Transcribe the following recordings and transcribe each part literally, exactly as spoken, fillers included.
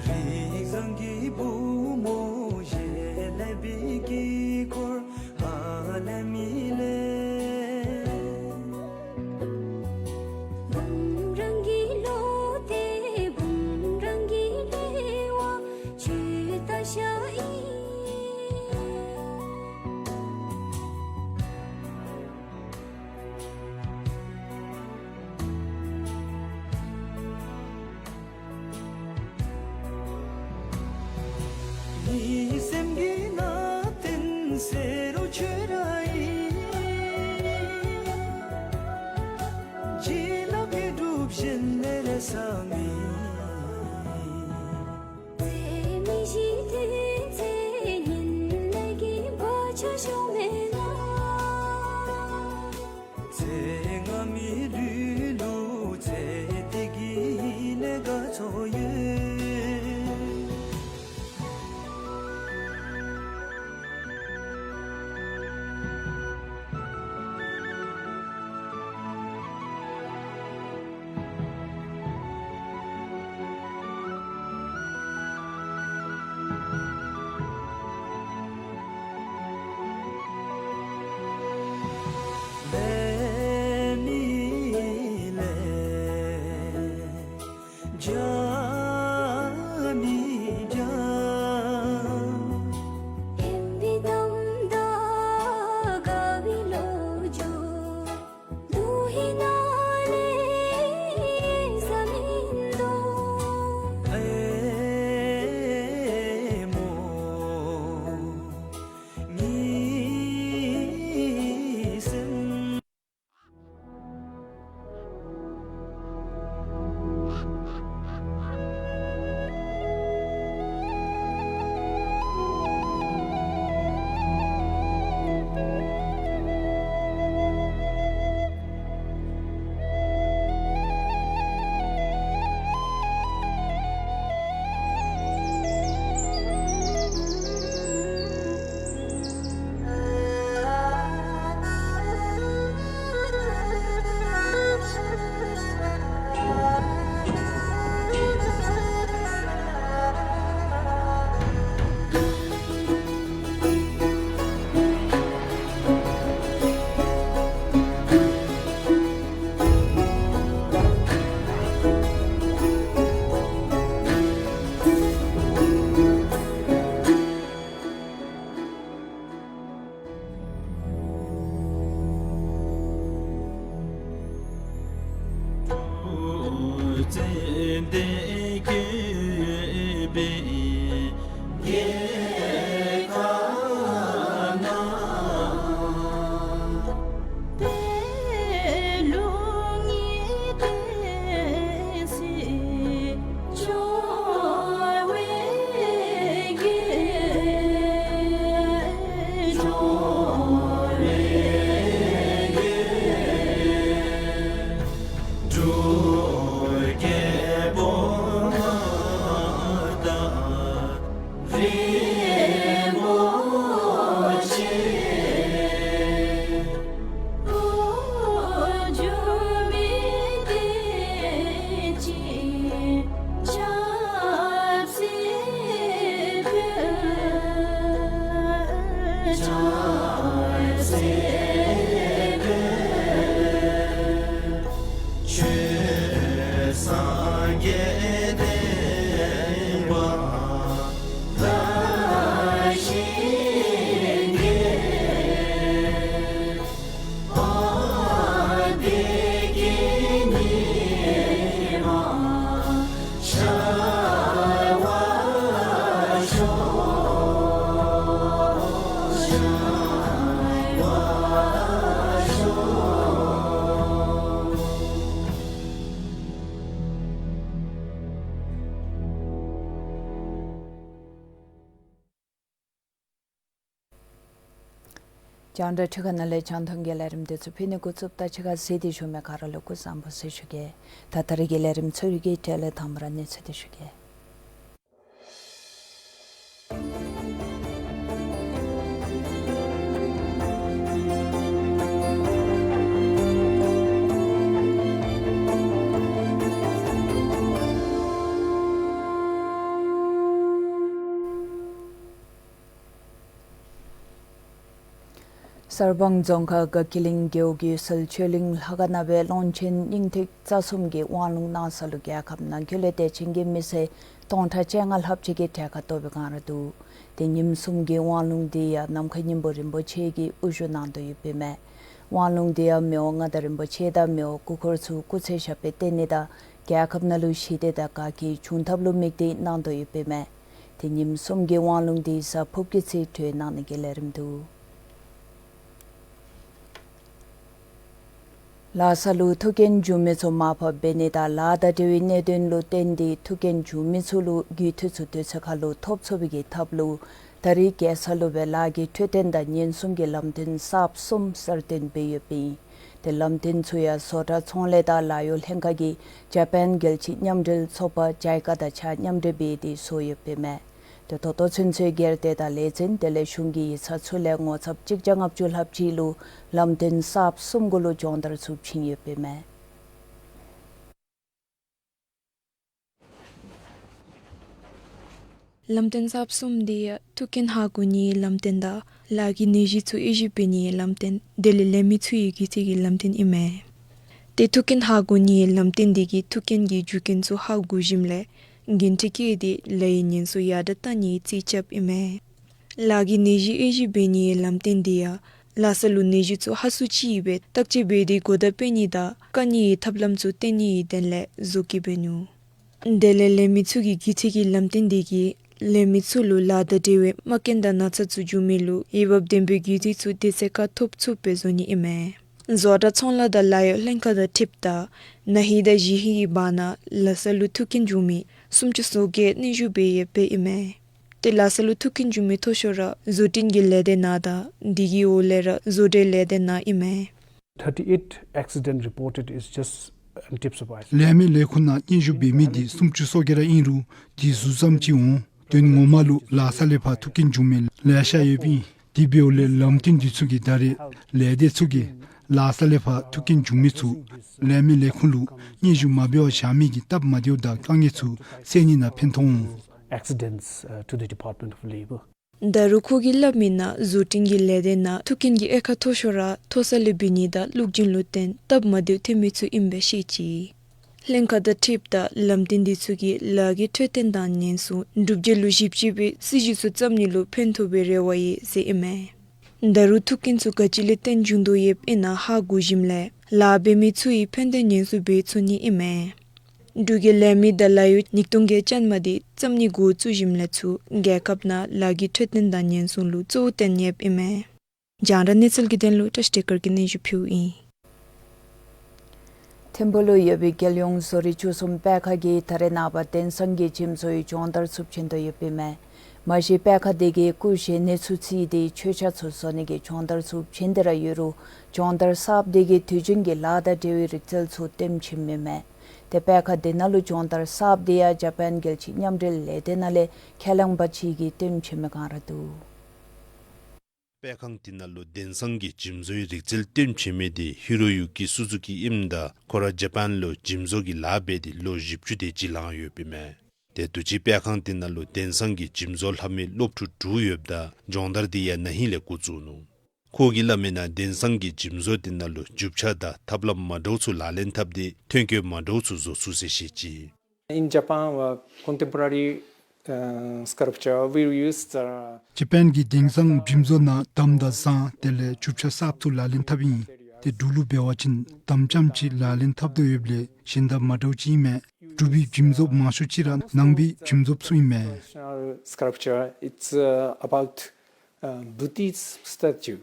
རིགས་བཟང་གི་བུ་མོ་ཞལ་ལས་བི་གི་འཁོར་ཨ་ལ་མི་ལེ། བུམ་རང་གི་ལོ་ཏེ་བུམ་རང་གི་ལེ་བ་ཆུ་ཏ་ཤ་ཨིན། མི་སེམས་ཀྱི་ནང་བསྟན་ཟེར་རུང་ཆོས་ར་ཨིན། བྱིན་རླབས་ཀྱི་སྒྲུབ་བཞིན་ལས་ལས་ས་མི། ཚེ་མི་ཤི་དུས་ཚེ་ཉིད་ལས་ཀྱི་བ་ཆ་ཤོ་མེ་ན། ཚེ་སྔ་མི་ལུས་ལུ་ཚེ་འདི་གི་ལས་དགའ་ཚོར་ཡོད། ལས་མི་ལས། བྱ་མི་བྱ། ཨེམ་བི་དམ་དང་དགའ་བའི་ལོ་རྒྱུས། ལུ་ཧི་ན་ལེ་ས་མིན་དོ། ཨེ་མོ་མི་སེམས། ཆོས་སངས་རྒྱས་བསྟན་པ་ལ་ཞིང་གི་བདེ་སྐྱིད་ཉི་མ་ཤར་བར་ཤོག། ཤར་བར་ རྒྱང་བསྒྲགས་ཁྲི་ཁ་ནང་ལས་རྒྱང་མཐོང་གི་ལས་རིམ་དེ་ཚུ་ཕུལ་ནི་འགོ་བཙུགསཔ་ད་ཕྱི་ཁར་གཟིགས་ཏེ་བཞུགས་མི་ག་ར་ལུ་སྐུ་གཟུགས་བཟང་པོ་ཟེར་ཞུ་གེ། ད་ད་རིས་ཀྱི་ལས་རིམ་ཚུ་གི་གྲས་ལས་དང་པ་ར་གནས་ཚུལ་དེ་ཞུ་གེ། གསར་སྤང་རྫོང་ཁག་དགའ་སྐྱིད་གླིང་རྒེད་འོག་གི་སིལ་ཆོས་གླིང་ལྷ་ཁང་ནང་སྦེ་ཀློང་ཆེན་སྙིང་ཐིག་རྩ་གསུམ་གྱི་དབང་ལུང་གནང་ས་ལུ་རྒྱལ་ཁབ་ནང་འཁོད་ལས་དད་ཅན་གྱི་མི་སེར་སྟོང་ཕྲག་བཅོ་ལྔ་ལྷགཔ་ཅིག་གིས་གྲལ་ཁར་གཏོགས་པའི་སྒང་ར་འདུག། ཏེ་ཉིནམ་གསུམ་གྱི་དབང་ལུང་འདི་ཡང་ནམ་མཁའི་སྙིང་པོ་རིན་པོ་ཆེ་གིས་དབུ་བཞུགས་གནང་དོ་ཡོདཔ་ཨིན་མས། དབང་ལུང་འདི་ཡང་མི་དབང་མངའ་བདག་རིན་པོ་ཆེ་དང་མི་དབང་སྐུ་འཁོར་ཚུ་སྐུ་ཚེ་ཞབས་པད་བརྟན་ནི་དང་རྒྱལ་ཁབ་ནང་ལུ་ཞི་བདེ་དང་དགའ་སྐྱིད་འབྱུང་ཐབས་ལུ་དམིགས་ཏེ་གནང་དོ་ཡོདཔ་ཨིན་མས། ཏེ་ཉིནམ་གསུམ་གྱི་དབང་ལུང་འདི་གཟའ་ཕུརཔ་གི་ཚེ་གྲོལ་གནང་ནི་གི་ལས་རིམ་འདུག། ལྷ་ས་ལུ་ཐུགས་རྐྱེན་བྱུང་མི་ཚུ་མར་ཕབ་འབད་ནི་དང་ལཱ་དང་འབྲེལ་བའི་གནད་དོན་ལུ་བརྟེན་ཏེ་ཐུགས་རྐྱེན་བྱུང་མི་ཚུ་ལུ་རྒུད་འཐུས་ཚུ་དུས་ཚོད་ཁར་ལུ་ཐོབ་ཚུགས་པའི་གི་ཐབས་ལུ་ད་རིས་རྒྱལ་ས་ལུ་སྦེ་ལཱ་གི་འཕྲོད་བསྟེན་དང་ཉེན་སྲུང་གི་ལམ་སྟོན་གསརཔ་གསུམ་གསར་བཏོན་འབད་ཡོདཔ་ཨིན། ཏེ་ལམ་སྟོན་ཚུ་ཡང་བཟོ་གྲྭ་ཚོང་ལས་དང་ལཱ་གཡོག་ལྷན་ཁག་གིས་ཇ་པཱན་རྒྱལ་སྤྱིའི་མཉམ་འབྲེལ་ཚོགས་པ་ཇའི་ཀ་དང་ཕྱག་མཉམ་འབྲེལ་འབད་དེ་བཟོ་ཡོདཔ་ཨིན་མས། ཏེ་ད་ལྟོ་ཚུན་ཚོད་སྒེར་སྡེ་དང་ལས་འཛིན་དེ་ལས་གཞུང་གི་ཡིག་ཚང་ཚུ་ལས་ངོ་ཚབ་གཅིག་བརྒྱ་ལྔ་བཅུ་ལྷགཔ་ཅིག་ལུ་ལམ་སྟོན་གསརཔ་གསུམ་གུ་ལུ་སྦྱོང་བརྡར་ཚུ་བྱིན་ཡོདཔ་ཨིན་མས། ལམ་སྟོན་གསརཔ་གསུམ་འདི་ཡང་ཐུགས་རྐྱེན་ཧ་གོ་ནིའི་ལམ་སྟོན་དང་ལཱ་གི་ནད་གཞི་ཚུ་དབྱེ་ཞིབ་འབད་ནིའི་ལམ་སྟོན་དེ་ལས་ལས་མི་ཚུ་གི་རྒུད་འཐུས་ཀྱི་ལམ་སྟོན་ཨིན་མས། ཏེ་ཐུགས་རྐྱེན་ཧ་གོ་ནིའི་ལམ་སྟོན་འདི་གིས་ཐུགས་རྐྱེན་གྱི་རྒྱུ་རྐྱེན་ཚུ་ཧ་གོ་ཞིནམ་ལས་འགན་འཁྲི་བཀལ་ཏེ་ལཱ་གི་ཉེན་སྲུང་ཡར་དྲགས་གཏང་ནིའི་རྩིས་རྐྱབ་ཨིན་མས། ལཱ་གི་ནད་གཞི་དབྱེ་ཞིབ་འབད་ནིའི་ལམ་སྟོན་འདི་ཡང་ལྷ་ས་ལུ་ནད་གཞི་ཚུ་ཧ་སུ་ཅིག་ཡོདཔ་སྦེ་བརྟག་དཔྱད་འབད་དེ་གོ་བརྡ་སྤེལ་ནི་དང་བཀག་ནིའི་ཐབས་ལམ་ཚུ་སྟོན་ནིའི་དོན་ལས་བཟོ་བཀོད་འབད་ནུག། དེ་ལས་ལས་མི་ཚུ་གི་རྒུད་འཐུས་ཀྱི་ལམ་སྟོན་འདི་གིས་ལས་མི་ཚུ་ལུ་ལཱ་དང་འབྲེལ་བའི་རྨ་སྐྱོན་དང་ན་ཚ་ཚུ་འབྱུང་མི་ལུ་འོས་འབབ་ལྡན་པའི་རྒུད་འཐུས་ཚུ་དུས་ཚོད་ཁར་ཐོབ་ཚུགསཔ་སྦེ་བཟོ་ནི་ཨིན་མས། བཟོ་གྲྭ་ཚོང་ལཱ་དང་ལཱ་གཡོག་ལྷན་ཁག་དང་འཁྲིལཝ་ད་ན་ཧིང་དང་གཞེས་ཧིང་གི་བར་ན་ལྷ་ས་ལུ་ཐུགས་རྐྱེན་བྱུང་མི་སུམ་ཅུ་སོ་བརྒྱད་གནས་བཞུགས་འབད་ཡོདཔ་ཨིན་མས། ཏེ་ལྷ་ས་ལུ་ཐུགས་རྐྱེན་བྱུང་མི་མཐོ་ཤོས་ར་བཟོ་སྐྲུན་གྱི་ལས་སྡེ་ནང་དང་དེ་གི་འོག་ལས་ར་བཟོ་གྲྭའི་ལས་སྡེ་ནང་ཨིན་མས། Thirty-eight accident reported is just on tips of iceberg. ལས་མི་ལས་ཁུངས་ནང་སྙན་ཞུ་འབད་མི་འདི་སུམ་ཅུ་སོ་བརྒྱད་ར་ཨིན་རུང་དེ་ཟུར་ཙམ་ཅིག་འོང་། དོན་ངོ་མ་ལུ་ལྷ་ས་ལས་ཕར་ཐུགས་རྐྱེན་བྱུང་མི་ལེ་ཤ་ཡོདཔ་ཨིན། དེ་འབདཝ་ལས་ལམ་སྟོན་འདི་ཚུ་གིས་ད་རེས་ལས་སྡེ་ཚུ་གིས་ལྷ་ས་ལས་ཕར་ཐུགས་རྐྱེན་བྱུང་མི་ཚུ་ལས་མི་ལས་ཁུངས་ལུ་སྙན་ཞུ་མ་འབད་བར་བཞག་མི་གི་སྟབས་མ་བདེཝ་དང་དཀའ་ངལ་ཚུ་སེལ་ནི་ནང་ཕན་ཐོགས་འོང་། Accidents, uh, to the Department of Labour. ད་རུང་ཁོ་གིས་སླབ་མི་ནང་བཟོ་སྐྲུན་གྱི་ལས་སྡེ་ནང་ཐུགས་རྐྱེན་གྱི་དབྱེ་ཁག་མཐོ་ཤོས་ར་མཐོ་ས་ལས་འབད་ནི་དང་ལུགས་རྒྱུན་ལུ་བརྟེན་སྟབས་མ་བདེཝ་ཐོན་མི་ཚུ་ཨིནམ་སྦེ་བཤད་ཅི། ལྷན་ཁག་དང་འཁྲིལཝ་ད་ལམ་སྟོན་འདི་ཚུ་གིས་ལཱ་གི་འཕྲོད་བསྟེན་དང་ཉེན་སྲུང་སྒྲུབ་བྱེད་ལུ་ཞིབ་དཔྱད་འབད་སྲིད་ཇུས་ཚུ་བརྩམ་ནི་ལུ་ཕན་ཐོགས་པའི་རེ་བ་ཡོད་ཟེར་ཨིན་མས། ད་རུང་ཐུགས་རྐྱེན་ཚུ་ག་ཅི་ལས་བརྟེན་བྱུང་དོ་ཡོདཔ་ཨིན་ན་ཧ་གོ་ཞིནམ་ལས་ལཱ་འབད་མི་ཚུ་གིས་ཕན་ཏེ་ཉེན་སྲུང་འབད་ཚུགས་ནི་ཨིན་མས། འབྲུག་གི་ལས་མི་དང་ལཱ་གཡོག་ཉིས་སྟོང་གི་ཅན་མ་འདི་བརྩམ་ནི་འགོ་བཙུགས་ཞིནམ་ལས་ཚུར་རྒྱལ་ཁབ་ནང་ལཱ་གི་འཕྲོད་བསྟེན་དང་ཉེན་སྲུང་ལུ་གཙོ་བོ་བཏོན་ཡོདཔ་ཨིན་མས། རྒྱང་བསྒྲགས་གནས་ཚུལ་གྱི་དོན་ལུ་བཀྲ་ཤིས་བདེ་སྐར་གྱིས་སྙན་ཞུ་ཕུལཝ་ཨིན། ཐིམ་ཕུག་ལུ་ཡོད་པའི་རྒྱལ་ཡོངས་བཟོ་རིག་བཅུ་གསུམ་པད་ཁ་གིས་ད་རེས་ནངས་པ་དེང་སང་གི་འཇིམ་བཟོ་ཡི་སྦྱོང་བརྡར་ཚུ་བྱིན་དོ་ཡོདཔ་ཨིན་མས། མ་གཞི་པད་ཁ་དེ་གིས་སྐུ་གཞོན་ནུ་ཚུ་བརྩིས་ཏེ་མཆོད་ཆས་ཚུ་བཟོ་ནི་གི་སྦྱོང་བརྡར་ཚུ་བྱིན་ཏེ་ར་ཡོད་རུང་སྦྱོང་བརྡར་གསརཔ་དེ་གིས་དུས་རྒྱུན་གྱི་ལཱ་དང་འབྲེལ་བའི་རིག་རྩལ་ཚུ་སྟོན་བྱིནམ་ཨིན་མས། ཏེ་པད་ཁ་དེ་ནང་ལུ་སྦྱོང་བརྡར་གསརཔ་དེ་ཡང་ཇ་པཱན་རྒྱལ་སྤྱིའི་མཉམ་འབྲེལ་ལས་སྡེ་ནང་ལས་ཁས་བླངས་པ་ཅིག་གིས་སྟོན་བྱིན་མི་སྒང་ར་འདུག། པད་ཁང་དེ་ནང་ལུ་དེང་སང་གི་འཇིམ་བཟོའི་རིག་རྩལ་སྟོན་བྱིན་མི་དེ་ཧི་རོ་ཡུ་ཀི་སུ་ཛུ་ཀི་ཨིནམ་ད་ཁོ་ར་ཇ་པཱན་ལུ་འཇིམ་བཟོ་གི་ལཱ་འབད་དེ་ལོ་བཞི་བཅུ་དེ་ཅིག་ལང་ཡོདཔ་ཨིན་མས། ཏེ་དུས་ཅི་པད་ཁང་དེ་ནང་ལུ་དེང་སང་གི་འཇིམ་བཟོ་ལྷབ་མི་སློབ་ཕྲུག་དྲུག་ཡོདཔ་ད་སྦྱོང་བརྡར་དེ་ཡང་ན་ཧིང་ལས་འགོ་བཙུགས་ནུག། ཁོ་གིས་སླབ་མི་ནང་དེང་སང་གི་འཇིམ་བཟོ་དེ་ནང་ལུ་རྒྱུ་ཆ་དང་ཐབས་ལམ་མ་འདྲཝ་ཚུ་ལག་ལེན་འཐབ་སྟེ་ཐོན་སྐྱེད་མ་འདྲཝ་ཚུ་བཟོ་ཚུགས་ཟེར་བཤད་ཅི། In Japan, uh, contemporary, uh, sculpture, we use, uh, ཇ་པཱན་གྱི་དེང་སང་འཇིམ་བཟོ་ནང་དམ་དང་ཟངས་དེ་ལས་རྒྱུ་ཆ་གསརཔ་ཚུ་ལག་ལེན་འཐབ་ཨིན། ཏེ་འབྲུག་ལུ་འབད་བ་ཅིན་དམ་རྐྱངམ་ཅིག་ལག་ལེན་འཐབ་དོ་ཡོདཔ་ལས་གཞན་དང་མ་འདྲཝ་ཅིག་ཨིན་མས། འབྲུག་པའི་འཇིམ་བཟོཔ་མང་ཤོས་ཅིག་ར་ནང་པའི་འཇིམ་བཟོཔ་ཚུ་ཨིན་མས། Traditional sculpture, it's, uh, about, uh, Buddhist statue.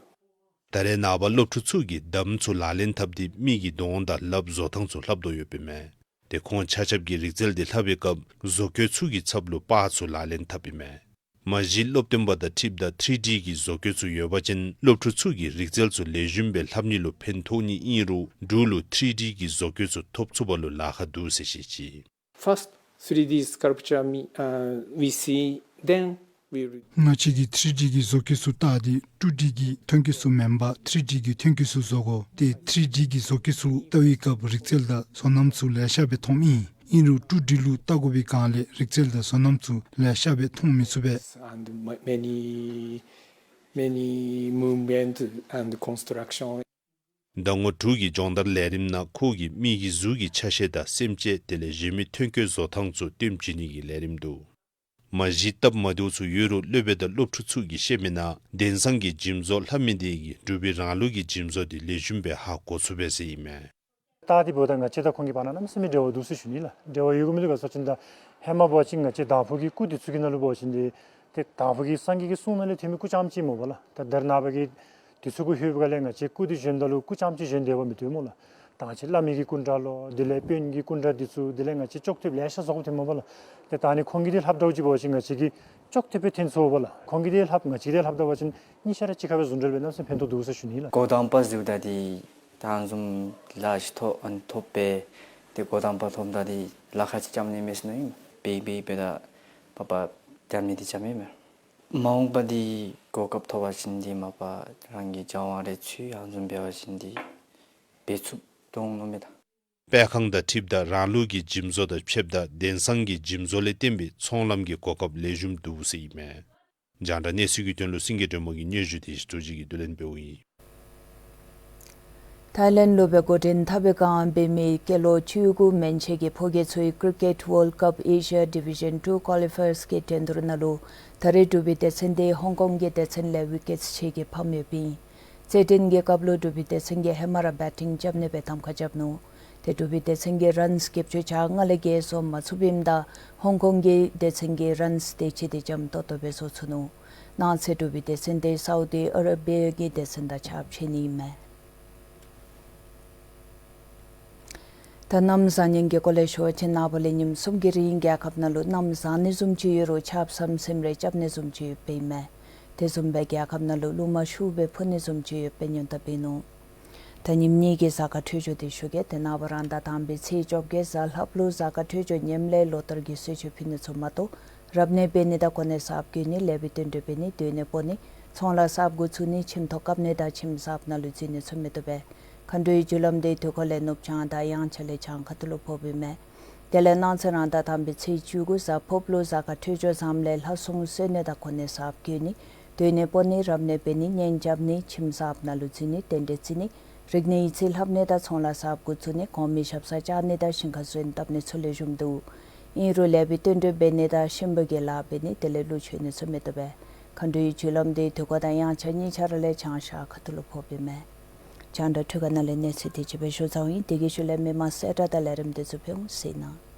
ད་རེས་ནངས་པ་སློབ་ཕྲུག་ཚུ་གིས་དམ་ཚུ་ལག་ལེན་འཐབ་སྟེ་མི་གི་གདོང་དང་ལགཔ་བཟོ་ཐངས་ཚུ་ལྷབ་དོ་ཡོདཔ་ཨིན་མས། ཏེ་ཁོང་ཆ་ཁྱབ་ཀྱིས་རིག་རྩལ་དེ་ལྷབ་པའི་སྐབས་བཟོ་བཀོད་ཚུ་གི་ཚབ་ལུ་པར་ཚུ་ལག་ལེན་འཐབ་ཨིན་མས། མ་གཞི་སློབ་སྟོན་པ་དང་འཁྲིལཝ་ད་ཐི་རི་ཌི་གི་བཟོ་བཀོད་ཚུ་ཡོད་པ་ཅིན་སློབ་ཕྲུག་ཚུ་གིས་རིག་རྩལ་ཚུ་ལེགས་ཤོམ་སྦེ་ལྷབ་ནི་ལུ་ཕན་ཐོགས་ནི་ཨིན་རུང་འབྲུག་ལུ་ཐི་རི་ཌི་གི་བཟོ་བཀོད་ཚུ་ཐོབ་ཚུགས་པ་ལུ་ལཱ་ཁག་འདུག་ཟེར་བཤད་ཅི། First three D sculpture me, uh, we see, then we re- ང་བཅས་ཀྱིས་ཐི་རི་ཌི་གི་བཟོ་བཀོད་ཚུ་བལྟ་སྟེ་ཊུ་ཌི་གི་ཐོན་སྐྱེད་ཚུ་མེན་པར་ཐི་རི་ཌི་གི་ཐོན་སྐྱེད་ཚུ་བཟོ་དགོ། ཏེ་ཐི་རི་ཌི་གི་བཟོ་བཀོད་ཚུ་བལྟ་བའི་སྐབས་རིག་རྩལ་དང་བཟོ་རྣམ་ཚུ་ལེ་ཤ་སྦེ་མཐོངམ་ཨིན། ཨིན་རུང་ཊུ་ཌི་ལུ་བལྟ་དགོ་པའི་སྒང་ལས་རིག་རྩལ་དང་བཟོ་རྣམ་ཚུ་ལེ་ཤ་སྦེ་མཐོང་མི་ཚུགས་པས། And ma- many, many movement and construction. ཟླ་ངོ་དྲུག་གི་སྦྱོང་བརྡར་ལས་རིམ་ནང་ཁོ་གིས་མི་གི་གཟུགས་ཀྱི་ཆ་ཤས་དང་སེམས་ཅན་དེ་ལས་གཞན་མི་ཐོན་སྐྱེད་བཟོ་ཐངས་ཚུ་སྟོན་བྱིན་ནི་གི་ལས་རིམ་འདུག། མ་གཞི་སྟབས་མ་བདེཝ་ཚུ་ཡོད་རུང་སློབ་དཔོན་དང་སློབ་ཕྲུག་ཚུ་གིས་ཤེས་མི་ནང་དེང་སང་གི་འཇིམ་བཟོ་ལྷབ་མི་དེ་གིས་འབྲུག་པའི་རང་ལུགས་ཀྱི་འཇིམ་བཟོ་དེ་ལེགས་ཤོམ་སྦེ་ཧ་གོ་ཚུགས་པས་ཟེར་ཨིན་མས། ད་དེ་འབདཝ་ད་ང་བཅས་དང་ཁོང་གི་བར་ན་གནམ་མེད་ས་མེད་འབྲེལ་བ་འདུག་ཟེར་ཞུ་ནི་ལགས། འབྲེལ་བ་ཡོད་ག་མི་འདུག་ག་ཟེར་བ་ཅིན་ད་ཧེ་མ་འབད་བ་ཅིན་ང་བཅས་དང་ཕུ་གི་སྐུ་དེ་ཚུ་གི་ནང་ལུ་འབད་བ་ཅིན་ཏེ་ཏེ་དང་ཕུ་གི་སངས་རྒྱས་ཀྱི་གསུང་ནང་ལས་ཐོན་མི་སྐུ་རྐྱངམ་ཅིག་སྨོ་པ་ལགས། ད་དེ་ནང་པ་གི་དེ་ཚུ་གུ་ལྷོད་པའི་སྒང་ལས་ང་བཅས་སྐུ་དེ་བཞེངསམ་ད་ལུ་སྐུ་རྐྱངམ་ཅིག་བཞེངས་དེས་པ་མི་བཏུབ་སྨོ་ལགས། ད་ང་བཅས་བླ་མའི་གི་སྐུ་འདྲ་ལོ་དེ་ལས་དཔོན་གྱི་སྐུ་འདྲ་དེ་ཚུ་དེ་ལས་ང་བཅས་ཅོག་འཐདཔ་ལེ་ཤ་བཟོ་དགོཔ་ཐོནམ་སྨོ་པ་ལགས། ཏེ་ད་ནི་ཁོང་གི་དེ་ལྷབ་འདྲཝ་ཅིག་འབད་བ་ཅིན་ང་བཅས་ཀྱིས་ཅོག་འཐདཔ་སྦེ་ཐོན་ཚུགས་པ་ལགས། ཁོང་གི་དེ་ལྷབ་ང་བཅས་ཀྱི་དེ་ལྷབ་ད་པ་ཅིན་གཉིས་ཆ་ར་གཅིག་ཁར་སྦེ་ཟུང་འབྲེལ་འབད་གནམ་མེད་ས་མེད་ཕན་ཐོགས་འདུག་ཟེར་ཞུ་ནི་ལགས། འགོ་དང་པ་ཟེརཝ་ད་དེ་ད་བཟུམ་ལཱ་ཅིག་ཐོབ་ཨ་ནི་ཐོབ་སྦེ་ཏེ་འགོ་དང་པ་ཐོབ་ད་དེ་ལཱ་ཁག་ཅིག་རྐྱབ་ནི་མས་ཟེར་མནོ་ཡི། འབད་འབད་འབདཝ་ད་པ་པ་རྐྱབ་ནི་དེ་རྐྱབ་མས་མས། མ་འོངས་པ་དེ་གོ་སྐབས་ཐོབ་པ་ཅིན་དེ་མ་པ་རང་གི་སྦྱང་བ་རེ་ཚུ་ཡང་བཟུམ་འབད་བ་ཅིན་དེ་འབད་ཚུགསཔ་འོང་མནོཝ་མས་ད། སྤེལ་ཁང་དང་འཁྲིལཝ་ད་རང་ལུགས་ཀྱི་འཇིམ་བཟོ་དང་ཕྱདཔ་ད་དེང་སང་གི་འཇིམ་བཟོ་ལས་བརྟེན་པའི་ཚོང་ལམ་གྱི་གོ་སྐབས་ལེགས་ཤོམ་འདུག་ཟེར་ཨིན་མས། རྒྱང་བསྒྲགས་གནས་ཚུལ་གྱི་དོན་ལུ་སེང་གེ་སྒྲོལ་མ་གི་སྙན་ཞུ་དེ་ཞིག་ཐུགས་རྗེ་གིས་བསྡུ་ལེན་འབདཝ་ཨིན། ཐའི་ལེནཌ་ལུ་སྦེ་འགོ་འདྲེན་འཐབ་པའི་སྒང་འབད་མི་སྐྱེས་ལོ་བཅུ་དགུ་མན་ཆད་ཀྱི་ཕོ་སྐྱེས་ཚུ་ཡི་ཀྲི་ཀེཊ་ཝཱལཌ་ཀཔ་ཨེ་ཤི་ཡ་ཌི་བི་ཤཱན་ཊུ་ཀོ་ལི་ཕཱའརསི་གི་འགྲན་བསྡུར་ནང་ལུ་ད་རེས་འབྲུག་པའི་སྡེ་ཚན་དེ་ཧོང་ཀོང་གི་སྡེ་ཚན་ལས་ཝི་ཀེཊ་ཕྱེད་ཀྱིས་ཕམ་ཡོདཔ་ཨིན། རྩེད་འགྲན་གྱི་སྐབས་ལུ་འབྲུག་པའི་སྡེ་ཚན་གྱིས་ཧེ་མ་ར་བེ་ཊིང་རྐྱབ་ནི་སྦེ་གདམ་ཁ་རྐྱབ་ནུག། ཏེ་འབྲུག་པའི་སྡེ་ཚན་གྱིས་རཱནསི་བརྒྱད་ཅུ་གྱ་ལྔ་ལས་བརྒལ་བཟོ་མ་ཚུགསཔ་ཨིནམ་ད་ཧོང་ཀོང་གི་སྡེ་ཚན་གྱིས་རཱནསི་དེ་ཅིག་དེ་འཇམ་ཏོག་ཏོ་སྦེ་བཟོ་ཚུགས་ནུག། གནངས་ཚེ་འབྲུག་པའི་སྡེ་ཚན་དེ་སའུ་ཌི་ཨ་ར་བི་ཡ་གི་སྡེ་ཚན་དང་ཕྱག་ཕྱིད་ནི་ཨིན་མས། ད་གནམ་བཟང་ངན་གྱི་སྐོར་ལས་ཞུ་བ་ཅིན་ནངས་པ་ལས་ཉིནམ་གསུམ་གྱི་རིང་རྒྱལ་ཁབ་ནང་ལུ་གནམ་བཟང་ནི་བཟུམ་ཅིག་ཡོད་རུང་ཆརཔ་ཟམ་ཟིམ་རེ་རྐྱབ་ནི་བཟུམ་ཅིག་ཡོདཔ་ཨིན་མས། དེ་བཟུམ་སྦེ་རྒྱལ་ཁབ་ནང་ལུ་རླུང་མ་ཤུགས་སྦེ་འཕུ་ནི་བཟུམ་ཅིག་ཡོདཔ་སྦེ་སྙན་ཐོབ་ཨིན་ནུག། ད་ཉིནམ་གཉིས་ཀྱི་གཟའ་སྐར་འཕྲོད་སྦྱོར་དེ་ཞུ་གེ། ཏེ་ནངས་པ་རང་ཟླ་དང་པའི་ཚེས་བཅོ་བརྒྱད་གཟའ་ལྷགཔ་ལུ་གཟའ་སྐར་འཕྲོད་སྦྱོར་ངནམ་ལས་ལོ་ལྟར་གྱི་གསོལ་མཆོད་ཕུལ་ནི་ཚུ་མ་གཏོགས་རབ་གནས་འབད་ནི་དང་གོ་གནས་གསརཔ་བསྐོ་ནི་ལེགས་པའི་བསྟུན་གྲོས་འབད་ནི་སྡོད་གནས་སྤོ་ནི་ཚོང་ལཱ་གསརཔ་འགོ་བཙུགས་ནི་ཁྱིམ་ཐོག་བཀབ་ནི་དང་ཁྱིམ་གསརཔ་ནང་ལུ་འཛུལ་ནི་ཚུ་མི་བཏུབ་པས། མཁའ་འགྲོའི་རྒྱུ་ལམ་དེ་དུས་འཁོར་ལས་ནུབ་བྱང་དང་དབྱངས་འཆར་ལས་བྱང་ཁ་ཐུག་ལུ་ཕོགཔ་ཨིན་མས། དེ་ལས་གནངས་ཚེ་རང་ཟླ་དང་པའི་ཚེས་བཅུ་དགུ་གཟའ་ཕོརཔ་ལུ་གཟའ་སྐར་འཕྲོད་སྦྱོར་བཟངམ་ལས་ལྷ་སྲུང་གསོལ་ནི་དང་གོ་གནས་གསརཔ་བསྐོ་ནི་སྡོད་གནས་སྤོ་ནི་རབ་གནས་འབད་ནི་གཉེན་རྐྱབ་ནི་ཁྱིམ་གསརཔ་ནང་ལུ་འཛུལ་ནི་རྟེན་འབྲེལ་བརྩི་ནི་རིག་གནས་ཡིག་རྩིས་ལྷབ་ནི་དང་ཚོང་ལཱ་གསརཔ་འགོ་བཙུགས་ནི་གོང་མའི་ཞབས་སར་བཅར་ནི་དང་ཞིང་ཁར་གསོལ་བཏབ་ནི་ཚུ་ལེགས་ཤོམ་འདུག། ཨིན་རུང་ལེགས་པའི་བསྟུན་གྲོས་འབད་ནི་དང་གཤིན་པོ་གི་ལཱ་འབད་ནི་དེ་ལས་ཀླུ་མཆོད་ནི་ཚུ་མི་བཏུབ་པས། མཁའ་འགྲོའི་རྒྱུ་ལམ་དེ་དུས་འཁོར་དང་དབྱངས་འཆར་གཉིས་ཆ་ར་ལས་བྱང་ཤར་ཁ་ཐུག་ལུ་ཕོགཔ་ཨིན་མས། རྒྱང་བསྒྲགས་འཕྲུལ་ཁང་ནང་ལས་གནས་ཚུལ་དེ་ཅིག་སྦེ་ཞུ་ཚརཝ་ཨིན། དེ་གི་ཤུལ་ལས་མི་མང་གསལ་བསྒྲགས་དང་ལས་རིམ་དེ་ཚུ་ཕུལ་འོང་། གཟིགས་གནང་།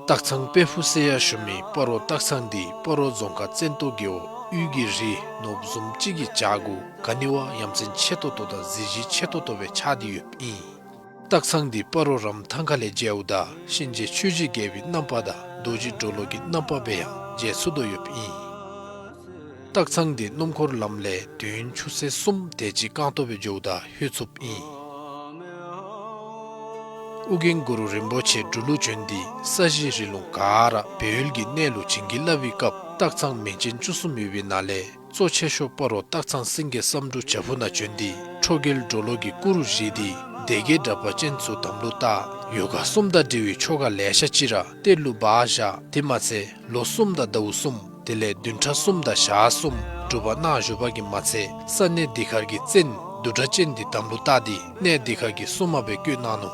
སྟག་ཚང་དཔལ་ཕུག་ཟེར་ཡང་ཞུ་མི་སྤ་རོ་སྟག་ཚང་འདི་སྤ་རོ་རྫོང་ཁག་བཙན་ཏོ་རྒེད་འོག་དབུས་ཀྱི་རི་ནོར་བུ་བཟུམ་ཅིག་གི་བྱག་གུ་ག་ནི་བ་ཡ་མཚན་ཆེ་ཏོག་ཏོ་དང་གཟི་བརྗིད་ཆེ་ཏོག་ཏོ་སྦེ་ཆགས་ཏེ་ཡོདཔ་ཨིན། སྟག་ཚང་འདི་སྤ་རོ་རམ་ཐང་ཁ་ལས་མཇལཝ་ད་གཤིན་རྗེ་ཆོས་རྗེ་རྒྱལ་པོའི་རྣམ་པ་དང་རྡོ་རྗེ་གྲོ་ལོད་ཀྱི་རྣམ་པ་སྦེ་ཡང་མཇལ་ཚུགས་དོ་ཡོདཔ་ཨིན། སྟག་ཚང་འདི་སྣུམ་འཁོར་ལམ་ལས་དུས་ཡུན་ཆུ་ཚོད་གསུམ་དེ་ཅིག་རྐང་ཐང་སྦེ་འགྱོཝ་ད་ལྷོད་ཚུགསཔ་ཨིན། ཨོ་རྒྱན་གུ་རུ་རིན་པོ་ཆེ་འབྲུག་ལུ་བྱོན་ཏེ་ས་གཞི་རི་ལུང་ག་ར་སྦས་ཡུལ་གྱི་གནས་ལུ་བྱིན་གྱིས་བརླབས་པའི་སྐབས་སྟག་ཚང་མིང་ཅན་བཅུ་གསུམ་ཡོད་པའི་ནང་ལས་གཙོ་ཆེ་ཤོས་སྤ་རོ་སྟག་ཚང་སེང་གེ་བསམ་འགྲུབ་བྱག་ཕུག་ནང་བྱོན་ཏེ་ཁྲོ་རྒྱལ་གྲོ་ལོད་ཀྱི་སྐུ་རུ་བཞེངས་ཏེ་སྡེ་བརྒྱད་དྲེགས་པ་ཅན་ཚུ་དམ་ལུ་བཏགས། ཡོ་ག་གསུམ་དང་འབྲེལ་བའི་ཆོ་ག་ལེ་ཤ་ཅིག་ར་གཏེར་ལུ་སྦ་བཞག། དེ་མ་ཚད་ལོ་གསུམ་དང་ཟླཝ་གསུམ་ དེ་ལས་བདུན་ཕྲག་གསུམ་དང་ཞག་གསུམ་སྒྲུབ་པ་གནང་བཞུགས་པ་གིས་མ་ཚད་ས་གནས་འདི་ཁར་གྱི་བཙན་བདུད་སྒྲ་ཅན་འདི་དམ་ལུ་བཏགས་ཏེ་གནས་འདི་ཁར་གྱི་སྲུང་མ་སྦེ་བསྐོས་གནང་ནུག།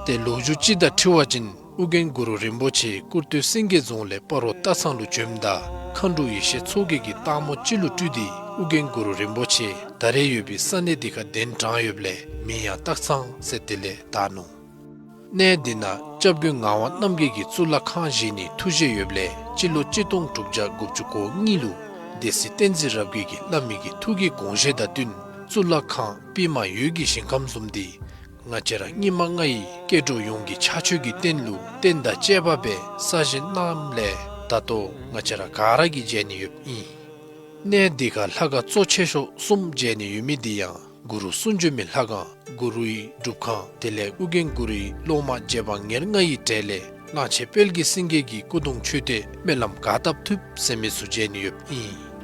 ཏེ་ལོ་རྒྱུས་ཅིག་དང་འཁྲིལ་བ་ཅིན་ཨོ་རྒྱན་གུ་རུ་རིན་པོ་ཆེ་ཀུར་སྟོད་སེང་གེ་རྫོང་ལས་སྤ་རོ་སྟག་ཚང་ལུ་བྱོནམ་ད་མཁའ་འགྲོ་ཡེ་ཤེས་མཚོ་རྒྱལ་གྱིས་སྟག་མོ་ཅིག་ལུ་སྤྲུལ་ཏེ་ཨོ་རྒྱན་གུ་རུ་རིན་པོ་ཆེ་ད་རེས་ཡོད་པའི་ས་གནས་འདི་ཁར་གདན་དྲངས་ཡོདཔ་ལས་མིང་ཡང་སྟག་ཚང་ཟེར་དེ་ལས་བཏགས་ནུག། གནས་འདི་ནང་སྐྱབས་མགོན་ངག་དབང་རྣམ་རྒྱལ་གྱིས་གཙུག་ལག་ཁང་བཞེངས་ནི་ཐུགས་བཞེད་ཡོདཔ་ལས་སྤྱི་ལོ་གཅིག་སྟོང་དྲུག་བརྒྱ་དགུ་བཅུ་གོ་གཉིས་ལུ་སྡེ་སྲིད་བསྟན་འཛིན་རབ་རྒྱས་ཀྱིས་བླ་མའི་གི་ཐུགས་ཀྱི་དགོངས་བཞེད་དང་བསྟུན་གཙུག་ལག་ཁང་པདྨ་འོད་ཀྱི་ཞིང་ཁམས་བཟུམ་འདི་ང་བཅས་ར་སྙིགས་མ་ལྔ་ཡི་སྐྱེ་འགྲོ་ཡོངས་ཀྱི་ཕྱག་མཆོད་ཀྱི་རྟེན་ལུ་རྟེན་དང་བཅས་པ་སྦེ་གསར་བཞེངས་གནངམ་ལས་ད་ལྟོ་ང་བཅས་ར་ག་ར་གིས་མཇལ་ནི་ཡོདཔ་ཨིན། གནས་འདི་ཁར་ལྷ་ཁང་གཙོ་ཆེ་ཤོས་གསུམ་མཇལ་ནི་ཡོད་མི་འདི་ཡང་གུ་རུ་གསུང་བྱོན་མའི་ལྷ་ཁང་གུ་རུའི་སྒྲུབ་ཁང་དེ་ལས་ཨོ་རྒྱན་གུ་རུའི་སློབ་མ་རྗེ་འབངས་ཉེར་ལྔ་ཡི་གྲས་ལས་གླང་ཆེན་དཔལ་གྱི་སེང་གེ་གི་སྐུ་གདུང་མཆོད་རྟེན་སྨོན་ལམ་ག་བཏབ་ཐུབ་ཟེར་མི་ཚུ་མཇལ་ནི་ཡོདཔ་ཨིན།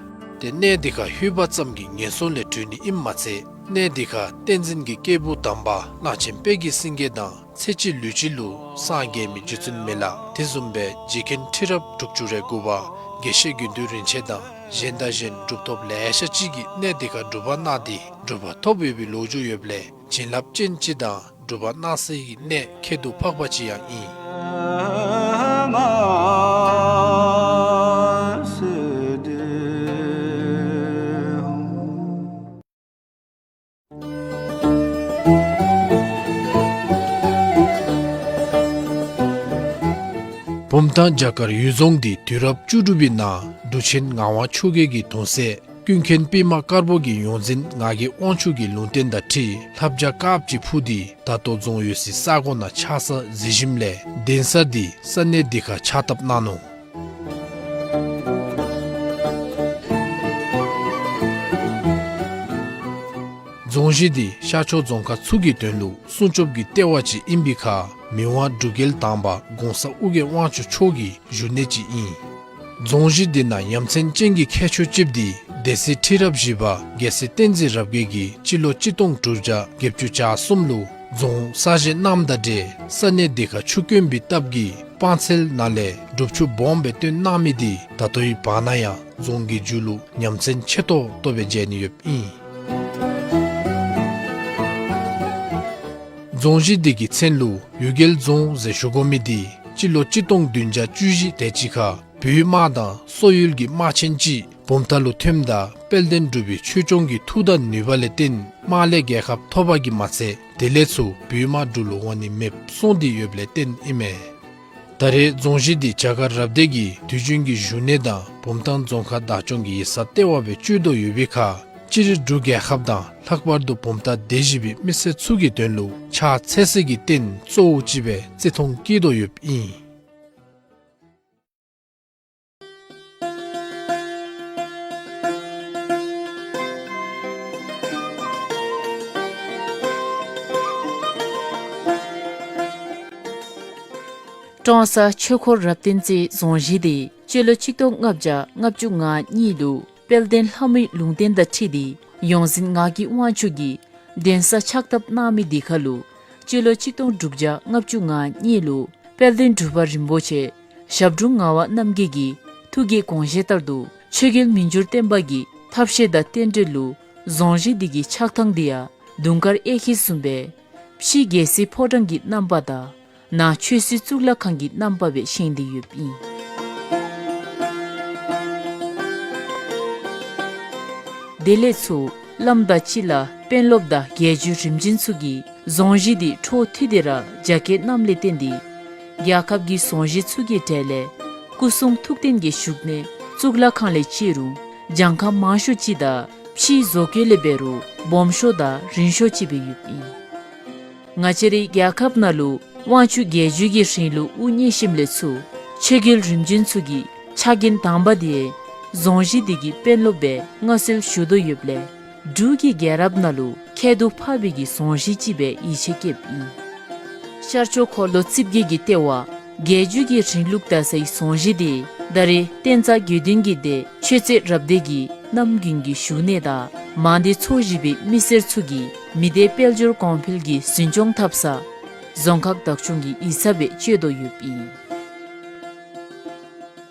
ཏེ་གནས་འདི་ཁར་ལྷོད་པ་ཙམ་གྱིས་ངན་སོང་ལས་གྲོལ་ནི་ཨིནམ་མ་ཚད་གནས་འདི་ཁར་བསྟན་འཛིན་གྱི་སྐྱེས་བུ་དམ་པ་གླང་ཆེན་དཔལ་གྱི་སེང་གེ་དང་ཚེ་གཅིག་ལུས་གཅིག་ལུ་སངས་རྒྱས་མི་རྗེ་བཙུན་མི་ལ་དེ་བཟུམ་སྦེ་རྗེ་མཁན་ཁྲི་རབས་དྲུག་ཅུ་རེ་དགུ་པ་དགེ་བཤེས་དགེ་འདུན་རིན་ཆེན་དང་གཞན་དང་གཞན་གྲུབ་ཐོབ་ལེ་ཤ་ཅིག་གིས་གནས་འདི་ཁར་སྒྲུབ་པ་གནང་སྟེ་གྲུབ་པ་ཐོབ་ཡོད་པའི་ལོ་རྒྱུས་ཡོདཔ་ལས་བྱིན་རླབས་ཅན་ཅིག་དང་སྒྲུབ་པ་གནང་སའི་གནས་ཁྱད་དུ་འཕགས་པ་ཅིག་ཡང་ཨིན། བུམ་ཐང་བྱ་དཀར་འོད་རྫོང་འདི་དུས་རབས་བཅུ་དྲུག་པའི་ནང་འབྲུག་ཆེན་ངག་དབང་ཆོས་རྒྱལ་གྱི་གདུང་སྲས་ཀུན་མཁྱེན་པདྨ་དཀར་པོ་གི་ཡོངས་འཛིན་ངག་གི་དབང་ཕྱུག་གི་ལུང་བསྟན་དང་འཁྲིལ་ལྷ་བྱ་དཀརཔོ་ཅིག་འཕུར་ཏེ་ད་ལྟོ་རྫོང་ཡོད་སའི་ས་གོ་ནང་ཆགས་ས་གཟིགས་ཞིནམ་ལས་གདན་ས་འདི་ས་གནས་འདི་ཁར་ཕྱག་བཏབ་གནང་ནུག། རྫོང་གཞི་འདི་ཤར་ཕྱོགས་རྫོང་ཁག་ཚུ་གི་དོན་ལུ་སྲུང་སྐྱོབ་ཀྱི་ལྟེ་བ་ཅིག་ཨིན་པའི་ཁར་མི་དབང་འབྲུག་རྒྱལ་དང་པ་གོང་ས་ཨོ་རྒྱན་དབང་ཕྱུག་མཆོག་གི་བཞུགས་གནས་ཅིག་ཨིན། རྫོང་གཞི་འདི་ནང་ཡ་མཚན་ཅན་གྱི་ཁྱད་ཆོས་ཅིག་འདི་སྡེ་སྲིད་ཁྲི་རབས་བཞི་པ་རྒྱལ་སྲས་བསྟན་འཛིན་རབ་རྒྱས་ཀྱིས་སྤྱི་ལོ་གཅིག་སྟོང་དྲུག་བརྒྱ་བརྒྱད་ཅུ་གྱ་གསུམ་ལུ་རྫོང་གསར་བཞེངས་གནངམ་དང་འབྲེལ་ས་གནས་འདི་ཁར་ཆུ་དཀོན་པའི་སྟབས་ཀྱིས་སྤང་ཚལ་ནང་ལས་སྒྲུབ་ཆུ་སྦོམ་སྦེ་བཏོན་གནང་མི་འདི་ད་ལྟོའི་བར་ན་ཡང་རྫོང་གི་མཇུག་ལུ་ཡ་མཚན་ཆེ་ཏོག་ཏོ་སྦེ་མཇལ་ནི་ཡོདཔ་ཨིན། རྫོང་གཞི་འདི་གི་མཚན་ལུ་འོད་རྒྱལ་རྫོང་ཟེར་ཞུ་དགོ་མི་འདི་སྤྱི་ལོ་གཅིག་སྟོང་བདུན་བརྒྱ་བཅུ་བཞི་དེ་ཅིག་ཁར་བོད་དམག་དང་སོག་ཡུལ་གྱི་དམག་ཆེན་ཅིག་བུམ་ཐང་ལུ་ཐོནམ་ད་དཔལ་ལྡན་འབྲུག་པའི་ཆོས་སྐྱོང་གི་མཐུ་དང་ནུས་པ་ལས་བརྟེན་དམག་ལས་རྒྱལ་ཁ་ཐོབ་པ་གིས་མ་ཚད་དེ་ལས་ཚུར་བོད་དམག་འབྲུག་ལུ་འོང་ནི་མེདཔ་སོང་སྟེ་ཡོདཔ་ལས་བརྟེན་ཨིན་མས། ད་རེས་རྫོང་གཞི་འདི་བྱ་དཀར་རབ་སྡེ་གི་དུས་རྒྱུན་གྱི་བཞུགས་གནས་དང་བུམ་ཐང་རྫོང་ཁག་བདག་སྐྱོང་གི་ཡིག་ཚང་ལྟེ་བ་སྦེ་སྤྱོད་དོ་ཡོད་པའི་ཁར་སྤྱིར་འབྲུག་རྒྱལ་ཁབ་དང་ལྷག་པར་དུ་བུམ་ཐང་སྡེ་བཞི་པའི་མི་སེར་ཚུ་གི་དོན་ལུ་ཕྱག་འཚལ་སའི་གི་རྟེན་གཙོ་བོ་ཅིག་སྦེ་བརྩི་མཐོང་བསྐྱེད་དོ་ཡོདཔ་ཨིན། ཀྲོང་གསར་ཆོས་འཁོར་རབ་བརྟན་རྩེ་རྫོང་གཞི་འདི་སྤྱི་ལོ་གཅིག་སྟོང་ལྔ་བརྒྱ་ལྔ་བཅུ་ང་གཉིས་ལུ་དཔལ་ལྡན་ལྷ་མོའི་ལུང་བསྟན་དང་འཁྲིལ་ཏེ་ཡོངས་འཛིན་ངག་གི་དབང་ཕྱུག་གིས་གདན་ས་ཕྱག་བཏབ་གནང་མི་འདི་ཁར་ལུ་སྤྱི་ལོ་གཅིག་སྟོང་དྲུག་བརྒྱ་ལྔ་བཅུ་ང་གཉིས་ལུ་དཔལ་ལྡན་འབྲུག་པ་རིན་པོ་ཆེ་ཞབས་དྲུང་ངག་དབང་རྣམ་རྒྱལ་གྱི་ཐུགས་ཀྱི་དགོངས་བཞེད་ལྟར་དུ་ཆོས་རྒྱལ་མི་འགྱུར་བརྟན་པ་གི་ཐབས་ཤེས་དང་རྟེན་འབྲེལ་ལུ་རྫོང་གཞི་འདི་གི་ཆགས་ཐངས་འདི་ཡང་དུང་དཀར་གཡས་འཁྱིལ་བཟུམ་སྦེ་ཕྱི་རྒྱལ་སྲིད་ཕོ་བྲང་གི་རྣམ་པ་དང་ནང་ཆོས་སྲིད་གཙུག་ལག་ཁང་གི་རྣམ་པ་སྦེ་བཞེངས་ཏེ་ཡོདཔ་ཨིན། དེ་ལས་ཚུར་བླམ་དང་སྤྱི་བླ་དཔོན་སློབ་དང་རྒྱལ་བརྒྱུད་རིམ་བྱོན་ཚུ་གིས་རྫོང་གཞི་འདི་འཕྲོ་མཐུད་དེ་ར་རྒྱ་བསྐྱེད་གནངམ་ལས་བརྟེན་ཏེ་རྒྱལ་ཁབ་ཀྱི་རྫོང་གཞི་ཚུ་གི་གྲས་ལས་སྐུ་གསུང་ཐུགས་རྟེན་གྱི་བཞུགས་གནས་གཙུག་ལག་ཁང་ལས་ཆེ་རུང་གྱངས་ཁ་མང་ཤོས་ཅིག་དང་ཕྱིའི་བཟོ་བཀོད་ལས་འབད་རུང་སྦོམ་ཤོས་དང་རིང་ཤོས་ཅིག་སྦེ་ཡོདཔ་ཨིན། ང་བཅས་རའི་རྒྱལ་ཁབ་ནང་ལུ་དབང་ཕྱུག་རྒྱལ་བརྒྱུད་ཀྱི་རིང་ལུགས་དབུ་བརྙེས་ཞིནམ་ལས་ཚུར་ཆོས་རྒྱལ་རིམ་བྱོན་ཚུ་གི་ཕྱག་འགན་དང་པ་འདི་རྫོང་གཞི་འདི་གི་དཔོན་སློབ་སྦེ་མངའ་གསོལ་ཞུ་དོ་ཡོདཔ་ལས་འབྲུག་གི་རྒྱལ་རབས་ནང་ལུ་ཁྱད་དུ་འཕགས་པའི་གི་རྫོང་གཞི་ཅིག་སྦེ་ཡིད་ཆེས་བསྐྱེདཔ་ཨིན། ཤར་ཕྱོགས་འཁོར་ལོ་རྩིབས་བརྒྱད་ཀྱི་ལྟེ་བ་རྒྱལ་བརྒྱུད་ཀྱི་རིང་ལུགས་དར་སའི་རྫོང་གཞི་འདི་ད་རེས་བསྟན་རྩ་དགེ་འདུན་གྱི་སྡེ་ཆོས་རྩེ་རབ་སྡེ་གི་གནམ་དགུན་གྱི་བཞུགས་གནས་དང་མང་སྡེ་ཚོ་བཞི་པའི་མི་སེར་ཚུ་གིས་མི་སྡེ་དཔལ་འབྱོར་གོང་འཕེལ་གྱི་འཛིན་སྐྱོང་འཐབ་ས་རྫོང་ཁག་བདག་སྐྱོང་གི་ཡིག་ཚང་སྦེ་སྤྱོད་དོ་ཡོདཔ་ཨིན།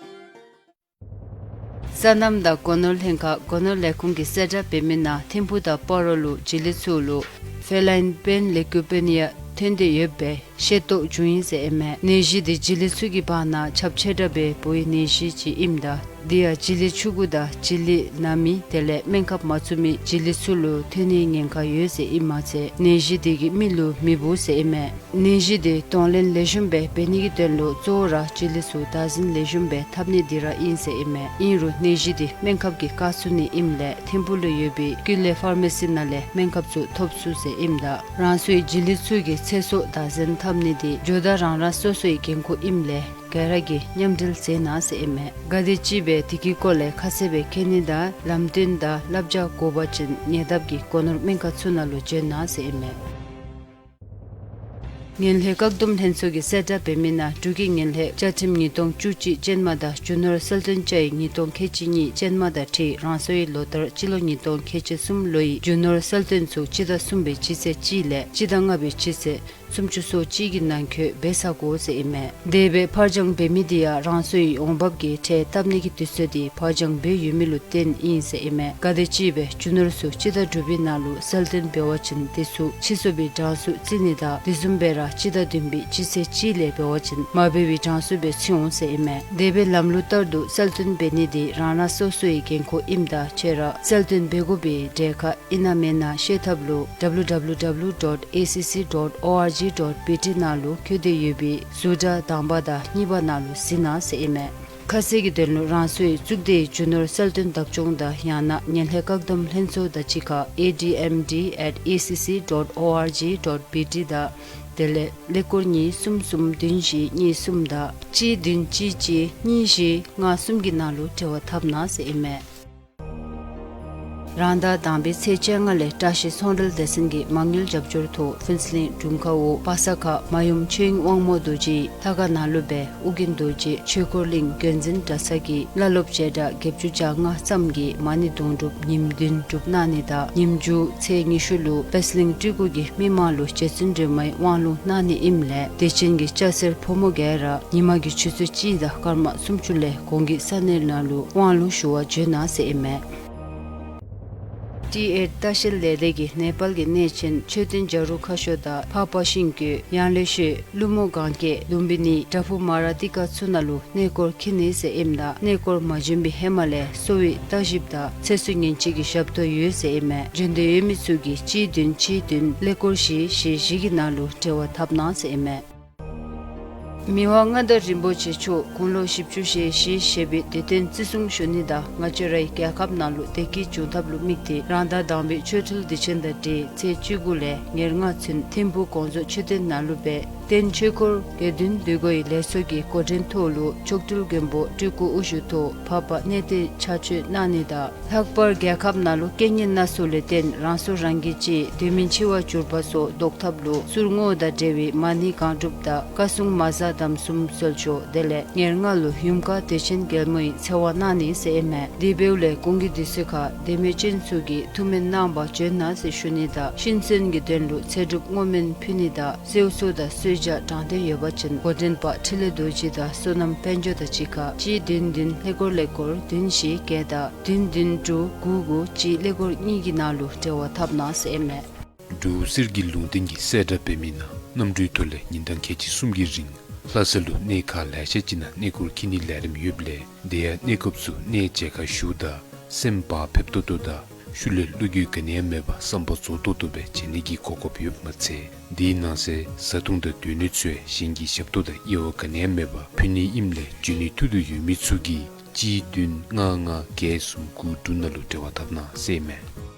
སོ་ནམ་དང་སྒོ་ནོར་ལྷན་ཁག་སྒོ་ནོར་ལས་ཁུངས་ཀྱིས་གསལ་བསྒྲགས་འབད་མི་ནང་ཐིམ་ཕུག་དང་སྤ་རོ་ལུ་བྱི་ལི་ཚུ་ལུ་ཕེ་ལཱའིན་པེན་ལེ་ཀུ་པེ་ནི་ཡ་ཐོན་ཏེ་ཡོདཔ་སྦེ་ཤེས་རྟོགས་བྱུང་ཡི་ཟེར་ཨིན་མས། ནད་གཞི་དེ་བྱི་ལི་ཚུ་གི་བར་ན་ཁྱབ་ཆེ་དྲགས་སྦེ་འབོ་བའི་ནད་གཞི་ཅིག་ཨིནམ་ད་དེ་ཡང་བྱི་ལི་ཕྲུ་གུ་དང་བྱི་ལི་ནང་མི་དེ་ལས་སྨན་ཁབ་མ་བཙུགས་མི་བྱི་ལི་ཚུ་ལུ་ཐོན་ནིའི་ཉེན་ཁ་ཡོད་ཟེར་ཨིན་མ་ཚད་ནད་གཞི་དེ་གིས་མི་ལུ་མི་འབོ་ཟེར་ཨིན་མས། ནད་གཞི་དེ་གདོང་ལེན་ལེགས་ཤོམ་སྦེ་འབད་ནི་གི་དོན་ལུ་གཙོ་བོ་ར་བྱི་ལི་ཚུ་བདག་འཛིན་ལེགས་ཤོམ་སྦེ་འཐབ་ནི་དེ་ར་ཨིན་ཟེར་ཨིན་མས། ཨིན་རུང་ནད་གཞི་དེ་སྨན་ཁབ་ཀྱིས་བཀག་ཚུགས་ནི་ཨིནམ་ལས་ཐིམ་ཕུག་ལུ་ཡོད་པའི་ཀུན་ལེགས་ཕར་མེ་སི་ནང་ལས་སྨན་ཁབ་ཚུ་ཐོབ་ཚུགས་ཟེར་ཨིནམ་ད་རང་སོའི་བྱི་ལི་ཚུ་གི་ཚེ་སྲོག་བདག་འཛིན་འཐབ་ནི་དེ་ཇོ་བདག་རང་རང་སོ་སོའི་འགན་ཁུར་ཨིནམ་ལས་ག་ར་གིས་མཉམ་འབྲེལ་མཛད་གནང་ཟེར་ཨིན་མས། ག་དེམ་ཅིག་སྦེ་དེ་གི་སྐོར་ལས་ཁ་གསལ་སྦེ་མཁྱེན་ནི་དང་ལམ་སྟོན་དང་བསླབ་བྱ་དགོ་པ་ཅིན་ཉེ་འདབས་ཀྱི་སྒོ་ནོར་སྨན་ཁང་ཚུ་ནང་ལུ་བྱོན་གནང་ཟེར་ཨིན་མས། ངན་ལྷད་བཀག་སྡོམ་ལྷན་ཚོགས་ཀྱིས་གསལ་བསྒྲགས་འབད་མི་ནང་འབྲུག་གི་ངན་ལྷད་བཅའ་ཁྲིམས་ཉིས་སྟོང་བཅུ་གཅིག་ཅན་མ་དང་རྒྱུ་ནོར་གསལ་སྟོན་བཅའ་ཡིག་ཉིས་སྟོང་ཁལ་གཅིག་གཉིས་ཅན་མ་དང་འཁྲིལ་རང་སོའི་ལོ་ལྟར་སྤྱི་ལོ་ཉིས་སྟོང་ཁལ་གཅིག་གསུམ་ལོའི་རྒྱུ་ནོར་གསལ་སྟོན་ཚུ་སྤྱི་ཟླ་གསུམ་པའི་སྤྱི་ཚེས་གཅིག་ལས་སྤྱི་ཟླ་ལྔ་པའི་སྤྱི་ཚེས་སུམ་ཅུ་སོ་གཅིག་གི་ནང་འཁོད་འབད་ཚར་དགོ་ཟེར་ཨིན་མས། དེ་སྦེ་ཕར་འགྱངས་འབད་མི་དེ་ཡང་རང་སོའི་འོང་འབབ་ཀྱི་ཁྲལ་བཏབ་ནི་གི་དུས་ཚོད་དེ་ཕར་འགྱངས་འབད་ཡོད་མི་ལུ་བརྟེན་ཨིན་ཟེར་ཨིན་མས། ག་དེམ་ཅིག་སྦེ་རྒྱུ་ནོར་ཚུ་སྤྱི་ཟླ་དྲུག་པའི་ནང་ལུ་གསལ་སྟོན་འབད་བ་ཅིན་དེ་ཚུ་ཕྱིར་བསུ་བའི་གྲངས་སུ་བརྩི་ནི་དང་དེ་བཟུམ་སྦེ་ར་སྤྱི་ཟླ་བདུན་པའི་སྤྱི་ཚེས་གཅིག་ལས་འབད་བ་ཅིན་མ་འབད་བའི་གྲངས་སུ་སྦེ་བརྩི་འོང་ཟེར་ཨིན་མས། དེ་སྦེ་ལམ་ལུགས་ལྟར་དུ་གསལ་སྟོན་འབད་ནི་དེ་རང་རང་སོ་སོའི་འགན་ཁུར་ཨིནམ་ད་ཁྱེད་ར་གསལ་སྟོན་འབད་དགོ་པའི་གྲས་ཁག་ཨིན་ན་མེན་ན་ཤེས་ཐབས་ལུ་W W W dot A C C dot O R G dot B T ནང་ལུ་བཀོད་དེ་ཡོད་པའི་ཟུར་དྲ་དང་པ་དང་གཉིས་པ་ནང་ལུ་གཟིགས་གནང་ཟེར་ཨིན་མས། ཁ་གསལ་གྱི་དོན་ལུ་རང་སོའི་གཙུག་སྡེའི་རྒྱུ་ནོར་གསལ་སྟོན་བདག་སྐྱོང་དང་ཡང་ན་ངན་ལྷད་བཀག་སྡོམ་ལྷན་ཚོགས་དང་གཅིག་ཁར A D M D at A C C dot O R G dot B T དང་དེ་ལས་ཀླད་ཀོར་གཉིས་གསུམ་གསུམ་བདུན་བཞི་གཉིས་གསུམ་དང་གཅིག་བདུན་གཅིག་གཅིག་གཉིས་བཞི་ལྔ་གསུམ་གྱི་ནང་ལུ་འབྲེལ་བ་འཐབ་གནང་ཟེར་ཨིན་མས། རང་ཟླ་དང་པའི་ཚེས་བཅོ་ལྔ་ལས་བཀྲ་ཤིས་ཚོང་འབྲེལ་སྡེ་ཚན་གྱི་མ་དངུལ་རྒྱབ་སྐྱོར་ཐོག་ཕུན་ཚོགས་གླིང་དྲུང་ཁག་འོག་པ་སངས་ཁ་མ་ཡུམ་ཆོས་དབྱིངས་དབང་མོ་རྡོ་རྗེའི་ལྷ་ཁང་ནང་ལུ་སྦེ་ཨོ་རྒྱན་རྡོ་རྗེ་ཆོས་འཁོར་གླིང་བརྒྱུད་འཛིན་གྲྭ་ཚང་གི་བླ་སློབ་བྱེ་བྲག་བརྒྱད་ཅུ་གྱ་ལྔ་ཙམ་གྱིས་མ་ཎི་དུང་སྒྲུབ་ཉིནམ་བདུན་སྒྲུབ་གནང་ནི་དང་ཉིནམ་མཇུག་ཚེས་ཉི་ཤུ་ལུ་པད་གླིང་སྤྲུལ་སྐུ་གིས་མི་མང་ལུ་རྗེ་བཙུན་སྒྲོལ་མའི་དབང་ལུང་གནང་ནི་ཨིནམ་ལས་དད་ཅན་གྱི་སྐྱ་སེར་ཕོ་མོ་ག་ར་ཉི་མ་གི་ཆུ་ཚོད་གཅིག་དང་སྐར་མ་སུམ་ཅུ་ལས་གོང་གི་ས་གནས་ནང་ལུ་དབང་ལུང་ཞུ་བར་བྱོན་གནང་ཟེར་ཨིན་མས། ཏི་ཨེཊ་ལྟ་བཤལ་ལས་སྡེ་གིས་ནེ་པཱལ་གྱི་གནས་ཆེན་མཆོད་རྟེན་བྱ་རུང་ཁ་ཤོར་དང་འཕགས་པ་ཤིང་ཀུན་ཡང་ལེ་ཤོད་ཀླུ་མོ་གངས་སྐྱེས་ལུམ་བི་ནི་བྲག་ཕུག་མ་ར་ཏི་ཀ་ཚུ་ནང་ལུ་གནས་སྐོར་འཁྱིད་ནི་ཟེར་ཨིནམ་ད་གནས་སྐོར་མ་བྱོན་པའི་ཧེ་མ་ལས་གསོ་བའི་ལྟ་ཞིབ་དང་ཚེ་བསོད་ཉིན་གཅིག་གི་ཞབས་ཏོག་ཡོད་ཟེར་ཨིན་མས། བྱོན་འདོད་ཡོད་མི་ཚུ་གིས་གཅིག་བདུན་གཅིག་བདུན་ཀླད་ཀོར་བཞི་བཞི་བཞི་གི་ནང་ལུ་འབྲེལ་བ་འཐབ་གནང་ཟེར་ཨིན་མས། མི་དབང་མངའ་བདག་རིན་པོ་ཆེ་མཆོག་དགུང་ལོ་བཞི་བཅུ་ཞེ་བཞི་བཞེས་པའི་དུས་སྟོན་བརྩི་སྲུང་ཞུ་ནི་དང་ང་བཅས་རའི་རྒྱལ་ཁབ་ནང་ལུ་བདེ་སྐྱིད་འབྱུང་ཐབས་ལུ་དམིགས་ཏེ་རང་ཟླ་དང་པའི་ཆོ་འཕྲུལ་དུས་ཆེན་དང་འབྲེལ་ཚེས་བཅུ་དགུ་ལས་ཉེར་ལྔ་ཚུན་ཐིམ་ཕུག་གོང་བཟོ་མཆོད་རྟེན་ནང་ལུ་སྦེ་རྟེན་ཆོས་འཁོར་དགེ་འདུན་འདུས་སྒོའི་ལས་ཚོགས་ཀྱི་འགོ་འདྲེན་ཐོག་ལུ་མཆོག་སྤྲུལ་མགོན་པོ་སྤྲུལ་སྐུ་དབུ་བཞུགས་ཐོག་འཕགས་པ་གནས་བརྟན་ཕྱག་མཆོད་གནང་ནི་དང་ལྷག་པར་རྒྱལ་ཁབ་ནང་ལུ་རྐྱེན་ངན་སྣ་ཚོགས་ལས་བརྟེན་རང་སོ་རང་གིས་ཅིག་དུས་མིན་འཆི་བར་གྱུར་པ་སོགས་བཟློག་ཐབས་ལུ་གསུར་བསྔོ་དང་འབྲེལ་བའི་མ་ཎི་གང་སྒྲུབ་དང་བཀའ་སྲུང་མ་གསང་དམ་གསུམ་གསོལ་མཆོད་དེ་ལས་ཉེར་ལྔ་ལུ་ཡུམ་བཀའ་དྲིན་ཅན་རྒྱལ་མོའི་འཚེ་བ་གནང་ནི་ཟེར་ཨིན་མས། དེ་འབདཝ་ལས་གོང་གི་དུས་ཚོད་ཁར་དད་མོས་ཅན་ཚུ་གིས་ཐུགས་སྨོན་གནང་བར་བྱོན་གནང་ཟེར་ཞུ་ནི་དང་ཤིན་གསོན་གྱི་དོན་ལུ་ཚེ་སྒྲུབ་བསྔོ་སྨོན་ཕུལ་ནི་དང་གསོལ་གསོལ་དང་གསོལ་ཇ་དྲང་བདེན་ཡོད་པ་ཅིན་འགོ་འདྲེན་པ་འཕྲིན་ལས་རྡོ་རྗེ་དང་བསོད་ནམས་དཔལ་འབྱོར་དང་གཅིག་ཁར་གཅིག་བདུན་བདུན་ཀླད་ཀོར་ཀླད་ཀོར་བདུན་བཞི་བརྒྱད་དང་བདུན་བདུན་དྲུག་དགུ་དགུ་གཅིག་ཀླད་ཀོར་གཉིས་ཀྱི་ནང་ལུ་འབྲེལ་བ་འཐབ་གནང་ཟེར་ཨིན་མས། འབྲུག་གསེར་གྱི་ལུང་བསྟན་གྱིས་གསལ་བསྒྲགས་འབད་མི་ནང་གནམ་གྲུའི་ཐོག་ལས་ཉིན་གྲངས་ཁལ་གཅིག་གསུམ་གྱི་རིང་ལྷ་ས་ལུ་གནས་ཁག་ལེ་ཤ་ཅིག་ནང་གནས་སྐོར་འཁྱིད་ནིའི་ལས་རིམ་ཡོདཔ་ལས་དེ་ཡང་གནས་སྐབས་སུ་གནས་མཇལ་ཁ་ཞུཝ་ད་སེམས་བག་ཕེབས་ཏོག་ཏོ་དང་ཤུལ་ལས་བློ་འགྱོད་ག་ནི་ཡང་མེད་པར་བསམ་པ་རྫོགས་ཏོག་ཏོ་སྦེ་མཇལ་ནི་གི་གོ་སྐབས་ཡོདཔ་མ་ཚད་དེའི་ནང་གསེས་བཟའ་འཐུང་དང་སྡོད་གནས་ཚུ་ཡང་གཞན་གྱི་ཞབས་ཏོག་དང་དབྱེ་བ་ག་ནི་ཡང་མེད་པར་ཕུལ་ནི་ཨིནམ་ལས་འབྱོན་ནིའི་ཐུགས་འདོད་ཡོད་མི་ཚུ་གིས་གཅིག་བདུན་ལྔ་ལྔ་བརྒྱད་གསུམ་དགུ་དྲུག་ནང་ལུ་འབྲེལ་བ་འཐབ་གནང་ཟེར་ཨིན་མས།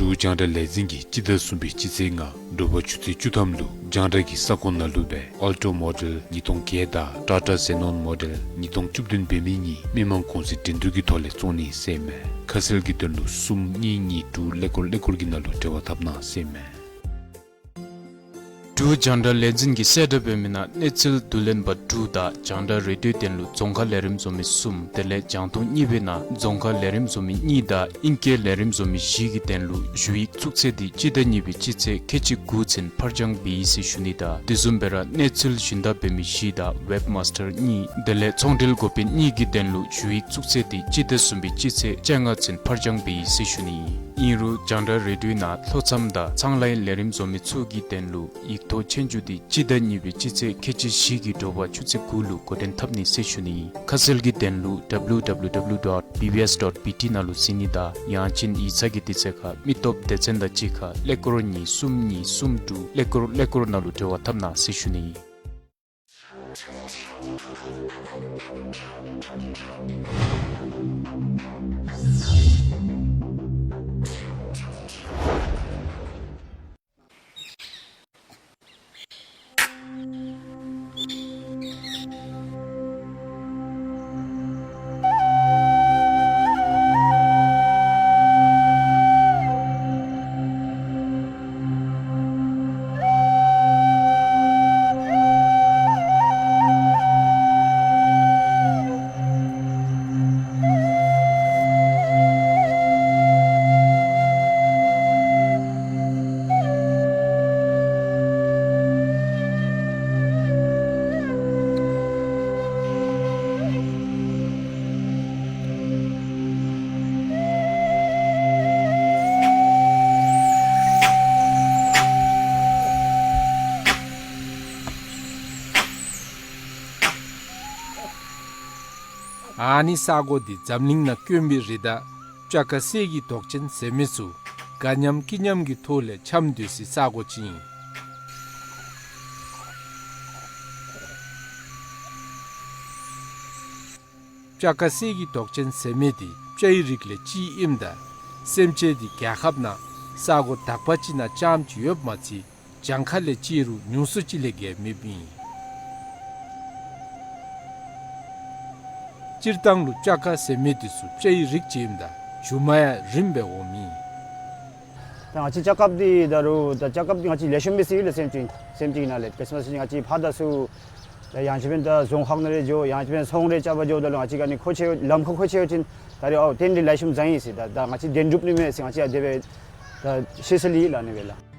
འབྲུག་རྒྱང་བསྒྲགས་ལས་འཛིན་གྱིས་སྤྱི་ཟླ་གསུམ་པའི་སྤྱི་ཚེས་ལྔ་དྲོ་པ་ཆུ་ཚོད་བཅུ་ཐམ་ལུ་རྒྱང་བསྒྲགས་ཀྱི་ས་ཁོངས་ནང་ལུ་སྦེ་ཨལ་ཊོ་མོ་ཌེལ་ཉིས་སྟོང་བརྒྱད་དང་ཊ་ཊ་ཛེ་ནོན་མོ་ཌེལ་ཉིས་སྟོང་བཅུ་བདུན་འབད་མི་གཉིས་མི་མང་གུང་སེང་འགྲན་བསྡུར་གྱི་ཐོག་ལས་བཙོང་ནི་ཟེར་ཨིན་མས། ཁ་གསལ་གྱི་དོན་ལུ་གསུམ་གཉིས་གཉིས་དྲུག་ཀླད་ཀོར་ཀླད་ཀོར་གྱི་ནང་ལུ་འབྲེལ་བ་འཐབ་གནང་ཟེར་ཨིན་མས། འབྲུག་རྒྱང་བསྒྲགས་ལས་འཛིན་གྱིས་གསལ་བསྒྲགས་འབད་མི་ནང་གནས་ཚུལ་བསྡུ་ལེན་པ་དྲུག་དང་རྒྱང་བསྒྲགས་རེ་ཌིའོ་དོན་ལུ་རྫོང་ཁ་ལས་རིམ་བཟོ་མི་གསུམ། དེ་ལས་རྒྱང་མཐོང་གཉིས་པའི་ནང་རྫོང་ཁ་ལས་རིམ་བཟོ་མི་གཉིས་དང་ཨིང་སྐད་ལས་རིམ་བཟོ་མི་བཞི་གི་དོན་ལུ་ཞུ་ཡིག་བཙུགས་ཚད་འདི་སྤྱི་ཟླ་གཉིས་པའི་སྤྱི་ཚེས་ཁལ་གཅིག་དགུ་ཚུན་ཕར་འགྱངས་འབད་ཡི་ཟེར་ཞུ་ནི་དང་དེ་བཟུམ་སྦེ་ར་གནས་ཚུལ་ཞུན་དག་འབད་མི་བཞི་དང་ཝེབ་མཱས་ཊར་གཉིས། དེ་ལས་ཚོང་འབྲེལ་འགོ་དཔོན་གཉིས་ཀྱི་དོན་ལུ་ཞུ་ཡིག་བཙུགས་ཚད་འདི་སྤྱི་ཟླ་གསུམ་པའི་སྤྱི་ཚེས་བཅོ་ལྔ་ཚུན་ཕར་འགྱངས་འབད་ཡི་ཟེར་ཞུ་ནི། ཨིན་རུང་རྒྱང་བསྒྲགས་རེ་ཌིའོ་ནང་ལྷོ་མཚམས་དང་ཚང་ལའི་ལས་རིམ་བཟོ་མི་ཚུ་གི་དོན་ལུ་ཡིག་ཐོག་ཆོས་རྒྱུགས་འདི་སྤྱི་ཟླ་གཉིས་པའི་སྤྱི་ཚེས་ཁལ་གཅིག་བཞི་གི་དྲོ་པ་ཆུ་ཚོད་དགུ་ལུ་འགོ་འདྲེན་འཐབ་ནི་ཟེར་ཞུ་ནི། ཁ་གསལ་གྱི་དོན་ལུ་W W W dot B B S dot B T ནང་ལུ་གཟིགས་ནི་དང་ཡང་ཅིན་ཡིག་ཚང་གི་དུས་ཚོད་ཁར་མི་སྟོབས་སྡེ་ཚན་དང་གཅིག་ཁར་ཀླད་ཀོར་གཉིས་གསུམ་གཉིས་གསུམ་དྲུག་ཀླད་ཀོར་ཀླད་ཀོར་ནང་ལུ་འབྲེལ་བ་འཐབ་གནང་ཟེར་ཞུ་ནི། ཨ་ནི་ས་གོ་འདི་འཛམ་གླིང་ནང་དཀོན་པའི་རི་དྭགས་སྤྱ་ཀ་གསེར་གྱི་མདོག་ཅན་ཟེར་མི་ཚུ་དགའ་ཉམས་སྐྱིད་ཉམས་ཀྱི་ཐོག་ལས་འཁྱམས་སྡོད་སའི་ས་གོ་ཅིག་ཨིན། སྤྱ་ཀ་གསེར་གྱི་མདོག་ཅན་ཟེར་མི་འདི་སྤྱའི་རིགས་ལས་གཅིག་ཨིནམ་ད་སེམས་ཅན་འདི་རྒྱལ་ཁབ་ནང་ས་གོ་དག་པ་ཅིག་ནང་རྐྱངམ་ཅིག་ཡོདཔ་མ་ཚད་གྱངས་ཁ་ལས་བརྩིས་རུང་ཉུང་སུ་ཅིག་ལས་བརྒལ་མེདཔ་ཨིན། སྤྱིར་བཏང་ལུ་སྤྱ་ཀ་ཟེར་མི་འདི་ཚུ་སྤྱའི་རིགས་ཅིག་ཨིནམ་ད་རྒྱུ་མ་ཡང་རིངམ་སྦེ་འོངམ་ཨིན། ད་ང་བཅས་སྤྱ་ཀ་འདི་ད་རུང་ད་སྤྱ་ཀ་འདི་ང་བཅས་ལེགས་ཤོམ་སྦེ་ཟེར་ཡོད་ལགས། སེམས་ཅན་སེམས་ཅན་ནང་ལས་དཔེ་མ་ཚད་ང་བཅས་ཕར་ད་ཚུར་ད་ཡང་ཅིན་ད་རྫོང་ཁག་ནང་རེ་འགྱོ་ཡང་ཅིན་ཚོང་རེ་རྐྱབ་པར་འགྱོཝ་ད་ལུ་ང་བཅས་ཀྱི་ཨ་ནི་མཁོ་ཆས་ལམ་ཁར་མཁོ་ཆས་ཡོད་ཅིན་ད་རེ་ཨའོ་ཏན་ཏན་ལེགས་ཤོམ་བཟའ་ཡི་ཟེར། ད་ད་ང་བཅས་དོན་གྲུབ་ནི་མས་ཟེར་ང་བཅས་ཡང་དེ་སྦེ་ད་ཤེས་ས་ལས་ལགས་ཨ་ནི་སྦེ་ལགས།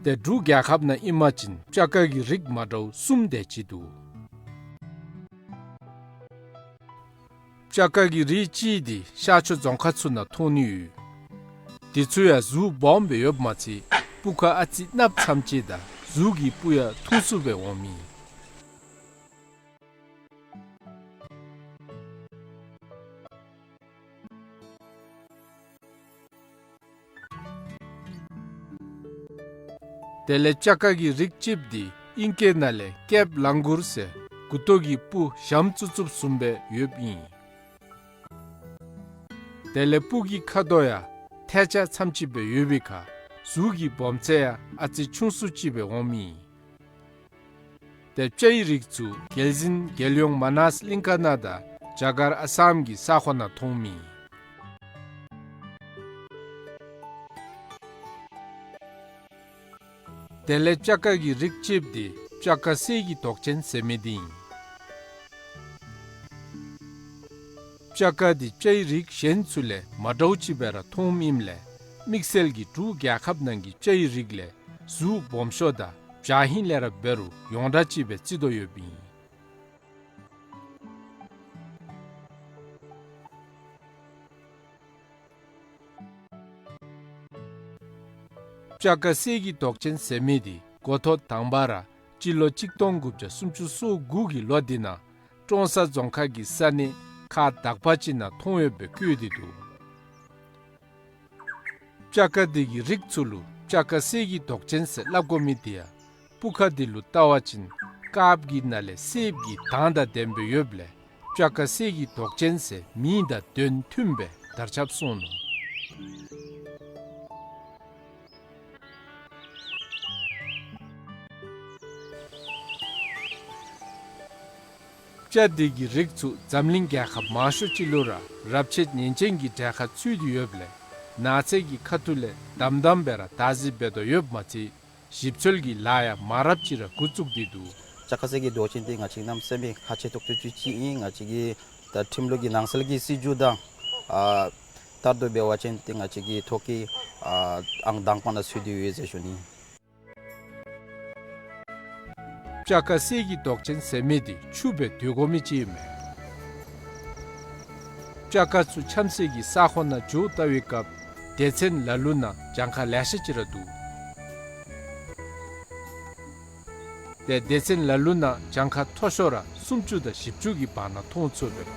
ཏེ་འབྲུག་རྒྱལ་ཁབ་ནང་ཨིན་པ་ཅིན་སྤྱ་ཀ་གི་རིགས་མ་འདྲཝ་གསུམ་དེ་ཅིག་འདུག། སྤྱ་ཀ་གི་རིགས་གཅིག་འདི་ཤར་ཕྱོགས་རྫོང་ཁག་ཚུ་ནང་མཐོང་ནི་ཡོད། དེ་ཚུ་ཡང་གཟུགས་སྦོམ་སྦེ་ཡོདཔ་མ་ཚད་སྤུ་ཁ་ཨ་ཙི་གནགཔོ་ཙམ་ཅིག་དང་གཟུགས་ཀྱི་སྤུ་ཡང་ཐུང་སུ་སྦེ་འོངམ་ཨིན། དེ་ལས་སྤྱ་ཀ་གི་རིགས་གཅིགཔོ་འདི་ཨིང་སྐད་ནང་ལས་ཀེབ་ལང་གུར་ཟེར་མགུ་ཏོ་གི་སྤུ་ཞྭམོ་བཙུགས་བཙུགསཔ་བཟུམ་སྦེ་ཡོདཔ་ཨིན། དེ་ལས་སྤུ་གི་ཁ་དོག་ཡང་ཐལ་ཆ་ཙམ་ཅིག་སྦེ་ཡོད་པའི་ཁར་གཟུགས་ཀྱི་སྦོམ་ཚད་ཡང་ཨ་ཙི་ཆུང་སུ་ཅིག་སྦེ་འོངམ་ཨིན། ཏེ་སྤྱའི་རིགས་ཚུ་རྒྱལ་འཛིན་རྒྱལ་ཡོངས་མ་ནཱས་གླིང་ཁ་ནང་དང་རྒྱ་གར་ཨ་སམ་གྱི་ས་ཁོངས་ནང་མཐོངམ་ཨིན། དེ་ལས་སྤྱ་ཀ་གི་རིགས་གཅིགཔོ་འདི་སྤྱ་ཀ་གསེར་གྱི་མདོག་ཅན་ཟེར་མི་འདི་ཨིན། སྤྱ་ཀ་འདི་སྤྱའི་རིགས་གཞན་ཚུ་ལས་མ་འདྲཝ་ཅིག་སྦེ་ར་མཐོངམ་ཨིནམ་ལས་དམིགས་བསལ་གྱིས་འབྲུག་རྒྱལ་ཁབ་ནང་གི་སྤྱའི་རིགས་ལས་གཟུགས་སྦོམ་ཤོས་དང་བྱ་ཧིང་ལས་ར་འབད་རུང་ཡོངས་གྲགས་ཅིག་སྦེ་བརྩི་དོ་ཡོདཔ་ཨིན། སྤྱ་ཀ་གསེར་གྱི་མདོག་ཅན་ཟེར་མི་འདི་འགོ་ཐོག་དང་པ་ར་སྤྱི་ལོ་གཅིག་སྟོང་དགུ་བརྒྱ་སུམ་ཅུ་སོ་དགུ་གི་ལོ་འདི་ནང་ཀྲོང་གསར་རྫོང་ཁག་གི་ས་གནས་ཁག་དག་པ་ཅིག་ནང་མཐོང་ཡོདཔ་སྦེ་བཀོད་དེ་འདུག། སྤྱ་ཀ་འདི་གི་རིགས་ཚུ་ལུ་སྤྱ་ཀ་གསེར་གྱི་མདོག་ཅན་ཟེར་སླབ་དགོ་མི་འདི་ཡང་སྤུ་ཁ་འདི་ལུ་བལྟ་བ་ཅིན་དཀརཔོ་གི་ནང་ལས་སེརཔོ་གི་མདངས་དང་ལྡནམ་སྦེ་ཡོདཔ་ལས་སྤྱ་ཀ་གསེར་གྱི་མདོག་ཅན་ཟེར་མིང་དང་དོན་མཐུནམ་སྦེ་དར་ཁྱབ་སོང་ནུག། སྤྱ་འདི་གི་རིགས་ཚུ་འཛམ་གླིང་རྒྱལ་ཁབ་མང་ཤོས་ཅིག་ལུ་ར་རབས་ཆད་ཉེན་ཅན་གྱི་གྲལ་ཁར་ཚུད་དེ་ཡོདཔ་ལས་ ནགས་ཚལ་གྱི་ཁ་ཐུག་ལས་དམ་དམ་སྦེ་ར་བདག་འཛིན་འབད་དོ་ཡོདཔ་མ་ཚད་ཞིབ་འཚོལ་གྱི་ལཱ་ཡང་མང་རབས་ཅིག་ར་འགོ་བཙུགས་ཏེ་འདུག། ལྕགས་ཁ་གསེར་གྱི་མདོག་ཅན་འདི་ང་བཅས་གནམ་མེད་ས་མེད་ཁག་ཆེ་ཏོག་ཏོ་ཅིག་ཅིག་ཨིན། ང་བཅས་ཀྱི་ད་ཁྲིམས་ལུགས་ཀྱི་ནང་གསལ་གྱི་སྲིད་བྱུས་དང་ཨ་ལྟར་དུ་འབད་བ་ཅིན་ཏེ་ང་བཅས་ཀྱི་ཐོག་ཁར་ཨ་ཨང་དང་པ་ནང་ཚུད་དེ་ཡོད་ཟེར་ཞུ་ནི། ལྕགས་ཁ་གསེར་གྱི་མདོག་ཅན་ཟེར་མི་འདི་ཆུ་སྦེ་སྡོད་དགོ་མི་ཅིག་ཨིན་མས། ལྕགས་ཁ་ཚུ་ཆམ་སེལ་གྱི་ས་ཁོངས་ནང་འགྱོ་བལྟ་བའི་སྐབས་སྡེ་ཚན་ལ་ལུ་ནང་གྱངས་ཁ་ལེ་ཤ་ཅིག་ར་འདུག། ཏེ་སྡེ་ཚན་ལ་ལུ་ནང་གྱངས་ཁ་མཐོ་ཤོས་ར་སུམ་ཅུ་དང་བཞི་བཅུ་གི་བར་ན་མཐོང་ཚུགས་པས།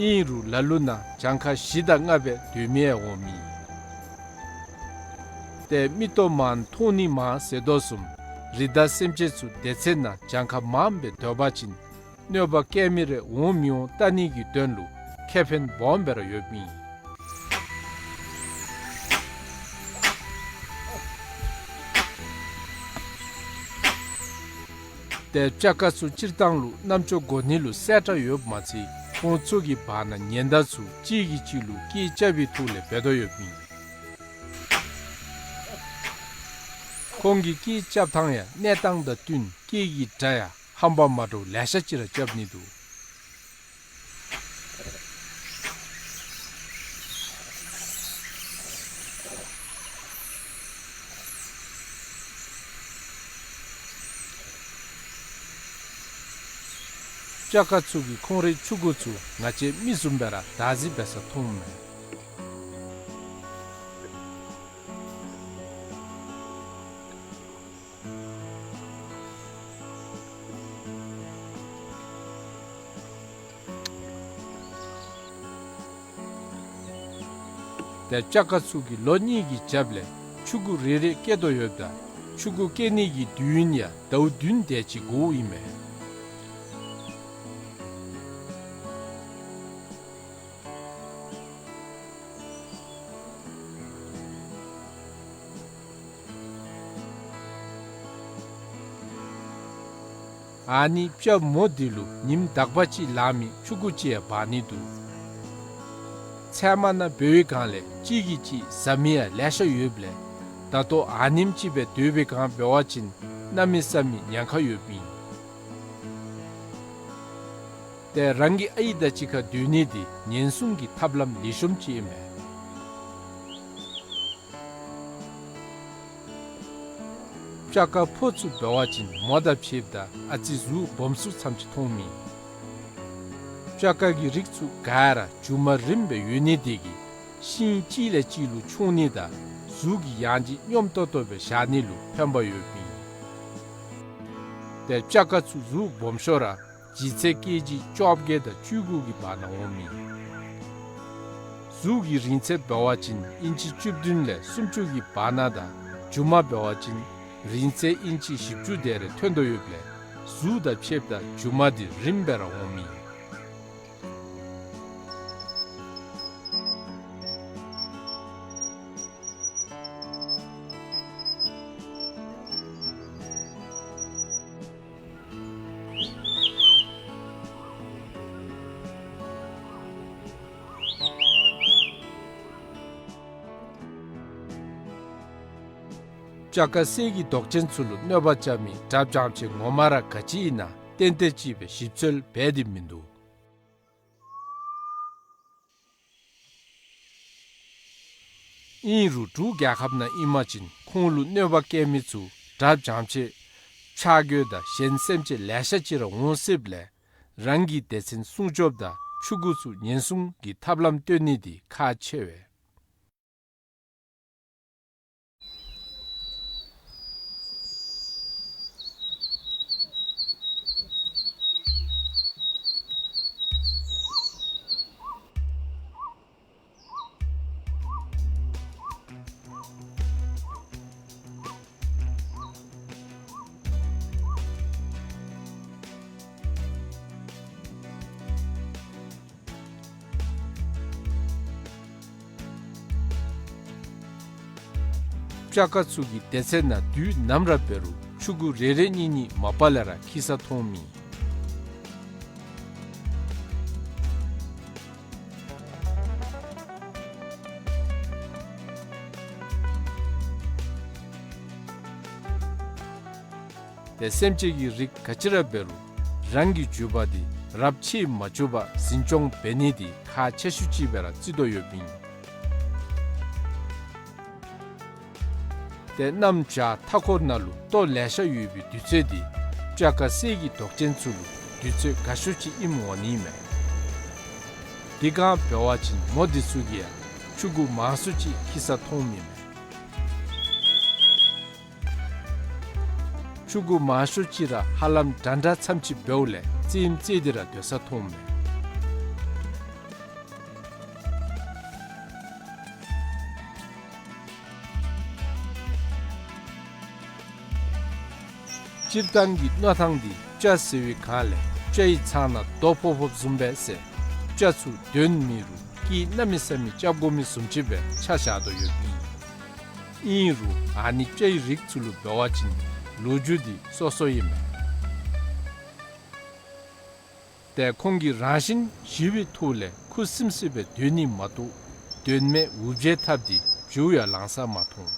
ཨིན་རུང་ལ་ལུ་ནང་གྱངས་ཁ་བཞི་དང་ལྔ་སྦེ་སྡོད་མི་ཡང་འོང་མི། ཏེ་མིག་ཏོ་མང་མཐོང་ནི་མང་ཟེར་དོ་བཟུམ་རི་དྭགས་སེམས་ཅན་ཚུ་སྡེ་ཚན་ནང་གྱངས་ཁ་མངམ་སྦེ་སྡོད་པ་ཅིན་གནོད་པ་བཀལ་མི་རེ་འོང་མི་འོང་བལྟ་ནི་གི་དོན་ལུ་ཁེ་ཕན་སྦོམ་སྦེ་ར་ཡོདཔ་ཨིན། ཏེ་ལྕགས་ཁ་ཚུ་སྤྱིར་བཏང་ལུ་རྣམ་ཅོ་གོ་ནི་ལུ་གསལ་དྲགས་ཡོདཔ་མ་ཚད་ཁོང་ཚུ་གི་བར་ན་ཉེན་བརྡ་ཚུ་གཅིག་གིས་གཅིག་ལུ་སྐད་རྐྱབ་པའི་ཐོག་ལས་འབད་དོ་ཡོདཔ་ཨིན། ཁོང་གི་སྐད་རྐྱབ་ཐངས་ཡང་གནས་སྟངས་དང་བསྟུན་སྐད་ཀྱི་སྒྲ་ཡང་ཧམ་པ་མ་འདྲཝ་ལེ་ཤ་ཅིག་ར་རྐྱབ་ནི་འདུག། ལྕགས་ཁ་ཚུ་གིས་ཁོང་རའི་ཕྲུ་གུ་ཚུ་ང་བཅས་མི་བཟུམ་སྦེ་ར་བདག་འཛིན་འབད་ས་མཐོངམ་མས། ཏེ་ལྕགས་ཁ་ཚུ་གིས་ལོ་གཉིས་ཀྱི་རྒྱབ་ལས་ཕྲུ་གུ་རེ་རེ་སྐྱེ་དོ་ཡོདཔ་ད་ཕྲུ་གུ་སྐྱེ་ནི་གི་དུས་ཡུན་ཡང་ཟླཝ་བདུན་དེ་ཅིག་འགོརཝ་ཨིན་མས། ཨ་ནི་སྤྱ་མོ་འདི་ལུ་ཉིནམ་དག་པ་ཅིག་ལང་མི་ཕྲུ་གུ་ཅིག་ཡང་འབག་ནི་འདུག། ཚལ་མ་ནང་འབད་བའི་སྒང་ལས་གཅིག་གིས་གཅིག་བཟའ་མི་ཡང་ལེ་ཤ་ཡོདཔ་ལས་ད་ལྟོ་ཨ་ནེམ་ཅིག་སྦེ་སྡོད་པའི་སྒང་འབད་བ་ཅིན་གནམ་མེད་ས་མེད་ཉེན་ཁ་ཡོདཔ་ཨིན། ཏེ་རང་གི་ཨའི་དང་གཅིག་ཁར་སྡོད་ནི་འདི་ཉེན་སྲུང་གི་ཐབས་ལམ་ལེགས་ཤོམ་ཅིག་ཨིན་མས། ལྕགས་ཁ་ཕོ་ཚུ་འབད་བ་ཅིན་མོ་དང་ཕྱདཔ་ད་ཨ་ཙི་གཟུགས་སྦོམ་སུ་ཙམ་ཅིག་མཐོང་མི། ལྕགས་ཁ་གི་རིགས་ཚུ་ག་ར་མཇུག་མ་རིངམ་སྦེ་ཡོད་ནི་དེ་གིས་ཤིང་གཅིག་ལས་གཅིག་ལུ་མཆོང་ནི་དང་གཟུགས་ཀྱི་ཡང་ལྗིད་སྙོམས་ཏོག་ཏོ་སྦེ་བཞག་ནི་ལུ་ཕན་པ་ཡོདཔ་ཨིན། ཏེ་ལྕགས་ཁ་ཚུ་གཟུགས་སྦོམ་ཤོས་ར་ལྗིད་ཚད་ཀེ་ཇི་བཅོ་བརྒྱད་དང་བཅུ་དགུ་གི་བར་ན་འོང་མི། གཟུགས་ཀྱི་རིང་ཚད་འབད་བ་ཅིན་ཨིན་ཅི་བཅུ་བདུན་ལས་སུམ་ཅུ་གི་བར་ན་དང་མཇུག་མ་འབད་བ་ཅིན་རིང་ཚད་ཨིན་ཅི་བཞི་བཅུ་དེ་རེ་ཐོན་དོ་ཡོདཔ་ལས་གཟུགས་དང་ཕྱདཔ་ད་མཇུག་མ་འདི་རིངམ་སྦེ་ར་འོང་མི། ལྕགས་ཁ་གསེར་གྱི་མདོག་ཅན་ཚུ་ལུ་གནོད་པ་རྐྱབ་མི་དྲགཔ་ལྗང་ཆེ་ངོ་མ་ར་ག་ཅི་ཨིན་ན་ཏན་ཏན་ཅིག་སྦེ་ཞིབ་འཚོལ་འབད་དེ་མིན་འདུག། ཨིན་རུང་འབྲུག་རྒྱལ་ཁབ་ནང་ཨིན་པ་ཅིན་ཁོང་ལུ་གནོད་པ་བཀལ་མི་ཚུ་དྲགཔ་ལྗང་ཆེ་ཕྱག་གཡོག་དང་གཞན་སེམས་ཅན་ལེ་ཤ་ཅིག་ར་འོང་སྲིདཔ་ལས་རང་གི་སྡེ་ཚན་སྲུང་སྐྱོབ་དང་ཕྲུ་གུ་ཚུ་ཉེན་སྲུང་གི་ཐབས་ལམ་སྟོན་ནི་འདི་ཁག་ཆེ་བས། ལྕགས་ཁ་ཚུ་གི་སྡེ་ཚན་ནང་དུས་ནམ་ར་འབད་རུང་ཕྲུ་གུ་རེ་རེ་གཉིས་གཉིས་མ་པ་ལས་ར་འཁྱིད་ས་མཐོང་མི། ཏེ་སེམས་ཅན་གྱི་རིགས་ག་ཅི་ར་འབད་རུང་རང་གི་རྒྱུད་པ་འདི་རབས་ཕྱིས་མ་བཅུག་པར་འཛིན་སྐྱོང་འབད་ནི་འདི་ཁག་ཆེ་ཤོས་ཅིག་སྦེ་ར་བརྩི་དོ་ཡོདཔ་ཨིན། ཏེ་གནམ་བྱཱར་མཐའ་འཁོར་ནང་ལུ་ལྟོ་ལེ་ཤ་ཡོད་པའི་དུས་ཚོད་འདི་སྤྱ་དཀར་གསེར་གྱི་མདོག་ཅན་ཚུ་ལུ་དུས་ཚོད་དགའ་ཤོས་ཅིག་ཨིནམ་འོང་ནི་མས། དེ་སྒང་འབད་བ་ཅིན་མོ་འདི་ཚུ་གིས་ཡང་ཕྲུ་གུ་མང་སུ་ཅིག་སྐྱེ་ས་མཐོངམ་ཨིན་མས། ཕྲུ་གུ་མང་ཤོས་ཅིག་ར་ཧ་ལམ་འདྲན་འདྲ་ཙམ་ཅིག་འབདཝ་ལས་རྩེདམོ་རྩེ་སྟེ་ར་སྡོད་ས་མཐོངམ་མས། སྤྱིར་བཏང་གི་མནོ་ཐངས་འདི་སྤྱ་ཟེར་བའི་སྒང་ལས་སྤྱའི་ཚང་ནང་རྡོ་ཕོག་ཕོགཔ་བཟུམ་སྦེ་ཟེར་སྤྱ་ཚུ་གདོན་མེད་རུང་སྐད་གནམ་མེད་ས་མེད་རྐྱབ་དགོ་མི་བཟུམ་ཅིག་སྦེ་ཆ་བཞག་དོ་ཡོདཔ་ཨིན། ཨིན་རུང་ཨ་ནི་སྤྱའི་རིགས་ཚུ་ལུ་འབད་བ་ཅིན་ལོ་རྒྱུས་འདི་སོ་སོ་ཨིན་མས། ཏེ་ཁོང་གིས་རང་བཞིན་ཞི་བའི་ཐོག་ལས་ཁུ་སིམ་སིམ་སྦེ་སྡོད་ནི་མ་གཏོགས་དོན་མེད་འུར་བྱེལ་འཐབ་སྟེ་རྒྱུག་ཡང་ལང་ས་མ་མཐོང་།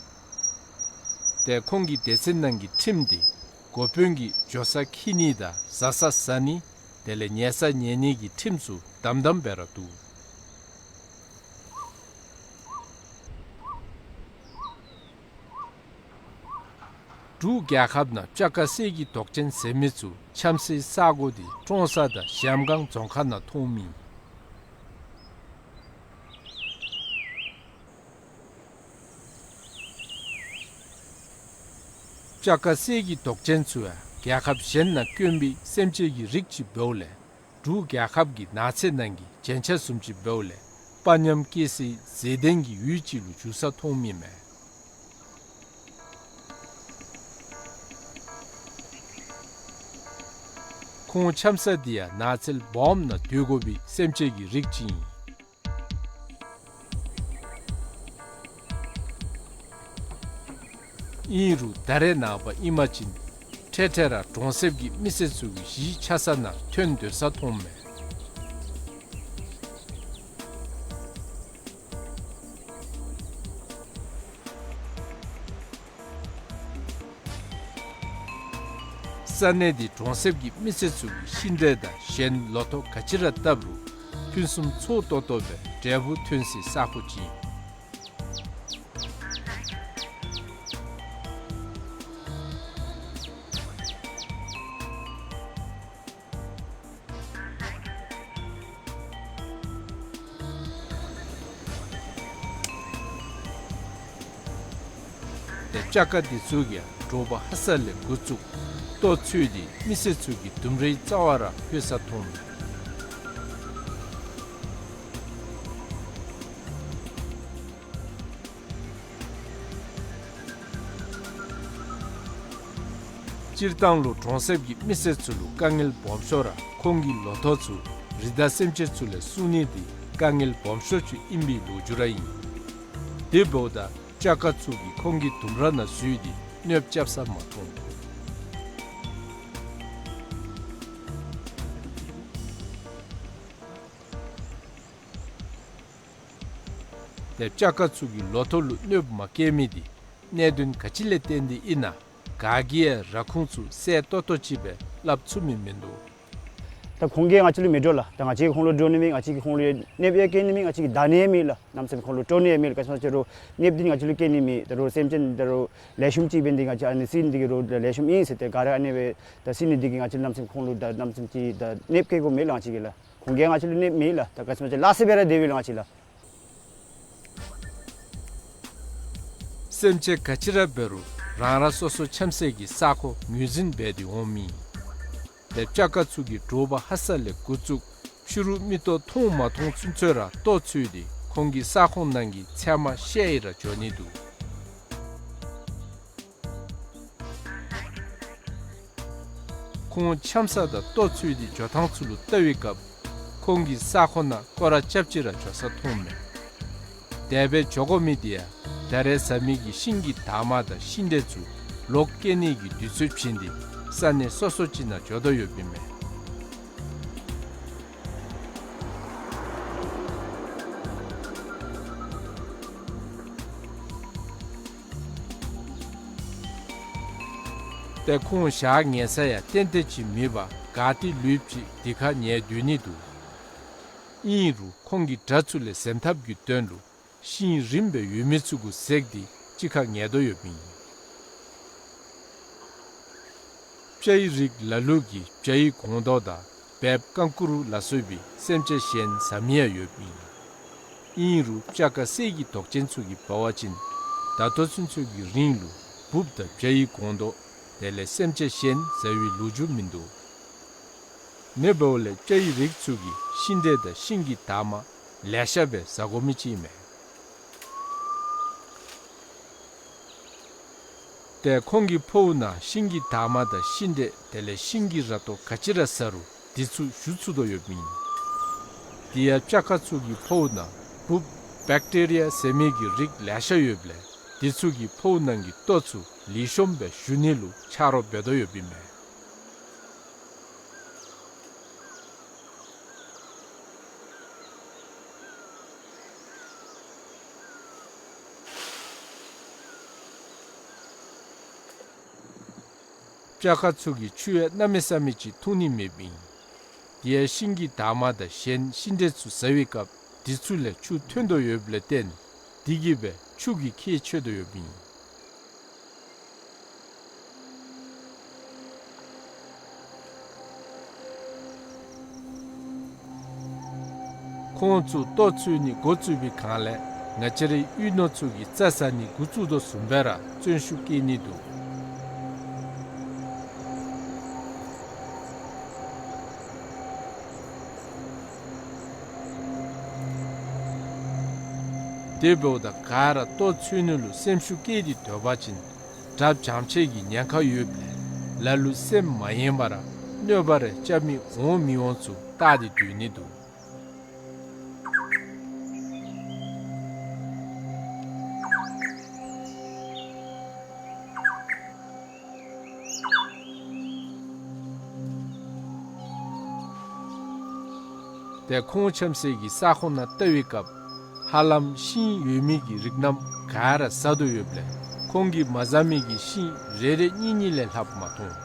ཏེ་ཁོང་གི་སྡེ་ཚན་ནང་གི་ཁྲིམས་འདི་འགོ་དཔོན་གྱིས་འགྱོ་ས་འཁྱིད་ནི་དང་བཟའ་ས་བཟའ་ནི་དེ་ལས་ཉལ་ས་ཉལ་ནི་གི་ཁྲིམས་ཚུ་དམ་དམ་སྦེ་ར་འདུག། འབྲུག་རྒྱལ་ཁབ་ནང་སྤྱ་དཀར་གསེར་གྱི་མདོག་ཅན་ཟེར་མི་ཚུ་འཁྱམ་སའི་ས་གོ་འདི་ཀྲོང་གསར་དང་གཞལམ་སྒང་རྫོང་ཁག་ནང་མཐོངམ་ཨིན། སྤྱ་དཀར་གསེར་གྱི་མདོག་ཅན་ཚུ་ཡང་རྒྱལ་ཁབ་གཞན་ནང་དཀོན་པའི་སེམས་ཅན་གྱི་རིགས་ཅིག་འབདཝ་ལས་འབྲུག་རྒྱལ་ཁབ་ཀྱི་ནགས་ཚལ་ནང་གི་རྒྱན་ཆ་བཟུམ་ཅིག་འབདཝ་ལས་དཔའ་ཉམས་སྐྱེ་སའི་མཛེས་ལྡན་གྱི་ཡུལ་ཅིག་ལུ་འགྱུར་ས་མཐོངམ་ཨིན་མས། ཁོང་འཁྱམ་ས་འདི་ཡང་ནགས་ཚལ་སྦོམ་ནང་སྡོད་དགོ་པའི་སེམས་ཅན་གྱི་རིགས་ཅིག་ཨིན། ཨིན་རུང་ད་རེས་ནངས་པ་ཨིན་པ་ཅིན་འཕྲལ་འཕྲལ་ར་གྲོང་གསེབ་ཀྱི་མི་སེར་ཚུ་གི་གཞིས་ཆགས་ས་ནང་ཐོན་སྡོད་ས་མཐོངམ་མས། ས་གནས་འདི་གྲོང་གསེབ་ཀྱི་མི་སེར་ཚུ་གིས་ཤིང་འབྲས་དང་གཞན་ལོ་ཐོག་ག་ཅི་ར་བཏབ་རུང་ཕུན་སུམ་ཚོགས་ཏོག་ཏོ་སྦེ་འབྲས་བུ་ཐོན་སའི་ས་ཁོངས་ཅིག་ཨིན། ཏེ་སྤྱ་དཀར་འདི་ཚུ་གིས་དྲོ་པ་ཧ་སག་ལས་འགོ་བཙུགས་ལྟོ་འཚོལ་ཏེ་མི་སེར་ཚུ་གི་ལྡུམ་རའི་རྩ་བར་ལྷོད་ས་མཐོངམ་མས། སྤྱིར་བཏང་ལུ་གྲོང་གསེབ་ཀྱི་མི་སེར་ཚུ་ལུ་དཀའ་ངལ་སྦོམ་ཤོས་ར་ཁོང་གི་ལོ་ཐོག་ཚུ་རི་དྭགས་སེམས་ཅན་ཚུ་ལས་སྲུང་ནི་འདི་དཀའ་ངལ་སྦོམ་ཤོས་ཅིག་ཨིན་པའི་ལོ་རྒྱུས་ར་ཨིན། དེ་འབདཝ་ད་སྤྱ་དཀར་ཚུ་གིས་ཁོང་གི་ལྡུམ་ར་ནང་འཛུལ་ཏེ་གནོདཔ་རྐྱབ་ས་མ་མཐོང་། ཏེ་སྤྱ་དཀར་ཚུ་གིས་ལོ་ཐོག་ལུ་གནོདཔ་མ་བཀལ་མི་འདི་གནད་དོན་ག་ཅི་ལས་བརྟེན་ཏེ་ཨིན་ན་ག་གིས་ཡང་ར་ཁུངས་ཚུ་གསལ་ཏོག་ཏོ་ཅིག་སྦེ་སླབ་ཚུགས་མི་མིན་འདུག། ད་ཁོང་གིས་ང་བཅས་ལུ་མི་འདྲོག་ལགས། ད་ང་བཅས་ཀྱིས་ཁོང་ལུ་འདྲོག་ནི་མེད། ང་བཅས་ཀྱིས་ཁོང་ལུ་གནོདཔ་ཡང་བཀལ་ནི་མེད། ང་བཅས་ཀྱིས་བརྡུང་ནི་ཡང་མེད་ལགས། གནམ་མེད་ས་མེད་ཁོང་ལུ་དཀྲོག་ནི་ཡང་མེད་ལགས། ག་ཅི་སྨོ་ཟེར་རུང་གནོདཔ་འདི་ང་བཅས་ལུ་བཀལ་ནི་མེད། ད་རུང་སེམས་ཅན་ད་རུང་ལེགས་ཤོམ་ཅིག་འབད་ནི་འདི་ང་བཅས་ཨ་ནི་ཟེར་ནི་འདི་གི་རུང་ལེགས་ཤོམ་ཨིན་ཟེར་ཏེ་ག་ར་ཨ་ནི་སྦེ་ད་ཟེར་ནི་འདི་གིས་ང་བཅས་གནམ་མེད་ས་མེད་ཁོང་ལུ་ད་གནམ་མེད་ས་མེད་ཅིག་ད་གནོདཔ་བཀལ་དགོཔ་མེད་ལགས། ང་བཅས་ཀྱིས་ལགས། ཁོང་གིས་ང་བཅས་ལུ་གནོདཔ་མེད་ལགས། ད་ག་ཅི་སྨོ་ཟེར་ལཱ་སེ་སྦེ་ར་སྡོད་པས་ལགས་ང་བཅས་ལགས། སེམས་ཅན་ག་ཅི་ར་འབད་རུང་རང་རང་སོ་སོ་འཁྱམ་སའི་གི་ས་ཁོངས་ངོས་འཛིན་འབད་དེ་འོངམ་ཨིན། ཏེ་སྤྱ་དཀར་ཚུ་གིས་དྲོ་པ་ཧ་སག་ལས་འགོ་བཙུགས་ཕྱི་རུ་མིག་ཏོ་མཐོང་མ་མཐོང་ཚུན་ཚོད་ར་ལྟོ་འཚོལ་ཏེ་ཁོང་གི་ས་ཁོངས་ནང་གི་ཚལ་མ་བཤལ་ཡི་ར་འགྱོ་ནི་འདུག། ཁོང་འཁྱམ་ས་དང་ལྟོ་འཚོལ་ཏེ་འགྱོ་ཐངས་ཚུ་ལུ་བལྟ་བའི་སྐབས་ཁོང་གི་ས་ཁོངས་ནང་སྐོར་ར་རྐྱབ་ཅིག་ར་འགྱོ་ས་མཐོངམ་མས། དེ་སྦེ་འགྱོ་དགོ་མི་འདི་ཡང་ད་རེས་བཟའ་མི་གི་ཤིང་གི་འདབ་མ་དང་ཤིང་འབྲས་ཚུ་ལོག་སྐྱེ་ནི་གི་དུས་ཚོད་བྱིན་ཏེ་ས་གནས་སོ་སོ་ཅིག་ནང་འགྱོ་དོ་ཡོདཔ་ཨིན་མས། ཏེ་ཁོང་ཞག་ཉལ་ས་ཡང་ཏན་ཏན་ཅིག་མེད་པར་ག་ཏེ་ལུསཔ་ཅིག་དེ་ཁར་ཉལ་སྡོད་ནི་འདུག། ཨིན་རུང་ཁོང་གི་དགྲ་ཚུ་ལས་གཟན་ཐབས་ཀྱི་དོན་ལུ་ཤིང་རིངམ་སྦེ་ཡོད་མི་ཚུ་གུ་འཛེགས་ཏེ་གཅིག་ཁར་ཉལ་དོ་ཡོདཔ་ཨིན། སྤྱ་ཡི་རིགས་ལ་ལུ་གིས་སྤྱ་ཡི་སྒོང་རྡོག་དང་བེབ་ཀང་ཀུ་རུ་ལ་སོགས་པའི་སེམས་ཅན་གཞན་ཟ་མི་ཡང་ཡོདཔ་ཨིན། ཨིན་རུང་སྤྱ་ཁ་གསེར་གྱི་མདོག་ཅན་ཚུ་གིས་འབད་བ་ཅིན་ད་ལྟོ་ཚུན་ཚོད་ཀྱི་རིང་ལུ་འབུཔ་དང་སྤྱ་ཡི་སྒོང་རྡོག་དེ་ལས་སེམས་ཅན་གཞན་ཟ་བའི་ལོ་རྒྱུས་མིན་འདུག། མེན་པའོ་ལས་སྤྱ་ཡི་རིགས་ཚུ་གིས་ཤིང་འབྲས་དང་ཤིང་གི་འདབ་མ་ལེ་ཤ་སྦེ་ཟ་དགོ་མི་ཅིག་མས། ཏེ་ཁོང་གི་ཕོཝ་ནང་ཤིང་གི་འདབ་མ་དང་ཤིང་འབྲས་དེ་ལས་ཤིང་གི་ར་ཏོ་ག་ཅི་ར་ཟ་རུང་དེ་ཚུ་ཞུ་ཚུགས་དོ་ཡོདཔ་ཨིན། དེ་ཡང་སྤྱ་ཁ་ཚུ་གི་ཕོཝ་ནང་འབུཔ་བེཀ་ཊི་རི་ཡ་ཟེར་མི་གི་རིགས་ལེ་ཤ་ཡོདཔ་ལས་དེ་ཚུ་གིས་ཕོཝ་ནང་གི་ལྟོ་ཚུ་ལེགས་ཤོམ་སྦེ་ཞུ་ནི་ལུ་ཆ་རོགས་འབད་དོ་ཡོདཔ་ཨིན་མས། སྤྱ་ཁ་ཚུ་གིས་ཆུ་ཡང་གནམ་མེད་ས་མེད་ཅིག་འཐུང་ནི་མེདཔ་ཨིན། དེ་ཡང་ཤིང་གི་འདབ་མ་དང་གཞན་ཤིང་འབྲས་ཚུ་ཟ་བའི་སྐབས་དེ་ཚུ་ལས་ཆུ་ཐོན་དོ་ཡོདཔ་ལས་བརྟེན་དེ་གིས་སྦེ་ཆུ་གི་ཁྱད་ཆོད་དོ་ཡོདཔ་ཨིན། ཁོང་ཚུ་ལྟོ་འཚོལ་ནི་འགོ་བཙུགས་པའི་སྒང་ལས་ང་བཅས་རའི་གཡུས་ནོར་ཚུ་གིས་རྩྭ་ཟ་ནི་འགོ་བཙུགས་དོ་བཟུམ་སྦེ་ར་བརྩོན་ཤུགས་བསྐྱེད་ནི་འདུག། དེ་འབདཝ་ད་ག་ར་ལྟོ་འཚོལ་ནི་ལུ་སེམས་ཤུགས་བསྐྱེད་དེ་སྡོད་པ་ཅིན་དགྲ་བྱམས་ཆེ་གི་ཉེན་ཁ་ཡོདཔ་ལས་ལ་ལུ་སེམས་མ་ཡེངས་པར་གནོད་པ་རེ་རྐྱབ་མི་འོང་མི་འོང་ཚུ་བལྟ་སྟེ་སྡོད་ནི་འདུག། ཏེ་ཁོང་འཁྱམ་སའི་གི་ས་ཁོངས་ནང་བལྟ་བའི་སྐབས་ཧ་ལམ་ཤིང་ཡོད་མི་གི་རིགས་རྣམས་ག་ར་ཟ་དོ་ཡོདཔ་ལས་ཁོང་གིས་མ་ཟ་མི་གི་ཤིང་རེ་རེ་གཉིས་གཉིས་ལས་ལྷགཔ་མ་མཐོང་།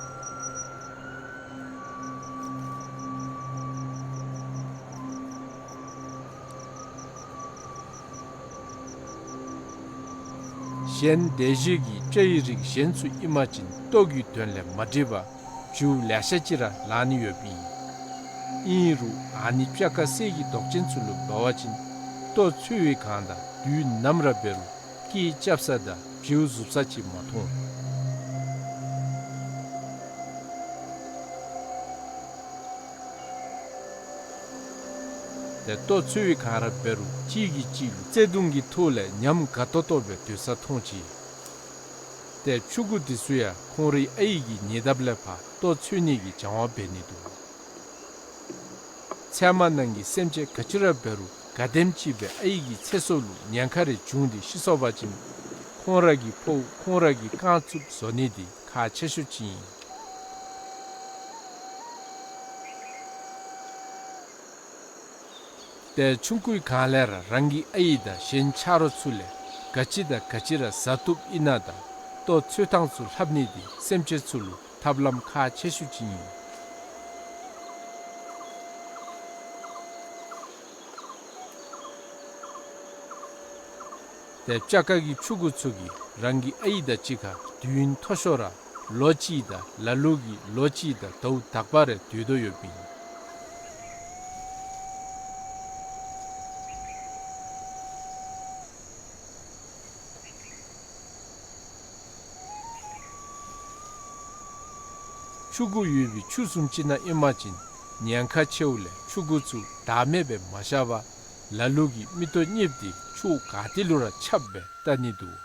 གཞན་དེ་བཞིན་གྱི་སྤྱ་ཡི་རིགས་གཞན་ཚུ་ཨིན་པ་ཅིན་ལྟོ་གི་དོན་ལས་མ་འགྲིག་པར་བྱིའུ་ལེ་ཤ་ཅིག་ར་ལང་ནི་ཡོདཔ་ཨིན། ཨིན་རུང་ཨ་ནི་སྤྱ་ཁ་གསེར་གྱི་མདོག་ཅན་ཚུ་ལུ་འབད་བ་ཅིན་ལྟོ་འཚོལ་བའི་སྒང་དང་དུས་ནམ་ར་འབད་རུང་སྐད་རྐྱབ་ས་དང་བྱིའུ་ཟུག་ས་ཅིག་མ་མཐོང་། ཏེ་ལྟོ་འཚོལ་བའི་སྒང་ར་འབད་རུང་གཅིག་གིས་གཅིག་ལུ་བརྩེ་གདུང་གི་ཐོག་ལས་ཉམས་དགའ་ཏོག་ཏོ་སྦེ་སྡོད་ས་མཐོང་ཅི། ཏེ་ཕྲུ་གུ་དེ་ཚུ་ཡང་ཁོང་རའི་ཨའི་གིས་ཉེ་འདབས་ལས་ཕར་ལྟོ་འཚོལ་ནི་གི་སྦྱང་བ་འབད་ནི་འདུག། ཚལ་མ་ནང་གི་སེམས་ཅན་ག་ཅི་ར་འབད་རུང་ག་དེམ་ཅིག་སྦེ་ཨའི་གི་ཚེ་སྲོག་ལུ་ཉེན་ཁ་རེ་བྱུང་སྟེ་ཤི་སོང་པ་ཅིན་ཁོང་ར་གི་ཕོཝ་ཁོང་ར་གིས་བཀང་ཚུགསཔ་བཟོ་ནི་འདི་ཁག་ཆེ་ཤོས་ཅིག་ཨིན། ཏེ་ཆུང་ཀུའི་སྒང་ལས་ར་རང་གི་ཨའི་དང་གཞན་ཆ་རོགས་ཚུ་ལས་ག་ཅི་དང་ག་ཅི་ར་ཟ་བཏུབ་ཨིན་ན་དང་ལྟོ་འཚོལ་ཐངས་ཚུ་ལྷབ་ནི་འདི་སེམས་ཅན་ཚུ་ལུ་ཐབས་ལམ་ཁག་ཆེ་ཤོས་ཅིག་ཨིན། ཏེ་སྤྱ་ཁ་གི་ཕྲུ་གུ་ཚུ་གིས་རང་གི་ཨའི་དང་གཅིག་ཁར་དུས་ཡུན་མཐོ་ཤོས་ར་ལོ་གཅིག་དང་ལ་ལུ་གིས་ལོ་གཅིག་དང་ཟླཝ་དག་པ་རེ་སྡོད་དོ་ཡོདཔ་ཨིན། ཕྲུ་གུ་ཡོད་པའི་ཆུ་བཟུམ་ཅིག་ནང་ཨིན་པ་ཅིན་ཉེན་ཁ་ཆེཝ་ལས་ཕྲུ་གུ་ཚུ་བདག་མེད་སྦེ་མ་བཞག་པར་ལ་ལུ་གིས་མིག་ཏོ་གཉིསཔ་དེ་ཕྱོགས་ག་ཏེ་ལུ་ར་ཁྱབ་སྦེ་བལྟ་ནི་འདུག།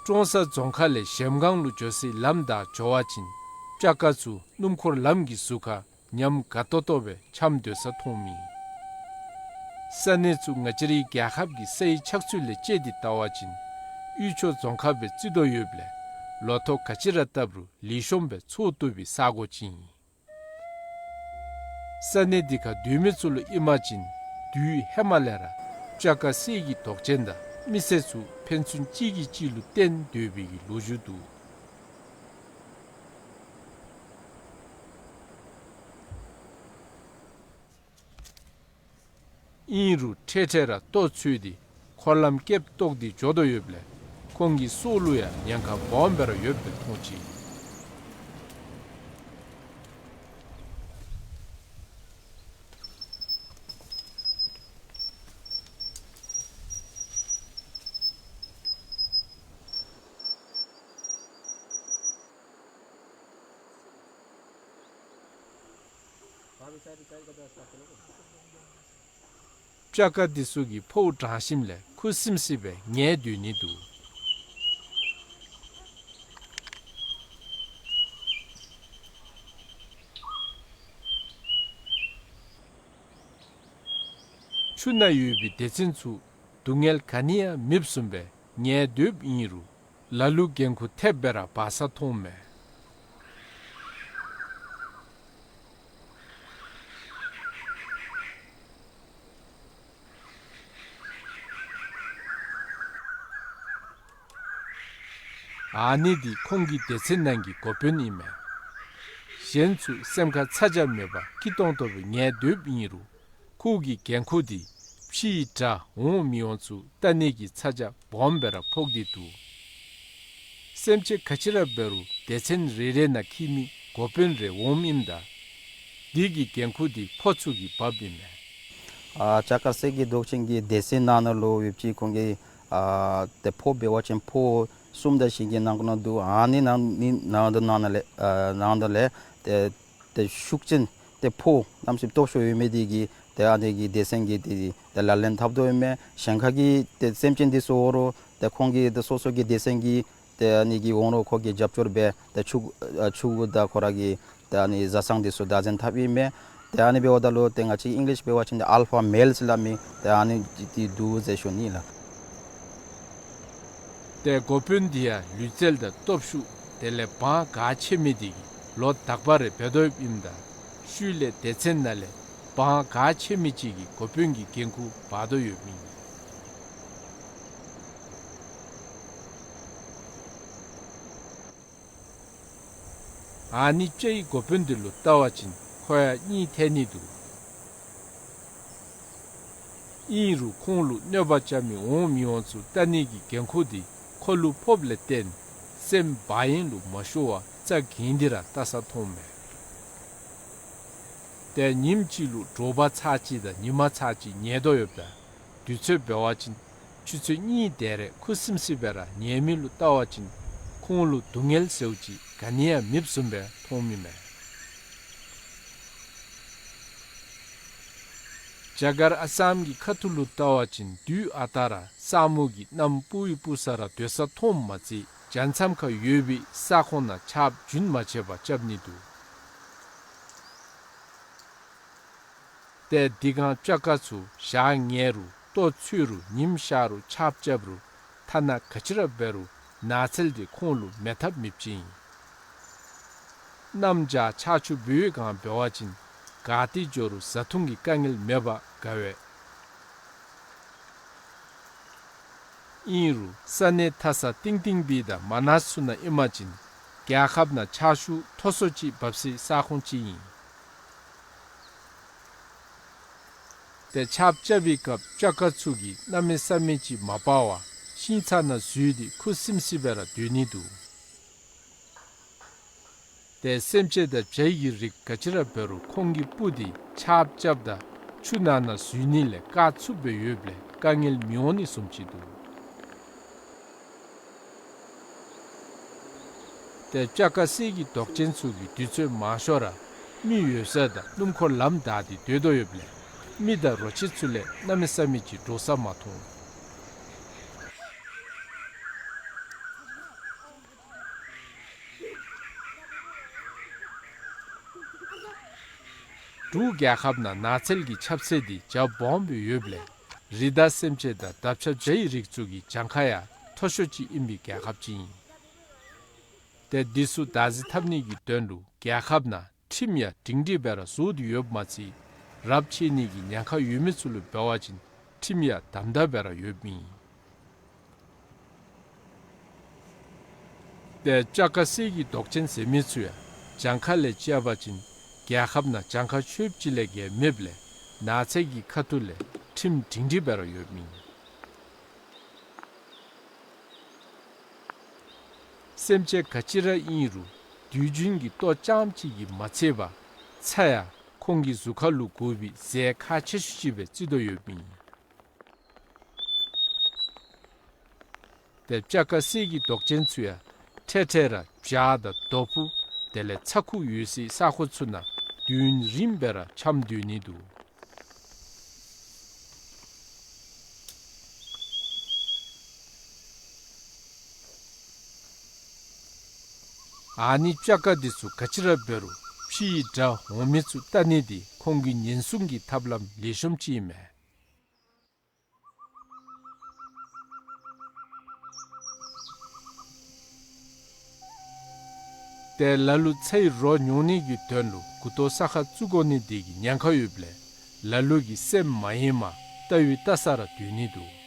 ཀྲོང་གསར་རྫོང་ཁག་ལས་གཞལམ་སྒང་ལུ་འགྱོ་སའི་ལམ་བདའ་འགྱོ་བ་ཅིན་སྤྱ་ཁ་ཚུ་སྣུམ་འཁོར་ལམ་གྱི་ཟུར་ཁར་ཉམས་དགའ་ཏོག་ཏོ་སྦེ་འཁྱམས་སྡོད་ས་མཐོངམ་ཨིན། ས་གནས་ཚུ་ང་བཅས་རའི་རྒྱལ་ཁབ་ཀྱི་སའི་ཆགས་ཚུལ་ལས་དཔྱད་དེ་བལྟ་བ་ཅིན་དབུས་ཕྱོགས་རྫོང་ཁག་སྦེ་བརྩི་དོ་ཡོདཔ་ལས་ལོ་ཐོག་ག་ཅི་ར་བཏབ་རུང་ལེགས་ཤོམ་སྦེ་འཚོ་བཏུབ་པའི་ས་གོ་ཅིག་ཨིན། ས་གནས་འདི་ཁར་སྡོད་མི་ཚུ་ལུ་ཨིན་པ་ཅིན་དུས་ཧེ་མ་ལས་ར་ སྤྱ་དཀར་གསེར་གྱི་མདོག་ཅན་དང་མི་སེར་ཚུ་ཕན་ཚུན་གཅིག་གིས་གཅིག་ལུ་བརྟེན་སྡོད་པའི་གི་ལོ་རྒྱུས་འདུག། ཨིན་རུང་འཕྲལ་འཕྲལ་ར་ལྟོ་འཚོལ་ཏེ་འཁོར་ལམ་སྐེདཔ་བཏོག་སྟེ་འགྱོ་དོ་ཡོདཔ་ལས་ཁོང་གི་སྲོག་ལུ་ཡང་ཉེན་ཁ་སྦོམ་སྦེ་ར་ཡོདཔ་སྦེ་མཐོང་ཅི། སྤྱ་དཀར་འདི་ཚུ་གིས་ཕོཝ་འགྲང་ཞིནམ་ལས་ཁུ་སིམ་སི་སྦེ་ཉལ་སྡོད་ནི་འདུག། ཆུ་ནང་ཡོད་པའི་སྡེ་ཚན་ཚུ་སྡུག་བསྔལ་ག་ནི་ཡང་མེདཔ་བཟུམ་སྦེ་ཉལ་སྡོདཔ་ཨིན་རུང་ལ་ལུ་འགན་ཁུར་ཐེབས་སྦེ་ར་འབག་ས་མཐོངམ་མས། ཨ་ནི་འདི་ཁོང་གི་སྡེ་ཚན་ནང་གི་འགོ་དཔོན་ཨིན་མས། གཞན་ཚུ་སེམས་ཁར་ཚ་གྱང་མེད་པར་སྐྱིད་ཏོང་ཏོ་སྦེ་ཉལ་སྡོདཔ་ཨིན་རུང་ཁོ་གི་འགན་ཁུར་འདི་ཕྱིའི་དགྲ་འོང་མི་འོང་ཚུ་ལྟ་ནི་གི་ཚ་གྱང་སྦོམ་སྦེ་ར་ཕོག་སྟེ་འདུག། སེམས་ཅན་ག་ཅི་ར་འབད་རུང་སྡེ་ཚན་རེ་རེ་ནང་འཁྱིད་མི་འགོ་དཔོན་རེ་འོངམ་ཨིནམ་ད་འདི་གི་འགན་ཁུར་འདི་ཕོ་ཚུ་གིས་འབགཔ་ཨིན་མས། ཨ་སྤྱ་དཀར་གསེར་གྱི་མདོག་ཅན་གྱི་སྡེ་ཚན་ནང་ན་ལུ་ཡོདཔ་ཅིག་ཁོང་གི་ཨ་ཏེ་ཕོ་འབད་བ་ཅིན་ཕོ་གསུམ་དང་བཞི་གི་ནང་ན་འདུག། ཨ་ནི་ནང་ནི་ནང་དུ་ནང་ན་ལས་ཨ་ནང་དུ་ལས་ཏེ་ཏེ་ཤུགས་ཅན་ཏེ་ཕོ་གནམ་མེད་ས་མེད་སྟོབས་ཤུགས་ཡོད་མི་འདི་གིས་ཏེ་ཨ་ནི་གི་སྡེ་ཚན་གྱི་ཏེ་ཏེ་ལག་ལེན་འཐབ་དོ་ཡོད་མས། གཞན་ཁ་གི་ཏེ་སེམས་ཅན་འདི་ཚུ་འོང་རུང་ཏེ་ཁོང་གི་ཏེ་སོ་སོ་གི་སྡེ་ཚན་གྱི་ཏེ་ཨ་ནི་གི་འོང་རུང་ཁོ་གིས་རྒྱབ་སྐྱོར་འབད་ཏེ་ཕྱུག་ཨ་ཕྱུག་གུ་དང་ཁོ་ར་གི་ཏེ་ཨ་ནི་བཟའ་ཚང་འདི་ཚུ་བདག་འཛིན་འཐབ་ཨིན་མས། ཏེ་ཨ་ནི་འབདཝ་ད་ལུ་ཏེ་ང་བཅས་ཨིང་ལིཤ་འབད་བ་ཅིན་ཏེ་ཨལ་ཕ་མེལ་ཟེར་སླབ་མི་ཏེ་ཨ་ནི་འདི་འདུག་ཟེར་ཞུ་ནི་ལགས། ཏེ་འགོ་དཔོན་འདི་ཡང་ལུས་རྩལ་དང་སྟོབས་ཤུགས་དེ་ལས་དབང་ག་ཆེ་མི་འདི་གིས་ལོ་དག་པ་རེ་འབད་དོ་ཡོདཔ་ཨིནམ་ད་ཤུལ་ལས་སྡེ་ཚན་ནང་ལས་དབང་ག་ཆེ་མི་ཅིག་གིས་འགོ་དཔོན་གྱི་འགན་ཁུར་འབག་དོ་ཡོདཔ་ཨིན། ཨ་ནི་སྤྱའི་འགོ་དཔོན་འདི་ལུ་བལྟ་བ་ཅིན་ཁོ་ཡང་གཉིད་ཐལ་ནི་འདུག། ཨིན་རུང་ཁོང་ལུ་གནོད་པ་རྐྱབ་མི་འོང་མི་འོང་ཚུ་བལྟ་ནི་གི་འགན་ཁུར་འདི་ཁོ་ལུ་ཕོགཔ་ལས་བརྟེན་སེམས་བག་ཡངས་ལུ་མ་ཤོར་བར་རྩ་འགེངས་ཏེ་ར་བལྟ་ས་མཐོངམ་མས། ཏེ་ཉིནམ་གཅིག་ལུ་དྲོ་པ་ཚར་གཅིག་དང་ཉི་མ་ཚར་གཅིག་ཉལ་དོ་ཡོདཔ་ད་དུས་ཚོད་འབད་བ་ཅིན་ཆུ་ཚོད་གཉིས་དེ་རེ་ཁུ་སིམ་སི་སྦེ་ར་ཉལ་མི་ལུ་བལྟ་བ་ཅིན་ཁོང་ལུ་སྡུག་བསྔལ་ཟེརཝ་ཅིག་ག་ནི་ཡང་མེདཔ་བཟུམ་སྦེ་མཐོངམ་ཨིན་མས། རྒྱ་གར་ཨ་སམ་གྱི་ཁ་ཐུག་ལུ་བལྟ་བ་ཅིན་དུས་ཨ་རྟག་ར་ས་སྨུག་གིས་གནམ་སྤུབ་སྤུབ་ས་ར་སྡོད་ས་མཐོངམ་མ་ཚད་བྱང་མཚམས་ཁར་ཡོད་པའི་ས་ཁོངས་ནང་ཆརཔ་རྒྱུན་མ་ཆད་པར་རྐྱབ་ནི་འདུག། ཏེ་འདི་སྒང་སྤྱ་དཀར་ཚུ་ཞག་ཉལ་རུང་ལྟོ་འཚོལ་རུང་ཉིམ་ཤར་རུང་ཆརཔ་རྐྱབ་རུང་ཐ་ན་ག་ཅི་ར་འབད་རུང་ནགས་ཚལ་འདི་ཁོང་ལུ་མེད་ཐབས་མེདཔ་ཅིག་ཨིན། གནམ་བྱཱར་ཆར་ཆུ་འབུཝ་སྒང་འབད་བ་ཅིན་ག་ཏེ་འགྱོ་རུང་བཟའ་འཐུང་གི་དཀའ་ངལ་མེད་པར་དགའ་བས། ཨིན་རུང་ས་གནས་མཐའ་ས་གཏིང་གཏིང་སྦེ་དང་མ་ནཱ་ཚུ་ནང་ཨིན་པ་ཅིན་རྒྱལ་ཁབ་ནང་ཆར་ཆུ་མཐོ་སུ་ཅིག་འབབ་སའི་ས་ཁོངས་ཅིག་ཨིན། ཏེ་ཆརཔ་རྐྱབ་པའི་སྐབས་སྤྱ་དཀར་ཚུ་གིས་གནམ་མེད་ས་མེད་ཅིག་མ་སྤར་བར་ཤིང་ཚང་ནང་འཛུལ་ཏེ་ཁུ་སིམ་སི་སྦེ་ར་སྡོད་ནི་འདུག། ཏེ་སེམས་ཅན་དང་བྱ་ཡི་རིགས་ག་ཅི་ར་འབད་རུང་ཁོང་གི་སྤུ་འདི་ཆརཔ་རྐྱབ་ད་ཆུ་ནང་ན་འཛུལ་ནི་ལས་བཀག་ཚུགསཔ་སྦེ་ཡོདཔ་ལས་དཀའ་ངལ་མི་འོང་ནི་བཟུམ་ཅིག་འདུག། ཏེ་སྤྱ་དཀར་གསེར་གྱི་མདོག་ཅན་ཚུ་གིས་དུས་ཚོད་མང་ཤོས་ར་མི་ཡོད་ས་དང་སྣུམ་འཁོར་ལམ་བདའ་སྟེ་སྡོད་དོ་ཡོདཔ་ལས་མི་དང་རོ་ཁྱི་ཚུ་ལས་གནམ་མེད་ས་མེད་ཅིག་འདྲོག་ས་མ་མཐོང་། འབྲུག་རྒྱལ་ཁབ་ནང་ནགས་ཚལ་གྱི་ཁྱབ་ཚད་འདི་རྒྱ་སྦོམ་སྦེ་ཡོདཔ་ལས་རི་དྭགས་སེམས་ཅན་དང་འདབ་ཆགས་བྱ་ཡི་རིགས་ཚུ་གི་གྱངས་ཁ་ཡང་མཐོ་ཤོས་ཅིག་ཨིན་པའི་རྒྱལ་ཁབ་ཅིག་ཨིན། ཏེ་འདི་ཚུ་བདག་འཛིན་འཐབ་ནི་གི་དོན་ལུ་རྒྱལ་ཁབ་ནང་ཁྲིམས་ཡང་སྒྲིང་སྒྲིང་སྦེ་ར་བཟོ་སྟེ་ཡོདཔ་མ་ཚད་རབས་ཆད་ནི་གི་ཉེན་ཁ་ཡོད་མི་ཚུ་ལུ་འབད་བ་ཅིན་ ཁྲིམས་ཡང་དམ་དམ་སྦེ་ར་ཡོདཔ་ཨིན། ཏེ་སྤྱ་དཀར་གསེར་གྱི་མདོག་ཅན་ཟེར་མི་ཚུ་ཡང་གྱངས་ཁ་ལས་བཅད་པ་ཅིན་རྒྱལ་ཁབ་ནང་གྱངས་ཁ་ཆོདཔ་ཅིག་ལས་བརྒལ་མེདཔ་ལས་ནགས་ཚལ་གྱི་ཁ་ཐུག་ལས་ཁྲིམས་སྒྲིང་སྒྲིང་སྦེ་ར་ཡོདཔ་ཨིན། སེམས་ཅན་ག་ཅི་ར་ཨིན་རུང་དུས་རྒྱུན་གྱི་ལྟོ་རྐྱངམ་གཅིག་གིས་མ་ཚད་པར་ཚྭ་ཡང་ཁོང་གི་གཟུགས་ཁར་ལུ་དགོ་པའི་རྫས་ཁག་ཆེ་ཤོས་ཅིག་སྦེ་བརྩི་དོ་ཡོདཔ་ཨིན། ཏེ་སྤྱ་དཀར་གསེར་གྱི་མདོག་ཅན་ཚུ་ཡང་འཕྲལ་འཕྲལ་ར་བྱག་དང་རྡོ་ཕུ་དེ་ལས་ཚྭ་ཁུག་ཡོད་སའི་ས་ཁོངས་ཚུ་ནང་དུས་ཡུན་རིངམོ་སྦེ་ར་འཁྱམས་སྡོད་ནི་འདུག། ཨ་ནི་སྤྱ་དཀར་འདི་ཚུ་ག་ཅི་ར་འབད་རུང་ཕྱིའི་དགྲ་འོང་མི་ཚུ་བལྟ་ནི་འདི་ཁོང་གི་ཉེན་སྲུང་གི་ཐབས་ལམ་ལེགས་ཤོམ་ཅིག་ཨིན་མས། ཏེ་ལ་ལུ་ཚྭའི་རོ་ཉོ་ནི་གི་དོན་ལུ་མགུ་ཏོ་ས་ཁར་བཙུགས་དགོ་ནི་འདི་གིས་ཉེན་ཁ་ཡོདཔ་ལས་ལ་ལུ་གིས་སེམས་མ་ཡེངས་པར་བལྟ་བའི་བལྟ་ས་ར་སྡོད་ནི་འདུག།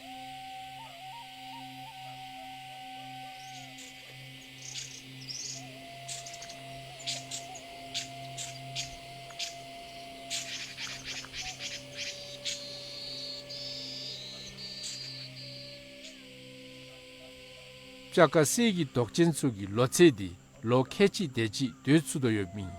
སྤྱ་དཀར་གསེར་གྱི་མདོག་ཅན་ཚུ་གི་ལོ་ཚད་འདི་ལོ་ཁལ་གཅིག་དེ་ཅིག་སྡོད་ཚུགས་དོ་ཡོདཔ་ཨིན།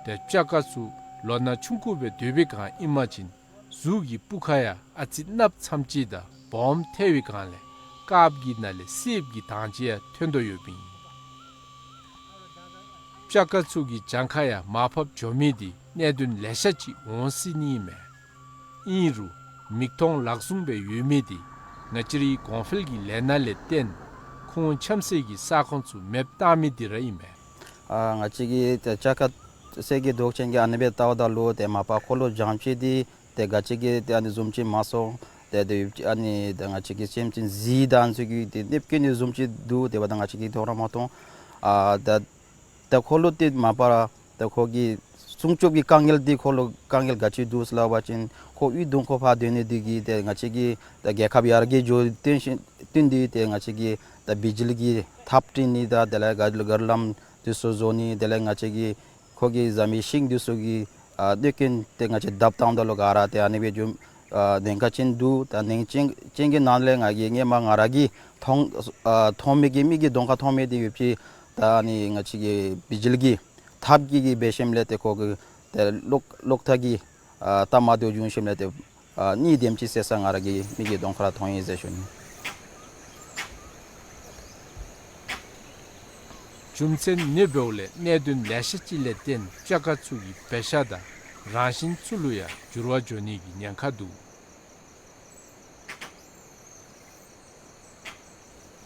ཏེ་སྤྱ་དཀར་ཚུ་ལོ་ན་ཆུང་ཀུ་སྦེ་སྡོད་པའི་སྒང་ཨིན་པ་ཅིན་གཟུགས་ཀྱི་སྤུ་ཁ་ཡང་ཨ་ཙི་གནགཔོ་ཙམ་ཅིག་དང་སྦོམ་ཐལ་བའི་སྒང་ལས་དཀརཔོ་གི་ནང་ལས་སེརཔོ་གི་མདངས་ཅིག་ཡང་ཐོན་དོ་ཡོདཔ་ཨིན། སྤྱ་དཀར་ཚུ་གི་གྱངས་ཁ་ཡང་མར་ཕབ་འགྱོ་མི་འདི་གནད་དོན་ལེ་ཤ་ཅིག་འོང་སྲིད་ནི་ཨིན་མས། ཨིན་རུང་མིག་མཐོང་ལག་བཟུང་སྦེ་ཡོད་མི་འདི་ང་བཅས་རའི་གོང་འཕེལ་གྱི་ལས་སྣ་ལས་བརྟེན་ཁོང་འཁྱམས་སའི་གི་ས་ཁོངས་ཚུ་མེདཔ་བཏང་མི་འདི་ར་ཨིན་མས། ཨ་ང་བཅས་ཀྱི་ཏེ་སྤྱ་དཀར་གསེར་གྱི་མདོག་ཅན་གྱི་ཨ་ནི་སྦེ་བལྟཝ་ད་ལུ་ཏེ་མ་པ་ཁོ་ལུ་བྱང་ཕྱི་འདི་ཏེ་ག་ཅི་གི་ཏེ་ཨ་ནི་བཟུམ་ཅིག་མ་སོང་། ཏེ་ཏེ་ཨ་ནི་ཏེ་ང་བཅས་ཀྱི་སེམས་ཅན་གཟིག་དང་ཚུ་གི་ཏེ་གནོདཔ་བཀལ་ནི་བཟུམ་ཅིག་འདུག། ཏེ་འབདཝ་ད་ང་བཅས་ཀྱིས་མཐོང་ར་མ་མཐོང་། ཨ་ད་ད་ཁོ་ལུ་ཏེ་མ་པ་ར་ད་ཁོ་གི་སྲུང་སྐྱོབ་ཀྱི་དཀའ་ངལ་འདི་ཁོ་ལུ་དཀའ་ངལ་ག་ཅི་འདུག་ཟེར་སླབ་པ་ཅིན་ཁོ་གཡུས་གདོང་ཁ་ཕར་སྡོད་ནི་འདི་གིས་ཏེ་ང་བཅས་ཀྱི་ད་རྒྱལ་ཁབ་ཡར་རྒྱས་འགྱོ་བརྟེན་ཞིན་བརྟེན་ཏེ་ཏེ་ང་བཅས་ཀྱི་ད་བི་ཇི་ལི་གི་ཐགཔ་བཏིང་ནི་དང་དེ་ལས་ག་ག་ར་ལམ་འདི་ཚུ་བཟོ་ནི་དེ་ལས་ང་བཅས་ཀྱི་ཁོ་གི་བཟའ་མི་ཤིང་འདི་ཚུ་གི་ཨ་གནོད་སྐྱོན་ཏེ་ང་བཅས་བརྡབ་བཏངམ་ད་ལུ་ག་ར་ཏེ་ཨ་ནི་སྦེ་འགྱོ་ཨ་ཉེན་ཁ་ཅན་འདུག། ད་ཉེན་ཅན་ཅན་གྱི་ནང་ལས་ང་གིས་སྔོན་མ་ང་ར་གིས་མཐོང་ཨ་མཐོང་མི་གི་མིག་གི་གདོང་ཁར་མཐོང་མི་འདི་ཡོད་པའི་ད་ཨ་ནི་ང་བཅས་ཀྱི་བི་ཇི་ལི་གི་ཐགཔ་གི་གི་འབད་ཞིནམ་ལས་ཏེ་ཁོ་གི་ཏེ་གློག་གློག་ཐག་གི་ཨ་རྟ་མ་འདི་བྱུང་ཞིནམ་ལས་ཏེ་ཨ་གཉིས་དེམ་ཅིག་བསད་ས་ང་ར་གི་མིག་གི་གདོང་ཁར་མཐོང་ཡི་ཟེར་ཞུ་ནི། རྒྱུ་མཚན་ཨ་ནི་འབདཝ་ལས་གནད་དོན་ལེ་ཤ་ཅིག་ལས་བརྟེན་སྤྱ་དཀར་ཚུ་གི་འབད་བཞག་དང་རང་བཞིན་ཚུ་ལུ་ཡང་འགྱུར་བ་འགྱོ་ནི་གི་ཉེན་ཁ་འདུག།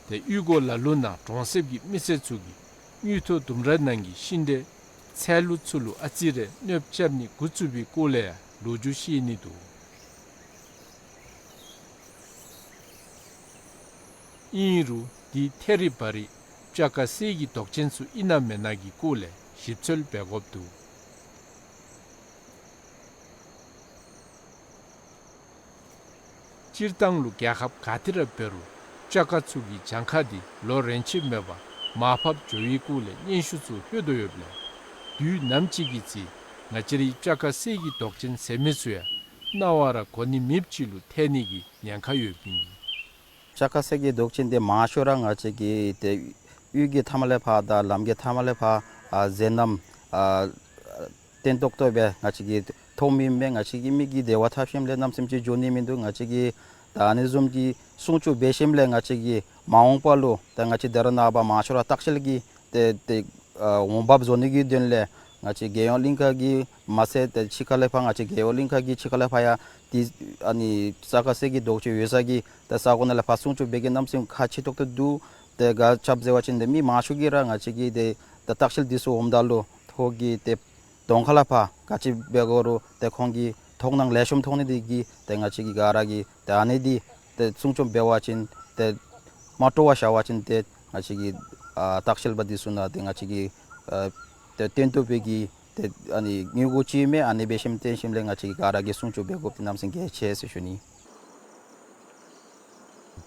ཏེ་གཡུས་སྒོ་ལ་ལུ་ནང་གྲོང་གསེབ་ཀྱི་མི་སེར་ཚུ་གིས་དངུལ་ཐོག་ལྡུམ་ར་ནང་གི་ཤིང་འབྲས་ཚལ་ལུ་ཚུ་ལུ་ཨ་ཙི་རེ་གནོདཔ་རྐྱབ་ནི་འགོ་བཙུགས་པའི་སྐོར་ལས་ཡང་ལོ་རྒྱུས་བཤད་ནི་འདུག། ཨིན་རུང་འདི་ཐད་རི་བ་རི་སྤྱ་དཀར་གསེར་གྱི་མདོག་ཅན་ཚུ་ཨིན་ན་མེན་ན་གི་སྐོར་ལས་ཞིབ་འཚོལ་འབད་དགོཔ་འདུག། སྤྱིར་བཏང་ལུ་རྒྱལ་ཁབ་ག་ཏེ་ར་འབད་རུང་སྤྱ་དཀར་ཚུ་གི་གྱངས་ཁ་འདི་ལོ་རེ་ཆད་མེད་པར་མར་ཕབ་འགྱོ་བའི་སྐོར་ལས་སྙན་ཞུ་ཚུ་ལྷོད་དོ་ཡོདཔ་ལས་དུས་ནམ་ཅིག་གི་ཚེ་ང་བཅས་རའི་སྤྱ་དཀར་གསེར་གྱི་མདོག་ཅན་ཟེར་མི་ཚུ་ཡང་རྣ་བར་གོ་ནི་མེདཔ་ཅིག་ལུ་ཐལ་ནི་གི་ཉེན་ཁ་ཡོདཔ་ཨིན། སྤྱ་དཀར་གསེར་གྱི་མདོག་ཅན་འདི་མང་ཤོས་ར་ང་བཅས་ཀྱི་ཏེ་གཡུས་ཀྱི་མཐའ་མ་ལས་ཕར་དང་ལམ་གྱི་མཐའ་མ་ལས་ཕར་ཨ་ཟེ་རྣམས་ཨ་བརྟན་ཏོག་ཏོ་སྦེ་ང་བཅས་ཀྱིས་མཐོང་མི་མེད། ང་བཅས་ཀྱི་མིག་གིས་དེ་བ་ཐག་ཞིནམ་ལས་གནམ་མེད་ས་མེད་ཅིག་འགྱོ་ནི་མིན་འདུག། ང་བཅས་ཀྱིས་ད་ཨ་ནི་བཟུམ་གྱི་སྲུང་སྐྱོབ་འབད་ཞིནམ་ལས་ང་བཅས་ཀྱིས་མ་འོངས་པ་ལུ་ད་ང་བཅས་ད་རེས་ནངས་པ་མང་ཤོས་ར་ལྟ་བཤལ་གྱི་ཏེ་ཏེ་ཨ་འོང་འབབ་བཟོ་ནི་གི་དོན་ལས་ང་བཅས་རྒྱལ་ཡོངས་གླིང་ཁ་གི་མ་ཚད་ཏེ་ཕྱི་ཁ་ལས་ཕར་ང་བཅས་རྒྱལ་ཡོངས་གླིང་ཁ་གི་ཕྱི་ཁ་ལས་ཕར་ཡང་ཏེ་ཨ་ནི་སྤྱ་དཀར་གསེར་གྱི་མདོག་ཅན་ཡོད་ས་གི་ཏེ་ས་གོ་ནང་ལས་ཕར་སྲུང་སྐྱོབ་འབད་གེ་གནམ་མེད་ས་མེད་ཁག་ཆེ་ཏོག་ཏོ་འདུག། ཏེ་ག་ཅི་འབད་ཟེར་བ་ཅིན་ཏེ་མི་མང་ཤོས་ཀྱིས་ར་ང་བཅས་ཀྱི་ཏེ་ད་ལྟ་བཤལ་འདི་ཚུ་འོངམ་ད་ལུ་ཁོང་གི་ཏེ་གདོང་ཁ་ལས་ཕར་ག་ཅི་འབད་དགོ་རུང་ཏེ་ཁོང་གི་མཐོང་སྣང་ལེགས་ཤོམ་མཐོང་ནི་འདི་གིས་ཏེ་ང་བཅས་ཀྱིས་ག་ར་གིས་ཏེ་ཨ་ནི་འདི་ཏེ་སྲུང་སྐྱོབ་འབད་བ་ཅིན་ཏེ་མ་སྤྲོ་བར་བཞག་པ་ཅིན་ཏེ་ང་བཅས་ཀྱི་ཨ་ལྟ་བཤལ་པ་འདི་ཚུ་ནང་ཏེ་ང་བཅས་ཀྱི་ཨ་ཏེ་བརྟན་ཏོག་སྦེ་གི་ ཏེ་ཨ་ནི་དངུལ་སྒོར་ཅིག་མས། ཨ་ནི་འབད་ཞིནམ་བརྟེན་ཞིནམ་ལས་ང་བཅས་ཀྱིས་ག་ར་གིས་སྲུང་སྐྱོབ་འབད་དགོཔ་འདི་གནམ་མེད་ས་མེད་གལ་ཆེ་ཟེར་ཞུ་ནི།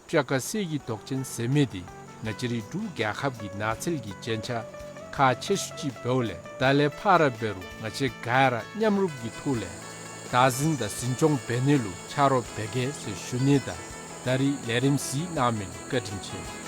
སྤྱ་ཁ་གསེར་གྱི་མདོག་ཅན་ཟེར་མི་འདི་ང་བཅས་རའི་འབྲུག་རྒྱལ་ཁབ་ཀྱི་ནགས་ཚལ་གྱི་རྒྱན་ཆ་ཁག་ཆེ་ཤོས་ཅིག་འབདཝ་ལས་ད་ལས་ཕར་འབད་རུང་ང་བཅས་ག་ར་མཉམ་རུབ་ཀྱི་ཐོག་ལས་བདག་འཛིན་དང་འཛིན་སྐྱོང་འབད་ནི་ལུ་ཆ་རོགས་འབད་གེ་ཟེར་ཞུ་ནི་དང་། ད་རིས་ལས་རིམ་གཟིགས་གནང་མི་ལུ་བཀའ་དྲིན་ཆེ།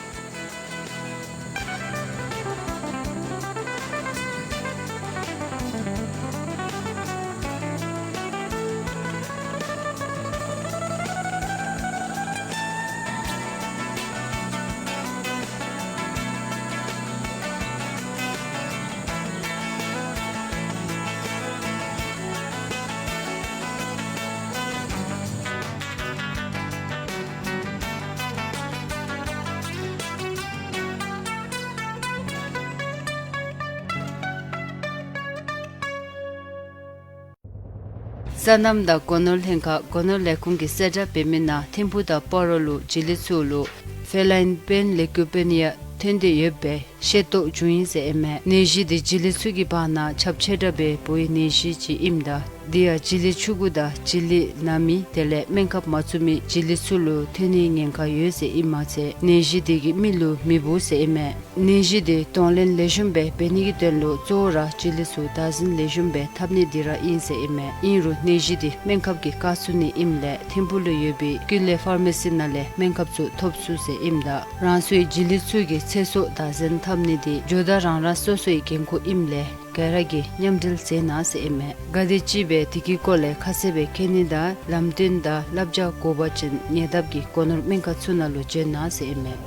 སོ་ནམ་དང་སྒོ་ནོར་ལྷན་ཁག་སྒོ་ནོར་ལས་ཁུངས་ཀྱིས་གསལ་བསྒྲགས་འབད་མི་ནང་ཐིམ་ཕུག་དང་སྤ་རོ་ལུ་བྱི་ལི་ཚུ་ལུ་ཕེ་ལཱའིན་པེན་ལེ་ཀུ་པེ་ནི་ཡ་ཐོན་ཏེ་ཡོདཔ་སྦེ་ཤེས་རྟོགས་བྱུང་ཡི་ཟེར་ཨིན་མས། ནད་གཞི་འདི་བྱི་ལི་ཚུ་གི་བར་ན་ཁྱབ་ཆེ་དྲགས་སྦེ་འབོ་བའི་ནད་གཞི་ཅིག་ཨིནམ་ད་འདི་ཡང་བྱི་ལི་ཕྱུ་གུ་དང་བྱི་ལི་ནང་མི་དེ་ལས་སྨན་ཁབ་མ་བཙུགས་མི་བྱི་ལི་ཚུ་ལུ་ཐོན་ནིའི་ཉེན་ཁ་ཡོད་ཟེར་ཨིན་མ་ཚད་ནད་གཞི་འདི་གིས་མི་ལུ་མི་འབོ་ཟེར་ཨིན་མས། ནད་གཞི་འདི་གདོང་ལེན་ལེགས་ཤོམ་སྦེ་འབད་ནི་གི་དོན་ལུ་གཙོ་བོ་ར་བྱི་ལི་ཚུ་བདག་འཛིན་ལེགས་ཤོམ་སྦེ་འཐབ་ནི་འདི་ར་ཨིན་ཟེར་ཨིན་མས། ཨིན་རུང་ནད་གཞི་འདི་སྨན་ཁབ་ཀྱིས་བཀག་ཚུགས་ནི་ཨིནམ་ལས་ཐིམ་ཕུག་ལུ་ཡོད་པའི་ཀུན་ལེགས་ཕར་མེ་སི་ནང་ལས་སྨན་ཁབ་ཚུ་ཐོབ་ཚུགས་ཟེར་ཨིནམ་ད་རང་སོའི་བྱི་ལི་ཚུ་གི་ཚེ་སྲོག་བདག་འཛིན་འཐབ་ནི་འདི་ཇོ་བདག་རང་རང་སོ་སོའི་འགན་ཁུར་ཨིནམ་ལས་ག་ར་གིས་མཉམ་འབྲེལ་མཛད་གནང་ཟེར་ཨིན་མས། ག་དེ་ཅིག་སྦེ་དེ་གི་སྐོར་ལས་ཁ་གསལ་སྦེ་མཁྱེན་ནི་དང་ལམ་སྟོན་དང་བསླབ་བྱ་དགོ་པ་ཅིན་ཉེ་འདབས་ཀྱི་སྒོ་ནོར་སྨན་ཁང་ཚུ་ནང་ལུ་བྱོན་གནང་ཟེར་ཨིན་མས།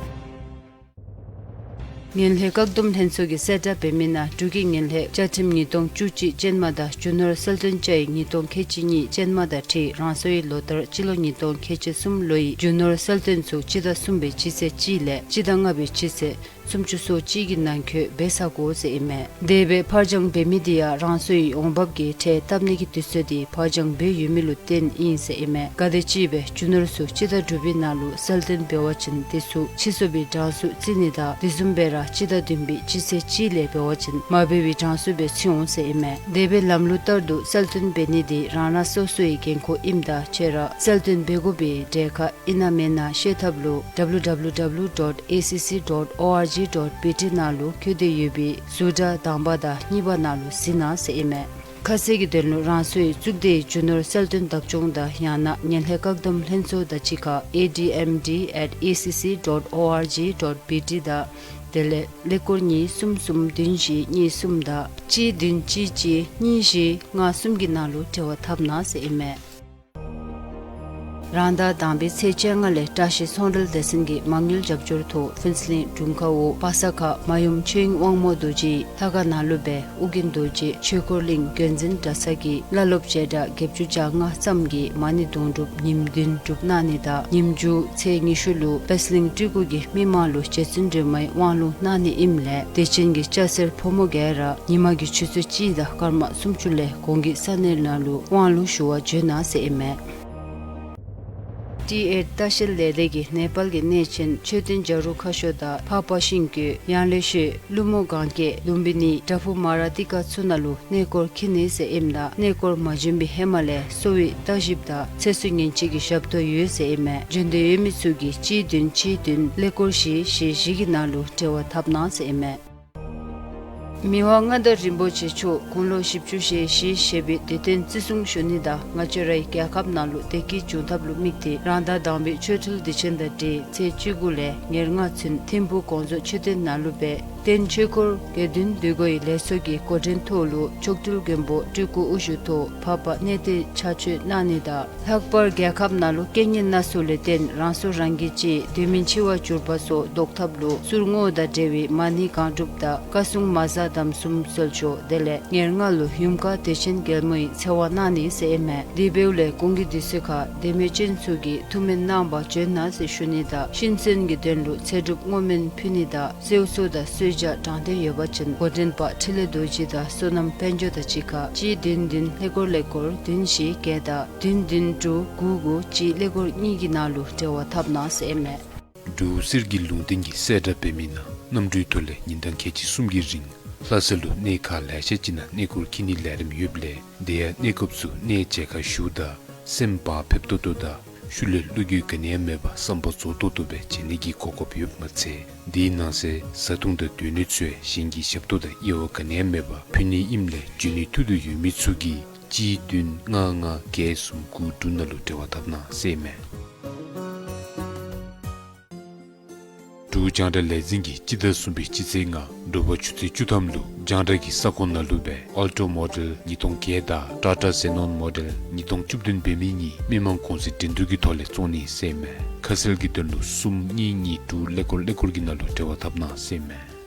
ངན་ལྷད་བཀག་སྡོམ་ལྷན་ཚོགས་ཀྱིས་གསལ་བསྒྲགས་འབད་མི་ནང་འབྲུག་གི་ངན་ལྷད་བཅའ་ཁྲིམས་ཉིས་སྟོང་བཅུ་གཅིག་ཅན་མ་དང་རྒྱུ་ནོར་གསལ་སྟོན་བཅའ་ཡིག་ཉིས་སྟོང་ཁལ་གཅིག་གཉིས་ཅན་མ་དང་འཁྲིལ་རང་སོའི་ལོ་ལྟར་སྤྱི་ལོ་ཉིས་སྟོང་ཁལ་གཅིག་གསུམ་ལོའི་རྒྱུ་ནོར་གསལ་སྟོན་ཚུ་སྤྱི་ཟླ་གསུམ་པའི་སྤྱི་ཚེས་གཅིག་ལས་སྤྱི་ཟླ་ལྔ་པའི་སྤྱི་ཚེས་སུམ་ཅུ་སོ་གཅིག་གི་ནང་འཁོད་འབད་ཚར་དགོ་ཟེར་ཨིན་མས། དེ་སྦེ་ཕར་འགྱངས་འབད་མི་འདི་ཡང་རང་སོའི་འོང་འབབ་ཀྱི་ཁྲལ་བཏབ་ནི་གི་དུས་ཚོད་འདི་ཕར་འགྱངས་འབད་ཡོད་མི་ལུ་བརྟེན་ཨིན་ཟེར་ཨིན་མས། ག་དེ་ཅིག་སྦེ་རྒྱུ་ནོར་ཚུ་སྤྱི་ཟླ་དྲུག་པའི་ནང་ལུ་གསལ་སྟོན་འབད་བ་ཅིན་དེ་ཚུ་ཕྱིར་བསུ་བའི་གྲངས་སུ་བརྩི་ནི་དང་དེ་བཟུམ་སྦེ་ར་སྤྱི་ཟླ་བདུན་པའི་སྤྱི་ཚེས་གཅིག་ལས་འབད་བ་ཅིན་མ་འབད་བའི་གྲངས་སུ་སྦེ་བརྩི་འོང་ཟེར་ཨིན་མས། དེ་སྦེ་ལམ་ལུགས་ལྟར་དུ་གསལ་སྟོན་འབད་ནི་འདི་རང་རང་སོ་སོའི་འགན་ཁུར་ཨིནམ་ད་ཁྱེད་ར་གསལ་སྟོན་འབད་དགོ་པའི་གྲས་ཁར་ཨིན་ན་མེན་ན་ཤེས་ཐབས་ལུ་W W W dot A C C dot O R G dot B T ནང་ལུ་བཀོད་དེ་ཡོད་པའི་ཟུར་དྲ་དང་པ་དང་གཉིས་པ་ནང་ལུ་གཟིགས་གནང་ཟེར་ཨིན་མས། ཁ་གསལ་གྱི་དོན་ལུ་རང་སོའི་གཙུག་སྡེའི་རྒྱུ་ནོར་གསལ་སྟོན་བདག་སྐྱོང་དང་ཡང་ན་ངན་ལྷད་བཀག་སྡོམ་ལྷན་ཚོགས་དང་གཅིག་ཁར A D M D at A C C dot O R G dot B T དང་དེ་ལས་ཀླད་ཀོར་གཉིས་གསུམ་གསུམ་བདུན་བཞི་གཉིས་གསུམ་དང་གཅིག་བདུན་གཅིག་གཅིག་གཉིས་བཞི་ལྔ་གསུམ་གྱི་ནང་ལུ་འབྲེལ་བ་འཐབ་གནང་ཟེར་ཨིན་མས། རང་ཟླ་དང་པའི་ཚེས་བཅོ་ལྔ་ལས་བཀྲ་ཤིས་ཚོང་འབྲེལ་སྡེ་ཚན་གྱི་མ་དངུལ་རྒྱབ་སྐྱོར་ཐོག་ཕུན་ཚོགས་གླིང་དྲུང་ཁག་འོག་པ་ས་ཁ་མ་ཡུམ་ཆོས་དབྱིངས་དབང་མོ་རྡོ་རྗེའི་ལྷ་ཁང་ནང་ལུ་སྦེ་ཨོ་རྒྱན་རྡོ་རྗེ་ཆོས་འཁོར་གླིང་འགན་འཛིན་གྲྭ་ཚང་གི་བླ་སློབ་བྱེ་བྲག་བརྒྱད་ཅུ་གྱ་ལྔ་ཙམ་གྱིས་མ་ཎི་དུང་སྒྲུབ་ཉིནམ་བདུན་སྒྲུབ་གནང་ནི་དང་ཉིནམ་མཇུག་ཚེས་ཉི་ཤུ་ལུ་པད་གླིང་སྤྲུལ་སྐུ་གིས་མི་མང་ལུ་རྗེ་བཙུན་སྒྲོལ་མའི་དབང་ལུང་གནང་ནི་ཨིནམ་ལས་དད་ཅན་གྱི་སྐྱ་སེར་ཕོ་མོ་ག་ར་ཉིན་མ་གི་ཆུ་ཚོད་གཅིག་དང་སྐར་མ་སུམ་ཅུ་ལས་གོང་གི་ས་གནས་ནང་ལུ་དབང་ལུང་ཞུ་བར་བྱོན་གནང་ཟེར་ཨིན་མས། ཏི་ཨེཊ་ལྟ་བཤལ་ལས་སྡེ་གིས་ནེ་པཱལ་གྱི་གནས་ཆེན་མཆོད་རྟེན་བྱ་རུང་ཁ་ཤོར་དང་འཕགས་པ་ཤིང་ཀུན་ཡང་ལེ་ཤོད་ཀླུ་མོ་གན་རྐྱལ་ལུམ་བི་ནི་བྲག་ཕུག་མ་ར་ཏི་ཀ་ཚུ་ནང་ལུ་གནས་སྐོར་འཁྱིད་ནི་ཟེར་ཨིནམ་ད་གནས་སྐོར་མ་བྱོན་པའི་ཧེ་མ་ལས་གསོ་བའི་བརྟག་ཞིབ་དང་ཚེ་སྲོག་ཉེན་བཅོལ་གྱི་ཞབས་ཏོག་ཡོད་ཟེར་ཨིན་མས། བྱོན་འདོད་ཡོད་མི་ཚུ་གིས་གཅིག་བདུན་གཅིག་བདུན་ཀླད་ཀོར་བཞི་བཞི་བཞི་གི་ནང་ལུ་འབྲེལ་བ་འཐབ་གནང་ཟེར་ཨིན་མས། མི་དབང་མངའ་བདག་རིན་པོ་ཆེ་མཆོག་དགུང་ལོ་བཞི་བཅུ་ཞེ་བཞི་བཞེས་པའི་དུས་སྟོན་བརྩི་སྲུང་ཞུ་ནི་དང་ང་བཅས་རའི་རྒྱལ་ཁབ་ནང་ལུ་བདེ་སྐྱིད་འབྱུང་ཐབས་ལུ་དམིགས་ཏེ་རང་ཟླ་དང་པའི་ཆོ་འཕྲུལ་དུས་ཆེན་དང་འབྲེལ་ཚེས་བཅུ་དགུ་ལས་ཉེར་ལྔ་ཚུན་ཐིམ་ཕུག་གོང་རྫོང་མཆོད་རྟེན་ནང་ལུ་སྦེ་རྟེན་ཆོས་འཁོར་དགེ་འདུན་འདུས་སྒོ་ཡི་ལས་ཚོགས་ཀྱི་འགོ་འདྲེན་ཐོག་ལུ་མཆོག་སྤྲུལ་མགོན་པོ་སྤྲུལ་སྐུ་དབུ་བཞུགས་ཐོག་འཕགས་པ་གནས་བརྟན་ཕྱག་མཆོད་གནང་ནི་དང་ལྷག་པར་རྒྱལ་ཁབ་ནང་ལུ་རྐྱེན་ངན་སྣ་ཚོགས་ལས་བརྟེན་རང་སྲོག་རང་གིས་བཅད་དུས་མིན་འཆི་བར་གྱུར་པ་སོགས་བཟློག་ཐབས་ལུ་གསུར་བསྔོ་དང་འབྲེལ་བའི་མ་ཎི་གང་སྒྲུབ་དང་བཀའ་སྲུང་མ་གཟའ་དམ་གསུམ་གསོལ་མཆོད་དེ་ལས་ཉེར་ལྔ་ལུ་ཡུམ་བཀའ་དད་ཅན་རྒྱལ་མོ་ཡི་ཚེ་དབང་གནང་ནི་ཟེར་ཨིན་མས། དེ་འབདཝ་ལས་གོང་གི་དུས་ཚོད་ཁར་དད་མོས་ཅན་ཚུ་གིས་ཐུགས་སྨོན་གནང་བར་བྱོན་གནང་ཟེར་ཞུ་ནི་དང་ཤིན་གསོན་གྱི་དོན་ལུ་ཚེ་སྒྲུབ་བསྔོ་སྨོན་ཕུལ་ནི་དང་གསོལ་གསོལ་དང་གསོལ་ཇ་དྲང་བདེན་ཡོད་པ་ཅིན་འགོ་འདྲེན་པ་འཕྲིན་ལས་རྡོ་རྗེ་དང་བསོད་ནམས་དཔལ་འབྱོར་དང་གཅིག་ཁར་གཅིག་བདུན་བདུན་ཀླད་ཀོར་ཀླད་ཀོར་བདུན་བཞི་བརྒྱད་དང་བདུན་བདུན་དྲུག་དགུ་དགུ་གཅིག་ཀླད་ཀོར་གཉིས་ཀྱི་ནང་ལུ་འབྲེལ་བ་འཐབ་གནང་ཟེར་ཨིན་མས། འབྲུག་གསེར་གྱི་ལུང་བསྟན་གྱིས་གསལ་བསྒྲགས་འབད་མི་ནང་གནམ་གྲུའི་ཐོག་ལས་ཉིན་གྲངས་ཁལ་གཅིག་གསུམ་གྱི་རིང་ ལྷ་ས་ལུ་གནས་ཁག་ལེ་ཤ་ཅིག་ནང་གནས་སྐོར་འཁྱིད་ནིའི་ལས་རིམ་ཡོདཔ་ལས་དེ་ཡང་གནས་སྐབས་སུ་གནས་མཇལ་ཁ་ཞུཝ་ད་སེམས་བག་ཕེབས་ཏོག་ཏོ་དང་ཤུལ་ལས་བློ་འགྱོད་ག་ནི་ཡང་མེད་པར་བསམ་པ་རྫོགས་ཏོག་ཏོ་སྦེ་མཇལ་ནི་གི་གོ་སྐབས་ཡོདཔ་མ་ཚད་དེའི་ནང་གསེས་བཟའ་འཐུང་དང་སྡོད་གནས་ཚུ་ཡང་གཞན་གྱི་ཞབས་ཏོག་དང་དབྱེ་བ་ག་ནི་ཡང་མེད་པར་ཕུལ་ནི་ཨིནམ་ལས་འབྱོན་ནི་ཐུགས་འདོད་ཡོད་མི་ཚུ་གིས་གཅིག་བདུན་ལྔ་ལྔ་བརྒྱད་གསུམ་དགུ་དྲུག་ནང་ལུ་འབྲེལ་བ་འཐབ་གནང་ཟེར་ཨིན་མས། འབྲུག་རྒྱང་བསྒྲགས་ལས་འཛིན་གྱིས་སྤྱི་ཟླ་གསུམ་པའི་སྤྱི་ཚེས་ལྔ་དྲོ་པ་ཆུ་ཚོད་བཅུ་ཐམ་ལུ་རྒྱང་བསྒྲགས་ཀྱི་ས་ཁོངས་ནང་ལུ་སྦེ་Alto Model ཉིས་སྟོང་བརྒྱད་དང་Tata Xenon Model ཉིས་སྟོང་བཅུ་བདུན་འབད་མི་གཉིས་མི་མང་གོང་ཚད་འགྲན་བསྡུར་གྱི་ཐོག་ལས་བཙོང་ནི་ཟེར་ཨིན་མས། ཁ་གསལ་གྱི་དོན་ལུ་གསུམ་གཉིས་གཉིས་དྲུག་ཀླད་ཀོར་ཀླད་ཀོར་གྱི་ནང་ལུ་འབྲེལ་བ་འཐབ་གནང་ཟེར་ཨིན་མས།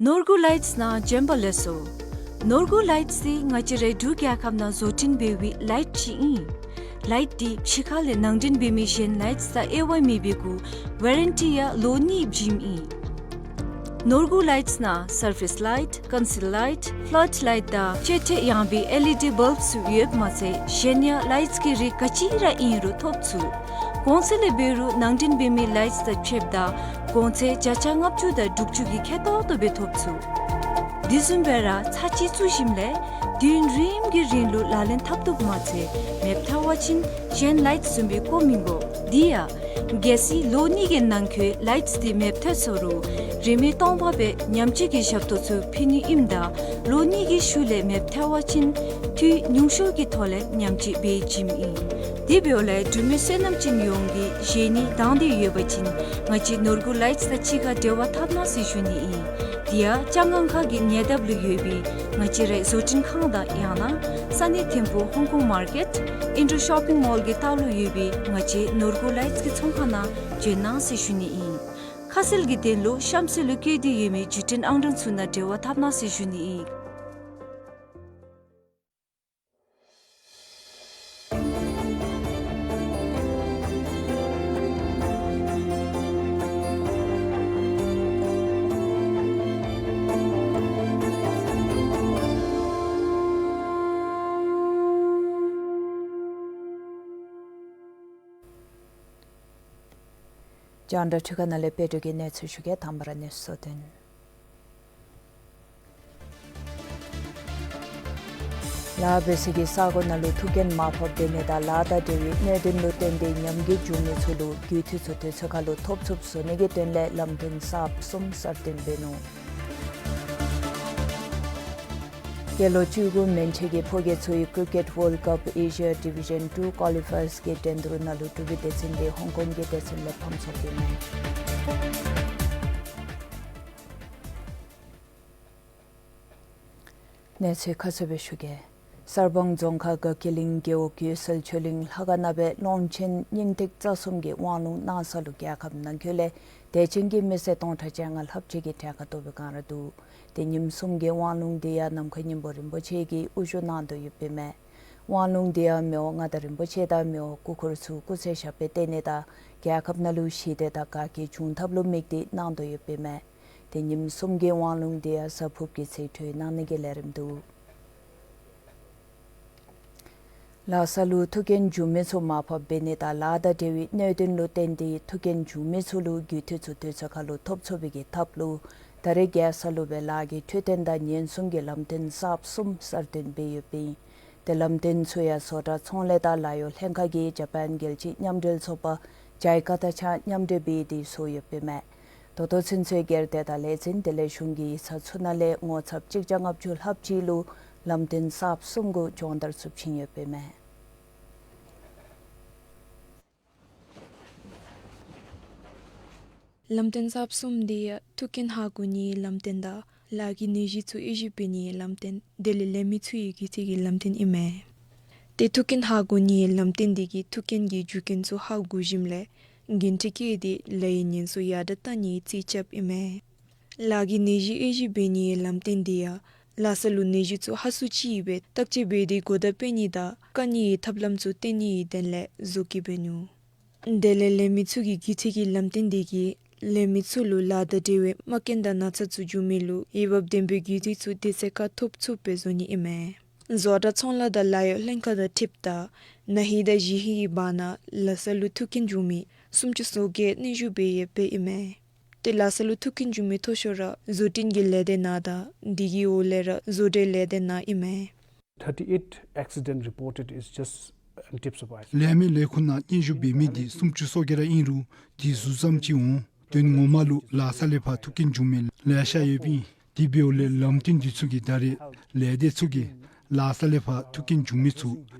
ནོར་འགུ་ལའིཊསི་ནང་བྱོན་པ་ལེགས་སོ། ནོར་འགུ་ལའིཊསི་འདི་ང་བཅས་རའི་འབྲུག་རྒྱལ་ཁབ་ནང་བཟོ་སྐྲུན་འབད་བའི་ལའིཊ་ཅིག་ཨིན། ལའིཊ་འདི་ཕྱི་ཁ་ལས་ནང་འདྲེན་འབད་མི་གཞན་ལའིཊསི་དང་དབྱེ་བ་མེད་པའི་གུ་ཝ་རན་ཊི་ཡང་ལོ་གཉིས་བྱིནམ་ཨིན། ནོར་འགུ་ལའིཊསི་ནང་སར་ཕེསི་ལའིཊ་ཀོན་སིལ་ལའིཊ་ཕླཌ་ལའིཊ་དང་བཅད་ཁྲ་ཡངས་པའི་ཨེལ་ཨི་ཌི་བལབ་ཚུ་ཡོདཔ་མ་ཚད་གཞན་ཡང་ལའིཊསི་གི་རིགས་ག་ཅི་ར་ཨིན་རུང་ཐོབ་ཚུགས། གོང་ཚད་ལས་འབད་རུང་ནང་འདྲེན་འབད་མི་ལའིཊསི་དང་ཕྱདཔ་ད་གོང་ཚད་བརྒྱ་ཆ་ལྔ་བཅུ་དང་དྲུག་ཅུ་གི་ཁེ་ཏོག་ཏོ་སྦེ་ཐོབ་ཚུགས། དེ་བཟུམ་སྦེ་ར་ཚར་གཅིག་བཙུགས་ཞིནམ་ལས་དུས་ཡུན་རིངམོ་གི་རིང་ལུ་ལག་ལེན་འཐབ་བཏུབ་མ་ཚད་མེདཔ་ཐལ་བ་ཅིན་གཞན་ལའིཊསི་བཟུམ་སྦེ་བཀོ་མི་དགོ། དེ་ཡང་གལ་སྲིད་ལོ་གཉིས་ཀྱི་ནང་འཁོད་ལའིཊསི་དེ་མེདཔ་ཐལ་སོ་རུང་རིན་མེད་སྟོང་པ་སྦེ་ཉམས་བཅོས་ཀྱི་ཞབས་ཏོག་ཚུ་ཕུལ་ནི་ཨིནམ་ད་ལོ་གཉིས་ཀྱི་ཤུལ་ལས་མེདཔ་ཐལ་བ་ཅིན་འཐུས་ཉུང་ཤོས་ཀྱི་ཐོག་ལས་ཉམས་བཅོས་འབད་བྱིནམ་ཨིན། དེ་འབདཝ་ལས་འབྲུག་མི་བསོད་ནམས་ཅན་ཡོངས་ཀྱིས་བཞེས་ནི་དང་འདོད་ཡོད་པ་ཅིན་ང་བཅས་ནོར་འགུ་ལའིཊསི་དང་གཅིག་ཁར་འབྲེལ་བ་འཐབ་གནང་ཟེར་ཞུ་ནི་ཨིན། དེ་ཡང་ལྕང་སྒང་ཁ་གི་ཉེ་འདབས་ལུ་ཡོད་པའི་ང་བཅས་རའི་བཟོ་སྐྲུན་ཁང་དང་ཡང་ན་ས་གནས་ཐིམ་ཕུག་ཧོང་ཀོང་མར་ཀེཊ་ཨིན་ཌོ་ཤོ་པིང་མོལ་གྱི་ལྟག་ལུ་ཡོད་པའི་ང་བཅས་ནོར་འགུ་ལའིཊསི་གི་ཚོང་ཁང་ནང་བྱོན་གནང་ཟེར་ཞུ་ནི་ཨིན། ཁ་གསལ་གྱི་དོན་ལུ་གཤམ་གསལ་ལུ་བཀོད་དེ་ཡོད་མི་བརྒྱུད་འཕྲིན་ཨང་གྲངས་ཚུ་ནང་འབྲེལ་བ་འཐབ་གནང་ཟེར་ཞུ་ནི་ཨིན། རྒྱང་བསྒྲགས་འཕྲུལ་ཁང་ནང་ལས་དཔལ་སྒྲོན་གྱིས་གནས་ཚུལ་ཞུ་གེ། དང་པ་ར་གནས་ཚུལ་གཙོ་དོན། ལཱ་འབད་སའི་གི་ས་གོ་ནང་ལུ་ཐུགས་འགན་མར་ཕབ་འབད་ནི་དང་ལཱ་དང་འབྲེལ་བའི་གནད་དོན་ལུ་བརྟེན་ཏེ་ཉམས་རྒུད་བྱུང་མི་ཚུ་ལུ་རྒུད་འཐུས་ཚུ་དུས་ཚོད་ཁར་ལུ་ཐོབ་ཚུགསཔ་བཟོ་ནི་གི་དོན་ལས་ལམ་སྟོན་གསརཔ་གསུམ་གསར་བཏོན་འབད་ནུག། སྐྱེས་ལོ་བཅུ་དགུ་མན་ཆད་ཀྱི་ཕོ་སྐྱེས་ཚུ་གི་ཀྲི་ཀེཊ་ཝཱལཌ་ཀཔ་ཨེ་ཤི་ཡ་ཌི་བི་ཞཱན་ཊུ་ཀོ་ལི་ཕཱའིརསི་གི་འགྲན་བསྡུར་ནང་ལུ་འབྲུག་པའི་སྡེ་ཚན་འདི་ཧོང་ཀོང་གི་སྡེ་ཚན་ལས་ཕམ་སོང་ཡོདཔ་ཨིན་མས། གནས་ཚུལ་ཁ་གསལ་སྦེ་ཞུ་གེ། གསར་སྤང་རྫོང་ཁག་དགའ་སྐྱིད་གླིང་རྒེད་འོག་གུ་གསལ་ཆོས་གླིང་ལྷ་ཁང་ནང་སྦེ་ཀློང་ཆེན་སྙིང་ཐིག་རྩ་གསུམ་གྱི་དབང་ལུང་གནང་ས་ལུ་རྒྱལ་ཁབ་ནང་འཁོད་ལས་དད་ཅན་གྱི་མི་སེར་སྟོང་ཕྲག་བཅོ་ལྔ་ལྷགཔ་ཅིག་གིས་གྲལ་ཁར་གཏོགས་པའི་བསྒང་ར་འདུག། ཏེ་ཉིནམ་གསུམ་གྱི་དབང་ལུང་འདི་ཡང་ནམ་མཁའི་སྙིང་པོ་རིན་པོ་ཆེ་གིས་དབུ་བཞུགས་གནང་དོ་ཡོདཔ་ཨིན་མས། དབང་ལུང་འདི་ཡང་མི་དབང་མངའ་བདག་རིན་པོ་ཆེ་དང་མི་དབང་སྐུ་འཁོར་ཚུ་སྐུ་ཚེ་ཞབས་པད་བརྟན་ནི་དང་རྒྱལ་ཁབ་ནང་ལུ་ཞི་བདེ་དང་དགའ་སྐྱིད་འབྱུང་ཐབས་ལུ་དམིགས་ཏེ་གནང་དོ་ཡོདཔ་ཨིན་མས། ཏེ་ཉིནམ་གསུམ་གྱི་དབང་ལུང་འདི་ཡང་གཟའ་ཕུརཔ་གི་ཚེ་གྲོལ་གནང་ནི་གི་ལས་རིམ་འདུག། ལཱ་ས་ལུ་ཐུགས་འགན་བྱུང་མི་ཚུ་མར་ཕབ་འབད་ནི་དང་ལཱ་དང་འབྲེལ་བའི་གནད་དོན་ལུ་བརྟེན་ཏེ་ཐུགས་འགན་བྱུང་མི་ཚུ་ལུ་རྒུད་འཐུས་ཚུ་དུས་ཚོད་ཁར་ལུ་ཐོབ་ཚུགས་པའི་གི་ཐབས་ལུ་ད་རེས་རྒྱལ་ས་ལུ་སྦེ་ལཱ་གི་འཕྲོད་བསྟེན་དང་ཉེན་སྲུང་གི་ལམ་སྟོན་གསརཔ་གསུམ་གསར་བཏོན་འབད་ཡོདཔ་ཨིན། ཏེ་ལམ་སྟོན་ཚུ་ཡང་བཟོ་གྲྭ་ཚོང་ལས་དང་ལཱ་གཡོག་ལྷན་ཁག་གིས་ཇ་པཱན་རྒྱལ་སྤྱིའི་མཉམ་འབྲེལ་ཚོགས་པ་ཇའི་ཀ་དང་གཅིག་ཁར་མཉམ་འབྲེལ་འབད་དེ་བཟོ་ཡོདཔ་ཨིན་མས། ད་ལྟོ་ཚུན་ཚོད་སྒེར་སྡེ་དང་ལས་འཛིན་དེ་ལས་གཞུང་གི་ཡིག་ཚང་ཚུ་ནང་ལས་ངོ་ཚབ་གཅིག་བརྒྱ་ལྔ་བཅུ་ལྷགཔ་ཅིག་ལུ་ལམ་སྟོན་གསརཔ་གསུམ་གུ་སྦྱོང་བརྡར་ཚུ་བྱིན་ཡོདཔ་ཨིན་མས། ལམ་སྟོན་གསརཔ་གསུམ་དེ་ཡང་ཐུགས་འགན་ཧ་གོ་ནིའི་ལམ་སྟོན་དང་ལཱ་གི་ནད་གཞི་ཚུ་དབྱེ་ཞིབ་འབད་ནིའི་ལམ་སྟོན་དེ་ལས་ལས་མི་ཚུ་ཡི་རྒྱུག་ཐེངས་ཀྱི་ལམ་སྟོན་ཨིན་མས། ཏེ་ཐུགས་འགན་ཧ་གོ་ནིའི་ལམ་སྟོན་དེ་གིས་ཐུགས་འགན་གྱི་རྒྱུ་རྐྱེན་ཚུ་ཧ་གོ་ཞིནམ་ལས་འགན་འཁྲི་བཀལ་ཏེ་ལཱ་གི་ཉེན་སྲུང་ཡར་དྲགས་གཏང་ནིའི་རྩིས་རྐྱབ་ཨིན་མས། ལཱ་གི་ནད་གཞི་དབྱེ་ཞིབ་འབད་ནིའི་ལམ་སྟོན་དེ་ཡང་ལཱ་ས་ལུ་ནད་གཞི་ཚུ་ཧ་སུ་ཅིག་ཡོདཔ་སྦེ་བརྟག་དཔྱད་འབད་དེ་གོ་བརྡ་སྤེལ་ནི་དང་བཀག་ནིའི་ཐབས་ལམ་ཚུ་སྟོན་ནིའི་དོན་ལས་བཟོ་བཀོད་འབད་ནུག། དེ་ལས་ལས་མི་ཚུ་གི་རྒྱུག་ཐེངས་ཀྱི་ལམ་སྟོན་དེ་གིས་ལས་མི་ཚུ་ལུ་ལཱ་དང་འབྲེལ་བའི་རྨ་སྐྱོན་དང་ན་ཚ་ཚུ་འབྱུང་མི་ལུ་འོས་འབབ་ལྡན་པའི་རྒྱུག་ཐེངས་ཚུ་དུས་ཚོད་ཁར་ཐོབ་ཚུགསཔ་སྦེ་བཟོ་ནི་ཨིན་མས། བཟོ་གྲྭ་ཚོང་ལཱ་དང་ལཱ་གཡོག་ལྷན་ཁག་དང་འཁྲིལཝ་ད་ན་ཧིང་དང་གཞེས་ཧིང་གི་བར་ན་ལཱ་ས་ལུ་ཐུག་རྐྱེན་བྱུང་མི་སུམ་ཅུ་སོ་བརྒྱད་གནས་བཞུགས་འབད་ཡོདཔ་ཨིན་མས། ཏེ་ལཱ་ས་ལུ་ཐུག་རྐྱེན་བྱུང་མི་མཐོ་ཤོས་ར་བཟོ་སྐྲུན་གྱི་ལས་སྡེ་ནང་དང་དེ་གི་འོག་ལས་ར་བཟོ་གྲྭའི་ལས་སྡེ་ནང་ཨིན་མས། Thirty-eight accident reported is just on tips of iceberg. ལས་མི་ལས་ཁུངས་ནང་གནས་བཞུགས་འབད་མི་དེ་སུམ་ཅུ་སོ་བརྒྱད་ར་ཨིན་རུང་དེ་ཟུར་ཙམ་ཅིག་འོང་། དོན་ངོ་མ་ལུ་ལཱ་ས་ལས་ཕར་ཐུག་རྐྱེན་བྱུང་མི་ལེ་ཤ་ཡོདཔ་ཨིན། དེ་འབདཝ་ལས་ལམ་སྟོན་དེ་ཚུ་གིས་ད་རེས་ལས་སྡེ་ཚུ་གིས་ལཱ་ས་ལས་ཕར་ཐུག་རྐྱེན་བྱུང་མི་ཚུ་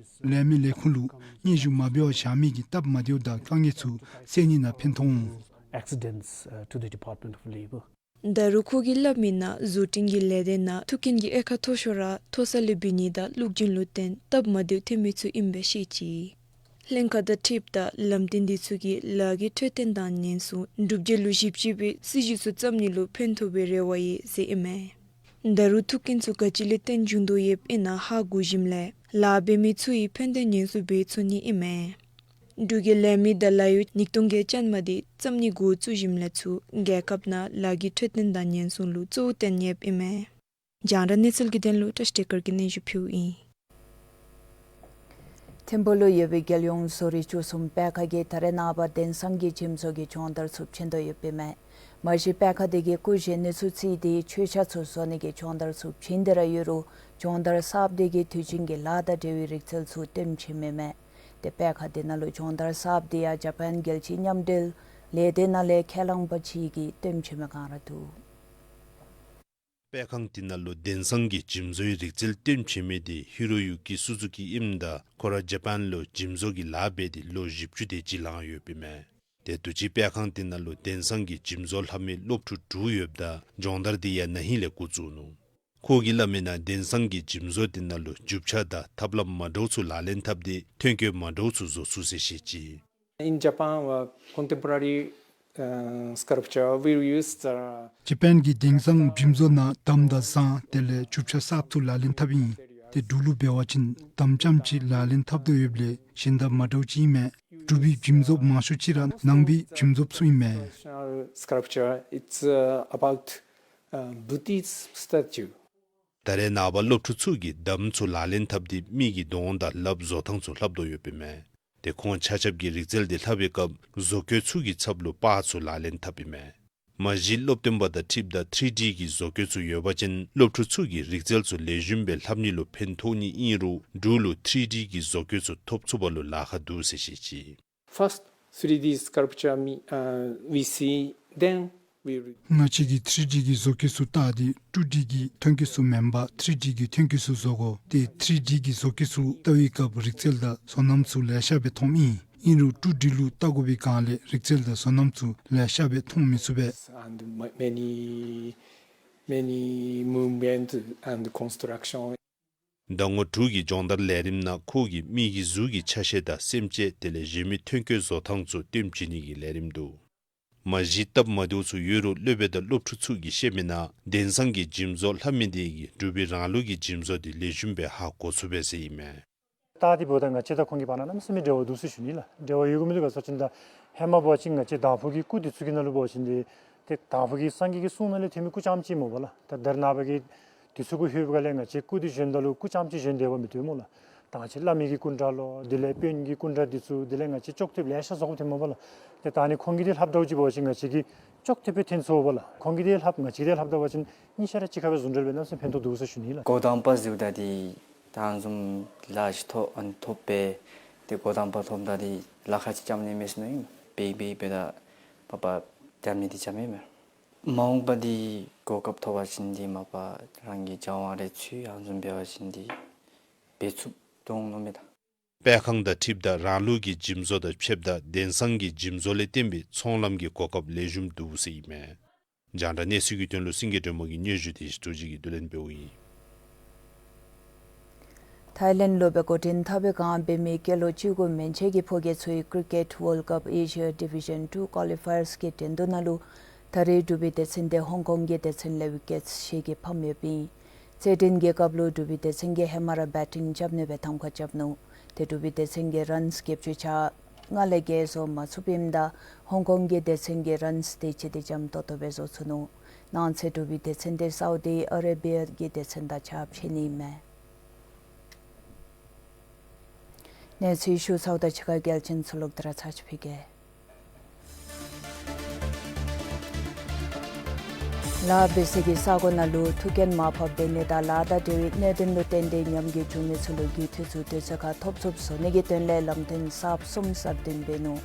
ལས་མི་ལས་ཁུངས་ལུ་གནས་བཞུགས་མ་འབད་བར་བཞག་མི་གི་སྟབས་མ་བདེཝ་དང་དཀའ་ངལ་ཚུ་སེལ་ནི་ནང་ཕན་ཐོགས་འོང་། Accidents, uh, to the Department of Labor. ད་རུང་ཁོ་གིས་སླབ་མི་ནང་བཟོ་སྐྲུན་གྱི་ལས་སྡེ་ནང་ཐུག་རྐྱེན་གྱི་དབྱེ་ཁག་མཐོ་ཤོས་ར་མཐོ་ས་ལས་འབད་ནི་དང་བླུག་འཇུག་ལུ་བརྟེན་སྟབས་མ་བདེཝ་ཐོན་མི་ཚུ་ཨིནམ་སྦེ་བཤད་ཅི། ལྷན་ཁག་དང་འཁྲིལཝ་ད་ལམ་སྟོན་དེ་ཚུ་གིས་ལཱ་གི་འཕྲོད་བསྟེན་དང་ཉེན་སྲུང་སྒྲུབ་བྱེད་ལུ་ཞིབ་དཔྱད་འབད་སྲིད་ཇུས་ཚུ་བརྩམ་ནི་ལུ་ཕན་ཐོགས་པའི་རེ་བ་ཡོད་ཟེར་ཨིན་མས། ད་རུང་ཐུག་རྐྱེན་ཚུ་ག་ཅི་ལས་བརྟེན་བྱུང་དོ་ཡོདཔ་ཨིན་ན་ཧ་གོ་ཞིནམ་ལས་ལཱ་འབད་མི་ཚུ་ཡི་ཕན་བདེ་ཉེན་སྲུང་འབད་ཚུགས་ནི་ཨིན་མས། འབྲུག་གི་ལས་མི་དང་ལཱ་གཡོག་ཉིས་སྟོང་བརྒྱད་ཅན་མ་དེ་བརྩམ་ནི་འགོ་བཙུགས་ཞིནམ་ལས་ཚུར་རྒྱལ་ཁབ་ནང་ལཱ་གི་འཕྲོད་བསྟེན་དང་ཉེན་སྲུང་ལུ་གཙོ་བོ་བཏོན་ཡོདཔ་ཨིན་མས། རྒྱང་བསྒྲགས་གནས་ཚུལ་གྱི་དོན་ལུ་བཀྲ་ཤིས་བདེ་སྐར་གྱིས་སྙན་ཞུ་ཕུལཝ་ཨིན། ཐིམ་ཕུག་ལུ་ཡོད་པའི་རྒྱལ་ཡོངས་བཟོ་རིག་བཅུ་གསུམ་པད་ཁ་གིས་ད་རེས་ནངས་པ་དེང་སང་གི་འཇིམ་བཟོ་གི་སྦྱོང་བརྡར་ཚུ་བྱིན་དོ་ཡོདཔ་ཨིན་མས། མ་གཞི་པད་ཁ་དེ་གིས་སྐུ་གཞོན་ནུ་ཚུ་བརྩིས་ཏེ་མཆོད་ཆ་ཚུ་བཟོ་ནི་གི་སྦྱོང་བརྡར་ཚུ་བྱིན་ཏེ་ར་ཡོད་རུང་སྦྱོང་བརྡར་གསརཔ་དེ་གིས་དུས་རྒྱུན་གྱི་ལཱ་དང་འབྲེལ་བའི་རིག་རྩལ་ཚུ་སྟོན་བྱིནམ་ཨིན་མས། ཏེ་པད་ཁ་དེ་ནང་ལུ་སྦྱོང་བརྡར་གསརཔ་དེ་ཡང་ཇ་པཱན་རྒྱལ་སྤྱིའི་མཉམ་འབྲེལ་ལས་སྡེ་ནང་ལས་ཁས་བླངས་པ་ཅིག་གིས་སྟོན་བྱིནམ་སྒང་ར་འདུག། པད་ཁང་དེ་ནང་ལུ་དེང་སང་གི་འཇིམ་བཟོའི་རིག་རྩལ་སྟོན་བྱིན་མི་དེ་ཧི་རོ་ཡུ་ཀི་སུ་ཛུ་ཀི་ཨིནམ་ད་ཁོ་ར་ཇ་པཱན་ལུ་འཇིམ་བཟོ་གི་ལཱ་འབད་དེ་ལོ་བཞི་བཅུ་དེ་ཅིག་ལང་ཡོདཔ་ཨིན་མས། ཏེ་དུས་ཅི་པད་ཁང་དེ་ནང་ལུ་དེང་སང་གི་འཇིམ་བཟོ་ལྷབ་མི་སློབ་ཕྲུག་དྲུག་ཡོདཔ་ད་སྦྱོང་བརྡར་དེ་ཡང་ན་ཧིང་ལས་འགོ་བཙུགས་ནུག། ཁོ་གིས་སླབ་མི་ནང་དེང་སང་གི་འཇིམ་བཟོ་དེ་ནང་ལུ་རྒྱུ་ཆ་དང་ཐབས་ལམ་མ་འདྲཝ་ཚུ་ལག་ལེན་འཐབ་སྟེ་ཐོན་སྐྱེད་མ་འདྲཝ་ཚུ་བཟོ་ཚུགས་ཟེར་བཤད་ཅི། In Japan, uh, contemporary, uh, sculpture, we use, uh, ཇ་པཱན་གྱི་དེང་སང་འཇིམ་བཟོ་ནང་དམ་དང་ཟངས་དེ་ལས་རྒྱུ་ཆ་གསརཔ་ཚུ་ལག་ལེན་འཐབ་ཨིན། ཏེ་འབྲུག་ལུ་འབད་བ་ཅིན་དམ་རྐྱངམ་ཅིག་ལག་ལེན་འཐབ་དོ་ཡོདཔ་ལས་གཞན་དང་མ་འདྲཝ་ཅིག་ཨིན་མས། འབྲུག་པའི་འཇིམ་བཟོཔ་མང་ཤོས་ཅིག་ར་ནང་པའི་འཇིམ་བཟོཔ་ཚུ་ཨིན་མས། Traditional sculpture, it's, uh, about, uh, Buddhist statue. ད་རེས་ནངས་པ་སློབ་ཕྲུག་ཚུ་གིས་དམ་ཚུ་ལག་ལེན་འཐབ་སྟེ་མི་གི་གདོང་དང་ལགཔ་བཟོ་ཐངས་ཚུ་ལྷབ་དོ་ཡོདཔ་ཨིན་མས། ཏེ་ཁོང་ཆ་ཁྱབ་ཀྱིས་རིག་རྩལ་དེ་ལྷབ་པའི་སྐབས་བཟོ་བཀོད་ཚུ་གི་ཚབ་ལུ་པར་ཚུ་ལག་ལེན་འཐབ་ཨིན་མས། མ་གཞི་སློབ་སྟོན་པ་དང་འཁྲིལཝ་ད་ཐི་རི་ཌི་གི་བཟོ་བཀོད་ཚུ་ཡོད་པ་ཅིན་སློབ་ཕྲུག་ཚུ་གིས་རིག་རྩལ་ཚུ་ལེགས་ཤོམ་སྦེ་ལྷབ་ནི་ལུ་ཕན་ཐོགས་ནི་ཨིན་རུང་འབྲུག་ལུ་ཐི་རི་ཌི་གི་བཟོ་བཀོད་ཚུ་ཐོབ་ཚུགས་པ་ལུ་ལཱ་ཁག་འདུག་ཟེར་བཤད་ཅི། First three D sculpture me, uh, we see, then we read. ང་བཅས་ཀྱིས་ཐི་རི་ཌི་གི་བཟོ་བཀོད་ཚུ་བལྟ་སྟེ་ཊུ་ཌི་གི་ཐོན་སྐྱེད་ཚུ་མེན་པར་ཐི་རི་ཌི་གི་ཐོན་སྐྱེད་ཚུ་བཟོ་དགོ། ཏེ་ཐི་རི་ཌི་གི་བཟོ་བཀོད་ཚུ་བལྟ་བའི་སྐབས་རིག་རྩལ་དང་བཟོ་རྣམ་ཚུ་ལེ་ཤ་སྦེ་མཐོངམ་ཨིན། ཨིན་རུང་ཊུ་ཌི་ལུ་བལྟ་དགོ་པའི་སྒང་ལས་རིག་རྩལ་དང་བཟོ་རྣམ་ཚུ་ལེ་ཤ་སྦེ་མཐོང་མི་ཚུགས་པས། And ma- many, many movement and construction. ཟླ་ངོ་དྲུག་གི་སྦྱོང་བརྡར་ལས་རིམ་ནང་ཁོ་གིས་མི་གི་གཟུགས་ཀྱི་ཆ་ཤས་དང་སེམས་ཅན་དེ་ལས་གཞན་མི་ཐོན་སྐྱེད་བཟོ་ཐངས་ཚུ་སྟོན་བྱིན་ནི་གི་ལས་རིམ་འདུག། མ་གཞི་སྟབས་མ་བདེཝ་ཚུ་ཡོད་རུང་སློབ་དཔོན་དང་སློབ་ཕྲུག་ཚུ་གིས་བཤད་མི་ནང་དེང་སང་གི་འཇིམ་བཟོ་ལྷབ་མི་དེ་གིས་འབྲུག་པའི་རང་ལུགས་ཀྱི་འཇིམ་བཟོ་དེ་ལེགས་ཤོམ་སྦེ་ཧ་གོ་ཚུགས་པས་ཟེར་ཨིན་མས། ད་དེ་འབདཝ་ད་ང་བཅས་དང་ཁོང་གི་བར་ན་གནམ་མེད་ས་མེད་འབྲེལ་བ་འདུག་ཟེར་ཞུ་ནི་ལགས། འབྲེལ་བ་ཡོད་ག་མི་འདུག་ག་ཟེར་བ་ཅིན་ད་ཧེ་མ་འབད་བ་ཅིན་ང་བཅས་དང་ཕུ་གི་སྐུ་དེ་ཚུ་གི་ནང་ལུ་འབད་བ་ཅིན་དེ་ཏེ་དང་ཕུ་གི་སངས་རྒྱས་ཀྱི་གསུང་ནང་ལས་ཐོན་མི་སྐུ་རྐྱངམ་ཅིག་སྨོ་པ་ལགས། ད་དར་ནངས་པ་གི་དུས་ཚོད་ཀྱི་ལྷོད་པའི་སྒང་ལས་ང་བཅས་སྐུ་དེ་བཞེངསམ་ད་ལུ་སྐུ་རྐྱངམ་ཅིག་བཞེངས་དེས་པ་མི་བཏུབ་སྨོ་ལགས། ད་ང་བཅས་བླ་མའི་གི་སྐུ་འདྲ་ལོ་དེ་ལས་དཔོན་གྱི་སྐུ་འདྲ་དེ་ཚུ་དེ་ལས་ང་བཅས་ཅོག་འཐདཔ་ལེ་ཤ་བཟོ་དགོཔ་ཐོནམ་སྨོ་པ་ལགས། ཏེ་ད་ནི་ཁོང་གི་དེ་ལྷབ་འདྲཝ་ཅིག་འབད་བ་ཅིན་ང་བཅས་ཀྱིས་ཅོག་འཐདཔ་སྦེ་ཐོན་ཚུགས་པ་ལགས། ཁོང་གི་དེ་ལྷབ་ང་བཅས་དེ་ལྷབ་ད་པ་ཅིན་གཉིས་ཆ་ར་གཅིག་ཁར་སྦེ་བཟོ་འདྲཝ་ལས་གནམ་མེད་ས་མེད་ཕན་ཐོགས་འདུག་ཟེར་ཞུ་ནི་ལགས། འགོ་དང་པ་ཟེརཝ་ད་དེ་ད་བཟུམ་ལཱ་ཅིག་ཐོབ་ཨ་ནི་ཐོབ་སྦེ་ཏེ་འགོ་དང་པ་ཐོབ་ད་དེ་ལཱ་ཁག་ཅིག་རྐྱབ་ནི་མས་ཟེར་མནོ་ཡི། འབད་འབད་འབདཝ་ད་མ་པ་རྐྱབ་ནི་དེ་རྐྱབ་མི་མས། མ་འོངས་པ་དེ་གོ་སྐབས་ཐོབ་པ་ཅིན་དེ་མ་པ་རང་གི་སྦྱང་བ་རེ་ཚུ་ཨ་ནི་བཟུམ་འབད་བ་ཅིན་དེ་འབད་ཚུགསཔ་འོང་མནོཝ་མས་ད། སྤེལ་ཁང་དང་འཁྲིལཝ་ད་རང་ལུགས་ཀྱི་འཇིམ་བཟོ་དང་ཕྱདཔ་ད་དེང་སང་གི་འཇིམ་བཟོ་ལས་བརྟེན་པའི་ཚོང་ལམ་གྱི་གོ་སྐབས་ལེགས་ཤོམ་འདུག་ཟེར་ཨིན་མས། རྒྱང་བསྒྲགས་གནས་ཚུལ་གྱི་དོན་ལུ་སེང་གེ་སྒྲོལ་མ་གི་སྙན་ཞུ་དེ་ཞིག་ཐུགས་རྗེ་གིས་བསྡུ་ལེན་འབདཝ་ཨིན། ཐའི་ལེནཌ་ལུ་སྦེ་འགོ་འདྲེན་འཐབ་པའི་བསྒང་འབད་མི་སྐྱེས་ལོ་བཅུ་དགུ་མན་ཆད་ཀྱི་ཕོ་སྐྱེས་ཚུ་ཡི་ཀྲི་ཀེཊ་ཝཱརལཌ་ཀཔ་ཨེ་ཤི་ཡ་ཌི་བི་ཤཱན་ཊུ་ཀོ་ལི་ཕའི་ཡརསི་གི་འགྲན་བསྡུར་ནང་ལུ་ད་རེས་འབྲུག་པའི་སྡེ་ཚན་དེ་ཧོང་ཀོང་གི་སྡེ་ཚན་ལས་ཝི་ཀེཊ་ཞེ་གཅིག་ཕམ་ཡོདཔ་ཨིན། རྩེད་འགྲན་གྱི་སྐབས་ལུ་འབྲུག་པའི་སྡེ་ཚན་གྱིས་ཧེ་མ་ར་བེ་ཊིང་རྐྱབ་ནི་སྦེ་གདམ་ཁ་རྐྱབ་ནུག། ཏེ་འབྲུག་པའི་སྡེ་ཚན་གྱིས་རཱནསི་བརྒྱད་ཅུ་གྱ་ལྔ་ལས་བརྒལ་བཟོ་མ་ཚུགསཔ་ཨིནམ་ད་ཧོང་ཀོང་གི་སྡེ་ཚན་གྱིས་རཱནསི་དེ་ཅིག་དེ་འཇམ་ཏོང་ཏོ་སྦེ་བཟོ་ཚུགས་ནུག། གནངས་ཚེ་འབྲུག་པའི་སྡེ་ཚན་དེ་སའུ་དི་ཨ་རེ་བི་ཡ་གི་སྡེ་ཚན་དང་ཕྱདཔ་ཕྱད་ནི་ཨིན་མས། གནས་ཚུལ་ཞུ་ཚརཝ་ད་ཕྱི་ཁ་གལ་ཆེན་ཚུ་ལོག་སྟེ་ར་ཚར་ཅིག་ཕུལ་གེ། ལཱ་འབད་སའི་གི་ས་གོ་ནང་ལུ་ཐུགས་འགན་མར་ཕབ་འབད་ནི་དང་ལཱ་དང་འབྲེལ་བའི་གནད་དོན་ལུ་བརྟེན་ཏེ་ཉམས་རྒུད་བྱུང་མི་ཚུ་ལུ་རྒུད་འཐུས་ཚུ་དུས་ཚོད་ཁར་ཐོབ་ཚུགསཔ་བཟོ་ནི་གི་དོན་ལས་ལམ་སྟོན་གསརཔ་གསུམ་གསར་བཏོན་འབད་ནུག།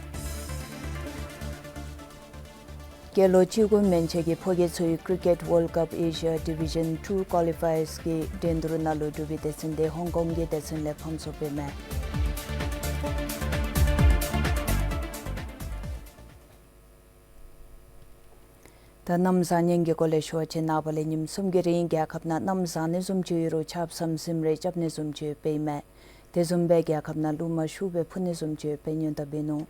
སྐྱེས་ལོ་བཅུ་དགུ་མན་ཆད་ཀྱི་ཕོ་སྐྱེས་ཚུ་ཡི་ཀྲི་ཀེཊ་ཝཱརལཌ་ཀཔ་ཨེ་ཤི་ཡ་ཌི་བི་ཤཱན་ཊུ་ཀོ་ལི་ཕའི་ཡརསི་གི་འགྲན་བསྡུར་ནང་ལུ་འབྲུག་པའི་སྡེ་ཚན་དེ་ཧོང་ཀོང་གི་སྡེ་ཚན་ལས་ཕམ་སོངམ་ཨིན་མས། ད་གནམ་བཟང་ངན་གྱི་སྐོར་ལས་ཞུ་བ་ཅིན་ནངས་པ་ལས་ཉིནམ་གསུམ་གྱི་རིང་རྒྱལ་ཁབ་ནང་གནམ་བཟང་ནི་བཟུམ་ཅིག་ཡོད་རུང་ཆརཔ་ཟམ་ཟིམ་རེ་རྐྱབ་ནི་བཟུམ་ཅིག་ཡོདཔ་ཨིན་མས། དེ་བཟུམ་སྦེ་རྒྱལ་ཁབ་ནང་རླུང་མ་ཤུགས་སྦེ་འཕུ་ནི་བཟུམ་ཅིག་ཡོདཔ་སྦེ་སྔོན་བརྡ་འབད་ནུག།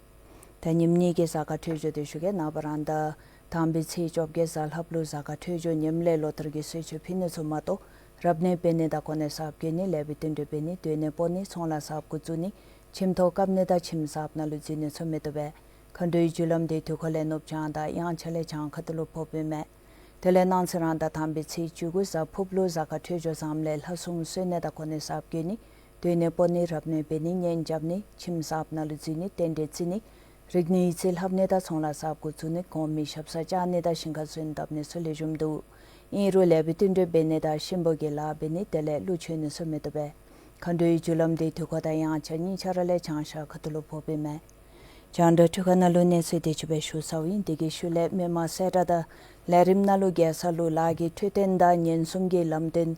ད་ཉིནམ་གཉིས་ཀྱི་གཟའ་སྐར་འཕྲོད་སྦྱོར་དེ་ཞུ་གེ། ནངས་པ་རང་ཟླ་དང་པའི་ཚེས་བཅོ་བརྒྱད་གཟའ་ལྷགཔ་ལུ་གཟའ་སྐར་འཕྲོད་སྦྱོར་ངནམ་ལས་ལོ་ཐར་གྱི་གསོལ་མཆོད་ཕུལ་ནི་ཚུ་མ་གཏོགས་རབ་གནས་འབད་ནི་དང་གོ་གནས་གསརཔ་བསྐོ་ནི་ལེགས་པའི་རྟེན་འབྲེལ་འབད་ནི་སྡོད་གནས་སྤོ་ནི་ཚོང་ལཱ་གསརཔ་འགོ་བཙུགས་ནི་ཁྱིམ་ཐོག་བཀབ་ནི་དང་ཁྱིམ་གསརཔ་ནང་ལུ་འཛུལ་ནི་ཚུ་མི་བཏུབ་པས། མཁའ་འགྲོའི་རྒྱུ་ལམ་དེ་དུས་འཁོར་ལས་ནུབ་བྱང་དང་དབྱངས་འཆར་ལས་བྱང་ཁ་ཐུག་ལུ་ཕོགཔ་ཨིན་མས། དེ་ལས་གནངས་ཚེ་རང་ཟླ་དང་པའི་ཚེས་བཅུ་དགུ་གཟའ་ཕུརཔ་ལུ་གཟའ་སྐར་འཕྲོད་སྦྱོར་བཟངམ་ལས་ལྷ་སྲུང་གསོལ་ནི་དང་གོ་གནས་གསརཔ་བསྐོ་ནི་སྡོད་གནས་སྤོ་ནི་རབ་གནས་འབད་ནི་གཉེན་རྐྱབ་ནི་ཁྱིམ་གསརཔ་ནང་ལུ་འཛུལ་ནི་རྟེན་འབྲེལ་བརྩི་ནི་རིག་གནས་ཡིག་རྩིས་ལྷབ་ནི་དང་ཚོང་ལཱ་གསརཔ་འགོ་བཙུགས་ནི་གོང་མའི་ཞབས་སར་བཅར་ནི་དང་ཞིང་ཁར་སོན་བཏབ་ནི་ཚུ་ལེགས་ཤོམ་འདུག། ཨིན་རུང་ལེགས་པའི་རྟེན་འབྲེལ་འབད་ནི་དང་གཤིན་པོ་གི་ལཱ་འབད་ནི་དེ་ལས་ཀླུ་མཆོད་ནི་ཚུ་མི་བཏུབ་པས། མཁའ་འགྲོའི་རྒྱུ་ལམ་དེ་དུས་འཁོར་དང་དབྱངས་འཆར་གཉིས་ཆ་ར་ལས་བྱང་ཤར་ཁ་ཐུག་ལུ་ཕོགཔ་ཨིན་མས། རྒྱང་བསྒྲགས་འཕྲུལ་ཁང་ནང་ལུ་གནས་ཚུལ་དེ་ཅིག་སྦེ་ཞུ་ཚརཝ་ཨིན། དེ་གི་ཤུལ་ལས་མི་མང་གསལ་བསྒྲགས་དང་ལས་རིམ་ནང་ལུ་རྒྱལ་ས་ལུ་ལཱ་གི་འཕྲོད་བསྟེན་དང་ཉེན་སྲུང་གི་ལམ་སྟོན་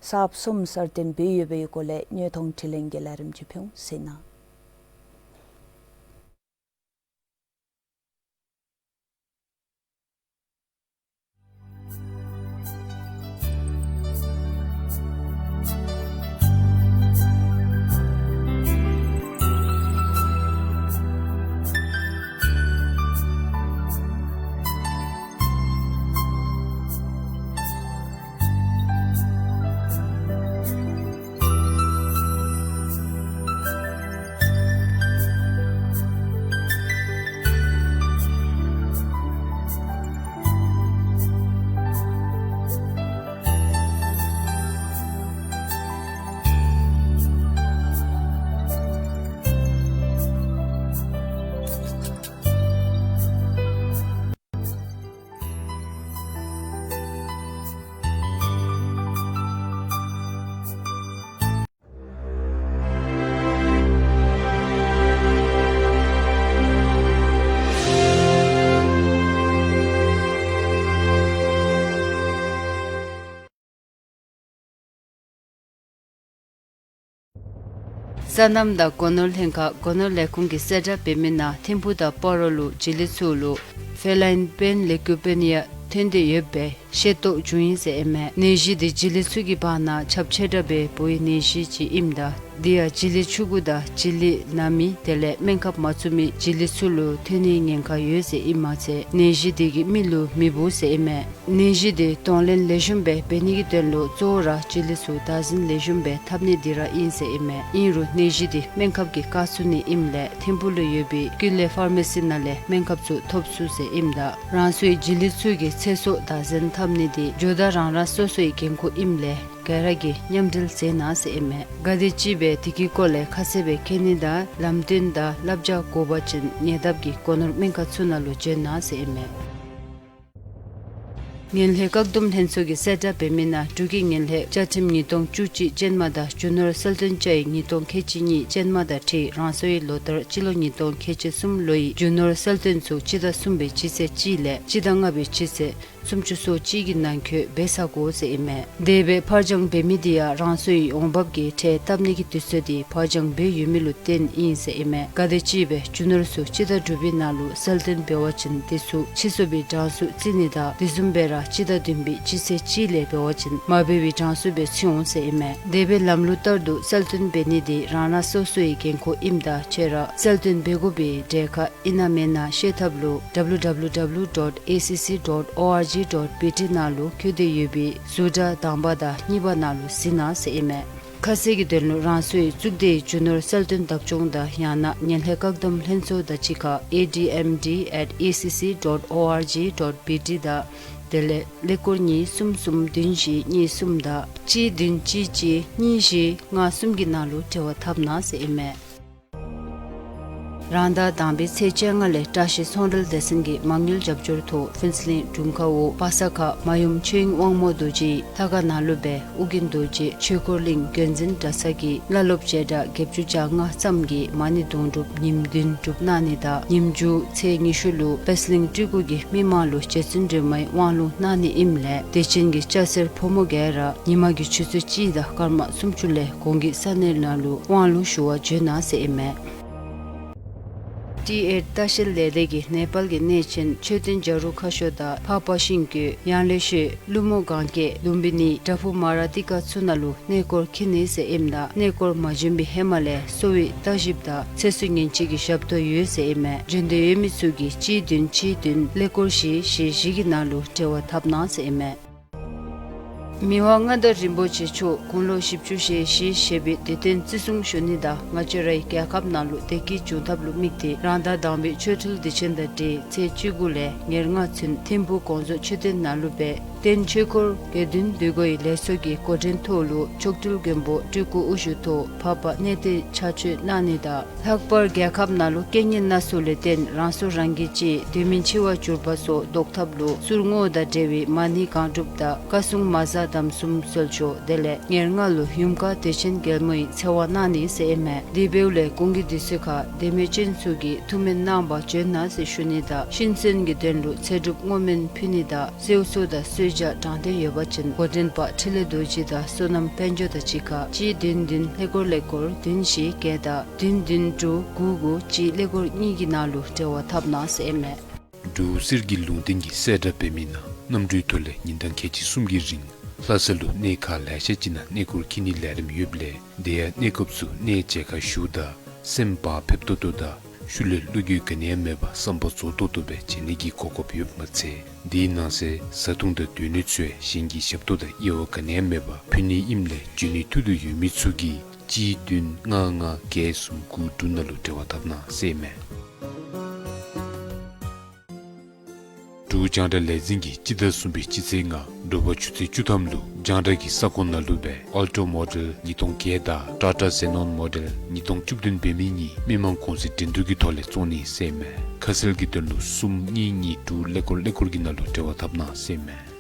གསརཔ་གསུམ་གསར་བཏོན་འབད་ཡོད་པའི་སྐོར་ལས་དངོས་མཐོང་དྲི་ལན་གྱི་ལས་རིམ་ཅིག་ཕུལ་འོང་ཟེར་ན། སོ་ནམ་དང་སྒོ་ནོར་ལྷན་ཁག་སྒོ་ནོར་ལས་ཁུངས་ཀྱིས་གསལ་བསྒྲགས་འབད་མི་ནང་ཐིམ་ཕུག་དང་སྤ་རོ་ལུ་བྱི་ལི་ཚུ་ལུ་ཕེ་ལཱིན་པེན་ལེ་ཀུ་པེ་ནི་ཡ་ཐོན་ཏེ་ཡོད་པའི་ཤེས་རྟོགས་བྱུང་ཡི་ཟེར་ཨིན་མས། ནད་གཞི་དེ་བྱི་ལི་ཚུ་གི་བར་ན་ཁྱབ་ཆེ་དྲགས་སྦེ་འབོ་བའི་ནད་གཞི་ཅིག་ཨིནམ་ད་དེ་ཡང་བྱི་ལི་ཆུང་ཀུ་དང་བྱི་ལི་ན་མི་དེ་ལས་སྨན་ཁབ་མ་ཚུད་མི་བྱི་ལི་ཚུ་ལུ་ཐོན་ནིའི་ཉེན་ཁ་ཡོད་ཟེར་ཨིན་མ་ཚད་ནད་གཞི་དེ་གིས་མི་ལུ་མི་འབོ་ཟེར་ཨིན་མས། ནད་གཞི་དེ་གདོང་ལེན་ལེགས་ཤོམ་སྦེ་འབད་ནི་གི་དོན་ལུ་གཙོ་བོ་ར་བྱི་ལི་ཚུ་བདག་འཛིན་ལེགས་ཤོམ་སྦེ་འཐབ་ནི་དེ་ར་ཨིན་ཟེར་ཨིན་མས། ཨིན་རུང་ནད་གཞི་དེ་སྨན་ཁབ་ཀྱིས་བཀག་ཚུགས་ནི་ཨིནམ་ལས་ཐིམ་ཕུག་ལུ་ཡོད་པའི་ཀུན་ལེགས་ཕར་མ་སི་ནང་ལས་སྨན་ཁབ་ཚུ་ཐོབ་ཚུགས་ཟེར་ཨིནམ་ད་རང་སོའི་བྱི་ལི་ཚུ་གི་ཚེ་སྲོག་བདག་འཛིན་འཐབ་ནི་དེ་ཇོ་བདག་རང་རང་སོ་སོའི་འགན་ཁུར་ཨིནམ་ལས་ག་ར་གིས་མཉམ་འབྲེལ་མཛད་གནང་ཟེར་ཨིན་མས། ག་དེམ་ཅིག་སྦེ་དེ་གི་སྐོར་ལས་ཁ་གསལ་སྦེ་མཁྱེན་ནི་དང་ལམ་སྟོན་དང་བསླབ་བྱ་དགོ་པ་ཅིན་ཉེ་འདབས་ཀྱི་སྒོ་ནོར་སྨན་ཁང་ཚུ་ནང་ལུ་བྱོན་གནང་ཟེར་ཨིན་མས། ངན་ལྷད་བཀག་སྡོམ་ལྷན་ཚོགས་ཀྱིས་གསལ་བསྒྲགས་འབད་མི་ནང་འབྲུག་གི་ངན་ལྷད་བཅའ་ཁྲིམས་ཉིས་སྟོང་བཅུ་གཅིག་ཅན་མ་དང་རྒྱུ་ནོར་གསལ་སྟོན་བཅའ་ཡིག་ཉིས་སྟོང་ཁལ་གཅིག་གཉིས་ཅན་མ་དང་འཁྲིལ་རང་སོའི་ལོ་ལྟར་སྤྱི་ལོ་ཉིས་སྟོང་ཁལ་གཅིག་གསུམ་ལོའི་རྒྱུ་ནོར་གསལ་སྟོན་ཚུ་སྤྱི་ཟླ་གསུམ་པའི་སྤྱི་ཚེས་གཅིག་ལས་སྤྱི་ཟླ་ལྔ་པའི་སྤྱི་ཚེས་སུམ་ཅུ་སོ་གཅིག་གི་ནང་འཁོད་འབད་ཚར་དགོ་ཟེར་ཨིན་མས། དེ་སྦེ་ཕར་འགྱངས་འབད་མི་དེ་ཡང་རང་སོའི་འོང་འབབ་ཀྱི་ཁྲལ་བཏབ་ནི་གི་དུས་ཚོད་དེ་ཕར་འགྱངས་འབད་ཡོད་མི་ལུ་བརྟེན་ཨིན་ཟེར་ཨིན་མས། ག་དེམ་ཅིག་སྦེ་རྒྱུ་ནོར་ཚུ་སྤྱི་ཟླ་དྲུག་པའི་ནང་ལུ་གསལ་སྟོན་འབད་བ་ཅིན་དེ་ཚུ་ཕྱིས་སོང་བའི་གྲངས་སུ་བརྩི་ནི་དང་དེ་བཟུམ་སྦེ་ར་སྤྱི་ཟླ་བདུན་པའི་སྤྱི་ཚེས་གཅིག་ལས་འབད་བ་ཅིན་མ་འབད་བའི་གྲངས་སུ་སྦེ་བརྩི་འོང་ཟེར་ཨིན་མས། དེ་སྦེ་ལམ་ལུགས་ལྟར་དུ་གསལ་སྟོན་འབད་ནི་དེ་རང་རང་སོ་སོའི་འགན་ཁུར་ཨིནམ་ད་ཁྱེད་ར་གསལ་སྟོན་འབད་དགོ་པའི་གྲལ་ཁར་ཨིན་ན་མེན་ན་ཤེས་ཐབས་ལུ་W W W dot A C C dot O R G dot B T ནང་ལུ་བཀོད་དེ་ཡོད་པའི་ཟུར་དྲ་དང་པ་དང་གཉིས་པ་ནང་ལུ་གཟིགས་གནང་ཟེར་ཨིན་མས། ཁ་གསལ་གྱི་དོན་ལུ་རང་སོའི་གཙུག་སྡེའི་རྒྱུ་ནོར་གསལ་སྟོན་བདག་སྐྱོང་དང་ཡང་ན་ངན་ལྷད་བཀག་སྡོམ་ལྷན་ཚོགས་དང་གཅིག་ཁར A D M D at A C C dot O R G dot B T དང་དེ་ལས་ཀླད་ཀོར་གཉིས་གསུམ་གསུམ་བདུན་བཞི་གཉིས་གསུམ་དང་གཅིག་བདུན་གཅིག་གཅིག་གཉིས་བཞི་ལྔ་གསུམ་གྱི་ནང་ལུ་འབྲེལ་བ་འཐབ་གནང་ཟེར་ཨིན་མས། རང་ཟླ་དང་པའི་ཚེས་བཅོ་ལྔ་ལས་བཀྲ་ཤིས་ཚོང་འབྲེལ་སྡེ་ཚན་གྱི་མ་དངུལ་རྒྱབ་སྐྱོར་ཐོག་ཕུན་ཚོགས་གླིང་དྲུང་ཁག་འོག་པ་སངས་ཁ་མ་ཡུམ་ཆོས་དབྱིངས་དབང་མོ་རྡོ་རྗེའི་ལྷ་ཁང་ནང་ལུ་སྦེ་ཨོ་རྒྱན་རྡོ་རྗེ་ཆོས་འཁོར་གླིང་བརྒྱུད་འཛིན་གྲྭ་ཚང་གི་བླ་སློབ་བྱེ་བྲག་བརྒྱད་ཅུ་གྱ་ལྔ་ཙམ་གྱིས་མ་ཎི་དུང་སྒྲུབ་ཉིནམ་བདུན་སྒྲུབ་གནང་ནི་དང་ཉིནམ་མཇུག་ཚེས་ཉི་ཤུ་ལུ་པད་གླིང་སྤྲུལ་སྐུ་གིས་མི་མང་ལུ་རྗེ་བཙུན་སྒྲོལ་མའི་དབང་ལུང་གནང་ནི་ཨིནམ་ལས་དད་ཅན་གྱི་སྐྱ་སེར་ཕོ་མོ་ག་ར་ཉིན་མ་གི་ཆུ་ཚོད་གཅིག་དང་སྐར་མ་སུམ་ཅུ་ལས་གོང་གི་ས་གནས་ནང་ལུ་དབང་ལུང་ཞུ་བར་འབྱོན་གནང་ཟེར་ཨིན་མས། ཊི་ཨེཊ་ལྟ་བཤལ་ལས་སྡེ་གིས་ནེ་པཱལ་གྱི་གནས་ཆེན་མཆོད་རྟེན་བྱ་རུང་ཁ་ཤོར་དང་འཕགས་པ་ཤིང་ཀུན་ཡང་ལེ་ཤོད་ཀླུ་མོ་གངས་སྐྱེས་ལུམ་བི་ནི་བྲག་ཕུག་མ་ར་ཏི་ཀ་ཚུ་ནང་ལུ་གནས་སྐོར་འཁྱིད་ནི་ཟེར་ཨིནམ་ད་གནས་སྐོར་མ་བྱོན་པའི་ཧེ་མ་ལས་གསོ་བའི་བརྟག་ཞིབ་དང་ཚེ་སྲོག་ཉེན་བཅོལ་གྱི་ཞབས་ཏོག་ཡོད་ཟེར་ཨིན་མས། འབྱོན་འདོད་ཡོད་མི་ཚུ་གིས་གཅིག་བདུན་གཅིག་བདུན་ཀླད་ཀོར་བཞི་བཞི་བཞི་གི་ནང་ལུ་འབྲེལ་བ་འཐབ་གནང་ཟེར་ཨིན་མས། མི་དབང་མངའ་བདག་རིན་པོ་ཆེ་མཆོག་དགུང་ལོ་བཞི་བཅུ་ཞེ་བཞི་བཞེས་པའི་དུས་སྟོན་བརྩི་སྲུང་ཞུ་ནི་དང་ང་བཅས་རའི་རྒྱལ་ཁབ་ནང་ལུ་བདེ་སྐྱིད་འབྱུང་ཐབས་ལུ་དམིགས་ཏེ་རང་ཟླ་དང་པའི་ཆོ་འཕྲུལ་དུས་ཆེན་དང་འབྲེལ་ཚེས་བཅུ་དགུ་ལས་ཉེར་ལྔ་ཚུན་ཐིམ་ཕུག་གོང་བཟོ་མཆོད་རྟེན་ནང་ལུ་སྦེ་རྟེན་ཆོས་འཁོར་དགེ་འདུན་འདུས་སྒོ་ཡི་ལས་ཚོགས་ཀྱི་འགོ་འདྲེན་ཐོག་ལུ་མཆོག་སྤྲུལ་མགོན་པོ་སྤྲུལ་སྐུ་དབུ་བཞུགས་ཐོག་འཕགས་པ་གནས་བརྟན་ཕྱག་མཆོད་གནང་ནི་དང་ལྷག་པར་རྒྱལ་ཁབ་ནང་ལུ་རྐྱེན་ངན་སྣ་ཚོགས་ལས་བརྟེན་རང་སྲོག་རང་གིས་བཅད་དེ་མིན་འཆི་བར་གྱུར་པ་སོགས་བཟློག་ཐབས་ལུ་གསུར་བསྔོ་དང་འབྲེལ་བའི་མ་ཎི་གང་སྒྲུབ་དང་བཀའ་སྲུང་མ་གཟའ་དམ་གསུམ་གསོལ་མཆོད་དེ་ལས་ཉེར་ལྔ་ལུ་ཡུམ་བཀའ་དད་ཅན་རྒྱལ་མོ་ཡི་ཚེ་དབང་གནང་ནི་ཟེར་ཨིན་མས། དེ་འབདཝ་ལས་གོང་གི་དུས་ཚོད་ཁར་དད་མོས་ཅན་ཚུ་གིས་ཐུགས་སྨོན་གནང་བར་འབྱོན་གནང་ཟེར་ཞུ་ནི་དང་ཤིན་གསོན་གྱི་དོན་ལུ་ཚེ་སྒྲུབ་བསྔོ་སྨོན་ཕུལ་ནི་དང་གསོལ་གསོལ་དང་གསོལ་ཇ་དྲང་བདེན་ཡོད་པ་ཅིན་འགོ་འདྲེན་པ་འཕྲིན་ལས་རྡོ་རྗེ་དང་བསོད་ནམས་དཔལ་འབྱོར་དང་གཅིག་ཁར་གཅིག་བདུན་བདུན་ཀླད་ཀོར་ཀླད་ཀོར་བདུན་བཞི་བརྒྱད་དང་བདུན་བདུན་དྲུག་དགུ་དགུ་གཅིག་ཀླད་ཀོར་གཉིས་ཀྱི་ནང་ལུ་འབྲེལ་བ་འཐབ་གནང་ཟེར་ཨིན་མས། འབྲུག་གསེར་གྱི་ལུང་བསྟན་གྱིས་གསལ་བསྒྲགས་འབད་མི་ནང་གནམ་གྲུའི་ཐོག་ལས་ཉིན་གྲངས་ཁལ་གཅིག་གསུམ་གྱི་རིང་ལྷ་ས་ལུ་གནས་ཁག་ལེ་ཤ་ཅིག་ནང་གནས་སྐོར་འཁྱིད་ནིའི་ལས་རིམ་ཡོདཔ་ལས་དེ་ཡང་གནས་སྐབས་སུ་གནས་མཇལ་ཁ་ཞུཝ་ད་སེམས་བག་ཕེབས་ཏོག་ཏོ་དང་ཤུལ་ལས་བློ་འགྱོད་ག་ནི་ཡང་མེད་པར་བསམ་པ་རྫོགས་ཏོག་ཏོ་སྦེ་མཇལ་ནི་གི་གོ་སྐབས་ཡོདཔ་མ་ཚད་དེའི་ནང་གསེས་བཟའ་འཐུང་དང་སྡོད་གནས་ཚུ་ཡང་གཞན་གྱི་ཞབས་ཏོག་དང་དབྱེ་བ་ག་ནི་ཡང་མེད་པར་ཕུལ་ནི་ཨིནམ་ལས་འབྱོན་ནིའི་ཐུགས་འདོད་ཡོད་མི་ཚུ་གིས་གཅིག་བདུན་ལྔ་ལྔ་བརྒྱད་གསུམ་དགུ་དྲུག་ནང་ལུ་འབྲེལ་བ་འཐབ་གནང་ཟེར་ཨིན་མས། འབྲུག་རྒྱང་བསྒྲགས་ལས་འཛིན་གྱིས་སྤྱི་ཟླ་གསུམ་པའི་སྤྱི་ཚེས་ལྔ་དྲོ་པ་ཆུ་ཚོད་བཅུ་ཐམ་ལུ་རྒྱང་བསྒྲགས་ཀྱི་ས་ཁོངས་ནང་ལུ་སྦེ་ཨལ་ཊོ་མོ་ཌེལ་ཉིས་སྟོང་བརྒྱད་དང་ཊ་ཊ་ཛེ་ནོན་མོ་ཌེལ་ཉིས་སྟོང་བཅུ་བདུན་འབད་མི་གཉིས་མི་མང་གུང་སེང་འགྲན་བསྡུར་གྱི་ཐོག་ལས་བཙོང་ནི་ཟེར་ཨིན་མས། ཁ་གསལ་གྱི་དོན་ལུ་གསུམ་གཉིས་གཉིས་དྲུག་ཀླད་ཀོར་ཀླད་ཀོར་གྱི་ནང་ལུ་འབྲེལ་བ་འཐབ་གནང་ཟེར་ཨིན་མས།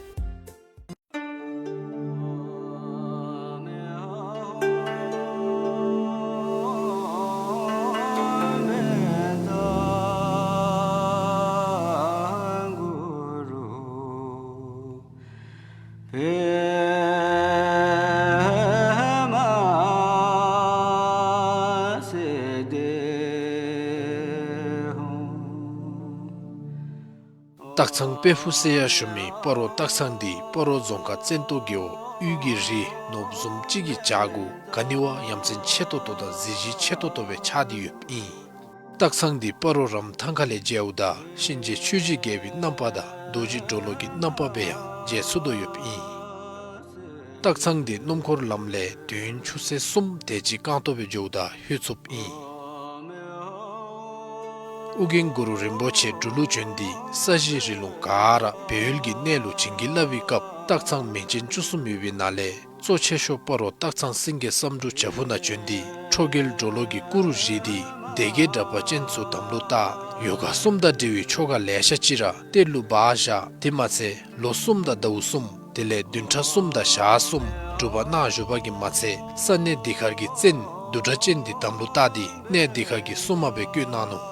སྟག་ཚང་དཔལ་ཕུག་ཟེར་ཡང་ཞུ་མི་སྤ་རོ་སྟག་ཚང་འདི་སྤ་རོ་རྫོང་ཁག་བཙན་ཏོ་རྒེད་འོག་དབུས་ཀྱི་རི་ནོར་བུ་བཟུམ་ཅིག་གི་བྱག་གུ་ག་ནི་བ་ཡ་མཚན་ཆེ་ཏོག་ཏོ་དང་གཟི་བརྗིད་ཆེ་ཏོག་ཏོ་སྦེ་ཆགས་ཏེ་ཡོདཔ་ཨིན། སྟག་ཚང་འདི་སྤ་རོ་རམ་ཐང་ཁ་ལས་མཇལཝ་ད་གཤིན་རྗེ་ཆོས་ཀྱི་རྒྱལ་པོའི་རྣམ་པ་དང་རྡོ་རྗེ་གྲོ་ལོད་ཀྱི་རྣམ་པ་སྦེ་ཡང་མཇལ་ཚུགས་དོ་ཡོདཔ་ཨིན། སྟག་ཚང་འདི་སྣུམ་འཁོར་ལམ་ལས་དུས་ཡུན་ཆུ་ཚོད་གསུམ་དེ་ཅིག་རྐང་སྟོང་སྦེ་འགྱོཝ་ད་ལྷོད་ཚུགསཔ་ཨིན། ཨོ་རྒྱན་གུ་རུ་རིན་པོ་ཆེ་འབྲུག་ལུ་བྱོན་ཏེ་ས་གཞི་རི་ལུང་ག་ར་སྦས་ཡུལ་གྱི་གནས་ལུ་བྱིན་གྱིས་བརླབས་པའི་སྐབས་སྟག་ཚང་མིང་ཅན་བཅུ་གསུམ་ཡོད་པའི་ནང་ལས་གཙོ་ཆེ་ཤོས་སྤ་རོ་སྟག་ཚང་སེང་གེ་བསམ་འགྲུབ་བྱག་ཕུག་ནང་བྱོན་ཏེ་ཁྲོ་རྒྱལ་གྲོ་ལོད་ཀྱི་སྐུ་རུ་བཞེངས་ཏེ་ སྡེ་དགེ་གྲྭ་པ་ཅན་ཚུ་དམ་ལུ་བཏགས། ཡོ་ག་གསུམ་དང་འབྲེལ་བའི་ཆོ་ག་ལེ་ཤ་ཅིག་ར་གཏེར་ལུ་སྦ་བཞག། དེ་མ་ཚད་ལོ་གསུམ་དང་ཟླཝ་གསུམ་དེ་ལས་བདུན་ཕྲག་གསུམ་དང་ཞག་གསུམ་སྒྲུབ་པ་གནང་བཞུགས་པ་གིས་མ་ཚད་ས་གནས་འདི་ཁར་གྱི་བཙན་བདུད་སྒྲ་ཅན་འདི་དམ་ལུ་བཏགས་ཏེ་གནས་འདི་ཁར་གྱི་སྲུང་མ་སྦེ་བསྐོས་གནང་ནུག།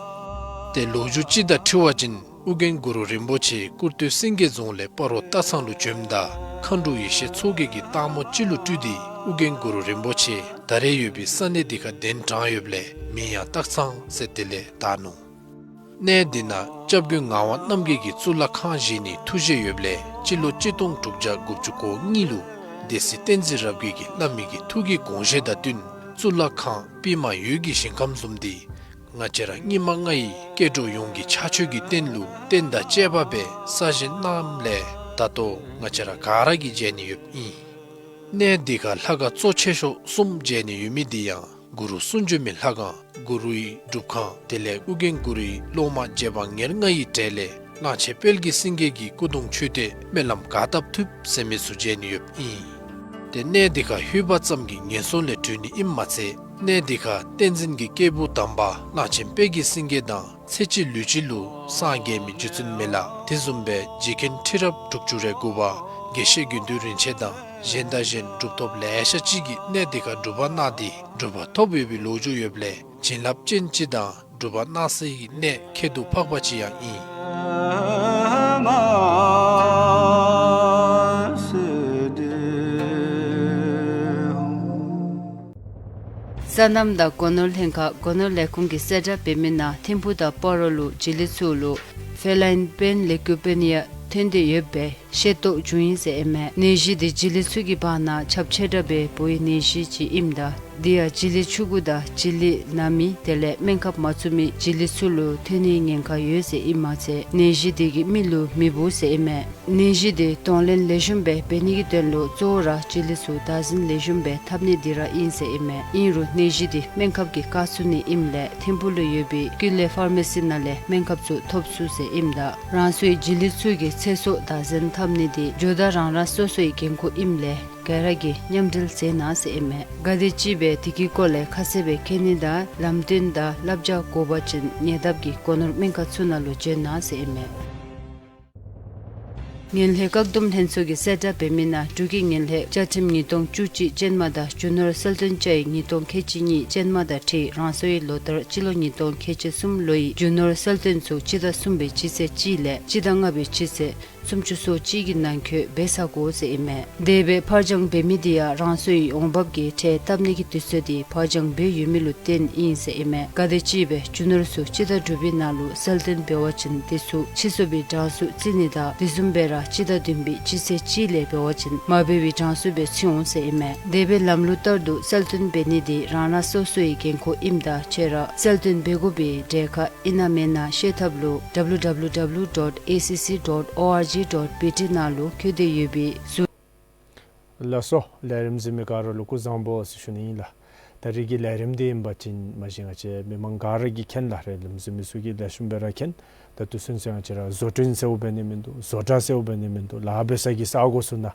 ཏེ་ལོ་རྒྱུས་ཅིག་དང་འཁྲིལ་བ་ཅིན་ཨོ་རྒྱན་གུ་རུ་རིན་པོ་ཆེ་ཀུར་སྟོད་སེང་གེ་རྫོང་ལས་སྤ་རོ་སྟག་ཚང་ལུ་བྱོནམ་ད་མཁའ་འགྲོ་ཡེ་ཤེས་མཚོ་རྒྱལ་གྱིས་སྟག་མོ་ཅིག་ལུ་སྤྲུལ་ཏེ་ཨོ་རྒྱན་གུ་རུ་རིན་པོ་ཆེ་ད་རེས་ཡོད་པའི་ས་གནས་འདི་ཁར་གདན་དྲངས་ཡོདཔ་ལས་མིང་ཡང་སྟག་ཚང་ཟེར་དེ་ལས་བཏགས་ནུག། གནས་འདི་ནང་སྐྱབས་མགོན་ངག་དབང་རྣམ་རྒྱལ་གྱིས་གཙུག་ལག་ཁང་བཞེངས་ནིའི་ཐུགས་བཞེད་ཡོདཔ་ལས་སྤྱི་ལོ་གཅིག་སྟོང་དྲུག་བརྒྱ་དགུ་བཅུ་གོ་གཉིས་ལུ་སྡེ་སྲིད་བསྟན་འཛིན་རབ་རྒྱས་ཀྱིས་བླ་མའི་གི་ཐུགས་ཀྱི་དགོངས་བཞེད་དང་བསྟུན་གཙུག་ལག་ཁང་པདྨ་འོད་ཀྱི་ཞིང་ཁམས་བཟུམ་འདི་ང་བཅས་ར་སྙིགས་མ་ལྔ་ཡི་སྐྱེ་འགྲོ་ཡོངས་ཀྱི་ཕྱག་མཆོད་ཀྱི་རྟེན་ལུ་རྟེན་དང་བཅས་པ་སྦེ་གསར་བཞེངས་གནངམ་ལས་ད་ལྟོ་ང་བཅས་ར་ག་ར་གིས་མཇལ་ནི་ཡོདཔ་ཨིན། གནས་འདི་ཁར་ལྷ་ཁང་གཙོ་ཆེ་ཤོས་གསུམ་མཇལ་ནི་ཡོད་མི་འདི་ཡང་གུ་རུ་གསུང་བྱོན་མའི་ལྷ་ཁང་གུ་རུའི་སྒྲུབ་ཁང་དེ་ལས་ཨོ་རྒྱན་གུ་རུའི་སློབ་མ་རྗེ་འབངས་ཉེར་ལྔ་ཡི་གྲས་ལས་གླང་ཆེན་དཔལ་གྱི་སེང་གེ་གི་སྐུ་གདུང་མཆོད་རྟེན་སྨོན་ལམ་ག་བཏབ་ཐུབ་ཟེར་མི་ཚུ་མཇལ་ནི་ཡོདཔ་ཨིན། ཏེ་གནས་འདི་ཁར་ལྷོད་པ་ཙམ་གྱིས་ངན་སོང་ལས་གྲོལ་ནི་ཨིནམ་མ་ཚད་གནས་འདི་ཁར་བསྟན་འཛིན་གྱི་སྐྱེས་བུ་དམ་པ་གླང་ཆེན་དཔལ་གྱི་སེང་གེ་དང་ཚེ་གཅིག་ལུས་གཅིག་ལུ་སངས་རྒྱས་མི་རྗེ་བཙུན་མི་ལ་དེ་བཟུམ་སྦེ་རྗེ་མཁན་ཁྲི་རབས་དྲུག་ཅུ་རེ་དགུ་པ་དགེ་བཤེས་དགེ་འདུན་རིན་ཆེན་དང་གཞན་དང་གཞན་གྲུབ་ཐོབ་ལེ་ཤ་ཅིག་གིས་གནས་འདི་ཁར་སྒྲུབ་པ་གནང་སྟེ་གྲུབ་པ་ཐོབ་ཡོད་པའི་ལོ་རྒྱུས་ཡོདཔ་ལས་བྱིན་རླབས་ཅན་ཅིག་དང་གྲུབ་པ་གནང་སའི་གནས་ཁྱད་དུ་འཕགས་པ་ཅིག་ཡང་ཨིན། སོ་ནམ་དང་སྒོ་ནོར་ལྷན་ཁག་སྒོ་ནོར་ལས་ཁུངས་ཀྱིས་གསལ་བསྒྲགས་འབད་མི་ནང་ཐིམ་ཕུ་དང་སྤ་རོ་ལུ་བྱི་ལི་ཚུ་ལུ་ཕེ་ལཱའིན་པེན་ལི་ཀུ་པེ་ནི་ཡ་ཐོན་ཏེ་ཡོདཔ་སྦེ་ཤེས་རྟོགས་བྱུང་ཡི་ཟེར་ཨིན་མས། ནད་གཞི་འདི་བྱི་ལི་ཚུ་གི་བར་ན་ཁྱབ་ཆེ་དྲགས་སྦེ་འབོ་བའི་ནད་གཞི་ཅིག་ཨིནམ་ད་འདི་ཡང་བྱི་ལི་ཆུང་ཀུ་དང་བྱི་ལི་ནང་མི་དེ་ལས་སྨན་ཁབ་མ་བཙུགས་མི་བྱི་ལི་ཚུ་ལུ་ཐོན་ནིའི་ཉེན་ཁ་ཡོད་ཟེར་ཨིནམ་མ་ཚད་ནད་གཞི་འདི་གིས་མི་ལུ་མི་འབོ་ཟེར་ཨིན་མས། ནད་གཞི་འདི་གདོང་ལེན་ལེགས་ཤོམ་སྦེ་འབད་ནི་གི་དོན་ལུ་གཙོ་བོ་ར་བྱི་ལི་ཚུ་བདག་འཛིན་ལེགས་ཤོམ་སྦེ་འཐབ་ནི་འདི་ར་ཨིན་ཟེར་ཨིན་མས། ཨིན་རུང་ནད་གཞི་འདི་སྨན་ཁབ་ཀྱིས་བཀག་ཚུགས་ནི་ཨིནམ་ལས་ཐིམ་ཕུ་ལུ་ཡོད་པའི་ཀུན་ལེགས་ཕར་མེ་སི་ནང་ལས་སྨན་ཁབ་ཚུ་ཐོབ་ཚུགས་ཟེར་ཨིནམ་ད་རང་སོའི་བྱི་ལི་ཚུ་གི་ཚེ་སྲོག་བདག་འཛིན་འཐབ་ནི་འདི་ཇོ་བདག་རང་རང་སོ་སོའི་འགན་ཁུར་ཨིནམ་ལས་ག་ར་གིས་མཉམ་འབྲེལ་མཛད་གནང་ཟེར་ཨིན་མས། ག་དེམ་ཅིག་སྦེ་འདི་གི་སྐོར་ལས་ཁ་གསལ་སྦེ་མཁྱེན་ནི་དང་ལམ་སྟོན་དང་བསླབ་བྱ་དགོ་པ་ཅིན་ཉེ་འདབས་ཀྱི་སྒོ་ནོར་སྨན་ཁང་ཚུ་ནང་ལུ་བྱོན་གནང་ཟེར་ཨིན་མས། ངན་ལྷད་བཀག་སྡོམ་ལྷན་ཚོགས་ཀྱིས་གསལ་བསྒྲགས་འབད་མི་ནང་འབྲུག་གི་ངན་ལྷད་བཅའ་ཁྲིམས་ཉིས་སྟོང་བཅུ་གཅིག་ཅན་མ་དང་རྒྱུ་ནོར་གསལ་སྟོན་བཅའ་ཡིག་ཉིས་སྟོང་ཁལ་གཅིག་གཉིས་ཅན་མ་དང་འཁྲིལ་རང་སོའི་ལོ་ལྟར་སྤྱི་ལོ་ཉིས་སྟོང་ཁལ་གཅིག་གསུམ་ལོའི་རྒྱུ་ནོར་གསལ་སྟོན་ཚུ་སྤྱི་ཟླ་གསུམ་པའི་སྤྱི་ཚེས་གཅིག་ལས་སྤྱི་ཟླ་ལྔ་པའི་སྤྱི་ཚེས་སུམ་ཅུ་སོ་གཅིག་གི་ནང་འཁོད་འབད་ཚར་དགོ་ཟེར་ཨིན་མས། དེ་སྦེ་ཕར་འགྱངས་འབད་མི་འདི་ཡང་རང་སོའི་འོང་འབབ་ཀྱི་ཁྲལ་བཏབ་ནི་གི་དུས་ཚོད་འདི་ཕར་འགྱངས་འབད་ཡོད་མི་ལུ་བརྟེན་ཨིན་ཟེར་ཨིན་མས། ག་དེམ་ཅིག་སྦེ་རྒྱུ་ནོར་ཚུ་སྤྱི་ཟླ་དྲུག་པའི་ནང་ལུ་གསལ་སྟོན་འབད་བ་ཅིན་དེ་ཚུ་ཕྱིར་བསུ་བའི་གྲངས་སུ་བརྩི་ནི་དང་དེ་བཟུམ་སྦེ་ར་སྤྱི་ཟླ་བདུན་པའི་སྤྱི་ཚེས་གཅིག་ལས་འབད་བ་ཅིན་མ་འབད་བའི་གྲངས་སུ་སྦེ་བརྩི་འོང་ཟེར་ཨིན་མས། དེ་སྦེ་ལམ་ལུགས་ལྟར་དུ་གསལ་སྟོན་འབད་ནི་འདི་རང་རང་སོ་སོའི་འགན་ཁུར་ཨིནམ་ད་ཁྱེད་ར་གསལ་སྟོན་འབད་དགོ་པའི་གྲས་ཁར་ཨིན་ན་མེན་ན་ཤེས་ཐབས་ལུ་W W W dot A C C dot O R G dot B T ནང་ལུ་བཀོད་དེ་ཡོད་པའི་ཟུར། ལགས་སོ། ལས་རིམ་གཟིགས་མི་ག་ར་ལུ་སྐུ་གཟུགས་བཟང་པོ་ཟེར་ཞུ་ནི་ཨིན་ལགས། ད་རིས་ཀྱི་ལས་རིམ་འདི་ཨིན་པ་ཅིན་མ་གཞི་ང་བཅས་མི་མང་ག་ར་གིས་མཁྱེན་ལགས། ལས་རིམ་གཟིགས་མི་ཚུ་གིས་ལེགས་ཤོམ་སྦེ་ར་མཁྱེན། ད་དུས་ཚོད་ཚུན་ང་བཅས་ར་བཟོ་སྐྲུན་ཟེརཝ་འབད་ནི་མིན་འདུག། བཟོ་གྲྭ་ཟེརཝ་འབད་ནི་མིན་འདུག། ལཱ་འབད་ས་གི་ས་གོ་ཚུ་ནང་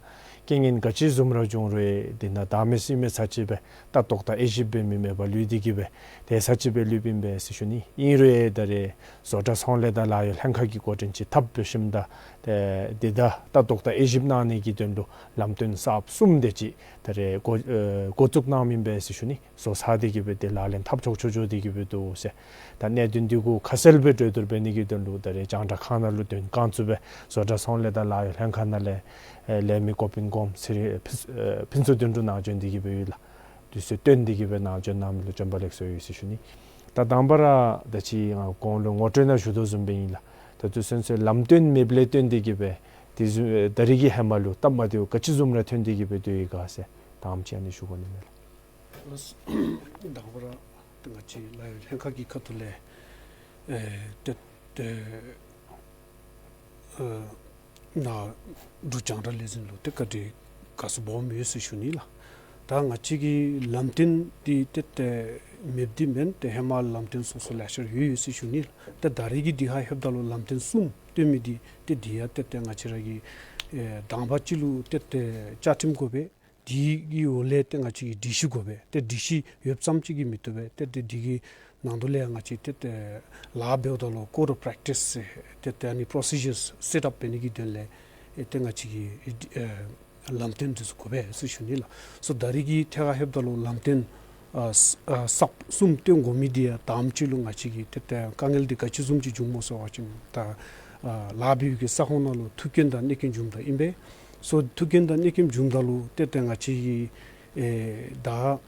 རྐྱེན་ངན་ག་ཅི་བཟུམ་ར་བྱུང་རུང་འདི་ནང་བདག་མེད་སྲིད་མེད་ཚར་གཅིག་སྦེ་ལྟ་རྟོག་དང་དབྱེ་ཞིབ་འབད་མི་མེད་པར་ལུས་ཏེ་གི་སྦེ་དེ་ཚར་གཅིག་སྦེ་ལུསཔ་ཨིན་པས་ཟེར་ཞུ་ནི། ཨིན་རུང་ད་རེས་བཟོ་གྲྭ་ཚོང་ལས་དང་ལཱ་གཡོག་ལྷན་ཁག་གིས་འགོ་འདྲེན་ཅིག་འཐབ་འབད་ཞིནམ་ད་ཏེ་འདི་ད་ལྟ་རྟོག་དང་དབྱེ་ཞིབ་གནང་ནི་གི་དོན་ལུ་ལམ་སྟོན་གསརཔ་གསུམ་དེ་ཅིག་ད་རེས་འགོ་ཨེ་འགོ་བཙུགས་གནངམ་ཨིན་པས་ཟེར་ཞུ་ནི། བཟོ་ཚར་ཏེ་གི་སྦེ་ཏེ་ལག་ལེན་འཐབ་ཆོག་ཆོག་འགྱོ་སྟེ་གི་སྦེ་འདུག་ཟེར། ད་གནད་དོན་འདི་གུ་ཁ་གསལ་སྦེ་གྲོས་བསྡུར་འབད་ནི་གི་དོན་ལུ་ད་རེས་རྒྱང་བསྒྲགས་ཁང་ནང་ལུ་འདོན་བསྐང་ཚུགས་པའི་བཟོ་གྲྭ་ཚོང་ལས་དང་ལཱ་གཡོག་ལྷན་ཁག་ནང་ལས་ཨེ་ལས་མི་འགོ་དཔོན་གོངམ་ཚེ་རིང་ཨེ་ཕུན་ཨེ་ཕུན་ཚོགས་དོན་གྲུབ་ནཱ་བྱོན་ཏེ་གི་སྦེ་ཡོད་ལགས། དུས་ཚོད་བཏོན་ཏེ་གི་སྦེ་ནཱ་བྱོན་གནང་མི་ལུ་བྱོན་པ་ལེགས་སོ་ཡོད་ཟེར་ཞུ་ནི། ད་དང་པ་ར་ད་ཅི་ང་གོང་ལུ་ངོ་སྤྲོད་ནང་ཞུ་དོ་བཟུམ་སྦེ་ཨིན་ལགས། ད་དུས་ཚོད་ཚུན་ལམ་སྟོན་མེདཔ་ལས་བརྟེན་ཏེ་གི་སྦེ་དེ་བཟུམ་ཨེ་ད་རིས་ཀྱི་ཧེ་མ་ལུ་སྟབས་མ་བདེཝ་ག་ཅི་བཟུམ་ར་ཐོན་ཏེ་གི་སྦེ་སྡོད་ཡི་ག་ཟེར་དང་པ་ཅིག་ཨ་ནི་ཞུ་དགོ་ནི་མས་ལགས། ལགས། དང་པ་ར་ང་བཅས་ལཱ་གཡོག་ལྷན་ཁག་གི་ཁ་ཐུག་ལས་ཨེ་ཏེ་ཏེ་ཨེ་ནཱ་འབྲུག་རྒྱང་བསྒྲགས་ལས་འཛིན་ལུ་ཏེ་བཀའ་དྲིན་དགའ་ཚོར་སྦོམ་ཡོད་ཟེར་ཞུ་ནི་ལགས། ད་ང་བཅས་ཀྱི་ལམ་སྟོན་འདི་ཏེ་ཏེ་མེདཔ་འདི་མེན། ཏེ་ཧེ་མ་ལམ་སྟོན་སོ་སོ་ལེ་ཤ་ཡོད་ཡོད་ཟེར་ཞུ་ནི་ལགས། ཏེ་ད་རིས་ཀྱི་འདི་ཧ་ལྷོདཔ་ད་ལུ་ལམ་སྟོན་གསུམ་སྟོན་མི་འདི་ཏེ་འདི་ཡང་ཏེ་ཏེ་ང་བཅས་ར་གི་ཨེ་དང་པ་ཅིག་ལུ་ཏེ་ཏེ་བཅའ་ཁྲིམས་དགོ་པས། དེ་གི་འོག་ལས་ཏེ་ང་བཅས་ཀྱི་སྒྲིག་གཞི་དགོ་པས། ཏེ་སྒྲིག་གཞི་ཡོདཔ་ཙམ་ཅིག་གིས་མི་བཏུབ་པས། ཏེ་ཏེ་དེ་གི་ ནང་དོག་ལས་ང་བཅས་ཏེ་ཏེ་ལཱ་འབདཝ་ད་ལུ་code of practice ཟེར་ཏེ་ཏེ་ཨ་ནི་procedures set up འབད་ནི་གི་དོན་ལས་ཨེ་ཏེ་ང་བཅས་ཀྱིས་ཨེ་ལམ་སྟོན་འདི་ཚུ་དགོ་པས་ཟེར་ཞུ་ནི་ལགས། སོ་ད་རེས་ཀྱི་ཐད་ཁར་ལྷོདཔ་ད་ལུ་ལམ་སྟོན་ཨ་ས་ཨ་གསརཔ་གསུམ་སྟོན་དགོ་མི་འདི་ཡང་དང་པ་ཅིག་ལུ་ང་བཅས་ཀྱིས་ཏེ་ཏེ་དཀའ་ངལ་འདི་ག་ཅི་བཟུམ་ཅིག་འབྱུངམ་སྨོ་ཟེར་བ་ཅིན་ད་ཨ་ལཱ་འབད་བའི་གི་ས་ཁོངས་ནང་ལུ་ཐུགས་སྐྱོན་དང་གནོད་སྐྱོན་འབྱུངམ་ད་ཨིན་པས། སོ་ཐུགས་སྐྱོན་དང་གནོད་སྐྱོན་འབྱུངམ་ད་ལུ་ཏེ་ཏེ་ང་བཅས་ཀྱིས་ཨེ་ད་ཨ་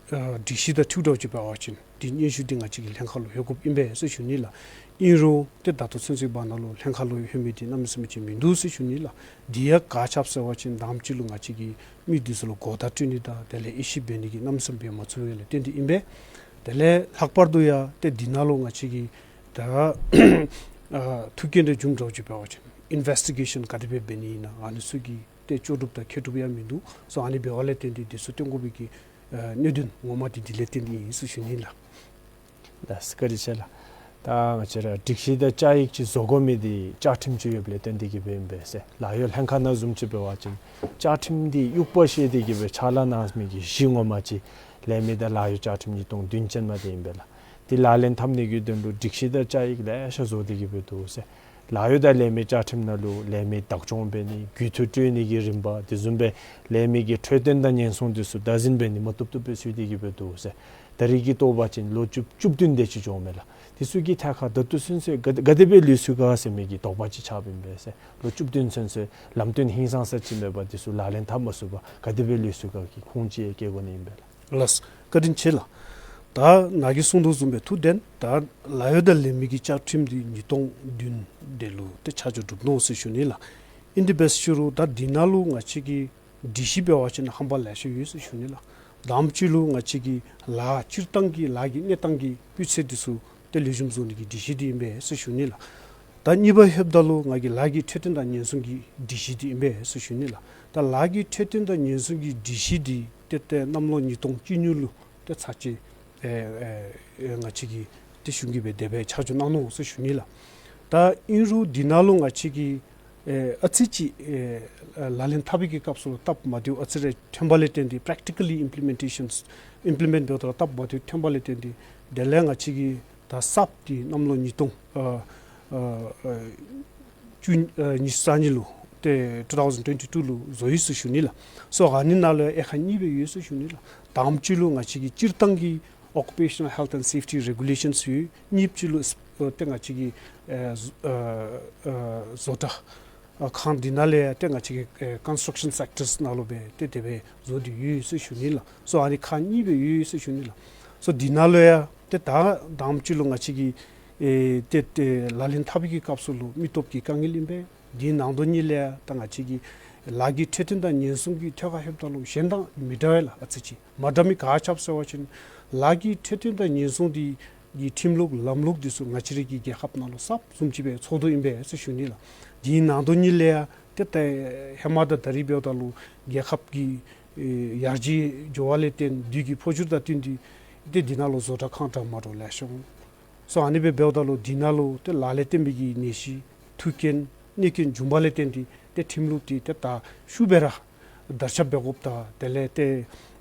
སྒྲིག་གཞི་དང་འཁྲིལཝ་ད་ཅིག་འབད་བ་ཅིན་འདི་སྙན་ཞུ་འདི་ང་བཅས་ཀྱིས་ལྷན་ཁག་ལུ་ལྷོད་དགོཔ་ཨིན་པས་ཟེར་ཞུ་ནི་ལགས། ཨིན་རུང་ཏེ་ད་ལྟོ་ཚུན་ཚོད་བར་ན་ལུ་ལྷན་ཁག་ལུ་ལྷོད་མི་འདི་གནམ་མེད་ས་མེད་ཅིག་མིན་འདུག་ཟེར་ཞུ་ནི་ལགས། འདི་ཡང་ག་ཅི་སྦེ་ཟེར་བ་ཅིན་དང་པ་ཅིག་ལུ་ང་བཅས་ཀྱི་མི་འདི་ཚུ་ལུ་གོ་བརྡ་སྤྲོད་ནི་དང་དེ་ལས་དབྱེ་ཞིབ་འབད་ནི་གི་གནམ་མེད་ས་མེད་འབད་མ་ཚུགས་པའི་ལས་བརྟེན་ཏེ་ཨིན་པས། དེ་ལས་ལྷག་པར་དུ་ཡང་ཏེ་འདི་ནང་ལུ་ང་བཅས་ཀྱིས་ད་ཨ་ཐུགས་སྐྱོན་འདི་བྱུངམ་འདྲཝ་ཅིག་འབད་བ་ཅིན་ཨིན་ཝེསི་ཊི་གེ་ཤཱན་ག་དེ་སྦེ་འབད་ནི་ཨིན་ན་ཨ་ནི་ཚུ་གི་ཏེ་ལྕོགས་གྲུབ་དང་མཁས་གྲུབ་ཡང་མིན་འདུག། སོ་ཨ་ནི་འབདཝ་ལས་བརྟེན་ཏེ་འདི་ཚུ་སྟོན་དགོ་པའི་གི་ཨ་གནད་དོན་ངོ་མ་འདི་འདི་ལས་བརྟེན་ཏེ་ཨིན་ཟེར་ཞུ་ནི་ལགས། ལགས་སོ་བཀའ་དྲིན་ཆེ་ལགས། ད་ང་བཅས་ར་སྒྲིག་གཞི་དང་བཅའ་ཡིག་ཅིག་བཟོ་དགོ་མི་འདི་བཅའ་ཁྲིམས་ཅིག་ཡོདཔ་ལས་བརྟེན་ཏེ་གིས་སྦེ་ཨིན་པས་ཟེར། ལཱ་གཡོག་ལྷན་ཁག་ནང་བཟུམ་ཅིག་འབད་བ་ཅིན་བཅའ་ཁྲིམས་འདི་དབྱུག་པ་བཤེད་དེ་གིས་སྦེ་ཕྱག་ལཱ་གནང་མི་གི་གཞི་ངོ་མ་ཅིག་ལས་མི་དང་ལཱ་གཡོག་བཅའ་ཁྲིམས་ཉིས་སྟོང་བདུན་ཅན་མ་འདི་ཨིན་པས་ལགས། འདི་ལག་ལེན་འཐབ་ནི་གི་དོན་ལུ་སྒྲིག་གཞི་དང་བཅའ་ཡིག་ལེ་ཤ་བཟོ་སྟེ་གིས་སྦེ་འདུག་ཟེར། ལཱ་གཡོག་དང་ལས་མི་བཅའ་ཁྲིམས་ནང་ལུ་ལས་མི་བདག་སྐྱོང་འབད་ནི་རྒུད་འཐུས་སྤྲོད་ནི་གི་རིམ་པ་དེ་བཟུམ་སྦེ་ལས་མི་གི་འཕྲོད་བསྟེན་དང་ཉེན་སྲུང་དེ་ཚུ་བདག་འཛིན་འབད་ནི་མ་བཏུབ་བཏུབ་སྦེ་ཚུད་དེ་གིས་སྦེ་འདུག་ཟེར། ད་རེས་ཀྱི་ལྟོ་བ་ཅིན་ལོ་བཅུ་བཅུ་བདུན་དེ་ཅིག་འགྱོཝ་མས་ལགས། དེ་ཚུ་གི་ཐད་ཁར་ད་ལྟོ་ཚུན་ཚོད་ག་ག་དེ་སྦེ་ལུས་སོང་ག་ཟེར་མི་གི་དོགས་པ་ཅིག་ཆགསཔ་ཨིན་པས་ཟེར། ལོ་བཅུ་བདུན་ཚུན་ཚོད་ལམ་སྟོན་ཧིང་སངས་ས་ཅིག་མེད་པར་དེ་ཚུ་ལག་ལེན་འཐབ་མ་ཚུགས་པར་ག་དེ་སྦེ་ལུས་སོང་ག་གི་ཁུངས་ཅིག་ཡང་བཀལ་དགོ་ནི་ཨིན་པས་ལགས། ལགས་སོ་བཀའ་དྲིན་ཆེ་ལགས། ད་ནཱ་གིས་གསུངས་དོ་བཟུམ་སྦེ་ཐུགས་བདེན། ད་ལཱ་གཡོག་དང་ལས་མི་གི་བཅའ་ཁྲིམས་འདི་ཉིས་སྟོང་བདུན་དེ་ལུ་ཏེ་ཆ་འཇོག་གྲུབ་ནུག་ཟེར་ཞུ་ནི་ལགས། ཨིན་དེ་འབད་ཟེར་རུང་ད་འདི་ནང་ལུ་ང་བཅས་ཀྱི་སྒྲིག་གཞི་འབད་བ་ཅིན་ཧམ་པ་ལེ་ཤ་ཡོད་ཟེར་ཞུ་ནི་ལགས། དང་པ་ཅིག་ལུ་ང་བཅས་ཀྱི་ལཱ་སྤྱིར་བཏང་གི་ལཱ་གི་གནས་སྟངས་ཀྱི་སྤུས་ཚད་དེ་ཚུ་ཏེ་ལེགས་ཤོམ་བཟོ་ནི་གི་སྒྲིག་གཞི་འདི་ཨིན་པས་ཟེར་ཞུ་ནི་ལགས། ད་གཉིས་པ་ལྷོདཔ་ད་ལུ་ང་གིས་ལཱ་གི་འཕྲོད་བསྟེན་དང་ཉེན་སྲུང་གི་སྒྲིག་གཞི་འདི་ཨིན་པས་ཟེར་ཞུ་ནི་ལགས། ད་ལཱ་གི་འཕྲོད་བསྟེན་དང་ཉེན་སྲུང་གི་སྒྲིག་གཞི་འདི་ཏེ་ཏེ་གནམ་ལོ་ཉིས་སྟོང་བཅུ་གཉིས་ལུ་ཏེ་ཚར་གཅིག་ཨེ་ཨེ་ཨེ་ང་བཅས་ཀྱི་ཏེ་གཞུང་གིས་སྦེ་དེ་སྦེ་ཆ་འཇོག་གནང་ནུག་ཟེར་ཞུ་ནི་ལགས། ད་ཨིན་རུང་འདི་ནང་ལུ་ང་བཅས་ཀྱིས་ཨེ་ཨ་ཙི་ཅིག་ཨེ་ལག་ལེན་འཐབ་པའི་གི་སྐབས་སུ་ལུ་སྟབས་མ་བདེཝ་ཨ་ཙི་རེ་ཐོན་པ་ལས་བརྟེན་ཏེ་པེ་རེག་ཊི་ཀ་ལི་ཨིམ་པི་ལི་མེན་ཊེ་ཤཱན་ཨིམ་པི་ལི་མེནཊ་འབདཝ་ད་ལུ་སྟབས་མ་བདེཝ་ཐོན་པ་ལས་བརྟེན་ཏེ་དེ་ལས་ང་བཅས་ཀྱིས་ད་གསརཔ་འདི་གནམ་ལོ་ཉིས་སྟོང་ཨ་ཨ་ཨ་བཅུ་ཨ་ཉི་ཤུ་རྩ་གཉིས་ལུ་ཏེ་ཊུ་ཐའུ་ཟེན་ཊུ་ཝེན་ཊི་ཊུ་ལུ་བཟོ་ཡི་ཟེར་ཞུ་ནི་ལགས། སོ་ཨ་ནི་ནང་ལུ་ཡང་དབྱེ་ཁག་གཉིས་སྦེ་ཡོད་ཟེར་ཞུ་ནི་ལགས། དང་པ་ཅིག་ལུ་ང་བཅས་ཀྱི་སྤྱིར་བཏང་གི་ཨོ་ཀུ་པེ་ཤ་ནཱལ་ཧེལཐ་ཨེནཌ་སེཕ་ཊི་རེ་གུ་ལེ་ཤཱནསི་ཡོད། གཉིས་པ་ཅིག་ལུ་ཨ་ཏེ་ང་བཅས་ཀྱི་ཨ་ཨ་བཟོ་གྲྭ་ཨ་ཁང་འདི་ནང་ལས་ཡང་ཏེ་ང་བཅས་ཀྱི་ཨེ་ཀོན་སི་ཊྲག་ཤཱན་སེག་ཊར་ནང་ལུ་སྦེ་ཏེ་དེ་སྦེ་བཟོ་སྟེ་ཡོད་ཟེར་ཞུ་ནི་ལགས། སོ་ཨ་ནི་ཁག་གཉིས་སྦེ་ཡོད་ཟེར་ཞུ་ནི་ལགས། སོ་འདི་ནང་ལུ་ཡང་ཏེ་ད་དང་པ་ཅིག་ལུ་ང་བཅས་ཀྱི་ཨེ་ཏེ་ཏེ་ལག་ལེན་འཐབ་པའི་གི་སྐབས་སུ་ལུ་མི་སྟོབས་ཀྱི་དཀའ་ངལ་ཨིན་པས། འདི་ནང་དོག་གཉིས་ལས་ཡང་ད་ང་བཅས་ཀྱི་ལཱ་གི་འཕྲོད་བསྟེན་དང་ཉེན་སྲུང་གི་ཐད་ཁར་ལྷོདཔ་ད་ལུ་གཞན་དང་མི་འདྲ་བས་ལགས། ཨ་ཙི་ཅིག་མ་འདྲ་མི་ག་ཅི་སྦེ་ཟེར་བ་ཅིན་ལཱ་གི་འཕྲོད་བསྟེན་དང་ཉེན་སྲུང་འདི་གི་ཁྲིམས་ལུགས་ལམ་ལུགས་འདི་ཚུ་ང་བཅས་རའི་གི་རྒྱལ་ཁབ་ནང་ལུ་གསརཔ་བཟུམ་ཅིག་སྦེ་ཚོགས་འདུ་ཨིན་པས་ཟེར་ཞུ་ནི་ལགས། འདི་ནང་དོག་གཉིས་ལས་ཡང་ཏེ་ད་ཧེ་མ་དང་ད་རེས་འབདཝ་ད་ལུ་རྒྱལ་ཁབ་ཀྱི་ཨེ་ཡར་རྒྱས་འགྱོ་བ་ལས་བརྟེན་དུས་ཀྱི་འཕོ་འགྱུར་དང་བསྟུན་ཏེ་ཏེ་འདི་ནང་ལུ་བཟོ་གྲྭ་ཁང་གྲམ་མ་འདྲཝ་ལེ་ཤ་འོང་། སོ་ཨ་ནི་སྦེ་འབདཝ་ད་ལུ་འདི་ནང་ལུ་ཏེ་ལག་ལེན་འཐབ་པའི་གི་ནད་གཞི་ཐུགས་སྐྱོན་གནོད་སྐྱོན་འབྱུང་བ་ལས་བརྟེན་ཏེ་ཏེ་ཁྲིམས་ལུགས་འདི་ཏེ་ད་ཤུགས་སྦེ་ར་དར་ཁྱབ་འབད་དགོཔ་དང་དེ་ལས་ཏེ་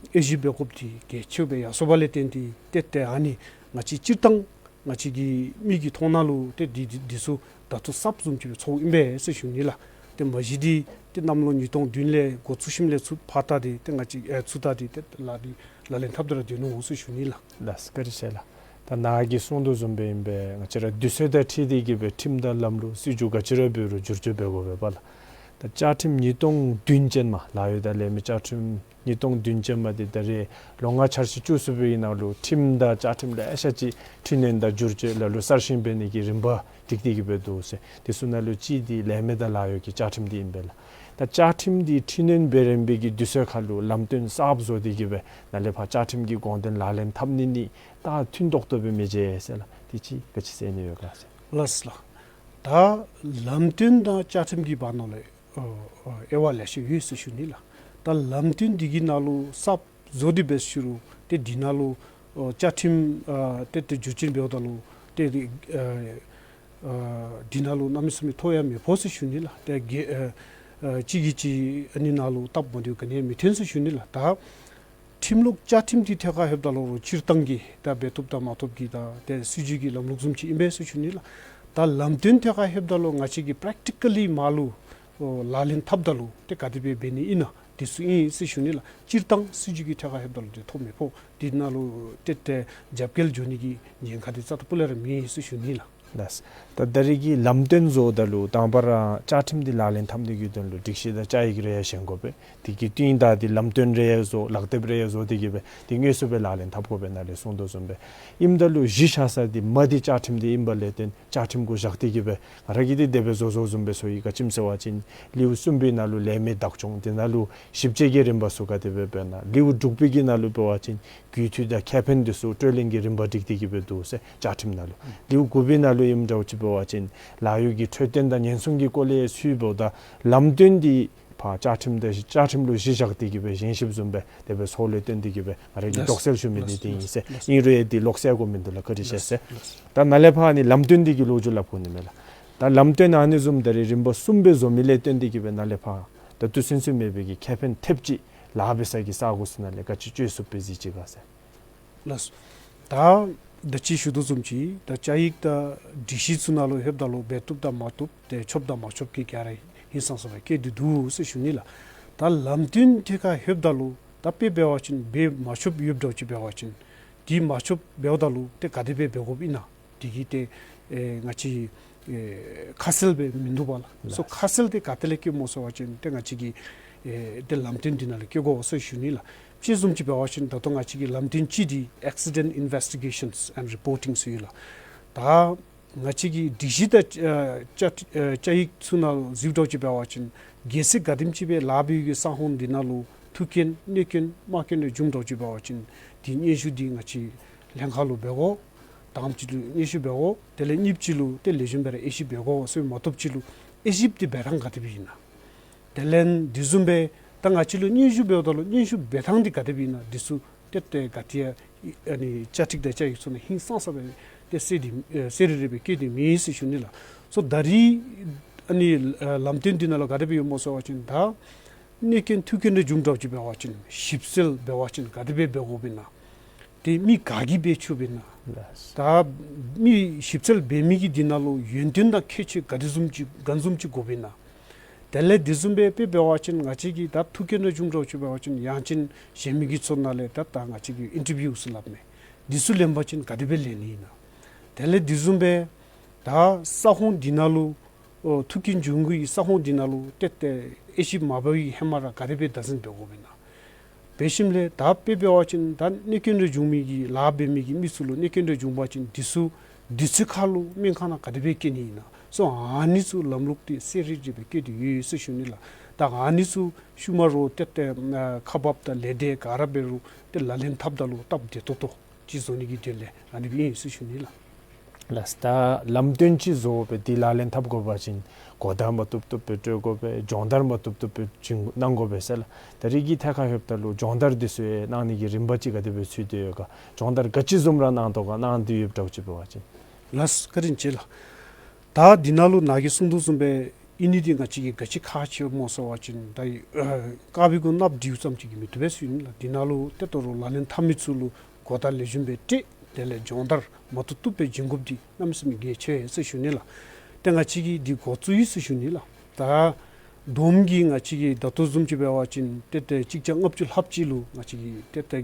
དབྱེ་ཞིབ་འབད་དགོཔ་འདི་གལ་ཆེཝ་སྦེ་ཡར་སོང་བ་ལས་བརྟེན་ཏེ་ཏེ་ཏེ་ཨ་ནི་ང་བཅས་སྤྱིར་བཏང་ང་བཅས་ཀྱི་མི་གི་མཐོང་སྣང་ལུ་ཏེ་འདི་འདི་འདི་ཚུ་ད་ལྟོ་གསརཔ་བཟུམ་ཅིག་སྦེ་ཚོགསཔ་ཨིན་པས་ཟེར་ཞུ་ནི་ལགས། ཏེ་མ་གཞི་འདི་ཏེ་གནམ་ལོ་ཉིས་སྟོང་བདུན་ལས་འགོ་བཙུགས་ཞིནམ་ལས་ཚུར་ཕར་ད་འདི་ཏེ་ང་བཅས་ཨེ་ཚུར་ད་འདི་ཏེ་ལཱ་འདི་ལག་ལེན་འཐབ་སྟེ་ར་སྡོད་ནུག་ཟེར་ཞུ་ནི་ལགས། ལགས་སོ་བཀའ་དྲིན་ཆེ་ལགས། ད་ནཱ་གིས་གསུངས་དོ་བཟུམ་སྦེ་ཨིན་པས། ང་བཅས་ར་དུས་ཚོད་དང་འཁྲིལ་ཏེ་གིས་སྦེ་ཁྲིམས་དང་ལམ་ལུགས་སྲིད་བྱུས་ག་ཅི་ར་འབད་རུང་བསྒྱུར་བཅོས་འབད་དགོ་པས་པ་ལགས། ད་བཅའ་ཁྲིམས་ཉིས་སྟོང་བདུན་ཅན་མ་ལཱ་གཡོག་དང་ལས་མི་བཅའ་ཁྲིམས་ཉིས་སྟོང་བདུན་ཅན་མ་འདི་ད་རེས་ལོ་ལྔ་འཆར་གཞི་བཅུ་གསུམ་པའི་ནང་ལུ་ཁྲིམས་དང་བཅའ་ཁྲིམས་ལེ་ཤ་ཅིག་འཕྲི་སྣོན་དང་བསྒྱུར་བཅོས་ལ་ལུ་གསར་བཞེངས་འབད་ནི་གི་རིམ་པ་སྒྲིག་སྟེ་གིས་སྦེ་འདུག་ཟེར། དེ་ཚུ་ནང་ལུ་གཅིག་འདི་ལས་མི་དང་ལཱ་གཡོག་གི་བཅའ་ཁྲིམས་འདི་ཨིན་པས་ལགས། ད་བཅའ་ཁྲིམས་འདི་འཕྲི་སྣོན་འབད་རན་པའི་གི་དུས་ཚོད་ཁར་ལུ་ལམ་སྟོན་གསརཔ་བཟོ་སྟེ་གིས་སྦེ་ནཱ་ལས་ཕར་བཅའ་ཁྲིམས་ཀྱི་དགོངས་དོན་ལག་ལེན་འཐབ་ནི་འདི་ད་མཐུན་ཏོག་ཏོ་སྦེ་མི་མཇལ་ཟེར་ལགས། དེ་ཅིག་ག་ཅི་ཟེར་ནི་ཡོད་ག་ཟེར། ལགས་སོ་ལགས། ད་ལམ་སྟོན་དང་བཅའ་ཁྲིམས་ཀྱི་བར་ན་ལུ་ཨ་ཨ་དབྱེ་བ་ལེ་ཤ་ཡོད་ཟེར་ཞུ་ནི་ལགས། ད་ལམ་སྟོན་འདི་གི་ནང་ལུ་གསརཔ་བཟོ་སྟེ་འབད་ཟེར་རུང་ཏེ་འདི་ནང་ལུ་ཨ་བཅའ་ཁྲིམས་ཨ་ཏེ་ཏེ་བསྒྱུར་བཅོས་འབདཝ་ད་ལུ་ཏེ་ཨ་ཨ་འདི་ནང་ལུ་གནམ་མེད་ས་མེད་ཐོ་ཡང་མི་ཕོག་ཟེར་ཞུ་ནི་ལགས། ཏེ་གི་ཨ་ཨ་གཅིག་གིས་གཅིག་ཨ་ནི་ནང་ལུ་སྟབས་མ་བདེཝ་ག་ནི་ཡང་མི་ཐོན་ཟེར་ཞུ་ནི་ལགས། ད་ ཁྲིམས་ལུགས་བཅའ་ཁྲིམས་འདི་ཐད་ཁར་ལྷོདཔ་ད་ལུ་རུང་སྤྱིར་བཏང་གི་ད་འབད་བཏུབ་དང་མ་བཏུབ་ཀྱི་ད་ཏེ་སྲིད་བྱུས་ཀྱི་ལམ་ལུགས་བཟུམ་ཅིག་ཨིན་པས་ཟེར་ཞུ་ནི་ལགས། ད་ལམ་སྟོན་ཐད་ཁར་ལྷོདཔ་ད་ལུ་ང་བཅས་ཀྱིས་པེརེག་ཊི་ཀ་ལི་མ་ལུ་ཨོ་ལག་ལེན་འཐབ་ད་ལུ་ཏེ་ག་དེ་སྦེ་འབད་ནི་ཨིན་ན་འདི་ཚུ་ཨིན་ཟེར་ཞུ་ནི་ལགས། སྤྱིར་བཏང་སྲིད་བྱུས་ཀྱི་ཐད་ཁར་ལྷོདཔ་ད་ལུ་ཏེ་ཐོབ་མི་ཕོག། འདི་ནང་ལུ་ཏེ་ཏེ་རྒྱབ་འགལ་འགྱོ་ནི་གི་ཉེན་ཁ་འདི་རྩ་དང་སྤུ་ལས་ར་མེད་ཟེར་ཞུ་ནི་ལགས། ལགས། ད་ད་རེས་ཀྱི་ལམ་སྟོན་བཟོཝ་ད་ལུ་དང་པ་ར་བཅའ་ཁྲིམས་འདི་ལག་ལེན་འཐབ་ནི་གི་དོན་ལུ་སྒྲིག་གཞི་དང་བཅའ་ཡིག་རེ་ཡང་བཞེངས་དགོ་པས། དེ་གི་སྟེང་ད་འདི་ལམ་སྟོན་རེ་ཡང་བཟོ་ལག་དེབ་རེ་ཡང་བཟོ་སྟེ་གི་སྦེ་འདི་དངོས་སུ་སྦེ་ལག་ལེན་འཐབ་དགོ་པས་ནཱ་ལས་གསུངས་དོ་བཟུམ་སྦེ། ཨིནམ་ད་ལུ་གཞི་བཞག་ས་འདི་མ་འདི་བཅའ་ཁྲིམས་འདི་ཨིན་པ་ལས་བརྟེན་བཅའ་ཁྲིམས་གུ་བཞག་སྟེ་གི་སྦེ་ང་ར་གིས་འདི་དེ་སྦེ་བཟོ་བཟོཝ་བཟུམ་སྦེ་བཟོ་ཡི། ག་ཅི་སྨོ་ཟེར་བ་ཅིན་ལེའུ་གསུམ་པའི་ནང་ལུ་ལས་མི་བདག་སྐྱོང་འདི་ནང་ལུ་ཞིབ་དཔྱད་ཀྱི་རིམ་པ་ཚུ་ག་དེ་སྦེ་འབད་ན། ལེའུ་དྲུག་པའི་གི་ནང་ལུ་འབད་བ་ཅིན་རྒུད་འཐུས་དང་ཁེ་ཕན་འདི་ཚུ་སྤྲོད་ལེན་གྱི་རིམ་པ་སྒྲིག་སྟེ་གི་སྦེ་འདུག་ཟེར་བཅའ་ཁྲིམས་ནང་ལུ། ལེའུ་དགུ་པའི་ནང་ལུ་ཨིནམ་འདྲཝ་ཅིག་འབད་བ་ཅིན་ལཱ་གཡོག་གི་འཕྲོད་བསྟེན་དང་ཉེན་སྲུང་གི་སྐོར་ལས་ཚུ་འབདཝ་ད་ལམ་སྟོན་འདི་ཕར་བཅའ་ཁྲིམས་དང་བཅའ་ཁྲིམས་ལུ་གཞི་བཞག་སྟེ་གི་སྦེ་བཞེངས་ཞིནམ་བཟུམ་སྦེ་དེ་སྦེ་ཚོགས་ལས་བརྟེན་ཏེ་གི་སྦེ་ང་ར་གིས་ལགས། དོགས་སེལ་ཞུ་མི་འདི་ལགས། དེ་ཨིན་ཟེར། ལགས། ཨིན་རུང་ཡང་འདི་ལོག་སྟེ་གོ་མི་འདུག་ལགས། བཀའ་དྲིན་ཆེ་ཟེར། ལགས། ད་ནཱ་ལས་ཕར་ནི་ལམ་སྟོན་འདི་གི་ལོ་རྒྱུས་སླབ་དགོ་ནི་མས་ལགས། ད་ལམ་སྟོན་ཨ་ནི་བཟུམ་ད་རེས་རིམ་པ་གསུམ་སྦེ་བཟོ་མི་ལས་བརྟེན་ཏེ་གི་སྦེ་ནཱ་ལས་ཕར་ད་ལྟོ་ཚུན་ཚོད་མེད་པའི་གི་ཁེ་ཕན་ཐེབས་ཅིག་ལཱ་འབད་ས་གི་ས་གོ་ཚུ་ནང་ལས་ག་ཅི་སྤྱོད་ཚུགས་པས་གཟིགས་ཅི་ག་ཟེར། ལགས། ད་ད་ཅི་ཞུ་དོ་བཟུམ་ཅིག་ད་བཅའ་ཡིག་དང་སྒྲིག་གཞི་ཚུ་ནང་ལུ་ལྷོདཔ་ད་ལུ་འབད་བཏུབ་དང་མ་བཏུབ་ཏེ་ཆོགཔ་དང་མ་ཆོགཔ་གི་ག་ར་ཧིང་སངས་ས་སྦེ་བཀོད་དེ་འདུག་ཟེར་ཞུ་ནི་ལགས། ད་ལམ་སྟོན་ཐད་ཁར་ལྷོདཔ་ད་ལུ་ད་དཔེ་འབད་བ་ཅིན་འབད་མ་ཆོགཔ་ཡོདཔ་འདྲཝ་ཅིག་འབད་བ་ཅིན་འདི་མ་ཆོགཔ་འབདཝ་ད་ལུ་ཏེ་ག་དེ་སྦེ་འབད་དགོཔ་ཨིན་ན། དེ་གི་ཏེ་ཨེ་ང་བཅས་ཨེ་ཁ་གསལ་སྦེ་མིན་འདུག་པ་ལགས། སོ་ལགས། ཁ་གསལ་འདི་ག་ཏེ་ལས་བཀོད་སྨོ་ཟེར་བ་ཅིན་ཏེ་ང་བཅས་ཀྱི་ཨེ་ཏེ་ལམ་སྟོན་འདི་ནང་ལས་བཀོད་དགོ་ཟེར་ཞུ་ནི་ལགས། དཔྱེ་བཟུམ་ཅིག་འབད་བ་ཅིན་ད་ལྟོ་ང་བཅས་ཀྱི་ལམ་སྟོན་གཅིག་འདི་Accident Investigations and Reporting ཟེར་ཡོད་ལགས། ད་ང་བཅས་ཀྱི་སྒྲིག་གཞི་དང་ཨ་བཅའ་ཨ་བཅའ་ཡིག་ཚུ་ནང་གཟིགསཔ་འདྲཝ་ཅིག་འབད་བ་ཅིན་གལ་སྲིད་ག་དེམ་ཅིག་སྦེ་ལཱ་འབད་བའི་གི་ས་ཁོངས་འདི་ནང་ལུ་ཐུག་རྐྱེན་གནོད་རྐྱེན་རྨ་རྐྱེན་རེ་བྱུངམ་འདྲཝ་ཅིག་འབད་བ་ཅིན་འདི་སྙན་ཞུ་འདི་ང་བཅས་ལྷན་ཁག་ལུ་འབད་དགོ། དང་པ་ཅིག་ལུ་སྙན་ཞུ་འབད་དགོ། དེ་ལས་གཉིས་པ་ཅིག་ལུ་ཏེ་ལེགས་ཤོམ་སྦེ་ར་དབྱེ་ཞིབ་འབད་དགོ། ཚུ་མ་བཏུབ་ཅིག་ལུ་དབྱེ་ཞིབ་འདི་འབད་ཐངས་ག་དེ་སྦེ་ཨིན་ན། དེ་ལས་འདི་བཟུམ་སྦེ་ད་ང་བཅས་ལུ་སྙན་ཞུ་འབདཝ་ད་ལུ་སྙན་ཞུ་འབད་ཐངས་འདི་ག་དེ་སྦེ་ཨིན་ན། འདི་ཚུ་ཏེ་ཏེ་ག་ཏེ་ཡང་ཨ་ནི་བཅའ་ཁྲིམས་དང་བཅའ་ཡིག་ཚུ་ནང་ཧིང་སངས་ས་སྦེ་ཏེ་གསལ་འདི་ཨེ་གསལ་རི་རི་སྦེ་བཀོད་དེ་མེད་ཟེར་ཞུ་ནི་ལགས། སོ་ད་རེས་ཨ་ནི་ཨ་ལམ་སྟོན་འདི་ནང་ལུ་ག་དེ་སྦེ་ཡོདཔ་སྨོ་ཟེར་བ་ཅིན་ད་གནོད་རྐྱེན་ཐུག་རྐྱེན་རེ་བྱུངམ་འདྲཝ་ཅིག་འབད་བ་ཅིན་ཞིབ་འཚོལ་འབད་བ་ཅིན་ག་དེ་སྦེ་འབད་དགོཔ་ཨིན་ན། ཏེ་མི་ག་གིས་འབད་ཆོགཔ་ཨིན་ན། ལགས། ད་མི་ཞིབ་འཚོལ་འབད་མི་གི་འདི་ནང་ལུ་ཡོན་ཏན་དང་ཁྱད་ཆོས་ག་དེ་བཟུམ་ཅིག་ག་བཟུམ་ཅིག་དགོཔ་ཨིན་ན། དེ་ལས་འདི་བཟུམ་སྦེ་དཔེ་འབད་བ་ཅིན་ང་བཅས་ཀྱིས་ད་ཐུག་རྐྱེན་རེ་བྱུངམ་འདྲཝ་ཅིག་འབད་བ་ཅིན་ཡང་ཅིན་གཞན་མི་གི་ཚུ་ནང་ལས་ད་ད་ང་བཅས་ཀྱིས་ཨིན་ཊར་བིའུ་ཟེར་སླབ་མས། འདི་ཚུ་ལེན་པ་ཅིན་ག་དེ་སྦེ་ལེན་ནི་ཨིན་ན། དེ་ལས་འདི་བཟུམ་སྦེ་ད་ས་ཁོངས་འདི་ནང་ལུ་ཨོ་ཐུག་རྐྱེན་བྱུང་གི་ས་ཁོངས་འདི་ནང་ལུ་ཏེ་ཏེ་དབྱེ་ཞིབ་མ་འབད་བའི་ཧེ་མ་ར་ག་དེ་སྦེ་བདག་འཛིན་འབད་དགོཔ་ཨིན་ན། འབད་ཞིནམ་ལས་ད་དཔེ་འབད་བ་ཅིན་ད་གནོད་རྐྱེན་རེ་བྱུང་མི་གི་ལཱ་འབད་མི་གི་མི་ཚུ་ལུ་གནོད་རྐྱེན་རེ་བྱུང་པ་ཅིན་འདི་ཚུ་དུས་ཚོད་ཁར་ལུ་སྨན་ཁང་ནང་ག་དེ་སྦེ་བསྐྱལ་ནི་ཨིན་ན། སོ་ཨ་ནི་ཚུ་ལམ་ལུགས་འདི་གསལ་རི་རི་སྦེ་བཀོད་དེ་ཡོད་ཟེར་ཞུ་ནི་ལགས། ད་ཨ་ནི་ཚུ་ཤུལ་མ་ར་ཏེ་ཏེ་ཨ་ཁག་འབགཔ་དང་ལས་སྡེ་ག་ར་འབད་རུང་ཏེ་ལག་ལེན་འཐབ་ད་ལུ་སྟབས་བདེ་ཏོག་ཏོ་ཅིག་བཟོ་ནི་གི་དོན་ལས་ཨ་ནི་སྦེ་ཨིན་ཟེར་ཞུ་ནི་ལགས། ལགས། ད་ལམ་སྟོན་ཅིག་བཟོ་སྦེ་འདི་ལག་ལེན་འཐབ་དགོ་པ་ཅིན་གོ་བརྡ་མ་བཏུབ་བཏུབ་སྦེ་སྤྲོད་དགོ་པས། སྦྱོང་བརྡར་མ་བཏུབ་བཏུབ་སྦེ་བྱིན་གནང་དགོ་པས་ཟེར་ལགས། ད་རེས་ཀྱི་ཐད་ཁར་ལྷོདཔ་ད་ལུ་སྦྱོང་བརྡར་འདི་ཚུ་ཡང་གནང་ནི་གི་རིམ་པ་ཅིག་ག་དེ་སྦེ་ཚུད་དེ་ཡོད་ག། སྦྱོང་བརྡར་ག་ཅི་བཟུམ་ར་གནང་དོ་ག་གནང་སྟེ་ཡོདཔ་འདྲཝ་ཅིག་འབད་བ་ཅིན། ལགས་བཀའ་དྲིན་ཆེ་ལགས། ད་འདི་ནང་ལུ་ནཱ་གིས་གསུངས་དོ་བཟུམ་སྦེ་ཨིན་ནི་འདི་ང་བཅས་ཀྱིས་ག་ཅི་ཁག་ཆེཝ་སྨོ་ཟེར་བ་ཅིན་ད་ཨ་དཀར་པོའི་གུ་གནགཔོ་འདྲིཝ་ཙམ་ཅིག་གིས་མི་བཏུབ་པས་ཟེར་ཞུ་ནི་ལགས། འདི་ནང་ལུ་ཏེ་ད་རུང་ལག་ལེན་འཐབ་མི་ཚུ་ལུ་གོ་བརྡ་ལེགས་ཤོམ་སྦེ་སྤྲོད། དེ་ལས་སྦྱོང་བརྡར་མ་བཏུབ་བཏུབ་སྦེ་བྱིན་དགོཔ་འདི་གནམ་མེད་ས་མེད་གལ་ཆེ་ཟེར་ཞུ་ནི་ལགས། ཏེ་ང་བཅས་ཀྱིས་འདི་འགོ་བཙུགས་ཡི་ཟེར་ཞུ་ནི་ལགས། ད་བསྡོམས་ཀྱིས་ང་བཅས་ཀྱིས་ད་ལྟོ་བཟུམ་ཅིག་འབད་བ་ཅིན་ཏེ་ཏེ་གཅིག་བརྒྱ་ལྔ་བཅུ་ལྷགཔ་ཅིག་ལུ་ང་བཅས་ཀྱིས་ཏེ་ཏེ་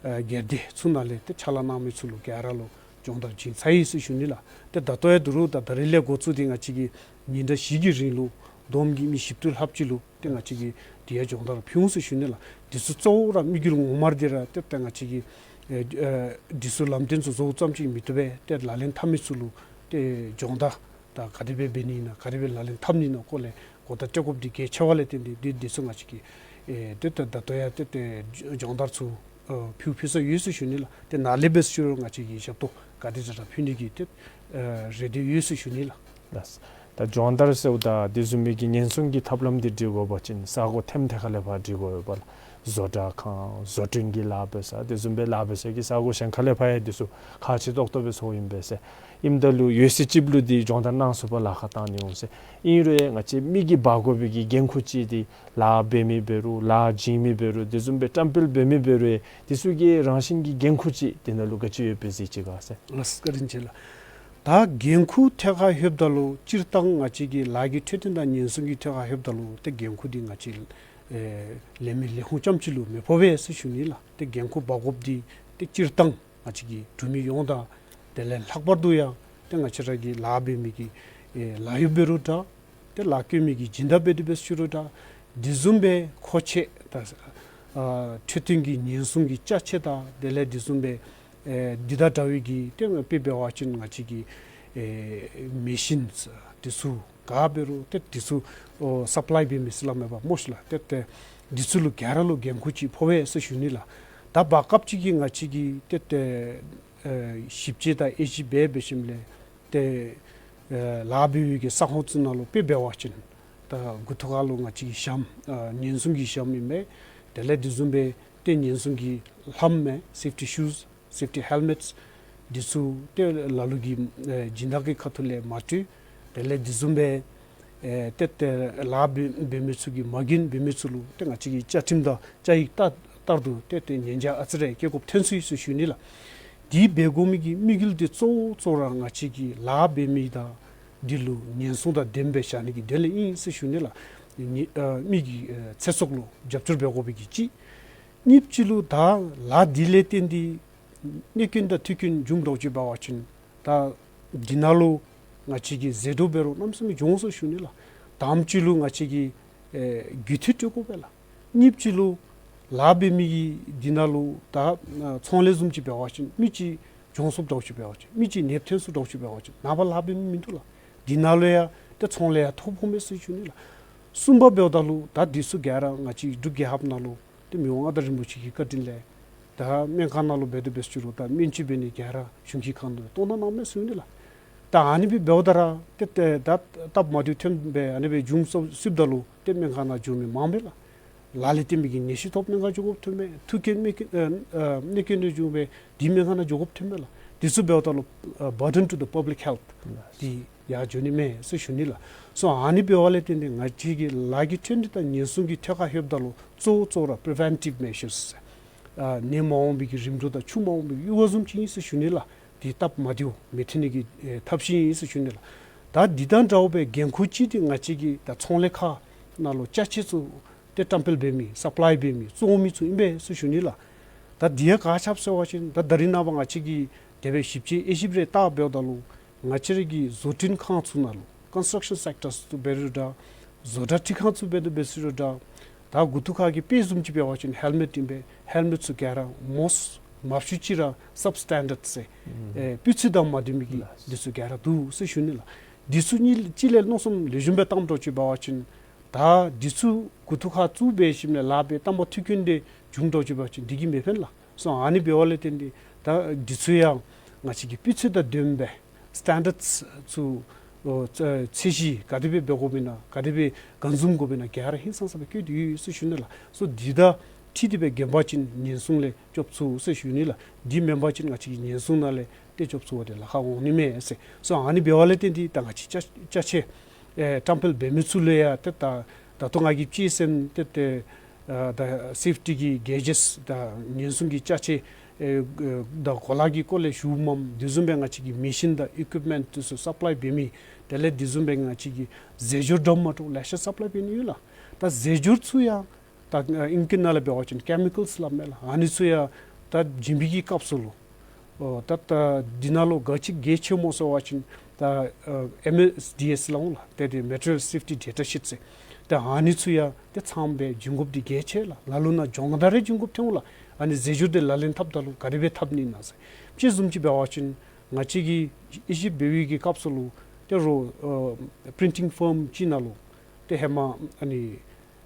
ཨ་སྒེར་སྡེ་ཚུ་ནང་ལས་ཏེ་ཕྱག་ལཱ་གནང་མི་ཚུ་ལུ་ག་ར་ལུ་སྦྱོང་བརྡར་བྱིན་ཚར་ཡི་ཟེར་ཞུ་ནི་ལགས། ཏེ་ད་ལྟོ་ཡང་འདི་རུང་ད་ད་རིས་ལས་འགོ་བཙུགས་ཏེ་ང་བཅས་ཀྱིས་ཉིན་གྲངས་བཞི་གི་རིང་ལུ་བསྡོམས་ཀྱིས་མི་བཞི་བཅུ་ལྷགཔ་ཅིག་ལུ་ཏེ་ང་བཅས་ཀྱིས་དེ་ཡང་སྦྱོང་བརྡར་ཕུལ་འོང་ཟེར་ཞུ་ནི་ལགས། འདི་ཚུ་གཙོ་བོ་ར་དམིགས་ཡུལ་ངོ་མ་འདི་ར་ཏེ་ད་ང་བཅས་ཀྱིས་ཨེ་ཨེ་འདི་ཚུ་ལམ་སྟོན་ཚུ་བཟོཝ་ཙམ་ཅིག་མི་བཏུབ་པས། ཏེ་ལག་ལེན་འཐབ་མི་ཚུ་ལུ་ཏེ་སྦྱོང་བརྡར་ད་ག་དེ་སྦེ་འབད་ནི་ཨིན་ན་ག་དེ་སྦེ་ལག་ལེན་འཐབ་ནི་ཨིན་ན་སྐོར་ལས་གོ་བརྡ་སྤྲོད་དགོཔ་འདི་གལ་ཆེ་བ་ལས་བརྟེན་ཏེ་འདི་འདི་ཚུ་ང་བཅས་ཀྱིས་ཨེ་ཏེ་ད་ད་ལྟོ་ཡང་ཏེ་ཏེ་སྦྱོང་བརྡར་ཚུ་ཨ་ཕུལ་ཕུལ་སྲོལ་ཡོད་ཟེར་ཞུ་ནི་ལགས། ཏེ་ནཱ་ལས་འབད་ཟེར་ཞུ་རུང་ང་བཅས་ཀྱིས་ཞབས་ཏོག་ག་དེ་དྲག་དྲག་ཕུལ་ནི་གི་ཏེ་ཨ་རེ་འདོད་ཡོད་ཟེར་ཞུ་ནི་ལགས། ལགས། ད་སྦྱོང་བརྡར་ཟེརཝ་ད་དེ་བཟུམ་མའི་གི་ཉེན་སྲུང་གི་ཐབས་ལམ་འདི་སྒྲིག་དགོ་པ་ཅིན་ས་གོ་ཐེམ་ཐད་ཁར་ལས་ཕར་སྒྲིག་དགོ་པས་ལགས། བཟོ་གྲྭ་ཁང་བཟོ་སྐྲུན་གྱི་ལཱ་འབད་ས་དེ་བཟུམ་སྦེ་ལཱ་འབད་ས་གི་ས་གོ་གཞན་ཁ་ལས་ཕར་ཡང་དེ་ཚུ་ཁག་ཆེ་ཏོག་ཏོ་སྦེ་ཚོར་ཨིན་པས་ཟེར། ཨིནམ་ད་ལུ་ཡོད་ཚད་ཅིག་ལུ་འདི་སྦྱོང་བརྡར་གནང་ཚུགས་པར་ལཱ་ཁག་བཏང་ནི་འོང་ཟེར། ཨིན་རུང་ཡང་ང་བཅས་མི་གིས་འབག་དགོ་པའི་གི་འགན་ཁུར་ཅིག་འདི་ལཱ་འབད་མི་འབད་རུང་ལཱ་བྱིན་མི་འབད་རུང་དེ་བཟུམ་སྦེ་བཀྲམ་སྤེལ་འབད་མི་འབད་རུང་ཡང་དེ་ཚུ་གི་རང་བཞིན་གྱི་འགན་ཁུར་ཅིག་དེ་ནང་ལུ་ག་ཅི་ཡོདཔ་སྦེ་གཟིགས་ཅི་ག་ཟེར། ལགས་སོ། བཀའ་དྲིན་ཆེ་ལགས། ད་འགན་ཁུར་ཐད་ཁར་ལྷོདཔ་ད་ལུ་སྤྱིར་བཏང་ང་བཅས་ཀྱི་ལཱ་གི་འཕྲོད་བསྟེན་དང་ཉེན་སྲུང་གི་ཐད་ཁར་ལྷོདཔ་ད་ལུ་ཏེ་འགན་ཁུར་འདི་ང་བཅས་ཨེ་ལས་མི་ལས་ཁུངས་རྐྱངམ་ཅིག་ལུ་མི་ཕོག་པས་ཟེར་ཞུ་ནི་ལགས། ཏེ་འགན་ཁུར་འབག་དགོཔ་འདི་ཏེ་སྤྱིར་བཏང་ང་བཅས་ཀྱི་འབྲུག་མི་ཡོངས་དང་དེ་ལས་ལྷག་པར་དུ་ཡང་ཏེ་ང་བཅས་ར་གི་ལཱ་འབད་མི་གི་ཨེ་ལཱ་གཡོག་འབད་རུང་འདྲ། ཏེ་ལཱ་བཀོལ་མི་གི་སྦྱིན་བདག་འབད་དེ་འབད་ཞུ་རུང་འདྲ། དེ་བཟུམ་སྦེ་མཁོ་ཆས་དང་ཨ་འཕྲོད་བསྟེན་གྱི་ཉེན་སྲུང་གི་ཅ་ཆས་དང་དེ་ལས་དེ་བཟུམ་སྦེ་ཨེ་འདི་དང་འདྲ་བའི་གི་ཏེ་དཔེ་འབད་བ་ཅིན་ང་བཅས་ཀྱི་ཨེ་མེ་ཤིནས་དེ་ཚུ་ག་འབད་རུང་ཏེ་དེ་ཚུ་ཨོ་སབ་ལའི་འབད་མི་ཟེར་སླབ་མས་པ་སྨོ་ཤིག་ལགས། ཏེ་ཏེ་དེ་ཚུ་ལུ་ག་ར་ལུ་འགན་ཁུར་ཅིག་ཕོག་པས་ཟེར་ཞུ་ནི་ལགས། ད་བར་སྐབས་ཅིག་གི་ང་བཅས་ཀྱིས་ཏེ་ཏེ་ཨེ་ཞིབ་དཔྱད་དང་དབྱེ་ཞིབ་འབད་འབད་ཞིནམ་ལས་ཏེ་ཨེ་ལཱ་འབད་བའི་གི་ས་ཁོངས་ཚུ་ནང་ལུ་དཔེ་འབད་བ་ཅིན་ད་མགུ་ཏོ་ཁ་ལུ་ང་བཅས་ཀྱི་ཞྭམོ་ཨ་ཉེན་སྲུང་གི་ཞྭམོ་ཨིན་མས། དེ་ལས་དེ་བཟུམ་སྦེ་ཏེ་ཉེན་སྲུང་གི་ལྷམ་མས། safety shoes, safety helmets འདི་ཚུ་ཏེ་ལ་ལུ་གིས་ཨེ་སྦྱིན་བདག་གི་ཁ་ཐུག་ལས་མ་སྤྲོད། དེ་ལས་དེ་བཟུམ་སྦེ་ཨེ་ཏེ་ཏེ་ལཱ་འབད་འབད་མི་ཚུ་གིས་མ་གྱོན་འབད་མི་ཚུ་ལུ་ཏེ་ང་བཅས་ཀྱི་བཅའ་ཁྲིམས་དང་བཅའ་ཡིག་ལྟར་ལྟར་དུ་ཏེ་ཏེ་ཉེན་བྱ་ཨ་ཙི་རེ་བཀལ་དགོཔ་ཐོན་སོ་ཡི་ཟེར་ཞུ་ནི་ལགས། དེ་འབད་དགོ་མི་གི་དམིགས་ཡུལ་འདི་གཙོ་བོ་གཙོ་བོ་ར་ང་བཅས་ཀྱི་ལཱ་འབད་མི་དང་འདི་ལུ་ཉེན་སྲུང་དང་ལྡནམ་སྦེ་བཞག་ནི་གི་དོན་ལས་ཨིན་ཟེར་ཞུ་ནི་ལགས། ནི་ཨ་མི་གི་ཨེ་ཚེ་སྲོག་ལུ་རྒྱབ་སྐྱོར་འབད་དགོ་པའི་གི་གཅིག། གཉིས་པ་ཅིག་ལུ་ད་ལཱ་འདི་ལས་བརྟེན་ཏེ་གནོད་སྐྱོན་དང་འཐུས་སྐྱོན་བྱུངམ་འདྲཝ་ཅིག་འབད་བ་ཅིན་ད་འདི་ནང་ལུ་ང་བཅས་ཀྱི་ཟད་འགྲོ་འབད་རུང་གནམ་མེད་ས་མེད་འབྱུང་ཟེར་ཞུ་ནི་ལགས། དང་པ་ཅིག་ལུ་ང་བཅས་ཀྱི་ཨེ་རྒུད་འཐུས་སྤྲོད་དགོ་པས་ལགས། གཉིས་པ་ཅིག་ལུ་ལཱ་འབད་མི་གི་འདི་ནང་ལུ་ད་ཨ་ཚོང་ལས་བཟུམ་ཅིག་འབད་བ་ཅིན་མི་ཅིག་གྱོང་སོངམ་འདྲཝ་ཅིག་འབད་བ་ཅིན་མི་ཅིག་ནདཔ་ཐོན་སོངམ་འདྲཝ་ཅིག་འབད་བ་ཅིན་ནངས་པ་ལཱ་འབད་མི་མིན་འདུག་ལགས། འདི་ནང་ལུ་ཡང་ཏེ་ཚོང་ལས་ཡང་ཐོ་ཕོག་མས་ཟེར་ཞུ་ནི་ལགས། གསུམ་པ་འབདཝ་ད་ལུ་ད་འདི་ཚུ་ག་ར་ང་བཅས་འབྲུག་རྒྱལ་ཁབ་ནང་ལུ་ཏེ་མི་དབང་མངའ་བདག་རིན་པོ་ཆེ་གི་བཀའ་དྲིན་ལས་ད་སྨན་ཁང་ནང་ལུ་འབད་དེ་འབད་ཞུ་རུང་ད་སྨན་བཅོས་འབད་ནི་ག་ར་གཞུང་གི་ཁང་དུ་གཏོང་ད་གནང་མས་ཟེར་ཞུ་ནི་ལགས། ད་ཨ་ནི་སྦེ་འབདཝ་ད་ར་ཏེ་ཏེ་ད་སྟབས་མ་བདེཝ་ཐོན་སྦེ་ཨ་ནི་སྦེ་བྱུང་སོ་སོངམ་ད་ལུ་ཏེ་སྨན་ཁང་ནང་འགྱོ་མི་མང་པས་ལགས། ལ་ལུ་བརྟེན་པའི་གི་ནད་གཞི་ཐོབ་སྨན་ཁང་འགྱོ་དགོཔ་ཐོན་མས། འཐུས་སྐྱོན་སྨན་ཁྱེར་ཨ་ཨ་གནོད་སྐྱོན་འདི་བྱུང་སྦེ་འདི་སྨན་ཁང་ནང་འགྱོ་དགོཔ་ཐོན་མས་ལགས། འདི་ཚུ་འབདཝ་ད་ལུ་ཨ་burden to the public health འདི་ཡར་འགྱོ་ནི་མས་ཟེར་ཞུ་ནི་ལགས། སོ་ཨ་ནི་འབདཝ་ལས་བརྟེན་ཏེ་ང་བཅས་ཀྱི་ལཱ་གི་འཕྲོད་བསྟེན་དང་ཉེན་སྲུང་གི་ཐད་ཁར་ལྷོདཔ་ད་ལུ་གཙོ་བོ་གཙོ་བོ་ར་preventive measures ཨ་ནད་མ་འོང་པའི་གི་རིམ་གྲོ་དང་ཆུ་མ་འོང་པའི་གི་གཡུར་བ་བཟུམ་ཅིག་ཨིན་ཟེར་ཞུ་ནི་ལགས། འདི་སྟབས་མ་བདེཝ་མི་ཐོན་ནི་གི་ཨེ་ཐབས་ཤེས་ཨིན་ཟེར་ཞུ་ནི་ལགས། ད་འདི་དང་འདྲཝ་སྦེ་འགན་ཁུར་ཅིག་འདི་ང་བཅས་ཀྱི་ད་ཚོང་ལས་ཁག་ནང་ལུ་ཅ་ཆས་ཚུ་ཏེ་བཀྲམ་སྤེལ་འབད་མི་སབ་ལའི་འབད་མི་བཙོང་མི་ཚུ་ཨིན་པས་ཟེར་ཞུ་ནི་ལགས། ད་འདི་ཡང་ག་ཅི་སྦེ་ཟེར་བ་ཅིན་ད་ད་རིས་ནངས་པ་ང་བཅས་ཀྱིས་དེ་སྦེ་ཞིབ་དཔྱད་དབྱེ་ཞིབ་རེ་བལྟ་འབདཝ་ད་ལུ་ང་བཅས་ར་གི་བཟོ་སྐྲུན་ཁང་ཚུ་ནང་ལུ་construction sectors ཚུ་འབད་རུང་འདྲ། བཟོ་གྲྭ་སྒྲིག་ཁང་ཚུ་འབད་དེ་འབད་ཞུ་རུང་འདྲ། ད་མགུ་ཏོ་ཁ་གི་དཔེ་བཟུམ་ཅིག་འབད་བ་ཅིན་ཧེལ་མེཊ་ཨིན་པས། ཧེལ་མེཊ་ཚུ་ག་ར་མོས་མ་བཤུ་ཅིག་ར་substandard ཟེར་ཨེ་སྤུས་ཚད་དང་མ་ལྡན་མི་གི་འདི་ཚུ་ག་ར་འདུག་ཟེར་ཞུ་ནི་ལགས། འདི་ཚུ་གཉིས་གཅིག་ལས་མནོ་བསམ་ལེགས་ཤོམ་སྦེ་བཏངམ་འདྲཝ་ཅིག་འབད་བ་ཅིན་ད་འདི་ཚུ་མགུ་ཏོ་ཁ་བཙུགས་འབད་ཞིནམ་ལས་ལཱ་འབད་དང་པ་འཐུས་སྐྱོན་འདི་བྱུངམ་འདྲཝ་ཅིག་འབད་བ་ཅིན་འདི་གིས་མི་ཕན་ལགས། སོ་ཨ་ནི་འབདཝ་ལས་བརྟེན་ཏེ་ད་འདི་ཚུ་ཡང་ང་བཅས་ཀྱི་སྤུས་ཚད་དང་ལྡནམ་སྦེ་standards ཚུ་ཨོ་ཚ་ཚད་གཞི་ག་དེ་སྦེ་འབད་དགོཔ་ཨིན་ན་ག་དེ་སྦེ་གང་བཟུམ་དགོཔ་ཨིན་ན་ག་ར་ཧིང་སངས་ས་སྦེ་བཀོད་དེ་ཡོད་ཟེར་ཞུ་ནི་ལགས། སོ་འདི་དང་འཁྲིལ་ཏེ་སྦེ་འགན་འབག་ཅིན་ཉེན་སྲུང་ལས་སྐྱོབ་ཚུགས་ཟེར་ཞུ་ནི་ལགས། འདི་མེན་པ་ཅིན་ང་བཅས་ཀྱི་ཉེན་སྲུང་ནང་ལས་ཏེ་སྐྱོབ་ཚུགས་པ་དེ་ལཱ་ཁག་འོང་ནི་མས་ཟེར། སོ་ཨ་ནི་འབདཝ་ལས་བརྟེན་ཏེ་ད་ང་བཅས་ཅ་ཅ་ཆས་ཨེ་བཀྲམ་སྤེལ་འབད་མི་ཚུ་ལུ་ཡང་ཏེ་ད་ད་ལྟོ་ང་གིས་ཅིག་ཟེར་ཏེ་ཏེ་ཨ་ད་སེཕ་ཊི་གི་གེ་ཇེས་དང་ཉེན་སྲུང་གི་ཅ་ཆས་ཨེ་དང་གོ་ལ་གི་སྐོར་ལས་ཞུཝ་མས། དེ་བཟུམ་སྦེ་ང་བཅས་ཀྱི་མེ་ཤིན་དང་ཨི་ཀུའིཔ་མེནཊ་དེ་ཚུ་སབ་ལའི་འབད་མི་དེ་ལས་དེ་བཟུམ་སྦེ་ང་བཅས་ཀྱི་རྫས་སྦྱོར་འདྲཝ་མ་འདྲཝ་ལེ་ཤ་སབ་ལའི་འབད་ནི་ཡོད་ལགས། ད་རྫས་སྦྱོར་ཚུ་ཡང་ད་ཨིང་སྐད་ནང་ལས་འབད་བ་ཅིན་ཀེ་མི་ཀཱལསི་སླབ་མས་ལགས། ཨ་ནི་ཚུ་ཡང་ད་བྱིན་པའི་གི་སྐབས་སུ་ལུ་ཨོ་ད་ད་འདི་ནང་ལུ་ག་ཅི་གལ་ཆེ་སྨོ་ཟེར་བ་ཅིན་ད་ཨེམ་ཨེས་ཌི་ཨེསི་སླབ་འོང་ལགས། ཏེ་འདི་Material Safety Data Sheet ཟེར། ད་ཨ་ནི་ཚུ་ཡང་ཏེ་ཚངམ་སྦེ་བྱིན་དགོཔ་འདི་གལ་ཆེ་ལགས། ལ་ལུ་ནང་སྦྱོང་བརྡར་རེ་བྱིན་དགོཔ་ཐོན་འོང་ལགས། ཨ་ནི་རྫས་སྦྱོར་འདི་ལག་ལེན་འཐབ་ད་ལུ་ག་དེ་སྦེ་འཐབ་ནི་ཨིན་ན་ཟེར། དཔྱེ་བཟུམ་ཅིག་འབད་བ་ཅིན་ང་བཅས་ཀྱིས་དབྱེ་ཞིབ་འབད་བའི་གི་སྐབས་སུ་ལུ་ཏེ་རོགས་ཨ་པི་རིན་ཊིང་ཕརམ་ཅིག་ནང་ལུ་ཏེ་ཧེ་མ་ཨ་ནི་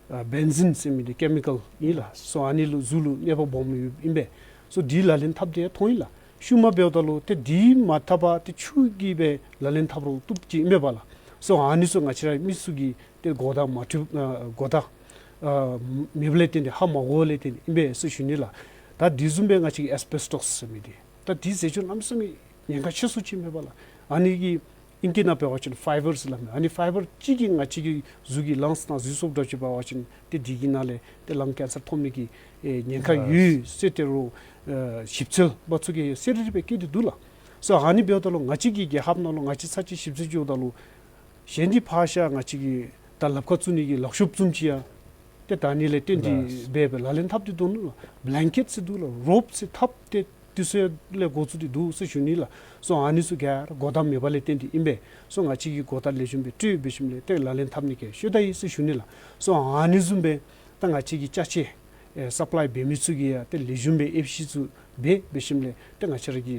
ཨ་བེན་ཟིན་ཟེར་མི་འདི་ཀེ་མི་ཀཱལ་ཨིན་ལགས། སོ་ཨ་ནི་ལུ་གཟུགས་ལུ་གནོད་པ་སྦོམ་ཡོདཔ་ཨིན་པས། སོ་འདི་ལག་ལེན་འཐབ་སྟེ་ཡང་མཐོང་ཡི་ལགས། ཤུལ་མ་འབདཝ་ད་ལུ་ཏེ་འདི་མ་འཐབ་པར་ཏེ་ཆུ་གིས་སྦེ་ལག་ལེན་འཐབ་རུང་བཏུབ་ཅིག་ཨིན་པས་ལགས། སོ་ཨ་ནི་ཚུ་ང་བཅས་ར་མི་ཚུ་གིས་ཏེ་གོ་བརྡ་མ་འཕྲོད་ཨ་གོ་བརྡ་ ཨ་མེདཔ་ལས་བརྟེན་ཏེ་ཧ་མ་གོཝ་ལས་བརྟེན་ཏེ་ཨིན་པས་ཟེར་ཞུ་ནི་ལགས། ད་དེ་བཟུམ་སྦེ་ང་བཅས་ཀྱི་ཨེས་བེསི་ཊོསི་ཟེར་མི་འདི་ད་དེ་ཟེར་ཞུ་གནམ་མེད་ས་མེད་ཉེན་ཁ་ཆེ་སུ་ཅིག་མས་པ་ལགས། ཨ་ནི་གི་ཨིང་སྐད་ནང་འབད་བ་ཅིན་ཕའི་བར་ཟེར་སླབ་མས། ཨ་ནི་ཕའི་བར་གཅིག་གིས་ང་བཅས་ཀྱི་གཟུགས་ཀྱི་ལངས་དང་གཟུགས་སོབ་འདྲཝ་ཅིག་འབད་བ་ཅིན་ཏེ་དེ་གི་ནང་ལས་ཏེ་ལངས་ཀེན་སར་ཐོབ་ནི་གི་ཨེ་ཉེན་ཁ་ཡོད་ཟེར་ཏེ་རུང་ཨེ་ཞིབ་འཚོལ་པ་ཚུ་གིས་གསལ་ཏེ་སྦེ་བཀོད་དེ་འདུག་ལགས། སོ་ཨ་ནི་འབདཝ་ད་ལུ་ང་བཅས་ཀྱི་རྒྱལ་ཁབ་ནང་ལུ་ང་བཅས་ཚར་གཅིག་ཞིབ་འཚོལ་འགྱོཝ་ད་ལུ་གཞན་འདི་ཕར་བཞག་ང་བཅས་ཀྱི་ད་ལགཔ་ཁར་བཙུགས་ནི་གི་ལག་ཤོབ་བཟུམ་ཅིག་ཡང་ཏེ་ད་ཨ་ནི་ལས་བརྟེན་ཏེ་ལགས། འབད་སྦེ་ལག་ལེན་འཐབ་སྟེ་འདུག་ནི་ལགས། བླེང་ཀེཊ་ཟེར་འདུག་ལགས། རོབ་ཟེར་ཐགཔ་ཏེ་དེ་ཚུ་ལས་འགོ་བཙུགས་ཏེ་འདུག་ཟེར་ཞུ་ནི་ལགས། སོ་ཨ་ནི་ཚུ་ག་ར་གོ་བརྡ་མེདཔ་ལས་བརྟེན་ཏེ་ཨིན་པས། སོ་ང་བཅས་ཀྱིས་གོ་བརྡ་ལེགས་ཤོམ་སྦེ་སྤྲོད་འབད་ཞིནམ་ལས་ཏེ་ལག་ལེན་འཐབ་ནི་གི་ཤོད་ད་ཡི་ཟེར་ཞུ་ནི་ལགས། སོ་ཨ་ནི་བཟུམ་སྦེ་ད་ང་བཅས་ཀྱི་ཅ་ཆས་ཨེ་སཔ་ལའི་འབད་མི་ཚུ་གིས་ཡང་ཏེ་ལེགས་ཤོམ་སྦེ་ཨེབ་ཤི་ཚུ་འབད་འབད་ཞིནམ་ལས་ཏེ་ང་བཅས་ར་གི་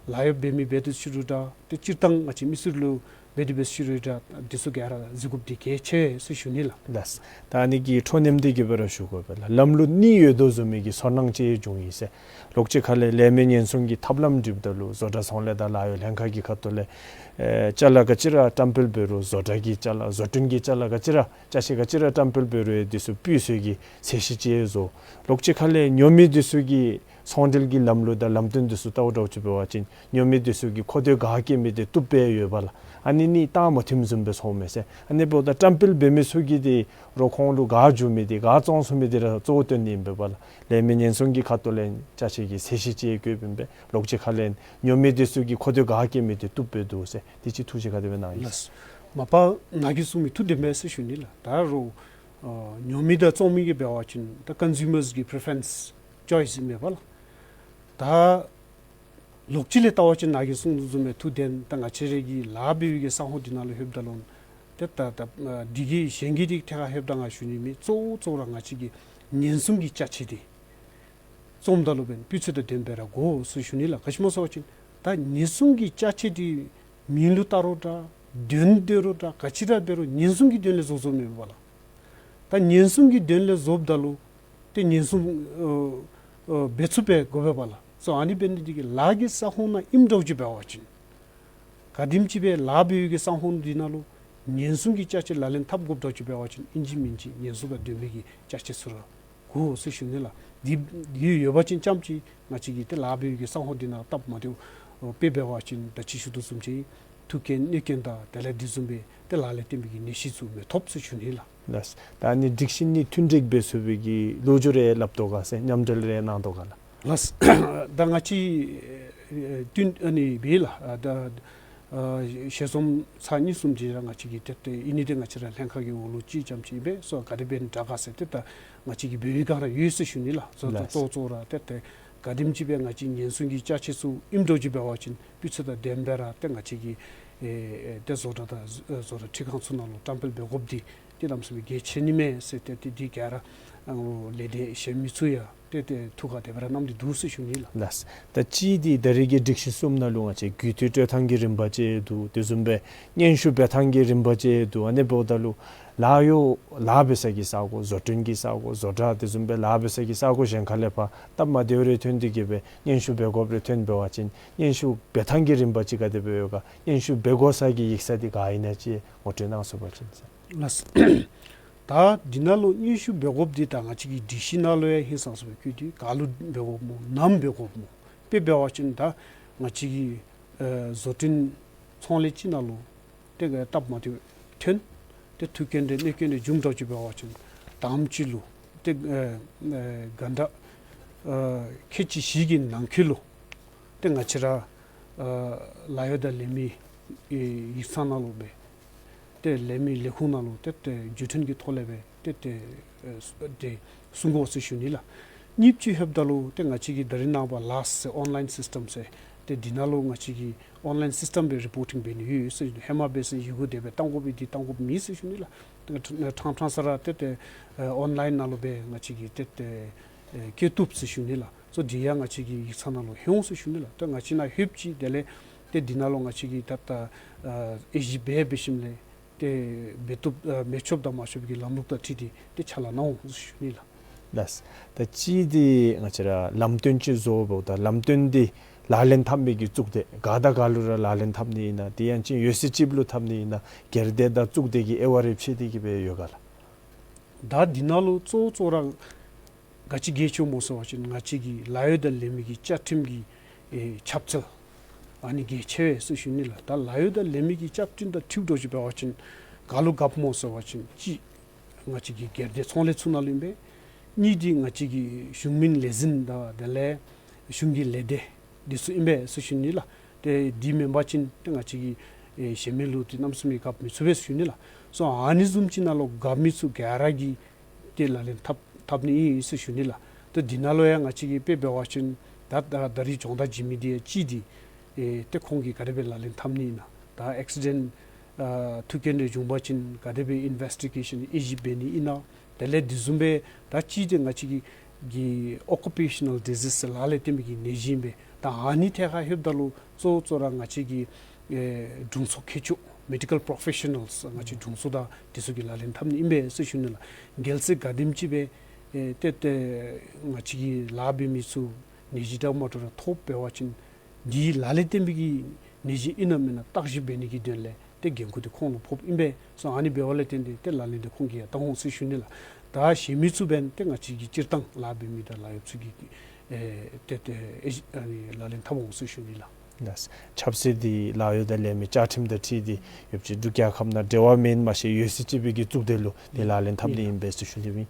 ལཱ་གཡོག་འབད་མི་འབད་དེ་ཕྱི་རུ་དང་ཏེ་སྤྱིར་བཏང་ང་བཅས་མི་སེར་ལུ་འབད་དེ་འབད་ཕྱི་རུ་དང་དེ་ཚུ་ག་ར་གཟིགས་དགོཔ་འདི་གལ་ཆེ་ཟེར་ཞུ་ནི་ལགས། ལགས། ད་ཨ་ནི་གི་འཕྲོ་མཉམ་འདི་གི་སྦེ་ར་ཞུ་དགོ་པས་ལགས། ལམ་ལུགས་གཉིས་ཡོད་དོ་བཟུམ་མའི་གི་ཚོར་སྣང་ཅིག་བྱུང་ཡི་ཟེར། ལོགས་ཅིག་ཁ་ལས་ལས་མི་ཉེན་སྲུང་གི་ཐབས་ལམ་སྒྲིགཔ་ད་ལུ་བཟོ་གྲྭ་ཚོང་ལས་དང་ལཱ་གཡོག་ལྷན་ཁག་གི་ཁ་ཐུག་ལས་ཨེ་ཅ་ལ་ག་ཅི་ར་བཀྲམ་སྤེལ་འབད་རུང་བཟོ་གྲྭ་གི་ཅ་ལ་བཟོ་སྐྲུན་གྱི་ཅ་ལ་ག་ཅི་ར་ཅ་ཆས་ག་ཅི་ར་བཀྲམ་སྤེལ་འབད་རུང་ཨེ་དེ་ཚུ་སྤུས་ཚད་ཀྱི་ཚད་གཞི་ཅིག་བཟོ། ལོགས་ཅིག་ཁ་ལས་ཉོ་མི་དེ་ཚུ་གིས་ཚོང་འབྲེལ་གྱི་ལམ་ལུགས་དང་ལམ་སྟོན་དེ་ཚུ་བལྟཝ་འདྲཝ་ཅིག་འབད་བ་ཅིན་ཉོ་མི་དེ་ཚུ་གིས་མཁོ་འདོད་ག་བསྐྱེད་མི་དེ་བཏུབ་སྦེ་ཡོད་པས་ལགས། ཨ་ནི་གཉིས་ད་མ་མཐུནམ་བཟུམ་སྦེ་སོང་མས་ཟེར། ཨ་ནི་འབདཝ་ད་བཀྲམ་སྤེལ་འབད་མི་ཚུ་གིས་དེ་རོགས་ཁོང་ལུ་ག་འགྱོ་མི་དེ་ག་བཙོང་ཚུགས་མི་དེ་ར་གཙོ་བོ་བཏོན་ནི་ཨིན་པས་ལགས། ལས་མི་ཉེན་སྲུང་གི་ཁ་ཐུག་ལས་ཅ་ཆས་ཀྱི་ཚད་གཞི་ཅིག་བཀོདཔ་ཨིན་པས། ལོགས་ཅིག་ཁ་ལས་ཉོ་མི་དེ་ཚུ་གིས་མཁོ་འདོད་ག་བསྐྱེད་མི་དེ་བཏུབ་སྦེ་འདུག་ཟེར་དེ་ཅིག་ཐུགས་བཞེད་ག་དེ་སྦེ་གནང་ཡི། ལགས། མ་པ་ནཱ་གིས་གསུངས་མི་ཐུགས་བདེན་པས་ཟེར་ཞུ་ནི་ལགས། ད་རུང་ཨ་ཉོ་མི་དང་བཙོང་མི་གི་འབད་བ་ཅིན་ད་ཀོན་སིའུ་མརསི་གི་པི་རི་ཕེ་རེནསི་ཅོའིསི་ཨིན་མས་པ་ལགས། ད་ལོགས་ཅིག་ལས་བལྟ་བ་ཅིན་ནཱ་གིས་གསུངས་དོ་བཟུམ་སྦེ་ཐུགས་བདེན། ད་ང་བཅས་ར་གི་ལཱ་འབད་བའི་གི་ས་ཁོངས་འདི་ནང་ལུ་ལྷོདཔ་ད་ལུ་ཏེ་ད་ད་ཨ་འདི་གིས་གཞན་གྱི་འདི་ཐད་ཁར་ལྷོདཔ་ད་ང་ཞུ་ནི་མེད། གཙོ་བོ་གཙོ་བོ་ར་ང་བཅས་ཀྱི་ཉེན་སྲུང་གི་ཅ་ཆས་འདི་བཙོངམ་ད་ལུ་འབདན་སྤུས་ཚད་དང་ལྡནམ་སྦེ་ར་དགོ་ཟེར་ཞུ་ནི་ལགས། ག་ཅི་སྨོ་ཟེར་བ་ཅིན་ད་ཉེན་སྲུང་གི་ཅ་ཆས་འདི་མིང་ལུ་བལྟ་རུང་འདྲ་དོན་སྟོན་རུང་འདྲ་ག་ཅི་ར་འབད་རུང་ཉེན་སྲུང་གི་དོན་ལས་བཟོ་བཟོཝ་མས་པ་ལགས། ད་ཉེན་སྲུང་གི་དོན་ལས་བཟོཝ་ད་ལུ་ཏེ་ཉེན་སྲུང་ཨ་ཨ་འབད་ཚུགསཔ་སྦེ་དགོ་པས་པ་ལགས། སོ་ཨ་ནི་འབད་ནི་འདི་གིས་ལཱ་གི་ས་ཁོངས་ནང་ཨིནམ་འདྲཝ་ཅིག་འབད་བ་ཅིན་ག་དེམ་ཅིག་སྦེ་ལཱ་འབད་བའི་གི་ས་ཁོངས་འདི་ནང་ལུ་ཉེན་སྲུང་གི་ཅ་ཆས་ལག་ལེན་འཐབ་དགོཔ་འདྲཝ་ཅིག་འབད་བ་ཅིན་ཨིན་ཅི་མིན་ཅི་ཉེན་སྲུང་དང་ལྡན་པའི་གི་ཅ་ཆས་ཚུ་ར་དགོ་ཟེར་ཞུ་ནི་ལགས། འདི་འདི་ཡོད་པ་ཅིན་རྐྱངམ་ཅིག་ང་བཅས་ཀྱིས་ཏེ་ལཱ་འབད་བའི་གི་ས་ཁོངས་འདི་ནང་སྟབས་མ་བདེཝ་ཨ་དཔེ་འབད་བ་ཅིན་ད་ཅི་ཞུ་དོ་བཟུམ་ཅིག་ཐུག་རྐྱེན་གནོད་རྐྱེན་དང་དེ་ལས་དེ་བཟུམ་སྦེ་ཏེ་ལཱ་ལས་བརྟེན་པའི་གི་ནད་གཞི་ཚུ་མི་ཐོབ་ཟེར་ཞུ་ནི་ལགས། ལགས། ད་ཨ་ནི་སྒྲིག་གཞི་གཉིས་མཐུན་འགྲིག་འབད་ཚུགས་པའི་གི་ལོ་རྒྱུས་རེ་སླབ་དོ་ག་ཟེར་མཉམ་འབྲེལ་རེ་གནང་དོ་ག་ལགས། ལགས། ད་ང་བཅས་ཨེ་མཐུན་ཨ་ནི་སྦེ་ལགས། ཨ་ད་ཨ་ཞལ་འཛོམས་ཚར་གཉིས་གསུམ་ཅིག་ར་ང་བཅས་ཀྱིས་ཏེ་ཏེ་ཨིན་ནི་འདི་ང་བཅས་ར་ལྷན་ཁག་གི་འོག་ལུ་ཅིག་རྐྱངམ་ཅིག་ཨིན་པས། སོ་ག་དེ་སྦེ་དྲག་ག་ཟེར་ཏེ་ད་ང་བཅས་ཀྱིས་འབད་བའི་སྒང་ར་ཡོད་ཟེར་ཞུ་ནི་ལགས། གཙོ་ལགས། གཙོ་གཙོ་ར་ཏེ་ཏེ་ག་དེམ་ཅིག་སྦེ་ང་བཅས་ཉེན་སྲུང་གི་ཅ་ཆས་ཚུ་ཨིནམ་འདྲཝ་ཅིག་འབད་བ་ཅིན་སྤུས་ཚད་དང་ལྡནམ་སྦེ་ར་ཏེ་ང་བཅས་ཀྱི་ཨེ་ཨེ་ཏེ་བཟོ་གྲྭ་དང་ཨེ་བཟོ་གྲྭ་འཕྲུལ་ཁང་ཚུ་ནང་ལུ་བཀྲམ་སྤེལ་འབད་དགོཔ་འདི་ཏེ་གནམ་མེད་ས་མེད་གལ་ཆེ་ནི་མས་ཟེར་ཏེ་ཏེ་འདི་ག་ར་ཨ་ལས་སྡེ་གཞན་མི་ཚུ་ཡང་ཏེ་ཏེ་ཐུགས་ཁར་དེ་སྦེ་ར་བསྣམས་ཏེ་འདུག་ཟེར་ཞུ་ནི་ལགས། ལགས། ད་ཅི་འདི་ད་རེས་ཀྱི་སྒྲིག་གཞི་གསུམ་ནང་ལུ་ང་བཅས་རྒུད་འཐུས་སྤྲོད་ཐངས་ཀྱི་རིམ་པ་ཅིག་འདུག། དེ་བཟུམ་སྦེ་སྙན་ཞུ་འབད་ཐངས་ཀྱི་རིམ་པ་ཅིག་འདུག། ཨ་ནི་འབདཝ་ད་ལུ་ལཱ་གཡོག་ལཱ་འབད་ས་གི་ས་གོ་བཟོ་སྐྲུན་གྱི་ས་གོ་བཟོ་གྲྭ་དེ་བཟུམ་སྦེ་ལཱ་འབད་ས་གི་ས་གོ་གཞན་ཁ་ལས་ཕར་སྟབས་མ་བདེཝ་རེ་ཐོན་ཏེ་གི་སྦེ་སྙན་ཞུ་འབད་དགོཔ་རེ་ཐོན་འབད་བ་ཅིན་སྙན་ཞུ་འབད་ཐངས་ཀྱི་རིམ་པ་ཅིག་ག་དེ་སྦེ་ཡོད་ག། སྙན་ཞུ་འབད་དགོ་ས་གི་ཡིག་ཚང་འདི་ག་ཨིན་ན་ཅིག་ངོ་སྤྲོད་གནང་ཚུགས་པ་ཅིན་ཟེར། ལགས། ད་འདི་ནང་ལུ་སྙན་ཞུ་འབད་དགོཔ་འདི་ད་ང་བཅས་ཀྱི་སྒྲིག་གཞི་ནང་ལུ་ཡང་ཧིང་སངས་ས་སྦེ་བཀོད་དེ་ག་ལུ་འབད་དགོཔ་སྨོ་ནམ་འབད་དགོཔ་སྨོ། དཔེ་འབད་བ་ཅིན་ད་ང་བཅས་ཀྱི་ཨེ་བཟོ་སྐྲུན་ཚོང་ལས་ཅིག་ནང་ལུ་ཏེ་ག་སྟབས་མ་བདེཝ་ཐོན་ཏེ་ཐུག་རྐྱེན་རེ་གནོད་རྐྱེན་རེ་བྱུངམ་འདྲཝ་ཅིག་འབད་བ་ཅིན་དང་པ་ཅིག་ལུ་ཏེ་ཨེ་ཨེ་ག་འདྲ་ཨེ་ཁལ་གཅིག་བཞི་གི་ནང་འཁོད་ལུ་ཏེ་ང་བཅས་ར་ཨ་ལཱ་གཡོག་དང་ལས་མི་ཨེ་ཡིག་ཚང་ནང་ལུ་སྦེ་ཏེ་ལས་མི་ལས་ཁུངས་ནང་ལུ་ཏེ་ཏེ་བརྒྱུད་འཕྲིན་གྱི་ཐོག་ལས་སྦེ་ཏེ་ཏེ་ཨེ་ཏེ་གསུང་དགོ་ཟེར་ཞུ་ནི་ལགས། གཉིས་པ་ཅིག་ལྷོདཔ་ད་ལུ་ཏེ་ང་བཅས་ཀྱིས་ད་རེས་ནངས་པ་ལཱསི་ཟེར་ཨོན་ལའིན་སིསི་ཊམ་ཟེར་ཏེ་འདི་ནང་ལུ་ང་བཅས་ཀྱིས་ཨོན་ལའིན་སིསི་ཊམ་སྦེ་རི་པོར་ཊིང་འབད་ནི་ཡོད་ཟེར་ཞུ་ནི། ཧེ་མ་འབད་ས་ཡི་གུ་དེ་སྦེ་བཏང་དགོ་པའི་འདི་བཏང་དགོཔ་མེད་ཟེར་ཞུ་ནི་ལགས། ཏེ་ཕྲང་ཕྲང་ས་ར་ཏེ་ཏེ་ཨེ་ཨོན་ལའིན་ནང་ལུ་སྦེ་ང་བཅས་ཀྱིས་ཏེ་ཏེ་ཨེ་བཀོད་བཏུབ་ཟེར་ཞུ་ནི་ལགས། སོ་འདི་ཡང་ང་བཅས་ཀྱི་ཡིག་ཚང་ནང་ལུ་ལྷོད་འོང་ཟེར་ཞུ་ནི་ལགས། ཏེ་ང་བཅས་ནཱ་ལྷོདཔ་ཅིག་དེ་ལས་ཏེ་འདི་ནང་ལུ་ང་བཅས་ཀྱིས་ད་ལྟ་ཨ་དབྱེ་ཞིབ་འབད་འབད་ཞིནམ་ལས་ཏེ་འབད་བཏུབ་ཨ་མི་ཆོགཔ་དང་མ་ཆོགཔ་ཀྱི་ལམ་ལུགས་དང་འཁྲིལ་ཏེ་ཏེ་ཕྱག་ལཱ་གནང་འོང་ཟེར་ཞུ་ནི་ལགས། ལགས། ད་ཅི་འདི་ང་བཅས་ར་ལམ་སྟོན་ཅིག་བཟོ་འབདཝ་ད་ལམ་སྟོན་འདི་ལག་ལེན་འཐབ་མི་གི་གཙུག་སྡེ་ག་དང་ག་ལུ་ར་ལག་ལེན་འཐབ་ནི་ཨིན་ན། དེ་ཡང་ཅིན་ཡོད་ཚད་ཅིག་ལུ་འཐབ་ནི་ཨིན་ན། སྒེར་སྡེ་དང་གཙུག་སྡེ་གི་དབྱེ་བ་རེ་ཕྱེ་སྟེ་གི་སྦེ་ཡོད་ག་ལགས། ད་འདི་ནང་ལུ་གཙོ་བོ་གཙོ་ར་ག་ཅི་གལ་ཆེཝ་སྨོ་ཟེར་བ་ཅིན་ང་བཅས་ཀྱི་ལཱ་གཡོག་དང་ལས་མི་གི་བཅའ་ཁྲིམས་ཀྱི་ཨེ་ཁྱབ་ཚུལ་ཨ་ནི་གལ་ཆེ་བས་ཟེར་ཞུ་ནི་ལགས། ད་ལཱ་གཡོག་དང་ལས་མི་གི་བཅའ་ཁྲིམས་དང་འཁྲིལཝ་འདྲཝ་ཅིག་འབད་བ་ཅིན་ག་ལུ་དགའཝ་སྨོ་ཟེར་བ་ཅིན་གཅིག་ང་བཅས་ཀྱི་སྒེར་སྡེ་ཚོང་ལས་ཚུ་ནང་ལུ་ཨིན་པས། གཉིས་འདི་ང་བཅས་ཀྱི་གཞུང་མིན་ལས་འཛིན་དང་དེ་ལས་གཞུང་གི་ལས་སྡེ་འདི་ཚུ་ཨིན་པས་ཟེར་ཞུ་ནི་ལགས། ཏེ་འདི་མེན་པ་ཅིན་ཏེ་ང་བཅས་ཀྱི་ཨེ་གཞན་མི་ལུ་ཏེ་གནམ་མེད་ས་མེད་དགའ་མི་ཚུགས་པས་ཟེར་ཞུ་ནི་ལགས། སོ་ཨ་ནི་བཟུམ་ཅིག་ནང་ལུ་དགའ་མི་ཚུ་ག་ར་གིས་ཏེ་ལག་ལེན་འཐབ་འཐབ་ནི་ཨིན་ཟེར་ཞུ་ནི་ལགས། ཏེ་འདི་ནང་ལུ་ཡང་ང་བཅས་ཀྱིས་དཔེ་འབད་བ་ཅིན་ད་ད་ད་རིས་སྦྱོང་བརྡར་བྱིན་མི་འདི་ཡང་གཅིག་འདི་ཨེ་ཏེ་ཁོང་གིས་ག་དེ་སྦེ་ལག་ལེན་འཐབ་ནི་ཨིན་ན། ད་ཨེག་སི་ཌེནཊ་ཨ་ཐུག་རྐྱེན་རེ་བྱུང་པ་ཅིན་ག་དེ་སྦེ་ཨིན་ཝེསི་ཊི་གེ་ཤཱན་དབྱེ་ཞིབ་འབད་ནི་ཨིན་ན། དེ་ལས་འདི་བཟུམ་སྦེ་ད་གཅིག་འདི་ང་བཅས་ཀྱི་ཀྱི་ཨོ་ཀུ་པེ་ཤ་ནཱལ་ཌི་ཟིསི་ལཱ་ལས་བརྟེན་པའི་གི་ནད་གཞི་ཨིན་པས། ད་ཨ་ནི་ཐད་ཁར་ལྷོདཔ་ད་ལུ་གཙོ་བོ་གཙོ་ར་ང་བཅས་ཀྱི་ཨེ་དྲུང་འཚོ་མཁས་མཆོག་མེ་ཌི་ཀཱལ་པོརོ་ཕེ་ཤ་ནཱལསི་ང་བཅས་དྲུང་འཚོ་དང་འདི་ཚུ་གིས་ལག་ལེན་འཐབ་ནི་ཨིན་པས་ཟེར་ཞུ་ནི་ལགས། གལ་སྲིད་ག་དེམ་ཅིག་སྦེ་ཨེ་ཏེ་ཏེ་ང་བཅས་ཀྱི་ལཱ་འབད་མི་ཚུ་ནད་གཞི་འདྲཝ་མ་འདྲཝ་རེ་ཐོབ་འབད་བ་ཅིན་འདི་ལཱ་ལས་བརྟེན་པའི་གི་ནད་གཞི་ཨིན་ན་མེན་ན་བརྟག་ཞིབ་འབད་ནི་གི་དོན་ལས་ཏེ་འགན་ཁུར་འདི་ཁོང་ལུ་ཕོགཔ་ཨིན་པས། སོ་ཨ་ནི་འབདཝ་ལས་བརྟེན་ཏེ་ཏེ་ལག་ལེན་འདི་ཁོང་གིས་ཡང་བསྟར་འོང་ཟེར་ཞུ་ནི་ལགས། ད་གཞན་མི་ཚུ་འབདན་ཏེ་ང་བཅས་ཀྱི་སྤྱིར་བཏང་ལཱ་འབད་མི་དང་ལཱ་གཡོགཔ་ཚུ་གིས་ཨེ་ཏེ་ཏེ་ཨེ་ཨ་ནི་ལག་ལེན་འཐབ་འོང་ཟེར་ཞུ་ནི་ལགས། ལགས། ཆབ་སྲིད་འདི་ལཱ་གཡོག་དང་ལས་མི་བཅའ་ཁྲིམས་དང་འཁྲིལ་ཏེ་ཡོདཔ་ཅིག་འབྲུག་རྒྱལ་ཁབ་ནང་འབྲེལ་བ་མེད་མ་ཤེས་ཡོད་ཟེར་ཅིག་སྦེ་གི་བཙུགས་ཏེ་ལུ་ཏེ་ལག་ལེན་འཐབ་ནི་ཨིན་པས་ཟེར་ཞུ་ནི་ཨིན།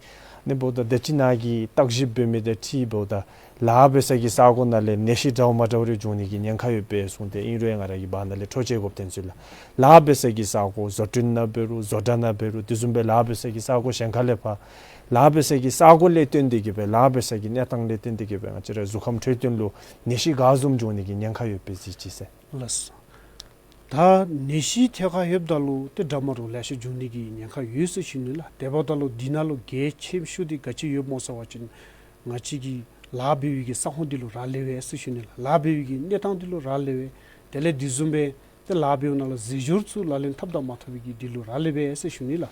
ཨ་ནི་འབདཝ་ད་ད་ཅི་ནཱ་གིས་བརྟག་ཞིབ་འབད་མི་དང་འཁྲིལ་འབདཝ་ད་ལཱ་འབད་ས་གི་ས་གོ་ནང་ལས་ནད་གཞི་འདྲཝ་མ་འདྲཝ་རེ་འབྱུང་ནི་གི་ཉེན་ཁ་ཡོད་པས་གསུངས་ཏེ་ཨིན་རུང་ང་ར་གིས་བར་ན་ལས་འཕྲོ་བཅད་དགོཔ་ཐོན་ཅི་ལགས། ལཱ་འབད་ས་གི་ས་གོ་བཟོ་སྐྲུན་ནང་འབད་རུང་བཟོ་གྲྭ་ནང་འབད་རུང་དེ་བཟུམ་སྦེ་ལཱ་འབད་ས་གི་ས་གོ་གཞན་ཁ་ལས་ཕར་ལཱ་འབད་ས་གི་ས་གོ་ལས་བརྟེན་ཏེ་གི་སྦེ་ལཱ་འབད་ས་གི་གནས་སྟངས་ལས་བརྟེན་ཏེ་གི་སྦེ་ང་བཅས་ར་གཟུགས་ཁམས་འཕྲོད་བསྟེན་ལུ་ནད་གཞི་ག་བཟུམ་འབྱུང་ནི་གི་ཉེན་ཁ་ཡོད་པས་ཟེར་ཅི་ཟེར། ལགས། ད་ནད་གཞི་ཐད་ཁར་ལྷོདཔ་ད་ལུ་ཏེ་འདྲཝ་མ་འདྲཝ་ལེ་ཤ་འབྱུང་ནི་གི་ཉེན་ཁ་ཡོད་ཟེར་ཞུ་ནི་ལགས། དེ་འབདཝ་ད་ལུ་འདི་ནང་ལུ་གལ་ཆེ་ཤོས་འདི་ག་ཅི་ཡོདཔ་སྨོ་ཟེར་བ་ཅིན་ང་བཅས་ཀྱི་ལཱ་འབད་བའི་གི་ས་ཁོངས་འདི་ལུ་རག་ལས་པས་ཟེར་ཞུ་ནི་ལགས། ལཱ་འབད་བའི་གི་གནས་སྟངས་འདི་ལུ་རག་ལས་པས། དེ་ལས་དེ་བཟུམ་སྦེ་ཏེ་ལཱ་འབདཝ་ནང་ལུ་རྫས་སྦྱོར་ཚུ་ལག་ལེན་འཐབ་དང་མ་འཐབ་པའི་གི་འདི་ལུ་རག་ལས་པས་ཟེར་ཞུ་ནི་ལགས།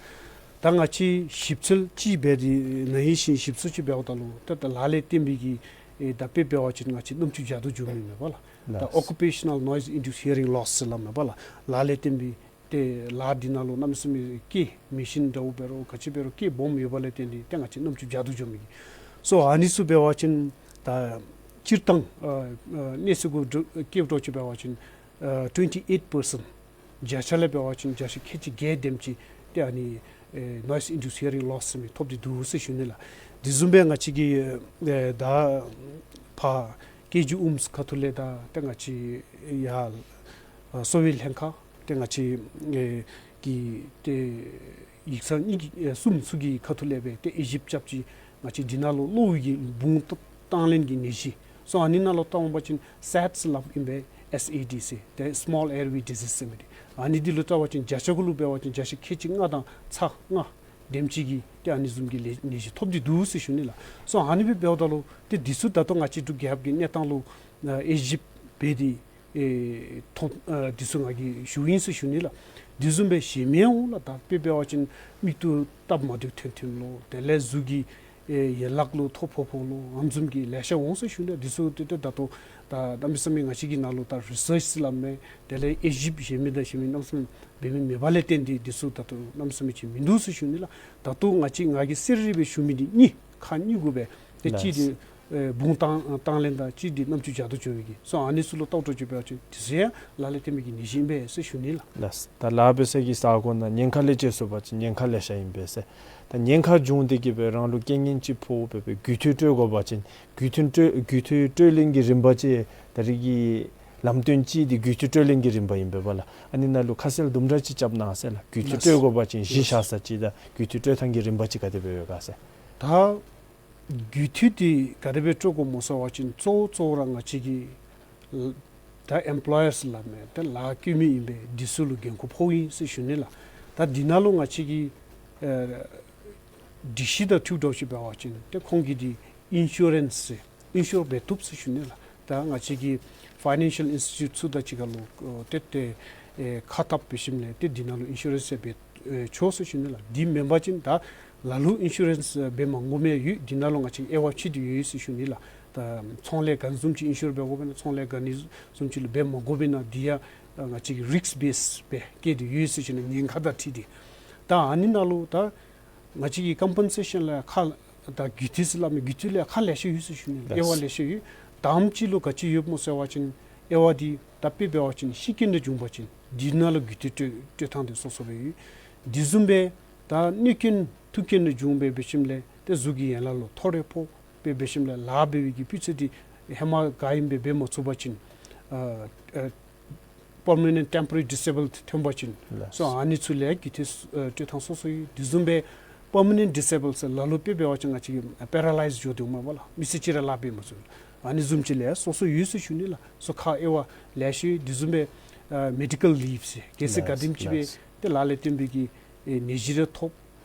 ད་ང་བཅས་ཞིབ་འཚོལ་ཅིག་འབད་དེ་ན་ཡི་ཤིང་ཞིབ་འཚོལ་ཅིག་འབདཝ་ད་ལུ་ཏེ་ད་ལཱ་ལས་བརྟེན་པའི་གི་ཨེ་ད་དཔེ་འབད་བ་ཅིན་ང་བཅས་རྣམ་ཅོ་རྒྱ་དུ་འགྱོ་མི་མེན་པ་ལགས། ད་ལགས། ཨོ་ཀུ་པེ་ཤ་ནཱལ་ནོའིསི་ཨིན་ཌིའུསཌ་ཧི་ཡ་རིང་ལོསི་ཟེར་སླབ་མེན་པ་ལགས། ལཱ་ལས་བརྟེན་པའི་ཏེ་ལཱ་འདི་ནང་ལུ་གནམ་མེད་ས་མེད་སྐད་མེ་ཤིན་འདྲཝ་འབད་རུང་ག་ཅི་འབད་རུང་སྐད་སྦོམ་ཡོདཔ་ལས་བརྟེན་ཏེ་ཏེ་ང་བཅས་རྣམ་ཅོ་རྒྱ་དུ་འགྱོ་མི་གི། སོ་ཨ་ནི་ཚུ་འབད་བ་ཅིན་ད་སྤྱིར་བཏང་ཨ་ཨ་གནས་ཚུལ་གུ་འདྲ་སྐྱེལཝ་འདྲཝ་ཅིག་འབད་བ་ཅིན་ཨ་ཊུ་ཝེན་ཊི་ཨེཊ་པར་སེནཊ་བརྒྱ་ཆ་ལས་འབད་བ་ཅིན་བརྒྱ་ཆ་ཁལ་གཅིག་བརྒྱད་དེམ་ཅིག་ཏེ་ཨ་ནི་ཨེ་ནོའིསི་ཨིན་ཌིའུསཌ་ཧི་ཡ་རིང་ལོསི་ཟེར་མི་ཐོབ་སྟེ་འདུག་ཟེར་ཞུ་ནི་ལགས། དེ་བཟུམ་སྦེ་ང་བཅས་ཀྱི་ཨེ་ད་ཕར་ཀེ་ཇི་ཨུམ་སི་ཁ་ཐུག་ལས་ད་ཏེ་ང་བཅས་ཡར་ཨ་གསོ་བའི་ལྷན་ཁག་ཏེ་ང་བཅས་ཨེ་གི་ཏེ་ཡིག་ཚང་གཉིས་ཀྱི་ཨེ་གསུམ་ཚུ་གི་ཁ་ཐུག་ལས་སྦེ་ཏེ་དབྱེ་ཞིབ་རྐྱབ་ཅི། ང་བཅས་འདི་ནང་ལུ་གློ་བའི་གི་བུང་བཏང་ལེན་གྱི་ནད་གཞི་སོ་ཨ་ནི་ནང་ལུ་བལྟ་འོང་པ་ཅིན་སེཌ་ཟེར་སླབ་ཨིན་པས། སེ་ཨེ་ཌི་ཟེར་ཏེ་སི་མོལ་ཨེར་ཝེ་ཌི་ཟིསི་ཟེར་མི་འདི་ཨ་ནི་འདི་ལུ་བལྟ་བ་ཅིན་བརྒྱ་ཆ་གུ་ལུ་འབད་བ་ཅིན་བརྒྱ་ཆ་ཁལ་གཅིག་ལྔ་དང་ཚག་ལྔ་དེམ་ཅིག་གིས་ཏེ་ཨ་ནི་བཟུམ་གྱི་ལས་ནད་གཞི་ཐོབ་སྟེ་འདུག་ཟེར་ཞུ་ནི་ལགས། སོ་ཨ་ནི་སྦེ་འབདཝ་ད་ལུ་ཏེ་འདི་ཚུ་ད་ལྟོ་ང་བཅས་འབྲུག་རྒྱལ་ཁབ་ཀྱི་གནས་སྟངས་ལུ་ཨ་དབྱེ་ཞིབ་འབད་དེ་ཨེ་ཐོབ་ཨ་འདི་ཚུ་ང་གིས་ཞུཝ་ཨིན་ཟེར་ཞུ་ནི་ལགས། དེ་བཟུམ་སྦེ་གཞན་མི་འོང་ལགས། ད་དཔེ་འབད་བ་ཅིན་མིག་ཏོ་སྟབས་མ་བདེཝ་ཐོན་ཐོན་ལོ། དེ་ལས་གཟུགས་ཀྱི་ཨེ་ཡན་ལག་ལུ་ཐོ་ཕོག་ཕོག་ལོ། ཨ་ནི་བཟུམ་གྱི་ལེ་ཤ་འོང་ཟེར་ཞུ་ནི། འདི་ཚུ་ཏེ་ཏེ་ད་ལྟོ་ད་གནམ་མེད་ས་མེད་ང་བཅས་ཀྱི་ནང་ལུ་ད་རི་སརཆ་ཟེར་སླབ་མས། དེ་ལས་དབྱེ་ཞིབ་གཞན་མི་དང་གཞན་མི་གནམ་མེད་ས་མེད་འབད་མི་མེདཔ་ལས་བརྟེན་ཏེ་འདི་ཚུ་ད་ལྟོ་གནམ་མེད་ས་མེད་ཅིག་མིན་འདུག་ཟེར་ཞུ་ནི་ལགས། ད་ལྟོ་ང་བཅས་ང་གིས་གསལ་རི་རི་སྦེ་ཞུ་མི་འདི་གཉིས་ཁག་གཉིས་གུ་སྦེ་ཏེ་གཅིག་འདི་ཨེ་བུང་བཏང་བཏང་ལེན་དང་གཅིག་འདི་རྣམ་ཅོ་རྒྱ་དུ་འགྱོ་བའི་གི་སོ་ཨ་ནི་ཚུ་ལུ་བལྟཝ་འདྲཝ་ཅིག་འབད་བ་ཅིན་དེ་ཚུ་ཡང་ལཱ་ལས་བརྟེན་པའི་གི་ནད་གཞི་ཨིན་པས་ཟེར་ཞུ་ནི་ལགས། ལགས། ད་ལཱ་འབད་ས་གི་ས་གོ་ནང་ཉེན་ཁ་ལས་བཅད་སོང་པ་ཅིན་ཉེན་ཁ་ལེ་ཤ་ཨིན་པས་ཟེར། ད་ཉེན་ཁ་བྱུང་སྟེ་གི་སྦེ་རང་ལུ་རྐྱེན་ངན་ཅིག་ཕོག་སྦེ་སྦེ་རྒུད་འཐུས་སྤྲོད་དགོ་པ་ཅིན་རྒུད་འཐུས་སྤྲོད་རྒུད་འཐུས་སྤྲོད་ལེན་གྱི་རིམ་པ་ཅིག་ད་རིས་ཀྱི་ལམ་སྟོན་ཅིག་འདི་རྒུད་འཐུས་སྤྲོད་ལེན་གྱི་རིམ་པ་ཨིན་པས་པ་ལགས། ཨ་ནི་ནང་ལུ་ཁ་གསལ་དུམ་གྲ་ཅིག་རྐྱབ་གནང་ཟེར་ལགས། རྒུད་འཐུས་སྤྲོད་དགོ་པ་ཅིན་གཞི་བཞག་ས་ཅིག་དང་རྒུད་འཐུས་སྤྲོད་ཐངས་ཀྱི་རིམ་པ་ཅིག་ག་དེ་སྦེ་ཡོད་ག་ཟེར། ད་རྒུད་འཐུས་འདི་ག་དེ་སྦེ་སྤྲོད་དགོཔ་སྨོ་ཟེར་བ་ཅིན་གཙོ་བོ་གཙོ་བོ་ར་ང་བཅས་ཀྱི་ད་ཨེམ་པ་ལོ་ཡར་ཟེར་སླབ་མས། ཏེ་ལཱ་བཀོལ་མི་ཨིན་པས། འདི་ཚུ་ལུ་འགན་ཁུར་ཕོགཔ་ཨིན་ཟེར་ཞུ་ནི་ལགས། ད་འདི་ནང་ལུ་ང་བཅས་ཀྱི་ཨེ་སྒྲིག་གཞི་དང་འཁྲིལཝ་འདྲཝ་ཅིག་འབད་བ་ཅིན་ཏེ་ཁོང་གིས་འདི་ཨིན་ཤུ་རེནསི་ཟེར་ཨིན་ཤུར་འབད་བཏུབ་ཟེར་ཞུ་ནི་ལགས། ད་ང་བཅས་ཀྱི་ཕའི་ནན་ཤལ་ཨིནསི་ཊི་ཊུཊ་ཚུ་དང་གཅིག་ཁར་ལུ་ཨོ་ཏེ་ཏེ་ཨེ་ཁ་འཐབ་འབད་ཞིནམ་ལས་ཏེ་འདི་ནང་ལུ་ཨིན་ཤུ་རེནསི་ཡང་འབད་ཨེ་ཆོག་ཟེར་ཞུ་ནི་ལགས། འདི་མེན་པ་ཅིན་ད་ལ་ལུ་ཨིན་ཤུ་རེནསི་ཨེ་འབད་མ་དགོ་མི་ཡང་ཡོད། འདི་ནང་ལུ་ང་བཅས་དབྱེ་བ་ཕྱེ་སྟེ་ཡོད་ཟེར་ཞུ་ནི་ལགས། ད་ཚོང་ལས་ག་ནི་བཟུམ་ཅིག་ཨིན་ཤུར་འབད་དགོཔ་ཨིན་ན་ཚོང་ལས་ག་ནི་བཟུམ་ཅིག་ལུ་འབད་མ་དགོཔ་ཨིན་ན་འདི་ཡང་ང་བཅས་ཀྱིས་རིསཀ་བེསི་སྦེ་བཀལ་ཏེ་ཡོད་ཟེར་ཞུ་ནི། ཉེན་ཁ་དང་འཁྲིལ་ཏེ་ད་ཨ་ནི་ནང་ལུ་ད་ ང་བཅས་ཀྱི་ཀམ་པེན་སེ་ཤཱན་ལས་ཁག་ད་རྒུད་འཐུས་ཟེར་སླབ་མི་རྒུད་འཐུས་ལས་ཁག་ལེ་ཤ་ཡོད་ཟེར་ཞུ་ནི། ལགས། དབྱེ་བ་ལེ་ཤ་ཡོད། དང་པ་ཅིག་ལུ་ག་ཅི་ཡོདཔ་སྨོ་ཟེར་བ་ཅིན་དབྱེ་བ་འདི་ད་དཔེ་འབད་བ་ཅིན་ཤི་རྐྱེན་ལས་བྱུང་པ་ཅིན་འདི་ནང་ལུ་རྒུད་འཐུས་སྤྲོད་སྤྲོད་ཐངས་འདི་སོ་སོ་སྦེ་ཡོད། འདི་བཟུམ་སྦེ་ད་གནོད་རྐྱེན་མཐུན་རྐྱེན་ལས་བྱུང་སྦེ་འབད་ཞིནམ་ལས་ཏེ་གཟུགས་ཀྱི་ཡན་ལག་ལུ་ཐོ་རེ་ཕོག་སྦེ་འབད་ཞིནམ་ལས་ལཱ་འབད་བའི་གི་སྤུས་ཚད་འདི་ཧེ་མ་ག་ཨིནམ་སྦེ་འབད་མ་ཚུགས་པ་ཅིན་ཨ་ཨ་permanent temporary disabled ཐོན་པ་ཅིན། ལགས། སོ་ཨ་ནི་ཚུ་ལས་རྒུད་འཐུས་ཨ་སྤྲོད་ཐངས་སོ་སོ་ཡོད། དེ་བཟུམ་སྦེ་permanent disabled ཟེར་ལ་ལུ་དཔེ་འབད་བ་ཅིན་ང་བཅས་ཀྱི་paralyze འགྱོ་སྟེ་འོང་མས་པ་ལགས། མི་ཚེ་གཅིག་ར་ལཱ་འབད་མ་ཚུགས། ཨ་ནི་བཟུམ་ཅིག་ལས་སོ་སོ་ཡོད་ཟེར་ཞུ་ནི་ལགས། སོ་ཁག་དབྱེ་བ་ལེ་ཤ་ཡོད། དེ་བཟུམ་སྦེ་ཨ་medical leave ཟེར་གལ་སྲིད་ག་ལགས། དེམ་ཅིག་སྦེ། ལགས། ཏེ་ལག་ལེན་འཐབ་པའི་གི་ཨེ་ནད་གཞི་རེ་ཐོབ།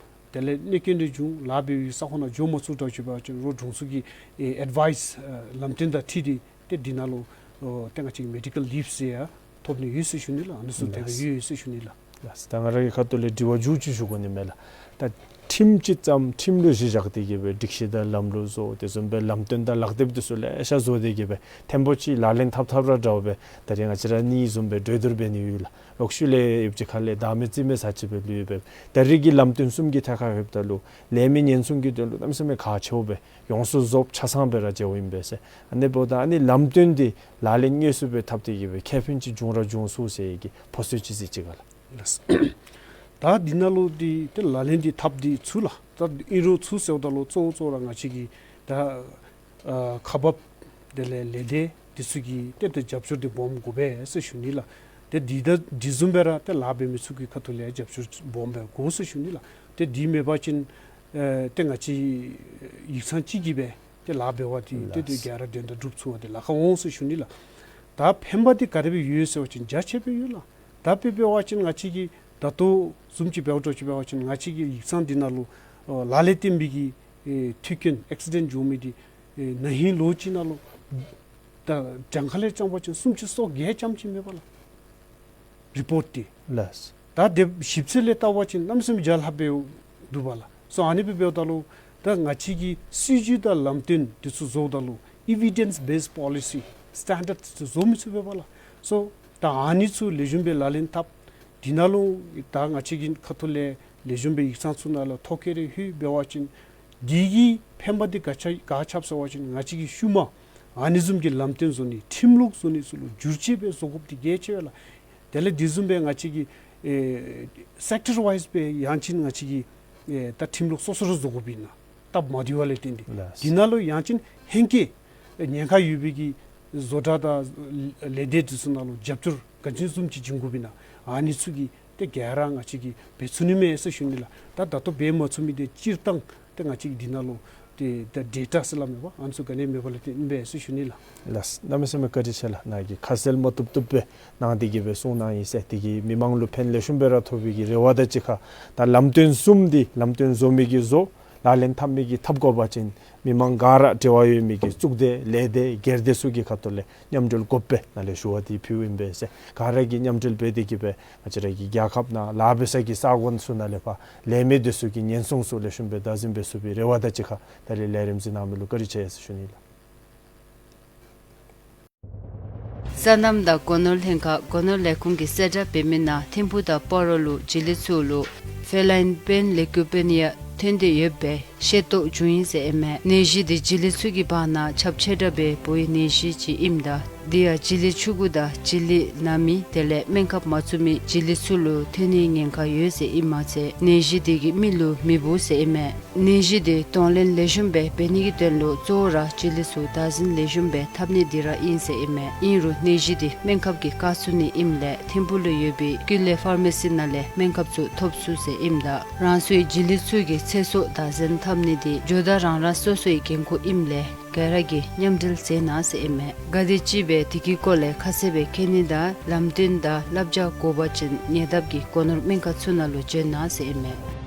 དེ་ལས་གནོད་རྐྱེན་རེ་བྱུང་ལཱ་འབད་བའི་ས་ཁོངས་ནང་འགྱོ་མ་ཚུགས་དྲགས་ཅིག་འབད་བ་ཅིན་རོགས་དྲུང་འཚོ་གི་ཨེ་ཨེཌ་ཝའིས་ཨ་ལམ་སྟོན་དང་འཁྲིལ་ཏེ་ཏེ་འདི་ནང་ལུ་ཨོ་ཏེ་ང་བཅས་ཀྱི་མེ་ཌི་ཀལ་ལིབ་ཟེར་ཡང་ཐོབ་ནི་ཡོད་ཟེར་ཞུ་ནི་ལགས། ཨ་ནི་ཚུ་དེ་སྦེ་ཡོད་ཡོད་ཟེར་ཞུ་ནི་ལགས། ལགས། ད་ང་ར་གི་ཁ་ཐུག་ལས་དྲི་བ་མཇུག་ཅིག་ཞུ་དགོ་ནི་མས་ལགས། ད་ཁྲིམས་ཅིག་བརྩམ། ཁྲིམས་ལུ་གཞི་བཞག་སྟེ་གི་སྦེ་སྒྲིག་གཞི་དང་ལམ་ལུགས་བཟོ། དེ་བཟུམ་སྦེ་ལམ་སྟོན་དང་ལག་དེབ་དེ་ཚུ་ལེ་ཤ་བཟོ་སྟེ་གི་སྦེ་ཐེངས་པོ་ཅིག་ལག་ལེན་འཐབ་འཐབ་ར་འདྲཝ་སྦེ་ད་རེས་ང་བཅས་ར་གཉིས་བཟུམ་སྦེ་གྲོས་བསྡུར་འབད་ནི་ཡོད་ལགས། ལོག་ཤུལ་ལས་ཡོདཔ་ཅིག་ཁ་ལས་བདག་མེད་རྩིས་མེད་ས་ཅིག་སྦེ་ལུས་སྦེ། ད་རེས་ཀྱི་ལམ་སྟོན་གསུམ་གྱི་ཐད་ཁར་ལྷོདཔ་ད་ལུ་ལས་མི་ཉེན་སྲུང་གི་དོན་ལུ་གནམ་མེད་ས་མེད་ཁག་ཆེཝ་སྦེ་ཡོངས་སུ་རྫོགསཔ་ཆ་ཚང་སྦེ་ར་མཇལཝ་ཨིན་པས་ཟེར། ཨ་ནི་འབདཝ་ད་ཨ་ནི་ལམ་སྟོན་འདི་ལག་ལེན་དངོས་སུ་སྦེ་འཐབ་སྟེ་གི་སྦེ་ཁེ་ཕན་ཅིག་བྱུང་ར་བྱུང་ཚུགས་ཟེར་གྱི་ཕོ་སོ་ཅིག་གཟིགས་ཅི་ག་ལགས། ལགས། ད་འདི་ནང་ལུ་འདི་ཏེ་ལག་ལེན་འདི་འཐབ་འདི་ཚུགས་ལགས། ད་ཨིན་རུང་ཚུགས་ཟེརཝ་ད་ལུ་གཙོ་བོ་གཙོ་བོ་ར་ང་བཅས་ཀྱི་ད་ཨ་ཁག་འབགཔ་དེ་ལས་ལས་སྡེ་འདི་ཚུ་གིས་ཏེ་ཏེ་རྒྱབ་སྐྱོར་འདི་སྦོམ་དགོ་པས་ཟེར་ཞུ་ནི་ལགས། ཏེ་འདི་ད་འདི་བཟུམ་སྦེ་ར་ཏེ་ལཱ་འབད་མི་ཚུ་གི་ཁ་ཐུག་ལས་རྒྱབ་སྐྱོར་སྦོམ་སྦེ་དགོ་ཟེར་ཞུ་ནི་ལགས། ཏེ་འདི་མེད་པ་ཅིན་ཨེ་ཏེ་ང་བཅས་ཡིག་ཚང་གཅིག་གིས་སྦེ་ཏེ་ལཱ་འབད་བ་འདི་ཏེ་ཏེ་ལགས། ག་ར་དོན་དག་སྒྲུབ་ཚུགས་པ་འདི་ལཱ་ཁག་འོང་ཟེར་ཞུ་ནི་ལགས། ད་ཕན་པ་འདི་ག་དེ་སྦེ་ཡོད་ཟེར་བ་ཅིན་རྒྱ་ཆེ་སྦེ་ཡོད་ལགས། ད་དཔེ་འབད་བ་ཅིན་ང་བཅས་ཀྱི་ད་ལྟོ་བཟུམ་ཅིག་འབདཝ་འདྲཝ་ཅིག་འབད་བ་ཅིན་ང་བཅས་ཀྱི་ཡིག་ཚང་འདི་ནང་ལུ་ཨོ་ལག་ལེན་འཐབ་མི་གི་ཨེ་ཐོན་རྐྱེན་ཨེག་སི་ཌེནཊ་བྱུང་མི་འདི་ཨེ་ན་ཧིང་ལོ་གཅིག་ནང་ལུ་ད་གྱངས་ཁ་ལས་རྐྱངམ་ཅིག་སུམ་ཅུ་སོ་བརྒྱད་ཙམ་ཅིག་མས་པ་ལགས། རི་པོཊ་འདི། ལགས། ད་དེ་ཞིབ་འཚོལ་ལས་བལྟ་བ་ཅིན་གནམ་མེད་ས་མེད་བརྒྱ་ལྷག་སྦེ་འདུག་པ་ལགས། སོ་ཨ་ནི་སྦེ་འབདཝ་ད་ལུ་ད་ང་བཅས་ཀྱི་སྲིད་བྱུས་དང་ལམ་སྟོན་འདི་ཚུ་བཟོཝ་ད་ལུ་ཨི་བི་ཌེནསི་བེསཌ་པོ་ལི་སི་སི་ཊེན་ཌརཌ་འདི་ཚུ་བཟོ་མི་ཚུགས་པས་པ་ལགས། སོ་ད་ཨ་ནི་ཚུ་ལེགས་ཤོམ་སྦེ་ལག་ལེན་འཐབ། འདི་ནང་ལུ་ད་ང་བཅས་ཀྱི་ཁ་ཐུག་ལས་ལེགས་ཤོམ་སྦེ་ཡིག་ཚང་ཚུ་ནང་ལུ་ཐོ་བཀོད་རེ་ལྷོད་འབད་བ་ཅིན་འདི་གིས་ཕན་པ་འདི་ག་ཅི་ག་ཅི་ཁྱབ་ཟེར་བ་ཅིན་ང་བཅས་ཀྱི་ཤུལ་མ་ཨ་ནི་བཟུམ་གྱི་ལམ་སྟོན་བཟོ་ནི་ཁྲིམས་ལུགས་བཟོ་ནི་ཚུ་ལུ་བསྒྱུར་བཅོས་སྦེ་བཟོ་དགོཔ་འདི་གལ་ཆེ་བས་ལགས། དེ་ལས་འདི་བཟུམ་སྦེ་ང་བཅས་ཀྱི་ཨེ་སེཀ་ཊར་ཝའིསི་སྦེ་ཡང་ཅིན་ང་བཅས་ཀྱི་ཨེ་ད་ཁྲིམས་ལུགས་སོ་སོ་ར་བཟོ་དགོཔ་ཨིན་ན། སྟབས་མ་བདེཝ་ལས་བརྟེན་ཏེ། ལགས། འདི་ནང་ལུ་ཡང་ཅིན་ཧེང་སྐལ་ཉེན་ཁ་ཡོད་པའི་གི་བཟོ་གྲྭ་དང་ལས་སྡེ་འདི་ཚུ་ནང་ལུ་རྒྱབ་སྐྱོར་ག་ཅི་བཟུམ་ཅིག་བྱིན་དགོཔ་ཨིན་ན། ཨ་ནི་ཚུ་གི་ཏེ་ག་ར་ང་བཅས་ཀྱིས་འབད་ཚུགས་ནི་མས་ཟེར་ཞུ་ནི་ལགས། ད་ད་ལྟོ་འབད་མ་ཚུགས་མི་འདི་སྤྱིར་བཏང་ཏེ་ང་བཅས་ཀྱི་འདི་ནང་ལུ་ཏེ་ད་ཌེ་ཊ་ཟེར་སླབ་མས་པ། ཨ་ནི་ཚུ་ག་ནི་མེད་པ་ལས་བརྟེན་ཨིན་པས་ཟེར་ཞུ་ནི་ལགས། ལགས། གནམ་མེད་ས་མེད་བཀའ་དྲིན་ཆེ་ལགས། ནཱ་གིས་ཁ་གསལ་མ་བཏུབ་བཏུབ་སྦེ་གནང་སྟེ་གི་སྦེ་གསུང་གནང་ཡི་ཟེར། དེ་གིས་མི་མང་ལུ་ཕན་ལེགས་ཤོམ་སྦེ་ར་ཐོགས་པའི་གི་རེ་བ་དང་གཅིག་ཁར་ད་ལམ་སྟོན་གསུམ་འདི་ལམ་སྟོན་བཟོ་མི་གིས་བཟོ། ལག་ལེན་འཐབ་མི་གིས་འཐབ་དགོ་པ་ཅིན་མི་མང་ག་ར་འབྲེལ་བ་ཡོད་མི་གི་གཙུག་སྡེ་ལས་སྡེ་སྒེར་སྡེ་ཚུ་གི་ཁ་ཐུག་ལས་མཉམ་འབྲེལ་དགོ་པས་ནཱ་ལས་ཞུ་བ་འདི་ཕུལཝ་ཨིན་པས་ཟེར། ག་ར་གིས་མཉམ་འབྲེལ་འབད་དེ་གི་སྦེ་ང་བཅས་ར་གི་རྒྱལ་ཁབ་ནང་ལཱ་འབད་ས་གི་ས་གོ་ཚུ་ནང་ལས་ཕར་ལས་མི་འདི་ཚུ་གི་ཉེན་སྲུང་ཚུ་ལེགས་ཤོམ་སྦེ་བདག་འཛིན་འབད་ཚུགས་པའི་རེ་བ་དང་གཅིག་ཁར་ད་རེས་ལས་རིམ་གཟིགས་གནང་མི་ལུ་བཀའ་དྲིན་ཆེ་ཟེར་ཞུ་ནི་ལགས། སོ་ནམ་དང་སྒོ་ནོར་ལྷན་ཁག་སྒོ་ནོར་ལས་ཁུངས་ཀྱིས་གསལ་བསྒྲགས་འབད་མི་ནང་ཐིམ་ཕུག་དང་སྤ་རོ་ལུ་བྱི་ལི་ཚུ་ལུ་ཕེ་ལཱའིན་པེན་ལེ་ཀུ་པེ་ནི་ཡ་ཐོན་ཏེ་ཡོད་པའི་ཤེས་རྟོགས་བྱུང་ཡི་ཟེར་ཨིན་མས། ནད་གཞི་འདི་བྱི་ལི་ཚུ་གི་བར་ན་ཁྱབ་ཆེ་དྲགས་སྦེ་འབུ་བའི་ནད་གཞི་ཅིག་ཨིནམ་ད་འདི་ཡང་བྱི་ལི་ཆུང་ཀུ་དང་བྱི་ལི་ན་མི་དེ་ལས་སྨན་ཁབ་མ་བཙུགས་མི་བྱི་ལི་ཚུ་ལུ་ཐོན་ནིའི་ཉེན་ཁ་ཡོད་ཟེར་ཨིན་མ་ཚད་ནད་གཞི་འདི་གིས་མི་ལུ་མི་འབུ་ཟེར་ཨིན་མས། ནད་གཞི་འདི་གདོང་ལེན་ལེགས་ཤོམ་སྦེ་འབད་ནི་གི་དོན་ལུ་གཙོ་བོ་ར་བྱི་ལི་ཚུ་བདག་འཛིན་ལེགས་ཤོམ་སྦེ་འཐབ་ནི་འདི་ར་ཨིན་ཟེར་ཨིན་མས། ཨིན་རུང་ནད་གཞི་འདི་སྨན་ཁབ་ཀྱིས་བཀག་ཚུགས་ནི་ཨིནམ་ལས་ཐིམ་ཕུག་ལུ་ཡོད་པའི་ཀུན་ལེགས་ཕར་མ་སི་ནང་ལས་སྨན་ཁབ་ཚུ་ཐོབ་ཚུགས་ཟེར་ཨིནམ་ད་རང་སོའི་བྱི་ལི་ཚུ་གི་ཚེ་སྲོག་བདག་འཛིན་འཐབ་ནི་འདི་ཇོ་བདག་རང་རང་སོ་སོའི་འགན་ཁུར་ཨིནམ་ལས་ག་ར་གིས་མཉམ་འབྲེལ་མཛད་གནང་ཟེར་ཨིན་མས། ག་དེམ་ཅིག་སྦེ་དེ་གི་སྐོར་ལས་ཁ་གསལ་སྦེ་མཁྱེན་ནི་དང་ལམ་སྟོན་དང་བསླབ་བྱ་དགོ་པ་ཅིན་ཉེ་འདབས་ཀྱི་སྒོ་ནོར་སྨན་ཁང་ཚུ་ནང་ལུ་བྱོན་གནང་ཟེར་ཨིན་མས།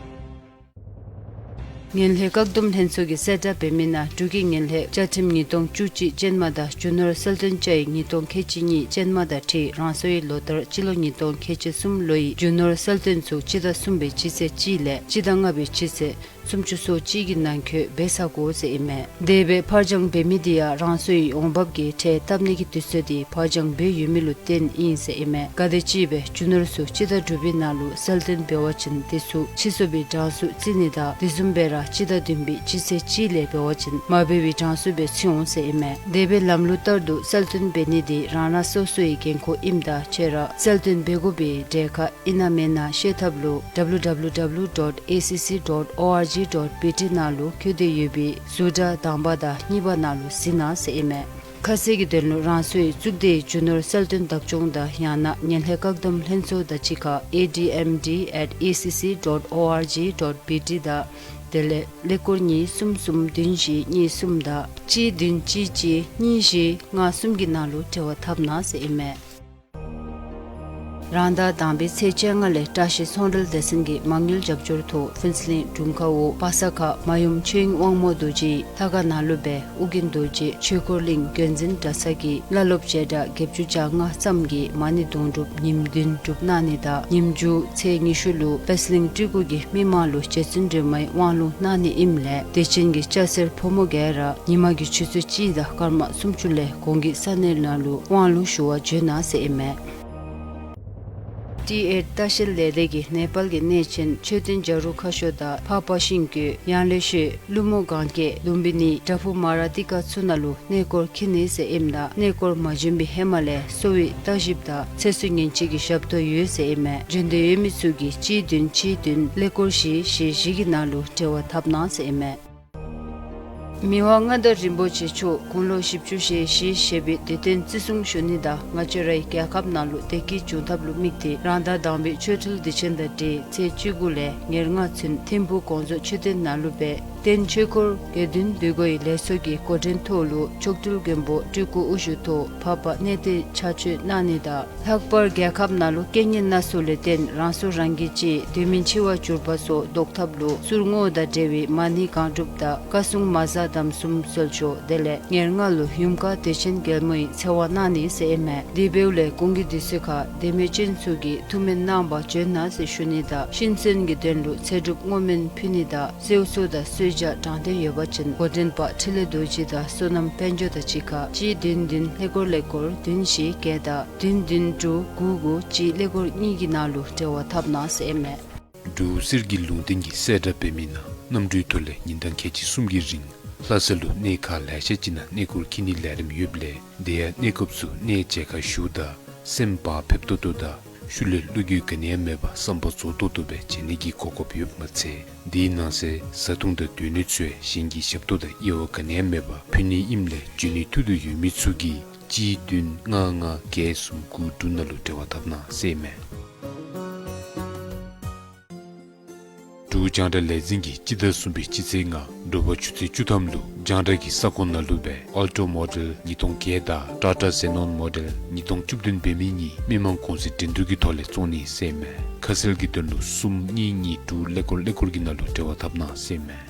ངན་ལྷད་བཀག་སྡོམ་ལྷན་ཚོགས་ཀྱིས་གསལ་བསྒྲགས་འབད་མི་ནང་འབྲུག་གི་ངན་ལྷད་བཅའ་ཁྲིམས་ཉིས་སྟོང་བཅུ་གཅིག་ཅན་མ་དང་རྒྱུ་ནོར་གསལ་སྟོན་བཅའ་ཡིག་ཉིས་སྟོང་ཁལ་གཅིག་གཉིས་ཅན་མ་དང་འཁྲིལ་རང་སོའི་ལོ་ལྟར་སྤྱི་ལོ་ཉིས་སྟོང་ཁལ་གཅིག་གསུམ་ལོའི་རྒྱུ་ནོར་གསལ་སྟོན་ཚུ་སྤྱི་ཟླ་གསུམ་པའི་སྤྱི་ཚེས་གཅིག་ལས་སྤྱི་ཟླ་ལྔ་པའི་སྤྱི་ཚེས་ སུམ་ཅུ་སོ་གཅིག་གི་ནང་འཁོད་འབད་ཚར་དགོ་ཟེར་ཨིན་མས། དེ་སྦེ་ཕར་འགྱངས་འབད་མི་དེ་ཡང་རང་སོའི་འོང་འབབ་ཀྱི་ཁྲལ་བཏབ་ནི་གི་དུས་ཚོད་དེ་ཕར་འགྱངས་འབད་ཡོད་མི་ལུ་བརྟེན་ཨིན་ཟེར་ཨིན་མས། ག་དེམ་ཅིག་སྦེ་རྒྱུ་ནོར་ཚུ་སྤྱི་ཟླ་དྲུག་པའི་ནང་ལུ་གསལ་སྟོན་འབད་བ་ཅིན་དེ་ཚུ་ཕྱི་སོ་བའི་གྲངས་སུ་བརྩི་ནི་དང་དེ་བཟུམ་སྦེ་ར་སྤྱི་ཟླ་བདུན་པའི་སྤྱི་ཚེས་གཅིག་ལས་འབད་བ་ཅིན་མ་འབད་བའི་གྲངས་སུ་སྦེ་བརྩི་འོང་ཟེར་ཨིན་མས། དེ་སྦེ་ལམ་ལུགས་ལྟར་དུ་གསལ་སྟོན་འབད་ནི་དེ་རང་རང་སོ་སོའི་འགན་ཁུར་ཨིནམ་ད་ཁྱེད་ར་གསལ་སྟོན་འབད་དགོ་པའི་གྲས་ཁར་ཨིན་ན་མེན་ན་ཤེས་ཐབས་ལུ་W W W dot A C C dot O R G dot B T ནང་ལུ་བཀོད་དེ་ཡོད་པའི་ཟུར་དྲ་དང་པ་དང་གཉིས་པ་ནང་ལུ་གཟིགས་གནང་ཟེར་ཨིན་མས། ཁ་གསལ་གྱི་དོན་ལུ་རང་སོའི་གཙུག་སྡེའི་རྒྱུ་ནོར་གསལ་སྟོན་བདག་སྐྱོང་དང་ཡང་ན་ངན་ལྷད་བཀག་སྡོམ་ལྷན་ཚོགས་དང་གཅིག་ཁར A D M D at A C C dot O R G dot B T དང་དེ་ལས་ཀླད་ཀོར་གཉིས་གསུམ་གསུམ་བདུན་བཞི་གཉིས་གསུམ་དང་གཅིག་བདུན་གཅིག་གཅིག་གཉིས་བཞི་ལྔ་གསུམ་གྱི་ནང་ལུ་འབྲེལ་བ་འཐབ་གནང་ཟེར་ཨིན་མས། རང་ཟླ་དང་པའི་ཚེས་བཅོ་ལྔ་ལས་བཀྲ་ཤིས་ཚོང་འབྲེལ་སྡེ་ཚན་གྱི་མ་དངུལ་རྒྱབ་སྐྱོར་ཐོག་ཕུན་ཚོགས་གླིང་དྲུང་ཁག་འོག་བ་ས་ཁ་མ་ཡུམ་ཆོས་དབྱིངས་དབང་མོ་རྡོ་རྗེའི་ལྷ་ཁང་ནང་ལུ་སྦེ་ཨོ་རྒྱན་རྡོ་རྗེ་ཆོས་འཁོར་གླིང་བརྒྱུད་འཛིན་གྲྭ་ཚང་གི་བླ་སློབ་བྱེ་བྲག་བརྒྱད་ཅུ་གྱ་ལྔ་ཙམ་གྱིས་མ་ཎི་དུང་སྒྲུབ་ཉིནམ་བདུན་སྒྲུབ་གནང་ནི་དང་ཉིནམ་མཇུག་ཚེས་ཉི་ཤུ་ལུ་པད་གླིང་སྤྲུལ་སྐུ་གིས་མི་མང་ལུ་རྗེ་བཙུན་སྒྲོལ་མའི་དབང་ལུང་གནང་ནི་ཨིནམ་ལས་དད་ཅན་གྱི་སྐྱ་སེར་ཕོ་མོ་ག་ར་ཉི་མ་གི་ཆུ་ཚོད་གཅིག་དང་སྐར་མ་སུམ་ཅུ་ལས་གོང་གི་ས་གནས་ནང་ལུ་དབང་ལུང་ཞུ་བར་འབྱོན་གནང་ཟེར་ཨིན་མས། ཊི་ཨེཊ་ལྟ་བཤལ་ལས་སྡེ་གིས་ནེ་པཱལ་གྱི་གནས་ཆེན་མཆོད་རྟེན་བྱ་རུང་ཁ་ཤོར་དང་འཕགས་པ་ཤིང་ཀུན་ཡང་ལེ་ཤོད་ཀླུ་མོ་གན་རྐྱལ་ལུམ་བི་ནི་བྲག་ཕུག་མ་ར་ཏི་ཀ་ཚུ་ནང་ལུ་གནས་སྐོར་འཁྱིད་ནི་ཟེར་ཨིནམ་ད་གནས་སྐོར་མ་འབྱོན་པའི་ཧེ་མ་ལས་གསོ་བའི་ལྟ་ཞིབ་དང་ཚེ་བསོད་ཉེན་བཅོལ་གྱི་ཞབས་ཏོག་ཡོད་ཟེར་ཨིན་མས། འབྱོན་འདོད་ཡོད་མི་ཚུ་གིས་གཅིག་བདུན་གཅིག་བདུན་ཀླད་ཀོར་བཞི་བཞི་བཞི་གི་ནང་ལུ་འབྲེལ་བ་འཐབ་གནང་ཟེར་ཨིན་མས། མི་དབང་མངའ་བདག་རིན་པོ་ཆེ་མཆོག་དགུང་ལོ་བཞི་བཅུ་ཞེ་བཞི་བཞེས་པའི་དུས་སྟོན་བརྩི་སྲུང་ཞུ་ནི་དང་ང་བཅས་རའི་རྒྱལ་ཁབ་ནང་ལུ་བདེ་སྐྱིད་འབྱུང་ཐབས་ལུ་དམིགས་ཏེ་རང་ཟླ་དང་པའི་ཆོ་འཕྲུལ་དུས་ཆེན་དང་འབྲེལ་ཚེས་བཅུ་དགུ་ལས་ཉེར་ལྔ་ཚུན་ཐིམ་ཕུག་གོང་བཟོ་མཆོད་རྟེན་ནང་ལུ་སྦེ་རྟེན་ཆོས་འཁོར་དགེ་འདུན་འདུས་སྒོ་ཡི་ལས་ཚོགས་ཀྱི་འགོ་འདྲེན་ཐོག་ལུ་མཆོག་སྤྲུལ་མགོན་པོ་སྤྲུལ་སྐུ་དབུ་བཞུགས་ཐོག་འཕགས་པ་གནས་བརྟན་ཕྱག་མཆོད་གནང་ནི་དང་ལྷག་པར་རྒྱལ་ཁབ་ནང་ལུ་རྐྱེན་ངན་སྣ་ཚོགས་ལས་བརྟེན་རང་སྲོག་རང་གིས་བཅད་དུས་མིན་འཆི་བར་གྱུར་པ་སོགས་བཟློག་ཐབས་ལུ་གསུར་བསྔོ་དང་འབྲེལ་བའི་མ་ཎི་གང་སྒྲུབ་དང་བཀའ་སྲུང་མ་གཟའ་དམ་གསུམ་གསོལ་མཆོད་དེ་ལས་ཉེར་ལྔ་ལུ་ཡུམ་བཀའ་དུས་ཆེན་རྒྱལ་མོའི་འཚེ་བ་གནང་ནི་ཟེར་ཨིན་མས། དེ་འབདཝ་ལས་གོང་གི་དུས་ཚོད་ཁར་དད་མོས་ཅན་ཚུ་གིས་ཐུགས་སྨོན་གནང་བར་འབྱོན་གནང་ཟེར་ཞུ་ནི་དང་གཤིན་གསོན་གྱི་དོན་ལུ་ཚེ་སྒྲུབ་བསྔོ་སྨོན་ཕུལ་ནི་དང་གསོལ་ཚོགས་དང་གསོལ་ཇ་དྲང་དོན་ཡོད་པ་ཅིན་འགོ་འདྲེན་པ་འཕྲིན་ལས་རྡོ་རྗེ་དང་བསོད་ནམས་དཔལ་འབྱོར་དང་གཅིག་ཁར་གཅིག་བདུན་བདུན་ཀླད་ཀོར་ཀླད་ཀོར་བདུན་བཞི་བརྒྱད་དང་བདུན་བདུན་དྲུག་དགུ་དགུ་གཅིག་ཀླད་ཀོར་གཉིས་ཀྱི་ནང་ལུ་འབྲེལ་བ་འཐབ་གནང་ཟེར་ཨིན་མས། འབྲུག་གསེར་གྱི་ལུང་བསྟན་གྱི་གསལ་བསྒྲགས་འབད་མི་ནང་གནམ་གྲུའི་ཐོག་ལས་ཉིན་གྲངས་ཁལ་གཅིག་གསུམ་གྱི་རིང་ལྷ་ས་ལུ་གནས་ཁག་ལེ་ཤ་ཅིག་ནང་གནས་སྐོར་འཁྱིད་ནིའི་ལས་རིམ་ཡོདཔ་ལས་དེ་ཡང་གནས་སྐབས་སུ་གནས་མཇལ་ཁ་ཞུཝ་ད་སེམས་བག་ཕེབས་ཏོག་ཏོ་དང་ཤུལ་ལས་བློ་འགྱོད་ག་ནི་ཡང་མེད་པར་བསམ་པ་རྫོགས་ཏོག་ཏོ་སྦེ་མཇལ་ནི་གི་གོ་སྐབས་ཡོདཔ་མ་ཚད་དེའི་ནང་གསེས་བཟའ་འཐུང་དང་སྡོད་གནས་ཚུ་ཡང་གཞན་གྱི་ཞབས་ཏོག་དང་དབྱེ་བ་ག་ནི་ཡང་མེད་པར་ཕུལ་ནི་ཨིནམ་ལས་འབྱོན་ནིའི་ཐུགས་འདོད་ཡོད་མི་ཚུ་གིས་གཅིག་བདུན་ལྔ་ལྔ་བརྒྱད་གསུམ་དགུ་དྲུག་ནང་ལུ་འབྲེལ་བ་འཐབ་གནང་ཟེར་མས། འབྲུག་རྒྱང་བསྒྲགས་ལས་འཛིན་གྱིས་སྤྱི་ཟླ་གསུམ་པའི་སྤྱི་ཚེས་ལྔ་དྲོ་པ་ཆུ་ཚོད་བཅུ་ཐམ་ལུ་རྒྱང་བསྒྲགས་ཀྱི་ས་ཁོངས་ནང་ལུ་སྦེ་ཨལ་ཊོ་མོ་ཌེལ་ཉིས་སྟོང་བརྒྱད་དང་ཊ་ཊ་ཛེ་ནོན་མོ་ཌེལ་ཉིས་སྟོང་བཅུ་བདུན་འབད་མི་གཉིས་མི་མང་གོང་ཚད་འགྲན་བསྡུར་གྱི་ཐོག་ལས་བཙོང་ནི་ཟེར་མས། ཁ་གསལ་གྱི་དོན་ལུ་གསུམ་གཉིས་གཉིས་དྲུག་ཀླད་ཀོར་ཀླད་ཀོར་གྱི་ནང་ལུ་འབྲེལ་བ་འཐབ་གནང་ཟེར་མས།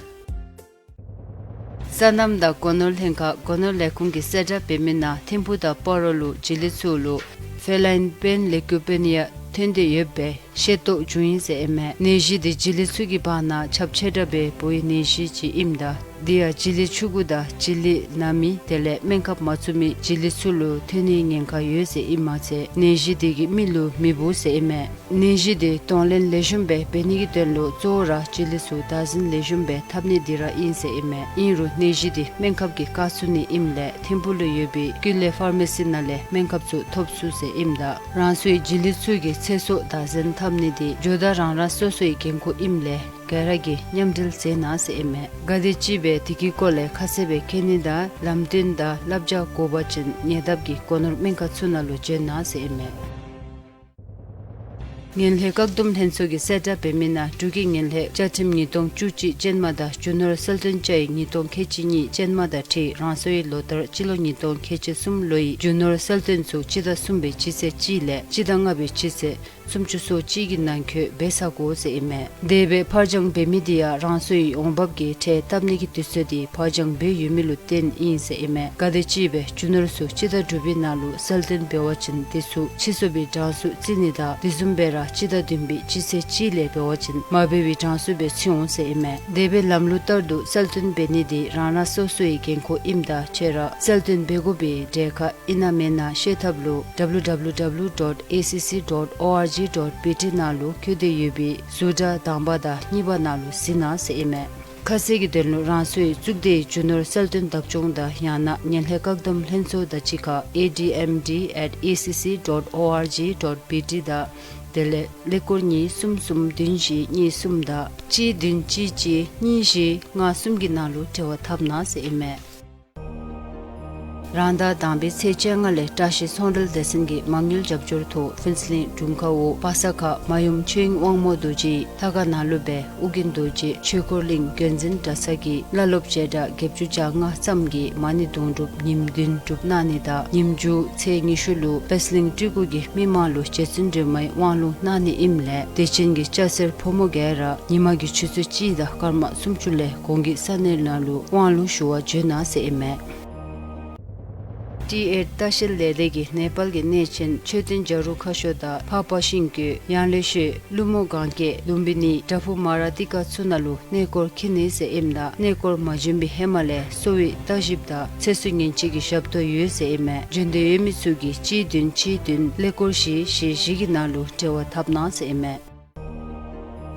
སོ་ནམ་དང་སྒོ་ནོར་ལྷན་ཁག་སྒོ་ནོར་ལས་ཁུངས་ཀྱི་གསལ་བསྒྲགས་འབད་མི་ནང་ཐིམ་ཕུག་དང་སྤ་རོ་ལུ་བྱི་ལི་ཚུ་ལུ་ཕེ་ལཱའིན་པེན་ལེ་ཀུ་པེ་ནི་ཡ་ཐོན་ཏེ་ཡོདཔ་སྦེ་ཤེས་རྟོགས་བྱུང་ཡི་ཟེར་ཨིན་མས། ནད་གཞི་དེ་བྱི་ལི་ཚུ་གི་བར་ན་ཁྱབ་ཆེ་དྲགས་སྦེ་འབོ་བའི་ནད་གཞི་ཅིག་ཨིནམ་ད་དེ་ཡང་བྱི་ལི་ཕྱུ་གུ་དང་བྱི་ལི་ནང་མི་དེ་ལས་སྨན་ཁབ་མ་བཙུགས་མི་བྱི་ལི་ཚུ་ལུ་ཐོན་ནིའི་ཉེན་ཁ་ཡོད་ཟེར་ཨིནམ་མ་ཚད་ནད་གཞི་དེ་གིས་མི་ལུ་མི་འབོ་ཟེར་ཨིན་མས། ནད་གཞི་དེ་གདོང་ལེན་ལེགས་ཤོམ་སྦེ་འབད་ནི་གི་དོན་ལུ་གཙོ་བོ་ར་བྱི་ལི་ཚུ་བདག་འཛིན་ལེགས་ཤོམ་སྦེ་འཐབ་ནི་དེ་ར་ཨིན་ཟེར་ཨིན་མས། ཨིན་རུང་ནད་གཞི་དེ་སྨན་ཁབ་ཀྱིས་བཀག་ཚུགས་ནི་ཨིནམ་ལས་ཐིམ་ཕུག་ལུ་ཡོད་པའི་ཀུན་ལེགས་ཕར་མ་སི་ནང་ལས་སྨན་ཁབ་ཚུ་ཐོབ་ཚུགས་ཟེར་ཨིནམ་ད་རང་སོའི་བྱི་ལི་ཚུ་གི་ཚེ་སྲོག་བདག་འཛིན་འཐབ་ནི་དེ་ཇོ་བདག་རང་རང་སོ་སོའི་འགན་ཁུར་ཨིནམ་ལས་ག་ར་གིས་མཉམ་འབྲེལ་མཛད་གནང་ཟེར་ཨིན་མས། ག་དེམ་ཅིག་སྦེ་དེ་གི་སྐོར་ལས་ཁ་གསལ་སྦེ་མཁྱེན་ནི་དང་ལམ་སྟོན་དང་བསླབ་བྱ་དགོ་པ་ཅིན་ཉེ་འདབས་ཀྱི་སྒོ་ནོར་སྨན་ཁང་ཚུ་ནང་ལུ་འབྱོན་གནང་ཟེར་ཨིན་མས། ངན་ལྷད་བཀག་སྡོམ་ལྷན་ཚོགས་ཀྱི་གསལ་བསྒྲགས་འབད་མི་ནང་འབྲུག་གི་ངན་ལྷད་བཅའ་ཁྲིམས་ཉིས་སྟོང་བཅུ་གཅིག་ཅན་མ་དང་རྒྱུ་ནོར་གསལ་སྟོན་བཅའ་ཡིག་ཉིས་སྟོང་ཁལ་གཅིག་གཉིས་ཅན་མ་དང་འཁྲིལ་རང་སོའི་ལོ་ལྟར་སྤྱི་ལོ་ཉིས་སྟོང་ཁལ་གཅིག་གསུམ་ལོའི་རྒྱུ་ནོར་གསལ་སྟོན་ཚུ་སྤྱི་ཟླ་གསུམ་པའི་སྤྱི་ཚེས་གཅིག་ལས་སྤྱི་ཟླ་ལྔ་པའི་སྤྱི་ཚེས་ སུམ་ཅུ་སོ་གཅིག་གི་ནང་འཁོད་འབད་ཚར་དགོ་ཟེར་ཨིན་མས། དེ་སྦེ་ཕར་འགྱངས་འབད་མི་དེ་ཡང་རང་སོའི་འོང་འབབ་ཀྱི་ཁྲལ་བཏབ་ནི་གི་དུས་ཚོད་དེ་ཕར་འགྱངས་འབད་ཡོད་མི་ལུ་བརྟེན་ཨིན་ཟེར་ཨིན་མས། ག་དེམ་ཅིག་སྦེ་རྒྱུ་ནོར་ཚུ་སྤྱི་ཟླ་དྲུག་པའི་ནང་ལུ་གསལ་སྟོན་འབད་བ་ཅིན་དེ་ཚུ་ཕྱི་སོ་བའི་གྲངས་སུ་བརྩི་ནི་དང་དེ་བཟུམ་སྦེ་ར་སྤྱི་ཟླ་བདུན་པའི་སྤྱི་ཚེས་གཅིག་ལས་འབད་བ་ཅིན་མ་འབད་བའི་གྲངས་སུ་སྦེ་བརྩི་འོང་ཟེར་ཨིན་མས། དེ་སྦེ་ལམ་ལུགས་ལྟར་དུ་གསལ་སྟོན་འབད་ནི་དེ་རང་རང་སོ་སོའི་འགན་ཁུར་ཨིནམ་ད་ཁྱེད་ར་གསལ་སྟོན་འབད་དགོ་པའི་གྲས་ཁར་ཨིན་ན་མེན་ན་ཤེས་ཐབས་ལུ་W W W dot A C C dot O R G dot B T ནང་ལུ་བཀོད་དེ་ཡོད་པའི་ཟུར་དྲ་དང་པ་དང་གཉིས་པ་ནང་ལུ་གཟིགས་གནང་ཟེར་ཨིན་མས། ཁ་གསལ་གྱི་དོན་ལུ་རང་སོའི་གཙུག་སྡེའི་རྒྱུ་ནོར་གསལ་སྟོན་བདག་སྐྱོང་དང་ཡང་ན་ངན་ལྷད་བཀག་སྡོམ་ལྷན་ཚོགས་དང་གཅིག་ཁར A D M D at A C C dot O R G dot B T དང་དེ་ལས་ཀླད་ཀོར་གཉིས་གསུམ་གསུམ་བདུན་བཞི་གཉིས་གསུམ་དང་གཅིག་བདུན་གཅིག་གཅིག་གཉིས་བཞི་ལྔ་གསུམ་གྱི་ནང་ལུ་འབྲེལ་བ་འཐབ་གནང་ཟེར་ཨིན་མས། རང་ཟླ་དང་པའི་ཚེས་བཅོ་ལྔ་ལས་བཀྲ་ཤིས་ཚོང་འབྲེལ་སྡེ་ཚན་གྱི་མ་དངུལ་རྒྱབ་སྐྱོར་ཐོག་ཕུན་ཚོགས་གླིང་དྲུང་ཁག་འོག་བ་ས་ཁ་མ་ཡུམ་ཆོས་དབྱིངས་དབང་མོ་རྡོ་རྗེའི་ལྷ་ཁང་ནང་ལུ་སྦེ་ཨོ་རྒྱན་རྡོ་རྗེ་ཆོས་འཁོར་གླིང་བརྒྱུད་འཛིན་གྲྭ་ཚང་གི་བླ་སློབ་བྱེ་བྲག་བརྒྱད་ཅུ་གྱ་ལྔ་ཙམ་གྱིས་མ་ཎི་དུང་སྒྲུབ་ཉིནམ་བདུན་སྒྲུབ་གནང་ནི་དང་ཉིནམ་བཅུ་ཚེས་ཉི་ཤུ་ལུ་པད་གླིང་སྤྲུལ་སྐུ་གིས་མི་མང་ལུ་རྗེ་བཙུན་སྒྲོལ་མའི་དབང་ལུང་གནང་ནི་ཨིནམ་ལས་དད་ཅན་གྱི་སྐྱ་སེར་ཕོ་མོ་ག་ར་ཉིན་མ་གི་ཆུ་ཚོད་གཅིག་དང་སྐར་མ་སུམ་ཅུ་ལས་གོང་གི་ས་གནས་ནང་ལུ་དབང་ལུང་ཞུ་བར་འབྱོན་གནང་ཟེར་ཨིན་མས། ཊི་ཨེཊ་ལྟ་བཤལ་ལས་སྡེ་གིས་ནེ་པཱལ་གྱི་གནས་ཆེན་མཆོད་རྟེན་བྱ་རུང་ཁ་ཤོར་དང་འཕགས་པ་ཤིང་ཀུན་ཡང་ལེ་ཤོད་ཀླུ་མོ་གན་རྐྱལ་ལུམ་བི་ནི་བྲག་ཕུག་མ་ར་ཏི་ཀ་ཚུ་ནང་ལུ་གནས་སྐོར་འཁྱིད་ནི་ཟེར་ཨིནམ་ད་གནས་སྐོར་མ་འབྱོན་པའི་ཧེ་མ་ལས་གསོ་བའི་ལྟ་ཞིབ་དང་ཚེ་བསོད་ཉིན་གཅིག་གི་ཞབས་ཏོག་ཡོད་ཟེར་ཨིན་མས། འབྱོན་འདོད་ཡོད་མི་ཚུ་གིས་གཅིག་བདུན་གཅིག་བདུན་ཀླད་ཀོར་བཞི་བཞི་བཞི་གི་ནང་ལུ་འབྲེལ་བ་འཐབ་གནང་ཟེར་ཨིན་མས།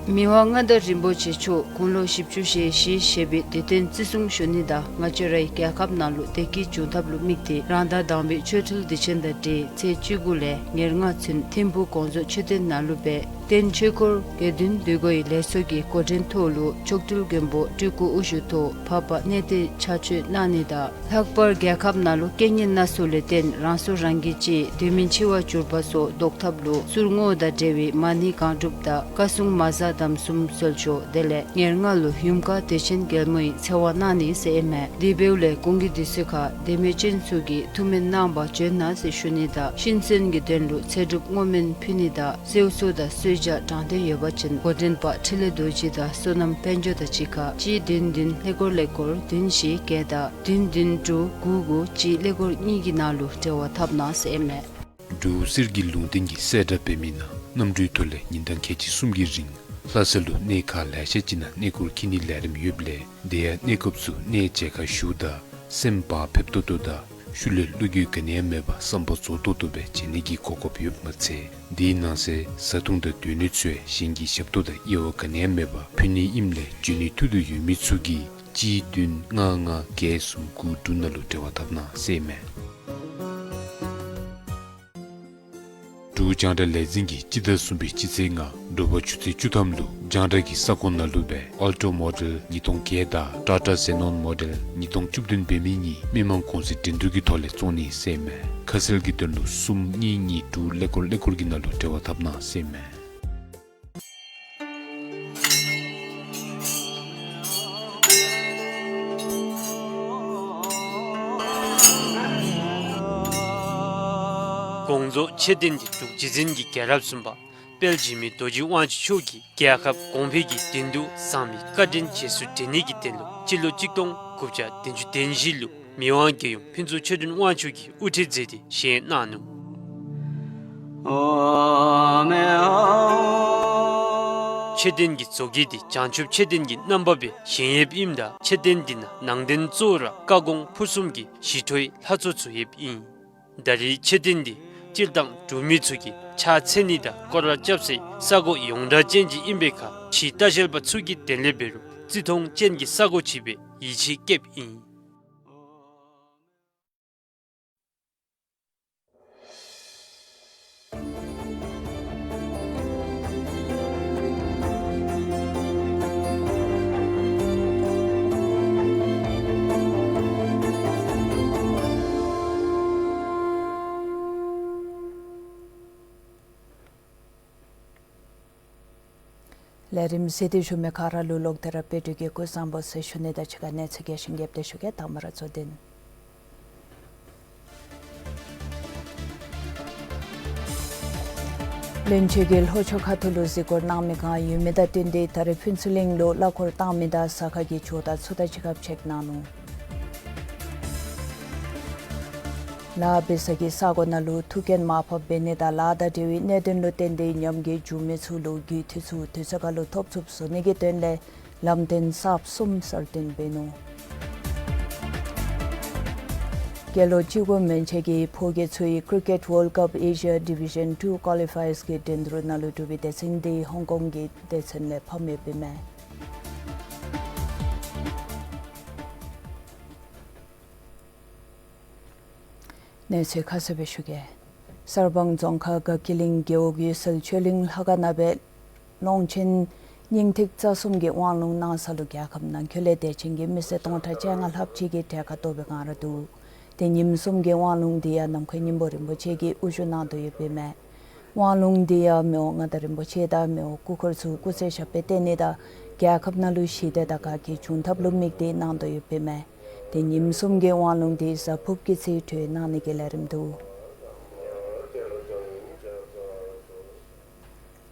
མི་དབང་མངའ་བདག་རིན་པོ་ཆེ་མཆོག་དགུང་ལོ་བཞི་བཅུ་ཞེ་བཞི་བཞེས་པའི་དུས་སྟོན་བརྩི་སྲུང་ཞུ་ནི་དང་ང་བཅས་རའི་རྒྱལ་ཁབ་ནང་ལུ་བདེ་སྐྱིད་འབྱུང་ཐབས་ལུ་དམིགས་ཏེ་རང་ཟླ་དང་པའི་ཆོ་འཕྲུལ་དུས་ཆེན་དང་འབྲེལ་ཚེས་བཅུ་དགུ་ལས་ཉེར་ལྔ་ཚུན་ཐིམ་ཕུག་དགོངས་རྫོགས་མཆོད་རྟེན་ནང་ལུ་སྦེ་རྟེན་ཆོས་འཁོར་དགེ་འདུན་འདུས་སྒོ་ཡི་ལས་ཚོགས་ཀྱི་འགོ་འདྲེན་ཐོག་ལུ་མཆོག་སྤྲུལ་མགོན་པོ་སྤྲུལ་སྐུ་དབུ་བཞུགས་ཐོག་འཕགས་པ་གནས་བརྟན་ཕྱག་མཆོད་གནང་ནི་དང་ལྷག་པར་རྒྱལ་ཁབ་ནང་ལུ་རྐྱེན་ངན་སྣ་ཚོགས་ལས་བརྟེན་རང་སྲོག་རང་གིས་བཅད་དུས་མིན་འཆི་བར་གྱུར་པ་སོགས་བཟློག་ཐབས་ལུ་གསུར་བསྔོ་དང་འབྲེལ་བའི་མ་ཎི་གང་སྒྲུབ་དང་བཀའ་སྲུང་མ་གཟའ་དམ་གསུམ་གསོལ་མཆོད་དེ་ལས་ཉེར་ལྔ་ལུ་ཡུམ་བཀའ་དུས་ཆེན་རྒྱལ་མོའི་ཚེ་དབང་གནང་ནི་ཟེར་ཨིན་མས། དེ་འབདཝ་ལས་གོང་གི་དུས་ཚོད་ཁར་དད་མོས་ཅན་ཚུ་གིས་ཐུགས་སྨོན་གནང་བར་འབྱོན་གནང་ཟེར་ཞུ་ནི་དང་ཤིན་གསོན་གྱི་དོན་ལུ་ཚེ་སྒྲུབ་བསྔོ་སྨོན་ཕུལ་ནི་དང་གསོལ་ཚོགས་དང་གསོལ་ཇ་དྲང་དོན་ཡོད་པ་ཅིན་འགོ་འདྲེན་པ་འཕྲིན་ལས་རྡོ་རྗེ་དང་བསོད་ནམས་དཔལ་འབྱོར་དང་གཅིག་ཁར་གཅིག་བདུན་བདུན་ཀླད་ཀོར་ཀླད་ཀོར་བདུན་བཞི་བརྒྱད་དང་བདུན་བདུན་དྲུག་དགུ་དགུ་གཅིག་ཀླད་ཀོར་གཉིས་ཀྱི་ནང་ལུ་འབྲེལ་བ་འཐབ་གནང་ཟེར་ཨིན་མས། འབྲུག་གསེར་གྱི་ལུང་བསྟན་གྱི་གསལ་བསྒྲགས་འབད་མི་ནང་གནམ་གྲུའི་ཐོག་ལས་ཉིན་གྲངས་ཁལ་གཅིག་གསུམ་གྱི་རིང་ལྷ་ས་ལུ་གནས་ཁག་ལེ་ཤ་ཅིག་ནང་གནས་སྐོར་འཁྱིད་ནིའི་ལས་རིམ་ཡོདཔ་ལས་དེ་ཡང་གནས་སྐབས་སུ་གནས་མཇལ་ཁར་ཞུཝ་ད་སེམས་བག་ཕེབས་ཏོག་ཏོ་དང་ཤུལ་ལས་བློ་འགྱོད་ག་ནི་ཡང་མེད་པར་བསམ་པ་རྫོགས་ཏོག་ཏོ་སྦེ་མཇལ་ནི་གི་གོ་སྐབས་ཡོདཔ་མ་ཚད་དེའི་ནང་གསེས་བཟའ་འཐུང་དང་སྡོད་གནས་ཚུ་ཡང་གཞན་གྱི་ཞབས་ཏོག་དང་དབྱེ་བ་ག་ནི་ཡང་མེད་པར་ཕུལ་ནི་ཨིནམ་ལས་འབྱོན་ནི་ཐུགས་འདོད་ཡོད་མི་ཚུ་གིས་གཅིག་བདུན་ལྔ་ལྔ་བརྒྱད་གསུམ་དགུ་དྲུག་ནང་ལུ་འབྲེལ་བ་འཐབ་གནང་ཟེར་ཨིན་མས། འབྲུག་རྒྱང་བསྒྲགས་ལས་འཛིན་གྱིས་སྤྱི་ཟླ་གསུམ་པའི་སྤྱི་ཚེས་ལྔ་དྲོ་པ་ཆུ་ཚོད་བཅུ་ཐམ་ལུ་རྒྱང་བསྒྲགས་ཀྱི་ས་ཁོངས་ནང་ལུ་སྦེ་ཨལ་ཊོ་མོ་ཌེལ་ཉིས་སྟོང་བརྒྱད་དང་ཊ་ཊ་ཛེ་ནོན་མོ་ཌེལ་ཉིས་སྟོང་བཅུ་བདུན་འབད་མི་གཉིས་མི་མང་གོང་ཚད་འགྲན་བསྡུར་གྱི་ཐོག་ལས་བཙོང་ནི་ཟེར་ཨིན་མས། ཁ་གསལ་གྱི་དོན་ལུ་གསུམ་གཉིས་གཉིས་དྲུག་ཀླད་ཀོར་ཀླད་ཀོར་གྱི་ནང་ལུ་འབྲེལ་བ་འཐབ་གནང་ཟེར་ཨིན་མས། དགོངས་རྫོགས་མཆོད་རྟེན་འདི་འབྲུག་རྗེ་བཙུན་གྱི་རྒྱལ་རབས་གསུམ་པ་དཔལ་འཇིགས་མེད་རྡོ་རྗེ་དབང་ཕྱུག་མཆོག་གིས་རྒྱལ་ཁབ་གོང་འཕེལ་གྱི་དོན་དུ་བསམ་པའི་བཀའ་དྲིན་རྗེས་སུ་དྲན་ནི་གི་དོན་ལུ་སྤྱི་ལོ་གཅིག་སྟོང་དགུ་བརྒྱ་བདུན་ཅུ་དོན་བཞི་ལུ་མི་དབང་རྒྱལ་ཡུམ་ཕུན་ཚོགས་ཆོས་སྒྲོན་དབང་ཕྱུག་གིས་དབུ་ཁྲིད་མཛད་དེ་བཞེངས་གནང་ནུག། མཆོད་རྟེན་གྱི་མཛོད་དཀྱིལ་འདི་བྱང་ཆུབ་མཆོད་རྟེན་གྱི་རྣམ་པ་སྦེ་བཞེངས་ཡོདཔ་ཨིནམ་ད་མཆོད་རྟེན་འདི་ནང་ནང་རྟེན་གཙོ་བོ་ར་བཀའ་དགོངས་ཕུར་གསུམ་གྱི་ཞི་ཁྲོའི་ལྷ་ཚོགས་ཚུ་ཡོདཔ་ཨིན། ད་རེས་མཆོད་རྟེན་འདི་སྤྱིར་བཏང་འབྲུག་མི་ཚུ་གིས་ཕྱག་འཚལ་ནི་དང་སྐོར་ར་རྐྱབ་སའི་ས་གོ་ཡོངས་གྲགས་ཅན་ཅིག་ཨིན་པའི་ཁར་ཕྱིའི་ལྟ་བཤལ་པ་ཚུ་གིས་དེ་ལས་འབད་རུང་བརྩི་མཐོང་ཅན་གྱི་ས་གོ་ཅིག་སྦེ་ཡིད་ཆེས་བསྐྱེདཔ་ཨིན། ལས་རིམ་གཟིགས་ཏེ་བཞུགས་མི་ག་ར་ལུ་ལོག་སྟེ་ར་དཔལ་འབྲུག་གི་སྐུ་གཟུགས་བཟང་པོ་ཟེར་ཞུ་ནི་དང་གཅིག་ཁར་གནས་ཚུལ་རྒྱས་ཤིང་རྒྱསཔ་དེ་ཞུ་གེ། དང་པ་ར་གཙོ་དོན། བློན་ཆེན་གྱིས་ལྷོ་ཕྱོགས་ཁ་ཐུག་ལུ་གཟིགས་སྐོར་གནང་མི་གང་ཡོད་མི་དང་བསྟུན་ཏེ་ད་རེས་ཕུན་ཚོགས་གླིང་ལུ་གླ་འཁོར་བཏང་མི་དང་ཟ་ཁང་གི་ཇོ་བདག་ཚུ་དང་གཅིག་ཁར་ཕྱད་གནང་ནུག། ལཱ་འབད་ས་གི་ས་གོ་ནང་ལུ་ཐུགས་འགན་མར་ཕབ་འབད་ནི་དང་ལཱ་དང་འབྲེལ་བའི་གནད་དོན་ལུ་བརྟེན་ཏེ་ཉམས་རྒུད་འགྱོ་མི་ཚུ་ལུ་རྒུད་འཐུས་ཚུ་དུས་ཚོད་ཁར་ལུ་ཐོབ་ཚུགསཔ་བཟོ་ནི་གི་དོན་ལས་ལམ་སྟོན་གསརཔ་གསུམ་གསར་བཏོན་འབད་ནུག། སྐྱེས་ལོ་བཅུ་དགུ་མན་ཆད་ཀྱི་ཕོ་སྐྱེས་ཚུ་གིས་Cricket World Cup Asia Division Two Qualifiers གི་འགྲན་བསྡུར་ནང་ལུ་གྲུབ་པའི་སྡེ་ཚན་འདི་ཧོང་ཀོང་གི་སྡེ་ཚན་ལས་ཕམ་ཡོདཔ་ཨིན་མས། གནས་ཚུལ་ཁ་གསལ་སྦེ་ཞུ་གེ། གསར་སྤང་རྫོང་ཁག་དགའ་སྐྱིད་གླིང་རྒེད་འོག་ཡུལ་སྲོལ་ཆོས་གླིང་ལྷ་ཁང་ནང་སྦེ་ཀློང་ཆེན་སྙིང་ཐིག་རྩ་གསུམ་གྱི་དབང་ལུང་གནང་ས་ལུ་རྒྱལ་ཁབ་ནང་འཁོད་ལས་དད་ཅན་གྱི་མི་སེར་སྟོང་ཕྲག་བཅོ་ལྔ་ལྷགཔ་ཅིག་གིས་གྲལ་ཁར་གཏོགས་པའི་བསྒང་ར་འདུག། ཏེ་ཉིནམ་གསུམ་གྱི་དབང་ལུང་འདི་ཡང་ནམ་མཁའི་སྙིང་པོ་རིན་པོ་ཆེ་གིས་དབུ་བཞུགས་གནང་དོ་ཡོདཔ་ཨིན་མས། དབང་ལུང་འདི་ཡང་མི་དབང་མངའ་བདག་རིན་པོ་ཆེ་དང་མི་དབང་སྐུ་འཁོར་ཚུ་སྐུ་ཚེ་ཞབས་པད་བརྟན་ནི་དང་རྒྱལ་ཁབ་ནང་ལུ་ཞི་བདེ་དང་དགའ་སྐྱིད་འབྱུང་ཐབས་ལུ་དམིགས་ཏེ་གནང་དོ་ཡོདཔ་ཨིན་མས། ཏེ་ཉིནམ་གསུམ་གྱི་དབང་ལུང་འདི་གཟའ་ཕུརཔ་གི་ཚེ་གྲོལ་གནང་ནི་གི་ལས་རིམ་འདུག།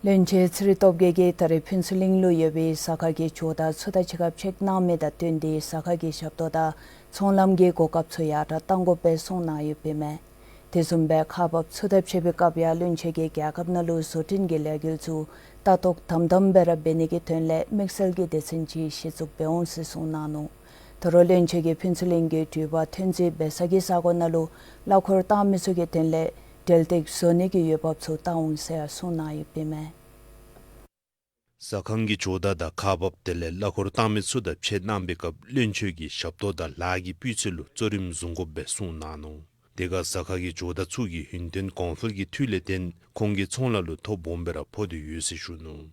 བློན་ཆེན་ཚེ་རིང་སྟོབས་རྒྱས་ཀྱིས་ད་རེས་ཕུན་ཚོགས་གླིང་ལུ་ཡོད་པའི་ཟ་ཁང་གི་ཇོ་བདག་ཚུ་དང་གཅིག་ཁར་ཕྱད་གནང་མི་དང་བསྟུན་ཏེ་ཟ་ཁང་གི་ཞབས་ཏོག་དང་ཚོང་ལམ་གྱི་གོ་སྐབས་ཚུ་ཡར་དྲག་གཏང་དགོཔ་སྦེ་གསུངས་གནང་ཡོདཔ་ཨིན་མས། དེ་བཟུམ་སྦེ་ཁག་འབགཔ་ཚུ་དང་ཕྱད་པའི་སྐབས་ཡང་བློན་ཆེན་གྱིས་རྒྱལ་ཁབ་ནང་ལུ་བཟོ་སྐྲུན་གྱི་ལས་འགུལ་ཚུ་ལྟ་རྟོག་དམ་དམ་སྦེ་ར་འབད་ནི་གི་དོན་ལས་དམིགས་བསལ་གྱི་སྡེ་ཚན་ཅིག་གཞི་བཙུགས་འབད་འོང་ཟེར་གསུངས་གནང་ནུག། ད་རུང་བློན་ཆེན་གྱིས་ཕུན་ཚོགས་གླིང་གི་འགྲུལ་པ་ཐོན་འཛུལ་འབད་ས་གི་ས་གོ་ནང་ལུ་གླ་འཁོར་བཏང་མི་ཚུ་གི་དོན་ལས་འགྲུལ་སྟེགས་བཟོ་ནི་གི་འོས་འབབ་ཚུ་བལྟ་འོང་ཟེར་གསུངས་གནང་ཡོདཔ་ཨིན་མས། ཟ་ཁང་གི་ཇོ་བདག་དང་ཁག་འབགཔ་དེ་ལས་གླ་འཁོར་བཏང་མི་ཚུ་དང་ཕྱད་གནང་པའི་སྐབས་བློན་ཆེན་གྱིས་ཞབས་ཏོག་དང་ལཱ་གི་སྤུས་ཚད་ལུ་གཙོ་རིམ་བཟུང་དགོཔ་སྦེ་གསུངས་གནང་ནུག། དེ་ཁར་ཟ་ཁང་གི་ཇོ་བདག་ཚུ་གིས་ཡུན་བརྟན་གོང་འཕེལ་གྱི་འཐུས་ལས་བརྟེན་ཁོང་གི་ཚོང་ལཱ་ལུ་ཐོ་སྦོམ་སྦེ་ར་ཕོག་སྟེ་ཡོད་ཟེར་ཞུ་ནུག།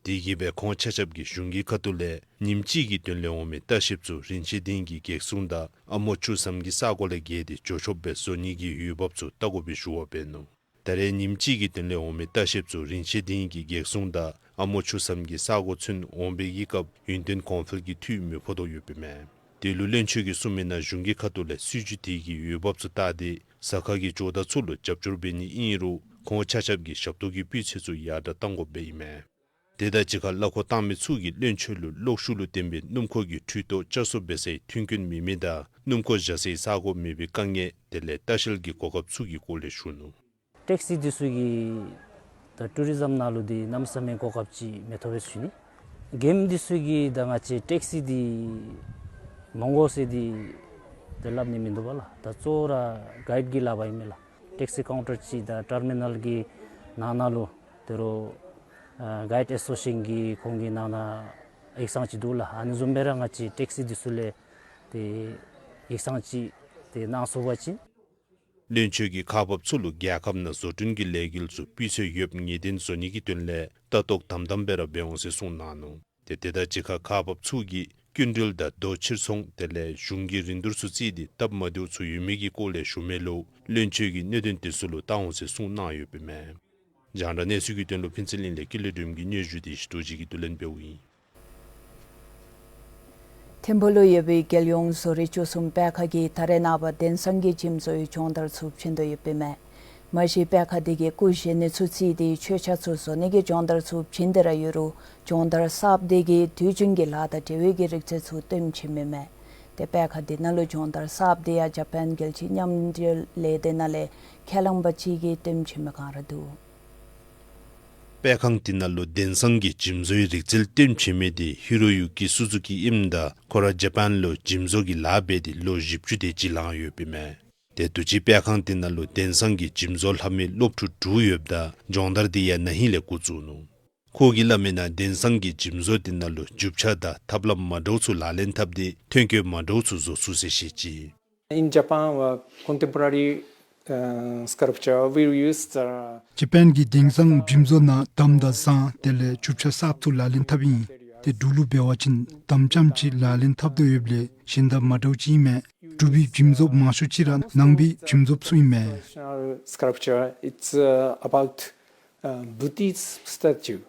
དེ་གིས་སྦེ་ཁོང་ཆ་ཁྱབ་ཀྱིས་གཞུང་གི་ཁ་ཐུག་ལས་ཉིནམ་གཅིག་གི་དོན་ལས་འོང་མི་ལྟ་བཤལཔ་ཚུ་རིན་ཆེན་སྡིངས་ཀྱི་སྒེག་སྲུང་དང་ཨ་མོ་ཆུ་ཟམ་གྱི་ས་གོ་ལས་བརྒལ་ཏེ་འགྱོ་ཆོགཔ་སྦེ་བཟོ་ནི་གི་འོས་འབབ་ཚུ་བལྟ་དགོ་པའི་ཞུ་བ་འབད་ནུག། ད་རེས་ཉིནམ་གཅིག་གི་དོན་ལས་འོང་མི་ལྟ་བཤལཔ་ཚུ་རིན་ཆེན་སྡིངས་ཀྱི་སྒེག་སྲུང་དང་ཨ་མོ་ཆུ་ཟམ་གྱི་ས་གོ་ཚུན་འོང་བའི་གི་སྐབས་ཡུན་བརྟན་གོང་འཕེལ་གྱི་འཐུས་མི་ཕོག་དོ་ཡོདཔ་ཨིན་མས། དེ་ལུ་བློན་ཆེན་གྱིས་གསུངས་མི་ནང་གཞུང་གི་ཁ་ཐུག་ལས་སྲིད་བྱུས་དེ་གི་འོས་འབབ་ཚུ་བལྟ་སྟེ་ཟ་ཁང་གི་ཇོ་བདག་ཚུ་ལུ་རྒྱབ་སྐྱོར་འབད་ནི་ཨིན་རུང་ཁོང་ཆ་ཁྱབ་ཀྱི་ཞབས་ཏོག་གི་སྤུས་ཚད་ཚུ་ཡར་དྲག་གཏང་དགོཔ་སྦེ་ཨིན་མས། དེ་དང་གཅིག་ཁར་གླ་འཁོར་བཏང་མི་ཚུ་གིས་བློན་ཆེན་ལུ་གློག་ཤུགས་ལུ་བརྟེན་པའི་སྣུམ་འཁོར་གྱི་འཕྲུལ་ཐོག་བསྐྱར་གསོ་འབད་སའི་མཐུན་རྐྱེན་མེད་མི་དང་སྣུམ་འཁོར་བཞག་སའི་ས་གོ་མེད་པའི་དཀའ་ངལ་དེ་ལས་ལྟ་བཤལ་གྱི་གོ་སྐབས་ཚུ་གི་སྐོར་ལས་ཞུ་ནུག། ཊེག་སི་འདི་ཚུ་གིས་ད་ཊུ་རི་ཛམ་ནང་ལུ་འདི་གནམ་མེད་ས་མེད་གོ་སྐབས་ཅིག་མི་ཐོབ་པས་ཟེར་ཞུ་ནི། གེམ་འདི་ཚུ་གིས་ད་ང་བཅས་ཊེག་སི་འདི་མ་དགོ་ཟེར་འདི་ད་སླབ་ནི་མིན་འདུག་པ་ལགས། ད་གཙོ་བོ་ར་གའིཌ་ཀྱི་ལཱ་འབད་ཨིན་མས་ལགས། ཊེག་སི་ཀའུན་ཊར་ཅིག་དང་ཊར་མི་ནལ་གྱི་ནང་ན་ལུ་དེ་རུ་ཨ་གའིཌ་ཨེ་སོ་སི་ཨེ་ཤན་གྱི་ཁོང་གི་ནང་ན་ཡིག་ཚང་ཅིག་འདུག་ལགས། ཨ་ནི་བཟུམ་སྦེ་ར་ང་བཅས་ཊེག་སི་འདི་ཚུ་ལས་ཏེ་ཡིག་ཚང་ཅིག་ཏེ་གནང་ཚུགས་པ་ཅིན། བློན་ཆེན་གྱིས་ཁག་འབགཔ་ཚུ་ལུ་རྒྱལ་ཁབ་ནང་བཟོ་སྐྲུན་གྱི་ལས་འགུལ་ཚུ་སྤུས་ཚད་ཡོདཔ་ངེས་གཏན་བཟོ་ནི་གི་དོན་ལས་ལྟ་རྟོག་དམ་དམ་སྦེ་ར་འབད་འོང་ཟེར་གསུངས་གནང་ནུག། ཏེ་དེ་དང་གཅིག་ཁར་ཁག་འབགཔ་ཚུ་གིས་སྐྱིན་འགྲུལ་དང་རྡོ་ཕྱིར་ཚོང་དེ་ལས་གཞུང་གི་རིན་བསྡུར་ཚུ་བརྩིས་ཏེ་སྟབས་མ་བདེཝ་ཚུ་ཡོད་མི་གི་སྐོར་ལས་ཞུ་མི་ལུ་བློན་ཆེན་གྱིས་གནད་དོན་དེ་ཚུ་ལུ་བལྟ་འོང་ཟེར་གསུངས་གནང་ཡོདཔ་ཨིན་མས། རྒྱང་བསྒྲགས་གནས་ཚུལ་གྱི་དོན་ལུ་ཕུན་ཚོགས་གླིང་ལས་ཀུན་ལེགས་སྒྲོལམ་གྱི་སྙན་ཞུ་དེ་ཞི་ཏོ་ཅིག་གིས་བསྡུ་ལེན་འབདཝ་ཨིན། ཐིམ་ཕུག་ལུ་ཡོད་པའི་རྒྱལ་ཡོངས་བཟོ་རིག་བཅུ་གསུམ་པད་ཁ་གིས་ད་རེས་ནངས་པ་དེང་སང་གི་འཇིམ་བཟོའི་སྦྱོང་བརྡར་ཚུ་བྱིན་དོ་ཡོདཔ་ཨིན་མས། མ་གཞི་པད་ཁ་དེ་གིས་སྐུ་བཞེངས་ནི་ཚུ་བརྩིས་ཏེ་མཆོད་ཆས་ཚུ་བཟོ་ནི་གི་སྦྱོང་བརྡར་ཚུ་བྱིན་ཏེ་ར་ཡོད་རུང་སྦྱོང་བརྡར་གསརཔ་དེ་གིས་དུས་རྒྱུན་གྱི་ལཱ་དང་འབྲེལ་བའི་གི་རིག་རྩལ་ཚུ་སྟོན་བྱིནམ་ཨིན་མས། ཏེ་པད་ཁ་དེ་ནང་ལུ་སྦྱོང་བརྡར་གསརཔ་དེ་ཡང་ཇ་པཱན་རྒྱལ་སྤྱིའི་མཉམ་འབྲེལ་ལས་སྡེ་ནང་ལས་ཁས་བླངས་པ་ཅིག་གིས་སྟོན་བྱིན་མི་གང་ར་འདུག། པད་ཁང་དེ་ནང་ལུ་དེང་སང་གི་འཇིམ་བཟོའི་རིག་རྩལ་སྟོན་བྱིན་མི་དེ་ཧི་རོ་ཡུ་ཀི་སུ་ཛུ་ཀི་ཨིནམ་ད་ཁོ་ར་ཇ་པཱན་ལུ་འཇིམ་བཟོ་གི་ལཱ་འབད་དེ་ལོ་བཞི་བཅུ་དེ་ཅིག་ལང་ཡོདཔ་ཨིན་མས། ཏེ་དུས་ཅི་པད་ཁང་དེ་ནང་ལུ་དེང་སང་གི་འཇིམ་བཟོ་ལྷབ་མི་སློབ་ཕྲུག་དྲུག་ཡོདཔ་ད་སྦྱོང་བརྡར་དེ་ཡང་ན་ཧིང་ལས་འགོ་བཙུགས་ནུག། ཁོ་གིས་སླབ་མི་ནང་དེང་སང་གི་འཇིམ་བཟོ་དེ་ནང་ལུ་རྒྱུ་ཆ་དང་ཐབས་ལམ་མ་འདྲཝ་ཚུ་ལག་ལེན་འཐབ་སྟེ་ཐོན་སྐྱེད་མ་འདྲཝ་ཚུ་བཟོ་ཚུགས་ཟེར་བཤད་ཅི། In Japan, uh, contemporary, uh, sculpture, we use the ཇ་པཱན་གྱི་དེང་སང་འཇིམ་བཟོ་ནང་དམ་དང་ཟངས་དེ་ལས་རྒྱུ་ཆ་གསརཔ་ཚུ་ལག་ལེན་འཐབ་ཨིན། ཏེ་འབྲུག་ལུ་འབད་བ་ཅིན་དམ་རྐྱངམ་ཅིག་ལག་ལེན་འཐབ་དོ་ཡོདཔ་ལས་གཞན་དང་མ་འདྲཝ་ཅིག་ཨིན་མས། འབྲུག་པའི་འཇིམ་བཟོ་མང་ཤོས་ཅིག་ར་ནང་པའི་འཇིམ་བཟོཔ་ཚུ་ཨིན་མས། Traditional sculpture, it's, uh, about, uh, Buddhist statue.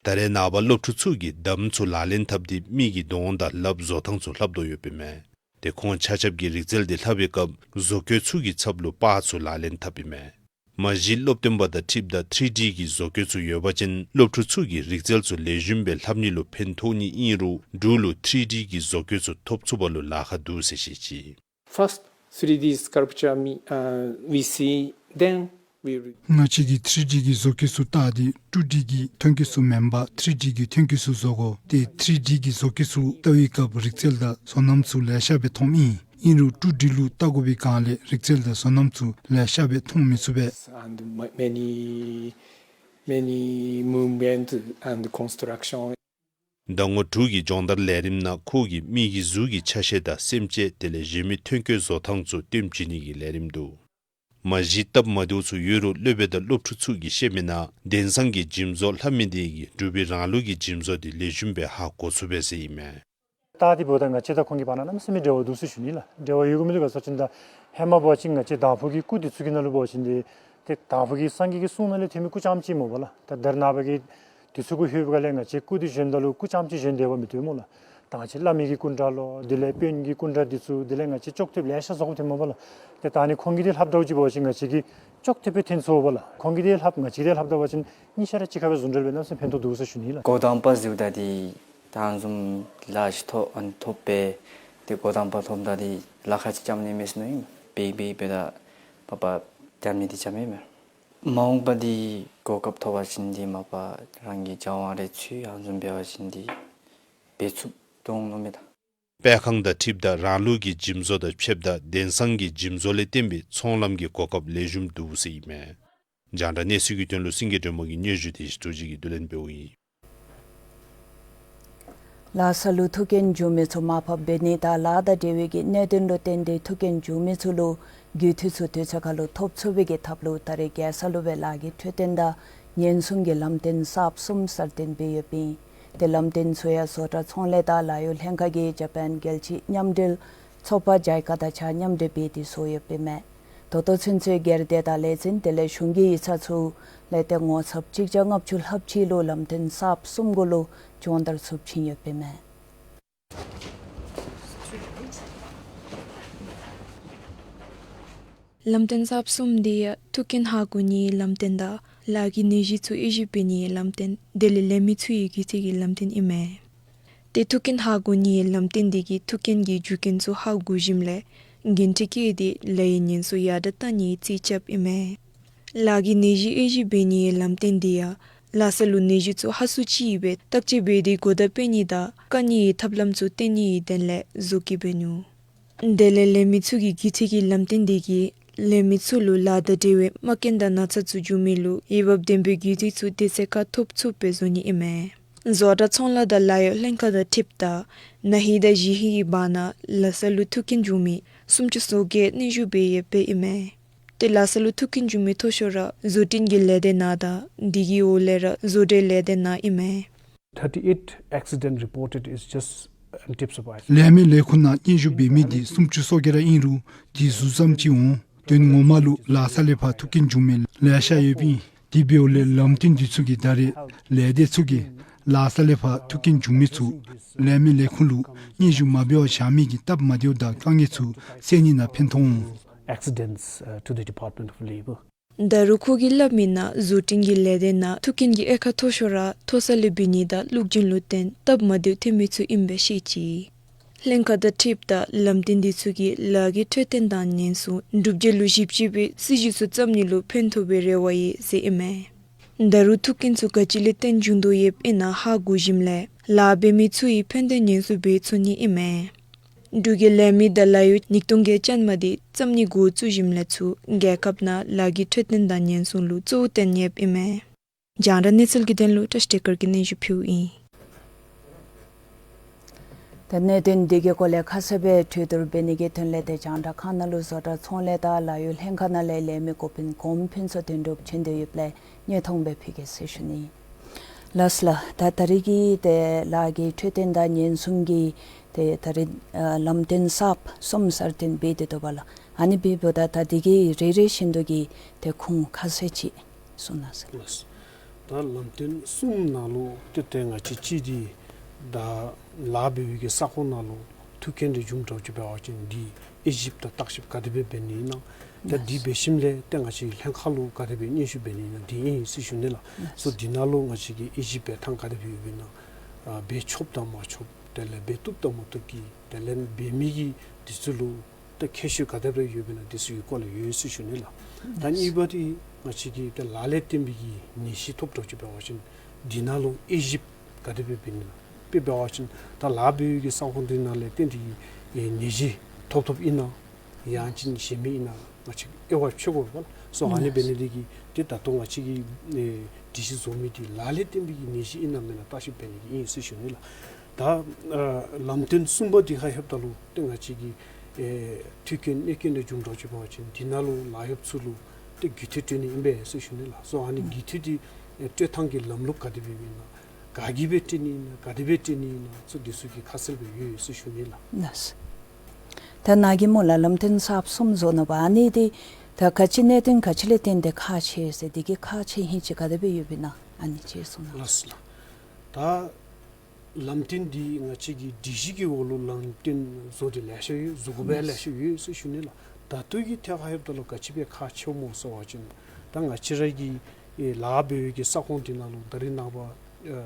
ད་རེས་ནངས་པ་སློབ་ཕྲུག་ཚུ་གིས་དམ་ཚུ་ལག་ལེན་འཐབ་སྟེ་མི་གི་གདོང་དང་ལགཔ་བཟོ་ཐངས་ཚུ་ལྷབ་དོ་ཡོདཔ་ཨིན་མས། ཏེ་ཁོང་ཆ་ཁྱབ་ཀྱིས་རིག་རྩལ་དེ་ལྷབ་པའི་སྐབས་བཟོ་བཀོད་ཚུ་གི་ཚབ་ལུ་པར་ཚུ་ལག་ལེན་འཐབ་ཨིན་མས། མ་གཞི་སློབ་སྟོན་པ་དང་འཁྲིལཝ་ད་ཐི་རི་ཌི་གི་བཟོ་བཀོད་ཚུ་ཡོད་པ་ཅིན་སློབ་ཕྲུག་ཚུ་གིས་རིག་རྩལ་ཚུ་ལེགས་ཤོམ་སྦེ་ལྷབ་ནི་ལུ་ཕན་ཐོགས་ནི་ཨིན་རུང་འབྲུག་ལུ་ཐི་རི་ཌི་གི་བཟོ་བཀོད་ཚུ་ཐོབ་ཚུགས་པ་ལུ་ལཱ་ཁག་འདུག་ཟེར་བཤད་ཅི། First three D sculpture me, uh, we see, then we read. ང་བཅས་ཀྱིས་ཐི་རི་ཌི་གི་བཟོ་བཀོད་ཚུ་བལྟ་སྟེ་ཊུ་ཌི་གི་ཐོན་སྐྱེད་ཚུ་མེན་པར་ཐི་རི་ཌི་གི་ཐོན་སྐྱེད་ཚུ་བཟོ་དགོ། ཏེ་ཐི་རི་ཌི་གི་བཟོ་བཀོད་ཚུ་བལྟ་བའི་སྐབས་རིག་རྩལ་དང་བཟོ་རྣམ་ཚུ་ལེ་ཤ་སྦེ་མཐོངམ་ཨིན། ཨིན་རུང་ཊུ་ཌི་ལུ་བལྟ་དགོ་པའི་སྒང་ལས་རིག་རྩལ་དང་བཟོ་རྣམ་ཚུ་ལེ་ཤ་སྦེ་མཐོང་མི་ཚུགས་པས། And ma-, many, many movement and construction. ཟླ་ངོ་དྲུག་གི་སྦྱོང་བརྡར་ལས་རིམ་ནང་ཁོ་གིས་མི་གི་གཟུགས་ཀྱི་ཆ་ཤས་དང་སེམས་ཅན་དེ་ལས་གཞན་མི་ཐོན་སྐྱེད་བཟོ་ཐངས་ཚུ་སྟོན་བྱིན་ནི་གི་ལས་རིམ་འདུག། མ་གཞི་སྟབས་མ་བདེཝ་ཚུ་ཡོད་རུང་སློབ་དཔོན་དང་སློབ་ཕྲུག་ཚུ་གིས་བཤད་མི་ནང་དེང་སང་གི་འཇིམ་བཟོ་ལྷབ་མི་དེ་གིས་འབྲུག་པའི་རང་ལུགས་ཀྱི་འཇིམ་བཟོ་དེ་ལེགས་ཤོམ་སྦེ་ཧ་གོ་ཚུགས་པས་ཟེར་ཨིན་མས། ད་དེ་འབདཝ་ད་ང་བཅས་དང་ཁོང་གི་བར་ན་གནམ་མེད་ས་མེད་འབྲེལ་བ་འདུག་ཟེར་ཞུ་ནི་ལགས། འབྲེལ་བ་ཡོད་ག་མི་འདུག་ག་ཟེར་བ་ཅིན་ད་ཧེ་མ་འབད་བ་ཅིན་ང་བཅས་དང་ཕུ་གི་སྐུ་དེ་ཚུ་གི་ནང་ལུ་འབད་བ་ཅིན་ཏེ་ཏེ་དང་ཕུ་གི་སངས་རྒྱས་ཀྱི་གསུང་ནང་ལས་ཐོན་མི་སྐུ་རྐྱངམ་ཅིག་སྨོ་པ་ལགས། ད་ད་རེས་ནངས་པ་གི་དུས་ཚོད་ཁར་ལྷོདཔ་ལས་ང་བཅས་སྐུ་དེ་བཞེངསམ་ད་ལུ་སྐུ་རྐྱངམ་ཅིག་བཞེངས་སྡོདཔ་མི་བཏུབ་སྨོ་ལགས། ད་ང་བཅས་བླ་མའི་གི་སྐུ་འདྲ་ལོ་དེ་ལས་དཔོན་གྱི་སྐུ་འདྲ་དེ་ཚུ་དེ་ལས་ང་བཅས་ཅོག་འཐདཔ་ལེ་ཤ་བཟོ་དགོཔ་ཐོནམ་སྨོ་པ་ལགས། ཏེ་ད་ནི་ཁོང་གི་དེ་ལྷབ་འདྲཝ་ཅིག་འབད་བ་ཅིན་ང་བཅས་ཀྱིས་ཅོག་འཐདཔ་སྦེ་ཐོན་ཚུགས་པ་ལགས། ཁོང་གི་དེ་ལྷབ་ང་བཅས་དེ་ལྷབ་ད་པ་ཅིན་གཉིས་ཆ་ར་གཅིག་ཁར་སྦེ་ཟུང་འབྲེལ་འབད་གནམ་མེད་ས་མེད་ཕན་ཐོགས་འདུག་ཟེར་ཞུ་ནི་ལགས། འགོ་དང་པ་ཟེརཝ་ད་དེ་ད་བཟུམ་ལཱ་ཅིག་ཐོབ་ཨ་ནི་ཐོབ་སྦེ་ཏེ་འགོ་དང་པ་ཐོབ་ད་དེ་ལཱ་ཁག་ཅིག་རྐྱབ་ནི་མས་ཟེར་མནོ་ཡི། འབད་འབད་འབདཝ་ད་པ་པ་རྐྱབ་ནི་དེ་རྐྱབ་མས་མས། མ་འོངས་པ་དེ་གོ་སྐབས་ཐོབ་པ་ཅིན་དེ་མ་པ་རང་གི་སྦྱང་བ་རེ་ཚུ་ཡང་བཟུམ་འབད་བ་ཅིན་དེ་འབད་ཚུགསཔ་འོང་མནོཝ་མས་ད། སྤེལ་ཁང་དང་འཁྲིལཝ་ད་རང་ལུགས་ཀྱི་འཇིམ་བཟོ་དང་ཕྱདཔ་ད་དེང་སང་གི་འཇིམ་བཟོ་ལས་བརྟེན་པའི་ཚོང་ལམ་གྱི་གོ་སྐབས་ལེགས་ཤོམ་འདུག་ཟེར་ཨིན་མས། རྒྱང་བསྒྲགས་གནས་ཚུལ་གྱི་དོན་ལུ་སེང་གེ་སྒྲོལ་མ་གི་སྙན་ཞུ་དེ་ཞིག་ཐུགས་རྗེ་གིས་བསྡུ་ལེན་འབདཝ་ཨིན། ལྷ་ས་ལུ་ཐུགས་རྐྱེན་བྱུང་མི་ཚུ་མར་ཕབ་འབད་ནི་དང་ལཱ་དང་འབྲེལ་བའི་གི་གནད་དོན་ལུ་བརྟེན་ཏེ་ཐུགས་རྐྱེན་བྱུང་མི་ཚུ་ལུ་རྒུད་འཐུས་ཚུ་དུས་ཚོད་ཁར་ལུ་ཐོབ་ཚུགས་པའི་གི་ཐབས་ལུ་ད་རེས་རྒྱལ་ས་ལུ་སྦེ་ལཱ་གི་འཕྲོད་བསྟེན་དང་ཉེན་སྲུང་གི་ལམ་སྟོན་གསརཔ་གསུམ་གསར་བཏོན་འབད་ཡོདཔ་ཨིན། ཏེ་ལམ་སྟོན་ཚུ་ཡང་བཟོ་གྲྭ་ཚོང་ལས་དང་ལཱ་གཡོག་ལྷན་ཁག་གིས་ཇ་པཱན་རྒྱལ་སྤྱི་མཉམ་འབྲེལ་ཚོགས་པ་ཇཱའི་ཀ་དང་གཅིག་ཁར་མཉམ་འབྲེལ་འབད་དེ་བཟོ་ཡོདཔ་ཨིན་མས། ད་ལྟོ་ཚུན་ཚོད་སྒེར་སྡེ་དང་ལས་འཛིན་དེ་ལས་གཞུང་གི་ཡིག་ཚང་ཚུ་ལས་ཏེ་ངོ་ཚབ་གཅིག་བརྒྱ་ལྔ་བཅུ་ལྷགཔ་ཅིག་ལུ་ལམ་སྟོན་གསརཔ་གསུམ་གུ་ལུ་སྦྱོང་བརྡར་ཚུ་བྱིན་ཡོདཔ་ཨིན་མས། ལམ་སྟོན་གསརཔ་གསུམ་དེ་ཡང་ཐུགས་རྐྱེན་ཧ་གོ་ནིའི་ལམ་སྟོན་དང་ལཱ་གི་ནད་གཞི་ཚུ་དབྱེ་ཞིབ་འབད་ནིའི་ལམ་སྟོན་དེ་ལས་ལས་མི་ཚུ་གི་རྒུད་འཐུས་ཀྱི་ལམ་སྟོན་ཨིན་མས། ཏེ་ཐུགས་རྐྱེན་ཧ་གོ་ནིའི་ལམ་སྟོན་དེ་གིས་ཐུགས་རྐྱེན་གྱི་རྒྱུ་རྐྱེན་ཚུ་ཧ་གོ་ཞིནམ་ལས་འགན་འཁྲི་བཀལ་ཏེ་ལཱ་གི་ཉེན་སྲུང་ཡར་དྲག་བཏང་ནིའི་རྩིས་རྐྱབ་ཨིན་མས། ལཱ་གི་ནད་གཞི་དབྱེ་ཞིབ་འབད་ནིའི་ལམ་སྟོན་དེ་ཡང་ལྷ་ས་ལུ་ནད་གཞི་ཚུ་ཧ་སུ་ཅིག་ཡོདཔ་སྦེ་བརྟག་དཔྱད་འབད་དེ་གོ་བརྡ་སྤྲོད་ནི་དང་བཀག་ནིའི་ཐབས་ལམ་ཚུ་སྟོན་ནིའི་དོན་ལས་བཟོ་བཀོད་འབད་ནུག། དེ་ལས་ལས་མི་ཚུ་གི་རྒུད་འཐུས་ཀྱི་ལམ་སྟོན་དེ་གིས་ལས་མི་ཚུ་ལུ་ལཱ་དང་འབྲེལ་བའི་མ་རྐྱེན་དང་ན་ཚ་ཚུ་འབྱུང་མི་ལུ་འོས་འབབ་ལྡན་པའི་རྒུད་འཐུས་ཚུ་དུས་ཚོད་ཁར་ཐོབ་ཚུགསཔ་སྦེ་བཟོ་ནི་ཨིན་མས། བཟོ་གྲྭ་ཚོང་ལཱ་དང་ལཱ་གཡོག་ལྷན་ཁག་དང་འཁྲིལཝ་ད་ན་ཧིང་དང་གཞེས་ཧིང་གི་བར་ན་ལྷ་ས་ལུ་ཐུགས་རྐྱེན་བྱུང་མི་སུམ་ཅུ་སོ་བརྒྱད་གནས་མཇུག་འབད་ཡོདཔ་ཨིན་མས། ཏེ་ལྷ་ས་ལུ་ཐུགས་རྐྱེན་བྱུང་མི་མཐོ་ཤོས་ར་བཟོ་སྐྲུན་གྱི་ལས་སྡེ་ནང་དང་དེ་གི་འོག་ལས་ར་བཟོ་གྲྭའི་ལས་སྡེ་ནང་ཨིན་མས། Thirty-eight accident reported is just on tips of iceberg. ལས་མི་ལས་ཁུངས་ནང་གནས་མཇུག་འབད་མི་དེ་སུམ་ཅུ་སོ་བརྒྱད་ར་ཨིན་རུང་དེ་ཟུར་ཙམ་ཅིག་འོང་། དོན་ངོ་མ་ལུ་ལྷ་ས་ལས་ཕར་ཐུགས་རྐྱེན་བྱུང་མི་ལེ་ཤ་ཡོདཔ་ཨིན། དེ་འབདཝ་ལས་ལམ་སྟོན་དེ་ཚུ་གིས་ད་རེས་ལས་སྡེ་ཚུ་གིས་ལྷ་ས་ལས་ཕར་ཐུགས་རྐྱེན་བྱུང་མི་ཚུ་ལས་མི་ལས་ཁུངས་ལུ་གནས་མཇུག་མ་འབད་བར་བཞག་མི་གི་སྟབས་མ་བདེཝ་དང་དཀའ་ངལ་ཚུ་སེལ་ནི་ནང་ཕན་ཐོགས་འོང་། Accidents, uh, to the Department of Labour. ད་རུང་ཁོ་གིས་སླབ་མི་ནང་བཟོ་སྐྲུན་གྱི་ལས་སྡེ་ནང་ཐུགས་རྐྱེན་གྱི་དབྱེ་ཁག་མཐོ་ཤོས་ར་མཐོ་ས་ལས་འབད་ནི་དང་ལུགས་རྒྱུན་ལུ་བརྟེན་སྟབས་མ་བདེཝ་ཐོན་མི་ཚུ་ཨིནམ་སྦེ་བཤད་ཅི། ལྷན་ཁག་དང་འཁྲིལཝ་ད་ལམ་སྟོན་དེ་ཚུ་གིས་ལཱ་གི་འཕྲོད་བསྟེན་དང་ཉེན་སྲུང་སྒྲུབ་བྱེད་ལུ་ཞིབ་དཔྱད་པའི་སྲིད་བྱུས་ཚུ་བརྩམ་ནི་ལུ་ཕན་ཐོགས་པའི་རེ་བ་ཡོད་ཟེར་ཨིན་མས། ད་རུང་ཐུགས་རྐྱེན་ཚུ་ག་ཅི་ལས་བརྟེན་བྱུང་དོ་ཡོདཔ་ཨིན་ན་ཧ་གོ་ཞིནམ་ལས་ལཱ་འབད་མི་ཚུ་གི་ཕན་བདེ་ཉེན་སྲུང་འབད་ཚུགས་ནི་ཨིན་མས། འབྲུག་གི་ལས་མི་དང་ལཱ་གཡོག་ཉིས་སྟོང་གི་ཅན་མ་དེ་བརྩམ་ནི་འགོ་བཙུགས་ཞིནམ་ལས་ཚུར་རྒྱལ་ཁབ་ནང་ལཱ་གི་འཕྲོད་བསྟེན་དང་ཉེན་སྲུང་ལུ་གཙོ་བོ་བཏོན་ཡོདཔ་ཨིན་མས། རྒྱང་བསྒྲགས་གནས་ཚུལ་གྱི་དོན་ལུ་བཀྲ་ཤིས་བདེ་དཀར་གྱིས་སྙན་ཞུ་ཕུལཝ་ཨིན། ད་གནད་དོན་འདི་གི་སྐོར་ལས་ཁ་གསལ་སྦེ་གྲོས་བསྡུར་འབད་ནི་གི་དོན་ལས་ཏེ་རྒྱང་བསྒྲགས་ཁང་ནང་ལུ་བཟོ་གྲྭ་ཚོང་ལས་དང་ལཱ་གཡོག་ལྷན་ཁག་ནང་ལས་ལས་མི་འགོ་དཔོན་གོངམ་ཕུན་ཚོགས་དོན་གྲུབ་བྱོན་ཏེ་ཡོདཔ་ལས་སྙན་ཐུང་སྦེ་ཕུལ་གེ་ཟེར་ཞུ་ནི། ལགས་ལགས། ད་ད་རིས་ཀྱི་ཏེ་ལཱ་གི་འཕྲོད་བསྟེན་དང་ཉེན་སྲུང་གི་ཏེ་ད་རིས་ཨ་ལམ་སྟོན་གསརཔ་གསུམ་གསར་བཏོན་འབད་དེ་འདུག་པ་ལགས། ཨ་ནི་འབདཝ་ད་ད་འདི་གི་རེ་རེ་བཞིན་དུ་གི་ཏེ་ཁུངས་ཁ་གསལ་ཅིག་གསུང་གནང་ཟེར། ལགས། ད་ལམ་སྟོན་གསུམ་ནང་ལུ་ཏེ་ཏེ་ང་བཅས་ཅིག་འདི་ད་ལཱ་འབད་བའི་གི་ས་ཁོངས་ནང་ལུ་ཐུགས་རྐྱེན་འདི་བྱུངམ་འདྲཝ་ཅིག་འབད་བ་ཅིན་འདི་དབྱེ་ཞིབ་དང་བརྟག་ཞིབ་ག་དེ་སྦེ་འབད་ནི་ཨིན་ན། ད་འདི་འབད་ཞིནམ་ལས་ཏེ་ང་བཅས་ལྷན་ཁག་ལུ་ག་དེ་སྦེ་སྙན་ཞུ་འབད་ནི་ཨིན་ན་འདི་ཨིན་ཟེར་ཞུ་ནི་ལགས། སོ་འདི་ནང་ལུ་ང་བཅས་ཀྱི་དབྱེ་ཞིབ་འབད་ཐངས་ག་དེ་སྦེ་ཡོདཔ་ཨིན་ན། ཨ་འབད་ཆོགཔ་དང་མ་ཆོགཔ་དེ་ལས་འབད་བཏུབ་དང་མ་བཏུབ་ཀྱི་དེ་ལས་འབད་མི་གི་འདི་ཚུ་ལུ་ཏེ་ཁྱད་ཆོས་ག་དེ་སྦེ་ཡོདཔ་ཨིན་ན་འདི་ཚུ་གི་སྐོར་ལས་ཡོད་ཟེར་ཞུ་ནི་ལགས། ད་གཉིས་པ་འདི་ང་བཅས་ཀྱིས་ཏེ་ལཱ་ལས་བརྟེན་པའི་གི་ནད་གཞི་ཐོབ་འགྱོ་ཅི་འབད་བ་ཅིན་འདི་ནང་ལུ་དབྱེ་ཞིབ་ག་དེ་སྦེ་འབད་ནི་ལགས། དཔེ་འབད་བ་ཅིན་ད་ལཱ་འབད་བའི་གི་ས་ཁོངས་འདི་ནང་ལས་བརྟེན་ཏེ་གི་ནད་གཞི་ཐོབ་ཐོབ་ཨིན་ན་ཡང་ཅིན་གཞན་མི་ཨིན་ན་ང་བཅས་དབྱེ་བ་ཕྱེ་དགོ་པས་ལགས། སོ་ཨ་ནི་འབད་ནི་འདི་གིས་ཏེ་ད་ལྟོ་ང་བཅས་ཀྱིས་ཨེ་སྒྲིག་གཞི་བཟོ་མི་འདི་ལཱ་ལས་བརྟེན་པའི་གི་ནད་གཞི་ཨིན་ན་མེན་ན་བརྟག་ཞིབ་འབད་ནི་གི་ཨིན་ཟེར་ཞུ་ནི་ལགས། ད་ཨ་ལམ་སྟོན་གསུམ་པ་འདི་ཁར་ལྷོདཔ་ད་ལུ་ཏེ་ང་བཅས་ཀྱི་ཨེ་མཐུན་རྐྱེན་གནོད་རྐྱེན་འདི་བྱུང་འགྱོ་ཅི་འབད་བ་ཅིན་འདི་ནང་ལུ་ལཱ་གཡོགཔ་ཚུ་ལུ་ཏེ་རྒུད་འཐུས་སྤྲོད་ནི་ཨིན་པས་ཟེར་ཞུ་ནི་ལགས། སོ་ཨ་ནི་རྒུད་འཐུས་འདི་ཨེ་སྤྲོད་ཐངས་ཀྱི་ལམ་ལུགས་ག་དེ་སྦེ་ཨིན་ན། ག་གིས་སྦེ་སྤྲོད་ནི་ཨིན་ན། ག་དེ་སྦེ་སྤྲོད་ནི་ཨིན་ན། ཚུ་འདི་ཚུ་གི་ཁ་གསལ་སྦེ་ཡོད་ཟེར་ཞུ་ནི་ལགས། ལགས། ད་ནཱ་གིས་སྨོ་ལགས་ལམ་སྟོན་གསརཔ་གསུམ་བཟོ་ནུག་པ། ཨ་ནི་འདི་ད་ག་ཅི་གནད་དོན་ག་ཅི་ལས་བརྟེན་ཏེ་ཁག་ཆེ་ཟེར་འདི་གི་ཁག་ཆེ་ཧིང་ཅིག་ག་དེ་སྦེ་ཡོདཔ་ཨིན་ན་ཨ་ནི་ཅིག་གསུང་གནང་། ལགས་ལགས། ད་ལམ་སྟོན་འདི་ང་བཅས་ཀྱི་སྒྲིག་གཞི་གི་འོག་ལུ་ལམ་སྟོན་བཟོ་སྟེ་ལེ་ཤ་ཡོད། བཟོ་དགོ་པའི་ལེ་ཤ་ཡོད་ཟེར་ཞུ་ནི་ལགས། ད་ལྟོ་གི་ཐད་ཁར་ལྷོདཔ་ད་ལུ་ག་ཅི་སྦེ་ཁག་ཆེཝ་སྨོ་ཟེར་བ་ཅིན་ད་ང་བཅས་ར་གི་ཨེ་ལཱ་འབད་བའི་གི་ས་ཁོངས་འདི་ནང་ལུ་ད་རིས་ནངས་པ་ཨེ་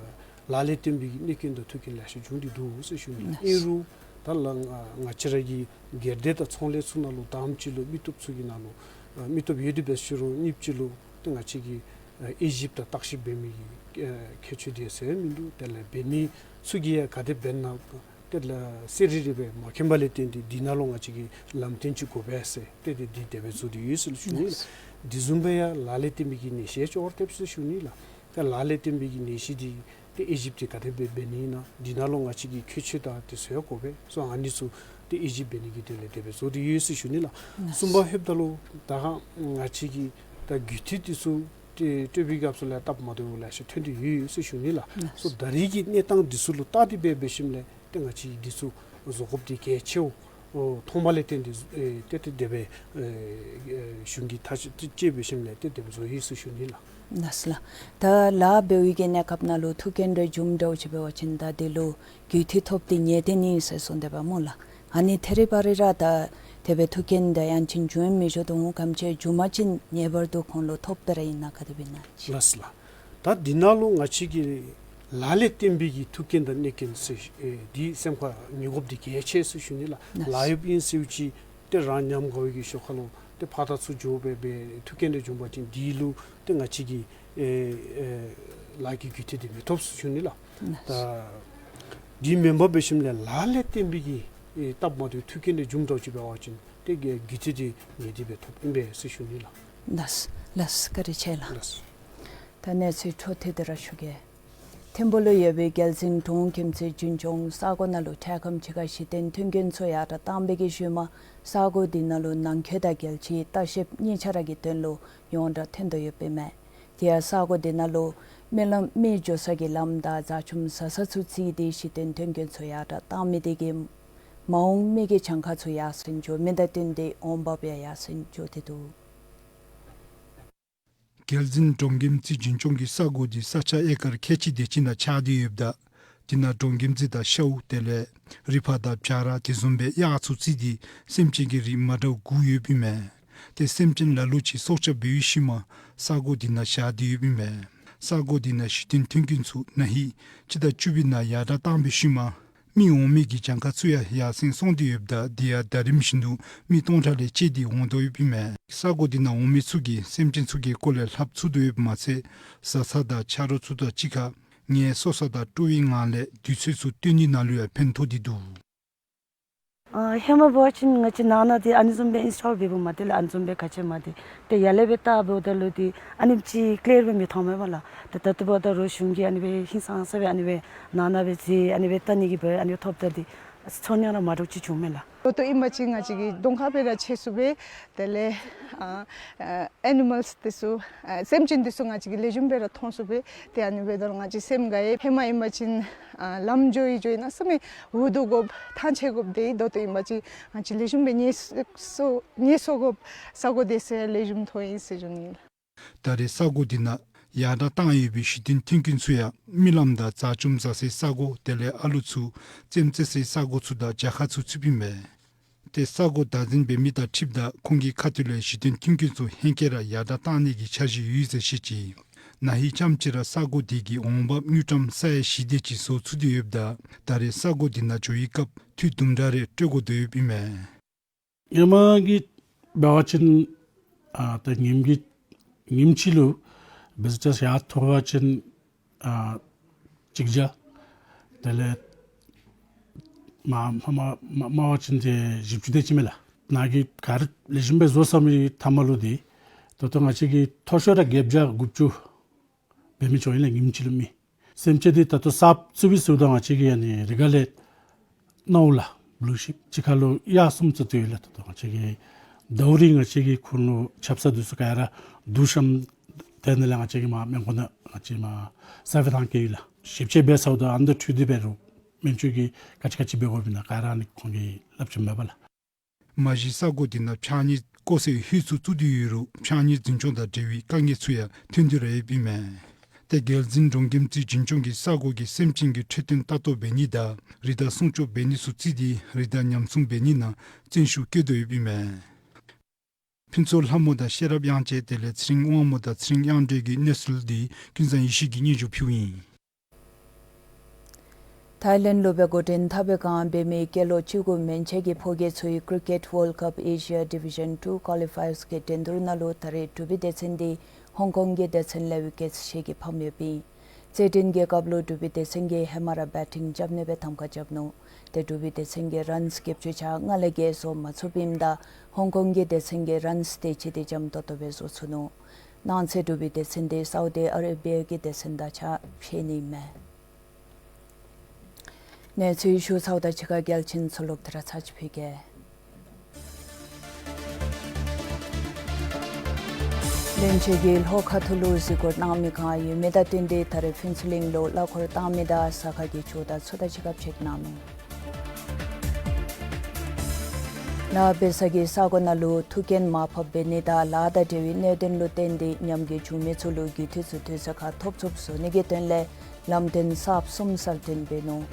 ལཱ་ལས་བརྟེན་པའི་གི་གནོད་རྐྱེན་དང་མཐུན་རྐྱེན་ལེ་ཤ་བྱུང་སྟེ་འདུག་ཟེར་ཞུ་ནི་ལགས། ཨིན་རུང་ད་ལགས་ང་ང་བཅས་ར་གི་སྒེར་སྡེ་དང་ཚོང་ལས་ཚུ་ནང་ལུ་དང་པ་ཅིག་ལུ་མི་སྟོབས་ཚུ་གི་ནང་ལུ་ཨེ་མི་སྟོབས་ཡོད་དེ་འབད་ཞུ་རུང་གཉིས་པ་ཅིག་ལུ་ཏེ་ང་བཅས་ཀྱིས་ཨེ་དབྱེ་ཞིབ་དང་བརྟག་ཞིབ་འབད་མི་གི་ཨེ་ཁྱད་ཆོས་འདི་ཟེར་མིན་འདུག། དེ་ལས་འབད་མི་ཚུ་གིས་ཡང་ག་དེ་འབད་ན་ཏེ་ལགས་གསལ་རི་རི་སྦེ་མ་མཁྱེན་པ་ལས་བརྟེན་ཏེ་འདི་ནང་ལུ་ང་བཅས་ཀྱིས་ལམ་སྟོན་ཅིག་དགོ་པས་ཟེར་ཏེ་ཏེ་འདི་དེ་སྦེ་བཟོ་སྟེ་ཡོད་ཟེར་ཞུ་ནི་ལགས། འདི་བཟུམ་སྦེ་ཡང་ལཱ་ལས་བརྟེན་པའི་གི་ནད་གཞི་ཅོག་འཐདཔ་ཟེར་ཞུ་ནི་ལགས། ཏེ་ལཱ་ལས་བརྟེན་པའི་གི་ནད་གཞི་འདི་ཏེ་དབྱེ་ཞིབ་འདི་ག་དེ་སྦེ་འབད་ནི་ཨིན་ན། འདི་ནང་ལུ་ང་བཅས་ཀྱི་ཁྱད་ཆོས་དང་དེ་ཚུ་ཡང་དགོ་པས། སོ་ཨ་ནི་ཚུ་ཏེ་དབྱེ་ཞིབ་འབད་ནི་གི་དོན་ལས་དེ་སྦེ་བཟོ་སྟེ་ཡོད་ཟེར་ཞུ་ནི་ལགས། གསུམ་པ་ལྷོདཔ་ད་ལུ་ད་ང་བཅས་ཀྱི་ད་རྒུད་འཐུས་འདི་ཚུ་ཏེ་སྤྲོད་པའི་སྐབས་སུ་ལས་སྟབས་མ་བདེཝ་ལེ་ཤ་ཐོན་ཏེ་ཡོད་ཟེར་ཞུ་ནི་ལགས། སོ་ད་རིས་ཀྱི་གནས་སྟངས་འདི་ཚུ་ལུ་བལྟ་སྟེ་འབད་འབད་ཞིནམ་ལས་ཏེ་ང་བཅས་འདི་ཚུ་བཟོ་དགོཔ་འདི་གལ་ཆེཝ་མཐོང་བ་ལས་བརྟེན་ཏེ་ཨེ་ཏེ་ཏེ་དེ་སྦེ་ཨེ་གཞུང་གི་ཐག་བཅད་འབད་ཞིནམ་ལས་ཏེ་དེ་སྦེ་བཟོ་ཡི་ཟེར་ཞུ་ནི་ལགས། ལགས་ལགས། ད་ལཱ་འབད་བའི་གི་གནས་སྐབས་ནང་ལུ་ཐུགས་འགན་རེ་བྱུངམ་འདྲཝ་ཅིག་འབད་བ་ཅིན་ད་འདི་ལུ་རྒུད་འཐུས་ཐོབ་སྟེ་ཉེན་ཏེ་ནི་ཟེར་གསུངས་དེས་པ་སྨོ་ལགས། ཨ་ནི་ཐད་རི་བ་རི་ར་ད་དེ་སྦེ་ཐུགས་འགན་དང་ཡང་ཅིན་བྱུང་མི་བྱུང་དོ་འོང་གམ་ཅིག་བྱུང་པ་ཅིན་ངེས་པར་དུ་ཁོང་ལུ་ཐོབ་སྟེ་ར་ཨིན་ན་ག་དེ་སྦེ་ཨིན་ན་ཅིག། ལགས་ལགས། ད་འདི་ནང་ལུ་ང་བཅས་ཀྱི་ལཱ་ལས་བརྟེན་པའི་གི་ཐུགས་འགན་དང་གནོད་རྐྱེན་ཟེར་ཨེ་འདི་སེམས་ཁར་ངེས་དགོཔ་འདི་གལ་ཆེ་ཟེར་ཞུ་ནི་ལགས། ལགས། ལཱ་གཡོགཔ་ཨིན་ཟེར་བ་ཅིན་ཏེ་རང་ཉམས་དགའ་བའི་གི་ཞོར་ཁ་ལུ་ཏེ་ཕར་དང་ཚུར་འགྱོ་སྦེ་སྦེ་ཐུགས་འགན་རེ་བྱུང་པ་ཅིན་འདི་ལུ་ཏེ་ང་བཅས་ཀྱི་ཨེ་ཨེ་ལཱ་གི་རྒུད་འཐུས་འདི་མི་ཐོབ་ཟེར་ཞུ་ནི་ལགས། ད་འདི་མེན་པར་འབད་ཞིནམ་ལས་ལཱ་ལས་བརྟེན་པའི་གི་ཨེ་སྟབས་མ་བདེཝ་ཐུགས་འགན་རེ་བྱུངམ་འདྲཝ་ཅིག་འབད་བ་ཅིན་ཏེ་གི་རྒུད་འཐུས་འདི་ངེས་ཏེ་སྦེ་ཐོབ་ཨིན་པས་ཟེར་ཞུ་ནི་ལགས། ལགས་ལགས། བཀའ་དྲིན་ཆེ་ལགས། ལགས། ད་གནས་ཚུལ་འཕྲོ་མཐུད་དེ་ར་ཞུ་གེ། ཐིམ་ཕུག་ལུ་ཡོད་པའི་རྒྱལ་འཛིན་འབྲོང་རྒྱལ་རྩེ་འཛིན་སྐྱོང་ས་གོ་ནང་ལུ་འཕྲལ་ཁམས་ཅིག་ཁར་གཞི་རྟེན་མཐུན་རྐྱེན་ཚུ་ཡར་དྲག་བཏང་པའི་གི་ཤུལ་མ་ས་གོ་འདི་ནང་ལུ་ནང་འཁོད་དང་རྒྱལ་སྤྱིའི་ལྟ་བཤལཔ་གཉིས་ཆ་ར་གི་དོན་ལུ་ཡོངས་གྲགས་ཐོན་དོ་ཡོདཔ་ཨིན་མས། དེ་ཡང་ས་གོ་འདི་ནང་ལུ་མི་ལམ་མི་འགྱོ་ས་གི་ལམ་དང་བཟའ་བཅོམ་ཟ་ས་ཚུ་བརྩིས་ཏེ་གཞི་རྟེན་མཐུན་རྐྱེན་ཚུ་ཡར་དྲག་བཏང་མི་དེ་གིས་མ་འོངས་མི་གི་གྱངས་ཁ་ཚུ་ཡར་སེང་འགྱོ་མི་དང་བསྟུན་ཏེ་འོང་འབབ་ཡང་ཡར་སེང་འགྱོ་སྟེ་འདུག། རྒྱལ་འཛིན་འབྲོང་རྒྱལ་རྩེ་འཛིན་སྐྱོང་གི་ས་གོ་འདི་ས་ཆ་ཨེ་ཀར་ཁལ་གཅིག་དེ་ཅིག་ནང་ཆགས་ཏེ་ཡོདཔ་ད་དེ་ནང་འབྲོང་རྒྱལ་རྩེ་དང་ཤའུ་དེ་ལས་རི་ཕག་དང་བྱ་ར་དེ་བཟུམ་སྦེ་གཡག་ཚུ་བརྩིས་ཏེ་སེམས་ཅན་གྱི་རིགས་མ་འདྲཝ་དགུ་ཡོདཔ་ཨིན་མས། ཏེ་སེམས་ཅན་ལ་ལུ་ཅིག་སྲོག་སྐྱབས་འབད་བའི་ཤུལ་མ་ས་གོ་འདི་ནང་བཞག་སྟེ་ཡོདཔ་ཨིན་མས། ས་གོ་འདི་ནང་གཞི་རྟེན་མཐུན་རྐྱེན་ཚུ་ན་ཧིང་སྤྱི་ཟླ་བཅུ་པའི་ནང་ཡར་དྲག་བཏང་པའི་ཤུལ་མ་མི་འོང་མི་གི་གྱངས་ཁ་ཚུ་ཡང་ཡར་སེང་སོང་སྟེ་ཡོདཔ་ད་དེ་ཡང་ཟླ་རིམ་བཞིན་དུ་མི་སྟོང་ཕྲག་ལས་བཅད་དེ་འོང་དོ་ཡོདཔ་ཨིན་མས། ས་གོ་འདི་ནང་འོང་མི་ཚུ་གིས་སེམས་ཅན་ཚུ་གི་སྐོར་ལས་ལྷབ་ཚུགས་དོ་ཡོདཔ་མ་ཚད་བཟའ་ཚང་དང་ཆ་རོགས་ཚུ་དང་གཅིག་ཁར་ངལ་གསོ་ས་དང་སྤྲོ་བའི་ངང་ལས་དུས་ཚོད་ཚུ་བཏོན་ནི་ནང་ལུ་ཡང་ཕན་ཐོགས་ཏེ་འདུག། ཨ་ཧེ་མ་འབད་བ་ཅིན་ང་བཅས་ནང་ན་འདི་ཨ་ནི་བཟུམ་སྦེ་ཨིན་སི་ཊོལ་འབདཝ་མ་སྟེར་ལགས། ཨ་ནི་བཟུམ་སྦེ་ག་ཅི་མ་སྟེར། ཏེ་ཡར་ལས་སྦེ་བལྟཝ་ད་ལུ་འདི་ཨ་ནེམ་ཅིག་ཀི་ལི་ཡར་སྦེ་མི་མཐོང་མས་པ་ལགས། ཏེ་ད་ལྟོ་འབདཝ་ད་རུང་གཞུང་གིས་ཨ་ནི་སྦེ་ཧིང་སངས་ས་སྦེ་ཨ་ནི་སྦེ་ནང་ན་སྦེ་མཛད་ཨ་ནི་སྦེ་བལྟ་ནི་གི་སྦེ་ཨ་ནི་སྦེ་ཐོབ་ད་འདི་ཚོར་སྣང་ར་མ་འདྲཝ་ཅིག་བྱུང་མས་ལགས། ད་ལྟོ་ཨིན་པ་ཅིན་ང་བཅས་ཀྱིས་གདོང་ཁར་སྦེ་ར་ཕྱད་ཚུགས་པས། དེ་ལས་ཨ་ཨ་ཨེ་ནི་མལསི་འདི་ཚུ་ཨ་སེམས་ཅན་འདི་ཚུ་ང་བཅས་ཀྱིས་ལེགས་ཤོམ་སྦེ་ར་མཐོང་ཚུགས་པས། ཏེ་ཨ་ནི་འབདཝ་ད་ལུ་ང་བཅས་སེམས་དགའ་ཡི། ཧེ་མ་ཨིན་པ་ཅིན་ཨ་ལམ་འགྱོ་ཡི་འགྱོ་ཡི་ན་ས་མེད་འུ་སྡུག་དགོཔ་ཐང་ཆད་དགོཔ་དེ་ད་ལྟོ་ཨིན་པ་ཅིན་ང་བཅས་ལེགས་ཤོམ་སྦེ་ངལ་གསོ་ངལ་གསོ་དགོཔ་ས་གོ་དེ་ཚུ་ལེགས་ཤོམ་ཐོན་ཡི་ཟེར་ཞུ་ནི་ལགས། ད་རེས་ས་གོ་འདི་ནང་ཡར་དྲག་བཏང་ཡོད་པའི་གཞི་རྟེན་མཐུན་རྐྱེན་ཚུ་ཡང་མི་ལམ་དང་བཟའ་བཅོམ་ཟ་སའི་ས་གོ་དེ་ལས་ཨ་ལུ་ཚུ་རྩེདམོ་རྩེ་སའི་ས་གོ་ཚུ་དང་རྒྱལ་ཁབ་ཚུ་ཚུདཔ་ཨིན་མས། ཏེ་ས་གོ་བདག་འཛིན་འབད་མི་དང་འཁྲིལཝ་ད་ཁོང་གི་ཁ་ཐུག་ལས་གཞི་རྟེན་མཐུན་རྐྱེན་ཚུ་ཧེང་སྐལ་ར་ཡར་དྲག་གཏང་ནི་གི་འཆར་གཞི་ཡོད་ཟེར་བཤད་ཅི། ན་ཧིང་ཙམ་ཅིག་ར་ས་གོ་དེ་གི་འོང་འབབ་དངུལ་ཀྲམ་ས་ཡ་བཞི་དེ་ཅིག་བཟོ་ཚུགས་ཏེ་ཡོདཔ་ད་ད་རེས་ས་གོ་དེ་ནང་འགྱོ་བའི་སྐབས་འཐུས་དུམ་གྲ་རེ་སྤྲོད་དགོ་དོ་ཡོདཔ་ཨིན་མས། ཧེ་མ་གི་འབད་བ་ཅིན་ཨ་ད་ཉིནམ་གི་ཉིནམ་གཅིག་ལུ་བི་ཛི་ཊརསི་ཡར་ཐོབ་པ་ཅིན་ཨ་གཅིག་བརྒྱ། དེ་ལས་མ་མ་མ་མ་མང་བ་ཅིན་ཏེ་བཞི་བཅུ་དེ་ཅིག་མས་ལགས། ནཱ་གི་ག་ར་ལེགས་ཤོམ་སྦེ་བཟོ་ཚར་མི་མཐའ་མ་ལུ་འདི་ད་ལྟོ་ང་བཅས་ཀྱིས་མཐོ་ཤོས་ར་བརྒྱད་བརྒྱ་དགུ་བཅུ་འབད་མི་ཅིག་ཨིན་ལགས། ཉིནམ་གཅིག་ལུ་མི་སེམས་ཅན་འདི་ད་ལྟོ་གསརཔ་བཙུགས་པའི་ཚུལ་དང་ང་བཅས་ཀྱིས་ཨ་ནི་རི་ག་ལས་ནཝ་ལགས། བླུ་ཤིཔ་གཅིག་ཁར་ལུ་གཡག་གསུམ་ཙམ་ཅིག་ཡོད་ལགས། ད་ལྟོ་ང་བཅས་ཀྱིས་ཟླཝ་རེ་ང་བཅས་ཀྱིས་ཁོང་ལུ་ཆབ་གསང་འདི་ཚུ་ག་ར་བསྡུ་བཤམས། དེ་ནང་ལས་ང་བཅས་ཀྱིས་མ་སྨན་ཁང་ནང་ང་བཅས་མ་སར་ཝེ་བཏང་བསྐྱལ་ཡི་ལགས། ཞིབ་དཔྱད་འབད་ཚརཝ་ད་ཨ་ནི་དང་འཁྲིལ་ཏེ་འབད་རུང་སྨན་བཅོས་ཀྱི་ག་ཅི་ག་ཅི་འབད་དགོཔ་ཨིན་ན་ག་ར་ཨ་ནི་ཁོང་གིས་སླབ་བྱིནམ་མས་པ་ལགས། མ་གཞི་ས་གོ་དེ་ནང་ཕྱགས་སྙིགས་བཀོ་སའི་ཧོད་ཚུ་བཙུགས་ཏེ་ཡོད་རུང་ཕྱགས་སྙིགས་འཛིན་སྐྱོང་དང་འབྲེལ་བའི་དཀའ་ངལ་ཚུ་ཡང་ཐོན་ཏེ་ར་ཡོདཔ་ཨིན་མས། ཏེ་རྒྱལ་འཛིན་འབྲོང་རྒྱལམོ་རྩེ་འཛིན་སྐྱོང་གིས་ས་གོ་གི་སེམས་ཅན་གྱི་འཕྲོད་བསྟེན་ལྟ་རྟོག་འབད་ནི་དང་རི་དྭགས་སྲུང་སྐྱོབ་འབད་ནི་ཚུ་བརྩིས་ཏེ་རི་དྭགས་ཉམས་སྲུང་འབད་ནི་ནང་བརྩོན་ཤུགས་བསྐྱེད་དོ་ཡོདཔ་ཨིན་མས། ཕུན་ཚོགས་ལྷ་མོ་དང་ཤེས་རབ་དབྱངས་ཅན་དེ་ལས་ཚེ་རིང་དབང་མོ་དང་ཚེ་རིང་དབྱངས་སྒྲོན་གྱི་གནས་ཚུལ་འདི་ཀུན་བཟང་ཡེ་ཤེས་ཀྱིས་སྙན་ཞུ་ཕུལཝ་ཨིན། ཐའི་ལེནཌ་ལུ་སྦེ་འགོ་འདྲེན་འཐབ་པའི་བསྒང་འབད་མི་སྐྱེས་ལོ་བཅུ་དགུ་མན་ཆད་ཀྱི་ཕོ་སྐྱེས་ཚུའི་ཀྲི་ཀེཊ་ཝཱརལཌ་ཀཔ་ཨེ་ཤི་ཡ་ཌི་བི་ཤཱན་ཊུ་ཀོ་ལི་ཕའི་ཡརསི་གི་འགྲན་བསྡུར་ནང་ལུ་ད་རེས་འབྲུག་པའི་སྡེ་ཚན་འདི་ཧོང་ཀོང་གི་སྡེ་ཚན་ལེ་ཝི་ཀེཊསི་ཞིག་གིས་ཕམ་ཡོདཔ་ཨིན། རྩེད་འགྲན་གྱི་སྐབས་ལུ་འབྲུག་པའི་སྡེ་ཚན་གྱིས་ཧེ་མ་ར་བེ་ཊིང་རྐྱབ་ནི་སྦེ་ཐམ་ཀ་རྐྱབ་ནུག། ཏེ་འབྲུག་པའི་སྡེ་ཚན་གྱིས་རཱནསི་བརྒྱད་ཅུ་ཆ་ལྔ་ལས་བརྒལ་བཟོ་མ་ཚུགསཔ་ཨིནམ་ད་ཧོང་ཀོང་གི་སྡེ་ཚན་གྱིས་རཱནསི་དེ་ཅིག་དེ་འཇམ་ཏོང་ཏོ་སྦེ་བཟོ་ཚུགས་ནུག། གནངས་ཚེ་འབྲུག་པའི་སྡེ་ཚན་འདི་སའུ་དི་ཨ་རེ་བི་ཡ་གི་སྡེ་ཚན་དང་ཕྱད་ཕྱད་ནི་མས། གནས་ཚུལ་ཞུ་ཚརཝ་དང་གཅིག་ཁར་རྒྱལ་ཆེན་ཚུ་ལོག་སྟེ་ར་ཚར་ཅིག་ཕུལ་གེ། བློན་ཆེན་གྱིས་ལྷོ་ཁ་ཐུག་ལུ་གཟིགས་སྐོར་གནང་མི་བསྒང་ཡོད་མི་དང་བསྟུན་ཏེ་ད་རེས་ཕུན་ཚོགས་གླིང་ལུ་གླ་འཁོར་བཏང་མི་དང་ཟ་ཁང་གི་ཆུ་དང་ཚུ་དང་གཅིག་ཁར་ཕྱད་གནང་ནུག། ལཱ་འབད་ས་གི་ས་གོ་ནང་ལུ་ཐུག་རྐྱེན་མར་ཕབ་འབད་ནི་དང་ལཱ་དང་འབྲེལ་བའི་གནད་དོན་ལུ་བརྟེན་ཏེ་ཉམས་རྒུད་བྱུང་མི་ཚུ་ལུ་རྒུད་འཐུས་ཚུ་དུས་ཚོད་ཁར་ཐོབ་ཚུགསཔ་བཟོ་ནི་གི་དོན་ལས་ལམ་སྟོན་གསརཔ་གསུམ་གསལ་སྟོན་འབད་ནུག།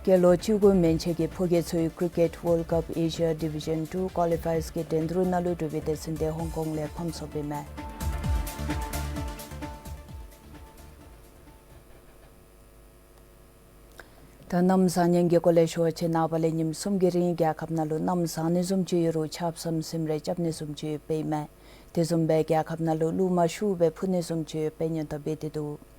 སྐྱེས་ལོ་བཅུ་དགུ་མན་ཆད་ཀྱི་ཕོ་སྐྱེས་ཚུའི་ཀྲི་ཀེཊ་ཝཱརལཌ་ཀཔ་ཨེ་ཤི་ཡ་ཌི་བི་ཤཱན་ཊུ་ཀོ་ལི་ཕའི་ཡརསི་གི་འགྲན་བསྡུར་ནང་ལུ་འབྲུག་པའི་སྡེ་ཚན་འདི་ཧོང་ཀོང་ལས་ཕམ་སོཔ་ཨིན་མས། ད་གནམ་བཟང་ངན་གྱི་སྐོར་ལས་ཞུ་བ་ཅིན་ནངས་པ་ལས་ཉིནམ་གསུམ་གྱི་རིང་རྒྱལ་ཁབ་ནང་ལུ་གནམ་བཟང་ནི་བཟུམ་ཅིག་ཡོད་རུང་ཆརཔ་སམ་སིམ་རེ་རྐྱབ་ནི་བཟུམ་ཅིག་ཡོདཔ་ཨིན་མས། དེ་བཟུམ་སྦེ་རྒྱལ་ཁབ་ནང་ལུ་ཀླུ་མ་ཤུགས་སྦེ་འཕུ་ནི་བཟུམ་ཅིག་ཡོདཔ་སྦེ་སྙན་ཐོ་འབད་དེ་འདུག།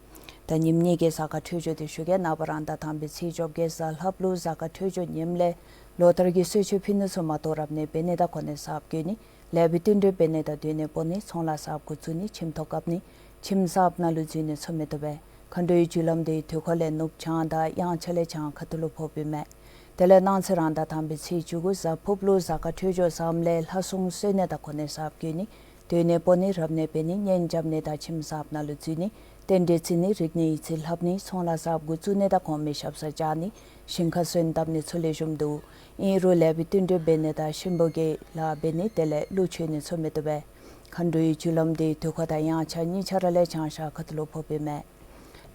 ད་ཉིནམ་གཉིས་ཀྱི་གཟའ་སྐར་འཕྲོད་སྦྱོར་འདི་ཞུ་གེ། ནངས་པ་རང་ཟླ་དང་པའི་ཚེས་བཅོ་བརྒྱད་གཟའ་ལྷགཔ་ལུ་གཟའ་སྐར་འཕྲོད་སྦྱོར་ངནམ་ལས་ལོ་ལྟར་གྱི་གསོལ་མཆོད་ཕུལ་ནི་ཚུ་མ་གཏོགས་རབ་གནས་འབད་ནི་དང་གོ་གནས་གསརཔ་བསྐོ་ནི་ལེགས་པའི་བསྟུན་གྲོས་འབད་ནི་དང་སྡོད་གནས་སྤོ་ནི་ཚོང་ལཱ་གསརཔ་འགོ་བཙུགས་ནི་ཁྱིམ་ཐོག་བཀབ་ནི་ཁྱིམ་གསརཔ་ནང་ལུ་འཛུལ་ནི་ཚུ་མི་བཏུབ་པས། མཁའ་འགྲོའི་རྒྱུ་ལམ་འདི་དུས་འཁོར་ལས་ནུབ་བྱང་དང་དབྱངས་འཆར་ལས་བྱང་ཁ་ཐུག་ལུ་ཕོགཔ་ཨིན་མས། དེ་ལས་གནངས་ཚེ་རང་ཟླ་དང་པའི་ཚེས་བཅུ་དགུ་གཟའ་ཕུརཔ་ལུ་གཟའ་སྐར་འཕྲོད་སྦྱོར་བཟངམ་ལས་ལྷ་སྲུང་གསོལ་ནི་དང་གོ་གནས་གསརཔ་བསྐོ་ནི་སྡོད་གནས་སྤོ་ནི་རབ་གནས་འབད་ནི་གཉེན་རྐྱབ་ནི་དང་ཁྱིམ་གསརཔ་ནང་ལུ་འཛུལ་ནི་རྟེན་འབྲེལ་བརྩི་ནི་རིག་གནས་ཡིག་རྩིས་ལྷབ་ནི་ཚོང་ལཱ་གསརཔ་འགོ་བཙུགས་ནི་དང་གོང་མའི་ཞབས་སར་བཅར་ནི་ཞིང་ཁར་སོན་བཏབ་ནི་ཚུ་ལེགས་ཤོམ་འདུག། ཨིན་རུང་ལེགས་པའི་བསྟུན་གྲོས་འབད་ནི་དང་གཤིན་པོ་གི་ལཱ་འབད་ནི་དེ་ལས་ཀླུ་མཆོད་ནི་ཚུ་མི་བཏུབ་པས། མཁའ་འགྲོའི་རྒྱུ་ལམ་འདི་དུས་འཁོར་དང་དབྱངས་འཆར་གཉིས་ཆ་ར་ལས་བྱང་ཤར་ཁ་ཐུག་ལུ་ཕོགཔ་ཨིན་མས།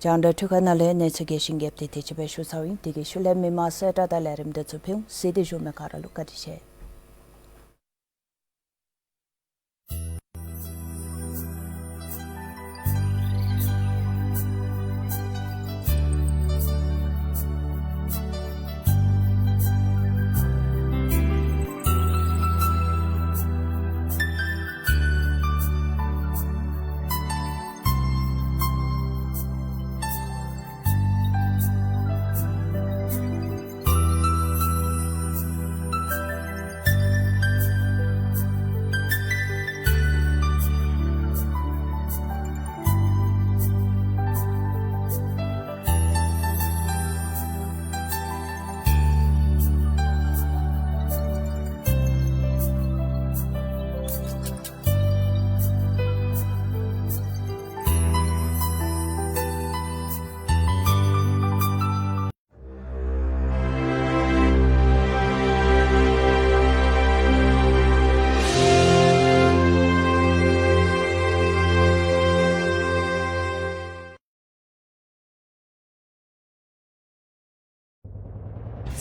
རྒྱང་བསྒྲགས་འཕྲུལ་ཁང་ནང་ལས་གནས་ཚུལ་གྱི་ཞིབ་འགྲེལ་འདི་དེ་ཅིག་སྦེ་ཞུ་ཚརཝ་ཨིན། དེ་གི་ཤུལ་ལས་མི་མང་གསལ་བསྒྲགས་དང་ལས་རིམ་འདི་ཚུ་ཕུལ་འོང་། གཟིགས་ཏེ་བཞུགས་མི་ག་ར་ལུ་བཀའ་དྲིན་ཆེ།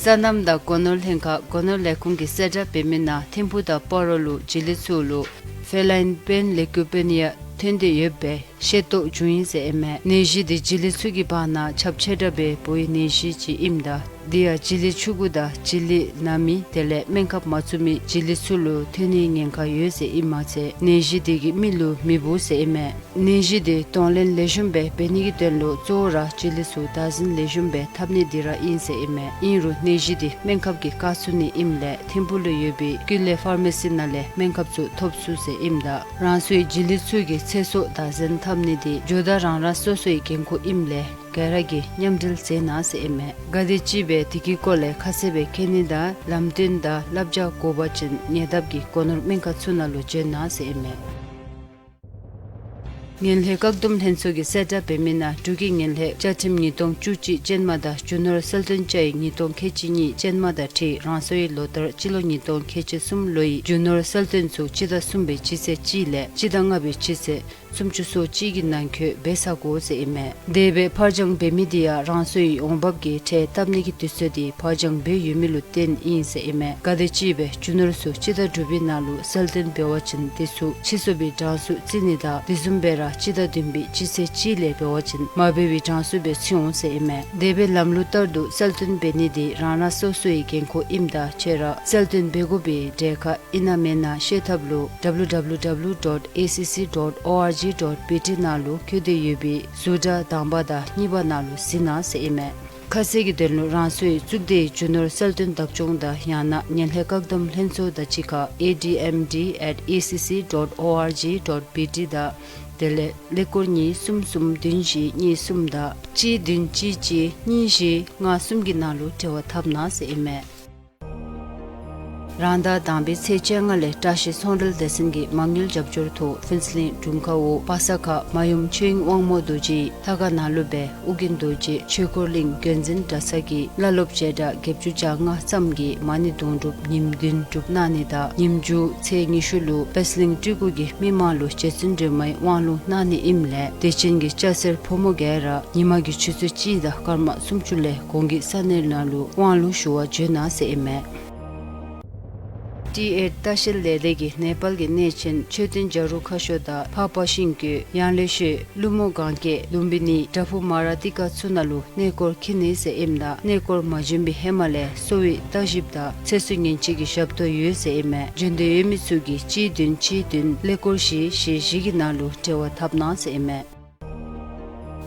སོ་ནམ་དང་སྒོ་ནོར་ལྷན་ཁག་སྒོ་ནོར་ལས་ཁུངས་ཀྱིས་གསལ་བསྒྲགས་འབད་མི་ནང་ཐིམ་ཕུག་དང་སྤ་རོ་ལུ་བྱི་ལི་ཚུ་ལུ་ཕེ་ལཱའིན་པེན་ལེ་ཀུ་པེ་ནི་ཡ་ཐོན་ཏེ་ཡོདཔ་སྦེ་ཤེས་རྟོགས་བྱུང་ཡི་ཟེར་ཨིན་མས། ནད་གཞི་འདི་བྱི་ལི་ཚུ་གི་བར་ན་ཁྱབ་ཆེ་དྲགས་སྦེ་འབོ་བའི་ནད་གཞི་ཅིག་ཨིནམ་ད་འདི་ཡང་བྱི་ལི་ཕྱུག་པོ་དང་བྱི་ལི་ནང་མི་དེ་ལས་སྨན་ཁབ་མ་བཙུགས་མི་བྱི་ལི་ཚུ་ལུ་ཐོན་ནིའི་ཉེན་ཁ་ཡོད་ཟེར་ཨིན་མ་ཚད་ནད་གཞི་འདི་གིས་མི་ལུ་མི་འབོ་ཟེར་ཨིན་མས། ནད་གཞི་འདི་གདོང་ལེན་ལེགས་ཤོམ་སྦེ་འབད་ནི་གི་དོན་ལུ་གཙོ་བོ་ར་བྱི་ལི་ཚུ་བདག་འཛིན་ལེགས་ཤོམ་སྦེ་འཐབ་ནི་འདི་ར་ཨིན་ཟེར་ཨིན་མས། ཨིན་རུང་ནད་གཞི་འདི་སྨན་ཁབ་ཀྱིས་བཀག་ཚུགས་ནི་ཨིནམ་ལས་ཐིམ་ཕུག་ལུ་ཡོད་པའི་ཀུན་ལེགས་ཕར་མེ་སི་ནང་ལས་སྨན་ཁབ་ཚུ་ཐོབ་ཚུགས་ཟེར་ཨིནམ་ད་རང་སོའི་བྱི་ལི་ཚུ་གི་ཚེ་སྲོག་བདག་འཛིན་འཐབ་ནི་འདི་ཇོ་བདག་རང་རང་སོ་སོའི་འགན་ཁུར་ཨིནམ་ལས་ག་ར་གིས་མཉམ་འབྲེལ་མཛད་གནང་ཟེར་ཨིན་མས། ག་དེམ་ཅིག་སྦེ་དེ་གི་སྐོར་ལས་ཁ་གསལ་སྦེ་མཁྱེན་ནི་དང་ལམ་སྟོན་དང་བསླབ་བྱ་དགོ་པ་ཅིན་ཉེ་འདབས་ཀྱི་སྒོ་ནོར་སྨན་ཁང་ཚུ་ནང་ལུ་བྱོན་གནང་ཟེར་ཨིན་མས། ངན་ལྷད་བཀག་སྡོམ་ལྷན་ཚོགས་ཀྱིས་གསལ་བསྒྲགས་འབད་མི་ནང་འབྲུག་གི་ངན་ལྷད་བཅའ་ཁྲིམས་ཉིས་སྟོང་བཅུ་གཅིག་ཅན་མ་དང་རྒྱུ་ནོར་གསལ་སྟོན་བཅའ་ཡིག་ཉིས་སྟོང་ཁལ་གཅིག་གཉིས་ཅན་མ་དང་འཁྲིལ་རང་སོའི་ལོ་ལྟར་སྤྱི་ལོ་ཉིས་སྟོང་ཁལ་གཅིག་གསུམ་ལོའི་རྒྱུ་ནོར་གསལ་སྟོན་ཚུ་སྤྱི་ཟླ་གསུམ་པའི་སྤྱི་ཚེས་གཅིག་ལས་སྤྱི་ཟླ་ལྔ་པའི་སྤྱི་ཚེས་སུམ་ཅུ་སོ་གཅིག་གི་ནང་འཁོད་འབད་ཚར་དགོ་ཟེར་ཨིན་མས། དེ་སྦེ་ཕར་འགྱངས་འབད་མི་འདི་ཡང་རང་སོའི་འོང་འབབ་ཀྱི་ཁྲལ་བཏབ་ནི་གི་དུས་ཚོད་འདི་ཕར་འགྱངས་འབད་ཡོད་མི་ལུ་བརྟེན་ཨིན་ཟེར་ཨིན་མས། ག་དེམ་ཅིག་སྦེ་རྒྱུ་ནོར་ཚུ་སྤྱི་ཟླ་དྲུག་པའི་ནང་ལུ་གསལ་སྟོན་འབད་བ་ཅིན་དེ་ཚུ་ཕྱིར་བསུ་བའི་གྲངས་སུ་བརྩི་ནི་དང་དེ་བཟུམ་སྦེ་ར་སྤྱི་ཟླ་བདུན་པའི་སྤྱི་ཚེས་གཅིག་ལས་འབད་བ་ཅིན་མ་འབད་བའི་གྲངས་སུ་སྦེ་བརྩི་འོང་ཟེར་ཨིན་མས། དེ་སྦེ་ལམ་ལུགས་ལྟར་དུ་གསལ་སྟོན་འབད་ནི་འདི་རང་རང་སོ་སོའི་འགན་ཁུར་ཨིནམ་ད་ཁྱེད་ར་གསལ་སྟོན་འབད་དགོ་པའི་གྲས་ཁར་ཨིན་ན་མེན་ན་ཤེས་ཐབས་ལུ་W W W dot A C C dot O R G dot B T ནང་ལུ་བཀོད་དེ་ཡོད་པའི་ཟུར་དྲ་དང་པ་དང་གཉིས་པ་ནང་ལུ་གཟིགས་གནང་ཟེར་ཨིན་མས། ཁ་གསལ་གྱི་དོན་ལུ་རང་སོའི་གཙུག་སྡེའི་རྒྱུ་ནོར་གསལ་སྟོན་བདག་སྐྱོང་དང་ཡང་ན་ངན་ལྷད་བཀག་སྡོམ་ལྷན་ཚོགས་དང་གཅིག་ཁར A D M D at A C C dot O R G dot B T དང་དེ་ལས་ཀླད་ཀོར་གཉིས་གསུམ་གསུམ་བདུན་བཞི་གཉིས་གསུམ་དང་གཅིག་བདུན་གཅིག་གཅིག་གཉིས་བཞི་ལྔ་གསུམ་གྱི་ནང་ལུ་འབྲེལ་བ་འཐབ་གནང་ཟེར་ཨིན་མས། རང་ཟླ་དང་པའི་ཚེས་བཅོ་ལྔ་ལས་བཀྲ་ཤིས་ཚོང་འབྲེལ་སྡེ་ཚན་གྱི་མ་དངུལ་རྒྱབ་སྐྱོར་ཐོག་ཕུན་ཚོགས་གླིང་དྲུང་ཁག་འོག་པ་ས་ཁ་མ་ཡུམ་ཆོས་དབྱིངས་དབང་མོ་རྡོ་རྗེའི་ལྷ་ཁང་ནང་ལུ་སྦེ་ཨོ་རྒྱན་རྡོ་རྗེ་ཆོས་འཁོར་གླིང་རྒྱུན་འཛིན་གྲྭ་ཚང་གི་བླ་སློབ་བྱེ་བྲག་བརྒྱད་ཅུ་གྱ་ལྔ་ཙམ་གྱིས་མ་ཎི་དུང་སྒྲུབ་ཉིནམ་བདུན་སྒྲུབ་གནང་ནི་དང་ཉིནམ་མཇུག་ཚེས་ཉི་ཤུ་ལུ་པད་གླིང་སྤྲུལ་སྐུ་གིས་མི་མང་ལུ་རྗེ་བཙུན་སྒྲོལ་མའི་དབང་ལུང་གནང་ནི་ཨིནམ་ལས་དད་ཅན་གྱི་སྐྱ་སེར་ཕོ་མོ་ག་ར་ཉི་མ་གི་ཆུ་ཚོད་གཅིག་དང་སྐར་མ་སུམ་ཅུ་ལས་གོང་གི་ས་གནས་ནང་ལུ་དབང་ལུང་ཞུ་བར་བྱོན་གནང་ཟེར་ཨིན་མས། ཏི་ཨེཊ་ལྟ་བཤལ་ལས་སྡེ་གིས་ནེ་པཱལ་གྱི་གནས་ཆེན་མཆོད་རྟེན་བྱ་རུང་ཁ་ཤོར་དང་འཕགས་པ་ཤིང་ཀུན་ཡང་ལེ་ཤོད་ཀླུ་མོ་གངས་སྐྱེས་ལུམ་བི་ནི་བྲག་ཕུག་མ་ར་ཏི་ཀ་ཚུ་ནང་ལུ་གནས་སྐོར་འཁྱིད་ནི་ཟེར་ཨིནམ་ད་གནས་སྐོར་མ་བྱོན་པའི་ཧེ་མ་ལས་གསོ་བའི་ལྟ་ཞིབ་དང་ཚེ་བསོད་ཉིན་གཅིག་གི་ཞབས་ཏོག་ཡོད་ཟེར་ཨིན་མས། བྱོན་འདོད་ཡོད་མི་ཚུ་གིས་གཅིག་བདུན་གཅིག་བདུན་ཀླད་ཀོར་བཞི་བཞི་བཞི་གི་ནང་ལུ་འབྲེལ་བ་འཐབ་གནང་ཟེར་ཨིན་མས།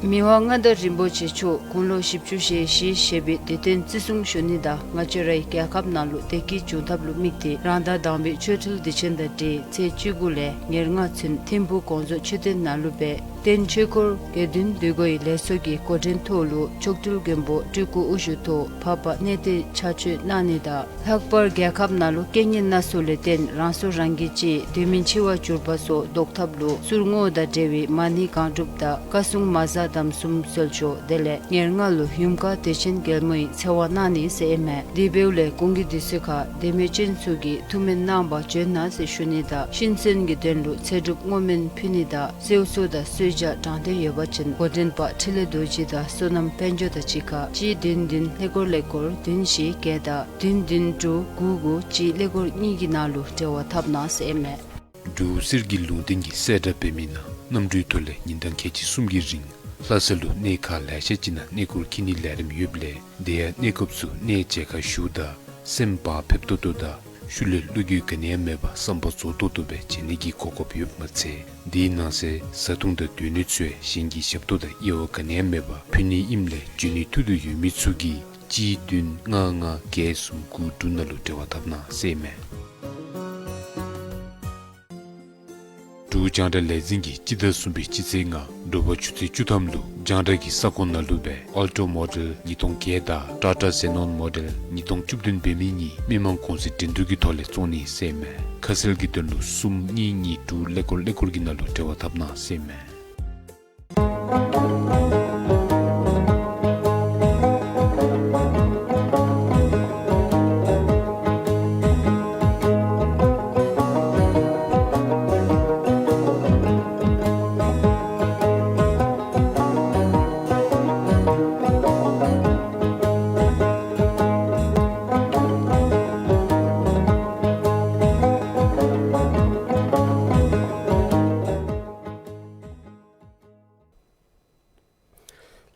མི་དབང་མངའ་བདག་རིན་པོ་ཆེ་མཆོག་དགུང་ལོ་བཞི་བཅུ་ཞེ་བཞི་བཞེས་པའི་དུས་སྟོན་བརྩི་སྲུང་ཞུ་ནི་དང་ང་བཅས་རའི་རྒྱལ་ཁབ་ནང་ལུ་བདེ་སྐྱིད་འབྱུང་ཐབས་ལུ་དམིགས་ཏེ་རང་ཟླ་དང་པའི་ཆོ་འཕྲུལ་དུས་ཆེན་དང་འབྲེལ་ཚེས་བཅུ་དགུ་ལས་ཉེར་ལྔ་ཚུན་ཐིམ་ཕུག་གོང་བཟོ་མཆོད་རྟེན་ནང་ལུ་སྦེ་རྟེན་ཆོས་འཁོར་དགེ་འདུན་འདུས་སྒོའི་ལས་ཚོགས་ཀྱི་འགོ་འདྲེན་ཐོག་ལུ་མཆོག་སྤྲུལ་མགོན་པོ་སྤྲུལ་སྐུ་དབུ་བཞུགས་ཐོག་འཕགས་པ་གནས་བརྟན་ཕྱག་མཆོད་གནང་ནི་དང་ལྷག་པར་རྒྱལ་ཁབ་ནང་ལུ་རྐྱེན་ངན་སྣ་ཚོགས་ལས་བརྟེན་རང་སྲོག་རང་གིས་བཅད་དུས་མིན་འཆི་བར་གྱུར་པ་སོགས་བཟློག་ཐབས་ལུ་གསུར་བསྔོ་དང་འབྲེལ་བའི་མ་ཎི་གང་སྒྲུབ་དང་བཀའ་སྲུང་མ་གཟའ་དང་གསུམ་གསོལ་མཆོད་དེ་ལས་ཉེར་ལྔ་ལུ་ཡུམ་བཀའ་བདེ་ཆེན་རྒྱལ་མོའི་འཚེ་བ་གནང་ནི་ཟེར་ཨིན་མས། དེ་འབདཝ་ལས་གོང་གི་དུས་ཚོད་ཁར་བདེ་སྨོན་ཅན་ཚུ་གིས་ཐུགས་སྨོན་གནང་བར་བྱོན་གནང་ཟེར་ཞུ་ནི་དང་ཤིན་གསོན་གྱི་དོན་ལུ་ཚེ་སྒྲུབ་བསྔོ་སྨོན་ཕུལ་ནི་དང་གསོལ་ཚོགས་དང་གསོལ་ཇ་དྲང་དོན་ཡོད་པ་ཅིན་འགོ་འདྲེན་པ་འཕྲིན་ལས་རྡོ་རྗེ་དང་བསོད་ནམས་དཔལ་འབྱོར་དང་གཅིག་ཁར་གཅིག་བདུན་བདུན་ཀླད་ཀོར་ཀླད་ཀོར་བདུན་བཞི་བརྒྱད་དང་བདུན་བདུན་དྲུག་དགུ་དགུ་གཅིག་ཀླད་ཀོར་གཉིས་ཀྱི་ནང་ལུ་འབྲེལ་བ་འཐབ་གནང་ཟེར་ཨིན་མས། འབྲུག་གསེར་གྱི་ལུང་བསྟན་གྱིས་གསལ་བསྒྲགས་འབད་མི་ནང་གནམ་གྲུའི་ཐོག་ལས་ཉིན་གྲངས་ཁལ་གཅིག་གསུམ་གྱི་རིང་ལྷ་ས་ལུ་གནས་ཁག་ལེ་ཤ་ཅིག་ནང་གནས་སྐོར་འཁྱིད་ནིའི་ལས་རིམ་ཡོདཔ་ལས་དེ་ཡང་གནས་སྐབས་སུ་གནས་མཇལ་ཁ་ཞུཝ་ད་སེམས་བག་ཕེབས་ཏོག་ཏོ་དང་ཤུལ་ལས་བློ་འགྱོད་ག་ནི་ཡང་མེད་པར་བསམ་པ་རྫོགས་ཏོག་ཏོ་སྦེ་མཇལ་ནི་གི་གོ་སྐབས་ཡོདཔ་མ་ཚད་དེའི་ནང་གསེས་བཟའ་འཐུང་དང་སྡོད་གནས་ཚུ་ཡང་གཞན་གྱི་ཞབས་ཏོག་དང་དབྱེ་བ་ག་ནི་ཡང་མེད་པར་ཕུལ་ནི་ཨིནམ་ལས་འབྱོན་ནིའི་ཐུགས་འདོད་ཡོད་མི་ཚུ་གིས་གཅིག་བདུན་ལྔ་ལྔ་བརྒྱད་གསུམ་དགུ་དྲུག་ནང་ལུ་འབྲེལ་བ་འཐབ་གནང་ཟེར་ཨིན་མས། འབྲུག་རྒྱང་བསྒྲགས་ལས་འཛིན་གྱིས་སྤྱི་ཟླ་གསུམ་པའི་སྤྱི་ཚེས་ལྔ་དྲོ་པ་ཆུ་ཚོད་བཅུ་ཐམ་ལུ་རྒྱང་བསྒྲགས་ཀྱི་ས་ཁོངས་ནང་ལུ་སྦེ་ཨལ་ཊོ་མོ་ཌེལ་ཉིས་སྟོང་བརྒྱད་དང་ཊ་ཊ་ཛེ་ནོན་མོ་ཌེལ་ཉིས་སྟོང་བཅུ་བདུན་འབད་མི་གཉིས་མི་མང་གུང་སེང་འགྲན་བསྡུར་གྱི་ཐོག་ལས་བཙོང་ནི་ཟེར་ཨིན་མས། ཁ་གསལ་གྱི་དོན་ལུ་གསུམ་གཉིས་གཉིས་དྲུག་ཀླད་ཀོར་ཀླད་ཀོར་གྱི་ནང་ལུ་འབྲེལ་བ་འཐབ་གནང་ཟེར་ཨིན་མས།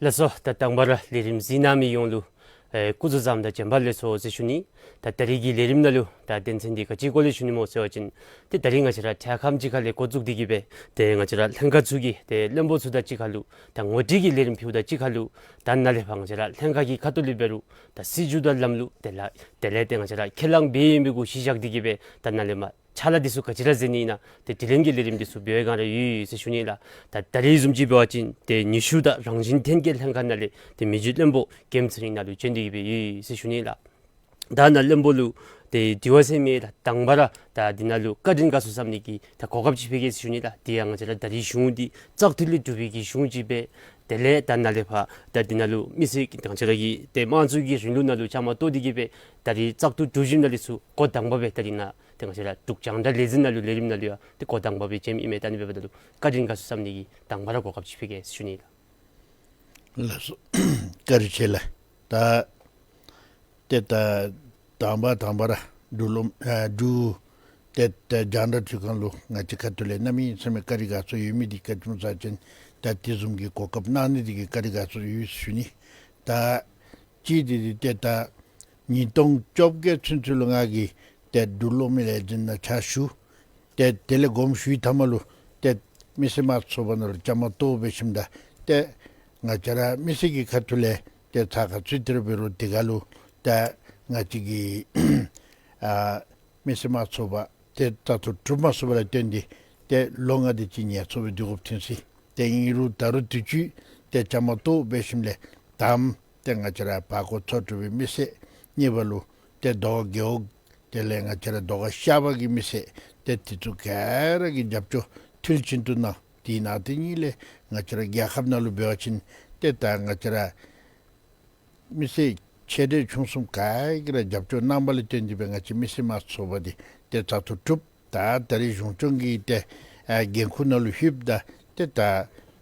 ལགས་སོ། ད་དང་པ་ར་ལས་རིམ་གཟིགས་གནང་མི་ཡོངས་ལུ་ཨེ་སྐུ་གཟུགས་བཟང་དང་བྱོན་པ་ལེགས་སོ་ཟེར་ཞུ་ནི། ད་ད་རིས་ཀྱི་ལས་རིམ་ནང་ལུ་ད་དོན་ཚན་འདི་ག་ཅིའི་སྐོར་ལས་ཞུ་ནི་སྨོ་ཟེར་བ་ཅིན་ཏེ་ད་རིས་ང་བཅས་ར་འཕྲལ་ཁམས་ཅིག་ཁ་ལས་འགོ་བཙུགས་ཏེ་གི་སྦེ་ཏེ་ང་བཅས་ར་ལྷན་ཁག་ཚུ་གིས་ཏེ་བློན་པོ་ཚུ་དང་གཅིག་ཁར་ལུ་ད་ངོ་སྤྲོད་ཀྱི་ལས་རིམ་ཕུལཝ་དང་གཅིག་ཁར་ལུ་ད་ནཱ་ལས་ཕར་ང་བཅས་ར་ལྷན་ཁག་གི་ཁ་ཐུག་ལས་འབད་རུང་ད་སྲིད་བྱུས་དང་ལམ་ལུགས་དེ་ལས་དེ་ལས་ཏེ་ང་བཅས་ར་ཁས་བླངས་འབད་ཡོད་མི་གུ་གཞི་བཞག་སྟེ་གི་སྦེ་ད་ནཱ་ལས་མར་ཕྱག་ལཱ་འདི་ཚུ་ག་ཅི་ར་མཛད་ནི་ཨིན་ན་ཏེ་དྲི་ལན་གྱི་ལས་རིམ་འདི་ཚུ་འབད་བའི་སྒང་ར་ཡོད་ཟེར་ཞུ་ནི་ལགས། ད་ད་རིས་བཟུམ་ཅིག་འབད་བ་ཅིན་ཏེ་ཉི་ཤུ་དང་རང་བཞིན་ལྷན་ཁག་ནང་ལས་ཏེ་མི་རྗེ་བློན་པོ་ཀེམ་ཚེ་རིང་ནཱ་ལུ་བྱོན་ཏེ་གི་སྦེ་ཡོད་ཟེར་ཞུ་ནི་ལགས། ད་ནཱ་བློན་པོ་ལུ་ཏེ་དྲི་བ་ཟེར་མི་ད་དང་པ་ར་ད་འདི་ནང་ལུ་བཀའ་དྲིན་དགའ་ཚོར་བསམ་ནི་གི་ད་གོ་སྐབས་ཅིག་ཕུལ་གེ་ཟེར་ཞུ་ནི་ལགས། དེ་ཡང་ང་བཅས་ར་ད་རིས་གཞུང་འདི་བཙག་འཐུ་ལས་གྲུབ་པའི་གི་གཞུང་ཅིག་སྦེ་དེ་ལས་ད་ནཱ་ལས་ཕར་ད་འདི་ནང་ལུ་མི་སེར་གྱི་ང་བཅས་ར་གི་ཏེ་དམངས་གཙོའི་གི་རིང་ལུགས་ནང་ལུ་བཅའ་མར་གཏོགས་ཏེ་གི་སྦེ་ད་རིས་བཙག་འཐུ་གྲུ་བཞི་ནང་ལས་ཚུར་འགོ་དང་པ་སྦེ་ད་རིས་ནཱ་ཏེ་ང་བཅས་ར་འབྲུག་རྒྱང་བསྒྲགས་ལས་འཛིན་ནང་ལུ་ལས་རིམ་ནང་ལུ་ཡང་ཏེ་འགོ་དང་པ་སྦེ་བྱོནམ་ཨིན་མས། ད་ཨ་ནི་འབདཝ་ད་ལུ་བཀའ་དྲིན་དགའ་ཚོར་བསམ་ནི་གི་དང་པ་ར་གོ་སྐབས་ཅིག་ཕུལ་གེ་ཟེར་ཞུ་ནི་ལགས། ལགས་སོ། བཀའ་དྲིན་ཆེ་ལགས། ད་ཏེ་ད་དང་པ་དང་པ་ར་འབྲུག་ལུ་ཨ་འབྲུག་ཏེ་ད་རྒྱང་བསྒྲགས་ཁྲི་ཁང་ལུ་ང་བཅས་ཁ་ཐུག་ལས་གནམ་མེད་ས་མེད་བཀའ་དྲིན་དགའ་ཚོར་ཡོད་མི་འདི་ག་ཅི་སྨོ་ཟེར་བ་ཅིན་ད་དེ་བཟུམ་གྱི་གོ་སྐབས་གནང་ནི་འདི་གིས་བཀའ་དྲིན་དགའ་ཚོར་ཡོད་ཟེར་ཞུ་ནི། ད་གཅིག་འདི་འདི་ཏེ་ད་ཉིས་སྟོང་བཅོ་བརྒྱད་ཚུན་ཚོད་ལུ་ང་གིས་ཏེ་འབྲུག་གློག་མེ་ལས་འཛིན་ནང་ཕྱག་ཞུ། ཏེ་དེ་ལས་དགོངསམ་ཞུ་བའི་མཐའ་མ་ལུ་ཏེ་མི་སེར་དམངས་གཙོའི་ཚོགས་པ་ནང་ལུ་བཅའ་མར་གཏོགས་འབད་ཞིནམ་ད་ཏེ་ང་བཅས་ར་མི་སེར་གྱི་ཁ་ཐུག་ལས་ཏེ་ཚ་ཁ་ཚུད་དེ་ར་འབད་རུང་དེ་ཁར་ལུ་ད་ང་བཅས་ཀྱི་ཨ་མི་སེར་དམངས་གཙོའི་ཚོགས་པ་ཏེ་བཙག་འཐུ་གྲུབ་མ་ཚུགས་པ་ལས་བརྟེན་ཏེ་ཏེ་ལོ་ལྔ་དེ་ཅིག་ངལ་འཚོ་སྦེ་སྡོད་དགོཔ་ཐོན་ཅི། ཏེ་ཨིན་རུང་ད་རུང་དུས་ཅི་ཏེ་བཅའ་མར་གཏོགས་འབད་ཞིནམ་ལས་དང་པ་ཏེ་ང་བཅས་ར་བར་སྐོར་ཚོགས་དྲུག་པའི་མི་སེར་གཉིས་པ་ལུ་ཏེ་ཟླཝ་རྒེད་འོག་དེ་ལས་ང་བཅས་ར་ཟླཝ་ཤར་པ་གི་མི་སེར་ཏེ་དེ་ཚུ་ག་ར་གིས་རྒྱབ་སྐྱོར་མཐིལ་ཕྱིན་དུ་གནང་། དེ་ནང་དེ་གཉིས་ལས་ང་བཅས་ར་རྒྱལ་ཁབ་ནང་ལུ་འབད་བ་ཅིན་ཏེ་ད་ང་བཅས་ར་མི་སེར་ཆེ་འབྲིང་ཆུང་གསུམ་ག་གིས་ར་རྒྱབ་སྐྱོར་གནང་བ་ལས་བརྟེན་ཏེ་སྦེ་ང་བཅས་མི་སེར་དམངས་གཙོའི་ཚོགས་པ་འདི་ཏེ་བཙག་འཐུ་གྲུབ། ད་ད་རིས་གཞུང་སྐྱོང་གི་ཏེ་ཨ་འགན་ཁུར་ནང་ལུ་ལྷོདཔ་ད་ཏེ་ད་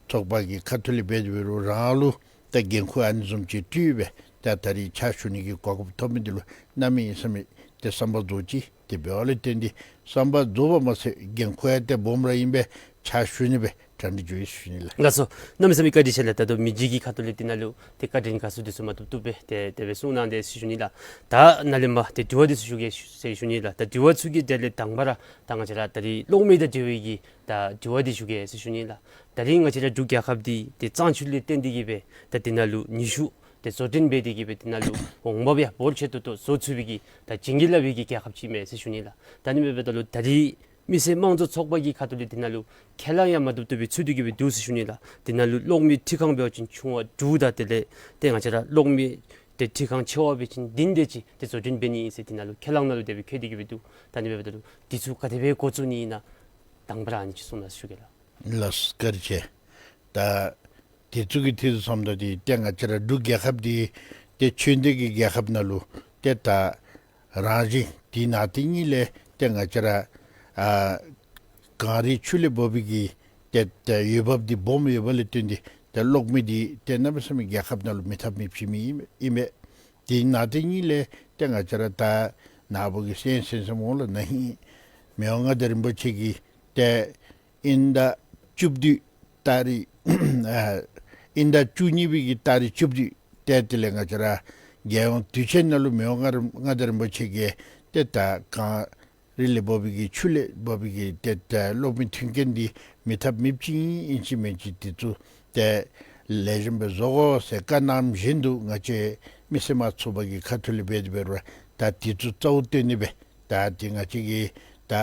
ཚོགས་པ་གི་ཁ་ཐུག་ལས་འབད་དེ་འབད་རུང་རང་ལུ་ད་འགན་ཁུར་ཨ་ནི་བཟུམ་ཅིག་སྤྲོད་སྦེ་ད་ད་རིས་ཕྱག་ཞུ་ནི་གི་གོ་སྐབས་ཐོབ་མི་འདི་ལུ་གནམ་མེད་ས་མེད་ཏེ་བསམ་པ་རྫོགས་ཅི། དེ་འབདཝ་ལས་བརྟེན་ཏེ་བསམ་པ་རྫོགས་པ་མ་ཚད་འགན་ཁུར་ཡང་ཏེ་སྦོམ་ར་ཨིན་པས། ཕྱག་ཞུ་ནི་སྦེ་གྲ་སྒྲིག་འགྱོ་ཡི་ཟེར་ཞུ་ནི་ལགས། ལགས་སོ། གནམ་མེད་ས་མེད་བཀའ་དྲིན་ཆེ་ལགས། ད་ལྟོ་མི་རྗེ་གི་ཁ་ཐུག་ལས་འདི་ནང་ལུ་ཏེ་བཀའ་དྲིན་དགའ་ཚོར་འདི་ཚུ་མ་བཏུབ་བཏུབ་སྦེ་ཏེ་དེ་སྦེ་གསུངས་གནང་དེས་ཟེར་ཞུ་ནི་ལགས། ད་ནཱ་ལས་མར་ཏེ་དྲི་བ་འདི་ཚུ་ཞུ་གེ་ཟེར་ཞུ་ནི་ལགས། ད་དྲི་བ་ཚུ་གི་གྲས་ལས་དང་པ་ར་ད་ང་བཅས་ར་ད་རིས་གློག་མེ་དང་འབྲེལ་བའི་གི་ད་དྲི་བ་འདི་ཞུ་གེ་ཟེར་ཞུ་ནི་ལགས། ད་རིས་ང་བཅས་ར་འབྲུག་རྒྱལ་ཁབ་འདི་ཏེ་གཙང་ཆུ་ལས་བརྟེན་ཏེ་གི་སྦེ་ད་འདི་ནང་ལུ་ནུས་ཤུགས་ཏེ་བཟོ་སྐྲུན་འབད་དེ་གི་སྦེ་འདི་ནང་ལུ་འོང་འབབ་ཡང་འབོར་ཆེ་ཏོག་ཏོ་བཟོ་ཚུགས་པའི་གི་ད་བྱིན་གྱིས་བརླབས་པའི་གི་རྒྱལ་ཁབ་ཅིག་ཨིན་མས་ཟེར་ཞུ་ནི་ལགས། ད་ཨ་ནི་འབདཝ་ད་ལུ་ད་རིས་མི་སེར་དམངས་གཙོའི་ཚོགས་པ་གི་ཁ་ཐུག་ལས་འདི་ནང་ལུ་ཁས་བླངས་ཡང་མ་བཏུབ་བཏུབ་སྦེ་ཚུད་དེ་གི་སྦེ་འདུག་ཟེར་ཞུ་ནི་ལགས། འདི་ནང་ལུ་གློག་མེ་འཕྲུལ་ཁང་འབད་བ་ཅིན་ཆུང་བ་དྲུག་དང་དེ་ལས་ཏེ་ང་བཅས་ར་གློག་མེ་ཏེ་འཕྲུལ་ཁང་ཆེ་བ་འབད་བ་ཅིན་བདུན་དེ་ཅིག་ཏེ་བཟོ་སྐྲུན་འབད་ནི་ཨིན་ཟེར་འདི་ནང་ལུ་ཁས་བླངས་ནང་ལུ་དེ་སྦེ་བཀོད་དེ་གི་སྦེ་འདུག། ད་ཨ་ནི་འབདཝ་ད་ལུ་འདི་ཚུ་ག་དེ་སྦེ་འགོ་བཙུགས་ནི་ཨིན་ན་དང་པ་ར་ཨ་ནི་ཅིག་གསུང་གནང་ཟེར་ཞུ་གེ་ལགས། ལགས་སོ། བཀའ་དྲིན་ཆེ། ད་དེ་ཚུ་གི་ཐད་སོངམ་ད་འདི་ཏེ་ང་བཅས་ར་འབྲུག་རྒྱལ་ཁབ་འདི་ཏེ་ཆོས་ལྡན་གྱི་རྒྱལ་ཁབ་ནང་ལུ་ཏེ་ད་རང་བཞིན་དེ་ནང་དེ་གཉིས་ལས་ཏེ་ང་བཅས་ར་ཨ་གངས་རི་ཆུ་ལས་འབབ་པའི་གི་ཏེ་ཏེ་འོས་འབབ་འདི་སྦོམ་ཡོད་པ་ལས་བརྟེན་ཏེ་ཏེ་གློག་མེ་འདི་ཏེ་གནམ་མེད་ས་མེད་རྒྱལ་ཁབ་ནང་ལུ་མེད་ཐབས་མེདཔ་ཅིག་ཨིན་མས། དེ་ནང་དེ་གཉིས་ལས་ཏེ་ང་བཅས་ར་ད་ནཱ་བུ་གིས་གསན་གསན་གསནམ་འོང་ལགས། ན་ཧིང་མི་དབང་མངའ་བདག་རིན་པོ་ཆེ་གིས་ཏེ་དབྱིན་ཟླ་བཅུ་བདུན་ཏ་རིག་ཨ་དབྱིན་ཟླ་བཅུ་གཉིས་པའི་གི་ཏ་རིག་བཅུ་བདུན་ཏེ་དེ་ལས་ང་བཅས་ར་རྒྱལ་ཡོངས་དུས་ཆེན་ནང་ལུ་མི་དབང་མངའ་རིན་མངའ་བདག་རིན་པོ་ཆེ་གིས་ཏེ་ད་གངས་རི་ལས་འབབ་པའི་གི་ཆུ་ལས་འབབ་པའི་གི་ཏེ་ད་གློག་མེ་མཐུན་རྐྱེན་འདི་མེད་ཐབས་མེདཔ་ཅིག་ཨིན་ཅི་མིན་ཅི་འདི་ཚུ་ཏེ་ལེགས་ཤོམ་སྦེ་བཟོ་དགོ་ཟེར་བཀའ་གནངམ་བཞིན་དུ་ང་བཅས་མི་སེར་དམངས་གཙོའི་ཚོགས་པ་གི་ཁ་ཐུག་ལས་འབད་དེ་འབད་རུང་ད་འདི་ཚུ་རྩ་བོ་བཏོན་ནི་སྦེ་ད་འདི་ང་བཅས་ཀྱི་ད་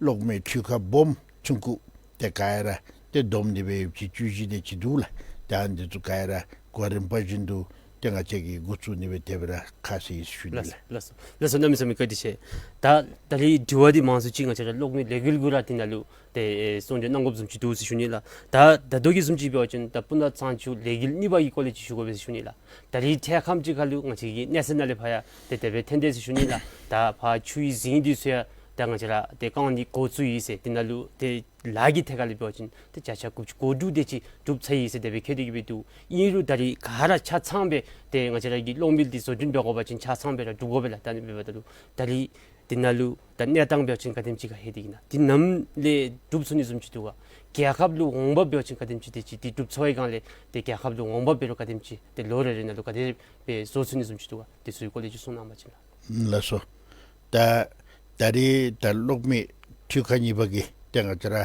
གློག་མེ་འཕྲུལ་ཁང་སྦོམ་ཆུང་ཀུ་ཏེ་ག་ར་ཏེ་བསྡོམས་ཏེ་སྦེ་ཡོདཔ་ཅིག་བཅུ་བཞི་དེ་ཅིག་འདུག་ལགས། ད་འདི་ཚུ་ག་ར་གོ་རིམ་པ་བཞིན་དུ་ཏེ་ང་བཅས་ཀྱིས་འགོ་བཙུགས་ནི་སྦེ་དེ་སྦེ་ར་ཁ་གསལ་ཞུ་ནི་ལགས། ལགས་སོ། ལགས་སོ། གནམ་མེད་ས་མེད་བཀའ་དྲིན་ཆེ། ད་ད་རིས་དྲི་བ་འདི་མང་སུ་ཅིག་ང་བཅས་ར་གློག་མེ་ལས་འགུལ་གུ་ར་འདི་ནང་ལུ་ཏེ་ཨེ་གསུང་བཤད་གནང་དགོཔ་བཟུམ་ཅིག་འདུག་ཟེར་ཞུ་ནི་ལགས། ད་ད་ལྟོ་གི་བཟུམ་ཅིག་འབད་བ་ཅིན་ད་སྤུ་ན་གཙང་ཆུ་ལས་འགུལ་གཉིས་པ་གི་སྐོར་ལས་ཅིག་ཞུ་དགོ་པས་ཟེར་ཞུ་ནི་ལགས། ད་རིས་འཕྲལ་ཁམས་ཅིག་ཁར་ལུ་ང་བཅས་ཀྱི་གནས་ཚུལ་ནང་ལས་ཕར་ཡང་ཏེ་དེ་སྦེ་ཐོན་དེས་ཟེར་ཞུ་ནི་ལགས། ད་ཕར་ཆུའི་རྫིང་འདི་ཚུ་ཡང་ད་ང་བཅས་ར་ཏེ་བཀང་ནི་འགོ་བཙུགས་ཡི་ཟེར་འདི་ནང་ལུ་ཏེ་ལཱ་གི་ཐད་ཁར་ལས་འབད་བ་ཅིན་ཏེ་བརྒྱ་ཆ་དགུ་བཅུ་གོ་དྲུག་དེ་ཅིག་གྲུབ་ཚར་ཡི་ཟེར་དེ་སྦེ་བཀོད་དེ་གི་སྦེ་འདུག། ཨིན་རུང་ད་རིས་ག་ར་ཆ་ཚང་སྦེ་ཏེ་ང་བཅས་ར་གི་གློག་མེ་འདི་བཟོ་སྐྲུན་འབད་དགོ་པ་ཅིན་ཆ་ཚང་སྦེ་ར་གྲུབ་དགོ་པས་ལགས། ད་ཨ་ནི་འབདཝ་ད་ལུ་ད་རིས་འདི་ནང་ལུ་ད་གནས་སྟངས་འབད་བ་ཅིན་ག་དེམ་ཅིག་ཁར་ལྷོད་དེ་ཨིན་ན། འདི་ནམ་ལས་གྲུབ་ཚུགས་ནི་བཟུམ་ཅིག་འདུག་ག། རྒྱལ་ཁབ་ལུ་འོང་འབབ་འབད་བ་ཅིན་ག་དེམ་ཅིག་དེ་ཅིག་དེ་གྲུབ་ཚར་བའི་སྒང་ལས་ཏེ་རྒྱལ་ཁབ་ལུ་འོང་འབབ་འབད་རུང་ག་དེམ་ཅིག་ཏེ་ལོ་རེ་རེ་ནང་ལུ་ག་དེ་སྦེ་བཟོ་ཚུགས་ནི་བཟུམ་ཅིག་འདུག་ག། དེ་ཚུ་གི་སྐོར་ལས་ཅིག་གསུང་གནང་བ་ཅིན་ལགས། ལགས་སོ། ད་ད་རེས་ད་གློག་མེ་འཕྲུལ་ཁང་གཉིས་པ་གི་ཏེ་ང་བཅས་ར་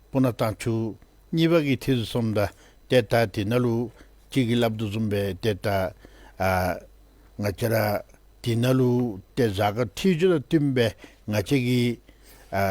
སྤུ་ན་གཙང་ཆུ་གཉིས་པ་གི་ཐད་སོངམ་ད་ཏེ་ད་དེ་ནང་ལུ་ཅིག་གིས་སླབ་དོ་བཟུམ་སྦེ་ཏེ་ད་ཨ་ང་བཅས་ར་དེ་ནང་ལུ་ཏེ་གཟའ་སྐར་འཕྲོད་སྦྱོར་དང་བསྟུན་སྦེ་ང་བཅས་ཀྱི་ཨ་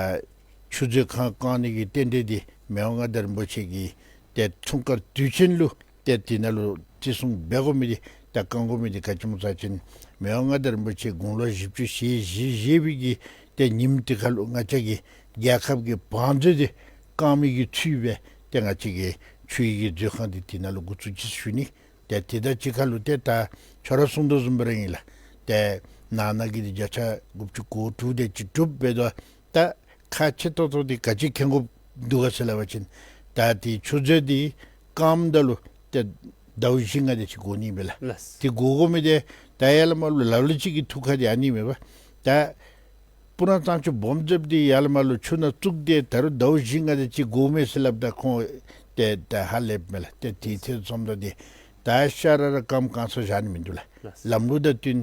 ཆུ་མཛོད་ཁང་བཀང་ནི་གི་རྟེན་འབྲེལ་འདི་མི་དབང་མངའ་བདག་རིན་པོ་ཆེ་གི་ཏེ་འཁྲུངས་སྐར་དུས་ཆེན་ལུ་ཏེ་དེ་ནང་ལུ་བརྩི་སྲུང་འབད་དགོ་མི་འདི་ད་བཀང་དགོ་མི་འདི་ག་ཅི་སྨོ་ཟེར་བ་ཅིན་མི་དབང་མངའ་བདག་རིན་པོ་ཆེ་དགུང་ལོ་བཞི་བཅུ་ཞེ་བཞི་བཞེས་པའི་གི་ཏེ་ཉིནམ་དེ་ཁར་ལུ་ང་བཅས་ཀྱི་རྒྱལ་ཁབ་ཀྱི་བང་མཛོད་འདི་བཀང་མི་གི་ཚུལ་སྦེ་ཏེ་ང་བཅས་ཀྱི་ཆུ་ཡི་གི་མཛོད་ཁང་འདི་དེ་ནང་ལུ་འགོ་བཙུགས་ཅི་ཟེར་ཞུ་ནི། ཏེ་དེ་དང་གཅིག་ཁར་ལུ་ཏེ་ད་ཁྱོད་ར་གསུང་དོ་བཟུམ་སྦེ་ར་ཨིན་ལགས། ཏེ་ནང་ན་གི་འདི་བརྒྱ་ཆ་དགུ་བཅུ་གོ་དྲུག་དེ་ཅིག་གྲུབ་འབད་དོ། ད་ཁག་ཆེ་ཏོག་ཏོ་འདི་ག་ཅི་མཁྱེན་དགོཔ་འདུག་ག་ཟེར་སླབ་པ་ཅིན་ད་འདི་ཆུ་མཛོད་འདི་བཀངམ་ད་ལུ་ཏེ་ཟླཝ་བཞི་ལྔ་དེ་ཅིག་འགོར་ནི་མས་ལགས། ལགས། འདི་འགོར་འགོར་མི་འདི་ད་ཡར་ལས་མར་ལུ་ལ་ལུ་ཅིག་གི་ཐུགས་ཁར་འདི་ཨ་ནི་མེད་པ། ད་སྤུ་ན་གཙང་ཆུ་སྦོམ་འཛེབ་འདི་ཡར་ལས་མར་ལུ་ཆུ་ནང་བཙུགས་ཏེ་ད་རུང་ཟླཝ་བཞི་ལྔ་དེ་ཅིག་འགོར་མས་ཟེར་སླབ་ད་ཁོང་ཏེ་ད་ཧ་ལས་མས་ལགས། ཏེ་དེ་ཐད་སོངམ་ད་འདི་ད་ཤ་ར་ར་བཀངམ་བཀང་ས་བཞག་ནི་མིན་འདུག་ལགས། ལགས། ལམ་ལུགས་དང་བསྟུན་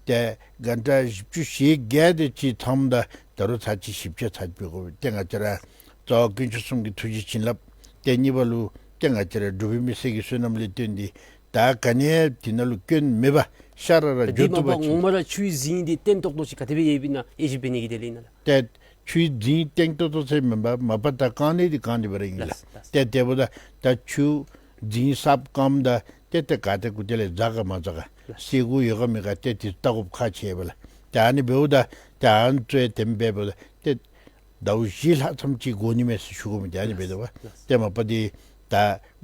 ཏེ་གྷན་ཊ་བཞི་བཅུ་ཞེ་བརྒྱད་དེ་ཅིག་ཐོནམ་ད་ད་རུང་ཚར་གཅིག་ཞིབ་དཔྱད་ཚར་གཅིག་འབད་དགོ་པས། ཏེ་ང་བཅས་ར་རྩ་བ་དཀོན་མཆོག་གསུམ་གྱི་ཐུགས་རྗེ་བྱིན་རླབས་ཏེ་གཉིས་པ་ལུ་ཏེ་ང་བཅས་ར་འབྲུག་པའི་མི་སེར་གྱི་བསོད་ནམས་ལས་བརྟེན་ཏེ་ད་ག་ནི་ཡང་དེ་ནང་ལུ་སྐྱོན་མེད་པར་ཤ་ར་ར་ད་འགྱོ་དེ་མ་བཏུབ་པ་པ་ཅིན་ངོ་མ་ར་ཆུའི་རྫིང་འདི་བརྟན་ཏོག་ཏོ་ཅིག་ག་དེ་སྦེ་ཡོདཔ་ཨིན་ན་དབྱེ་ཞིབ་འབད་ནི་གི་དེ་ལས་ཨིན་ན་ལགས། ཏེ་ཆུའི་རྫིང་བརྟན་ཏོག་ཏོ་ཟེར་མེན་པར་མ་པ་ད་བཀང་ནི་འདི་བཀང་ནི་སྦེ་ར་ཨིན་ལགས། ལགས། ཏེ་དེ་འབདཝ་ད་ད་ཆུ་རྫིང་གསརཔ་བཀངམ་ད་ཏེ་ཏེ་ག་ཏེ་གུ་ཏེ་ལས་འཛག་ག་མ་འཛག་ག་ལགས། སེལ་དགོཔ་ཡོད་ག་མེད་ག་ཏེ་དེ་བལྟ་དགོཔ་ཁག་ཆེ་བས་ལགས། ཏེ་ཨ་ནི་འབདཝ་ད་ཏེ་ཨ་ནི་ཚུ་ཡང་དེ་སྦེ་འབདཝ་ད་ཏེ་ཟླཝ་བཞི་ལྷག་ཙམ་ཅིག་འགོར་ནི་མས་ཟེར་ཞུ་དགོ་མི་འདི་ཨ་ནི་སྦེ་འདུག་པ། ལགས། ཏེ་མ་པ་འདི་ད་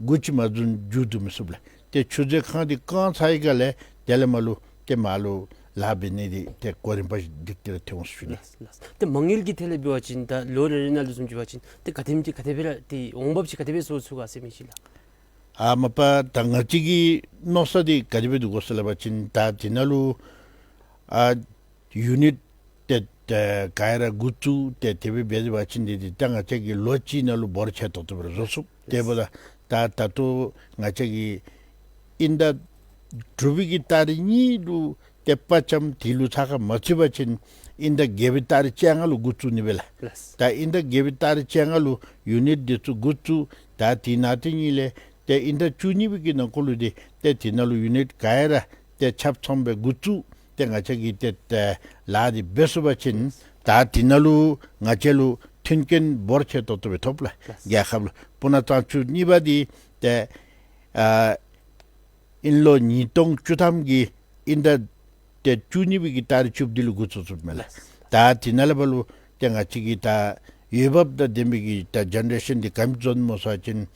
འགོ་ཅིག་མ་བཟུང་མཇུག་བསྡུ་མི་ཚུགས་ལགས། ཏེ་ཆུ་མཛོད་ཁང་འདི་བཀང་ཚར་བའི་སྒང་ལས་དེ་ལས་མར་ལུ་ཏེ་མར་ལུ་ལཱ་འབད་ནི་འདི་ཏེ་གོ་རིམ་པ་བཞིན་འགྲིག་སྟེ་ར་ཐོན་འོང་ཟེར་ཞུ་ནི། ལགས། ལགས། ཏེ་མ་དངུལ་གྱི་ཐད་ལས་འབད་བ་ཅིན་ད་ལོ་རེ་རེ་ནང་ལུ་བཟུམ་ཅིག་འབད་བ་ཅིན་ཏེ་ག་དེམ་ཅིག་ག་དེ་སྦེ་ར་ཏེ་འོང་འབབ་ཅིག་ག་དེ་སྦེ་བཟོ་ཚུགས་ག་ཟེར་མི་ཅིག་ལགས། ཨ་མ་པ་ད་ང་བཅས་ཀྱི་མནོ་ས་འདི་ག་དེ་སྦེ་འདུག་གོ་ཟེར་སླབ་པ་ཅིན་ད་དེ་ནང་ལུ་ཨ་ཡུ་ནིཊ་ཏེ་ཏེ་ག་ར་འགོ་བཙུགས་ཏེ་དེ་སྦེ་འབད་བ་ཅིན་འདི་འདི་ད་ང་བཅས་ཀྱི་ལོ་གཅིག་ནང་ལུ་འབོར་ཆེ་ཏོག་ཏོ་སྦེ་ར་བཟོ་ཚུགས། དེ་འབདཝ་ད་ད་ད་ལྟོ་ང་བཅས་ཀྱི་དབྱིན་ཟླ་དྲུག་པའི་གི་ཏ་རིག་གཉིས་ལུ་ཏེ་དཔའ་བཅམ་དེ་ལུ་ཚགས་ཁར་མ་ཚུད་པ་ཅིན་དབྱིན་ཟླ་བརྒྱད་པའི་ཏ་རིག་བཅོ་ལྔ་ལུ་འགོ་བཙུགས་ནི་སྦེ་ལགས། ལགས། ད་དབྱིན་ཟླ་བརྒྱད་པའི་ཏ་རིག་བཅོ་ལྔ་ལུ་ཡུ་ནིཊ་འདི་ཚུ་འགོ་བཙུགས། ད་དེ་ནང་དེ་གཉིས་ལས་ཏེ་དབྱིན་ཟླ་བཅུ་གཉིས་པའི་གི་ནང་འཁོད་ལུ་འདི་ཏེ་དེ་ནང་ལུ་ཡུ་ནིཊ་ག་ར་ཏེ་ཆ་ཚང་སྦེ་འགོ་བཙུགས་ཏེ་ང་བཅས་ཀྱིས་ཏེ་ཏེ་ལཱ་འདི་འབད་ཚུགས་པ་ཅིན་ད་དེ་ནང་ལུ་ང་བཅས་ལུ་མཐུན་རྐྱེན་འབོར་ཆེ་ཏོག་ཏོ་སྦེ་ཐོབ་ལགས། ལགས། རྒྱལ་ཁབ་ལུ་སྤུ་ན་གཙང་ཆུ་གཉིས་པ་འདི་ཏེ་ཨ་དབྱིན་ལོ་ཉིས་སྟོང་བཅུ་ཐམ་གྱི་དབྱིན་ཟླ་ཏེ་བཅུ་གཉིས་པའི་གི་ཏ་རིག་བཅུ་བདུན་ལུ་འགོ་བཙུགས་ཚུགསཔ་མས་ལགས། ད་དེ་ནང་ལས་ཕར་ལུ་ཏེ་ང་བཅས་ཀྱིས་ད་འོས་འབབ་དང་ལྡན་པའི་གི་ད་ཇེ་ནེ་རེ་ཤཱན་འདི་ག་དེམ་ཅིག་བཟོ་ནི་སྨོ་ཟེར་བ་ཅིན་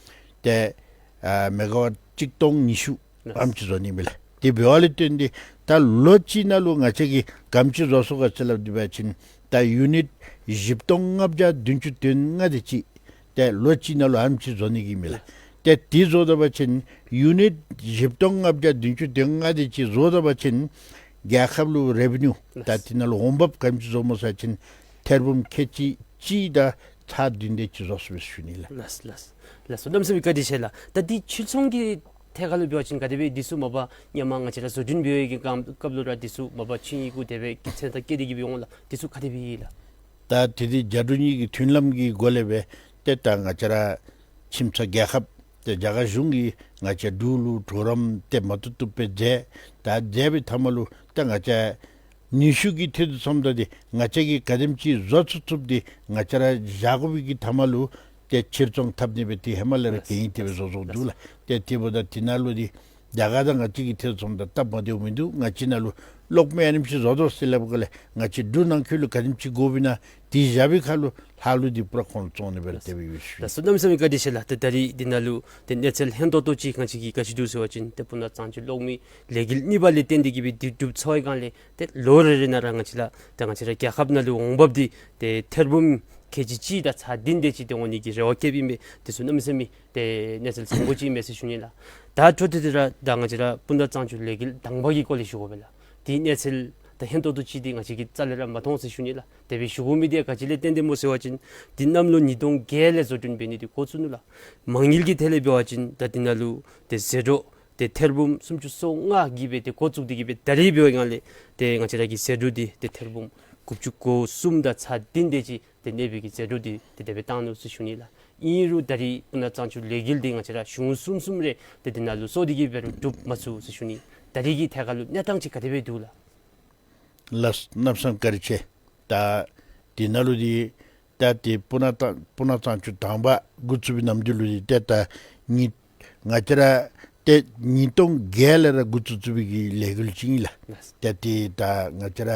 ཏེ་ཨ་མེ་ག་ཝཊ་གཅིག་སྟོང་ཉི་ཤུ་ཨ་ནེམ་ཅིག་བཟོ་ནི་མས་ལགས། དེ་འབདཝ་ལས་བརྟེན་ཏེ་ད་ལོ་གཅིག་ནང་ལུ་ང་བཅས་ཀྱིས་ག་དེམ་ཅིག་བཟོ་ཚུགས་ག་ཟེར་སླབ་སྟེ་འབད་བ་ཅིན་ད་ཡུ་ནིཊ་བཞི་སྟོང་ལྔ་བརྒྱ་བདུན་ཅུ་དོན་ལྔ་དེ་ཅིག་ཏེ་ལོ་གཅིག་ནང་ལུ་ཨ་ནེམ་ཅིག་བཟོ་ནི་གི་མས་ལགས། ཏེ་དེ་བཟོ་ད་པ་ཅིན་ཡུ་ནིཊ་བཞི་སྟོང་ལྔ་བརྒྱ་བདུན་ཅུ་དོན་ལྔ་དེ་ཅིག་བཟོ་ད་པ་ཅིན་རྒྱལ་ཁབ་ལུ་རེ་བི་ནིའུ་ད་དེ་ནང་ལུ་འོང་འབབ་ག་དེམ་ཅིག་བཟོ་སྨོ་ཟེར་བ་ཅིན་ཐེར་འབུམ་ཁལ་གཅིག་གཅིག་དང་ཚག་བདུན་དེ་ཅིག་བཟོ་ཚུགས་པས་ཟེར་ཞུ་ནི་ལགས། ལགས་ལགས་ལགས་སོ། གནམ་མེད་ས་མེད་བཀའ་དྲིན་ཆེ་ལགས། ད་འདི་ཕྱིར་ཚོང་གི་ཐད་ཁར་ལུ་འབད་བ་ཅིན་ག་དེ་སྦེ་འདི་ཚུ་མ་པ་སྔོན་མ་ང་བཅས་ར་བཟོ་སྐྲུན་འབད་བའི་གི་སྐབས་སྐབས་ལུ་ར་འདི་ཚུ་མ་པ་ཆིངས་ཡིག་གུ་དེ་སྦེ་དགེ་མཚན་དང་བཀལ་ཏེ་གི་སྦེ་འོང་ལགས། འདི་ཚུ་ག་དེ་སྦེ་ཨིན་ལགས། ད་དེ་འདི་རྒྱ་འབྲུག་གཉིས་ཀྱི་མཐུན་ལམ་གྱི་སྒོ་ལས་སྦེ་ཏེ་ད་ང་བཅས་ར་ཁྱིམ་ཚང་རྒྱལ་ཁབ་ཏེ་རྒྱ་གར་གཞུང་གིས་ང་བཅས་འབྲུག་ལུ་གྲོགས་རམ་ཏེ་མ་བཏུབ་བཏུབ་སྦེ་མཛད། ད་མཛད་པའི་མཐའ་མ་ལུ་ཏེ་ང་བཅས་ནུས་ཤུགས་ཀྱི་ཐད་དུ་སོངམ་ད་འདི་ང་བཅས་ཀྱིས་ག་དེམ་ཅིག་བཟོ་ཚུགས་ཚུགསཔ་འདི་ང་བཅས་ར་བཞག་དགོ་པའི་གི་མཐའ་མ་ལུ་ཏེ་ཕྱིར་ཚོང་འཐབ་ནི་སྦེ་ཏེ་ཧེ་མ་ལས་ར་གན་ཡིག་དེ་སྦེ་བཟོ་བཟོཝ་འདུག་ལགས། ཏེ་དེ་འབདཝ་ད་དེ་ནང་ལུ་འདི་རྒྱ་གར་དང་ང་བཅས་ཀྱི་ཐད་དུ་སོངམ་ད་སྟབས་མ་བདེཝ་མིན་འདུག། ང་བཅས་ནང་ལུ་གློག་མེ་ཨ་ནེམ་ཅིག་བཟོ་དོ་ཟེར་སླབ་སྒང་ལས་ང་བཅས་འབྲུག་ནང་འཁོད་ལུ་ག་དེམ་ཅིག་དགོཔ་ཨིན་ན་དེ་བཞག་པའི་ཁར་ལུ་ལྷག་ལུས་འདི་པུ་ར་ཁོང་ལུ་བཙོང་ནི་སྦེ་ར་དེ་སྦེ་ཡོད་ཟེར་ཞུ་ནི། ལགས་སོ། གནམ་མེད་ས་མེད་བཀའ་དྲིན་ཆེ་ལགས། ཏེ་ད་རིས་འདི་ནང་ལུ་ཏེ་གནས་ཚུལ་ལྷན་ཏོག་ཏོ་ཅིག་ང་བཅས་ཀྱིས་ག་ཅི་འདུག་ཟེར་བ་ཅིན་ཏེ་སྤུ་ན་གཙང་ཆུ་གློག་མེ་ལས་འགུལ་གཉིས་པ་ལས་བརྟེན་ཏེ་གི་སྦེ་འདི་གྲུབ་ཚར་བའི་སྒང་ལས་ཏེ་ལོ་རེ་རེ་ནང་ར་ང་བཅས་ར་ཏེ་ང་བཅས་ར་རྒྱལ་ཁབ་ནང་ལུ་འོང་འབབ་འདི་ཏེ་ཐེར་འབུམ་ཁལ་གཅིག་གཅིག་དང་ཚག་བདུན་དེ་ཅིག་ཏེ་འོང་ནི་གི་རེ་བ་བསྐྱེདཔ་ཨིན་པས། དེ་ཚུ་གནམ་མེད་ས་མེད་ཏེ་གནས་ཚུལ་བཟང་པོ་ཅིག་ཨིན་མས་ཟེར་ཞུ་ནི་ལགས། ད་འཕྲོ་མཐུད་དེ་ར་ད་ང་བཅས་ར་སྤུ་ན་གཙང་ཆུ་ལས་འགུལ་དང་པ་གི་སྐོར་ལས་ཞུ་དགོ་པས་ལགས། དེའི་གནས་ཚུལ་ ད་ཧན་ཏོང་ཏོ་ཅིག་འདི་ང་བཅས་ཀྱིས་རྩ་ལས་ར་མ་མཐོང་ཟེར་ཞུ་ནི་ལགས། དེ་སྦེ་ཞུ་དགོ་མི་འདི་ག་ཅི་ལས་བརྟེན་ཏེ་སྨོ་ཟེར་བ་ཅིན་འདི་གནམ་ལོ་ཉིས་སྟོང་བརྒྱད་ལས་བཟོ་སྐྲུན་འབད་ནི་འདི་འགོ་བཙུགས་ནུག་ལགས། མ་དངུལ་གྱི་ཐད་ལས་འབད་བ་ཅིན་ད་འདི་ནང་ལུ་ཏེ་ཟད་འགྲོ་ཏེ་ཐེར་འབུམ་སུམ་ཅུ་སོ་ལྔ་གིས་སྦེ་ཏེ་འགོ་བཙུགས་ཏེ་གིས་སྦེ་ད་རིས་འབད་བའི་སྒང་ལས་ཏེ་ང་བཅས་ར་གི་ཟད་འགྲོ་འདི་ཏེ་ཐེར་འབུམ་དགུ་བཅུ་གོ་གསུམ་དང་ཚག་བདུན་དེ་ཅིག་ཏེ་གནས་པའི་གི་ཟད་འགྲོ་འདི་ཏེ་དེ་སྦེ་བཏང་ནུག་ཟེར་ཞུ་ནི་ལགས། ཨིན་རུང་ད་རིས་སྤུ་ན་གཙང་ཆུ་ལས་འགུལ་འདི་ང་བཅས་ར་གཞུང་གསུམ་གསུམ་རེ་ཏེ་འདི་ནང་ལུ་སོང་སྟེ་གིས་འབད་རུང་འགྲུབ་མ་ཚུགས་ཟེར་ཞུ་ནི། ད་རིས་ཀྱི་ཐད་ཁར་ལུ་གནས་སྟངས་ཅིག་ག་དེ་སྦེ་འདུག་ལགས། ལགས་སོ། གནམ་མེད་ས་མེད་བཀའ་དྲིན་ཆེ། ད་འདི་ནང་ལུ་འདི་ད་ཏེ་སྤུ་ན་གཙང་སྤུ་ན་གཙང་ཆུ་དང་པ་འགོ་བཙུགས་པའི་ནམ་དུས་ལུ་འདི་ཏེ་ད་ཉིས་ང་བཅས་ར་ཏེ་ཉིས་སྟོང་བརྒྱད་ལས་ར་འགོ་བཙུགས་བཙུགས་པའི་གི་ལས་འགུལ་ཅིག་ཨིན་ལགས། ལགས། ཏེ་ཏེ་ད་ང་བཅས་ར་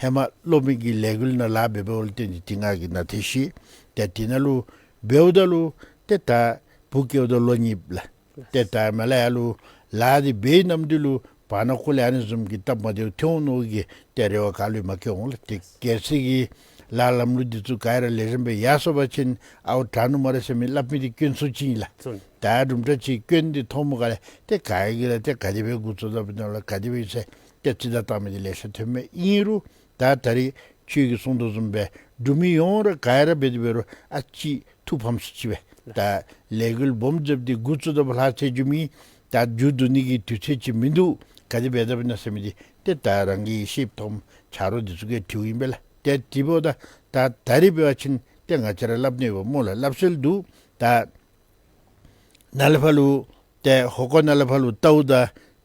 ཧེ་མ་གློག་མེ་གི་ལས་འགུལ་ནང་ལཱ་འབད་འབདཝ་ལས་བརྟེན་ཏེ་ཏེ་ང་གིས་ནཱ་ཏེ་ཤེས། ཏེ་འདི་ནང་ལུ་འབདཝ་ད་ལུ་ཏེ་ད་བུ་སྐྱེཝ་ད་ལོ་གཉིས་ལགས། ཏེ་ད་མ་ལས་ཡར་ལུ་ལཱ་འདི་འབད་བའི་ནམ་དུས་ལུ་བར་ན་ཁོ་ལས་ཨ་ནི་བཟུམ་གྱི་སྟབས་མ་བདེཝ་ཐོན་འོང་ནི་གི་ཏེ་རེ་བ་ག་ལུ་ཡང་མ་བསྐྱེད་འོང་ལགས། ཏེ་གལ་སྲིད་ཀྱི་ལཱ་ལམ་ལུགས་འདི་ཚུ་ག་ར་ལེགས་ཤོམ་སྦེ་ཡར་སོང་པ་ཅིན་ཨའོ་དྲག་ནུག་སྨ་རེ་ཟེར་མི་སླབ་མི་འདི་སྐྱོན་སུ་ཅིག་ཨིན་ལགས། ད་དུམ་གྲ་ཅིག་སྐྱོན་འདི་མཐོངམ་ག་ལས་ཏེ་ག་གིས་ར་ཏེ་ག་དེ་སྦེ་འགོ་བཙུགས་ད་འབད་ནི་ལགས་ག་དེ་སྦེ་ཟེར་ཏེ་ཅིག་ད་བཏང་མི་འདི་ལེ་ཤ་ཐོན་མས། ཨིན་རུང་ད་ད་རིས་ཁྱོད་ཀྱིས་གསུངས་དོ་བཟུམ་སྦེ་འབྲུག་མི་ཡོངས་ར་ག་ར་འབད་དེ་འབད་རུང་ཨ་ཙི་ཐུགས་ཕམ་སུ་ཅིག་སྦེ་ད་ལས་འགུལ་སྦོམ་ཟེརཝ་འདི་འགོ་བཙུགས་ད་ལྷག་ཚེ་མཇུག་མི་ད་མཇུག་བསྡུ་ནི་གི་དུས་ཚོད་ཅིག་མིན་འདུག། ག་དེ་འབད་དཔ་ཨིན་ན་ཟེར་མི་འདི་ཏེ་ད་རང་གི་ཤེསཔ་མཐོངམ་ཆ་རོགས་འདི་ཚུ་གིས་དྲིཝ་ཨིན་པས་ལགས། ཏེ་དེ་འབདཝ་ད་ད་ད་རིས་འབད་བ་ཅིན་ཏེ་ང་བཅས་ར་སླབ་ནི་ཡོདཔ་སྨོ་ལགས། སླབ་སྲོལ་འདུག། ད་ནཱ་ལས་ཕར་ལུ་ཏེ་ཧོ་ཀོ་ནཱ་ལས་ཕར་ལུ་བལྟཝ་ད་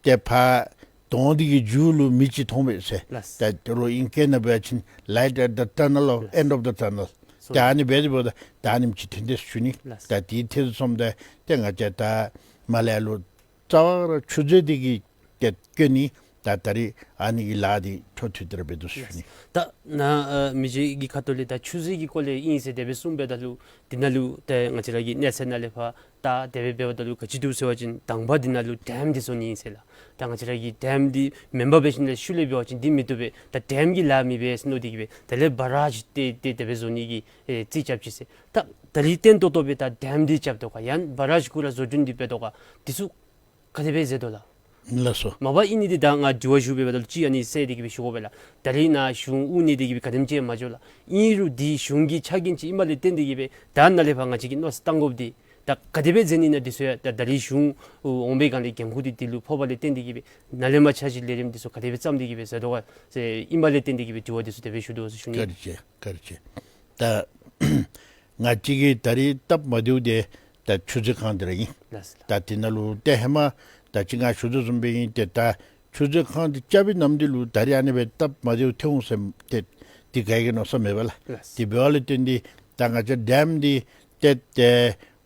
ཏེ་ཕར་དོང་འདི་གི་མཇུག་ལུ་མེ་ཅིག་མཐོང་པས་ཟེར། ལགས། ད་ཏེ་ལོག་ཨིང་སྐད་ནང་འབད་བ་ཅིན་light at the tunnel of end of the tunnel། ལགས། ཏེ་ཨ་ནི་འབད་དེ་འབདཝ་ད་ད་ཨ་ནེམ་ཅིག་ཐོན་དེས་ཟེར་ཞུ་ནི། ལགས། ད་དེའི་ཐད་སོངམ་ད་ཏེ་ང་བཅས་ད་མ་ལས་ཡར་ལུ་རྩ་བ་ར་ཆུ་མཛོད་འདི་གི་ཏེ་སྐྱོན་ཨིན། ད་ད་རིས་ཨ་ནི་གི་ལཱ་འདི་འཕྲོ་མཐུད་དེ་ར་འབད་དོ་ཟེར་ཞུ་ནི། ད་ནཱ་ཨ་མི་རྗེ་གི་ཁ་ཐུག་ལས་ད་ཆུ་མཛོད་ཀྱི་སྐོར་ལས་ཨིན་ཟེར་དེ་སྦེ་གསུངས་པས། ད་ལུ་འདི་ནང་ལུ་ཏེ་ང་བཅས་ར་གི་གནས་ཚད་ནང་ལས་ཕར་ད་དེ་སྦེ་འབདཝ་ད་ལུ་ག་ཅི་འདུག་ཟེར་བ་ཅིན་དང་པ་འདི་ནང་ལུ་ཌེམ་འདི་བཟོ་ནི་ཨིན་ཟེར་ལགས། ད་ང་བཅས་ར་གི་ཌེམ་འདི་མེན་པར་འབད་ཞིནམ་ལས་ཤུལ་ལས་འབད་བ་ཅིན་འདི་མི་བཏུབ་པས། ད་ཌེམ་གྱི་ལཱ་མི་འབད་ཟེར་མནོ་སྟེ་གིས་སྦེ་དེ་ལས་བ་རཱཇ་ཏེ་ཏེ་དེ་སྦེ་བཟོ་ནི་གི་ཨེ་རྩིས་རྐྱབ་ཅི་ཟེར། ད་ད་རིས་བརྟན་ཏོག་ཏོ་སྦེ་ད་ཌེམ་འདི་རྐྱབ་དོ་ག་ཡང་བ་རཱཇ་གུ་ར་བཟོ་སྐྲུན་འདི་འབད་དོ་ག་འདི་ཚུ་ག་དེ་སྦེ་མཛད་དོ་ལགས། ལགས་སོ། མ་པ་ཨིན་ནི་འདི་ད་ང་དྲི་བ་ཞུ་འབདཝ་ད་ལུ་ཅིག་ཨ་ནི་ཟེར་ཏེ་གིས་སྦེ་ཞུ་དགོ་པས་ལགས། ད་རིས་ནཱ་གཞུང་དབུ་བརྙེས་ཏེ་གིས་སྦེ་ག་དེམ་ཅིག་མ་འགྱོ་ལགས། ཨིན་རུང་འདི་གཞུང་གི་ཆ་རྐྱེན་ཅིག་ཨིནམ་ལས་བརྟེན་ཏེ་གིས་སྦེ་ད་ནཱ་ལས་ཕར་ང་བཅས་ཀྱིས་མནོ་བསམ་བཏང་དགོཔ་འདི་ད་ག་དེ་སྦེ་མཛད་ནི་ཨིན་ན་འདི་ཚུ་ཡང་ད་ད་རིས་གཞུང་འོང་པའི་སྒང་ལས་འགན་ཁུར་འདི་འདི་ལུ་ཕོགཔ་ལས་བརྟེན་ཏེ་གིས་སྦེ་ནཱ་ལས་མར་འཆར་གཞི་ལས་རིམ་འདི་ཚུ་ག་དེ་སྦེ་བརྩམས་ཏེ་གིས་སྦེ་མཛད་དོ་ག་ཟེར་ཨིནམ་ལས་བརྟེན་ཏེ་གིས་སྦེ་དྲི་བ་འདི་ཚུ་དེ་སྦེ་ཞུ་དོ་ཟེར་ཞུ་ནི། བཀའ་དྲིན་ཆེ། བཀའ་དྲིན་ཆེ། ད་ང་བཅས་ཀྱི་ད་རིས་སྟབས་མ་བདེཝ་འདི་ད་ཆུ་མཛོད་ཁང་འདི་ར་ཨིན། ལགས་སོ། ད་འདི་ནང་ལུ་ཏེ་ཧེ་མ་ད་ཅི་ང་ཞུ་དོ་བཟུམ་སྦེ་ཨིན། ཏེ་ད་ཆུ་མཛོད་ཁང་འདི་རྐྱབ་པའི་ནམ་དུས་ལུ་ད་རིས་ཨ་ནི་སྦེ་སྟབས་མ་བདེཝ་ཐོན་འོང་ཟེར་ཏེ་འདི་ག་གིས་མནོ་ས་མེད་པས་ལགས། ལགས་སོ། དེ་འབདཝ་ལས་བརྟེན་ཏེ་ད་ང་བཅས་ཌེམ་འདི་ཏེ་ཏེ་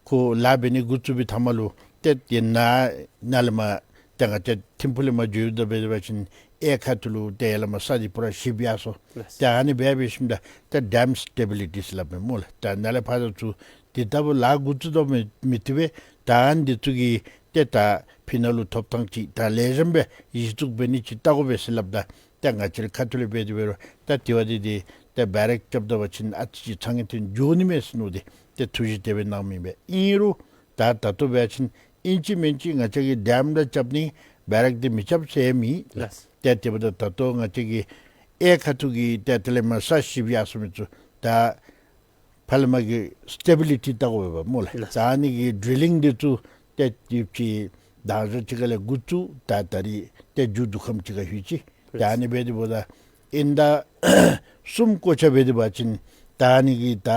ཁོ་ལཱ་འབད་ནི་འགོ་བཙུགས་པའི་མཐའ་མ་ལུ་ཏེ་ཏེ་ནཱ་ནཱ་ལས་མར་ཏེ་ང་བཅས་ཐིམ་ཕུག་ལས་མར་འགྱོ་ཡོདཔ་ད་འབད་བ་ཅིན་གཡས་ཁ་ཐུག་ལུ་ཏེ་ཡར་ལས་མར་ས་འདི་པུ་ར་ཞིབ་ཡར་སོང་། ལགས། ཏེ་ཨ་ནི་སྦེ་འབད་ཞིནམ་ད་ཏེ་ཌེམ་སི་ཊེ་བི་ལི་ཊི་ཟེར་སླབ་མས་སྨོ་ལགས། ད་ནཱ་ལས་ཕར་ཚུར་འདི་ལྟ་བུ་ལཱ་འགོ་བཙུགས་དོ་མི་མི་བཏུབ་པས། ད་ཨ་ནི་འདི་ཚུ་གི་ཏེ་ད་ཕི་ནང་ལུ་ཐོབ་ཐང་ཅིག་ད་ལེགས་ཤོམ་སྦེ་གཞི་བཙུགས་འབད་ནི་ཅིག་བལྟ་དགོ་པས་ཟེར་སླབ་ད་ཏེ་ང་བཅས་རའི་ཁ་ཐུག་ལས་འབད་དེ་འབད་རུང་ད་དེ་བ་འདི་འདི་ཏེ་བེ་རེཀ་རྐྱབ་ད་པ་ཅིན་ཨ་ཙི་ཅིག་ཚ་ངེས་ཐོན་འགྱོ་ནི་མས་ཟེར་མནོ་སྟེ་ཏེ་ཐུགས་བཞེད་དེ་སྦེ་གནང་མི་ཨིན་པས། ཨིན་རུང་ད་ད་ལྟོ་འབད་བ་ཅིན་ཨིན་ཅི་མིན་ཅི་ང་བཅས་ཀྱིས་ཌེམ་ར་རྐྱབ་ནི་བེ་རེཀ་འདི་མི་རྐྱབ་ཟེར་མེད། ལགས། ཏེ་དེ་འབདཝ་ད་ད་ལྟོ་ང་བཅས་ཀྱི་གཡས་ཁ་ཐུག་གི་ཏེ་དེ་ལས་མར་ས་ཞིབ་ཡར་སོང་མི་ཚུ་ད་ཕར་ལས་མར་གྱི་སི་ཊེ་བི་ལི་ཊི་བལྟ་དགོ་པས་པ་སྨོ་ལགས། ལགས། ད་ཨ་ནི་གི་ཌི་རི་ལིང་འདི་ཚུ་ཏེ་ཡུདཔ་ཅིག་མདང་ཞག་ཅིག་ཁ་ལས་འགོ་བཙུགས་ད་ད་རིས་ཏེ་མཇུག་བསྡུ་ཁམས་ཅིག་ཁར་ལྷོད་ཅི། ཏེ་ཨ་ནི་འབད་དེ་འབདཝ་ད་ཨིན་ཟླ་གསུམ་འགོར་ཆ་འབད་དེ་འབད་བ་ཅིན་ད་ཨ་ནི་གི་ད་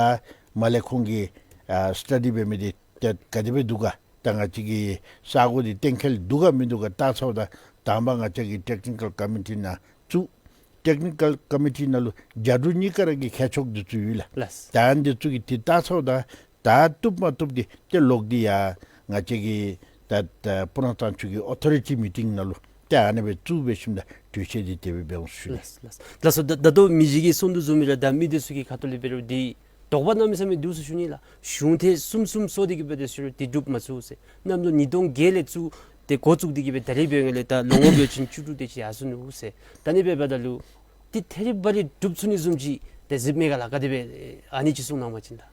མ་ལས་ཁོང་གིས་ཨ་སི་ཊ་ཌི་འབད་མི་འདི་ཏེ་ག་དེ་སྦེ་འདུག་ག། ད་ང་བཅས་ཀྱི་ས་གོ་འདི་གཏན་འཁེལ་འདུག་ག་མིན་འདུག་ག་བལྟ་ཚརཝ་ད་དང་པ་ང་བཅས་ཀྱིས་ཊེག་ནི་ཀལ་ཀོ་མི་ཊི་ནང་བཙུགས། ཊེག་ནི་ཀལ་ཀོ་མི་ཊི་ནང་ལུ་རྒྱ་འབྲུག་གཉིས་ཀ་ར་གི་མཁས་མཆོག་འདི་ཚུ་ཡོད་ལགས། ལགས། ད་ཨ་ནི་འདི་ཚུ་གིས་འདི་བལྟ་ཚརཝ་ད་ད་བཏུབ་མ་བཏུབ་འདི་ཏེ་ལོག་སྟེ་ཡར་ང་བཅས་ཀྱི་ད་ད་སྤུ་ན་གཙང་ཆུ་གི་ཨོ་ཐོ་རི་ཊི་མི་ཊིང་ནང་ལུ་ཏེ་ཨ་ནི་སྦེ་བཙུགས་འབད་ཞིནམ་ད་གྲོས་ཆོད་འདི་དེ་སྦེ་འབད་འོང་ཟེར་ཞུ་ནི། ལགས་ལགས་ལགས་སོ། ད་ད་ལྟོ་མི་རྗེ་གིས་གསུང་དོ་བཟུམ་སྦེ་ར་ད་མི་འདི་ཚུ་གི་ཁ་ཐུག་ལས་འབད་རུང་འདི་དོགས་པ་གནམ་མེད་ས་མེད་འདུག་ཟེར་ཞུ་ནི་ལགས། གཞུང་ཐེངས་གསུམ་གསུམ་སོང་སྟེ་གིས་འབད་དེ་ཟེར་རུང་འདི་འགྲུབ་མ་ཚུགས་ཟེར། གནམ་ལོ་ཉིས་སྟོང་བརྒྱད་ལས་བཙུགས་ཏེ་འགོ་བཙུགས་ཏེ་གིས་འབད་ད་རིས་འབད་བའི་སྒང་ལས་ད་ལོ་ངོ་འབད་བ་ཅིན་བཅུ་དྲུག་དེ་ཅིག་ཡར་སོ་ནུག་ཟེར། ད་ཨ་ནི་འབདཝ་ད་ལུ་འདི་ཐད་རི་བ་རི་འགྲུབ་ཚུགས་ནི་བཟུམ་ཅིག་ཏེ་གཟིགསཔ་མས་ག་ལགས། ག་དེ་སྦེ་ཨ་ནི་ཅིག་གསུང་གནང་བ་ཅིན་ད།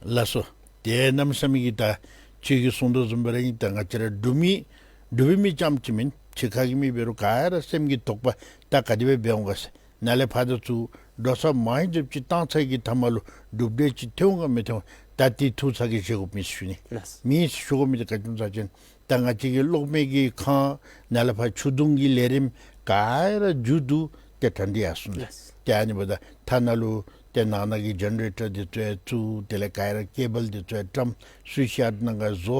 ལགས་སོ། ཏེ་གནམ་མེད་ས་མེད་ཀྱི་ད་ཁྱོད་ཀྱིས་གསུང་དོ་བཟུམ་སྦེ་ར་ཨིན། ད་ང་བཅས་ར་འབྲུག་མི་འབྲུག་པའི་མི་རྐྱངམ་ཅིག་མེན་ཕྱི་ཁ་གི་མི་འབད་རུང་ག་ར་སེམས་ཀྱི་དོགས་པ་ད་ག་དེ་སྦེ་འབད་འོང་ག་ཟེར། ནཱ་ལས་ཕར་དང་ཚུར་འགྲོ་ས་མང་རབས་ཅིག་བཏང་ཚར་གྱི་མཐའ་མ་ལུ་གྲུབ་འབྲས་ཅིག་ཐོན་ག་མི་ཐོན་ག་ད་དེ་ཐུགས་ཚ་གྱང་བཞེས་དགོཔ་མེད་ཟེར་ཞུ་ནི། ལགས། མེད་ཟེར་ཞུ་དགོ་མི་འདི་ག་ཅི་སྨོ་ཟེར་བ་ཅིན་ད་ང་བཅས་ཀྱི་གློག་མེ་གི་ཁང་ནཱ་ལས་ཕར་ཆུ་དུང་གི་ལས་རིམ་ག་ར་མཇུག་བསྡུ་སྟེ་གྲ་སྒྲིག་ཡར་སོང་ལགས། ལགས། ཏེ་ཨ་ནི་འབདཝ་ད་མཐའ་ནང་ལུ་ཏེ་ནང་ན་གི་ཇེ་ནེ་རེ་ཊར་འདི་ཚུ་ཡང་བཙུགས། དེ་ལས་ག་ར་ཀེ་བཱལ་འདི་ཚུ་ཡང་བཀྲམ། སུའིཆ་ཡར་ནང་ཁར་བཟོ།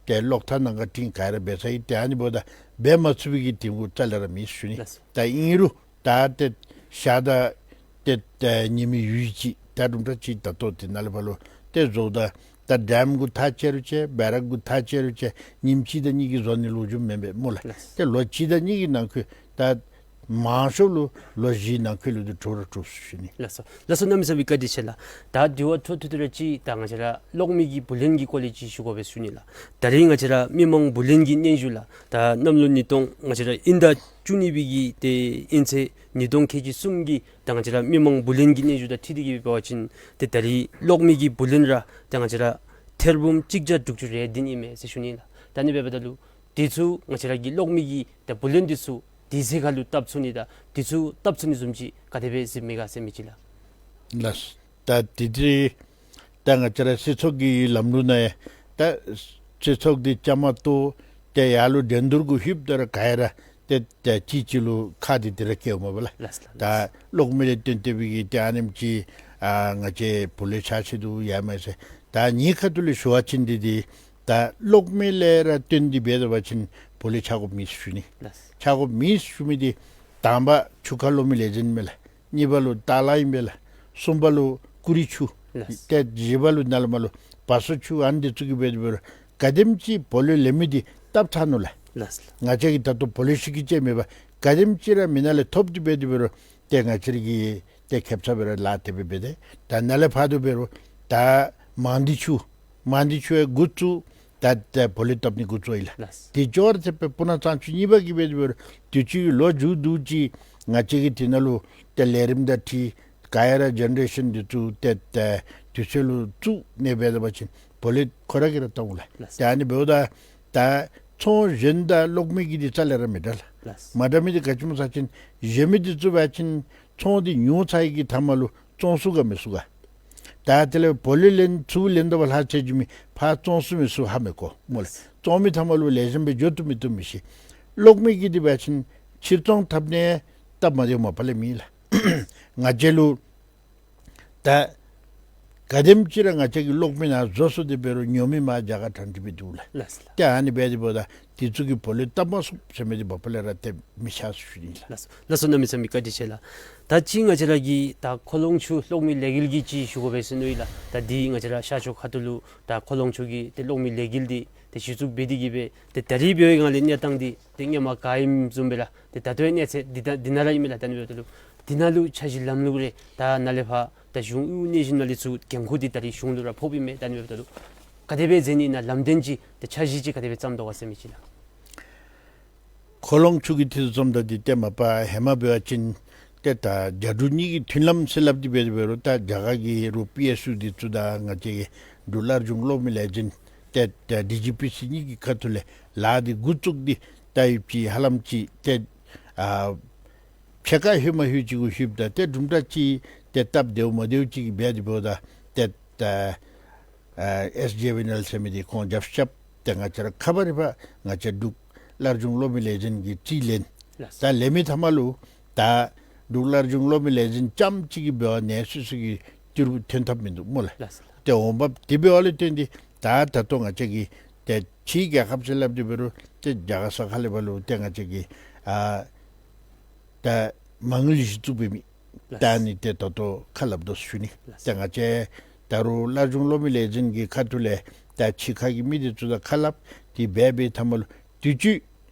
ཏེ་གློག་ཐག་ནང་ཁར་བཏིང་། ག་ར་འབད་ཚར་ཡི། ཏེ་ཨ་ནི་འབདཝ་ད་འབད་མ་ཚུགས་པའི་གི་དེ་གུ་རྩ་ལས་ར་མེད་ཟེར་ཞུ་ནི། ལགས། ད་ཨིན་རུང་ད་ཏེ་ཞག་དང་ཏེ་ཏེ་ཉི་མའི་ཡུན་ཅིག་ད་དུམ་གྲ་ཅིག་ད་ལྟོ་དེ་ནཱ་ལས་ཕར་ལུ་ཏེ་བཟོཝ་ད་ད་ཌེམ་གུ་ཐག་བཅད་རུང་བཅད། བེ་རག་གུ་ཐག་བཅད་རུང་བཅད། ཉིནམ་གཅིག་དང་གཉིས་ཀྱི་བཟོ་ནི་ལོ་རྒྱུས་མེན་པས་སྨོ་ལགས། ལགས། ཏེ་ལོ་གཅིག་དང་གཉིས་ཀྱི་ནང་འཁོད་ད་མང་ཤོས་ལུ་ལོ་བཞིའི་ནང་འཁོད་ལུ་འདི་གྲུབ་ར་གྲུབ་ཟེར་ཞུ་ནི། ལགས་སོ། ལགས་སོ། གནམ་མེད་ས་མེད་བཀའ་དྲིན་ཆེ་ལགས། ད་དེ་བ་འཕྲོ་མཐུད་དེ་ར་ཅིག་ད་ང་བཅས་ར་གློག་མེ་གི་བུ་ལོན་གྱི་སྐོར་ལས་ཅིག་ཞུ་དགོ་པས་ཟེར་ཞུ་ནི་ལགས། ད་རིས་ང་བཅས་ར་མི་མང་བུ་ལོན་གྱི་སྙན་ཞུ་ལགས། ད་གནམ་ལོ་ཉིས་སྟོང་ང་བཅས་ར་དབྱིན་ཟླ་བཅུ་གཉིས་པའི་གི་ཏེ་དབྱིན་ཚེས་ཉིས་སྟོང་ཁལ་གཅིག་གསུམ་གྱི་ད་ང་བཅས་ར་མི་མང་བུ་ལོན་གྱི་སྙན་ཞུ་དང་འཁྲིལ་ཏེ་གི་འབད་བ་ཅིན་ཏེ་ད་རིས་གློག་མེ་གི་བུ་ལོན་ར་ད་ང་བཅས་ར་ཐེར་འབུམ་གཅིག་བརྒྱ་དྲུག་ཅུ་རེ་བདུན་ཨིན་མས་ཟེར་ཞུ་ནི་ལགས། ད་ཨ་ནི་འབདཝ་ད་ལུ་དེ་ཚུ་ང་བཅས་ར་གི་གློག་མེ་གི་ད་བུ་ལོན་དེ་ཚུ་དུས་ཚོད་ཁར་ལུ་བཏབ་ཚུགས་ནི་དང་དེ་ཚུ་བཏབ་ཚུགས་ནི་བཟུམ་ཅིག་ག་དེ་སྦེ་གཟིགས་མི་ག་ཟེར་མི་ཅིག་ལགས། ལགས། ད་དེ་འདི་ད་ང་བཅས་ར་སྲིད་ཚོགས་ཀྱི་ལམ་ལུགས་ནང་ཡང་ད་སྲིད་ཚོགས་འདི་བཅའ་མར་གཏོགས་ཏེ་ཡར་ལུ་འགྲན་བསྡུར་གུ་ལྷོདཔ་ད་ར་ག་ར་ཏེ་ཏེ་གཅིག་གཅིག་ལུ་ཁ་འདི་དེ་ར་སྐྱེལཝ་མས་པ་ལགས། ལགས་ལགས། ད་གློག་མེ་ལས་བརྟེན་ཏེ་སྦེ་གི་ཏེ་ཨ་ནེམ་ཅིག་ཨ་ང་བཅས་བུ་ལོན་ཆག་ཆི་འདུག་ཡང་མེན་ཟེར། ད་ངེའི་ཁ་ཐུག་ལས་ཞུ་བ་ཅིན་འདི་འདི་ད་གློག་མེ་ལས་ར་བརྟེན་ཏེ་འབད་བ་ཅིན་བུ་ལོན་ཆག་དགོཔ་མེད་ཟེར་ཞུ་ནི། ལགས། ཆག་དགོཔ་མེད་ཟེར་ཞུ་མི་འདི་དང་པ་ཆུ་ཁ་གློག་མེ་ལས་འཛིན་མས་ལགས། གཉིས་པ་ལུ་ཏ་ལ་ཨིན་པས་ལགས། གསུམ་པ་ལུ་ཀུ་རི་ཆུ། ལགས། ཏེ་བཞི་པ་ལུ་ནཱ་ལས་མར་ལུ་བ་སོ་ཆུ། ཨ་ནི་འདི་ཚུ་གིས་འབད་དེ་འབད་རུང་ག་དེམ་ཅིག་བུ་ལོན་ལེན་མི་འདི་བཏབ་ཚར་ནུག་ལགས། ལགས། ང་བཅས་ཀྱིས་ད་ལྟོ་བུ་ལོན་ཤུགས་ཀྱིས་བཅད་མེད་པར་ག་དེམ་ཅིག་ར་མི་ནང་ལས་ཐོབ་སྟེ་འབད་དེ་འབད་རུང་ཏེ་ང་བཅས་ར་གིས་ཏེ་ཁེབ་ས་སྦེ་ར་ལཱ་དེ་སྦེ་འབད་དེ། ད་ནཱ་ལས་ཕར་དུ་འབད་རུང་ད་མང་སྡེ་ཆུ་མང་སྡེ་ཆུ་ཡང་འགོ་བཙུགས། ད་ད་བུ་ལོན་བཏབ་ནི་འགོ་བཙུགས་ཡི་ལགས། ལགས། དེ་ཅོག་ར་འཐདཔ་སྦེ་སྤུ་ན་གཙང་ཆུ་གཉིས་པ་གིས་འབད་དེ་འབད་རུང་དུས་ཅི་གི་ལོ་མཇུག་བསྡུ་ཅིག་ང་བཅས་ཀྱིས་དེ་ནང་ལུ་ཏེ་ལས་རིམ་དང་འཁྲིལ་ག་ཡ་ར་ཇེ་ནེ་རེ་ཤཱན་འདི་ཚུ་ཏེ་ད་དུས་ཚོད་ལུ་བཙུགས་ནི་འབད་བ་ཅིན་བུ་ལོན་ཁོ་ར་གིས་ར་བཏབ་འོང་ལགས། ལགས། ཏེ་ཨ་ནི་འབདཝ་ད་ད་ཚོང་གཞན་དང་གློག་མེ་གི་འདི་རྩ་ལས་ར་མི་འདྲ་ལགས། ལགས། མ་འདྲ་མི་འདི་ག་ཅི་སྨོ་ཟེར་བ་ཅིན་གཞན་མི་འདི་ཚུ་འབད་བ་ཅིན་ཚོང་འདི་ཉོ་ཚར་བའི་གི་མཐའ་མ་ལུ་བཙོང་ཚུགས་ག་མི་ཚུགས་ག། ད་དེ་ལས་བུ་ལོན་ལེན་ཚུགས་ལེན་ད་བ་ལྷག་ཆད་འགྱོ་མི་ཕར་བཙོང་ཚུགས་མི་ཚུགས་ཧ་མི་གོ་སྨོ་ལགས། བཙོང་མི་མཐའ་མ་ལུ་ལེགས་ཤོམ་སྦེ་འགྱོ་བཏུབ་མི་བཏུབ་མི་ཤེས། གློག་མེ་གི་འདི་འབད་བ་ཅིན་ཕྱིར་ཚོང་འཐབ་ནི་སྟབས་མ་བདེཝ་མ་པ་ལས་མེད་ལགས། ང་བཅས་ལུ་ད་ག་དེམ་ཅིག་ར་ང་བཅས་ཀྱིས་གློག་མེ་ནང་བཟོ་སོང་སྟེ་འབད་རུང་ཉོ་མི་མར་རྒྱ་གར་གྲ་སྒྲིག་སྦེ་འདུག་ལགས། ལགས་ལགས། ཏེ་ཨ་ནི་འབད་དེ་འབདཝ་ད་དེ་ཚུ་གིས་བུ་ལོན་བཏབ་མ་ཚུགས་ཟེར་མི་འདི་མ་པ་ལས་ར་ཏེ་མི་ཤེས་ཟེར་ཞུ་ནི་ལགས། ལགས་སོ། ལགས་སོ། གནམ་མེད་ས་མེད་བཀའ་དྲིན་ཆེ་ལགས། ད་ཅི་ང་བཅས་ར་གི་ད་ཁོ་ལོང་ཆུ་གློག་མེ་ལས་འགུལ་གྱི་ཅིག་ཞུ་དགོ་པས་ཟེར་མནོ་ཡི་ལགས། ད་འདི་ང་བཅས་ར་ཤར་ཕྱོགས་ཁ་ཐུག་ལུ་ད་ཁོ་ལོང་ཆུ་གི་ཏེ་གློག་མེ་ལས་འགུལ་འདི་ཏེ་གཞི་བཙུགས་འབད་དེ་གི་སྦེ་ཏེ་ད་རིས་འབད་བའི་སྒང་ལས་གནས་སྟངས་འདི་ཏེ་སྔོན་མ་ག་ཨིནམ་བཟུམ་སྦེ་ལགས། ཏེ་ད་ལྟོའི་གནས་ཚད་འདི་ད་འདི་ནང་ར་ཨིན་མས་ལགས། ད་ཨ་ནི་འབདཝ་ད་ལུ་འདི་ནང་ལུ་འཆར་གཞི་ལམ་ལུགས་རེ་ད་ནཱ་ལས་ཕར་ད་གཞུང་དབུ་གནས་གཞོན་ནང་ལས་ཚུར་འགན་ཁུར་འདི་ད་རིས་གཞུང་ལུ་ར་ཕོགཔ་ཨིན་མས། ད་ཨ་ནི་འབདཝ་ད་ལུ་ག་དེ་སྦེ་མཛད་ནི་ཨིན་ན་ལམ་སྟོན་ཅིག་ཏེ་འཆར་གཞི་ཅིག་ག་དེ་སྦེ་བརྩམས་དོ་ག་ཟེར་མི་ཅིག་ལགས། ཁོ་ལོང་ཆུ་གི་འཐུས་སུ་བརྩམས་ད་འདི་ཏེ་མ་པ་ཧེ་མ་འབད་བ་ཅིན་ཏེ་ད་རྒྱ་འབྲུག་གཉིས་ཀྱི་མཐུན་ལམ་ཟེར་སླབ་སྟེ་འབད་དེ་འབད་རུང་ད་རྒྱ་གར་གྱི་རོགས་པི་ཨེསི་ཡུ་འདི་ཚུ་དང་ང་བཅས་ཀྱི་འབྲུག་སླར་འབྱུང་གློག་མེ་ལས་འཛིན་ཏེ་ད་ཌི་ཇི་པི་སི་གཉིས་ཀྱི་ཁ་ཐུག་ལས་ལཱ་འདི་འགོ་བཙུགས་ཏེ་ད་ཡོདཔ་ཅིག་ཧ་ལམ་ཅིག་ཏེ་ཨ་ཕྱེད་ཀ་ལྷོད་མ་ལྷོད་ཅིག་གུ་ལྷོདཔ་ད་ཏེ་དུམ་གྲ་ཅིག་ཏེ་སྟབས་བདེཝ་མ་བདེཝ་ཅིག་གིས་འབད་དེ་འབདཝ་ད་ཏེ་ད་ཨ་ཨེསི་ཇེ་ཝི་ཨེན་ཨེལ་ཟེར་མི་འདི་ཁོང་རྒྱབ་ཤ་རྐྱབ་སྟེ་ང་བཅས་ར་ཁ་པར་རི་ཕར་ང་བཅས་འབྲུག་སླར་འབྱུང་གློག་མེ་ལས་འཛིན་གྱིས་རྩིས་ལེན། ལགས། ད་ལེན་མི་མཐའ་མ་ལུ་ད་འབྲུག་སླར་འབྱུང་གློག་མེ་ལས་འཛིན་རྐྱངམ་གཅིག་གིས་འབད་བ་ནང་སོ་སོ་གི་ཏི་རུ་ཐོན་ཐབས་མིན་འདུག་སྨོ་ལགས། ལགས། ཏེ་འོང་འབབ་འདི་འབདཝ་ལས་བརྟེན་ཏེ་ད་ད་ལྟོ་ང་བཅས་ཀྱི་ཏེ་ཕྱིའི་རྒྱལ་ཁབ་ཟེར་སླབ་སྟེ་འབད་རུང་ཏེ་རྒྱ་གར་ས་ཁ་ལས་ཕར་ལུ་ཏེ་ང་བཅས་ཀྱི་ཨ་ད་མ་དངུལ་གཞི་བཙུགས་འབད་མི་ལགས། ད་ཨ་ནི་ཏེ་ད་ལྟོ་ཁ་སླབ་དོ་ཟེར་ཞུ་ནི། ལགས། ཏེ་ང་བཅས་ད་རུང་སླར་འབྱུང་གློག་མེ་ལས་འཛིན་གྱི་ཁ་ཐུག་ལས་ད་ཕྱི་ཁ་གི་མི་འདི་ཚུ་དང་ཁ་སླབ་སྟེ་འབད་འབད་མཐའ་མ་ལུ་དུས་ཅི་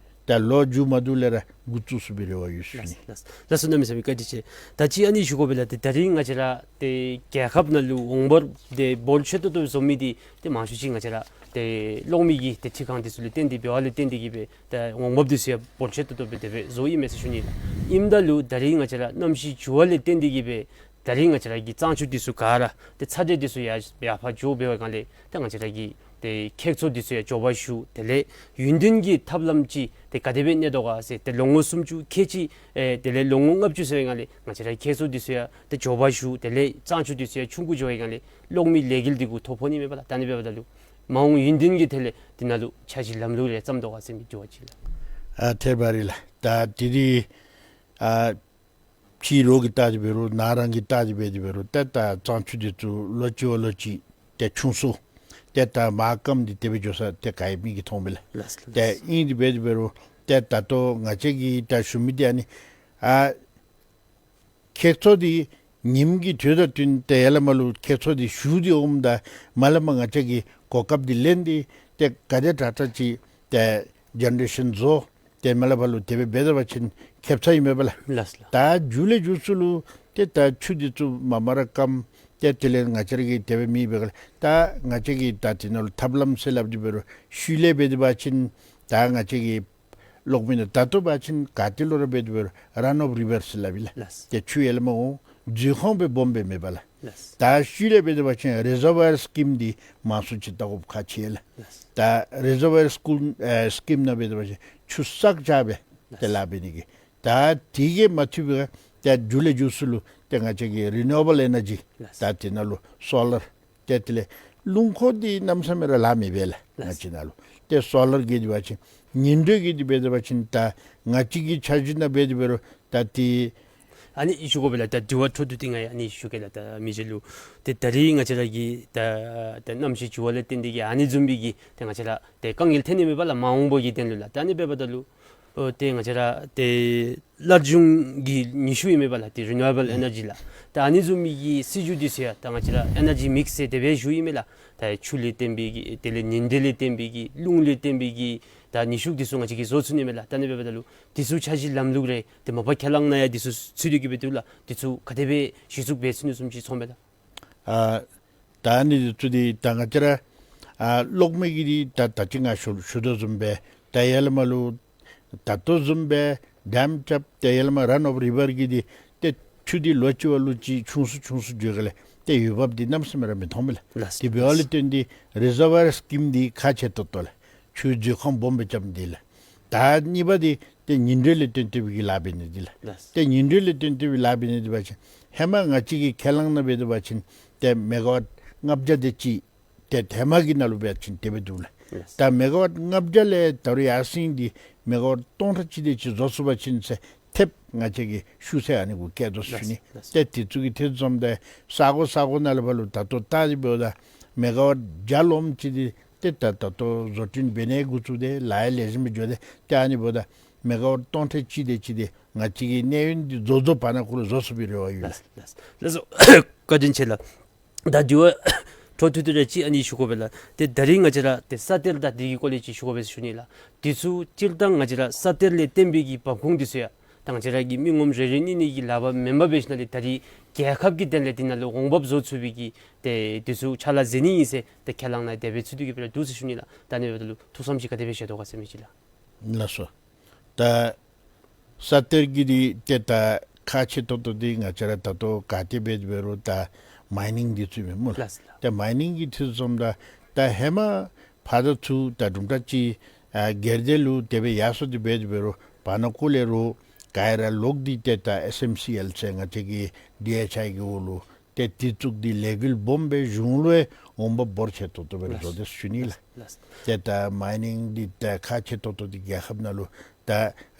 ད་ལོ་མཇུག་མ་བསྡུ་ལས་ར་འགོ་བཙུགས་ཚུགས་པའི་རེ་བ་ཡོད་ཟེར་ཞུ་ནི། ལགས། ལགས་སོ། གནམ་མེད་ས་མེད་བཀའ་དྲིན་ཆེ། ད་ཅི་ཨ་ནི་ཞུ་དགོ་པས་ལགས། ཏེ་ད་རིས་ང་བཅས་ར་ཏེ་རྒྱལ་ཁབ་ནང་ལུ་འོང་འབབ་འདི་འབོར་ཆེ་ཏོག་ཏོ་བཟོ་མི་འདི་ཏེ་མང་ཤོས་ཅིག་ང་བཅས་ར་ཏེ་གློག་མེ་གི་ཏེ་འཕྲུལ་ཁང་འདི་ཚུ་ལུ་བརྟེན་ཏེ་འབདཝ་ལས་བརྟེན་ཏེ་གི་སྦེ་ཏེ་འོང་འབབ་འདི་ཚུ་ཡང་འབོར་ཆེ་ཏོག་ཏོ་སྦེ་དེ་སྦེ་བཟོ་ཡི་མས་ཟེར་ཞུ་ནི་ལགས། ཨིནམ་ད་ལུ་ད་རིས་ང་བཅས་ར་གནམ་གཤིས་འགྱུར་བ་ལས་བརྟེན་ཏེ་གི་སྦེ་ད་རིས་ང་བཅས་ར་གི་གཙང་ཆུ་འདི་ཚུ་ག་ར་ཏེ་ཚ་དྲོད་འདི་ཚུ་ཡར་ཡར་ཕར་འགྱོ་འབད་བའི་སྒང་ལས་ཏེ་ང་བཅས་ར་གི་ ཏེ་ཁྱེག་ཚོ་འདི་ཚུ་ཡང་མགྱོགས་པ་ཞུ། དེ་ལས་ཡུན་བདུན་གྱི་ཐབས་ལམ་ཅིག་ཏེ་ག་དེ་སྦེ་གནས་དོ་ག་ཟེར། ཏེ་ལོ་ངོ་སུམ་ཅུ་ཁལ་གཅིག་ཨེ་དེ་ལས་ལོ་ངོ་ལྔ་བཅུ་ཟེར་བའི་སྒང་ལས་ང་བཅས་ར་ཁྱེག་ཚོ་འདི་ཚུ་ཡང་ཏེ་མགྱོགས་པ་ཞུ། དེ་ལས་གཙང་ཆུ་འདི་ཚུ་ཡང་ཆུང་ཀུ་འགྱོ་བའི་སྒང་ལས་གློག་མེའི་ལས་འགུལ་འདི་གུ་ཐོ་ཕོག་ནི་མས་པ་ལགས། ད་ཨ་ནི་འབདཝ་ད་ལུ་མ་འོངས་ཡུན་བདུན་གྱི་ཐད་ལས་འདི་ནང་ལུ་འཆར་གཞི་ལམ་ལུགས་རེ་བརྩམ་དོ་ག་ཟེར་མི་དྲི་བ་ཅིག་ལགས། ཨ་ཐེར་འབའ་རི་ལགས། ད་དེ་འདི་ཨ་ཕྱི་རོལ་གྱིས་བལྟ་སྟེ་འབད་རུང་ནང་རང་གིས་བལྟ་སྟེ་འབད་དེ་འབད་རུང་ཏེ་ད་གཙང་ཆུ་འདི་ཚུ་ལོ་གཅིག་བ་ལོ་གཅིག་ཏེ་ཆུང་སུ་ཏེ་ད་མར་སྐམ་སྟེ་དེ་སྦེ་འགྱོ་ས་ཏེ་ག་ཡང་མེད་ཀྱི་མཐོངམ་མས་ལགས། ལགས་ལགས། ཏེ་ཨིན་དེ་འབད་དེ་འབད་རུང་ཏེ་ད་ལྟོ་ང་བཅས་ཀྱིས་ད་ཞུ་མི་འདི་ཨ་ནི་ཨ་ཁྱེག་ཚོ་འདི་ཉིམ་གི་དུས་དང་བསྟུན་ཏེ་ཡར་ལས་མར་ལུ་ཁྱེག་ཚོ་འདི་ཞུ་སྟེ་འོངམ་ད་མར་ལས་མར་ང་བཅས་ཀྱིས་གོ་སྐབས་འདི་ལེན་ཏེ་ཏེ་ག་དེ་དྲག་དྲག་ཅིག་ཏེ་ཇེ་ནེ་རེ་ཤཱན་བཟོ། ཏེ་མར་ལས་ཕར་ལུ་དེ་སྦེ་འབད་ད་པ་ཅིན་ཁེབ་ཚར་ཨིན་མས་པ་ལགས། ལགས་ལགས། ད་མཇུག་ལས་མཇུག་སུ་ལུ་ཏེ་ད་ཆུ་འདི་ཚུ་མར་མར་ར་སྐམ། ཏེ་དེ་ལས་ང་བཅས་ར་གིས་དེ་སྦེ་མི་འབད་ག་ལགས། ད་ང་བཅས་ཀྱིས་ད་དེ་ནང་ལུ་ཐབས་ལམ་ཟེར་སླབ་སྟེ་འབད་རུང་ཤུལ་ལས་འབད་དེ་པ་ཅིན་ད་ང་བཅས་ཀྱིས་གློག་མེ་ནང་ད་ལྟོ་འབད་བ་ཅིན་ག་ཏེ་ལུ་ར་འབད་དེ་འབད་རུང་རན་ཨོཕ་རི་བར་ཟེར་སླབ་ཨིན་ལགས། ལགས། ཏེ་ཆུ་ཡར་ལས་མར་འོང་འཛུལ་ཁང་སྦེ་སྦོམ་སྦེ་མེད་པ་ལགས། ལགས། ད་ཤུལ་ལས་འབད་དེ་པ་ཅིན་རི་ཛར་ཝ་ཡར་སི་ཀིམ་འདི་མང་སུ་ཅིག་བལྟ་དགོཔ་ཁག་ཆེ་ལགས། ལགས། ད་རི་ཛར་ཝ་ཡར་སི་ཀིམ་ཨེ་སི་ཀིམ་ནང་འབད་དེ་པ་ཅིན་ཆུ་བསགས་བཞག་སྦེ་ཏེ་ལཱ་འབད་ནི་གི། ད་དེ་གིས་མ་ཐུབ་པའི་ཏེ་མཇུག་ལས་མཇུག་སུ་ལུ་ཏེ་ང་བཅས་ཀྱིས་རི་ནིའུ་ཨེ་བཱལ་ཨེ་ནར་ཇི། ལགས། ད་དེ་ནང་ལུ་སོ་ལར། ཏེ་དེ་ལས་རླུང་འཁོར་འདི་གནམ་མེད་ས་མེད་ར་ལཱ་མེད་པས་ལགས། ལགས། ང་བཅས་ནང་ལུ་ཏེ་སོ་ལར་གི་འདི་འབད་བ་ཅིན་ཉིན་དྲོད་ཀྱི་འདི་འབད་དེ་པ་ཅིན་ད་ང་བཅས་ཀྱི་འཆར་གཞི་ནང་འབད་དེ་འབད་རུང་ད་ཏེ་ཨ་ནི་ཞུ་དགོ་པས་ལགས། ད་དྲི་བ་འཕྲོ་མཐུད་དེ་ང་ཡང་ཨ་ནི་ཞུ་གེ་ལགས། ད་མི་རྗེ་ལུ་ཏེ་ད་རིས་ང་བཅས་ར་གི་ད་ད་གནམ་གཤིས་འགྱུར་བ་ལས་བརྟེན་ཏེ་གིས་ཨ་ནི་བཟུམ་སྦེ་གི་ཏེ་ང་བཅས་ར་ཏེ་དཀའ་ངལ་ཐོན་ནི་མས་པ་ལགས། མ་འོངས་པ་གི་དོན་ལུ་ལགས། ད་ཨ་ནི་འབདཝ་ད་ལུ་ཨོ་ཏེ་ང་བཅས་ར་ཏེ་སླར་འབྱུང་གི་ནུས་ཤུགས་ཨིན་མས་པ་ལགས། ཏེ་རི་ནིའུ་ཨེ་བཱལ་ཨེ་ནར་ཇི་ལགས། ད་ཨ་ནི་བཟུམ་མའི་གི་སྲིད་བྱུས་འདི་ཚུ་ཡང་ད་ང་བཅས་ར་ཨེ་ནར་ཇི་མིགསི་ཟེར་དེ་སྦེ་ཞུཝ་ཨིན་མས་ལགས། ད་ཆུ་ལས་བརྟེན་པའི་གི་དེ་ལས་ཉིན་དྲོད་ལས་བརྟེན་པའི་གི་རླུང་ལས་བརྟེན་པའི་གི་ད་ནུས་ཤུགས་འདི་ཚུ་ང་བཅས་ཀྱིས་བཟོ་ཚུགས་ནི་མས་ལགས། ད་ཨ་ནི་འབདཝ་ད་ལུ་འདི་ཚུ་འཆར་གཞི་ལམ་ལུགས་རེ་ཏེ་མ་པ་ཁས་བླངས་ནང་ཡང་འདི་ཚུ་ཚུད་དེ་གིས་སྦེ་འདུག་ལགས། འདི་ཚུ་ག་དེ་སྦེ་གཞི་བཙུགས་འབད་ཚུགས་ནི་བཟུམ་ཅིག་ཚོརཝ་མས་ལགས། ཨ་ད་ཨ་ནི་འདི་ཚུ་འདི་ད་ང་བཅས་ར་ཨ་གློག་མེ་གི་འདི་ད་ད་ཅི་ང་ཞུ་ཞུ་དོ་བཟུམ་སྦེ་ད་ཡར་ལས་མར་ལུ་ད་ལྟོ་བཟུམ་སྦེ་ཌེམ་རྐྱབ་སྟེ་ཡར་ལས་མར་རན་ཨོཕ་རི་བར་གྱི་འདི་ཏེ་ཆུ་འདི་ལོ་གཅིག་བ་ལོ་གཅིག་ཆུང་སུ་ཆུང་སུ་འགྱོ་ག་ལས་ཏེ་འོས་འབབ་འདི་གནམ་མེད་ས་མེད་ར་མི་མཐོངམ་མས་ལགས། ལགས། དེ་འབདཝ་ལས་བརྟེན་ཏེ་རི་ཛར་ཝ་ཡར་སི་ཀིམ་འདི་ཁག་ཆེ་ཏོག་ཏོ་ལགས། ཆུ་འཛུལ་ཁང་སྦོམ་སྦེ་རྐྱབ་ནི་འདི་ལགས། ད་གཉིས་པ་འདི་ཏེ་ཉིན་དྲོད་ལས་བརྟེན་ཏེ་སྦེ་གི་ལཱ་འབད་ནི་འདི་ལགས། ལགས། ཏེ་ཉིན་དྲོད་ལས་བརྟེན་ཏེ་སྦེ་ལཱ་འབད་ནི་འདི་འབད་བ་ཅིན་ཧེ་མ་ང་བཅས་ཀྱིས་ཁས་བླངས་ནང་འབད་དེ་འབད་བ་ཅིན་ཏེ་མེ་ག་ཝཊ་ལྔ་བརྒྱ་དེ་ཅིག་ཏེ་ཧེ་མ་གི་ནང་ལུ་འབད་བ་ཅིན་དེ་སྦེ་འདུག་ལགས། ལགས། ད་མེ་ག་ཝཊ་ལྔ་བརྒྱ་ལས་ད་རུང་ཡར་སེང་སྟེ་མེ་ག་ཝཊ་སྟོང་ཕྲག་གཅིག་དེ་ཅིག་བཟོ་ཚུགས་པ་ཅིན་ཟེར་ཐེབས་ང་བཅས་ཀྱིས་ཤུགས་ཚད་ཨ་ནི་གུ་བཀལ་དོ་ཟེར་ཞུ་ནི། ལགས། ལགས། ཏེ་དེ་ཚུ་གི་ཐད་བཟུམ་ད་ས་གོ་ས་གོ་ནང་ལས་ཕར་ལུ་ད་ལྟོ་བལྟ་སྟེ་འབདཝ་ད་མེ་ག་ཝཊ་བརྒྱ་ལོངམ་ཅིག་འདི་ཏེ་ད་ད་ལྟོ་བཟོ་སྐྲུན་འབད་ནི་འགོ་བཙུགས་ཏེ་ལཱ་ཡང་ལེགས་ཤོམ་སྦེ་འགྱོ་སྟེ་ཏེ་ཨ་ནི་འབདཝ་ད་མེ་ག་ཝཊ་སྟོང་ཕྲག་གཅིག་དེ་ཅིག་འདི་ང་བཅས་ཀྱི་གནས་ཡུན་འདི་རྫོགས་རྫོགས་བར་ན་ཁོ་ལུ་བཟོ་ཚུགས་པའི་རེ་བ་ཡོད། ལགས། ལགས། ལགས་སོ། བཀའ་དྲིན་ཆེ་ལགས། ད་དྲི་བ་འཕྲོ་མཐུད་དེ་ར་ཅིག་ཨ་ནི་ཞུ་དགོ་པས་ལགས། ཏེ་ད་རིས་ང་བཅས་ར་ཏེ་ས་གཏེར་དང་འདི་གི་སྐོར་ལས་ཅིག་ཞུ་དགོ་པས་ཟེར་ཞུ་ནི་ལགས། འདི་ཚུ་སྤྱིར་བཏང་ང་བཅས་ར་ས་གཏེར་ལས་བརྟེན་པའི་གི་འབབ་ཁུངས་འདི་ཚུ་ཡང་ད་ང་བཅས་ར་གི་མི་ངོམ་རེ་རེ་གཉིས་གཉིས་ཀྱི་ལག་པར་མེན་པར་འབད་ཞིནམ་ལས་ད་རིས་རྒྱལ་ཁབ་ཀྱི་དོན་ལས་འདི་ནང་ལུ་འོང་འབབ་བཟོ་ཚུགས་པའི་གི་ཏེ་འདི་ཚུ་ཕྱག་ལཱ་མཛད་ནི་ཨིན་ཟེར་ཏེ་ཁས་བླངས་ནང་དེ་སྦེ་ཚུད་དེ་གིས་སྦེ་ར་འདུག་ཟེར་ཞུ་ནི་ལགས། ད་ཨ་ནི་འབདཝ་ད་ལུ་ཐུགས་བསམ་ཅིག་ག་དེ་སྦེ་བཞེས་དོ་ག་ཟེར་མི་ཅིག་ལགས། ལགས་སོ། ད་ས་གཏེར་གྱི་འདི་ཏེ་ད་ཁག་ཆེ་ཏོག་ཏོ་འདི་ང་བཅས་ར་ད་ལྟོ་ག་ཏེ་འབད་དེ་འབད་རུང་ད་མའི་ནིང་འདི་ཚུ་ཨིན་མས་སྨོ་ལགས། ལགས་སོ་ལགས། ད་མའི་ནིང་གི་འདི་ཚུ་བཟུམ་ད་ད་ཧེ་མ་ཕར་དང་ཚུར་ད་དུམ་གྲ་ཅིག་ཨ་སྒེར་སྡེ་ལུ་དེ་སྦེ་ཡར་སོང་སྟེ་འབད་དེ་འབད་རུང་བར་ན་ཁོ་ལས་རུང་ག་ར་ལོག་སྟེ་ཏེ་ད་ཨེསི་ཨེམ་སི་ཨེལ་ཟེར་ང་བཅས་ཀྱི་ཌི་ཨེཆ་ཨའི་གི་འོག་ལུ་ཏེ་འདི་བཙུགས་ཏེ་ལས་འགུལ་སྦོམ་སྦེ་གཞུང་ལུ་ཡང་འོང་འབབ་འབོར་ཆེ་ཏོག་ཏོ་སྦེ་ར་བཟོ་དོ་ཟེར་ཞུ་ནི་ལགས། ལགས། ཏེ་ད་མའི་ནིང་འདི་ད་ཁག་ཆེ་ཏོག་ཏོ་འདི་རྒྱལ་ཁབ་ནང་ལུ་ད་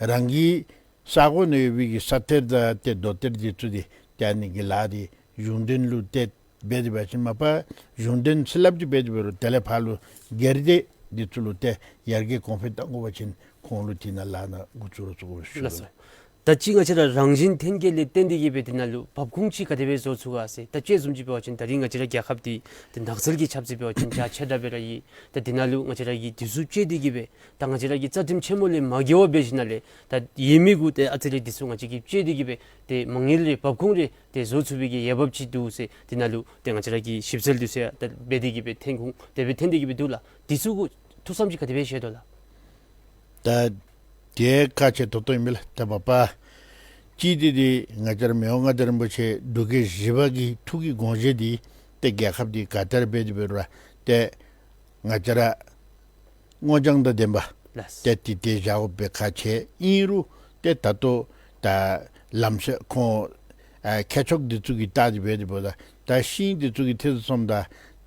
རང་གི་ས་གོ་ནང་ཡོད་པའི་གི་ས་གཏེར་དང་ཏེ་རྡོ་གཏེར་འདི་ཚུ་འདི་ཏེ་ཨ་ནི་གི་ལཱ་འདི་གཞུང་དོན་ལུ་ཏེ་འབད་དེ་འབད་བ་ཅིན་མ་པ་གཞུང་དོན་ཟེར་སླབ་སྟེ་འབད་དེ་འབད་རུང་དེ་ལས་ཕར་ལུ་སྒེར་སྡེ་འདི་ཚུ་ལུ་ཏེ་ཡར་རྒྱས་གོང་འཕེལ་གཏང་དགོ་པ་ཅིན་ཁོང་ལུ་འདི་ནང་ལཱ་ནང་འགོ་བཙུགས་ར་བཙུགས་དགོ་པས་ཞུ་ལགས་སོ། ལགས། ད་ཅི་ང་བཅས་ར་རང་བཞིན་ཐོན་སྐྱེད་ལས་བརྟེན་ཏེ་གིས་སྦེ་འདི་ནང་ལུ་འབབ་ཁུངས་ཅིག་ག་དེ་སྦེ་བཟོ་ཚུགས་ག་ཟེར། ད་དཔྱེ་བཟུམ་ཅིག་འབད་བ་ཅིན་ད་རིས་ང་བཅས་ར་རྒྱལ་ཁབ་འདི་ཏེ་ནགས་ཚལ་གྱི་ཆབ་སྲིད་འབད་བ་ཅིན་རྒྱ་ཆེ་དྲགས་སྦེ་ར་ཡོད། ད་འདི་ནང་ལུ་ང་བཅས་ར་གིས་འདི་ཚུ་དཔྱད་དེ་གིས་སྦེ་ད་ང་བཅས་ར་གི་རྩ་ཁྲིམས་ཆེན་མོ་ལས་མ་འགལ་བར་འབད་ཞིནམ་ལས་ད་ཡོད་མི་གུ་ཏེ་ཨ་ཙི་རེ་འདི་ཚུ་ང་བཅས་ཀྱིས་དཔྱད་དེ་གིས་སྦེ་ཏེ་མ་དངུལ་རེ་འབབ་ཁུངས་རེ་ཏེ་བཟོ་ཚུགས་པའི་གི་འོས་འབབ་ཅིག་འདུག་ཟེར་འདི་ནང་ལུ་ཏེ་ང་བཅས་ར་གི་ཞིབ་འཚོལ་འདི་ཚུ་ཡང་ད་འབད་དེ་གིས་སྦེ་ཐོན་ཁུངས་དེ་སྦེ་ཐོན་ཏེ་གིས་སྦེ་འདུག་ལགས། འདི་ཚུ་གུ་ཐུགས་བསམ་ཅིག་ག་དེ་སྦེ་བཞེས་དོ་ལགས། ད་དེ་ཁག་ཆེ་ཏོག་ཏོ་ཨིན་མས་ལགས། ད་མ་པ་ཅིག་འདི་འདི་ང་བཅས་ར་མི་དབང་མངའ་བདག་རིན་པོ་ཆེ་འབྲུག་རྒྱལ་བཞི་པ་གི་ཐུགས་ཀྱི་དགོངས་བཞེད་འདི་ཏེ་རྒྱལ་ཁབ་འདི་ག་ཏེ་ར་འབད་དེ་འབད་རུང་ར་ཏེ་ ང་བཅས་ར་སྔོ་ལྗང་དང་ལྡནམ་ལགས། ཏེ་དེ་དེ་བཞག་དགོ་པའི་ཁག་ཆེ། ཨིན་རུང་ཏེ་ད་ལྟོ་ད་ལམ་སྲོལ་ཁོང་ཨ་མཁས་མཆོག་འདི་ཚུ་གིས་བལྟ་སྟེ་འབད་དེ་འབདཝ་ད་ད་ཤིང་འདི་ཚུ་གི་ཐད་དུ་སོངམ་ད་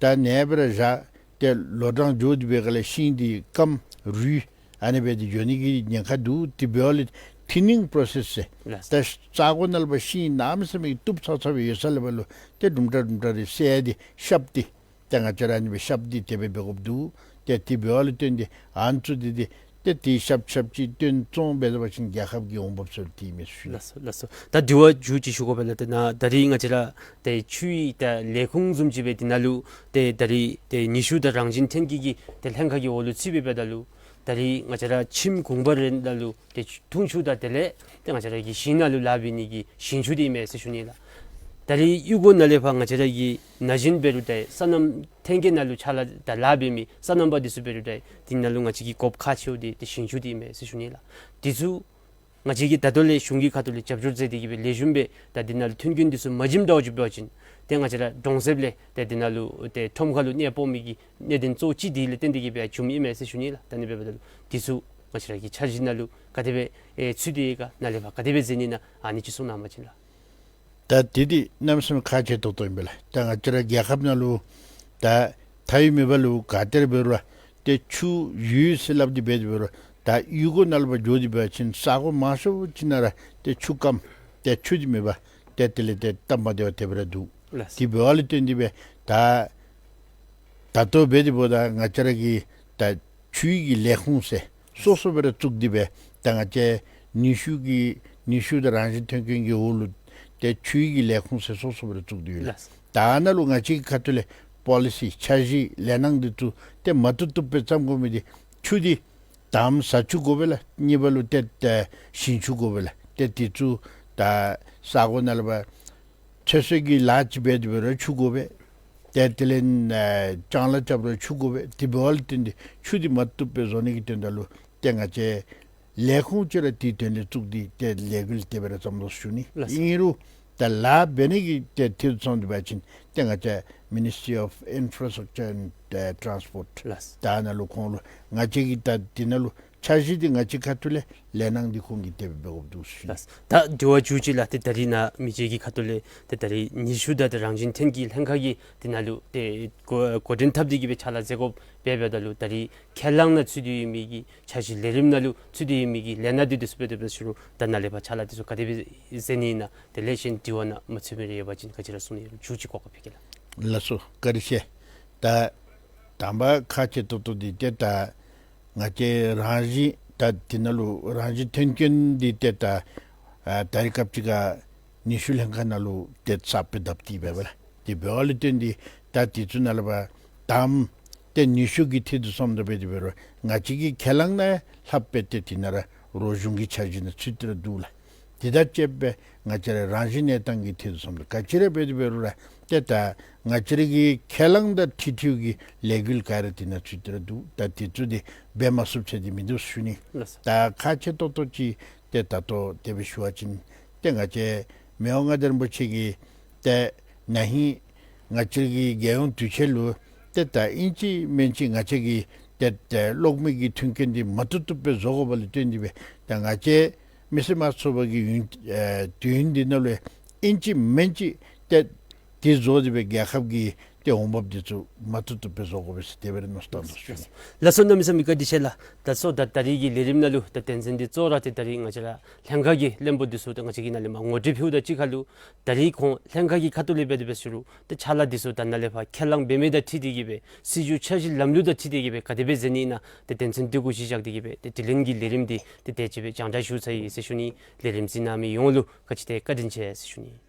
ད་ནཱ་སྦེ་ར་བཞག་ཏེ་ལོ་གྲངས་འགྱོ་སྟེ་འབད་ག་ལས་ཤིང་འདི་སྐམ་རུལ་ཨ་ནི་སྦེ་ཏེ་འགྱོ་ནི་གི་ཉེན་ཁ་འདུག། དེ་འབདཝ་ལས་ཐིན་ནིང་པོརོ་སེསི་ཟེར་ལགས། ད་ས་གོ་ནང་ལུ་སྦེ་ཤིང་གནམ་མེད་ས་མེད་ཀྱི་བཏུབ་ཚ་ཚ་སྦེ་ཡོད་ས་ལས་ཕར་ལུ་ཏེ་དུམ་གྲ་དུམ་གྲ་རེ་བསལ་ཏེ་གཤགསཔ་འདི་ཏེ་ང་བཅས་ར་ཨ་ནི་སྦེ་གཤགསཔ་འདི་དེ་སྦེ་འབད་དགོཔ་འདུག། ཏེ་དེ་འབདཝ་ལས་བརྟེན་ཏེ་ཨ་ནི་ཚུ་འདི་འདི་ཏེ་དེ་གཤགསཔ་གཤགསཔ་ཅིག་བཏོན་བཙོང་འབད་བ་ཅིན་རྒྱལ་ཁབ་ཀྱི་འོང་འབབ་ཚུ་དེ་མེད་ཟེར་ཞུ་ནི། ལགས་སོ་ལགས་སོ། ད་དེ་བ་མཇུག་ཅིག་ཞུ་དགོ་པས་ལགས། ཏེ་ནཱ་ད་རིས་ང་བཅས་ར་ཏེ་ཆུའི་ད་ལས་ཁུངས་བཟུམ་ཅིག་སྦེ་འདི་ནང་ལུ་ཏེ་ད་རིས་ཏེ་ཉི་ཤུ་དང་རང་བཞིན་ཐོན་སྐྱེད་ཀྱི་ཏེ་ལྷན་ཁག་གི་འོག་ལུ་ཚུད་སྦེ་འབདཝ་ད་ལུ་ད་རིས་ང་བཅས་ར་ཁྱིམ་གུང་པ་རེ་ནང་ལུ་ཏེ་འཐུང་ཆུ་དང་དེ་ལས་ཏེ་ང་བཅས་ར་གི་ཞིང་ནང་ལུ་ལཱ་འབད་ནི་གི་ཞིང་ཆུ་འདི་ཨིན་མས་ཟེར་ཞུ་ནི་ལགས། ད་རིས་གཡུས་སྒོ་ནང་ལས་ཕར་ང་བཅས་ར་གིས་ན་གཞོན་འབད་རུང་ཏེ་སོ་ནམ་ཐོན་སྐྱེད་ནང་ལུ་ཕྱག་ལཱ་དང་ལཱ་འབད་མི་སོ་ནམ་པ་འདི་ཚུ་འབད་རུང་ཏེ་དེ་ནང་ལུ་ང་བཅས་ཀྱི་དགོཔ་ཁག་ཆེཝ་འདི་ཏེ་ཞིང་ཆུ་འདི་ཨིན་མས་ཟེར་ཞུ་ནི་ལགས། འདི་ཚུ་ང་བཅས་ཀྱིས་ད་ལྟོ་ལས་གཞུང་གི་ཁ་ཐུག་ལས་རྒྱབ་སྐྱོར་མཛད་དེ་གི་སྦེ་ལེགས་ཤོམ་སྦེ་ད་འདི་ནང་ལུ་མཐུན་རྐྱེན་འདི་ཚུ་མ་བྱིནམ་འདྲཝ་ཅིག་འབད་བ་ཅིན་ཏེ་ང་བཅས་ར་གྲོང་གསེབ་ལས་ཏེ་འདི་ནང་ལུ་ཏེ་ཁྲོམ་ཁ་ལུ་གནས་སྤོ་མི་གི་གནད་དོན་གཙོ་བོ་ཅིག་འདི་ལས་བརྟེན་ཏེ་གི་སྦེ་བྱུངམ་ཨིན་མས་ཟེར་ཞུ་ནི་ལགས། ད་ཨ་ནི་འབདཝ་ད་ལུ་འདི་ཚུ་ང་བཅས་ར་གི་འཆར་གཞི་ནང་ལུ་ག་དེ་སྦེ་ཨེ་ཚུད་དེ་ཡོད་ག་ནཱ་ལས་ཕར་ག་དེ་སྦེ་མཛད་ནི་ཨིན་ན་ཨ་ནི་ཅིག་གསུང་གནང་བ་ཅིན་ལགས། ད་འདི་འདི་གནམ་མེད་ས་མེད་ཁག་ཆེ་ཏོག་ཏོ་ཨིན་པས་ལགས། ད་ང་བཅས་ར་རྒྱལ་ཁབ་ནང་ལུ་ད་མཐའ་དབུས་མེད་པ་ལུ་ག་ཏེ་ར་འབད་རུང་ར་ཏེ་ཆུ་ཡོད་ཟེར་སླབ་སྟེ་འབད་དེ་འབད་རུང་ར་ད་གཡུས་སྒོ་ནང་ལུ་ཕར་འགྱོ་སྟེ་འབད་བ་ཅིན་ས་གོ་མང་ཤོས་ཅིག་ནང་ར་ཏེ་ཆུ་སྐམ་ཏེ་ཆུ་འདི་མེད་པར་ཏེ་དེ་ལས་ཏེ་སྟབས་མ་བདེཝ་དེ་སྦེ་ར་འདུག། ལགས། དེ་འབདཝ་ལས་བརྟེན་ཏེ་སྦེ་ད་ད་ལྟོ་འབད་དེ་འབདཝ་ད་ང་བཅས་ར་གི་ད་ཆུའི་གི་ལས་ཁུངས་ཟེར་སོ་སོ་སྦེ་ར་བཙུགས་ཏེ་སྦེ་ད་ང་བཅས་ནུས་ཤུགས་ཀྱི་ནུས་ཤུགས་དང་རང་བཞིན་ཐོན་ཁུངས་ཀྱི་འོག་ལུ་ཏེ་ཆུའི་གི་ལས་ཁུངས་ཟེར་སོ་སོ་སྦེ་ར་བཙུགས་ཏེ་ཡོད་ལགས། ལགས། ད་ནཱ་ལུ་ང་བཅས་ཀྱི་ཁ་ཐུག་ལས་པོ་ལི་སི་འཆར་གཞི་ལས་སྣང་འདི་ཚུ་ཏེ་མ་བཏུབ་བཏུབ་སྦེ་བརྩམ་དགོ་མི་འདི་ཆུ་འདི་དང་པ་བཟའ་ཆུ་དགོ་པས་ལགས། གཉིས་པ་ལུ་ཏེ་ཏེ་ཞིང་ཆུ་དགོ་པས་ལགས། ཏེ་འདི་ཚུ་ད་ས་གོ་ནང་ལུ་ཕར་ཚོད་བསྲེ་གི་ལཱ་ཅིག་འབད་དེ་འབད་རུང་ཆུ་དགོ་པས། ཏེ་དེ་ལས་ཨེ་ལྕང་ལཱ་རྐྱབ་རུང་ཆུ་དགོ་པས། དེ་འབདཝ་ལས་བརྟེན་ཏེ་ཆུ་འདི་མ་བཏུབ་སྦེ་བཟོ་ནི་གི་དོན་དག་ལུ་ཏེ་ང་བཅས་ལས་ཁུངས་ཅིག་ར་དེའི་དོན་ལས་བཙུགས་ཏེ་ཏེ་ལས་འགུལ་དེ་སྦེ་ར་བརྩམ་དོ་ཞུ་ནི། ལགས། ཨིན་རུང་ད་ལཱ་འབད་ནི་གི་ཏེ་དུས་ཚོད་འདི་འབད་བ་ཅིན་ཏེ་ང་བཅས་Ministry of Infrastructure and ཨེ་Transport། ལགས། ད་ནཱ་ལུ་ཁོང་ལུ་ང་བཅས་ཀྱིས་ད་འདི་ནང་ལུ་འཆར་གཞི་འདི་ང་བཅས་ཁ་ཐུག་ལས་ལས་སྣང་འདི་ཁོང་གིས་དེ་སྦེ་འབད་དགོཔ་འདུག་ཟེར། ལགས། ད་དེ་བ་མཇུག་ཅིག་ལགས། ཏེ་ད་རིས་ནཱ་མི་རྗེ་གི་ཁ་ཐུག་ལས་ཏེ་ད་རིས་ནུས་ཤུགས་དང་ཏེ་རང་བཞིན་ཐོན་སྐྱེད་ལྷན་ཁག་གིས་འདི་ནང་ལུ་ཏེ་འགོ་འགོ་འདྲེན་འཐབ་སྟེ་གི་སྦེ་ཕྱག་ལཱ་མཛད་དགོཔ་འབད་འབདཝ་ད་ལུ་ད་རིས་ཁས་བླངས་ནང་ཚུད་དེ་ཡོད་མི་གི་འཆར་གཞི་ལས་རིམ་ནང་ལུ་ཚུད་དེ་ཡོད་མི་གི་ལས་སྣ་འདི་འདི་ཚུ་འབད་དེ་འབད་ཞུ་རུང་ད་ནཱ་ལས་ཕར་ཕྱག་ལཱ་འདི་ཚུ་ག་དེ་སྦེ་མཛད་ནི་ཨིན་ན་དེ་ལས་གཞན་དྲི་བ་ནང་མ་ཚུད་མི་རེ་ཡོད་པ་ཅིན་ག་ཅི་ར་གསུང་ནི་ཡོད་རུང་མཇུག་ཅིག་གོ་སྐབས་ཕུལ་གེ་ལགས། ལགས་སོ། བཀའ་དྲིན་ཆེ། ད་དང་པ་ཁག་ཆེ་ཏོག་ཏོ་འདི་ཏེ་ད་ང་བཅས་རང་བཞིན་ད་འདི་ནང་ལུ་རང་བཞིན་ཐོན་ཁུངས་འདི་ཏེ་ད་ཨ་ད་རིས་སྐབས་ཅིག་ཁར་ནུས་ཤུགས་ལྷན་ཁག་ནང་ལུ་ཏེ་གསརཔ་སྦེ་བཏབ་སྟེ་འབད་བས་ལགས། དེ་འབདཝ་ལས་བརྟེན་ཏེ་ད་འདི་ཚུ་ནང་ལུ་ཕར་དང་པ་ཏེ་ནུས་ཤུགས་ཀྱི་ཐད་དུ་སོངམ་ད་འབད་དེ་འབད་རུང་ང་བཅས་ཀྱིས་ཁས་བླངས་ནང་ལྷག་སྦེ་ཏེ་འདི་ནང་ར་རོགས་གཞུང་གི་འཆར་གཞི་ནང་ཚུད་དེ་ར་འདུག་ལགས། དེ་དང་བཅསཔ་སྦེ་ང་བཅས་ར་རང་བཞིན་གནས་སྟངས་ཀྱི་ཐད་དུ་སོངམ་ད་ག་ཅི་ར་འབད་དེ་འབད་རུང་ར་ཏེ་ད་ང་བཅས་ར་གི་ཁས་བླངས་དང་འཁྲིལ་འཁྲིལཝ་གི་ལས་འགུལ་ག་ར་འདི་ནང་ཚུད་དེ་ར་འདུག། ད་འདི་ཚུ་འདི་འབད་མ་ཚུགསཔ་ཅིག་འདི་མིན་འདུག་ཟེར་ཞུ་ནི། ལགས་སོ། ད་ཁག་ཆེ་ཏོག་ཏོ་ཅིག་ཏེ་ད་ལྟོ་དེ་སྦེ་ཞུ་བ་ཅིན་ཏེ་ང་བཅས་མི་དབང་མངའ་བདག་རིན་པོ་ཆེ་གིས་ཏེ་ན་ཧིང་ང་བཅས་ཀྱི་རྒྱལ་ཡོངས་དུས་ཆེན་ལུ་ཏེ་ད་ཨིན་ཅི་མིན་ཅི་ང་བཅས་ཀྱིས་ཏེ་ཏེ་གློག་མེ་གི་མཐུན་རྐྱེན་འདི་མ་བཏུབ་བཏུབ་སྦེ་བཟོ་དགོཔ་ལས་བརྟེན་ཏེ་སྦེ་ད་ང་བཅས་མི་སེར་དམངས་གཙོའི་གི་ཡུན་ཨེ་དུས་ཡུན་འདི་ནང་ལུ་ཨིན་ཅི་མིན་ཅི་ཏེ་འདི་བཟོ་སྟེ་སྦེ་རྒྱལ་ཁབ་ཀྱི་ཏེ་འོང་འབབ་འདི་ཚུ་མ་བཏུབ་བཏུབ་སྦེ་བཟོ་དགོ་པས་ཟེར་དེ་སྦེ་ར་མནོ་བསམ་བཏང་དོ་ཟེར་ཞུ་ནི། ལགས་སོ། གནམ་མེད་ས་མེད་བཀའ་དྲིན་ཆེ་ལགས། ད་སོ་ད་ད་རིས་ཀྱི་ལས་རིམ་ནང་ལུ་ད་དོན་ཚན་འདི་གཙོ་བོ་ར་ཏེ་ད་རིས་ང་བཅས་ར་ལྷན་ཁག་གི་བློན་པོ་འདི་ཚུ་ད་ང་བཅས་ཀྱིས་ནཱ་ལས་མར་ངོ་སྤྲོད་ཕུལཝ་དང་གཅིག་ཁར་ལུ་ད་རིས་ཁོང་ལྷན་ཁག་གི་ཁ་ཐུག་ལས་འབད་དེ་འབད་ཞུ་རུང་ད་ཕྱག་ལཱ་འདི་ཚུ་ད་ནཱ་ལས་ཕར་ཁས་བླངས་འབད་མི་དང་འཁྲིལ་ཏེ་གི་སྦེ་སྲིད་བྱུས་འཆར་གཞི་ལམ་ལུགས་དང་འཁྲིལ་ཏེ་གི་སྦེ་ག་དེ་སྦེ་མཛད་ནི་ཨིན་ན་ཏེ་དོན་ཚན་འདི་གུ་གཞི་བཞག་སྟེ་གི་སྦེ་ཏེ་དྲི་ལན་གྱི་ལས་རིམ་འདི་ཏེ་དེ་ཅིག་སྦེ་རྒྱང་བསྒྲགས་ཞུ་ཚར་ཡི་ཟེར་ཞུ་ནི། ལས་རིམ་གཟིགས་གནང་མི་ཡོངས་ལུ་ག་ཅི་ཏེ་བཀའ་དྲིན་ཆེ་ཟེར་ཞུ་ནི།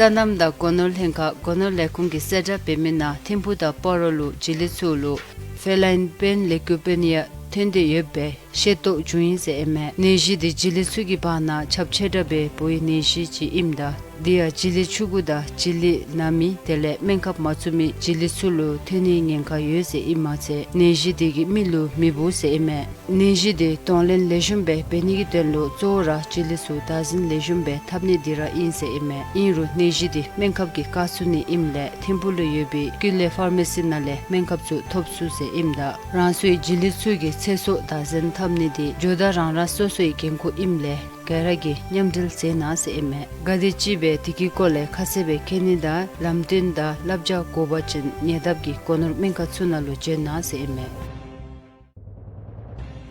སོ་ནམ་དང་སྒོ་ནོར་ལྷན་ཁག་སྒོ་ནོར་ལས་ཁུངས་ཀྱིས་གསལ་བསྒྲགས་འབད་མི་ནང་ཐིམ་ཕུ་དང་སྤ་རོ་ལུ་བྱི་ལི་ཚུ་ལུ་ཕེ་ལཱའིན་པེན་ལེ་ཀུ་པེ་ནི་ཡ་ཐོན་ཏེ་ཡོདཔ་སྦེ་ཤེས་རྟོགས་བྱུང་ཡི་ཟེར་ཨིན་མས། ནད་གཞི་འདི་བྱི་ལི་ཚུ་གི་བར་ན་ཁྱབ་ཆེ་དྲགས་སྦེ་འབོ་བའི་ནད་གཞི་ཅིག་ཨིནམ་ད་དེ་ཡང་བྱི་ལི་ཕྱུ་གུ་དང་བྱི་ལི་ན་མི་དེ་ལས་སྨན་ཁབ་མ་བཙུགས་མི་བྱི་ལི་ཚུ་ལུ་ཐོན་ནིའི་ཉེན་ཁ་ཡོད་ཟེར་ཨིན་མ་ཚད་ནད་གཞི་འདི་གིས་མི་ལུ་མི་འབོ་ཟེར་ཨིན་མས། ནད་གཞི་འདི་གདོང་ལེན་ལེགས་ཤོམ་སྦེ་འབད་ནི་གི་དོན་ལུ་གཙོ་བོ་ར་བྱི་ལི་ཚུ་བདག་འཛིན་ལེགས་ཤོམ་སྦེ་འཐབ་ནི་འདི་ར་ཨིན་ཟེར་ཨིན་མས། ཨིན་རུང་ནད་གཞི་འདི་སྨན་ཁབ་ཀྱིས་བཀག་ཚུགས་ནི་ཨིནམ་ལས་ཐིམ་ཕུ་ལུ་ཡོད་པའི་ཀུན་ལེགས་ཕར་མེ་སི་ནང་ལས་སྨན་ཁབ་ཚུ་ཐོབ་ཚུགས་ཟེར་ཨིནམ་ད་རང་སོའི་བྱི་ལི་ཚུ་གི་ཚེ་སྲོག་བདག་འཛིན་འཐབ་ནི་འདི་ཇོ་བདག་རང་རང་སོ་སོའི་འགན་ཁུར་ཨིནམ་ལས་ག་ར་གིས་མཉམ་འབྲེལ་མཛད་གནང་ཟེར་ཨིན་མས། ག་དེམ་ཅིག་སྦེ་དེ་གི་སྐོར་ལས་ཁ་གསལ་སྦེ་མཁྱེན་ནི་དང་ལམ་སྟོན་དང་བསླབ་བྱ་དགོ་པ་ཅིན་ཉེ་འདབས་ཀྱི་སྒོ་ནོར་སྨན་ཁང་ཚུ་ནང་ལུ་བྱོན་གནང་ཟེར་ཨིན་མས།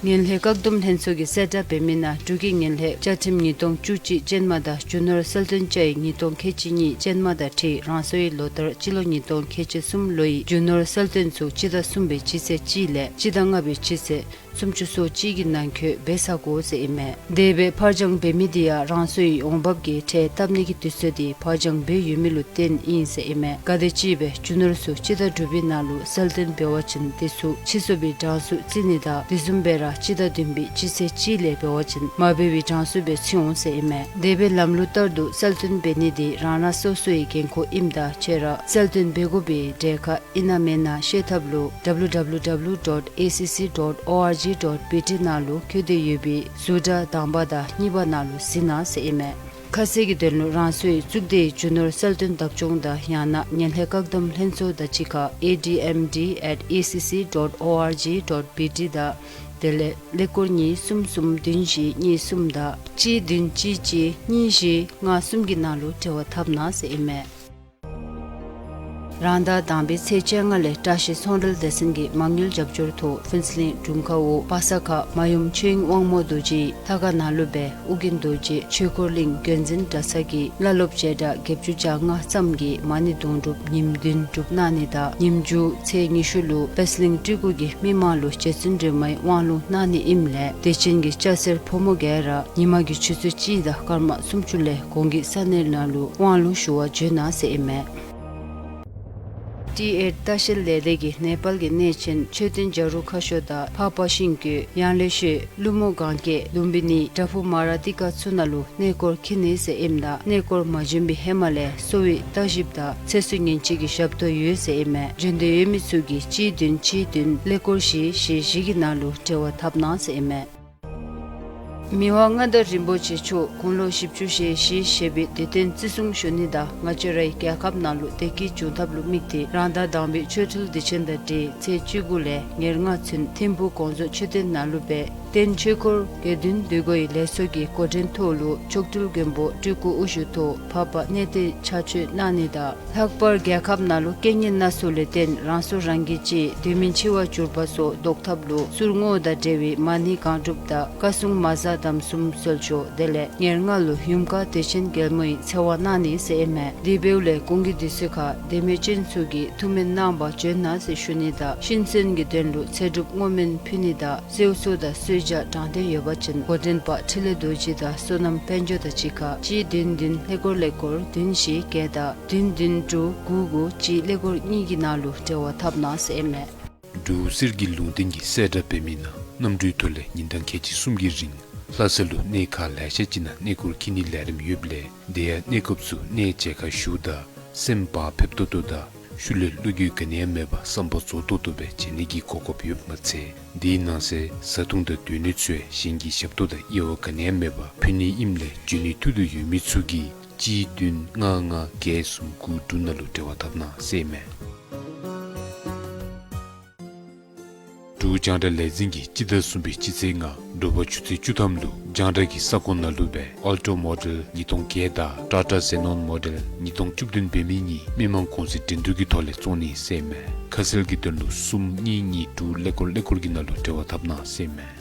ངན་ལྷད་བཀག་སྡོམ་ལྷན་ཚོགས་ཀྱིས་གསལ་བསྒྲགས་འབད་མི་ནང་འབྲུག་གི་ངན་ལྷད་བཅའ་ཁྲིམས་ཉིས་སྟོང་བཅུ་གཅིག་ཅན་མ་དང་རྒྱུ་ནོར་གསལ་སྟོན་བཅའ་ཡིག་ཉིས་སྟོང་ཁལ་གཅིག་གཉིས་ཅན་མ་དང་འཁྲིལ་རང་སོའི་ལོ་ལྟར་སྤྱི་ལོ་ཉིས་སྟོང་ཁལ་གཅིག་གསུམ་ལོའི་རྒྱུ་ནོར་གསལ་སྟོན་ཚུ་སྤྱི་ཟླ་གསུམ་པའི་སྤྱི་ཚེས་གཅིག་ལས་སྤྱི་ཟླ་ལྔ་པའི་སྤྱི་ཚེས་སུམ་ཅུ་སོ་གཅིག་གི་ནང་འཁོད་འབད་ཚར་དགོ་ཟེར་ཨིན་མས། དེ་སྦེ་ཕར་འགྱངས་འབད་མི་དེ་ཡང་རང་སོའི་འོང་འབབ་ཀྱི་ཁྲལ་བཏབ་ནི་གི་དུས་ཚོད་དེ་ཕར་འགྱངས་འབད་ཡོད་མི་ལུ་བརྟེན་ཨིན་ཟེར་ཨིན་མས། ག་དེམ་ཅིག་སྦེ་རྒྱུ་ནོར་ཚུ་སྤྱི་ཟླ་དྲུག་པའི་ནང་ལུ་གསལ་སྟོན་འབད་བ་ཅིན་དེ་ཚུ་ཕྱིར་བསུ་བའི་གྲངས་སུ་བརྩི་ནི་དང་དེ་བཟུམ་སྦེ་ར་སྤྱི་ཟླ་བདུན་པའི་སྤྱི་ཚེས་གཅིག་ལས་འབད་བ་ཅིན་མ་འབད་བའི་གྲངས་སུ་སྦེ་བརྩི་འོང་ཟེར་ཨིན་མས། དེ་སྦེ་ལམ་ལུགས་ལྟར་དུ་གསལ་སྟོན་འབད་ནི་དེ་རང་རང་སོ་སོའི་འགན་ཁུར་ཨིནམ་ད་ཁྱེད་ར་གསལ་སྟོན་འབད་དགོ་པའི་གྲས་ཁར་ཨིན་ན་མེན་ན་ཤེས་ཐབས་ལུ་W W W dot A C C dot O R G dot B T ནང་ལུ་བཀོད་དེ་ཡོད་པའི་ཟུར་དྲ་དང་པ་དང་གཉིས་པ་ནང་ལུ་གཟིགས་གནང་ཟེར་ཨིན་མས། ཁ་གསལ་གྱི་དོན་ལུ་རང་སོའི་གཙུག་སྡེའི་རྒྱུ་ནོར་གསལ་སྟོན་བདག་སྐྱོང་དང་ཡང་ན་ངན་ལྷད་བཀག་སྡོམ་ལྷན་ཚོགས་དང་གཅིག་ཁར A D M D at A C C dot O R G dot B T དང་དེ་ལས་ཀླད་ཀོར་གཉིས་གསུམ་གསུམ་བདུན་བཞི་གཉིས་གསུམ་དང་གཅིག་བདུན་གཅིག་གཅིག་གཉིས་བཞི་ལྔ་གསུམ་གྱི་ནང་ལུ་འབྲེལ་བ་འཐབ་གནང་ཟེར་ཨིན་མས། རང་ཟླ་དང་པའི་ཚེས་བཅོ་ལྔ་ལས་བཀྲ་ཤིས་ཚོང་འབྲེལ་སྡེ་ཚན་གྱི་མ་དངུལ་རྒྱབ་སྐྱོར་ཐོག་ཕུན་ཚོགས་གླིང་དྲུང་ཁག་འོག་པ་ས་ཁ་མ་ཡུམ་ཆོས་དབྱིངས་དབང་མོ་རྡོ་རྗེ་ལྷ་ཁང་ནང་ལུ་སྦེ་ཨོ་རྒྱན་རྡོ་རྗེ་ཆོས་འཁོར་གླིང་བརྒྱུད་འཛིན་གྲྭ་ཚང་གི་བླ་སློབ་བྱེ་བྲག་བརྒྱད་ཅུ་གྱ་ལྔ་ཙམ་གྱིས་མ་ཎི་དུང་སྒྲུབ་ཉིནམ་བདུན་སྒྲུབ་གནང་ནི་དང་ཉིནམ་མཇུག་ཚེས་ཉི་ཤུ་ལུ་པད་གླིང་སྤྲུལ་སྐུ་གིས་མི་མང་ལུ་རྗེ་བཙུན་སྒྲོལ་མའི་དབང་ལུང་གནང་ནི་ཨིནམ་ལས་དད་ཅན་གྱི་སྐྱ་སེར་ཕོ་མོ་ག་ར་ཉི་མ་གི་ཆུ་ཚོད་གཅིག་དང་སྐར་མ་སུམ་ཅུ་ལས་གོང་གི་ས་གནས་ནང་ལུ་དབང་ལུང་ཞུ་བར་བྱོན་གནང་ཟེར་ཨིན་མས། ཏི་ཨེཊ་ལྟ་བཤལ་ལས་སྡེ་གིས་ནེ་པཱལ་གྱི་གནས་ཆེན་མཆོད་རྟེན་བྱ་རུང་ཁ་ཤོར་དང་འཕགས་པ་ཤིང་ཀུན་ཡང་ལེ་ཤོད་ཀླུ་མོ་གན་རྐྱལ་ལུམ་བི་ནི་བྲག་ཕུག་མ་ར་ཏི་ཀ་ཚུ་ནང་ལུ་གནས་སྐོར་འཁྱིད་ནི་ཟེར་ཨིནམ་ད་གནས་སྐོར་མ་བྱོན་པའི་ཧེ་མ་ལས་གསོ་བའི་ལྟ་ཞིབ་དང་ཚེ་བསོད་ཉིན་བྱེད་ཀྱི་ཞབས་ཏོག་ཡོད་ཟེར་ཨིན་མས། བྱོན་འདོད་ཡོད་མི་ཚུ་གིས་གཅིག་བདུན་གཅིག་བདུན་ཀླད་ཀོར་བཞི་བཞི་བཞི་གི་ནང་ལུ་འབྲེལ་བ་འཐབ་གནང་ཟེར་ཨིན་མས། མི་དབང་མངའ་བདག་རིན་པོ་ཆེ་མཆོག་དགུང་ལོ་བཞི་བཅུ་ཞེ་བཞི་བཞེས་པའི་དུས་སྟོན་བརྩི་སྲུང་ཞུ་ནི་དང་ང་བཅས་རའི་རྒྱལ་ཁབ་ནང་ལུ་བདེ་སྐྱིད་འབྱུང་ཐབས་ལུ་དམིགས་ཏེ་རང་ཟླ་དང་པའི་ཆོ་འཕྲུལ་དུས་ཆེན་དང་འབྲེལ་ཚེས་བཅུ་དགུ་ལས་ཉེར་ལྔ་ཚུན་ཐིམ་ཕུག་གོང་བཟོ་མཆོད་རྟེན་ནང་ལུ་སྦེ་རྟེན་ཆོས་འཁོར་དགེ་འདུན་འདུས་སྒོའི་ལས་ཚོགས་ཀྱི་འགོ་འདྲེན་ཐོག་ལུ་མཆོག་སྤྲུལ་མགོན་པོ་སྤྲུལ་སྐུ་དབུ་བཞུགས་ཐོག་འཕགས་པ་གནས་བརྟན་ཕྱག་མཆོད་གནང་ནི་དང་ལྷག་པར་རྒྱལ་ཁབ་ནང་ལུ་རྐྱེན་ངན་སྣ་ཚོགས་ལས་བརྟེན་རང་སོ་རང་གིས་ཅིག་དུས་མིན་འཆི་བར་གྱུར་པ་སོགས་བཟློག་ཐབས་ལུ་གསུར་བསྔོ་དང་འབྲེལ་བའི་མ་ཎི་གང་སྒྲུབ་དང་བཀའ་སྲུང་མ་གཟའ་དང་གསུམ་གསོལ་མཆོད་དེ་ལས་ཉེར་ལྔ་ལུ་ཡུམ་བཀའ་དྲིན་ཅན་རྒྱལ་མོའི་ཚེ་དབང་གནང་ནི་ཟེར་ཨིན་མས། དེ་འབདཝ་ལས་གོང་གི་དུས་ཚོད་ཁར་དད་མོས་ཅན་ཚུ་གིས་ཐུགས་སྨོན་གནང་བར་བྱོན་གནང་ཟེར་ཞུ་ནི་དང་ཤིན་གསོན་གྱི་དོན་ལུ་ཚེ་སྒྲུབ་བསྔོ་སྨོན་ཕུལ་ནི་དང་གསོལ་ཚོགས་དང་གསོལ་ཇ་དྲང་བདེན་ཡོད་པ་ཅིན་འགོ་འདྲེན་པ་འཕྲིན་ལས་རྡོ་རྗེ་དང་བསོད་ནམས་དཔལ་འབྱོར་དང་གཅིག་ཁར་གཅིག་བདུན་བདུན་ཀླད་ཀོར་ཀླད་ཀོར་བདུན་བཞི་བརྒྱད་དང་བདུན་བདུན་དྲུག་དགུ་དགུ་གཅིག་ཀླད་ཀོར་གཉིས་ཀྱི་ནང་ལུ་འབྲེལ་བ་འཐབ་གནང་ཟེར་ཨིན་མས། འབྲུག་གསེར་གྱི་ལུང་བསྟན་གྱིས་གསལ་བསྒྲགས་འབད་མི་ནང་གནམ་གྲུའི་ཐོག་ལས་ཉིན་གྲངས་ཁལ་གཅིག་གསུམ་གྱི་རིང་ལྷ་ས་ལུ་གནས་ཁག་ལེ་ཤ་ཅིག་ནང་གནས་སྐོར་འཁྱིད་ནིའི་ལས་རིམ་ཡོདཔ་ལས་དེ་ཡང་གནས་སྐབས་སུ་གནས་མཇལ་ཁ་ཞུཝ་ད་སེམས་བག་ཕེབས་ཏོག་ཏོ་དང་ཤུལ་ལས་བློ་འགྱོད་ག་ནི་ཡང་མེད་པར་བསམ་པ་རྫོགས་ཏོག་ཏོ་སྦེ་མཇལ་ནི་གི་གོ་སྐབས་ཡོདཔ་མ་ཚད་དེའི་ནང་གསེས་བཟའ་འཐུང་དང་སྡོད་གནས་ཚུ་ཡང་གཞན་གྱི་ཞབས་ཏོག་དང་དབྱེ་བ་ག་ནི་ཡང་མེད་པར་ཕུལ་ནི་ཨིནམ་ལས་འབྱོན་ནིའི་ཐུགས་འདོད་ཡོད་མི་ཚུ་གིས་གཅིག་བདུན་ལྔ་ལྔ་བརྒྱད་གསུམ་དགུ་དྲུག་ནང་ལུ་འབྲེལ་བ་འཐབ་གནང་ཟེར་ཨིན་མས། འབྲུག་རྒྱང་བསྒྲགས་ལས་འཛིན་གྱིས་སྤྱི་ཟླ་གསུམ་པའི་སྤྱི་ཚེས་ལྔ་དྲོ་པ་ཆུ་ཚོད་བཅུ་ཐམ་ལུ་རྒྱང་བསྒྲགས་ཀྱི་ས་ཁོངས་ནང་ལུ་སྦེ་ཨལ་ཊོ་མོ་ཌེལ་ཉིས་སྟོང་བརྒྱད་དང་ཊ་ཊ་ཛེ་ནོན་མོ་ཌེལ་ཉིས་སྟོང་བཅུ་བདུན་འབད་མི་གཉིས་མི་མང་གུང་སེང་འགྲན་བསྡུར་གྱི་ཐོག་ལས་བཙོང་ནི་ཟེར་ཨིན་མས། ཁ་གསལ་གྱི་དོན་ལུ་གསུམ་གཉིས་གཉིས་དྲུག་ཀླད་ཀོར་ཀླད་ཀོར་གྱི་ནང་ལུ་འབྲེལ་བ་འཐབ་གནང་ཟེར་ཨིན་མས།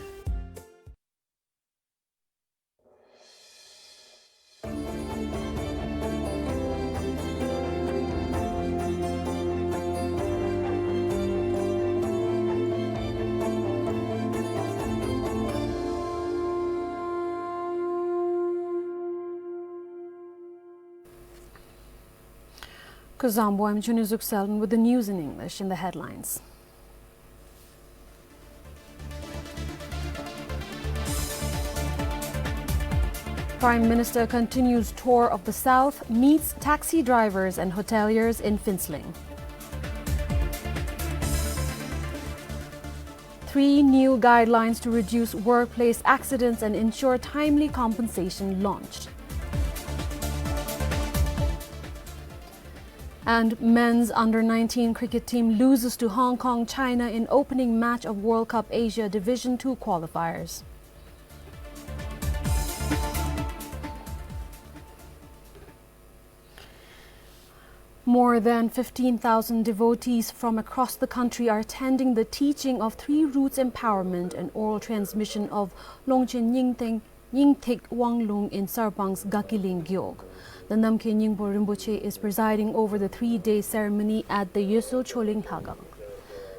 Kuzuzangpo, I'm Chunizuk Selvan with the news in English. In the headlines, Prime Minister continues tour of the South, meets taxi drivers and hoteliers in Phuentsholing. Three new guidelines to reduce workplace accidents and ensure timely compensation launched. And men's under nineteen cricket team loses to Hong Kong, China in opening match of World Cup Asia Division two qualifiers. More than fifteen thousand devotees from across the country are attending the teaching of Three Roots empowerment and oral transmission of Longchen Nyingtheng, Nyingthig Wanglung in Sarbang's Gakiling Gyog. The Namkhai Nyingpo Rinpoche is presiding over the three-day ceremony at the Yesol Choling Lhagang.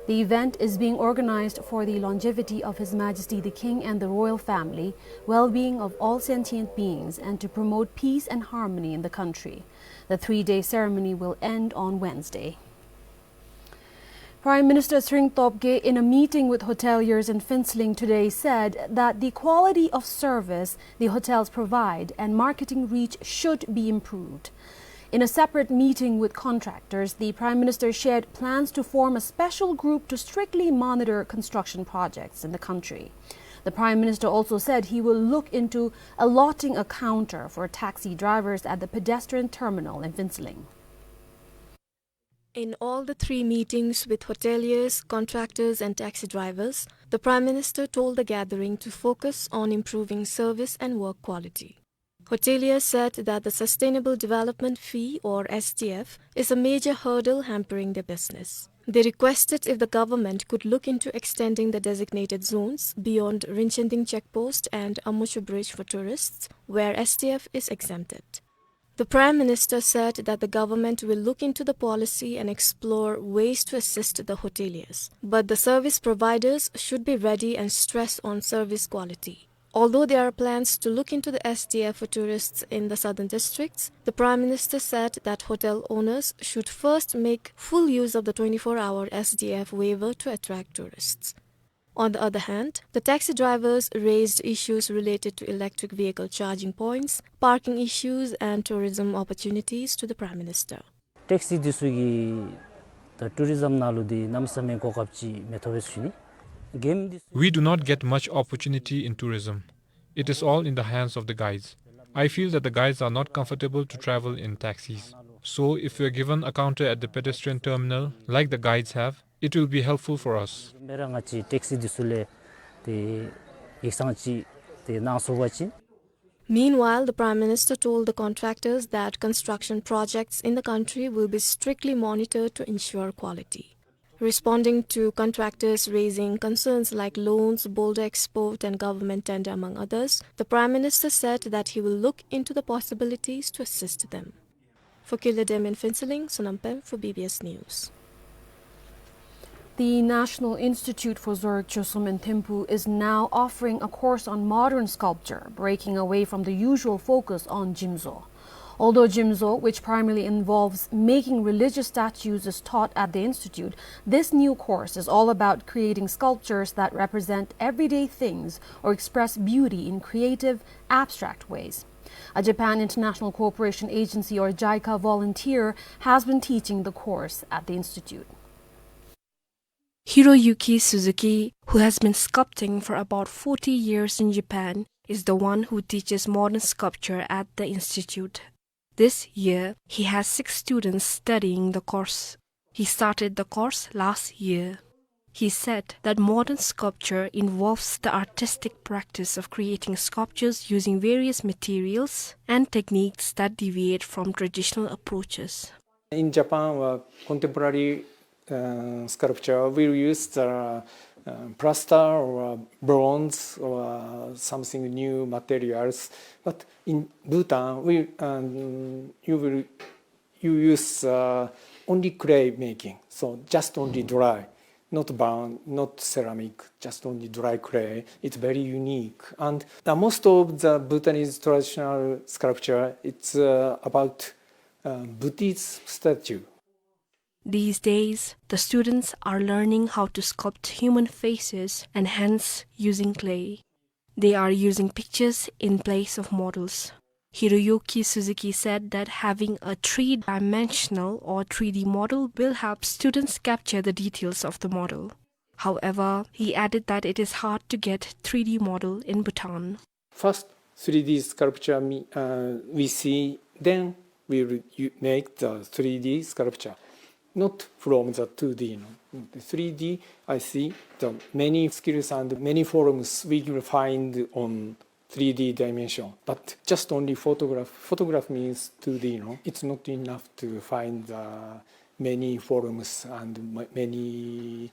The event is being organized for the longevity of His Majesty the King and the royal family, well-being of all sentient beings, and to promote peace and harmony in the country. The three-day ceremony will end on Wednesday. Prime Minister Tshering Tobgay, in a meeting with hoteliers in Phuentsholing today, said that the quality of service the hotels provide and marketing reach should be improved. In a separate meeting with contractors, the Prime Minister shared plans to form a special group to strictly monitor construction projects in the country. The Prime Minister also said he will look into allotting a counter for taxi drivers at the pedestrian terminal in Phuentsholing. In all the three meetings with hoteliers, contractors and taxi drivers, the Prime Minister told the gathering to focus on improving service and work quality. Hoteliers said that the Sustainable Development Fee, or S D F, is a major hurdle hampering their business. They requested if the government could look into extending the designated zones beyond Rinchending checkpost and Amuchu Bridge for tourists, where S D F is exempted. The Prime Minister said that the government will look into the policy and explore ways to assist the hoteliers, but the service providers should be ready and stress on service quality. Although there are plans to look into the S D F for tourists in the southern districts, the Prime Minister said that hotel owners should first make full use of the twenty-four hour S D F waiver to attract tourists. On the other hand, the taxi drivers raised issues related to electric vehicle charging points, parking issues, and tourism opportunities to the Prime Minister. Taxi འདི་ཚུ་གིས་ད་tourism ནང་ལུ་འདི་གནམ་མེད་ས་མེད་གོ་སྐབས་ཅིག་མི་ཐོབ་པས་ཟེར་ཞུ་ནི། འགེམས་འདི་ཚུ We do not get much opportunity in tourism. It is all in the hands of the guides. I feel that the guides are not comfortable to travel in taxis. So if we are given a counter at the pedestrian terminal, like the guides have, it will be helpful for us. མེ་ར་ང་བཅས་ཊེག་སི་འདི་ཚུ་ལས་ཏེ་ཡིག་ཚང་ཅིག་ཏེ་གནང་ཚུགས་པ་ཅིན། Meanwhile, the Prime Minister told the contractors that construction projects in the country will be strictly monitored to ensure quality. Responding to contractors raising concerns like loans, boulder export and government tender, among others, the Prime Minister said that he will look into the possibilities to assist them. For Killa Dem in Phuentsholing, Sonam Pem for B B S News. The National Institute for Zorig Joseon in Thimphu is now offering a course on modern sculpture, breaking away from the usual focus on jimzo. Although jimzo, which primarily involves making religious statues, is taught at the institute, this new course is all about creating sculptures that represent everyday things or express beauty in creative, abstract ways. A Japan International Cooperation Agency, or JICA, volunteer has been teaching the course at the institute. Hiroyuki Suzuki, who has been sculpting for about forty years in Japan, is the one who teaches modern sculpture at the institute. This year, he has six students studying the course. He started the course last year. He said that modern sculpture involves the artistic practice of creating sculptures using various materials and techniques that deviate from traditional approaches. In Japan, uh, contemporary, uh, sculpture will use the, uh, plaster or bronze or something new materials. But in Bhutan, we, um, you will, you use, uh, only clay making, so just only dry, not bronze, not ceramic, just only dry clay. It's very unique. And the most of the Bhutanese traditional sculpture, it's, uh, about uh, Buddhist statue. These days, the students are learning how to sculpt human faces and hands using clay. They are using pictures in place of models. Hiroyuki Suzuki said that having a three-dimensional or three D model will help students capture the details of the model. However, he added that it is hard to get three D model in Bhutan. First three D sculpture me-, uh, we see, then we will u-, make the three D sculpture. Not from the two D, no. The three D, I see the many skills and many forms we will find on three D dimension. But just only photograph. Photograph means two D, no. It's not enough to find the many forms and ma-, many,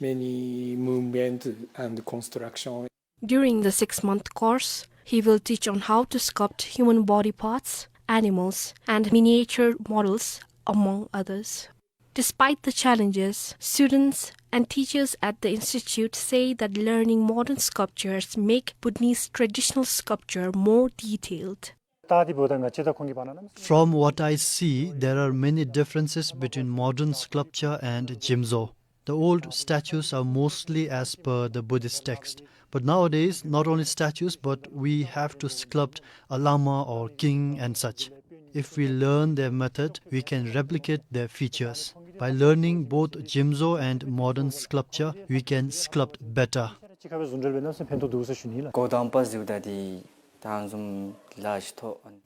many movement and construction. During the six-month course, he will teach on how to sculpt human body parts, animals, and miniature models, among others. Despite the challenges, students and teachers at the institute say that learning modern sculptures make Bhutanese traditional sculpture more detailed. From what I see, there are many differences between modern sculpture and Jimzo. The old statues are mostly as per the Buddhist text. But nowadays, not only statues, but we have to sculpt a lama or king and such. If we learn their method, we can replicate their features. By learning both Jimzo and modern sculpture, we can sculpt better.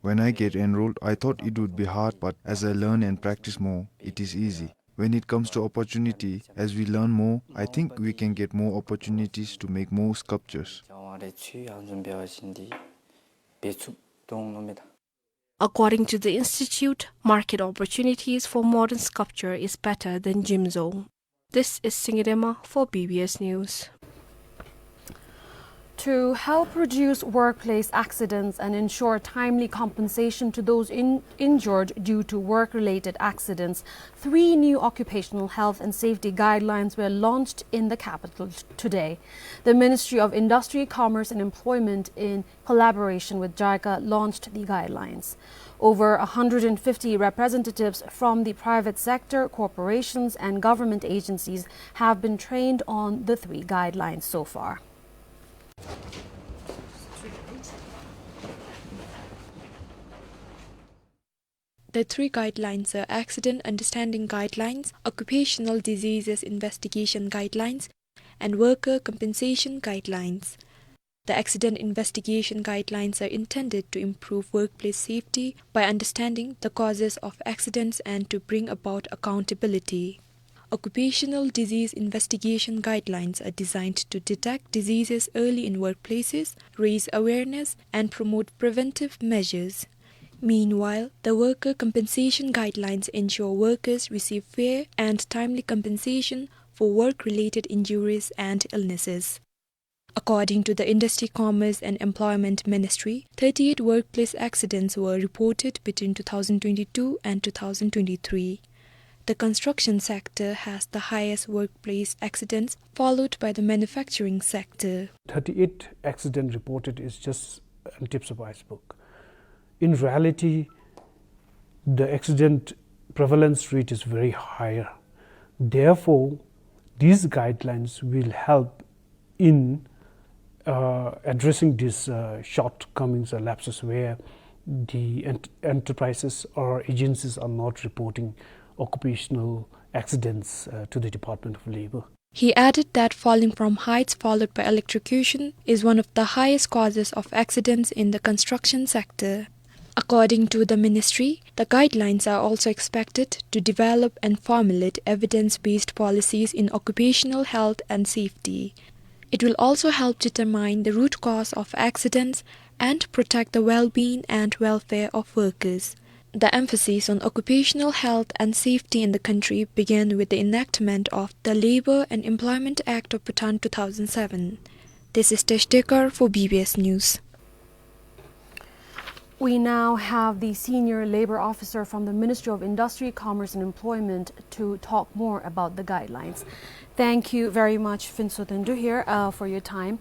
When I get enrolled, I thought it would be hard, but as I learn and practice more, it is easy. When it comes to opportunity, as we learn more, I think we can get more opportunities to make more sculptures. According to the institute, market opportunities for modern sculpture is better than Jimzo. This is Singye Dema for B B S News. To help reduce workplace accidents and ensure timely compensation to those in-, injured due to work-related accidents, three new occupational health and safety guidelines were launched in the capital t-, today. The Ministry of Industry, Commerce and Employment, in collaboration with JICA, launched the guidelines. Over a hundred and fifty representatives from the private sector, corporations, and government agencies have been trained on the three guidelines so far. The three guidelines are Accident Understanding Guidelines, Occupational Diseases Investigation Guidelines, and Worker Compensation Guidelines. The Accident Investigation Guidelines are intended to improve workplace safety by understanding the causes of accidents and to bring about accountability. Occupational Disease Investigation Guidelines are designed to detect diseases early in workplaces, raise awareness, and promote preventive measures. Meanwhile, the Worker Compensation Guidelines ensure workers receive fair and timely compensation for work-related injuries and illnesses. According to the Industry, Commerce and Employment Ministry, thirty-eight workplace accidents were reported between two thousand twenty-two and two thousand twenty-three. The construction sector has the highest workplace accidents, followed by the manufacturing sector. Thirty-eight accident reported is just on tips of iceberg. In reality, the accident prevalence rate is very higher. Therefore, these guidelines will help in, uh, addressing these, uh, shortcomings or lapses where the ent-, enterprises or agencies are not reporting occupational accidents, uh, to the Department of Labor. He added that falling from heights followed by electrocution is one of the highest causes of accidents in the construction sector. According to the ministry, the guidelines are also expected to develop and formulate evidence-based policies in occupational health and safety. It will also help determine the root cause of accidents and protect the well-being and welfare of workers. The emphasis on occupational health and safety in the country began with the enactment of the Labour and Employment Act of Bhutan two thousand seven. This is Tesh Dekar for B B S News. We now have the senior labor officer from the Ministry of Industry, Commerce and Employment to talk more about the guidelines. Thank you very much, Phuntsho Thonduyir, uh, for your time.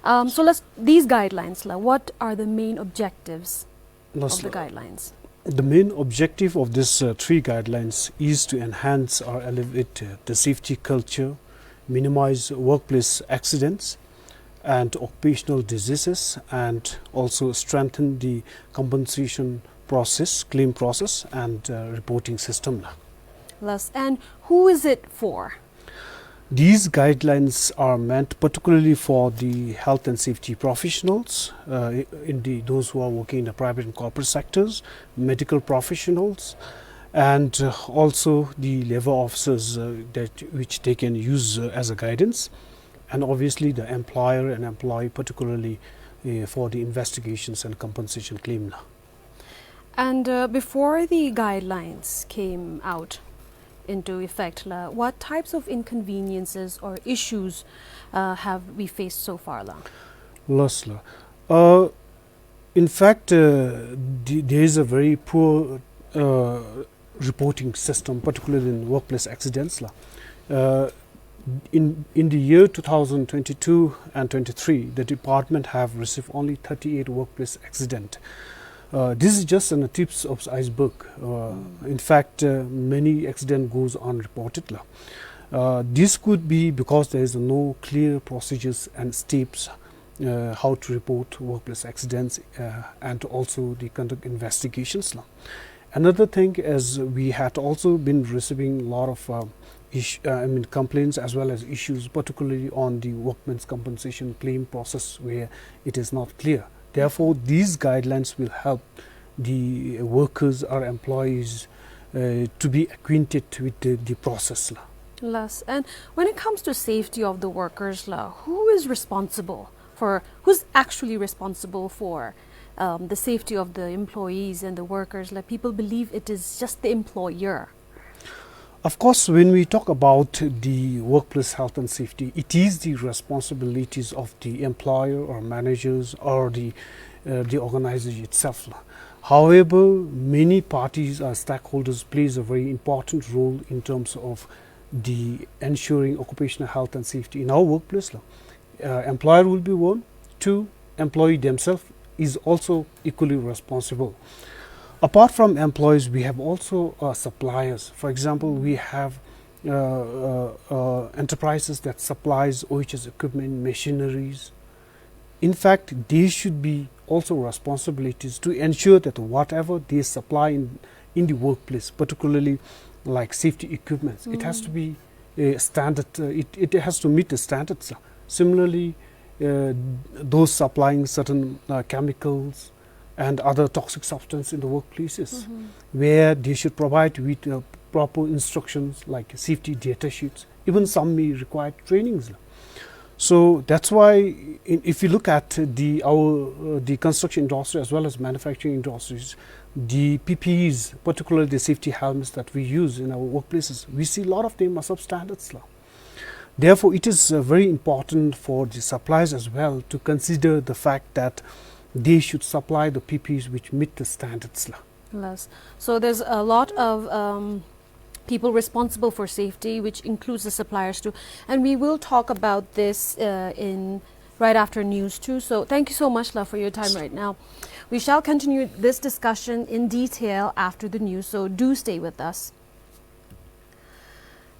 Um, so let's, these guidelines, la, what are the main objectives of the guidelines? The main objective of these, uh, three guidelines is to enhance or elevate, uh, the safety culture, minimize workplace accidents and occupational diseases, and also strengthen the compensation process, claim process, and, uh, reporting system la. Yes, and who is it for? These guidelines are meant particularly for the health and safety professionals, uh, in the, those who are working in the private and corporate sectors, medical professionals, and, uh, also the labor officers, uh, that which they can use, uh, as a guidance, and obviously the employer and employee, particularly, uh, for the investigations and compensation claim la. And, uh, before the guidelines came out into effect la, what types of inconveniences or issues, uh, have we faced so far la? Yes la. Uh, in fact, uh, the, there is a very poor, uh, reporting system, particularly in workplace accidents la. Uh, in, in the year two thousand twenty-two and twenty-three, the department have received only thirty-eight workplace accident. Uh, this is just on the tips of the iceberg. Uh, in fact, uh, many accident goes unreported la. Uh, this could be because there is no clear procedures and steps, uh, how to report workplace accidents, uh, and also the conduct investigations la. Another thing is we had also been receiving a lot of, uh, ish-, uh, I mean, complaints as well as issues, particularly on the workmen's compensation claim process where it is not clear. Therefore, these guidelines will help the workers or employees, uh, to be acquainted with the, the process la. Yes, and when it comes to safety of the workers la, who is responsible for, who's actually responsible for, um, the safety of the employees and the workers la? People believe it is just the employer. Of course, when we talk about the workplace health and safety, it is the responsibilities of the employer or managers or the, uh, the organization itself la. However, many parties or stakeholders plays a very important role in terms of the ensuring occupational health and safety in our workplace la. Uh, employer will be one. Two, employee themselves is also equally responsible. Apart from employees, we have also, uh, suppliers. For example, we have, uh, uh, uh, enterprises that supplies O H S equipment, machineries. In fact, there should be also responsibilities to ensure that whatever they supply in, in the workplace, particularly like safety equipments, it has to be a standard, uh, it, it has to meet the standards la. Similarly, uh, those supplying certain, uh, chemicals and other toxic substance in the workplaces, where they should provide with, uh, proper instructions like safety data sheets. Even some may require trainings la. So that's why in, if you look at the, our, uh, the construction industry as well as manufacturing industries, the P P Es, particularly the safety helmets that we use in our workplaces, we see a lot of them are substandards la. Therefore, it is, uh, very important for the suppliers as well to consider the fact that they should supply the P P Es which meet the standards la. Yes. So there's a lot of, um, people responsible for safety, which includes the suppliers too. And we will talk about this, uh, in right after news too. So thank you so much la for your time right now. We shall continue this discussion in detail after the news, so do stay with us.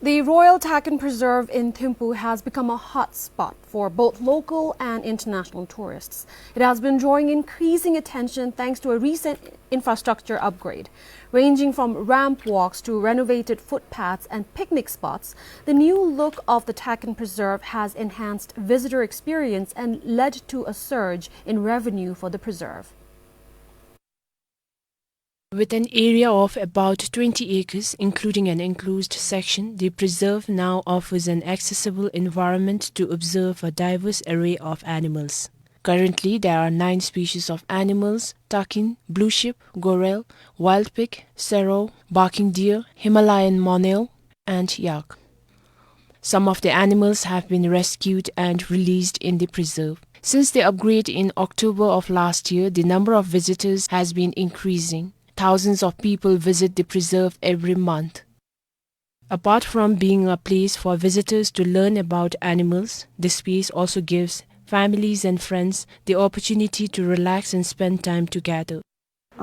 The Royal Takin Preserve in Thimphu has become a hotspot for both local and international tourists. It has been drawing increasing attention thanks to a recent infrastructure upgrade. Ranging from ramp walks to renovated footpaths and picnic spots, the new look of the Takin Preserve has enhanced visitor experience and led to a surge in revenue for the preserve. With an area of about twenty acres, including an enclosed section, the preserve now offers an accessible environment to observe a diverse array of animals. Currently, there are nine species of animals: takin, blue sheep, gorel, wild pig, serow, barking deer, Himalayan monel, and yak. Some of the animals have been rescued and released in the preserve. Since the upgrade in October of last year, the number of visitors has been increasing. Thousands of people visit the preserve every month. Apart from being a place for visitors to learn about animals, the space also gives families and friends the opportunity to relax and spend time together.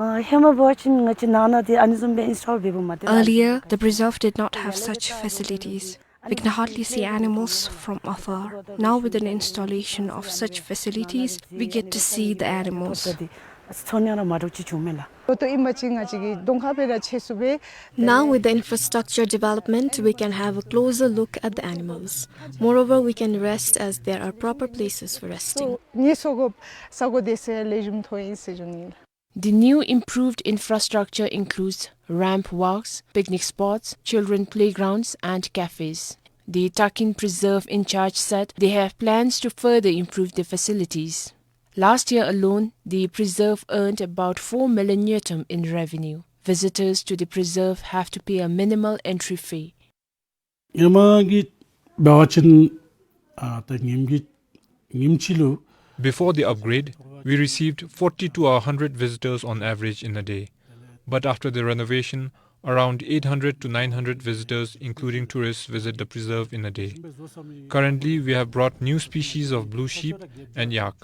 ཨ་ཧེ་མ་འབད་བ་ཅིན་ང་བཅས་ནང་ན་དེ་ཨ་ནི་བཟུམ་སྦེ་ཨིན་སི་ཊོལ་འབདཝ་མ་སྟེར། Earlier, the preserve did not have such facilities. We can hardly see animals from afar. Now, with an installation of such facilities, we get to see the animals. ཚོར་སྣང་ར་མ་འདྲཝ་ཅིག་བྱུང་མས་ལགས། ད་ལྟོ་ཨིན་པ་ཅིན་ང་བཅས་ཀྱིས་གདོང་ཁར་སྦེ་ར་ཕྱད་ཚུགས་པས། Now, with the infrastructure development, we can have a closer look at the animals. Moreover, we can rest as there are proper places for resting. ངལ་གསོ་དགོ་ས་གོ་དེ་ཚུ་ལེགས་ཤོམ་ཐོབ་ཨིན་ཟེར་ཞུ་ནི་ལགས། The new improved infrastructure includes ramp walks, picnic spots, children playgrounds, and cafes. The Takin Preserve in charge said they have plans to further improve the facilities. Last year alone, the preserve earned about four million ngultrum in revenue. Visitors to the preserve have to pay a minimal entry fee. ཧེ་མ་གི་འབད་བ་ཅིན་ཨ་ད་ཉིནམ་གཅིག་ཉིནམ་གཅིག་ལུ། Before the upgrade, we received forty to a hundred visitors on average in a day. But after the renovation, around eight hundred to nine hundred visitors, including tourists, visit the preserve in a day. Currently, we have brought new species of blue sheep and yak.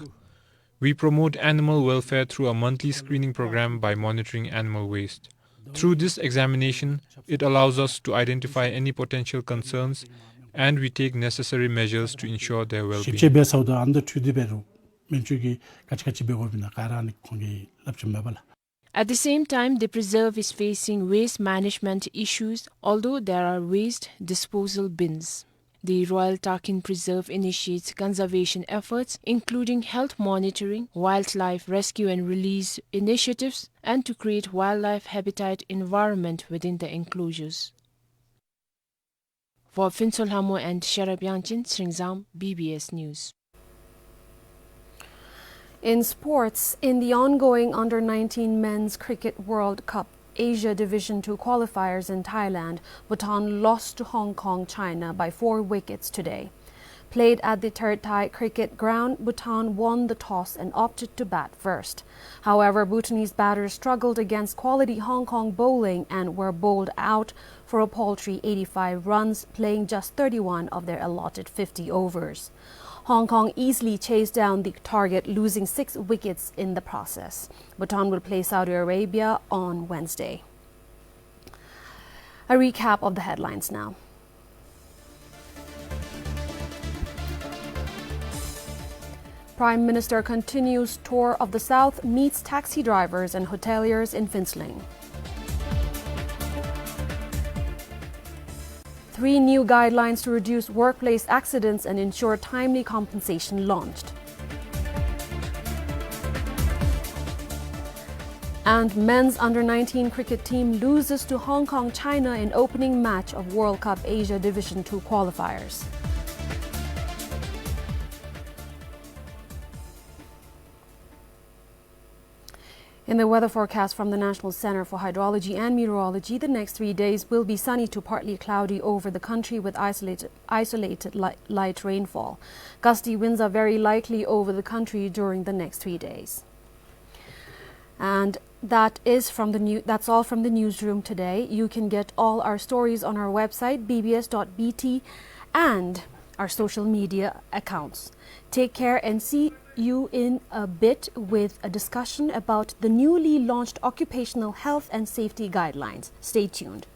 We promote animal welfare through a monthly screening program by monitoring animal waste. Through this examination, it allows us to identify any potential concerns, and we take necessary measures to ensure their well-being. ཞིབ་དཔྱད་འབད་ཚརཝ་ད་ཨ་ནི་དང་འཁྲིལ་ཏེ་འབད་རུང་སྨན་བཅོས་ཀྱིས་ག་ཅི་ག་ཅི་འབད་དགོཔ་ཨིན་ན་ག་ར་ཨ་ནི་ཁོང་གིས་སླབ་བྱིན་མས་པ་ལགས། At the same time, the preserve is facing waste management issues, although there are waste disposal bins. The Royal Takin Preserve initiates conservation efforts, including health monitoring, wildlife rescue and release initiatives, and to create wildlife habitat environment within the enclosures. For Phuentshoy Lhamo and Sherab Yangchen, Sringzam, B B S News. In sports, in the ongoing under nineteen Men's Cricket World Cup Asia Division two qualifiers in Thailand, Bhutan lost to Hong Kong, China by four wickets today. Played at the Third Thai Cricket Ground, Bhutan won the toss and opted to bat first. However, Bhutanese batters struggled against quality Hong Kong bowling and were bowled out for a paltry eighty-five runs, playing just thirty-one of their allotted fifty overs. Hong Kong easily chased down the target, losing six wickets in the process. Bhutan will play Saudi Arabia on Wednesday. A recap of the headlines now. Prime Minister continues tour of the South, meets taxi drivers and hoteliers in Phuentsholing. Three new guidelines to reduce workplace accidents and ensure timely compensation launched. And men's under nineteen cricket team loses to Hong Kong, China in opening match of World Cup Asia Division two qualifiers. In the weather forecast from the National Center for Hydrology and Meteorology, the next three days will be sunny to partly cloudy over the country with isolated, isolated li-, light rainfall. Gusty winds are very likely over the country during the next three days. And that is from the new-, that's all from the newsroom today. You can get all our stories on our website, B B S dot B T, and our social media accounts. Take care and see you in a bit with a discussion about the newly launched occupational health and safety guidelines. Stay tuned.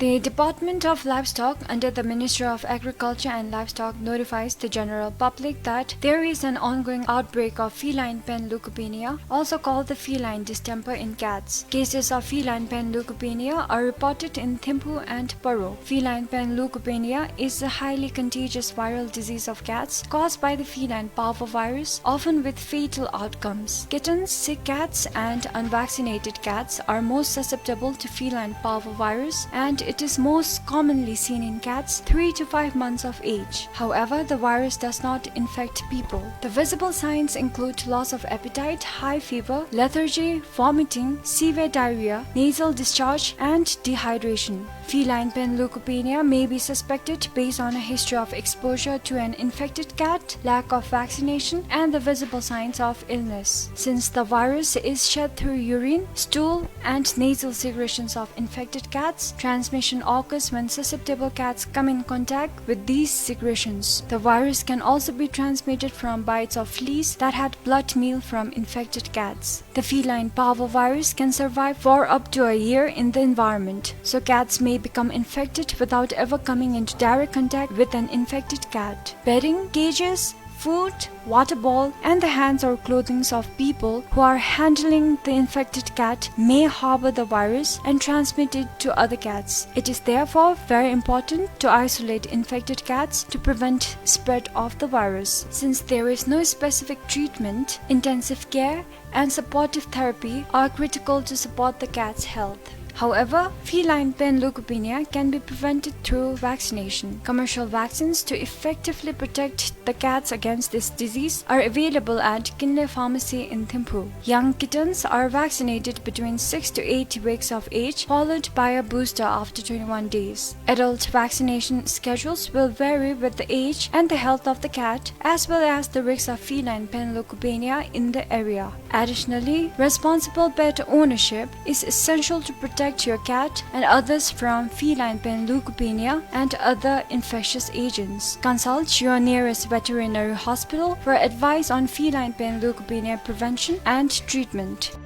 The Department of Livestock under the Ministry of Agriculture and Livestock notifies the general public that there is an ongoing outbreak of feline panleukopenia, also called the feline distemper, in cats. Cases of feline panleukopenia are reported in Thimphu and Paro. Feline panleukopenia is a highly contagious viral disease of cats caused by the feline parvovirus, often with fatal outcomes. Kittens, sick cats, and unvaccinated cats are most susceptible to feline parvovirus, and it is most commonly seen in cats three to five months of age. However, the virus does not infect people. The visible signs include loss of appetite, high fever, lethargy, vomiting, severe diarrhea, nasal discharge, and dehydration. Feline panleukopenia may be suspected based on a history of exposure to an infected cat, lack of vaccination, and the visible signs of illness. Since the virus is shed through urine, stool, and nasal secretions of infected cats, transmission occurs when susceptible cats come in contact with these secretions. The virus can also be transmitted from bites of fleas that had blood meal from infected cats. The feline parvovirus can survive for up to a year in the environment, so cats may become infected without ever coming into direct contact with an infected cat. Bedding, cages, food, water bowl, and the hands or clothing of people who are handling the infected cat may harbor the virus and transmit it to other cats. It is therefore very important to isolate infected cats to prevent spread of the virus. Since there is no specific treatment, intensive care and supportive therapy are critical to support the cat's health. However, feline panleukopenia can be prevented through vaccination. Commercial vaccines to effectively protect the cats against this disease are available at Kinley Pharmacy in Thimphu. Young kittens are vaccinated between six to eight weeks of age, followed by a booster after twenty-one days. Adult vaccination schedules will vary with the age and the health of the cat, as well as the risk of feline panleukopenia in the area. Additionally, responsible pet ownership is essential to protect your cat and others from feline panleukopenia and other infectious agents. Consult your nearest veterinary hospital for advice on feline panleukopenia prevention and treatment.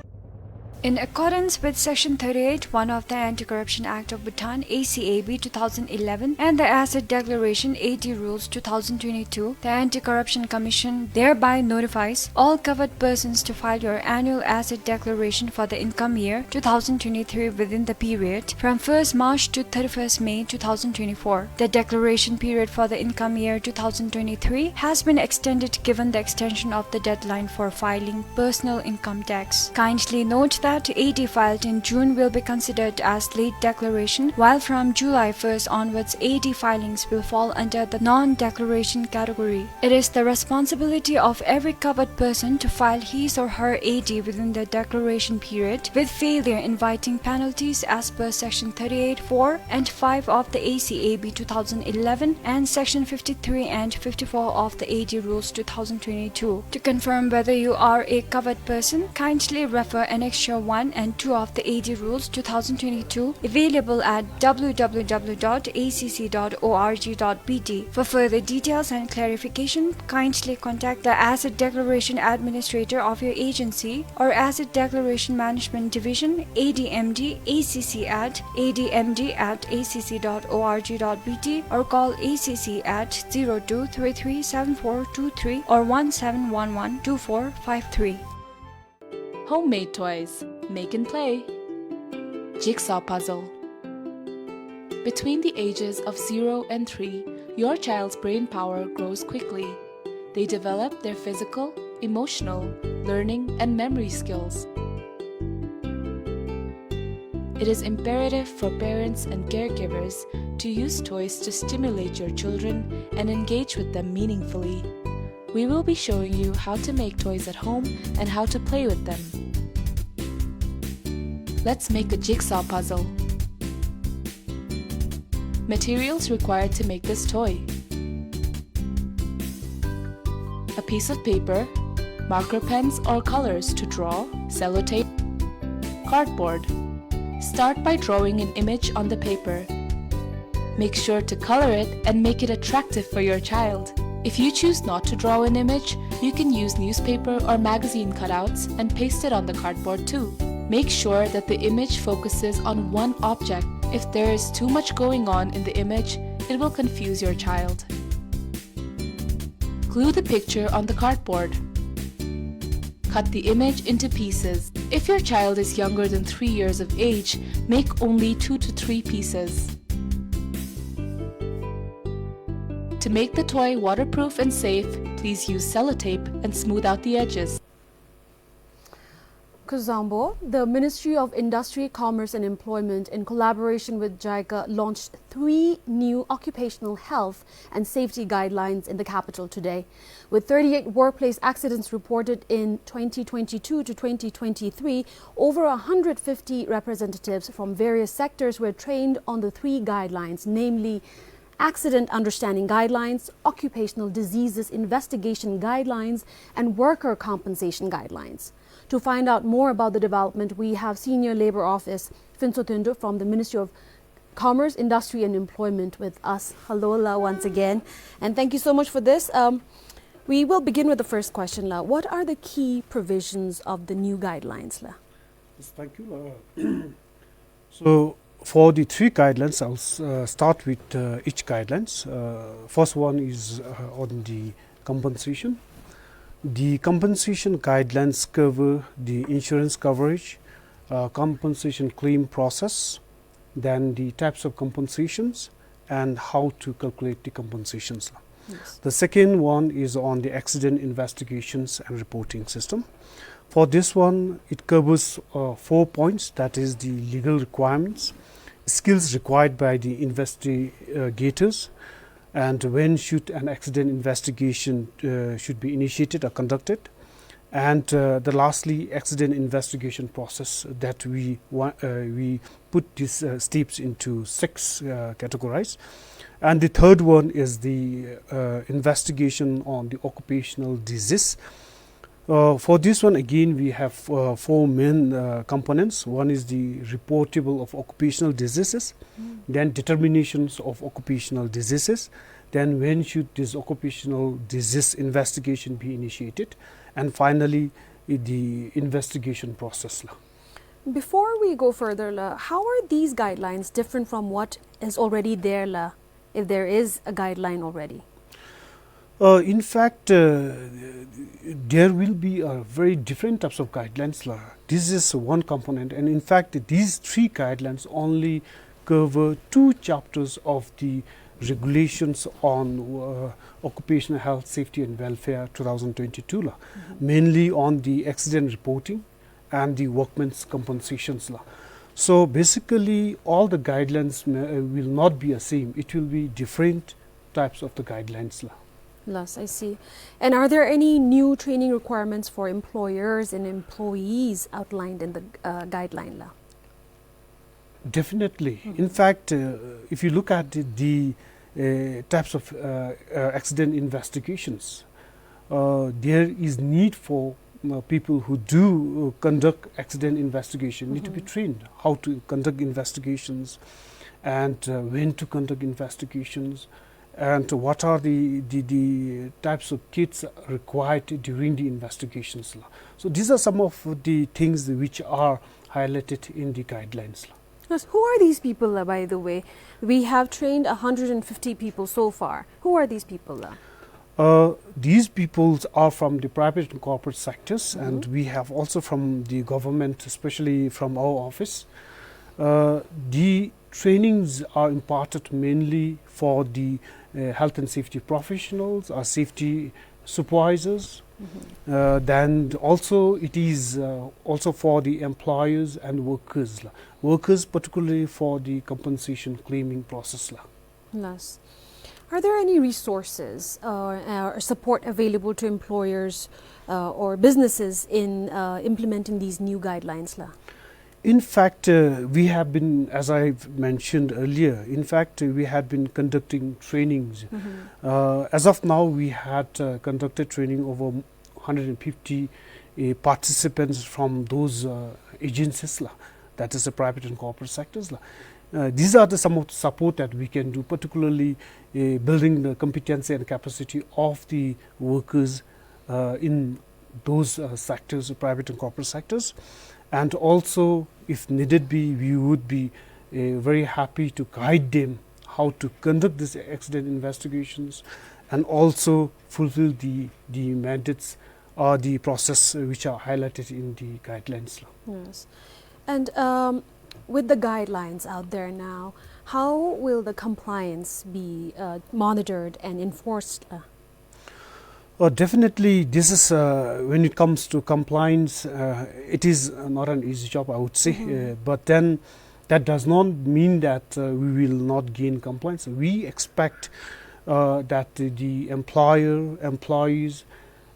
In accordance with Section thirty-eight one of the Anti-Corruption Act of Bhutan, A C A B two thousand eleven, and the Asset Declaration A D Rules two thousand twenty-two, the Anti-Corruption Commission thereby notifies all covered persons to file your annual asset declaration for the income year two thousand twenty-three within the period from first March to thirty-first May two thousand twenty-four. The declaration period for the income year two thousand twenty-three has been extended given the extension of the deadline for filing personal income tax. Kindly note that A D filed in June will be considered as late declaration, while from July first onwards, A D filings will fall under the non-declaration category. It is the responsibility of every covered person to file his or her A D within the declaration period, with failure inviting penalties as per Section thirty-eight four and five of the A C A B two thousand eleven and Section fifty-three and fifty-four of the A D Rules two thousand twenty-two. To confirm whether you are a covered person, kindly refer Annexure one and two of the A D Rules two thousand twenty-two, available at W W W dot A C C dot org dot B T. For further details and clarification, kindly contact the Asset Declaration Administrator of your agency or Asset Declaration Management Division, A D M D A C C at A D M D at A C C dot org dot B T, or call A C C at zero two three three seven four two three or one seven one one two four five three. Homemade toys. Make and play. Jigsaw puzzle. Between the ages of zero and three, your child's brain power grows quickly. They develop their physical, emotional, learning, and memory skills. It is imperative for parents and caregivers to use toys to stimulate your children and engage with them meaningfully. We will be showing you how to make toys at home and how to play with them. Let's make a jigsaw puzzle. Materials required to make this toy: a piece of paper, marker pens or colors to draw, sellotape, cardboard. Start by drawing an image on the paper. Make sure to color it and make it attractive for your child. If you choose not to draw an image, you can use newspaper or magazine cutouts and paste it on the cardboard too. Make sure that the image focuses on one object If there is too much going on in the image, it will confuse your child. Glue the picture on the cardboard. Cut the image into pieces. If your child is younger than three years of age, make only two to three pieces. To make the toy waterproof and safe, please use sellotape and smooth out the edges. Kuzuzangpo, the Ministry of Industry, Commerce and Employment, in collaboration with JICA, launched three new occupational health and safety guidelines in the capital today. With thirty-eight workplace accidents reported in twenty twenty-two to twenty twenty-three, over a hundred fifty representatives from various sectors were trained on the three guidelines, namely Accident Understanding Guidelines, Occupational Diseases Investigation Guidelines, and Worker Compensation Guidelines. To find out more about the development, we have Senior Labor Office Phinso Thiondo from the Ministry of Commerce, Industry and Employment with us. Hello, la, once again. And thank you so much for this. Um, we will begin with the first question, la. What are the key provisions of the new guidelines, la? Yes, thank you, la. So, for the three guidelines, I'll s-, uh, start with, uh, each guidelines. Uh, first one is, uh, on the compensation. The compensation guidelines cover the insurance coverage, uh, compensation claim process, then the types of compensations, and how to calculate the compensations. Yes. The second one is on the accident investigations and reporting system. For this one, it covers, uh, four points, that is the legal requirements, skills required by the investigators, and when should an accident investigation, uh, should be initiated or conducted, and, uh, the lastly, accident investigation process that we wa-, uh, we put these, uh, steps into six, uh, categories. And the third one is the, uh, investigation on the occupational disease. Uh, for this one, again, we have, uh, four main, uh, components. One is the reportable of occupational diseases, then determinations of occupational diseases, then when should this occupational disease investigation be initiated, and finally, i-, the investigation process, la. Before we go further, la, how are these guidelines different from what is already there, la, if there is a guideline already? Uh, in fact, uh, there will be a very different types of guidelines, la. This is one component, and in fact, these three guidelines only cover two chapters of the regulations on, uh, occupational health, safety and welfare two thousand twenty-two, la, mainly on the accident reporting and the workmen's compensations, la. So basically, all the guidelines may, uh, will not be the same. It will be different types of the guidelines, la. Yes, I see. And are there any new training requirements for employers and employees outlined in the, uh, guideline, la? Definitely. In fact, uh, if you look at the, the, uh, types of, uh, uh, accident investigations, uh, there is need for, uh, people who do, uh, conduct accident investigation need to be trained how to conduct investigations and, uh, when to conduct investigations, and what are the, the, the types of kits required during the investigations, la. So these are some of the things which are highlighted in the guidelines, la. Yes, who are these people, la, by the way? We have trained a hundred and fifty people so far. Who are these people, la? Uh, these peoples are from the private and corporate sectors, and we have also from the government, especially from our office. Uh, the trainings are imparted mainly for the, uh, health and safety professionals, our safety supervisors. Uh, then also it is, uh, also for the employers and workers, la. Workers particularly for the compensation claiming process, la. Yes. Are there any resources, uh, uh, or support available to employers, uh, or businesses in, uh, implementing these new guidelines, la? In fact, uh, we have been, as I've mentioned earlier, in fact, uh, we had been conducting trainings. Uh, as of now, we had, uh, conducted training over hundred and fifty, uh, participants from those, uh, agencies, la, that is the private and corporate sectors, la. Uh, these are the, some of the support that we can do, particularly, uh, building the competency and capacity of the workers, uh, in those, uh, sectors, the private and corporate sectors. And also, if needed be, we would be, uh, very happy to guide them how to conduct these accident investigations and also fulfill the, the mandates or the process which are highlighted in the guidelines. Yes. And, um, with the guidelines out there now, how will the compliance be, uh, monitored and enforced? Uh? Uh, definitely, this is, uh, when it comes to compliance, uh, it is, uh, not an easy job, I would say. Mm-hmm. Uh, but then, that does not mean that, uh, we will not gain compliance. We expect, uh, that the, the employer, employees,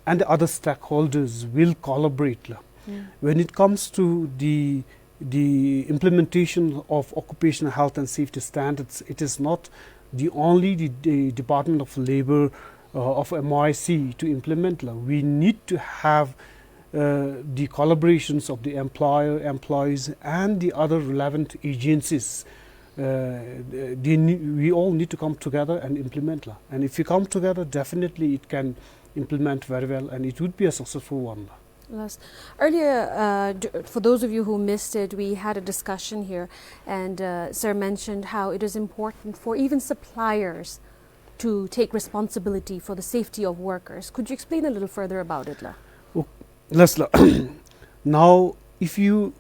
and the other stakeholders will collaborate, la. Mm. When it comes to the, the implementation of occupational health and safety standards, it is not the only the, the Department of Labor, uh, of M O I C to implement, la. We need to have, uh, the collaborations of the employer, employees, and the other relevant agencies. Uh, they ne-, we all need to come together and implement, la. And if we come together, definitely it can implement very well, and it would be a successful one, la. Yes. Earlier, uh, d-, for those of you who missed it, we had a discussion here, and, uh, Sir mentioned how it is important for even suppliers to take responsibility for the safety of workers. Could you explain a little further about it, la? Oh, yes, la. Now, if you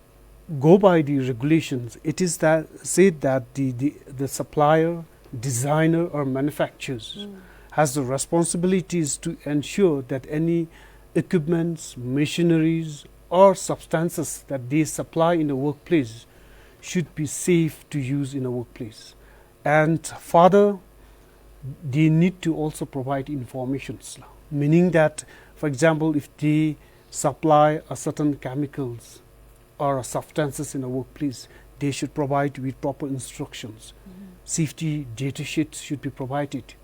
go by the regulations, it is that, said that the, the, the supplier, designer, or manufacturers Mm. has the responsibilities to ensure that any equipments, machineries, or substances that they supply in the workplace should be safe to use in the workplace. And further, they need to also provide informations, la. Meaning that, for example, if they supply a certain chemicals or substances in a workplace, they should provide with proper instructions. Mm-hmm. Safety data sheets should be provided.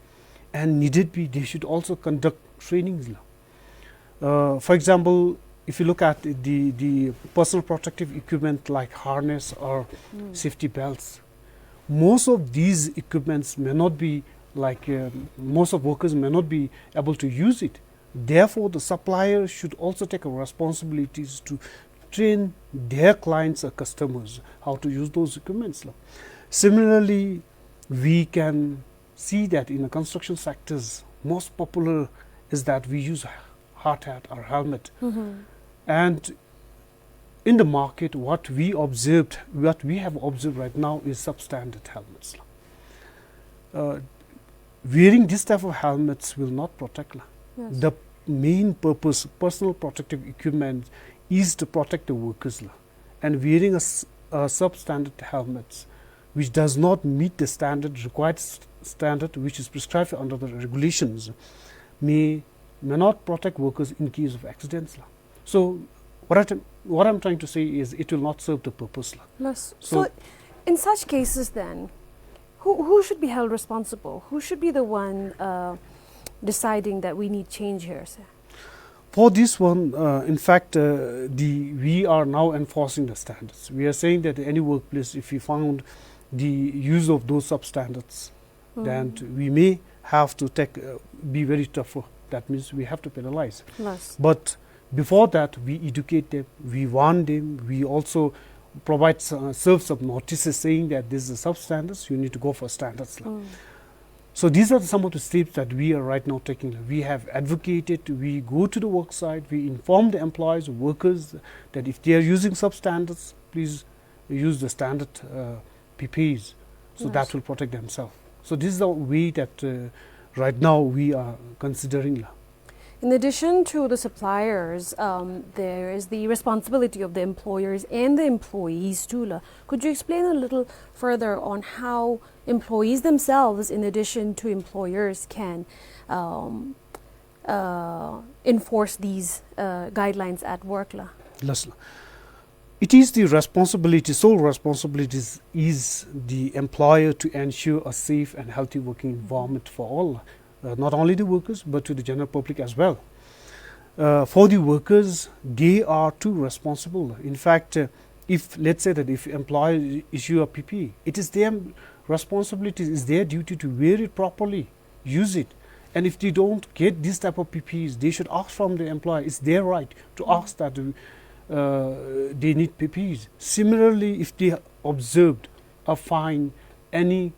And needed be, they should also conduct trainings, la. Uh, for example, if you look at the, the personal protective equipment like harness or Mm. safety belts, most of these equipments may not be, like, uh, most of workers may not be able to use it. Therefore, the supplier should also take a responsibilities to train their clients or customers how to use those equipments, la. Similarly, we can see that in the construction sectors, most popular is that we use hard hat or helmet. Mm-hmm. And in the market, what we observed, what we have observed right now is substandard helmets. Uh, wearing this type of helmets will not protect, la. Yes. The main purpose, personal protective equipment, is to protect the workers, la. And wearing a s-, a substandard helmets, which does not meet the standard, required s-, standard which is prescribed under the regulations, may, may not protect workers in case of accidents, la. So what I, what I'm trying to say is it will not serve the purpose, la. Yes. So, So in such cases then, who, who should be held responsible? Who should be the one, uh, deciding that we need change here, sir? For this one, uh, in fact, uh, the, we are now enforcing the standards. We are saying that any workplace, if we found the use of those substandards, Mm. then we may have to take, uh, be very tougher. That means we have to penalize. Yes. But before that, we educate them, we warn them, we also provide s-, uh, serve some notices saying that this is substandards, you need to go for standards, la. Mm. So these are some of the steps that we are right now taking. We have advocated, we go to the work site, we inform the employees, workers, that if they are using substandards, please use the standard, uh, P P Es. So that Yes. will protect themselves. So this is the way that, uh, right now we are considering, la. In addition to the suppliers, um, there is the responsibility of the employers and the employees too, la. Could you explain a little further on how employees themselves, in addition to employers, can, um, uh, enforce these, uh, guidelines at work, la? Yes, la. It is the responsibility, sole responsibilities is the employer to ensure a safe and healthy working environment for all, uh, not only the workers, but to the general public as well. Uh, for the workers, they are too responsible. In fact, uh, if, let's say that if employer issue a P P E, it is their responsibility, it's their duty to wear it properly, use it. And if they don't get this type of P P Es, they should ask from the employer. It's their right to ask that, uh, they need P P Es. Similarly, if they observed or find any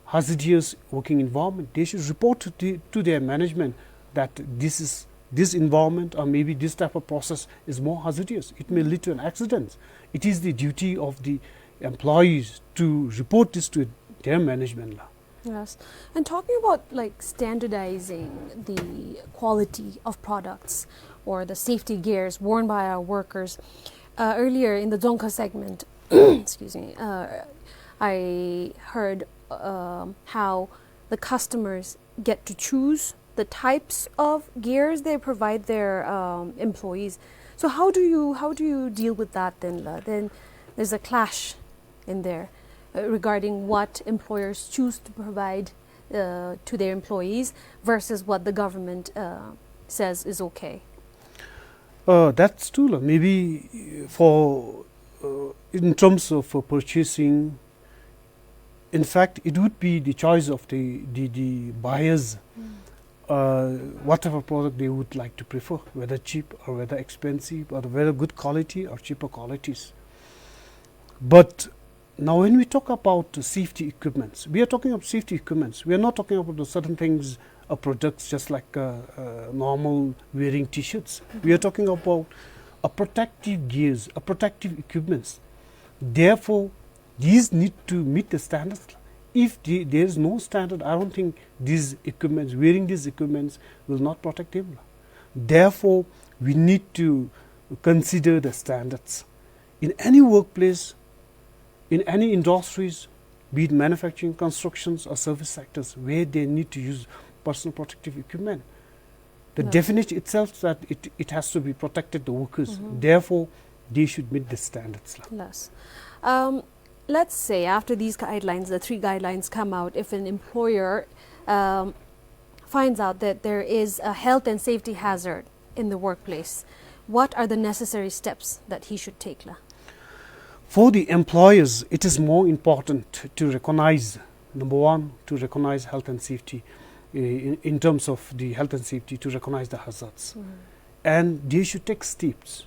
hazardous working environment, they should report to the, to their management that this is, this environment or maybe this type of process is more hazardous. It may lead to an accident. It is the duty of the employees to report this to their management la. Yes. And talking about, like, standardizing the quality of products or the safety gears worn by our workers, uh, earlier in the Dzongkha segment, excuse me, uh, I heard, um, how the customers get to choose the types of gears they provide their, um, employees. So how do you, how do you deal with that then, la? Then there's a clash in there, uh, regarding what employers choose to provide, uh, to their employees versus what the government, uh, says is okay. Uh, that's true la. Maybe, uh, for, uh, in terms of, uh, purchasing, in fact, it would be the choice of the, the, the buyers, uh, whatever product they would like to prefer, whether cheap or whether expensive, or whether good quality or cheaper qualities. But now, when we talk about the safety equipments, we are talking about safety equipments. We are not talking about the certain things, uh, products just like, uh, uh, normal wearing T-shirts. We are talking about a protective gears, a protective equipments. Therefore, these need to meet the standards. If the, there is no standard, I don't think these equipments, wearing these equipments will not protect him. Therefore, we need to consider the standards. In any workplace, in any industries, be it manufacturing, constructions, or service sectors, where they need to use personal protective equipment, the definition itself that it, it has to be protected, the workers. Therefore, they should meet the standards la. Yes. Um, let's say after these guidelines, the three guidelines come out, if an employer, um, finds out that there is a health and safety hazard in the workplace, what are the necessary steps that he should take la? For the employers, it is more important to recognize, number one, to recognize health and safety, uh, in, in terms of the health and safety, to recognize the hazards. And they should take steps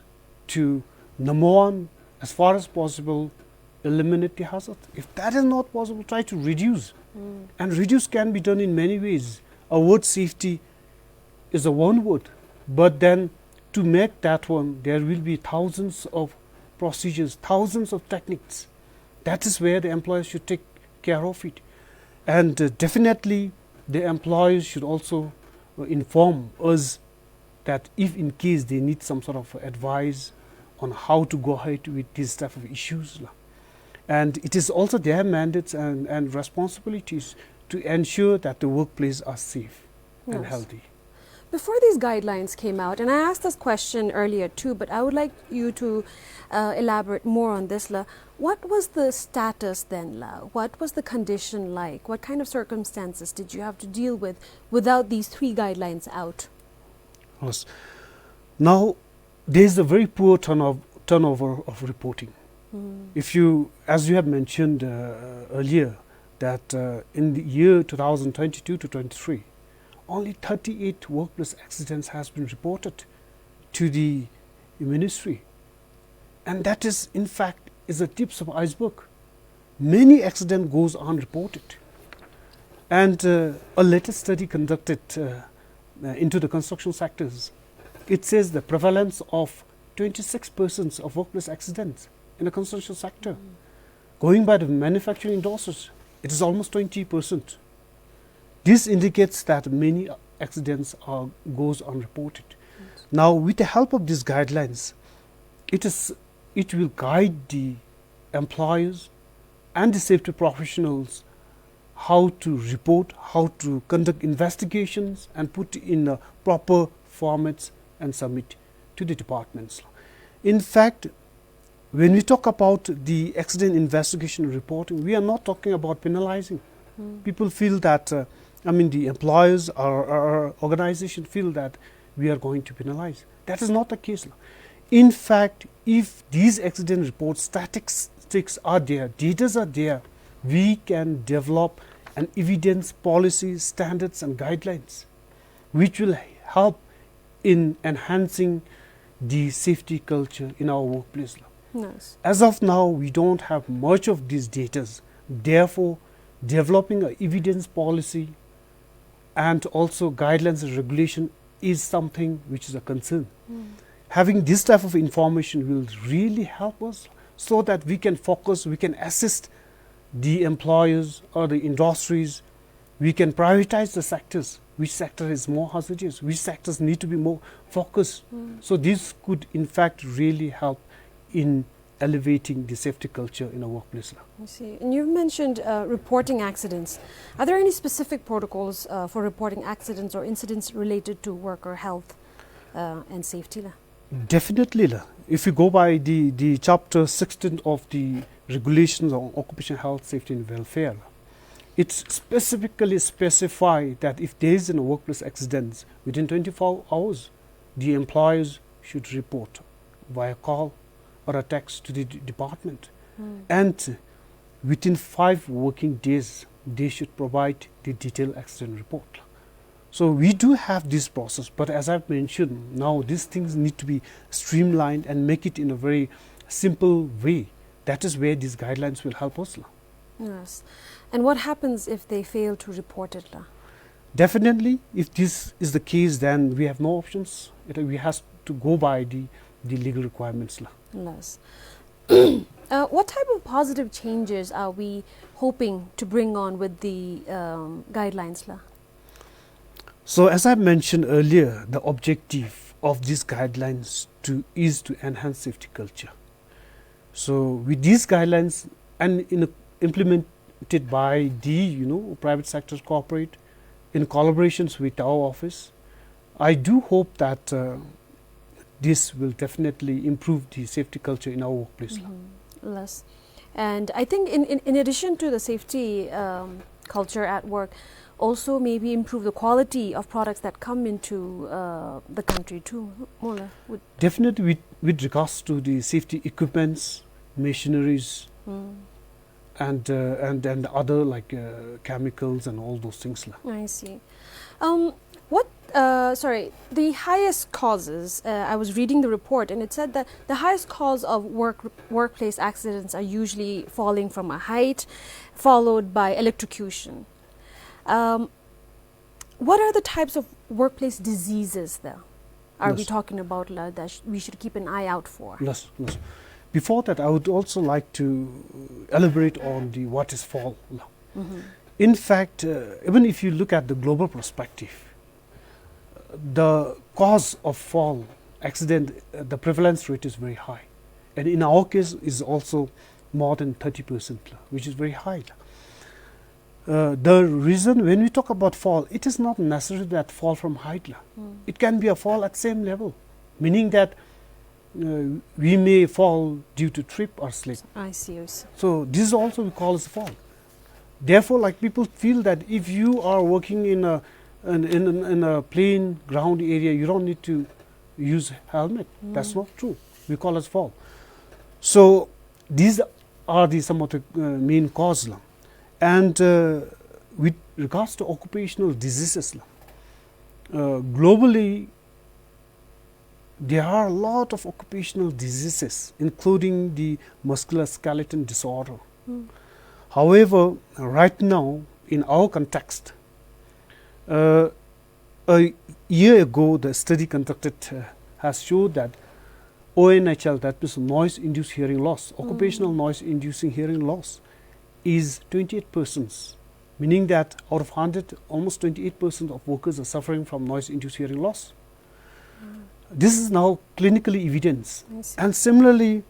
to, number one, as far as possible, eliminate the hazard. If that is not possible, try to reduce. And reduce can be done in many ways. A word safety is a one word, but then to make that one, there will be thousands of procedures, thousands of techniques. That is where the employers should take care of it. And, uh, definitely, the employers should also, uh, inform us that if in case they need some sort of advice on how to go ahead with these type of issues la. And it is also their mandates and, and responsibilities to ensure that the workplace are safe and healthy. Before these guidelines came out, and I asked this question earlier too, but I would like you to, uh, elaborate more on this la. What was the status then la? What was the condition like? What kind of circumstances did you have to deal with without these three guidelines out? Yes. Now, there is a very poor turnover, turnover of reporting. If you, as you have mentioned, uh, earlier, that, uh, in the year two thousand twenty-two to twenty-three, only thirty-eight workplace accidents has been reported to the ministry. And that is, in fact, is the tips of iceberg. Many accident goes unreported. And, uh, a latest study conducted, uh, uh, into the construction sectors, it says the prevalence of twenty-six percent of workplace accidents in the construction sector. Going by the manufacturing industries, it is almost twenty percent. This indicates that many accidents are, goes unreported. Now, with the help of these guidelines, it is, it will guide the employers and the safety professionals how to report, how to conduct investigations and put in a proper formats and submit to the departments. In fact, when we talk about the accident investigation reporting, we are not talking about penalizing. People feel that, uh, I mean, the employers or, or, or organization feel that we are going to penalize. That is not the case la. In fact, if these accident reports, statistics are there, datas are there, we can develop an evidence, policy, standards and guidelines which will help in enhancing the safety culture in our workplace la. As of now, we don't have much of these datas, Therefore, developing a evidence policy and also guidelines and regulation is something which is a concern. Having this type of information will really help us so that we can focus, we can assist the employers or the industries. We can prioritize the sectors, which sector is more hazardous, which sectors need to be more focused. So this could in fact really help in elevating the safety culture in a workplace. I see. And you've mentioned, uh, reporting accidents. Are there any specific protocols, uh, for reporting accidents or incidents related to worker health, uh, and safety la? Definitely la. If you go by the, the chapter sixteen of the regulations on occupational health, safety and welfare, it specifically specify that if there is a workplace accident, within twenty-four hours, the employers should report via call or a text to the d-, department. And within five working days, they should provide the detailed accident report. So we do have this process, but as I've mentioned, now these things need to be streamlined and make it in a very simple way. That is where these guidelines will help us la. Yes. And what happens if they fail to report it la? Definitely, if this is the case, then we have no options. It, we have to go by the, the legal requirements la. Yes. Uh, what type of positive changes are we hoping to bring on with the, um, guidelines la? So as I mentioned earlier, the objective of these guidelines to, is to enhance safety culture. So with these guidelines and in, implemented by the, you know, private sector corporate in collaborations with our office, I do hope that, uh, this will definitely improve the safety culture in our workplace la. Yes. And I think in, in, in addition to the safety, um, culture at work, also maybe improve the quality of products that come into, uh, the country too. Mola, would Definitely, with, with regards to the safety equipments, machineries, and, uh, and, and other, like, uh, chemicals and all those things la. I see. Um, what, uh, sorry, the highest causes, uh, I was reading the report and it said that the highest cause of work, workplace accidents are usually falling from a height, followed by electrocution. Um, what are the types of workplace diseases there are we Yes. talking about la, that sh-, we should keep an eye out for? Yes, yes. Before that, I would also like to elaborate on the what is fall la. In fact, uh, even if you look at the global perspective, the cause of fall accident, uh, the prevalence rate is very high. And in our case, is also more than thirty percent la, which is very high la. Uh, the reason when we talk about fall, it is not necessarily that fall from height la. It can be a fall at same level, meaning that, uh, we may fall due to trip or slip. I see, I see. So this also we call as fall. Therefore, like, people feel that if you are working in a, in, in, in a plain ground area, you don't need to use helmet. That's not true. We call as fall. So these are the, some of the, uh, main cause la. And, uh, with regards to occupational diseases la, uh, globally, there are a lot of occupational diseases, including the musculoskeletal disorder. However, right now, in our context, uh, a year ago, the study conducted, uh, has showed that O N H L, that means noise-induced hearing loss, occupational noise-inducing hearing loss, is twenty-eight percent, meaning that out of hundred, almost twenty-eight percent of workers are suffering from noise-induced hearing loss. This is now clinically evidence. I see. And similarly,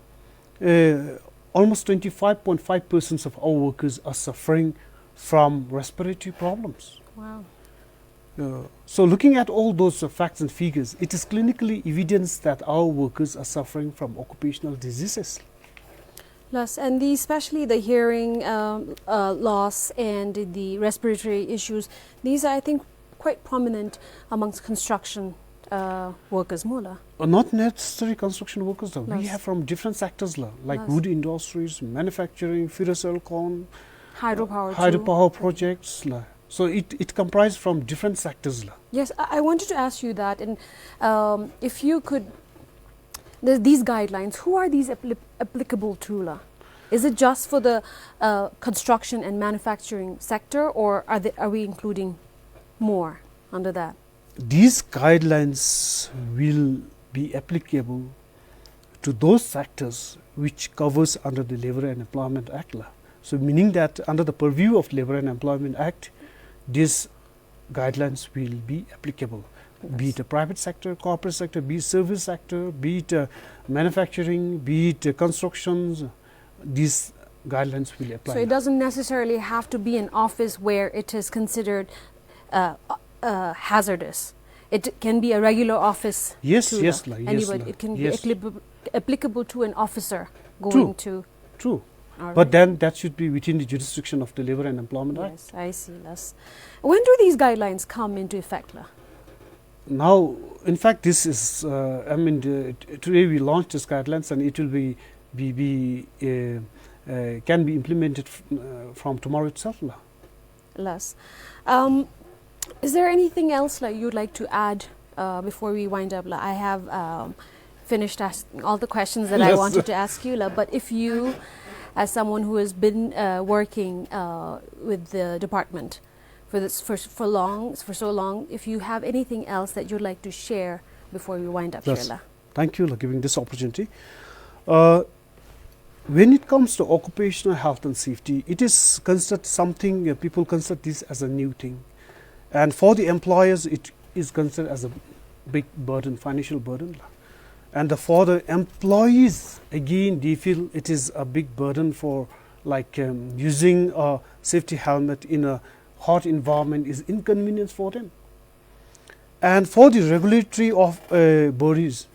uh, almost twenty-five point five percent of our workers are suffering from respiratory problems. Wow. Uh, so looking at all those, uh, facts and figures, it is clinically evidence that our workers are suffering from occupational diseases. Yes, and the, especially the hearing, um, uh, loss and the respiratory issues, these are, I think, quite prominent amongst construction, uh, workers, mola. Uh, not necessarily construction workers la. We Yes. have from different sectors la, like Yes. wood industries, manufacturing, ferrosilicon, Hydropower too. hydropower projects la. So it, it comprised from different sectors la. Yes, I, I wanted to ask you that, and, um, if you could, the, these guidelines, who are these appli-, applicable to la? Is it just for the, uh, construction and manufacturing sector, or are they, are we including more under that? These guidelines will be applicable to those sectors which covers under the Labour and Employment Act la. So meaning that under the purview of Labour and Employment Act, these guidelines will be applicable. Be it a private sector, corporate sector, be it service sector, be it, uh, manufacturing, be it, uh, constructions, these guidelines will apply. So it doesn't necessarily have to be an office where it is considered, uh, uh, hazardous. It can be a regular office. Yes, too, yes, la. Yes, anybody, la. It can be applicable, applicable to an officer going to. True. All right. But then that should be within the jurisdiction of the Labour and Employment Act. Yes, I see. Yes. When do these guidelines come into effect la? Now, in fact, this is, uh, I mean, the, t-, today we launched these guidelines, and it will be, be, be, uh, uh, can be implemented f-, uh, from tomorrow itself la. Yes. Um, is there anything else la you'd like to add, uh, before we wind up la? I have, um, finished asking all the questions that I wanted to ask you la, but if you, as someone who has been, uh, working, uh, with the department for this, for, for long, for so long, if you have anything else that you'd like to share before we wind up here la. Thank you for giving this opportunity. Uh, when it comes to occupational health and safety, it is considered something, uh, people consider this as a new thing. And for the employers, it is considered as a big burden, financial burden la. And the, for the employees, again, they feel it is a big burden for, like, um, using a safety helmet in a hot environment is inconvenience for them. And for the regulatory of, uh, bodies,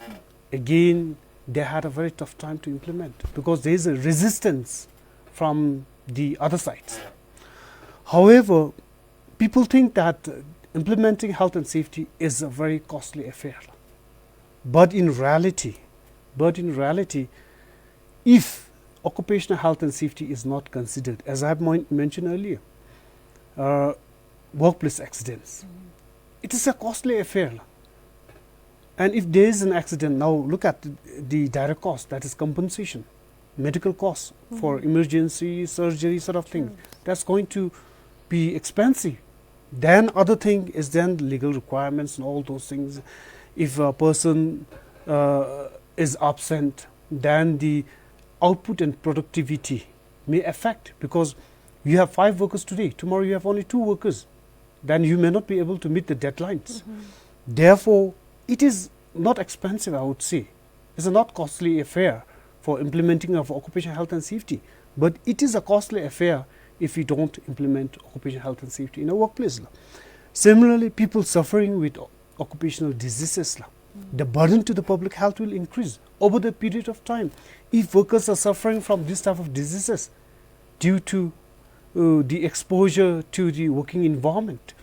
again, they had a very tough time to implement because there is a resistance from the other sides. However, people think that, uh, implementing health and safety is a very costly affair. But in reality, but in reality, if occupational health and safety is not considered, as I have mon-, mentioned earlier, uh, workplace accidents, it is a costly affair la. And if there is an accident, now look at the, the direct cost, that is compensation, medical costs for emergency, surgery sort of thing. That's going to be expensive. Then other thing is then legal requirements and all those things. If a person, uh, is absent, then the output and productivity may affect, because you have five workers today, tomorrow you have only two workers, then you may not be able to meet the deadlines. Therefore, it is not expensive, I would say. It's a not costly affair for implementing of occupational health and safety, but it is a costly affair if we don't implement occupational health and safety in a workplace la. Similarly, people suffering with o-, occupational diseases la, the burden to the public health will increase over the period of time. If workers are suffering from this type of diseases due to, uh, the exposure to the working environment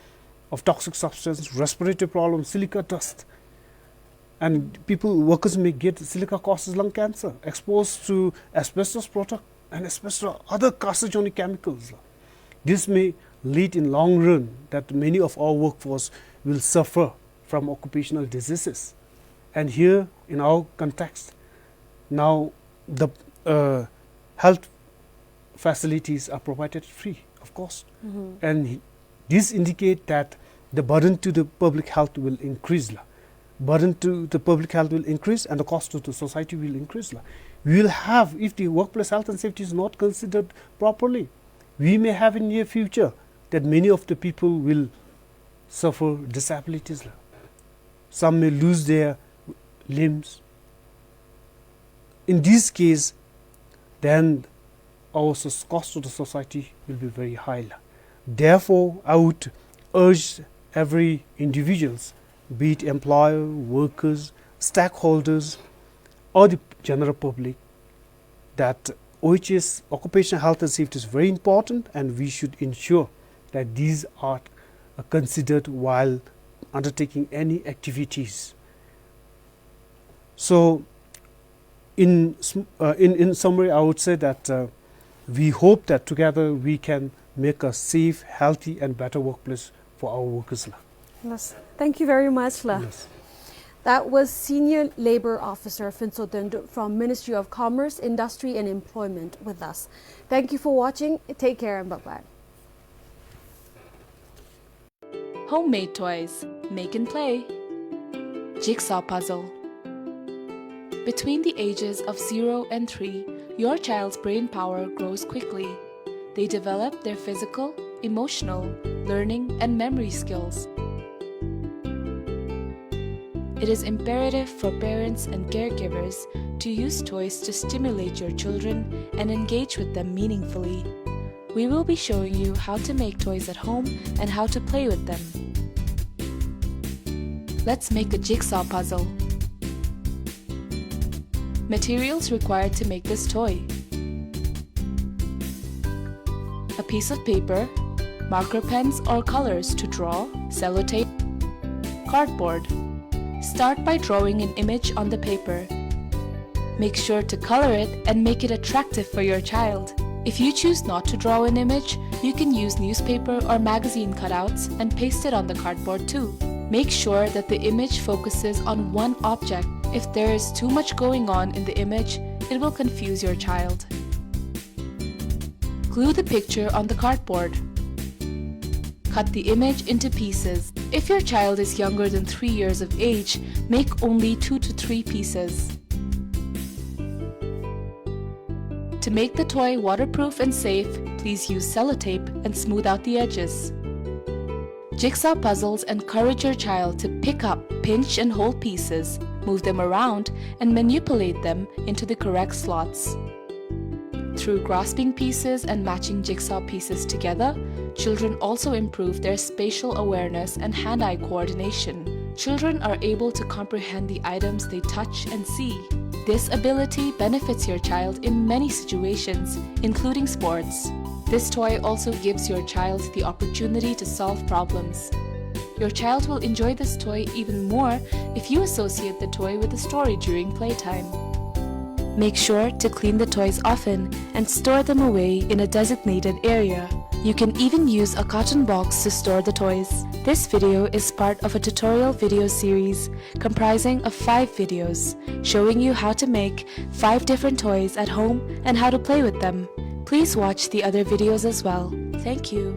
of toxic substance, respiratory problems, silica dust, and people, workers may get silica causes lung cancer, exposed to asbestos product and asbestos, other carcinogenic chemicals. This may lead in long run that many of our workforce will suffer from occupational diseases. And here, in our context, now the, uh, health facilities are provided free of cost. And he-, this indicate that the burden to the public health will increase la. Burden to the public health will increase and the cost to the society will increase la. We will have, if the workplace health and safety is not considered properly, we may have in near future that many of the people will suffer disabilities la. Some may lose their limbs. In this case, then our sos-, cost to the society will be very high la. Therefore, I would urge every individuals, be it employer, workers, stakeholders, or the general public, that O H S, occupational health and safety, is very important, and we should ensure that these are, uh, considered while undertaking any activities. So, in sm-, uh, in, in summary, I would say that, uh, we hope that together we can make a safe, healthy, and better workplace for our workers la. Yes. Thank you very much la. Yes. That was Senior Labor Officer Phuntsho Dendrup from Ministry of Commerce, Industry and Employment with us. Thank you for watching. Take care and bye-bye. Homemade toys. Make and play. Jigsaw puzzle. Between the ages of zero and three, your child's brain power grows quickly. They develop their physical, emotional, learning, and memory skills. It is imperative for parents and caregivers to use toys to stimulate your children and engage with them meaningfully. We will be showing you how to make toys at home and how to play with them. Let's make a jigsaw puzzle. Materials required to make this toy: a piece of paper, marker pens or colors to draw, sellotape, cardboard. Start by drawing an image on the paper. Make sure to color it and make it attractive for your child. If you choose not to draw an image, you can use newspaper or magazine cutouts and paste it on the cardboard too. Make sure that the image focuses on one object. If there is too much going on in the image, it will confuse your child. Glue the picture on the cardboard. Cut the image into pieces. If your child is younger than three years of age, make only two to three pieces. To make the toy waterproof and safe, please use sellotape and smooth out the edges. Jigsaw puzzles encourage your child to pick up, pinch, and hold pieces, move them around, and manipulate them into the correct slots. Through grasping pieces and matching jigsaw pieces together, children also improve their spatial awareness and hand-eye coordination. Children are able to comprehend the items they touch and see. This ability benefits your child in many situations, including sports. This toy also gives your child the opportunity to solve problems. Your child will enjoy this toy even more if you associate the toy with a story during playtime. Make sure to clean the toys often and store them away in a designated area. You can even use a carton box to store the toys. This video is part of a tutorial video series comprising of five videos showing you how to make five different toys at home and how to play with them. Please watch the other videos as well. Thank you.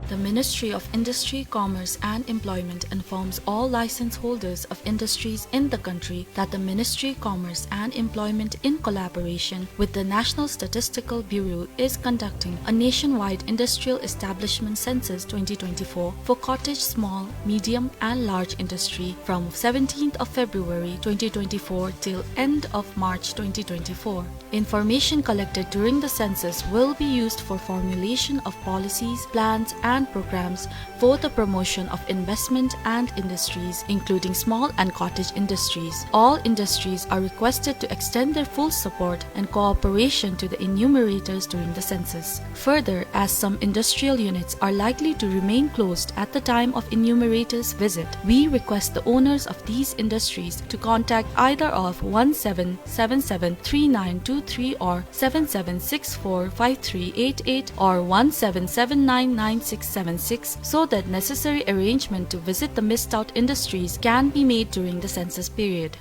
The Ministry of Industry, Commerce and Employment informs all license holders of industries in the country that the Ministry, Commerce and Employment, in collaboration with the National Statistical Bureau, is conducting a nationwide industrial establishment census twenty twenty-four for cottage, small, medium and large industry from seventeenth of February twenty twenty-four till end of March twenty twenty-four. Information collected during the census will be used for formulation of policies, plans, and programs for the promotion of investment and industries, including small and cottage industries. All industries are requested to extend their full support and cooperation to the enumerators during the census. Further, as some industrial units are likely to remain closed at the time of enumerators' visit, we request the owners of these industries to contact either of one seven seven seven three nine two three or seven seven six four five three eight eight or one seven seven nine nine six seven six, so that necessary arrangement to visit the missed out industries can be made during the census period.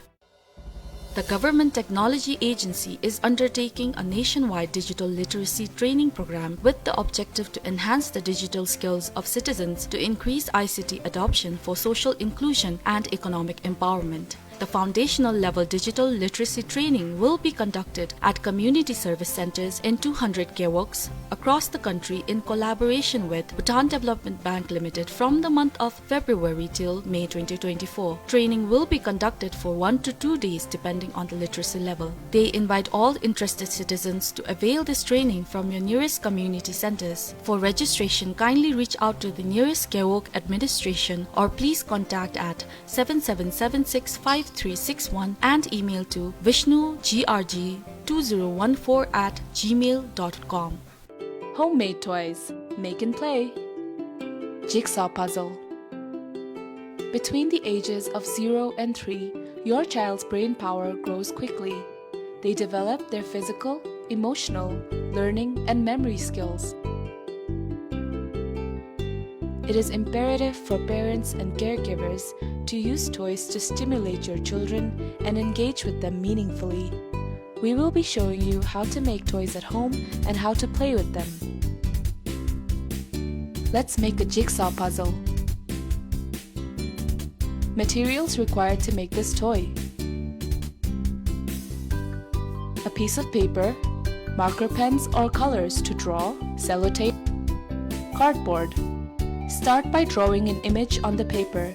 The Government Technology Agency is undertaking a nationwide digital literacy training program with the objective to enhance the digital skills of citizens to increase I C T adoption for social inclusion and economic empowerment. The foundational level digital literacy training will be conducted at community service centers in two hundred gewuks across the country in collaboration with Bhutan Development Bank Limited from the month of February till May twenty twenty-four. Training will be conducted for one to two days depending on the literacy level. They invite all interested citizens to avail this training from your nearest community centers. For registration, kindly reach out to the nearest gewuk administration or please contact at seven seven seven six five three six one and email to vishnu G R G two zero one four at gmail dot com. Homemade toys. Make and play. Jigsaw puzzle. Between the ages of zero and three, your child's brain power grows quickly. They develop their physical, emotional, learning, and memory skills. It is imperative for parents and caregivers to use toys to stimulate your children and engage with them meaningfully. We will be showing you how to make toys at home and how to play with them. Let's make a jigsaw puzzle. Materials required to make this toy: a piece of paper, marker pens or colors to draw, sellotape, cardboard. Start by drawing an image on the paper.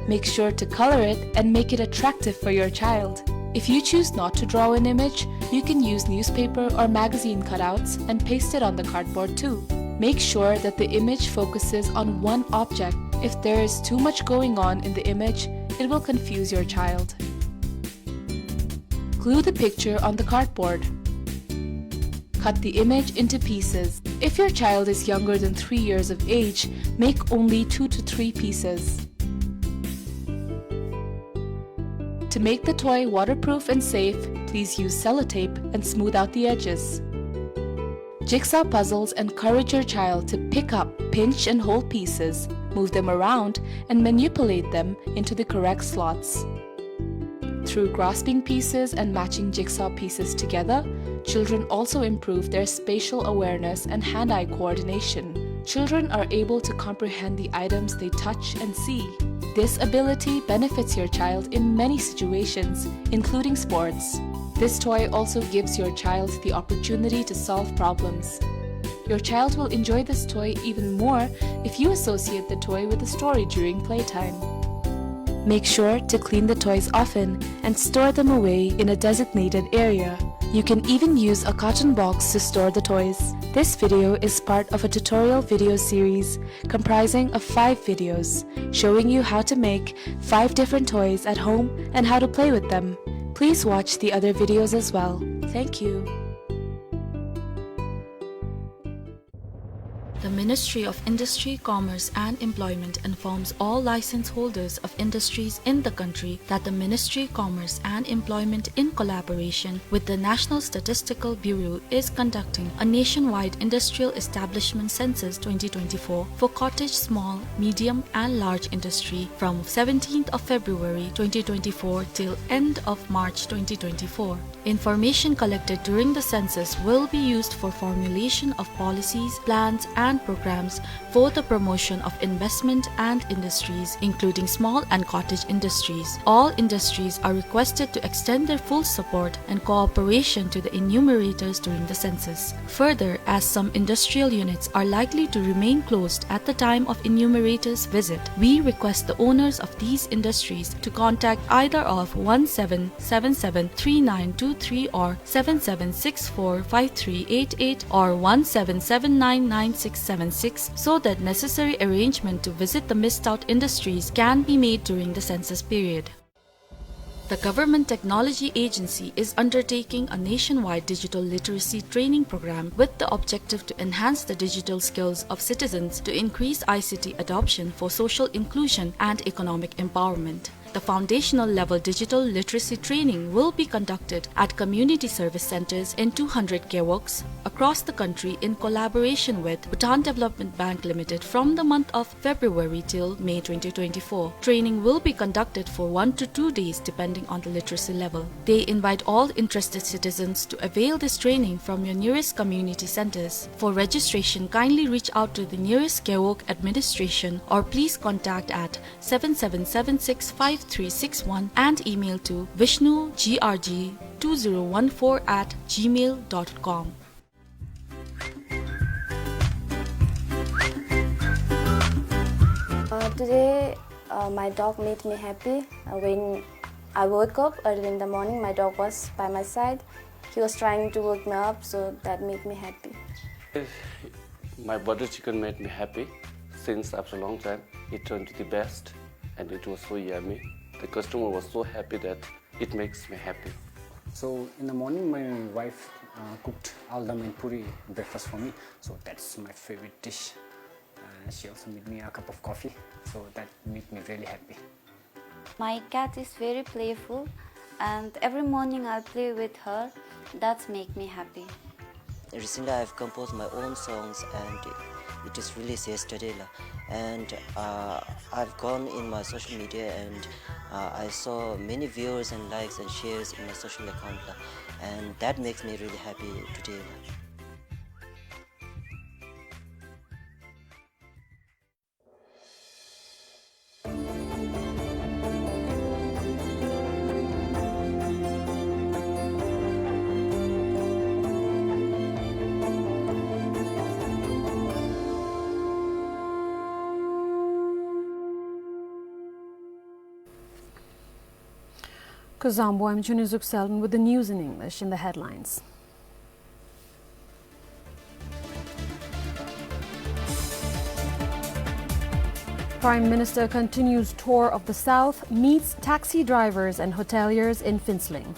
Make sure to color it and make it attractive for your child. If you choose not to draw an image, you can use newspaper or magazine cutouts and paste it on the cardboard too. Make sure that the image focuses on one object. If there is too much going on in the image, it will confuse your child. Glue the picture on the cardboard. Cut the image into pieces. If your child is younger than three years of age, make only two to three pieces. To make the toy waterproof and safe, please use sellotape and smooth out the edges. Jigsaw puzzles encourage your child to pick up, pinch, and hold pieces, move them around, and manipulate them into the correct slots. Through grasping pieces and matching jigsaw pieces together, children also improve their spatial awareness and hand-eye coordination. Children are able to comprehend the items they touch and see. This ability benefits your child in many situations, including sports. This toy also gives your child the opportunity to solve problems. Your child will enjoy this toy even more if you associate the toy with a story during playtime. Make sure to clean the toys often and store them away in a designated area. You can even use a carton box to store the toys. This video is part of a tutorial video series comprising of five videos showing you how to make five different toys at home and how to play with them. Please watch the other videos as well. Thank you. The Ministry of Industry, Commerce and Employment informs all license holders of industries in the country that the Ministry, Commerce and Employment, in collaboration with the National Statistical Bureau, is conducting a nationwide industrial establishment census twenty twenty-four for cottage, small, medium and large industry from seventeenth of February twenty twenty-four till end of March twenty twenty-four. Information collected during the census will be used for formulation of policies, plans, and programs for the promotion of investment and industries, including small and cottage industries. All industries are requested to extend their full support and cooperation to the enumerators during the census. Further, as some industrial units are likely to remain closed at the time of enumerators' visit, we request the owners of these industries to contact either of one seven seven seven three nine two three or seven seven six four five three eight eight or one seven seven nine nine six seven six, so that necessary arrangement to visit the missed out industries can be made during the census period. The Government Technology Agency is undertaking a nationwide digital literacy training program with the objective to enhance the digital skills of citizens to increase I C T adoption for social inclusion and economic empowerment. The foundational level digital literacy training will be conducted at community service centers in two hundred gewuks across the country in collaboration with Bhutan Development Bank Limited from the month of February till May twenty twenty-four. Training will be conducted for one to two days depending on the literacy level. They invite all interested citizens to avail this training from your nearest community centers. For registration, kindly reach out to the nearest gewuk administration or please contact at seven seven seven six five three six one and email to vishnu G R G two zero one four at gmail dot com. Uh, today, uh, my dog made me happy. Uh, when I woke up early in the morning, my dog was by my side. He was trying to wake me up, so that made me happy. My butter chicken made me happy since after a long time. It turned to the best, and it was so yummy. The customer was so happy that it makes me happy. So in the morning, my wife, uh, cooked aldam and puri breakfast for me. So that's my favorite dish. Uh, she also made me a cup of coffee. So that made me really happy. My cat is very playful, and every morning I play with her. That's make me happy. Recently, I've composed my own songs, and It is released yesterday la, and uh, I've gone in my social media and uh, I saw many viewers and likes and shares in my social account la, and that makes me really happy today la. Kuzuzangpo, I'm Chunizuk Selden with the news in English. In the headlines. Prime Minister continues tour of the South, meets taxi drivers and hoteliers in Phuentsholing.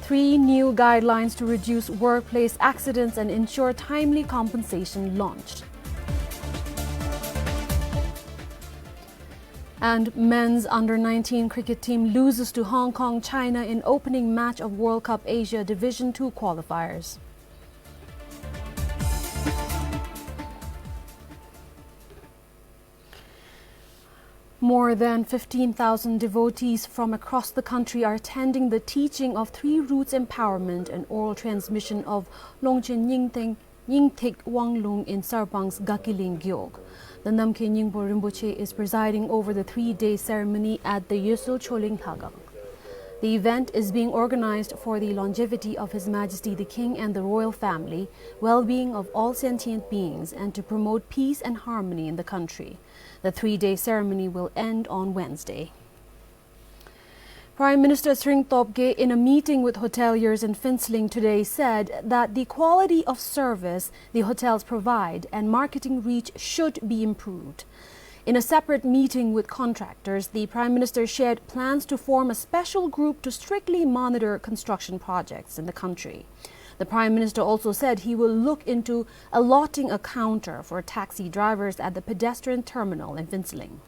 Three new guidelines to reduce workplace accidents and ensure timely compensation launched. And men's under nineteen cricket team loses to Hong Kong, China in opening match of World Cup Asia Division two qualifiers. More than fifteen thousand devotees from across the country are attending the teaching of Three Roots Empowerment and oral transmission of Longchen Nyingtheng Nyingthik Wanglung in Sarpang's Gakiling Gewog. The Namkhai Nyingpo Rinpoche is presiding over the three-day ceremony at the Yesol Choling Lhakhang. The event is being organized for the longevity of His Majesty the King and the royal family, well-being of all sentient beings, and to promote peace and harmony in the country. The three-day ceremony will end on Wednesday. Prime Minister Tshering Tobgay, in a meeting with hoteliers in Phuentsholing today, said that the quality of service the hotels provide and marketing reach should be improved. In a separate meeting with contractors, the Prime Minister shared plans to form a special group to strictly monitor construction projects in the country. The Prime Minister also said he will look into allotting a counter for taxi drivers at the pedestrian terminal in Phuentsholing.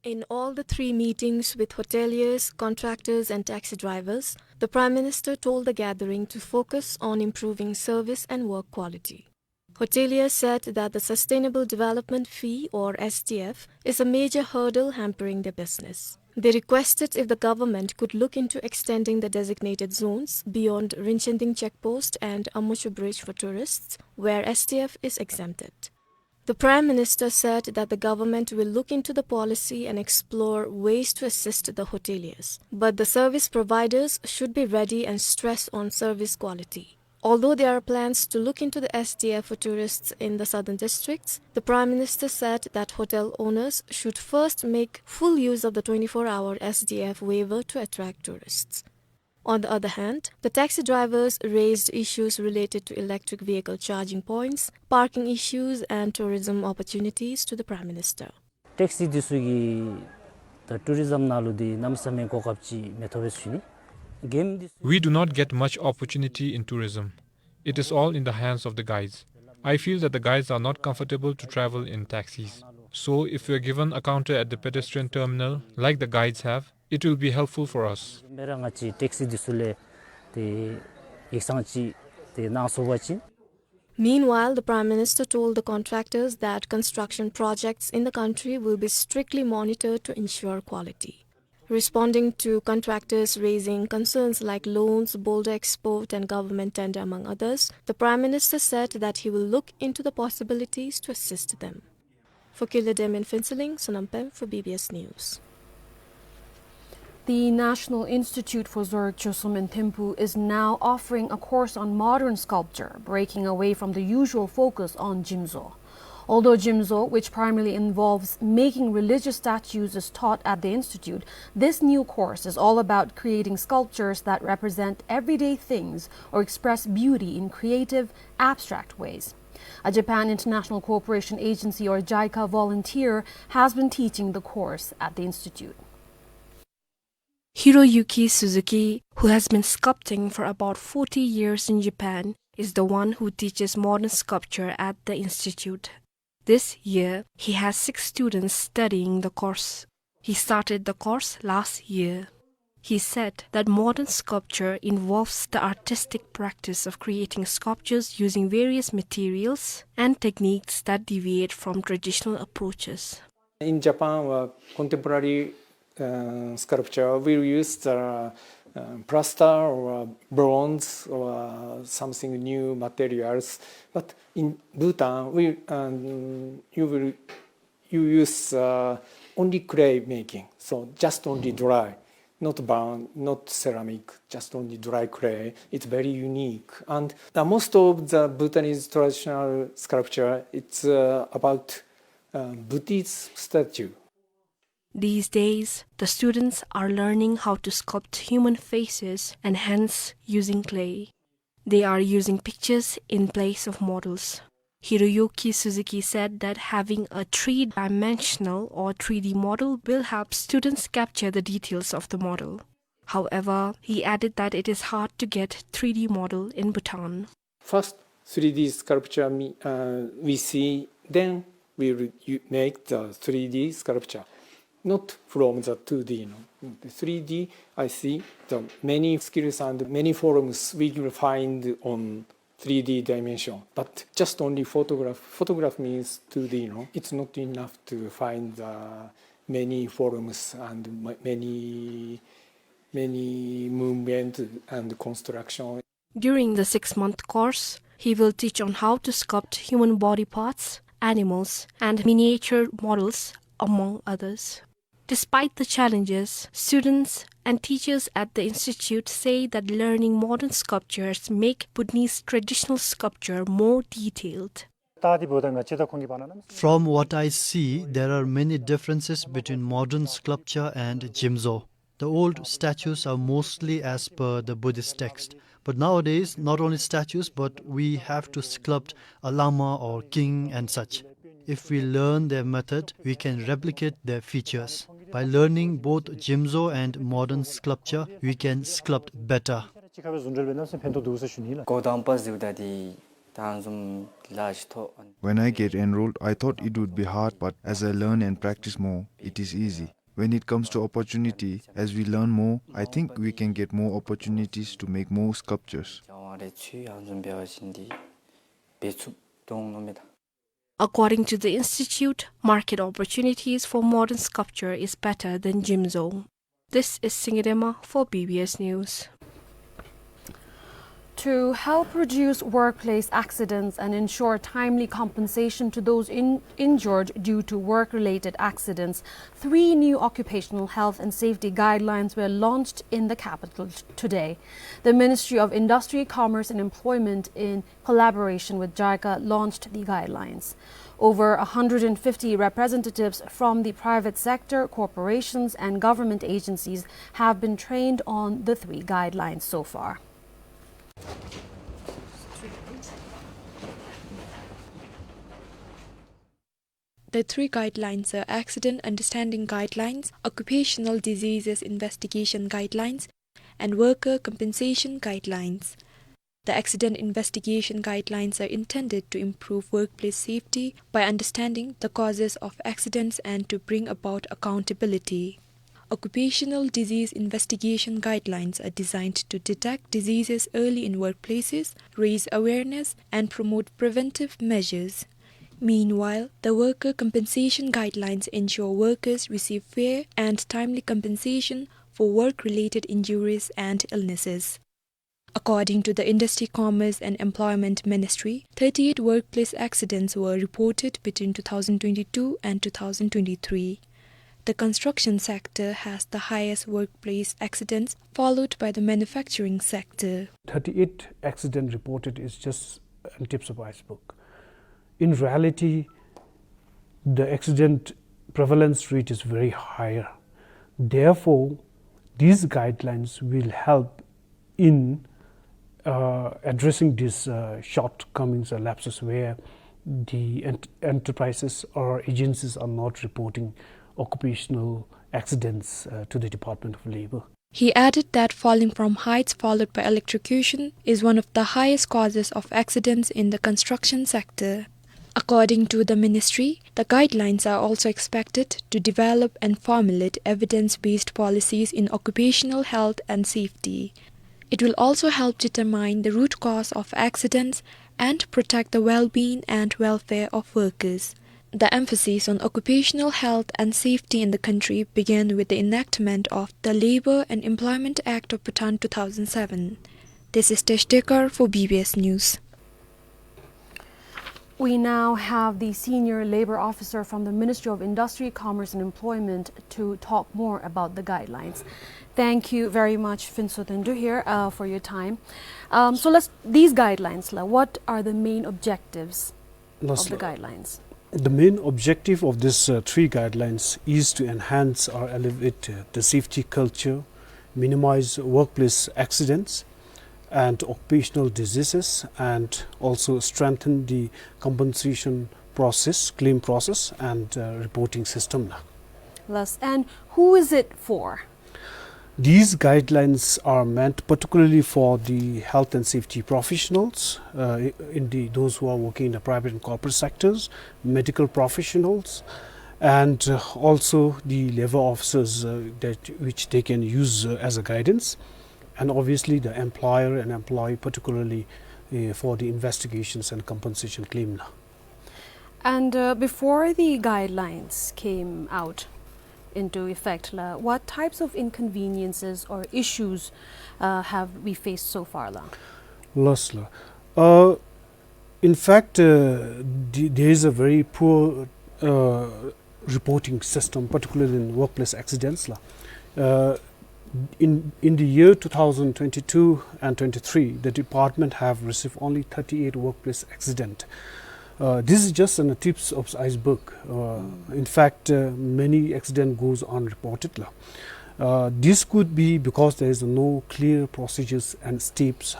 In all the three meetings with hoteliers, contractors and taxi drivers, the Prime Minister told the gathering to focus on improving service and work quality. Hoteliers said that the Sustainable Development Fee, or S D F, is a major hurdle hampering their business. They requested if the government could look into extending the designated zones beyond Rinchenting checkpost and Amuchu Bridge for tourists, where S D F is exempted. The Prime Minister said that the government will look into the policy and explore ways to assist the hoteliers. But the service providers should be ready and stress on service quality. Although there are plans to look into the S D F for tourists in the southern districts, the Prime Minister said that hotel owners should first make full use of the twenty-four hour S D F waiver to attract tourists. On the other hand, the taxi drivers raised issues related to electric vehicle charging points, parking issues, and tourism opportunities to the Prime Minister. Taxi འདི་ཚུ་གིས་ད་tourism ནང་ལུ་འདི་གནམ་མེད་ས་མེད་གོ་སྐབས་ཅིག་མི་ཐོབ་པས་ཟེར་ཞུ་ནི། Game འདི་ཚུ We do not get much opportunity in tourism. It is all in the hands of the guides. I feel that the guides are not comfortable to travel in taxis. So, if we are given a counter at the pedestrian terminal, like the guides have, it will be helpful for us. རིམ་པས་ར་ང་བཅས་taxi འདི་ཚུ་ལས་ཏེ་ཡིག་ཚང་ཅིག་ཏེ་གནང་ཚུགས་པ་ཅིན། Meanwhile, the Prime Minister told the contractors that construction projects in the country will be strictly monitored to ensure quality. Responding to contractors raising concerns like loans, boulder export, and government tender, among others, the Prime Minister said that he will look into the possibilities to assist them. For Killer Dem in Phuentsholing, Sonam Pem for B B S News. The National Institute for Zorig Chosum in Thimphu is now offering a course on modern sculpture, breaking away from the usual focus on Jimzo. Although Jimzo, which primarily involves making religious statues, is taught at the institute, this new course is all about creating sculptures that represent everyday things or express beauty in creative, abstract ways. A Japan International Cooperation Agency, or JICA, volunteer has been teaching the course at the institute. Hiroyuki Suzuki, who has been sculpting for about forty years in Japan, is the one who teaches modern sculpture at the institute. This year, he has six students studying the course. He started the course last year. He said that modern sculpture involves the artistic practice of creating sculptures using various materials and techniques that deviate from traditional approaches. In Japan, uh, contemporary, uh, sculpture will use the, uh, plaster or bronze or something new materials. But in Bhutan, we, um, you will you use, uh, only clay making, so just only dry, not bronze, not ceramic, just only dry clay. It's very unique. And, uh, most of the Bhutanese traditional sculpture, it's, uh, about, uh, Buddhist statue. These days, the students are learning how to sculpt human faces and hands using clay. They are using pictures in place of models. Hiroyuki Suzuki said that having a three-dimensional or three D model will help students capture the details of the model. However, he added that it is hard to get three D model in Bhutan. First, three D sculpture me-, uh, we see, then we will u-, make the three D sculpture, not from the two D, no. The three D, I see the many skills and many forms we will find on three D dimension. But just only photograph, photograph means two D, no. It's not enough to find the many forms and ma-, many, many movement and construction. During the six-month course, he will teach on how to sculpt human body parts, animals, and miniature models, among others. Despite the challenges, students and teachers at the institute say that learning modern sculptures make Bhutanese traditional sculpture more detailed. From what I see, there are many differences between modern sculpture and Jimzo. The old statues are mostly as per the Buddhist text. But nowadays, not only statues, but we have to sculpt a lama or king and such. If we learn their method, we can replicate their features. By learning both Jimzo and modern sculpture, we can sculpt better. When I get enrolled, I thought it would be hard, but as I learn and practice more, it is easy. When it comes to opportunity, as we learn more, I think we can get more opportunities to make more sculptures. According to the institute, market opportunities for modern sculpture is better than Jimzo. This is Singye Dema for B B S News. To help reduce workplace accidents and ensure timely compensation to those in-, injured due to work-related accidents, three new occupational health and safety guidelines were launched in the capital t-, today. The Ministry of Industry, Commerce and Employment, in collaboration with JICA, launched the guidelines. Over a hundred and fifty representatives from the private sector, corporations, and government agencies have been trained on the three guidelines so far. The three guidelines are Accident Understanding Guidelines, Occupational Diseases Investigation Guidelines, and Worker Compensation Guidelines. The Accident Investigation Guidelines are intended to improve workplace safety by understanding the causes of accidents and to bring about accountability. Occupational Disease Investigation Guidelines are designed to detect diseases early in workplaces, raise awareness, and promote preventive measures. Meanwhile, the Worker Compensation Guidelines ensure workers receive fair and timely compensation for work-related injuries and illnesses. According to the Industry, Commerce and Employment Ministry, thirty-eight workplace accidents were reported between two thousand twenty-two and two thousand twenty-three. The construction sector has the highest workplace accidents, followed by the manufacturing sector. Thirty-eight accident reported is just on tips of iceberg. In reality, the accident prevalence rate is very higher. Therefore, these guidelines will help in, uh, addressing these, uh, shortcomings or lapses where the ent-, enterprises or agencies are not reporting occupational accidents, uh, to the Department of Labor. He added that falling from heights followed by electrocution is one of the highest causes of accidents in the construction sector. According to the ministry, the guidelines are also expected to develop and formulate evidence-based policies in occupational health and safety. It will also help determine the root cause of accidents and protect the well-being and welfare of workers. The emphasis on occupational health and safety in the country began with the enactment of the Labour and Employment Act of Bhutan two thousand seven. This is Tesh Tekar for B B S News. We now have the Senior Labor Officer from the Ministry of Industry, Commerce and Employment to talk more about the guidelines. Thank you very much, Phuntsho Thondu here, uh, for your time. Um, so let's, these guidelines, la, what are the main objectives of the guidelines? The main objective of these, uh, three guidelines is to enhance or elevate, uh, the safety culture, minimize workplace accidents and occupational diseases, and also strengthen the compensation process, claim process, and, uh, reporting system. Yes, and who is it for? These guidelines are meant particularly for the health and safety professionals, uh, in the, those who are working in the private and corporate sectors, medical professionals, and, uh, also the labor officers, uh, that which they can use, uh, as a guidance, and obviously the employer and employee, particularly, uh, for the investigations and compensation claim. And, uh, before the guidelines came out into effect, la, what types of inconveniences or issues, uh, have we faced so far, la? Yes, la. Uh, in fact, uh, the, there is a very poor, uh, reporting system, particularly in workplace accidents, la. Uh, in, in the year two thousand twenty-two and twenty-three, the department have received only thirty-eight workplace accident. Uh, this is just on the tips of the iceberg. Uh, in fact, uh, many accident goes unreported, la. Uh, this could be because there is no clear procedures and steps,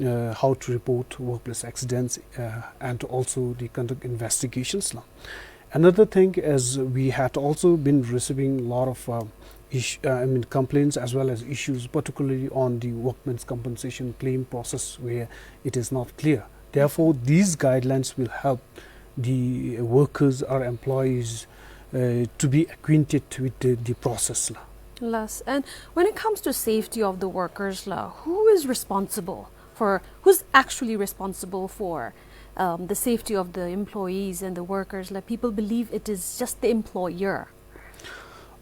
uh, how to report workplace accidents, uh, and also the conduct investigations, la. Another thing is we had also been receiving a lot of, uh, ish-, uh, I mean, complaints as well as issues, particularly on the workmen's compensation claim process where it is not clear. Therefore, these guidelines will help the workers or employees, uh, to be acquainted with the, the process, la. Yes, and when it comes to safety of the workers, la, who is responsible for, who's actually responsible for, um, the safety of the employees and the workers? La, people believe it is just the employer.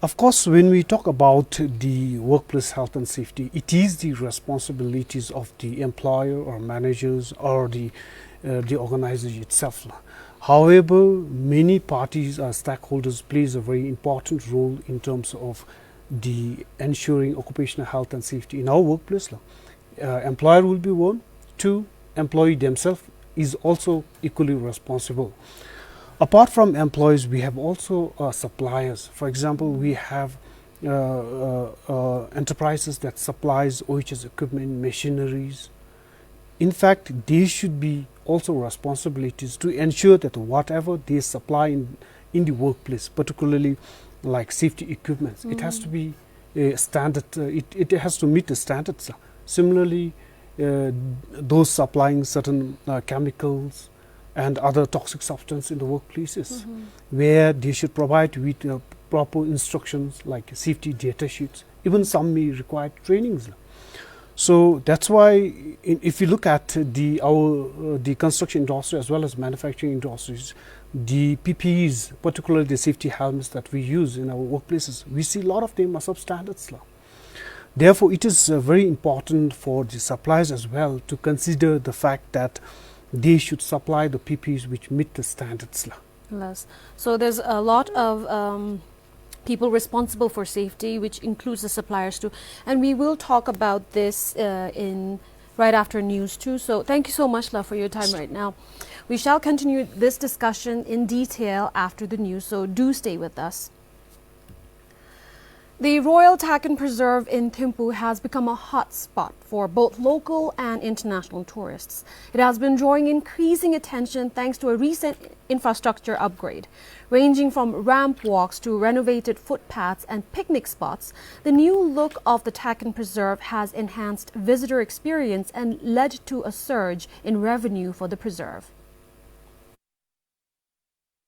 Of course, when we talk about the workplace health and safety, it is the responsibilities of the employer or managers or the, uh, the organization itself, la. However, many parties or stakeholders plays a very important role in terms of the ensuring occupational health and safety in our workplace, la. Uh, employer will be one. Two, employee themselves is also equally responsible. Apart from employees, we have also, uh, suppliers. For example, we have, uh, uh, uh, enterprises that supplies O H S equipment, machineries. In fact, there should be also responsibilities to ensure that whatever they supply in, in the workplace, particularly like safety equipments, it has to be a standard, uh, it, it has to meet the standards. Similarly, uh, those supplying certain, uh, chemicals and other toxic substance in the workplaces, where they should provide with, uh, proper instructions like safety data sheets. Even some may require trainings. So that's why in, if you look at the, our, uh, the construction industry as well as manufacturing industries, the P P Es, particularly the safety helmets that we use in our workplaces, we see a lot of them are substandards, la. Therefore, it is, uh, very important for the suppliers as well to consider the fact that they should supply the P P Es which meet the standards, la. Yes. So there's a lot of, um, people responsible for safety, which includes the suppliers too. And we will talk about this, uh, in right after news too. So thank you so much, la, for your time right now. We shall continue this discussion in detail after the news, so do stay with us. The Royal Takin Preserve in Thimphu has become a hot spot for both local and international tourists. It has been drawing increasing attention thanks to a recent infrastructure upgrade. Ranging from ramp walks to renovated footpaths and picnic spots, the new look of the Takin Preserve has enhanced visitor experience and led to a surge in revenue for the preserve.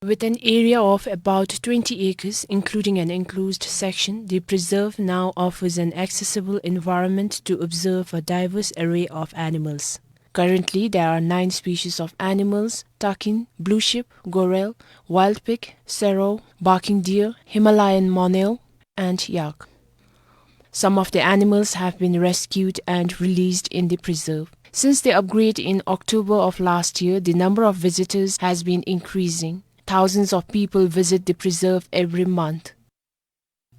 With an area of about twenty acres, including an enclosed section, the preserve now offers an accessible environment to observe a diverse array of animals. Currently, there are nine species of animals: takin, blue sheep, goral, wild pig, serow, barking deer, Himalayan monel, and yak. Some of the animals have been rescued and released in the preserve. Since the upgrade in October of last year, the number of visitors has been increasing. Thousands of people visit the preserve every month.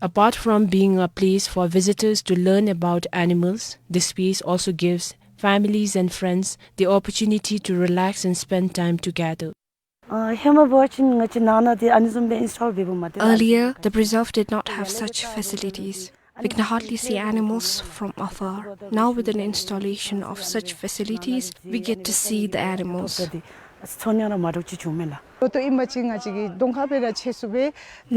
Apart from being a place for visitors to learn about animals, the space also gives families and friends the opportunity to relax and spend time together. ཨ་ཧེ་མ་འབད་བ་ཅིན་ང་བཅས་ནང་ན་དེ་ཨ་ནི་བཟུམ་སྦེ་ཨིན་སི་ཊོལ་འབདཝ་མས། དེ་ལས་Earlier, the preserve did not have such facilities. We can hardly see animals from afar. Now, with an installation of such facilities, we get to see the animals. ཚོར་སྣང་ར་མ་འདྲཝ་ཅིག་བྱུང་མས་ལགས། ལོ་ཐོག་ཨིན་པ་ཅིན་ང་བཅས་ཀྱིས་གདོང་ཁར་སྦེ་ར་ཕྱད་ཚུགས་པས།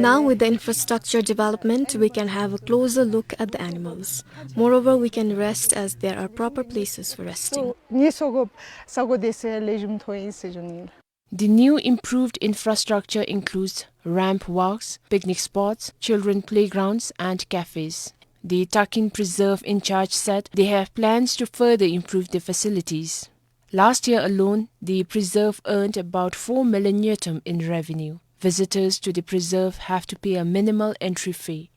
Now, with the infrastructure development, we can have a closer look at the animals. Moreover, we can rest as there are proper places for resting. ངལ་གསོ་དགོ་ས་གོ་དེ་ཚུ་ལེགས་ཤོམ་ཐོབ་ཨིན་ཟེར་ཞུ་ནི་ཨིན། The new improved infrastructure includes ramp walks, picnic spots, children playgrounds, and cafes. The Takin Preserve in charge said they have plans to further improve the facilities. Last year alone, the preserve earned about four million ngultrum in revenue. Visitors to the preserve have to pay a minimal entry fee.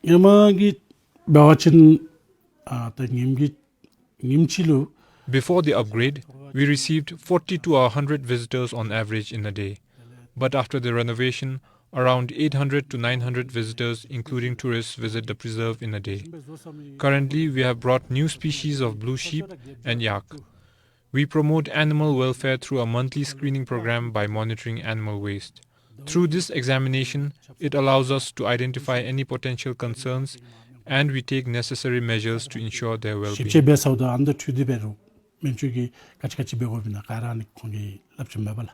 ཧེ་མ་གི་འབད་བ་ཅིན་ཨ་ད་ཉིནམ་གཅིག་ཉིནམ་གཅིག་ལུ། Before the upgrade, we received forty to a hundred visitors on average in a day. But after the renovation, around eight hundred to nine hundred visitors, including tourists, visit the preserve in a day. Currently, we have brought new species of blue sheep and yak. We promote animal welfare through a monthly screening program by monitoring animal waste. Through this examination, it allows us to identify any potential concerns, and we take necessary measures to ensure their well-being. ཞིབ་དཔྱད་འབད་ཚརཝ་ད་ཨ་ནི་དང་འཁྲིལ་ཏེ་འབད་རུང་སྨན་བཅོས་ཀྱི་ག་ཅི་ག་ཅི་འབད་དགོཔ་ཨིན་ན་ག་ར་ཨ་ནི་ཁོང་གིས་སླབ་བྱིནམ་མས་པ་ལགས།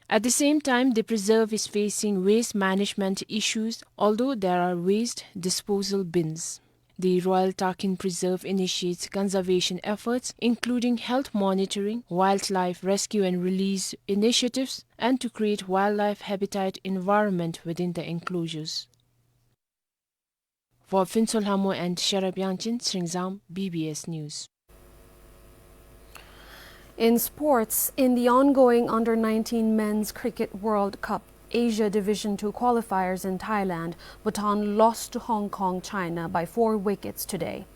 At the same time, the preserve is facing waste management issues, although there are waste disposal bins. The Royal Takin Preserve initiates conservation efforts, including health monitoring, wildlife rescue and release initiatives, and to create wildlife habitat environment within the enclosures. For Phuntsho Lhamo and Sherab Yangchen, Sringzam, B B S News. In sports, in the ongoing under nineteen Men's Cricket World Cup Asia Division two qualifiers in Thailand, Bhutan lost to Hong Kong, China by four wickets today.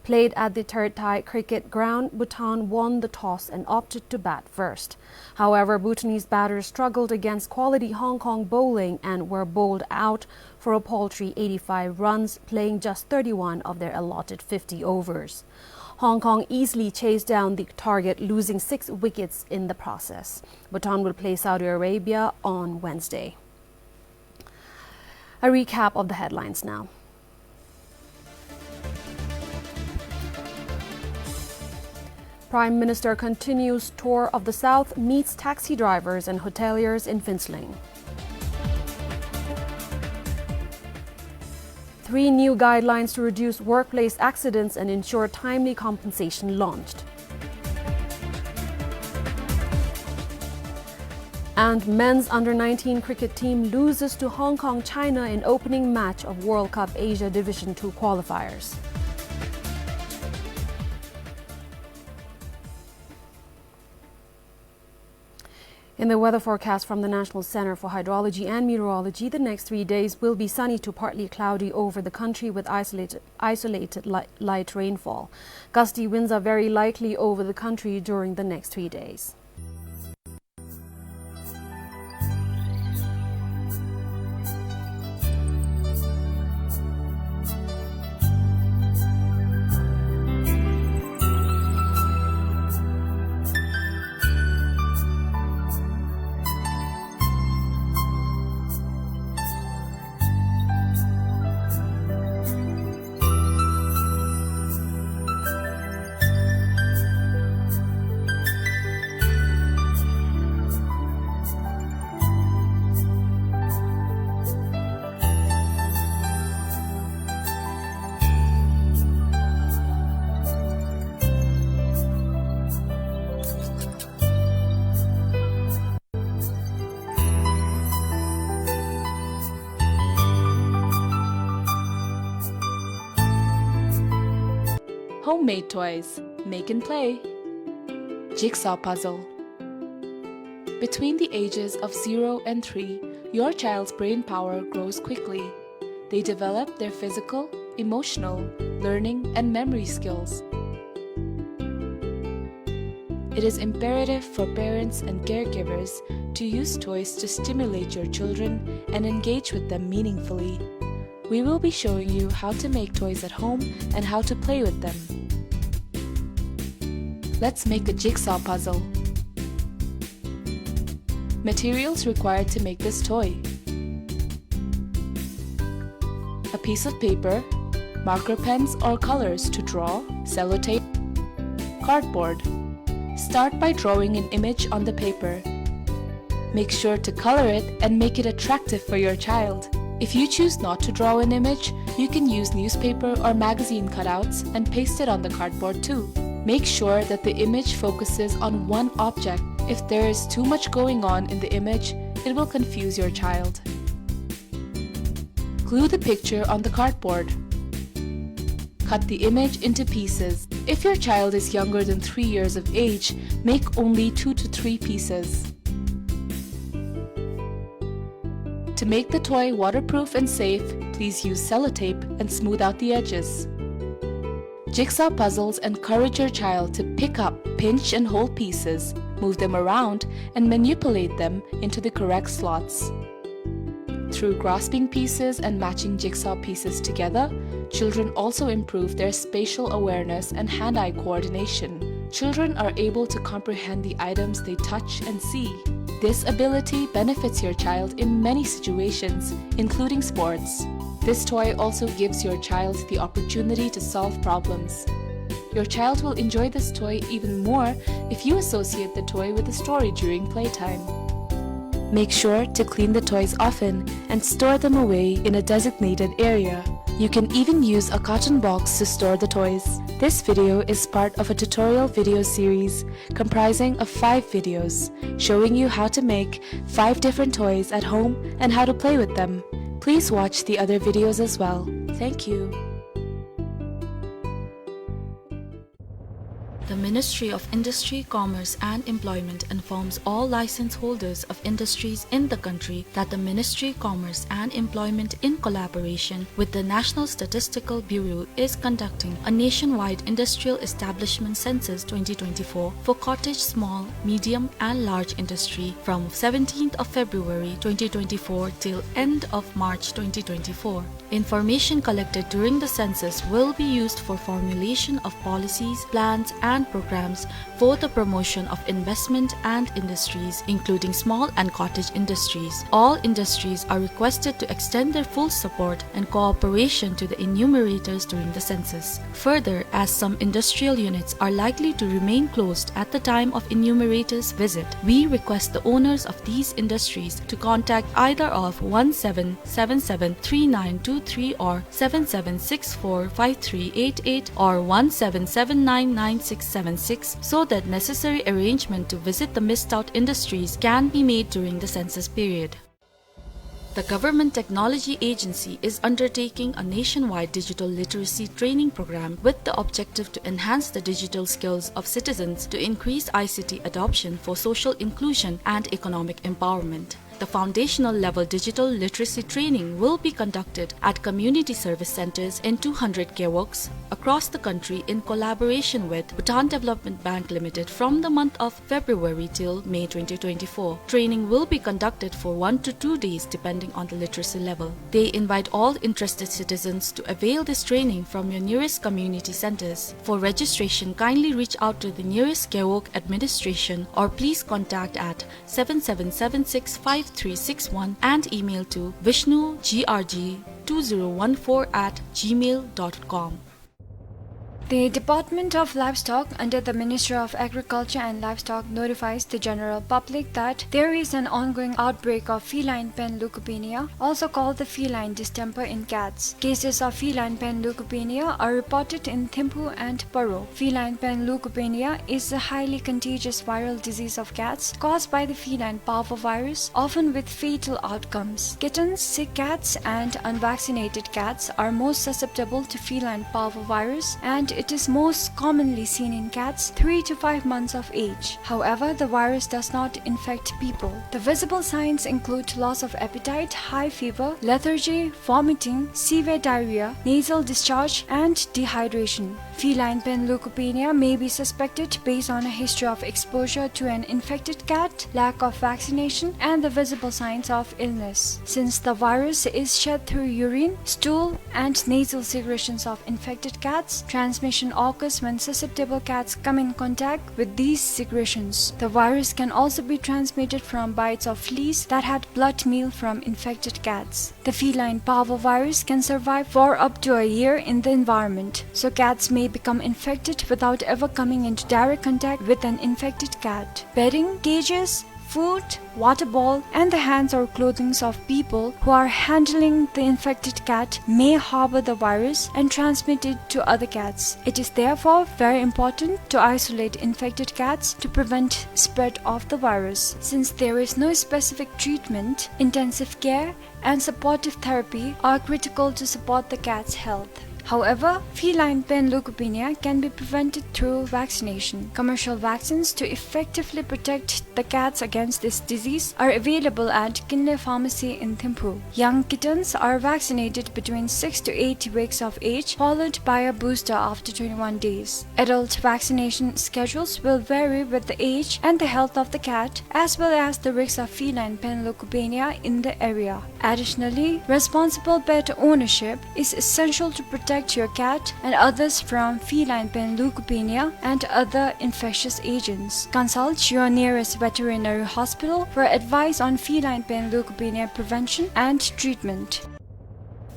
Played at the Third Thai Cricket Ground, Bhutan won the toss and opted to bat first. However, Bhutanese batters struggled against quality Hong Kong bowling and were bowled out for a paltry eighty-five runs, playing just thirty-one of their allotted fifty overs. Hong Kong easily chased down the target, losing six wickets in the process. Bhutan will play Saudi Arabia on Wednesday. A recap of the headlines now. Prime Minister continues tour of the South, meets taxi drivers and hoteliers in Phuentsholing. Three new guidelines to reduce workplace accidents and ensure timely compensation launched. And men's under nineteen cricket team loses to Hong Kong, China in opening match of World Cup Asia Division two qualifiers. In the weather forecast from the National Center for Hydrology and Meteorology, the next three days will be sunny to partly cloudy over the country with isolated, isolated li-, light rainfall. Gusty winds are very likely over the country during the next three days. Homemade toys. Make and play. Jigsaw puzzle. Between the ages of zero and three, your child's brain power grows quickly. They develop their physical, emotional, learning, and memory skills. It is imperative for parents and caregivers to use toys to stimulate your children and engage with them meaningfully. We will be showing you how to make toys at home and how to play with them. Let's make a jigsaw puzzle. Materials required to make this toy: a piece of paper, marker pens or colors to draw, sellotape, cardboard. Start by drawing an image on the paper. Make sure to color it and make it attractive for your child. If you choose not to draw an image, you can use newspaper or magazine cutouts and paste it on the cardboard too. Make sure that the image focuses on one object. If there is too much going on in the image, it will confuse your child. Glue the picture on the cardboard. Cut the image into pieces. If your child is younger than three years of age, make only two to three pieces. To make the toy waterproof and safe, please use sellotape and smooth out the edges. Jigsaw puzzles encourage your child to pick up, pinch, and hold pieces, move them around, and manipulate them into the correct slots. Through grasping pieces and matching jigsaw pieces together, children also improve their spatial awareness and hand-eye coordination. Children are able to comprehend the items they touch and see. This ability benefits your child in many situations, including sports. This toy also gives your child the opportunity to solve problems. Your child will enjoy this toy even more if you associate the toy with a story during playtime. Make sure to clean the toys often and store them away in a designated area. You can even use a carton box to store the toys. This video is part of a tutorial video series comprising of five videos showing you how to make five different toys at home and how to play with them. Please watch the other videos as well. Thank you. The Ministry of Industry, Commerce and Employment informs all license holders of industries in the country that the Ministry, Commerce and Employment, in collaboration with the National Statistical Bureau, is conducting a nationwide industrial establishment census twenty twenty-four for cottage small, medium and large industry from seventeenth of February twenty twenty-four till end of March twenty twenty-four. Information collected during the census will be used for formulation of policies, plans, and programs for the promotion of investment and industries, including small and cottage industries. All industries are requested to extend their full support and cooperation to the enumerators during the census. Further, as some industrial units are likely to remain closed at the time of enumerators' visit, we request the owners of these industries to contact either of one seven seven seven three nine two three or seven seven six four five three eight eight or one seven seven nine nine six seven six, so that necessary arrangement to visit the missed out industries can be made during the census period. The Government Technology Agency is undertaking a nationwide digital literacy training program with the objective to enhance the digital skills of citizens to increase I C T adoption for social inclusion and economic empowerment. The foundational level digital literacy training will be conducted at community service centers in two hundred gewogs across the country in collaboration with Bhutan Development Bank Limited from the month of February till May twenty twenty-four. Training will be conducted for one to two days depending on the literacy level. They invite all interested citizens to avail this training from your nearest community centers. For registration, kindly reach out to the nearest gewog administration or please contact at seven seven seven six five three six one and email to vishnu G R G two zero one four at gmail dot com. The Department of Livestock under the Ministry of Agriculture and Livestock notifies the general public that there is an ongoing outbreak of feline panleukopenia, also called the feline distemper, in cats. Cases of feline panleukopenia are reported in Thimphu and Paro. Feline panleukopenia is a highly contagious viral disease of cats caused by the feline parvovirus, often with fatal outcomes. Kittens, sick cats, and unvaccinated cats are most susceptible to feline parvovirus and It is most commonly seen in cats three to five months of age. However, the virus does not infect people. The visible signs include loss of appetite, high fever, lethargy, vomiting, severe diarrhea, nasal discharge, and dehydration. Feline panleukopenia may be suspected based on a history of exposure to an infected cat, lack of vaccination, and the visible signs of illness. Since the virus is shed through urine, stool, and nasal secretions of infected cats, transmission occurs when susceptible cats come in contact with these secretions. The virus can also be transmitted from bites of fleas that had blood meal from infected cats. The feline parvovirus can survive for up to a year in the environment, so cats may become infected without ever coming into direct contact with an infected cat. Bedding, cages, food, water bowl, and the hands or clothings of people who are handling the infected cat may harbor the virus and transmit it to other cats. It is therefore very important to isolate infected cats to prevent spread of the virus. Since there is no specific treatment, intensive care and supportive therapy are critical to support the cat's health. However, feline panleukopenia can be prevented through vaccination. Commercial vaccines to effectively protect the cats against this disease are available at Kinley Pharmacy in Thimphu. Young kittens are vaccinated between six to eight weeks of age, followed by a booster after twenty-one days. Adult vaccination schedules will vary with the age and the health of the cat, as well as the risk of feline panleukopenia in the area. Additionally, responsible pet ownership is essential to protect your cat and others from feline panleukopenia and other infectious agents. Consult your nearest veterinary hospital for advice on feline panleukopenia prevention and treatment.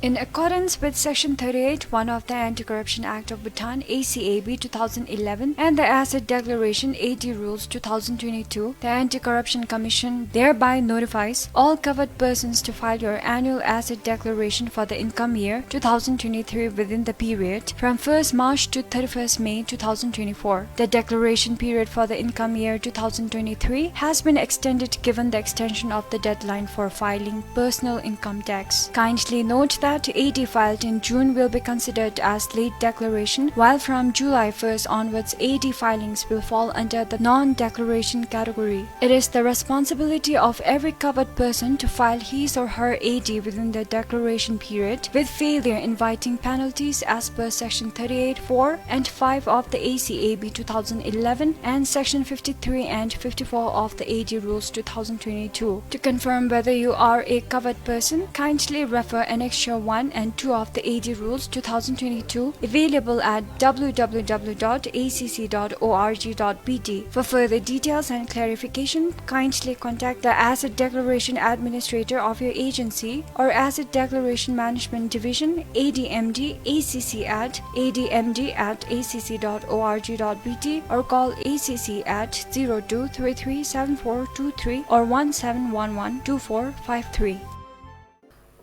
In accordance with Section thirty-eight one of the Anti-Corruption Act of Bhutan, A C A B two thousand eleven, and the Asset Declaration A D Rules two thousand twenty-two, the Anti-Corruption Commission thereby notifies all covered persons to file your annual asset declaration for the income year two thousand twenty-three within the period from first March to thirty-first May two thousand twenty-four. The declaration period for the income year two thousand twenty-three has been extended given the extension of the deadline for filing personal income tax. Kindly note that A D filed in June will be considered as late declaration, while from July first onwards, A D filings will fall under the non-declaration category. It is the responsibility of every covered person to file his or her A D within the declaration period, with failure inviting penalties as per Section thirty-eight four and five of the A C A B two thousand eleven and Section fifty-three and fifty-four of the A D Rules two thousand twenty-two. To confirm whether you are a covered person, kindly refer Annexure one and two of the A D Rules two thousand twenty-two, available at W W W dot A C C dot org dot B T. For further details and clarification, kindly contact the Asset Declaration Administrator of your agency or Asset Declaration Management Division, A D M D A C C at A D M D at A C C dot org dot B T, or call A C C at zero two three three seven four two three or one seven one one two four five three.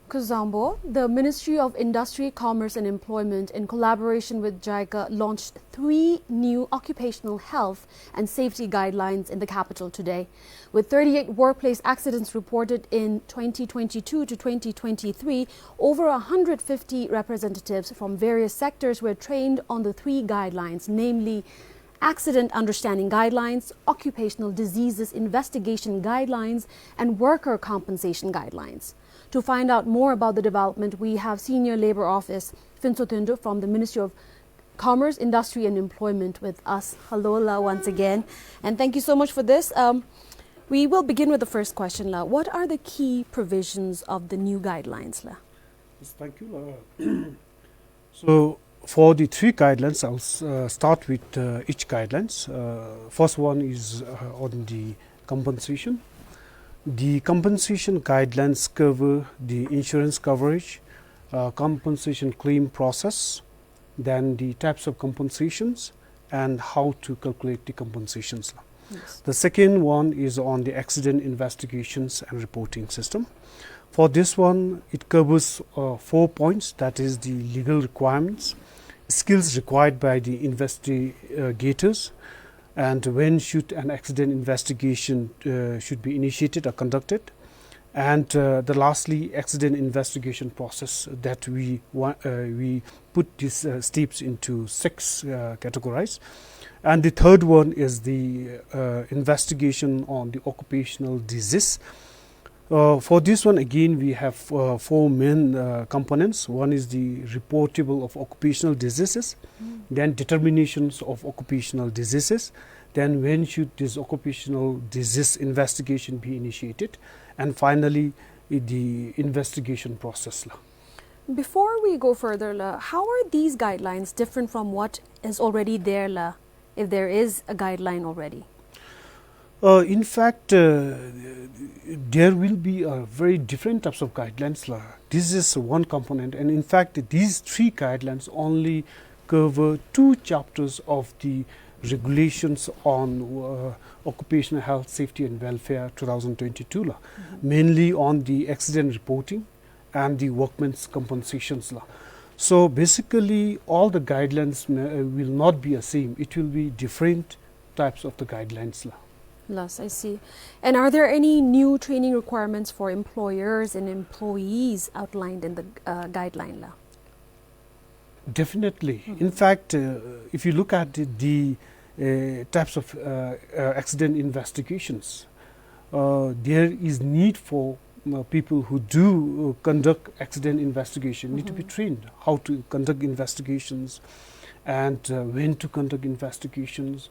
Kuzuzangpo, the Ministry of Industry, Commerce and Employment, in collaboration with JICA, launched three new occupational health and safety guidelines in the capital today. With thirty-eight workplace accidents reported in twenty twenty-two to twenty twenty-three, over a hundred fifty representatives from various sectors were trained on the three guidelines, namely Accident Understanding Guidelines, Occupational Diseases Investigation Guidelines, and Worker Compensation Guidelines. To find out more about the development, we have Senior Labor Office Phuntsho Thondu from the Ministry of Commerce, Industry and Employment with us. Hello, la, once again. And thank you so much for this. Um, we will begin with the first question, la. What are the key provisions of the new guidelines, la? Yes, thank you, la. So, for the three guidelines, I'll s-, uh, start with, uh, each guidelines. Uh, first one is, uh, on the compensation. The compensation guidelines cover the insurance coverage, uh, compensation claim process, then the types of compensations, and how to calculate the compensations. Yes. The second one is on the accident investigations and reporting system. For this one, it covers, uh, four points, that is the legal requirements, skills required by the investigators, and when should an accident investigation, uh, should be initiated or conducted, And, uh, the lastly, accident investigation process that we wa-, uh, we put these, uh, steps into six, uh, categories. And the third one is the, uh, investigation on the occupational disease. Uh, for this one, again, we have, uh, four main, uh, components. One is the reportable of occupational diseases, then determinations of occupational diseases, then when should this occupational disease investigation be initiated, and finally, i-, the investigation process la. Before we go further la, how are these guidelines different from what is already there la, if there is a guideline already? Uh, in fact, uh, there will be a very different types of guidelines la. This is one component, and in fact, these three guidelines only cover two chapters of the regulations on, uh, occupational health, safety and welfare two thousand twenty-two la, mainly on the accident reporting and the workmen's compensations la. So basically, all the guidelines may, uh, will not be the same. It will be different types of the guidelines la. Yes, I see. And are there any new training requirements for employers and employees outlined in the, uh, guideline la? Definitely. In fact, uh, if you look at the, the, uh, types of, uh, uh, accident investigations, uh, there is need for, uh, people who do, uh, conduct accident investigation need to be trained how to conduct investigations and, uh, when to conduct investigations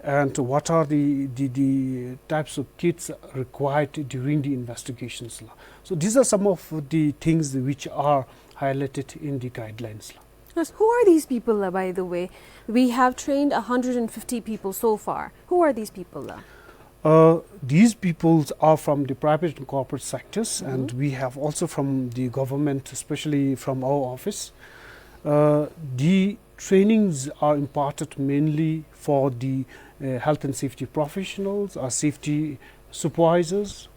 and what are the, the, the types of kits required during the investigations la. So these are some of the things which are highlighted in the guidelines la. Yes, who are these people la, by the way? We have trained a hundred and fifty people so far. Who are these people la? Uh, these peoples are from the private and corporate sectors, and we have also from the government, especially from our office. Uh, the trainings are imparted mainly for the, uh, health and safety professionals, uh, safety supervisors.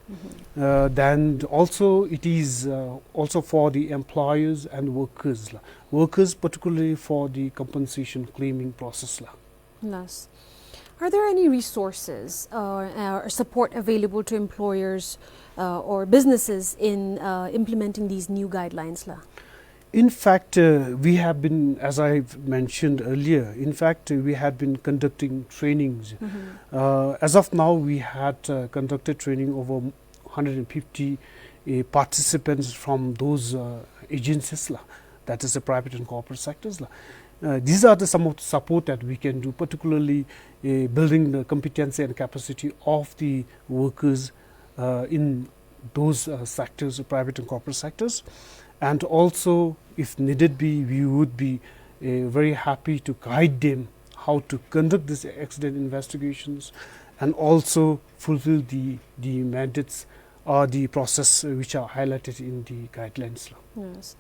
Uh, then also it is, uh, also for the employers and workers la. Workers particularly for the compensation claiming process la. Yes. Are there any resources, uh, uh, or support available to employers, uh, or businesses in, uh, implementing these new guidelines la? In fact, uh, we have been, as I mentioned earlier, in fact, uh, we had been conducting trainings. Uh, as of now, we had, uh, conducted training over hundred and fifty, uh, participants from those, uh, agencies la, that is the private and corporate sectors la. Uh, these are the, some of the support that we can do, particularly, uh, building the competency and capacity of the workers, uh, in those, uh, sectors, private and corporate sectors. And also, if needed be, we would be, uh, very happy to guide them how to conduct these accident investigations and also fulfill the, the mandates or the process, uh, which are highlighted in the guidelines la. Yes.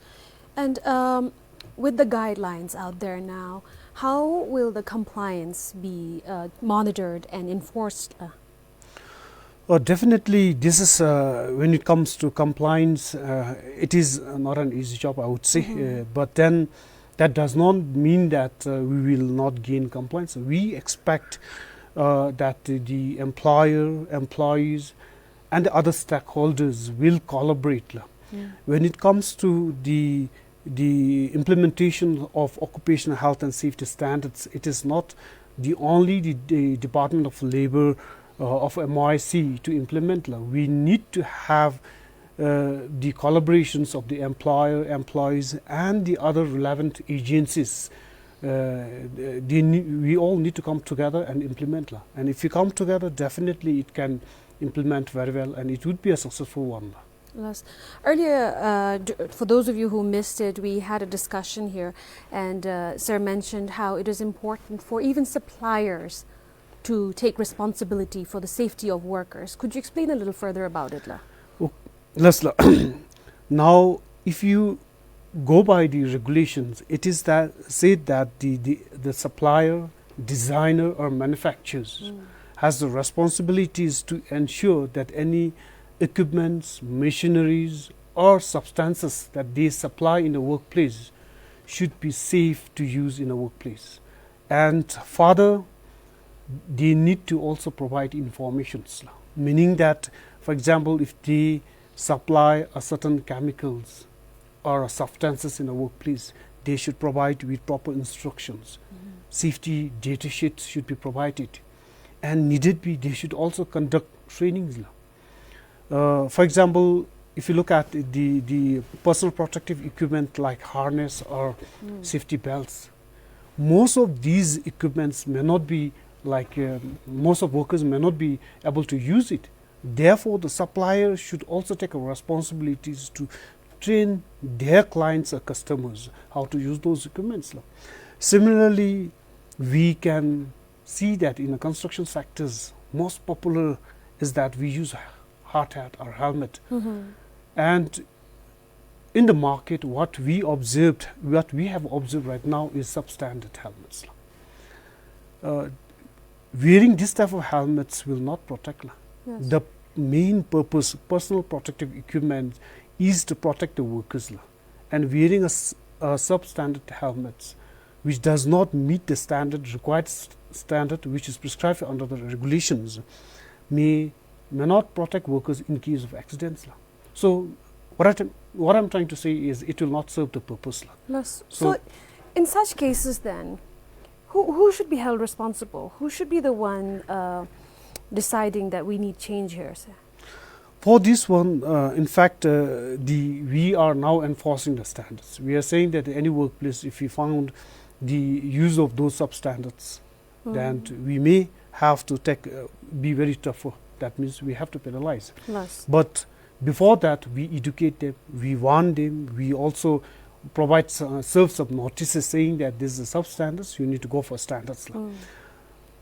And, um, with the guidelines out there now, how will the compliance be, uh, monitored and enforced la? Uh, definitely, this is, uh, when it comes to compliance, uh, it is, uh, not an easy job, I would say. Uh, but then, that does not mean that, uh, we will not gain compliance. We expect, uh, that the employer, employees, and the other stakeholders will collaborate la. When it comes to the the implementation of occupational health and safety standards, it is not the only the, the Department of Labor, uh, of M O I C to implement la. We need to have, uh, the collaborations of the employer, employees, and the other relevant agencies. Uh, they ne-, we all need to come together and implement la. And if we come together, definitely it can implement very well, and it would be a successful one la. Yes. Earlier, uh, d-, for those of you who missed it, we had a discussion here, and, uh, sir mentioned how it is important for even suppliers to take responsibility for the safety of workers. Could you explain a little further about it la? Oh, yes la. Now, if you go by the regulations, it is that, said that the, the, the supplier, designer or manufacturers has the responsibilities to ensure that any equipments, machineries, or substances that they supply in the workplace should be safe to use in the workplace. And further, they need to also provide informations la. Meaning that, for example, if they supply a certain chemicals or substances in a workplace, they should provide with proper instructions. Safety data sheets should be provided. And needed be, they should also conduct trainings la. Uh, for example, if you look at the, the personal protective equipment like harness or safety belts, most of these equipments may not be, like, uh, most of workers may not be able to use it. Therefore, the supplier should also take a responsibilities to train their clients or customers how to use those equipments la. Similarly, we can see that in the construction sectors, most popular is that we use hard hat or helmet. And in the market, what we observed, what we have observed right now is substandard helmets la. Uh, wearing this type of helmets will not protect la. Yes. The main purpose, personal protective equipment, is to protect the workers la. And wearing a, s- a substandard helmets, which does not meet the standard, required s- standard which is prescribed under the regulations, may, may not protect workers in case of accidents la. So what I, what I'm trying to say is it will not serve the purpose la. Yes. So, so in such cases then, who, who should be held responsible? Who should be the one uh, deciding that we need change here, sir? For this one, uh, in fact, uh, the, we are now enforcing the standards. We are saying that any workplace, if we found the use of those substandards, then we may have to take, uh, be very tougher. That means we have to penalize. Yes. But before that, we educate them, we warn them, we also provide s- uh, serve some notices saying that this is a substandard, you need to go for standards la.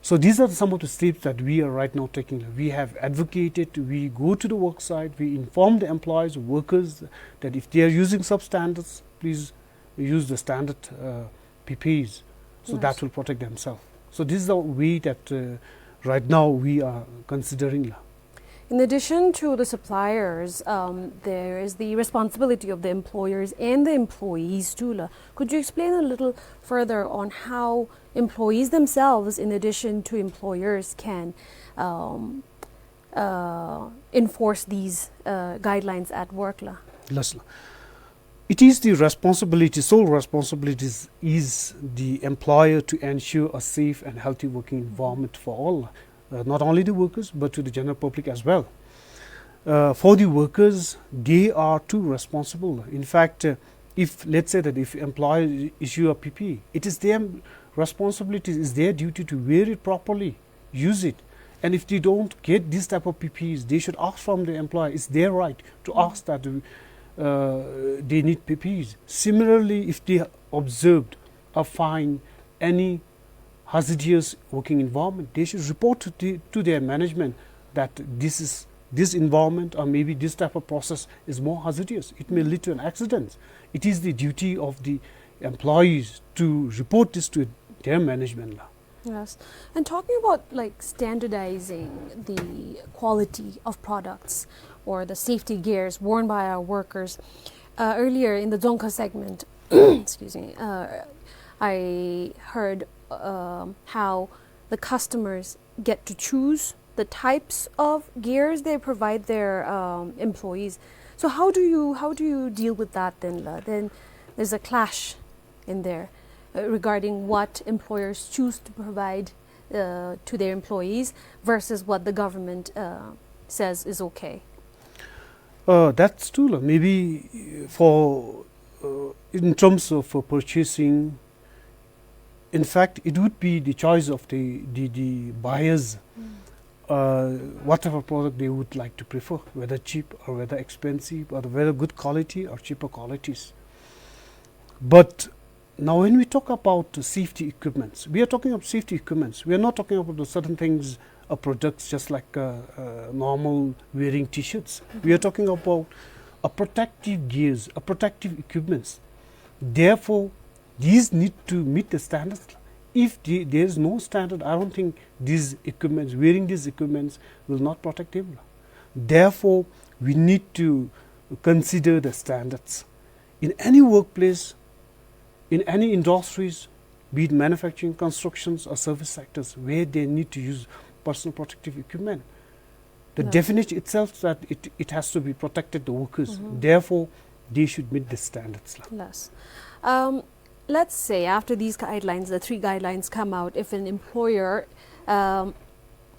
So these are some of the steps that we are right now taking. We have advocated, we go to the work site, we inform the employees, workers, that if they are using substandards, please use the standard uh, P P Es. So that will protect themselves. So this is the way that uh, right now we are considering la. In addition to the suppliers, um, there is the responsibility of the employers and the employees too la. Could you explain a little further on how employees themselves, in addition to employers, can um, uh, enforce these uh, guidelines at work la? Yes la. It is the responsibility, sole responsibilities is the employer to ensure a safe and healthy working environment for all, uh, not only the workers but to the general public as well. Uh, for the workers, they are too responsible. In fact, uh, if, let's say that if employer issue a P P E, it is their responsibility, it's their duty to wear it properly, use it. And if they don't get this type of P P Es, they should ask from the employer. It's their right to ask that uh, they need P P Es. Similarly, if they observed or find any hazardous working environment, they should report to, the, to their management that this is this environment or maybe this type of process is more hazardous. It may lead to an accident. It is the duty of the employees to report this to their management la. Yes. And talking about, like, standardizing the quality of products or the safety gears worn by our workers, uh, earlier in the Dzongkha segment, excuse me, uh, I heard um how the customers get to choose the types of gears they provide their um, employees. So how do you, how do you deal with that then la? Then there's a clash in there uh, regarding what employers choose to provide uh, to their employees versus what the government uh, says is okay. Uh, that's true la. Maybe uh, for uh, in terms of uh, purchasing, in fact, it would be the choice of the, the, the buyers, uh, whatever product they would like to prefer, whether cheap or whether expensive, or whether good quality or cheaper qualities. But now, when we talk about the safety equipments, we are talking about safety equipments. We are not talking about the certain things or products just like uh, uh, normal wearing T-shirts. We are talking about a protective gears, a protective equipments. Therefore, these need to meet the standards. If the, there is no standard, I don't think these equipments, wearing these equipments, will not protect him. Therefore, we need to consider the standards in any workplace, in any industries, be it manufacturing, constructions, or service sectors, where they need to use personal protective equipment. The definition itself that it, it has to be protected the workers. Therefore, they should meet the standards la. Yes. Um, let's say after these guidelines, the three guidelines come out, if an employer, um,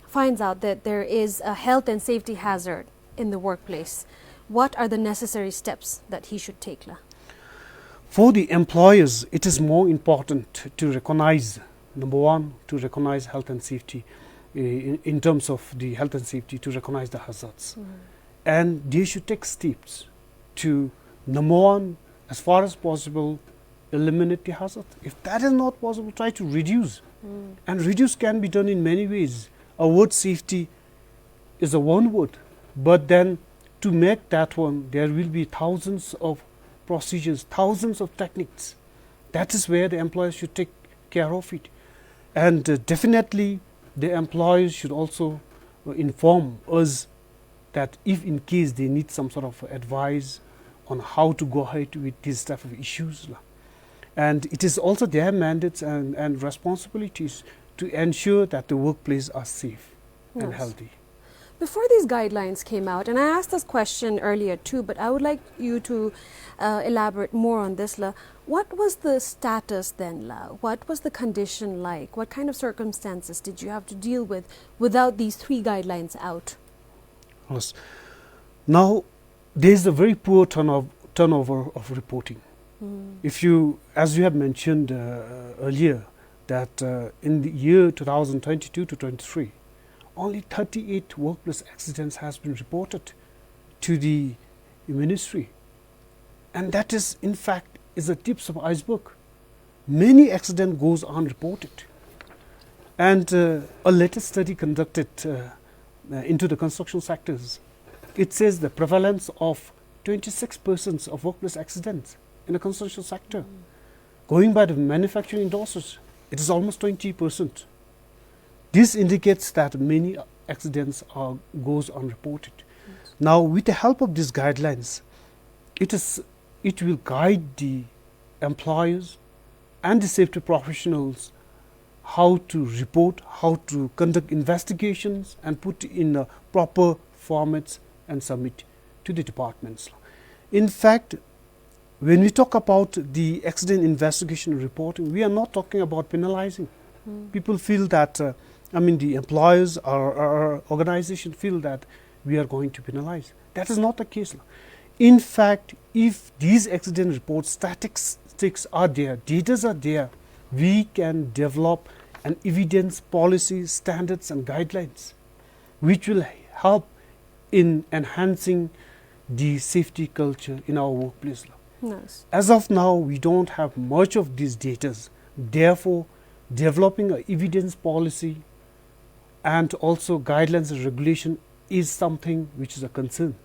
finds out that there is a health and safety hazard in the workplace, what are the necessary steps that he should take la? For the employers, it is more important to recognize, number one, to recognize health and safety, uh, in, in terms of the health and safety, to recognize the hazards. And they should take steps to, number one, as far as possible, eliminate the hazard. If that is not possible, try to reduce. And reduce can be done in many ways. A word safety is a one word, but then to make that one, there will be thousands of procedures, thousands of techniques. That is where the employers should take care of it. And, uh, definitely, the employers should also, uh, inform us that if in case they need some sort of advice on how to go ahead with these type of issues la. And it is also their mandates and, and responsibilities to ensure that the workplace are safe and healthy. Before these guidelines came out, and I asked this question earlier too, but I would like you to, uh, elaborate more on this la. What was the status then la? What was the condition like? What kind of circumstances did you have to deal with without these three guidelines out? Yes. Now, there is a very poor turnover, turnover of reporting. If you, as you have mentioned, uh, earlier, that, uh, in the year two thousand twenty-two to twenty-three, only thirty-eight workplace accidents has been reported to the ministry. And that is, in fact, is the tips of iceberg. Many accident goes unreported. And, uh, a latest study conducted, uh, uh, into the construction sectors, it says the prevalence of twenty-six percent of workplace accidents in the construction sector. Going by the manufacturing industries, it is almost twenty percent. This indicates that many accidents are, goes unreported. Now, with the help of these guidelines, it is, it will guide the employers and the safety professionals how to report, how to conduct investigations, and put in a proper formats and submit to the departments. In fact, when we talk about the accident investigation reporting, we are not talking about penalizing. People feel that, uh, I mean, the employers or, or organization feel that we are going to penalize. That is not the case la. In fact, if these accident reports, statistics are there, datas are there, we can develop an evidence policy, standards and guidelines which will help in enhancing the safety culture in our workplace la. As of now, we don't have much of these datas. Therefore, developing a evidence policy and also guidelines and regulation is something which is a concern.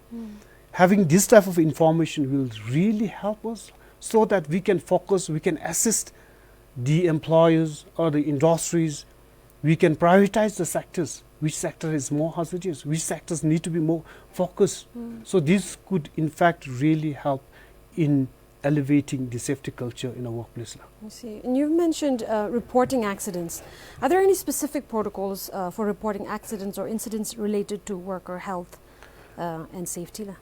Having this type of information will really help us so that we can focus, we can assist the employers or the industries. We can prioritize the sectors, which sector is more hazardous, which sectors need to be more focused. So this could, in fact, really help in elevating the safety culture in a workplace la. I see. And you've mentioned, uh, reporting accidents. Are there any specific protocols, uh, for reporting accidents or incidents related to worker health, uh, and safety la?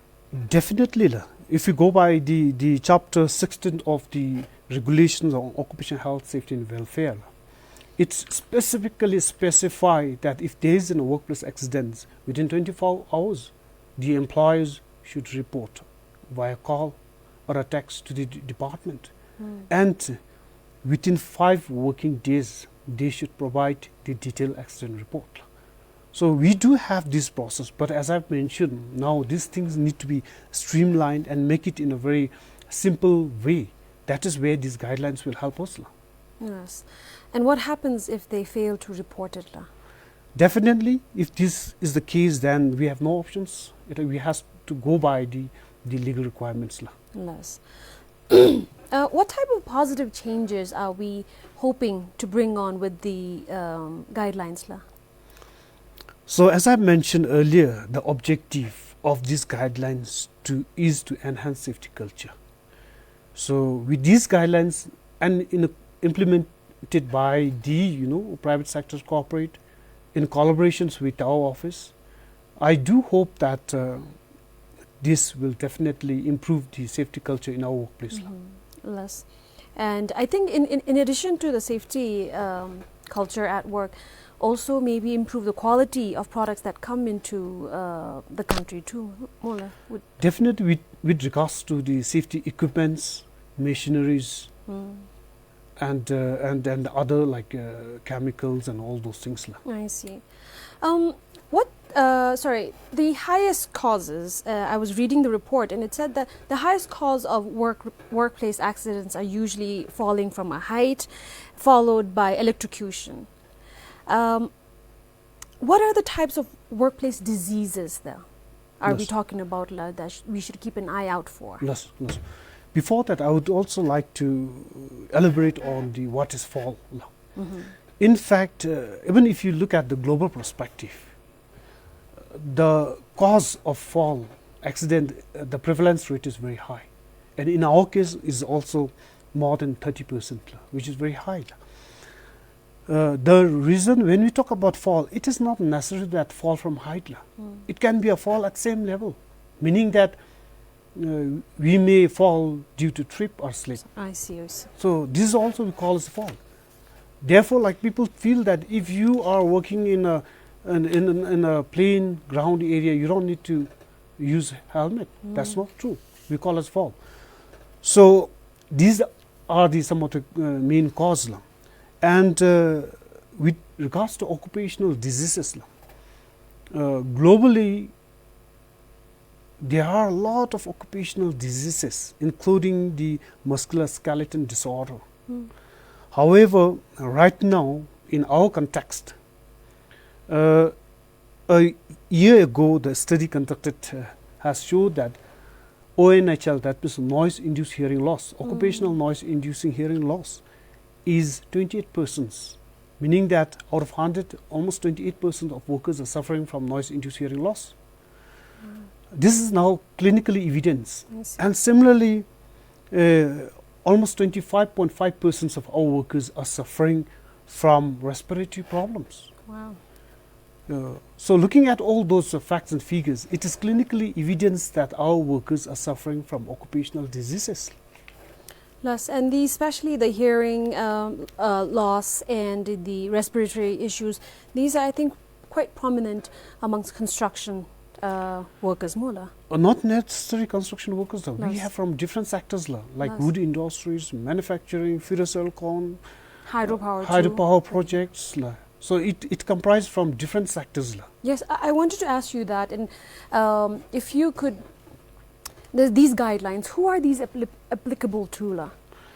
Definitely la. If you go by the, the chapter sixteen of the regulations on occupational health, safety and welfare la, it specifically specify that if there is a workplace accident, within twenty-four hours, the employers should report via call or a text to the d-, department. And within five working days, they should provide the detailed accident report. So we do have this process, but as I've mentioned, now these things need to be streamlined and make it in a very simple way. That is where these guidelines will help us la. Yes. And what happens if they fail to report it la? Definitely, if this is the case, then we have no options. It, we has to go by the, the legal requirements la. Yes. Uh, what type of positive changes are we hoping to bring on with the, um, guidelines la? So, as I mentioned earlier, the objective of these guidelines to, is to enhance safety culture. So, with these guidelines and in, implemented by the, you know, private sector corporate in collaborations with our office, I do hope that, uh, this will definitely improve the safety culture in our workplace. Mm-hmm. Yes. And I think in, in, in addition to the safety, um, culture at work, also maybe improve the quality of products that come into, uh, the country too. Mola, would Definitely with, with regards to the safety equipments, machineries, Mm. and, uh, and, and other, like, uh, chemicals and all those things la. I see. Um, what, uh, sorry, the highest causes, uh, I was reading the report and it said that the highest cause of work, workplace accidents are usually falling from a height, followed by electrocution. Um, what are the types of workplace diseases there? Are we Yes. talking about la, that sh-, we should keep an eye out for? Yes, yes. Before that, I would also like to elaborate on the what is fall la. Mm-hmm. In fact, uh, even if you look at the global perspective, the cause of fall accident, uh, the prevalence rate is very high. And in our case, is also more than thirty percent la, which is very high la. Uh, the reason when we talk about fall, it is not necessarily that fall from height la. Mm. It can be a fall at same level, meaning that, uh, we may fall due to trip or slip. I see, I see. So this also we call as fall. Therefore, like, people feel that if you are working in a, in, in, in a plain ground area, you don't need to use helmet. That's Mm. not true. We call as fall. So these are the some of the, uh, main cause la. And, uh, with regards to occupational diseases la, uh, globally, there are a lot of occupational diseases, including the musculoskeletal disorder. Mm. However, right now, in our context, uh, a year ago, the study conducted, uh, has showed that O N H L, that means noise-induced hearing loss, occupational Mm. noise-inducing hearing loss, is twenty-eight percent, meaning that out of hundred, almost twenty-eight percent of workers are suffering from noise-induced hearing loss. Mm. This is now clinically evidence. I see. And similarly, uh, almost twenty-five point five percent of our workers are suffering from respiratory problems. Wow. Uh, so looking at all those, uh, facts and figures, it is clinically evidence that our workers are suffering from occupational diseases. Yes, and the, especially the hearing, um, uh, loss and the respiratory issues, these are, I think, quite prominent amongst construction, uh, workers, mola. Uh, not necessarily construction workers, though. We Yes. have from different sectors la, like Yes. wood industries, manufacturing, ferrosilicon, Hydropower too. hydropower projects la. So it, it comprised from different sectors la. Yes, I, I wanted to ask you that, and, um, if you could, the, these guidelines, who are these appli-, applicable to la?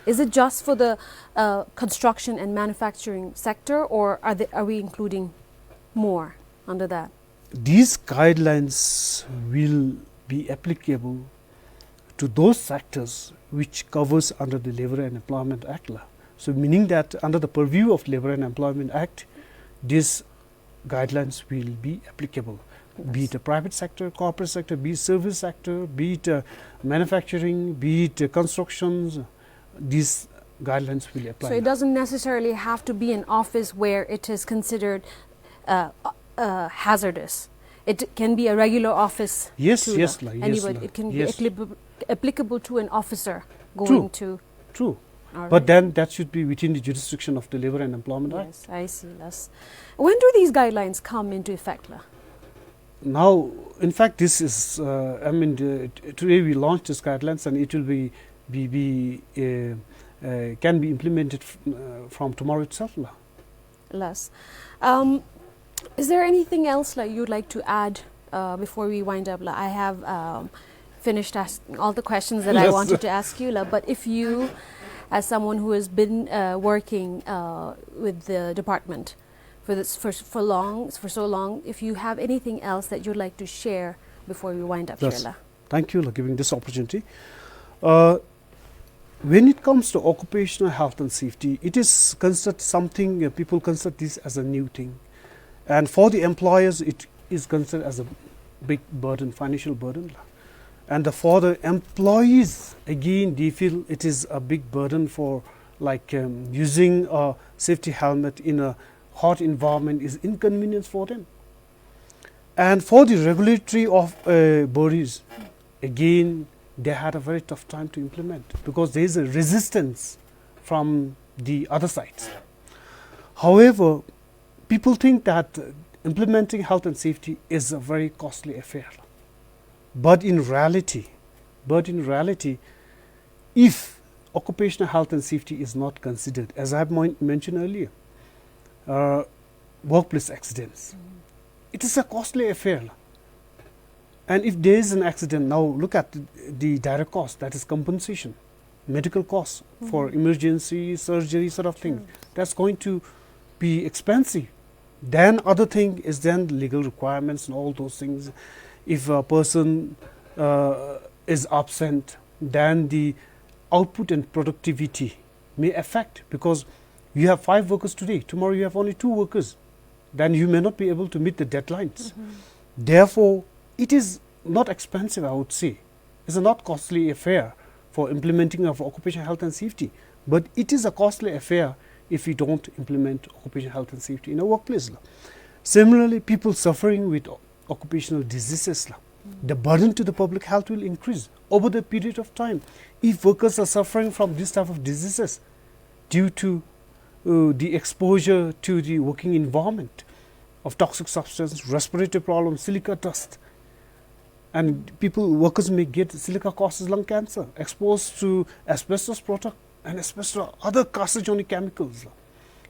Is it just for the, uh, construction and manufacturing sector, or are they, are we including more under that? These guidelines will be applicable to those sectors which covers under the Labour and Employment Act la. So meaning that under the purview of Labour and Employment Act, these guidelines will be applicable, be it a private sector, corporate sector, be it service sector, be it, uh, manufacturing, be it, uh, constructions, these guidelines will apply. So it doesn't necessarily have to be an office where it is considered, uh, uh, hazardous. It can be a regular office Yes, too, yes, la. la, yes, Anybody, la. it can be Yes. applicable, applicable to an officer going True. to True. All But right. then that should be within the jurisdiction of the Labour and Employment Act. Yes, I see. Yes. When do these guidelines come into effect la? Now, in fact, this is, uh, I mean, the, t-, today we launched these guidelines and it will be, be, be, uh, uh, can be implemented f-, uh, from tomorrow itself la. Yes. Um, is there anything else la you'd like to add, uh, before we wind up la? I have, um, finished asking all the questions that I Yes. wanted to ask you la, but if you, as someone who has been, uh, working, uh, with the department for this, for, for long, for so long, if you have anything else that you'd like to share before we wind up Yes. here la. Thank you for giving this opportunity. Uh, when it comes to occupational health and safety, it is considered something, uh, people consider this as a new thing. And for the employers, it is considered as a big burden, financial burden. And the, for the employees, again, they feel it is a big burden for, like, um, using a safety helmet in a hot environment is inconvenience for them. And for the regulatory of, uh, bodies, again, they had a very tough time to implement because there is a resistance from the other sides. However, people think that implementing health and safety is a very costly affair. But in reality, but in reality, if occupational health and safety is not considered, as I have mon-, mentioned earlier, uh, workplace accidents, it is a costly affair. And if there is an accident, now look at the, the direct cost, that is compensation, medical costs for emergency surgery sort of things. That's going to be expensive. Then other thing is then legal requirements and all those things. If a person, uh, is absent, then the output and productivity may affect, because you have five workers today, tomorrow you have only two workers, then you may not be able to meet the deadlines. Therefore, it is not expensive, I would say. It's a not costly affair for implementing of occupational health and safety, but it is a costly affair if we don't implement occupational health and safety in a workplace la. Similarly, people suffering with occupational diseases la, the burden to the public health will increase over the period of time. If workers are suffering from this type of diseases due to, uh, the exposure to the working environment of toxic substance, respiratory problems, silica dust, and people, workers may get silica causes lung cancer, exposed to asbestos product and asbestos, other carcinogenic chemicals.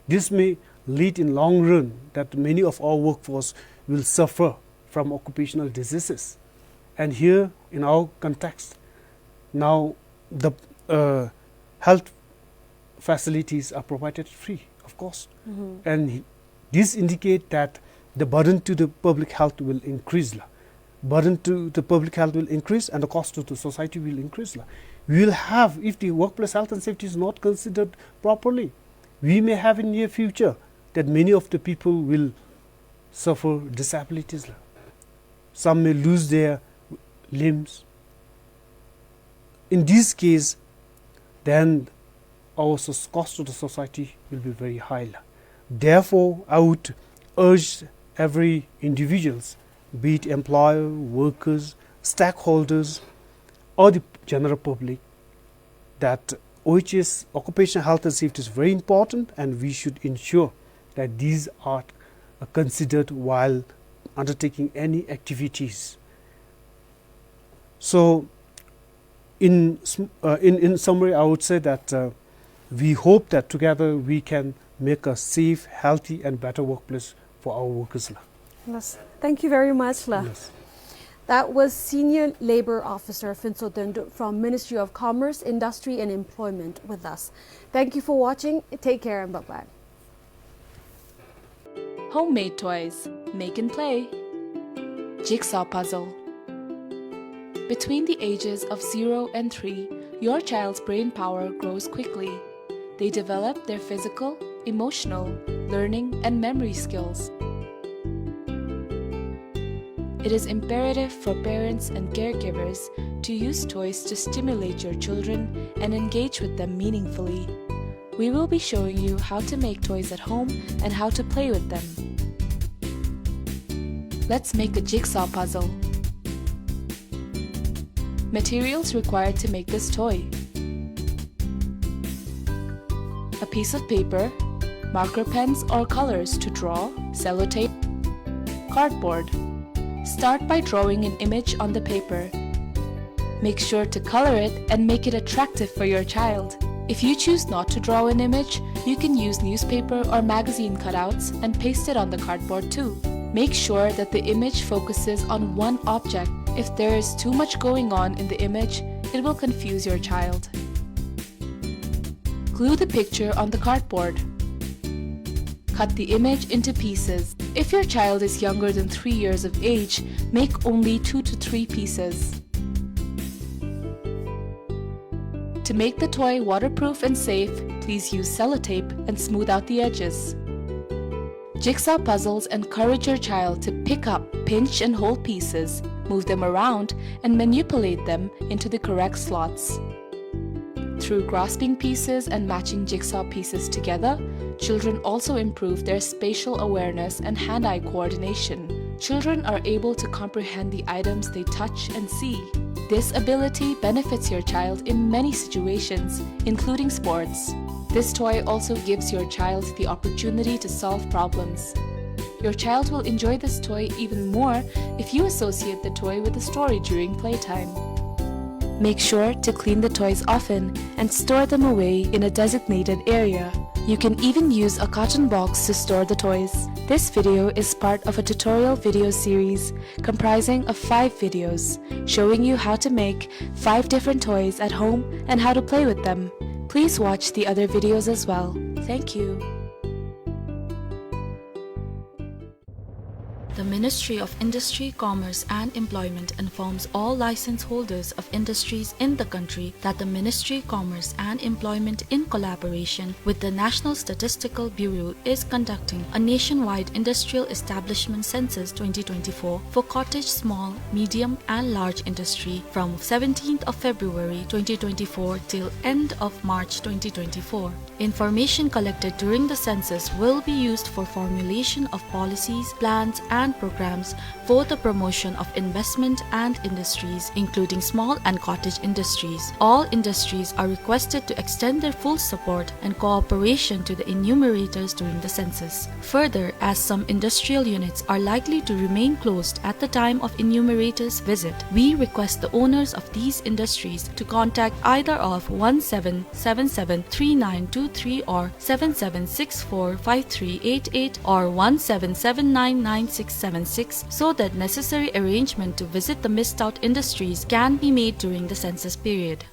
This may lead in long run that many of our workforce will suffer from occupational diseases. And here, in our context, now the, uh, health facilities are provided free of cost. And this indicate that the burden to the public health will increase la. Burden to the public health will increase and the cost to the society will increase la. We will have, if the workplace health and safety is not considered properly, we may have in near future that many of the people will suffer disabilities la. Some may lose their limbs. In this case, then our sos-, cost to the society will be very high la. Therefore, I would urge every individuals, be it employer, workers, stakeholders, or the general public, that O H S, occupational health and safety, is very important, and we should ensure that these are, uh, considered while undertaking any activities. So, in sm-, uh, in, in summary, I would say that, uh, we hope that together we can make a safe, healthy, and better workplace for our workers la. Yes. Thank you very much la. Yes. That was Senior Labor Officer Phuntsho Dendrup from Ministry of Commerce, Industry and Employment with us. Thank you for watching. Take care and bye-bye. Homemade toys. Make and play. Jigsaw puzzle. Between the ages of zero and three, your child's brain power grows quickly. They develop their physical, emotional, learning, and memory skills. It is imperative for parents and caregivers to use toys to stimulate your children and engage with them meaningfully. We will be showing you how to make toys at home and how to play with them. Let's make a jigsaw puzzle. Materials required to make this toy: a piece of paper, marker pens or colors to draw, sellotape, cardboard. Start by drawing an image on the paper. Make sure to color it and make it attractive for your child. If you choose not to draw an image, you can use newspaper or magazine cutouts and paste it on the cardboard too. Make sure that the image focuses on one object. If there is too much going on in the image, it will confuse your child. Glue the picture on the cardboard. Cut the image into pieces. If your child is younger than three years of age, make only two to three pieces. To make the toy waterproof and safe, please use sellotape and smooth out the edges. Jigsaw puzzles encourage your child to pick up, pinch, and hold pieces, move them around, and manipulate them into the correct slots. Through grasping pieces and matching jigsaw pieces together, children also improve their spatial awareness and hand-eye coordination. Children are able to comprehend the items they touch and see. This ability benefits your child in many situations, including sports. This toy also gives your child the opportunity to solve problems. Your child will enjoy this toy even more if you associate the toy with a story during playtime. Make sure to clean the toys often and store them away in a designated area. You can even use a carton box to store the toys. This video is part of a tutorial video series comprising of five videos showing you how to make five different toys at home and how to play with them. Please watch the other videos as well. Thank you. The Ministry of Industry, Commerce and Employment informs all license holders of industries in the country that the Ministry, Commerce and Employment, in collaboration with the National Statistical Bureau, is conducting a nationwide industrial establishment census twenty twenty-four for cottage, small, medium and large industry from seventeenth of February twenty twenty-four till end of March twenty twenty-four. Information collected during the census will be used for formulation of policies, plans, and programs for the promotion of investment and industries, including small and cottage industries. All industries are requested to extend their full support and cooperation to the enumerators during the census. Further, as some industrial units are likely to remain closed at the time of enumerators' visit, we request the owners of these industries to contact either of one seven seven seven three nine two three or seven seven six four five three eight eight or one seven seven nine nine six seven six, so that necessary arrangement to visit the missed out industries can be made during the census period.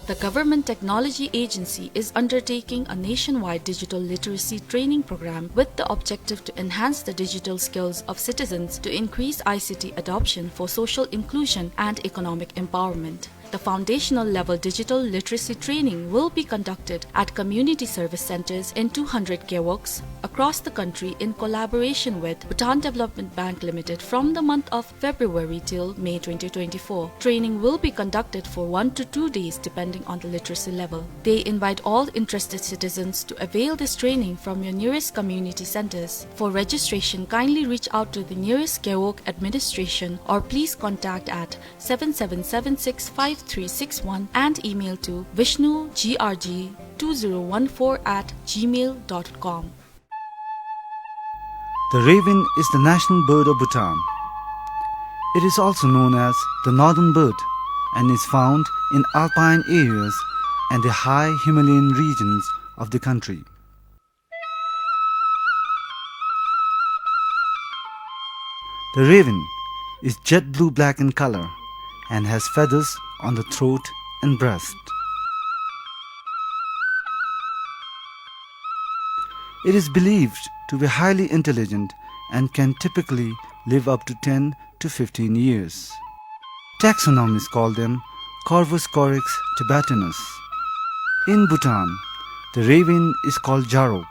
The Government Technology Agency is undertaking a nationwide digital literacy training program with the objective to enhance the digital skills of citizens to increase I C T adoption for social inclusion and economic empowerment. The foundational level digital literacy training will be conducted at community service centers in two hundred gewogs across the country in collaboration with Bhutan Development Bank Limited from the month of February till May twenty twenty-four. Training will be conducted for one to two days depending on the literacy level. They invite all interested citizens to avail this training from your nearest community centers. For registration, kindly reach out to the nearest gewog administration or please contact at seven seven seven six five three six one and email to vishnu G R G two zero one four at gmail dot com. The raven is the national bird of Bhutan. It is also known as the northern bird and is found in alpine areas and the high Himalayan regions of the country. The raven is jet blue-black in color and has feathers on the throat and breast. It is believed to be highly intelligent and can typically live up to ten to fifteen years. Taxonomists call them Corvus corax tibetanus. In Bhutan, the raven is called Jarok,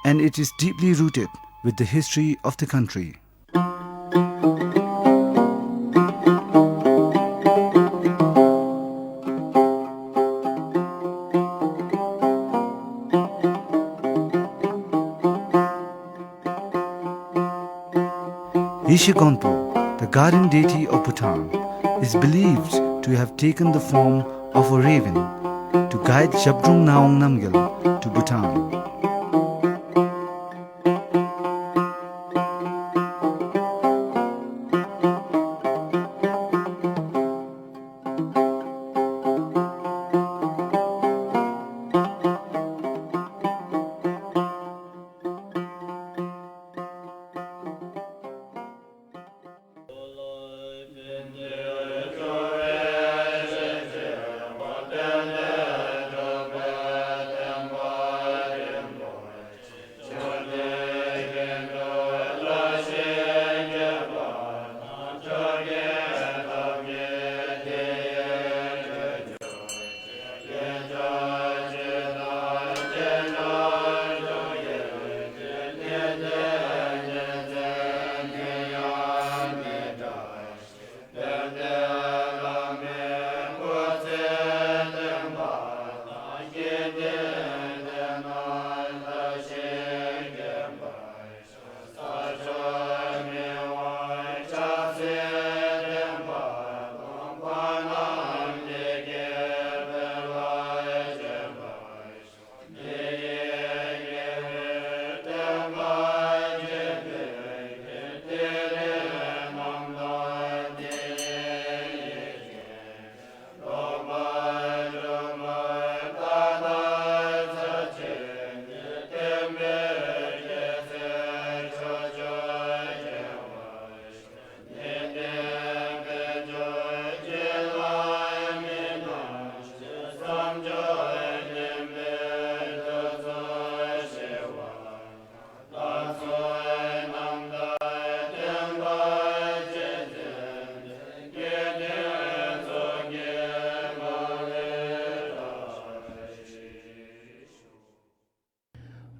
and it is deeply rooted with the history of the country. Yeshe Gonpo, the guardian deity of Bhutan, is believed to have taken the form of a raven to guide Zhabdrung Ngawang Namgyal to Bhutan.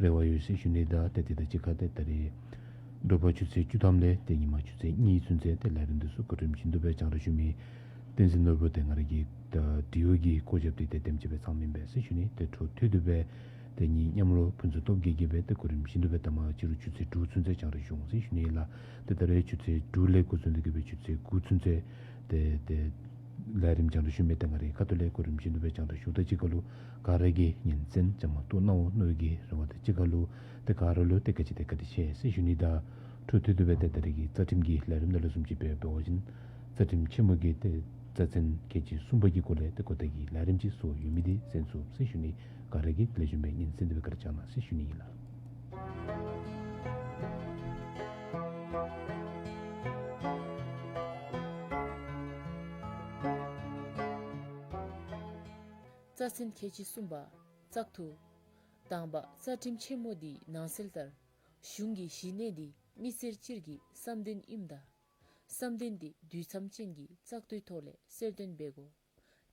རེ་བ་ཡོད་ཟེར་ཞུ་ནི། ད་ཏེ་དེ་དང་གཅིག་ཁར་ཏེ་ད་རེས་དྲོ་པ་ཆུ་ཚོད་བཅུ་ཐམ་ལས་ཏེ་ཉིན་མ་ཆུ་ཚོད་གཉིས་ཚུན་ཚོད་ཏེ་ལས་རིམ་འདི་ཚུ་གོ་རིམ་བཞིན་དུ་སྦེ་རྒྱང་བསྒྲགས་ཞུ་མི་བསྟན་འཛིན་ནོར་བུ་ཏེ་ང་ར་གི་ད་དྲི་བ་གི་བཀོད་ཁྱབ་འདི་ཏེ་དེམ་ཅིག་སྦེ་ཚང་མི་ཨིན་པས་ཟེར་ཞུ་ནི། ཏེ་འཕྲོ་མཐུད་དེ་སྦེ་ཏེ་ངེའི་མཉམ་རོགས་ཕུན་ཚོགས་སྟོབས་རྒྱས་ཀྱིས་སྦེ་ཏེ་གོ་རིམ་བཞིན་དུ་སྦེ་ད་མ་ཅིག་རུང་ཆུ་ཚོད་དྲུག་ཚུན་ཚོད་རྒྱང་བསྒྲགས་ཞུ་འོང་ཟེར་ཞུ་ནི་ལགས། ཏེ་ད་རེས་ཆུ་ཚོད་དྲུག་ལས་འགོ་བཙུགས་ཏེ་གི་སྦེ་ཆུ་ཚོད་དགུ་ཚུན་ཚོད་ཏེ་ཏེ་ལས་རིམ་རྒྱང་བསྒྲགས་ཞུ་མི་ཏེ་ང་རའི་ཁ་ཐུག་ལས་གོ་རིམ་བཞིན་དུ་སྦེ་རྒྱང་བསྒྲགས་ཞུཝ་དང་གཅིག་ཁར་ལུ་ག་ར་གིས་ཉན་གསན་བཅའ་མར་གཏོགས་གནང་འོང་མནོ་བའི་རེ་བ་དང་གཅིག་ཁར་ལུ་ཏེ་ག་ར་ལུ་ཏེ་ག་ཅི་ཏེ་བཀའ་དྲིན་ཆེ་ཟེར་ཞུ་ནི། ད་འཕྲོ་མཐུད་དེ་སྦེ་ཏེ་ད་རེས་ཀྱི་རྩ་ཁྲིམས་ཀྱི་ལས་རིམ་ནང་ལུ་བཟུམ་ཅིག་སྦེ་འབད་བ་ཅིན་རྩ་ཁྲིམས་ཆེན་མོ་གི་ཏེ་རྩ་ཚན་ཁལ་གཅིག་གསུམ་པ་གི་སྐོར་ལས་ཏེ་གོ་བརྡ་གི་ལས་རིམ་ཅིག་བཟོ་ཡོད་མི་འདི་གསན་ཚུགས་ཟེར་ཞུ་ནི། ག་ར་གིས་ལེགས་ཤོམ་སྦེ་ཉན་གསན་ཏེ་སྦེ་བཀའ་དྲིན་བསྐྱང་གནང་ཟེར་ཞུ་ནི་ཨིན་ལགས། རྩ་ཚན་ཁལ་གཅིག་གསུམ་པ། བཙག་འཐུ། དང་པ་རྩ་ཁྲིམས་ཆེན་མོ་འདིའི་ནང་གསལ་ལྟར་གཞུང་གི་གཞི་གནས་འདི་མི་སེར་སྤྱིར་གྱི་བསམ་དོན་ཨིནམ་ད་བསམ་དོན་འདི་དུས་མཚམས་ཅན་གྱི་བཙག་འཐུའི་ཐོག་ལས་གསལ་སྟོན་འབད་དགོ།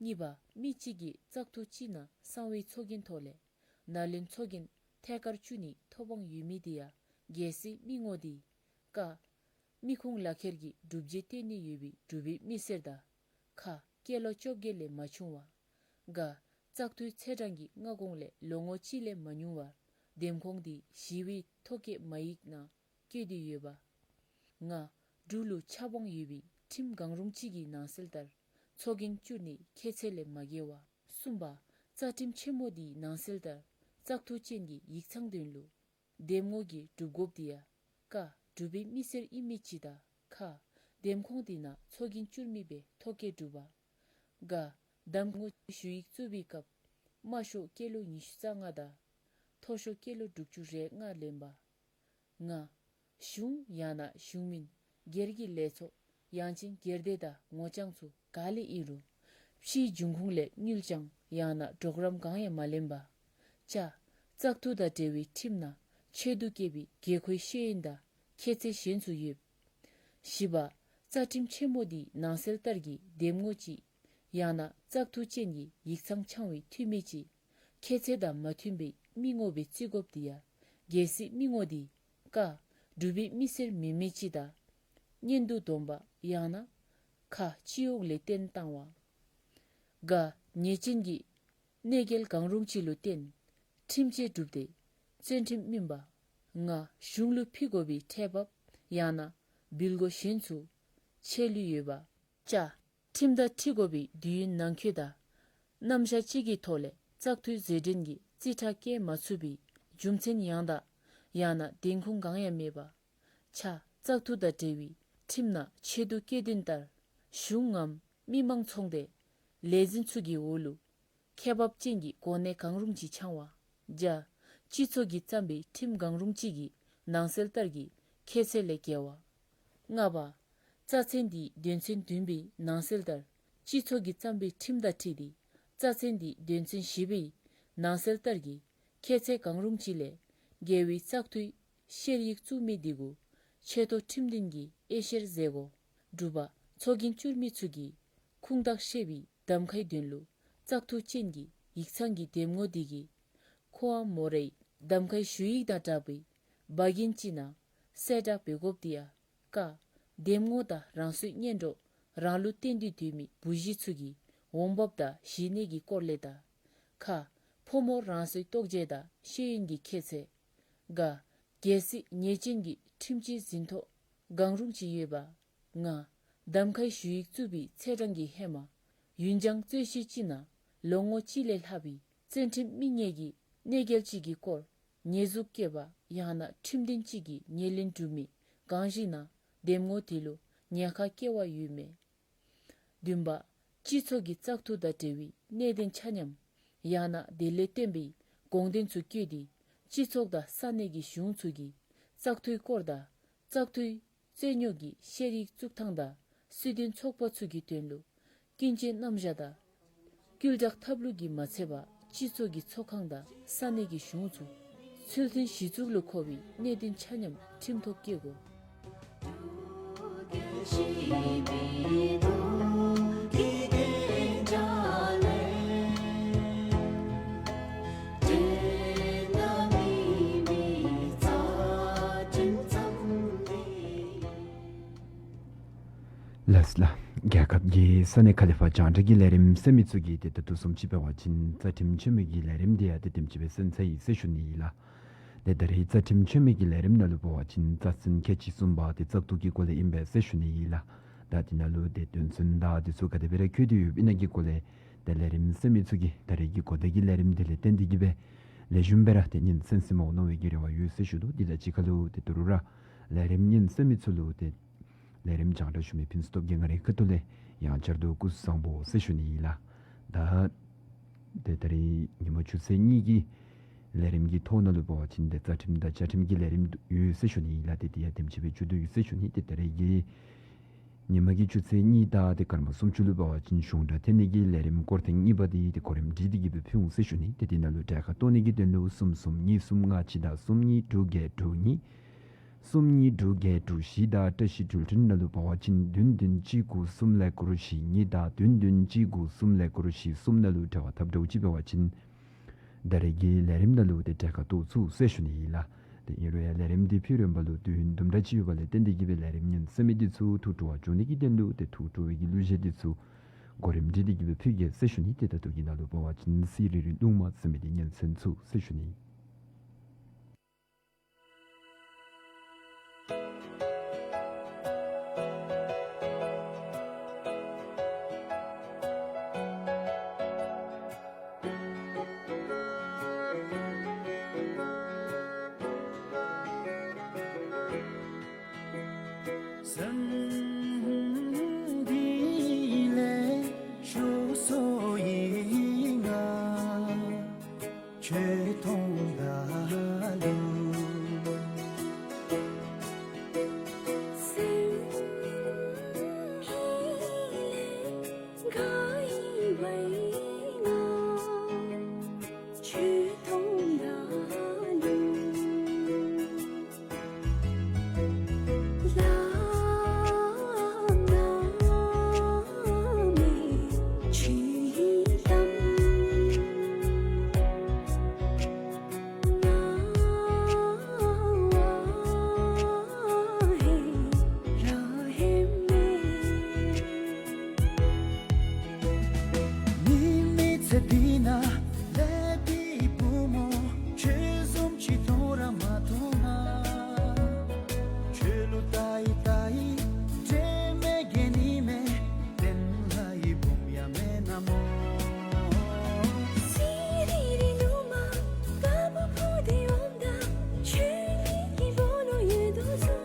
གཉིས་པ་མི་གཅིག་གིས་བཙག་འཐུ་ཅིག་ནང་གསང་བའི་ཚོགས་རྒྱན་ཐོག་ལས་ནང་ལེན་ཚོགས་རྒྱན་ཐད་ཀར་བཙུགས་ནིའི་ཐོབ་དབང་ཡོད་མི་འདི་ཡང་གལ་སྲིད་མི་ངོ་འདི་ཀ་མི་ཁུངས་ལག་ཁྱེར་གྱི་སྒྲུབ་བྱེད་བཏོན་ནི་ཡོད་པའི་འབྲུག་པའི་མི་སེར་དང་ཁ་སྐྱེས་ལོ་བཅོ་བརྒྱད་ལས་མ་ཆུང་བ། ག་བཙག་འཐུའི་ཚེས་གྲངས་ཀྱི་སྔ་གོང་ལས་ལོ་ངོ་གཅིག་ལས་མ་ཉུང་བར་འདེམས་ཁོངས་འདི་ཞི་བའི་ཐོ་བཀོད་མ་ཡིག་ནང་བཀོད་དེ་ཡོད་པ། ལྔ། འབྲུག་ལུ་ཁྱབ་དབང་ཡོད་པའི་ཁྲིམས་གང་རུང་ཅིག་གི་ནང་གསལ་ལྟར་ཚོགས་རྒྱན་བཙུགས་ནིའི་ཁྱད་ཚད་ལས་མ་བརྒལ་བ། གསུམ་པ། རྩ་ཁྲིམས་ཆེན་མོ་འདིའི་ནང་གསལ་ལྟར་བཙག་འཐུ་ཅན་གྱི་ཡིག་ཚང་དོན་ལུ་འདེམས་ངོ་གི་སྒྲུབ་དགོཔ་འདི་ཡང་ཀ་འབྲུག་པའི་མི་སེར་ཨིན་མི་ཅིག་དང་ཁ་འདེམས་ཁོངས་འདི་ནང་ཚོགས་རྒྱན་བཙུགས་མི་སྦེ་ཐོ་བཀོད་གྲུབ་པ། ག་གདམ་ངོ་ཞུ་ཡིག་བཙུགས་པའི་སྐབས་དམའ་ཤོས་སྐྱེས་ལོ་ཉི་ཤུ་རྩ་ལྔ་དང་མཐོ་ཤོས་སྐྱེས་ལོ་དྲུག་ཅུ་རེ་ལྔ་ལེན་པ། ལྔ། གཞུང་ཡང་ན་གཞུང་མིན་སྒེར་གྱི་ལས་ཚོགས་ཡང་ཅིན་སྒེར་སྡེ་དང་ངོ་རྐྱང་ཚུ་ག་ལས་ཨིན་རུང་ཕྱིའི་འབྱུང་ཁུངས་ལས་དངུལ་རྐྱང་ཡང་ན་གྲོགས་རམ་གང་ཡང་མ་ལེན་པ། ཅ། བཙག་འཐུ་དང་འབྲེལ་བའི་ཁྲིམས་ནང་ཆེད་དུ་བཀོད་པའི་དགོས་མཁོའི་ཤེས་ཡོན་དང་ཁྱད་ཚད་གཞན་ཚུ་ཡོད། བཞི་པ། རྩ་ཁྲིམས་ཆེན་མོ་འདིའི་ནང་གསལ་ལྟར་གྱི་འདེམས་ངོ་ཅིག་ཡང་ན་བཙག་འཐུ་ཅན་གྱི་ཡིག་ཚང་འཆང་བའི་འཐུས་མི་ཅིག་ཁྱད་ཚད་དང་མ་མཐུན་པའི་མི་ངོ་སྦེ་བརྩི་དགོཔ་འདི་ཡང་གལ་སྲིད་མི་ངོ་འདི་ཀ་འབྲུག་པའི་མི་སེར་མེན་མི་ཅིག་དང་གཉེན་དུ་སྡོམ་པ་ཡང་ན་ཁ་སྤྱི་གཡོག་ལས་བརྟེན་བཏང་བ། ག་ཉེས་ཅན་གྱི་གནོད་འགེལ་གང་རུང་ཅིག་ལུ་བརྟེན་ཁྲིམས་གཅོད་གྲུབ་སྟེ་བཙོན་ཁྲིམས་སྨིན་པ། ང་གཞུང་ལུ་ཕུལ་དགོ་པའི་ཁྲལ་འབབ་ཡང་ན་འབུལ་གོ་གཞན་ཚུ་ཆད་ལུས་ཡོད་པ། ཅ། ཁྲིམས་དང་འཁྲིལ་དགོ་པའི་དུས་ཡུན་ནང་འཁོད་དང་རྣམ་གཞག་གཅིག་གི་ཐོག་ལས་བཙག་འཐུའི་རྗེས་དྲན་གྱི་རྩིས་ཁྲ་བཀལ་མ་ཚུགས་པའི་རྒྱུ་མཚན་ཡང་དག་ཡང་ན་བདེན་ཁུངས་གང་ཡང་མེད་པ། ཆ། བཙག་འཐུ་དང་འབྲེལ་བའི་ཁྲིམས་ནང་ཆེད་དུ་བཀོད་དོན་ལྟར་གཞུང་ངམ་མི་མང་ཚོང་སྡེ་ལས་འཛིན་ཚུ་གི་འོག་ལུ་ཁེ་འབབ་ཅན་གྱི་གོ་གནས་གང་རུང་ཅིག་འཆང་བ། བརྒྱ། སྤྱི་ཚོགས་ཀྱིས་བརྩམས་པའི་ཁྲིམས་གང་རུང་ཅིག་གི་ནང་གསལ་ལྟར་གྱི་ཁྱད་ཚད་ལས་བརྒལ་བ། ལྔ་པ། རྩ་ཚན་འདིའི་དོན་ཚན་བདུན་པའི་ནང་གསལ་ལྟར་སྤྱི་ཚོགས་ཀྱིས་བརྩམས་པའི་ཁྲིམས་དང་འཁྲིལ་ཏེ་རྩ་ཚན་འདིའི་དོན་ཚན་བཞི་པའི་ནང་གསལ་ལྟར་གྱི་ཁྱད་ཚད་གང་རུང་ཅིག་ལས་བརྒལ་བའི་བཙག་འཐུའི་བཤེར་ཡིག་བཙུགས་མི་འདི་གུ་ཆེ་མཐོ་ཁྲིམས་མཐུན་གྱི་དབྱེ་བཤེར་མཛད་དགོ། དྲུག་པ། ཚོགས་རྒྱན་བཙུགས་མི་ཚུ་གིས་ཁུངས་དག་ཤེས་པའི་གདམ་ཁའི་དོན་ལུ་བཙག་འཐུ་ཅན་གྱི་ཡིག་ཚང་གི་འདེམས་ངོ་འདི་གིས་ཁོ་འམ་མོ་རའི་གདམ་ཁའི་ཞུ་ཡིག་དང་འདྲ་བའི་འབག་འགན་ཅིག་ནང་གསལ་བསྒྲགས་འབད་དགོཔ་འདི་ཡང་ཀ་འདེམས་ངོ་དང་རང་སོའི་གཉེན་གྲོགས་རང་ལུ་བརྟེན་ཏེ་སྡོད་མི་བུ་གཞི་ཚུ་གི་འོང་འབབ་དང་གཞི་གནས་ཀྱི་སྐོར་ལས་དང་ཁ་ཕོ་མོ་རང་སོའི་གཏོགས་བརྗོད་དང་ཤེས་ཡོན་གྱི་ཁྱད་ཚད། ག་གལ་སྲིད་ཉེས་ཅན་གྱི་ཁྲིམས་གཅོད་ཟིན་ཐོ་གང་རུང་ཅིག་ཡོད་པ། ལྔ། གདམ་ཁའི་ཞུ་ཡིག་བཙུགས་པའི་ཚེས་གྲངས་ཀྱི་ཧེ་མ་ཡུན་འགྱངས་རྩོད་གཞི་ཅིག་ནང་ལོ་ངོ་གཅིག་ལས་ལྷག་པའི་བཙོན་ཁྲིམས་སྨིན་ངེས་ཀྱི་གནོད་འགེལ་ཅིག་གི་སྐོར་ཉེས་འཛུགས་བཀོད་པ་ཡང་ན་ཁྲིམས་མཐུན་ཅིག་གི་ཉེར་ལེན་གྲུབ་མི་གང་ཞིག་ནང་འདེམས་ངོ་དེ་ལུ་ཉེན་ཁ་བཀལ་བ་ཡོད་མེད། བདུན་པ། སྤྱི་ཚོགས་ཀྱི་བཙག་འཐུ་དང་འབྲེལ་བའི་གནད་དོན་ཆ་མཉམ་ཡང་ན་དེ་ལས་བརྟེན་པའི་དགོངས་དོན་ཚུ་བཀོད་དེ་སྤྱི་ཚོགས་དང་ས་གནས་ཀྱི་གཞུང་ཚུ་གིས་བཙག་འཐུའི་སྐོར་དང་བཙག་འཐུའི་རྩོད་རྙོགས་ཀྱི་བཤེར་ཡིག་བཙུགས་ཐངས་དང་སྲིད་དོན་ཚོགས་པ་ཚུ་གི་དོན་ལུ་ཀུན་སྤྱོད་རྣམ་གཞག་དང་ སྐུལ་ལྕག་ཐབས་ལུགས་ཀྱིས་མ་ཚད་པར་སྤྱི་ཚོགས་ཀྱི་ཚོགས་ཁང་དང་ས་གནས་ཀྱི་གཞུང་ཚུ་ཚུལ་མཐུན་གཞི་བཙུགས་ལུ་མཁོ་བའི་གནད་དོན་ཆ་མཉམ་ཁྲིམས་ཐོག་བཀོད་དགོ། ལགས་ལགས། རྒྱལ་ཁབ་ཀྱི་ས་གནས་ཁ་ལས་ཕར་རྒྱང་བསྒྲགས་ཀྱི་ལས་རིམ་གསན་མི་ཚུ་གིས་ཏེ་ད་ལྟོ་བཟུམ་ཅིག་འབད་བ་ཅིན་རྩ་ཁྲིམས་ཆེན་མོ་གི་ལས་རིམ་དེ་ཡང་ཏེ་དེམ་ཅིག་སྦེ་གསན་ཚར་ཡི་ཟེར་ཞུ་ནི་ཨིན་ལགས། ཏེ་ད་རེས་རྩ་ཁྲིམས་ཆེན་མོ་གི་ལས་རིམ་ནང་ལུ་འབད་བ་ཅིན་རྩ་ཚན་ཁལ་གཅིག་གསུམ་པ་དེ་བཙག་འཐུ་གི་སྐོར་ལས་ཨིན་པས་ཟེར་ཞུ་ནི་ཨིན་ལགས། ད་དེ་ནང་ལུ་ཏེ་དོན་ཚན་དང་དེ་ཚུ་ག་དེ་སྦེ་ར་བཀོད་དེ་ཡོདཔ་ཨིན་ན་གི་སྐོར་ལས་ཏེ་ལས་རིམ་གསན་མི་ཚུ་གིས་ད་རེས་ཀྱི་གོ་བརྡ་གི་ལས་རིམ་དེ་ལས་བརྟེན་ཏེ་གིས་སྦེ་ལེགས་ཤོམ་སྦེ་ར་ཏེ་ཉན་གསན་གཟིགས་མ་འོང་མནོ་བའི་གི་རེ་བ་ཡོད་ཟེར་ཞུ་དོ། དེ་དང་གཅིག་ཁར་ལུ་ཏེ་ད་རུང་ར་ལས་རིམ་ཉན་གསན་མི་ཚུ་ལུ་ཏེ་ལས་རིམ་རྒྱང་བསྒྲགས་ཞུ་མི་ཕུན་སྟོབས་རྒྱལ་ང་རའི་ཁ་ཐུག་ལས་ཡང་བསྐྱར་དུ་སྐུ་གཟུགས་བཟང་པོ་ཟེར་ཞུ་ནི་ཨིན་ལགས། ད་ཏེ་ད་རེས་ཉིན་མ་ཆུ་ཚོད་གཉིས་ཀྱི་ལས་རིམ་གྱི་ཐོག་ནང་ལུ་འབད་བ་ཅིན་ཏེ་རྩ་ཁྲིམས་དང་བཅའ་ཁྲིམས་ཀྱི་ལས་རིམ་ཡོད་ཟེར་ཞུ་ནི་ཨིན་ལགས། ཏེ་དེ་ཡང་དེམ་ཅིག་སྦེ་མཇུག་བསྡུ་ཡི་ཟེར་ཞུ་ནི། ཏེ་ད་རེས་ཀྱི་ཉིན་མ་གི་ཆུ་ཚོད་གཉིས་དང་ཏེ་སྐར་མ་སུམ་ཅུ་ལུ་འབད་བ་ཅིན་གཞུང་སྒྲ་འཐེན་ནི་གི་ལས་རིམ་སྐོར་ཐེངས་གཉིས་པ་དེ་ཏེ་གོ་རིམ་སྒྲིག་སྟེ་གིས་སྦེ་ཕུལ་འོང་ཟེར་ཞུ་ནི། ཏེ་དེ་ནང་ལུ་གྲལ་ཁར་གཏོགས་ནི་གི་དོན་ལུ་གསུམ་གསུམ་གཉིས་གསུམ་ལྔ་གཅིག་དང་གསུམ་གཉིས་དྲུག་བརྒྱད་དྲུག་གཉིས། གསུམ་གཉིས་དྲུག་བརྒྱད་དྲུག་བཞི་དང་བཀྲ་ཤིས་འགྲུལ་འཕྲིན་ནང་ལུ་འབད་བ་ཅིན་བདུན་བདུན་གཅིག་དགུ་གསུམ་ཀླད་ཀོར་བཞི་གཉིས་དང་བདུན་བདུན་གཅིག་དགུ་གསུམ་ཀླད་ཀོར་བཞི་གསུམ་ནང་ལུ་འབྲེལ་བ་འཐབ་འདྲཝ་ཅིག་འབད་བ་ཅིན་ད་རེས་ཀྱི་ལས་རིམ་ནང་ལུ་ཏེ་གྲལ་ཁར་གཏོགས་ཚུགས་ཟེར་ཞུ་ནི་ཨིན་ལགས། ཏེ་ཨིན་རུང་ཡང་ལས་རིམ་འདི་ཕུལ་རན་པ་ལུ་དུས་ཡུན་དུམ་གྲ་ཅིག་ཡོད་པ་ལས་བརྟེན་ཏེ་གིས་སྦེ་ལས་རིམ་ཉན་གསན་མི་འདི་ཚུ་ཐུགས་སྤྲོ་བ་བྱུང་ནི་གི་དོན་ལུ་ཏེ་ཐུགས་སྤྲོ་བའི་གི་གླུ་གཞས་འདི་ཚུ་གོ་རིམ་སྒྲིག་སྟེ་གིས་སྦེ་ཕུལ་གེ་ཟེར་ཞུ་ནི། ཏེ་ད་ལྟོ་གི་ནང་ལུ་འབད་བ་ཅིན་སི་རི་རི་གླུ་མ་ཟེར་མི་འདི་ཉན་གསན་ཚུགས་ཟེར་ཞུ་ནི། སེམས་འདི་ལས་ཤོར་སོ་ཡི་ང་ཁྱོད་མཐོང་ད་ལུ། སེམས་འདི་ལས་དགའ་ཡི་བའི་ང་ཁྱོད་མཐོང་ད་ལུ། ཉི་མའི་ཚེ་འདི་ནང་ལེགས་པའི་བུ་མོ་ཁྱོད་བཟུམ་ཅིག་མཐོང་ར་མ་མཐོང་ན། ཁྱོད་ལུ་ལྟ་ཡི་ལྟ་ཡི་དྲན་མེད་གེ་ཉི་མའི་སྟེང་ལྷའི་བུམོ་ཡང་མེན་ན་མོ། སི་རི་རི་གླུ་མ་དཀར་པོ་ཕུ་ཏེ་འོངམ་ད་ཁྱོད་ཉིད་ཀྱི་སྦོ་ལོགས་ཡོད་དོ་བཟུམ།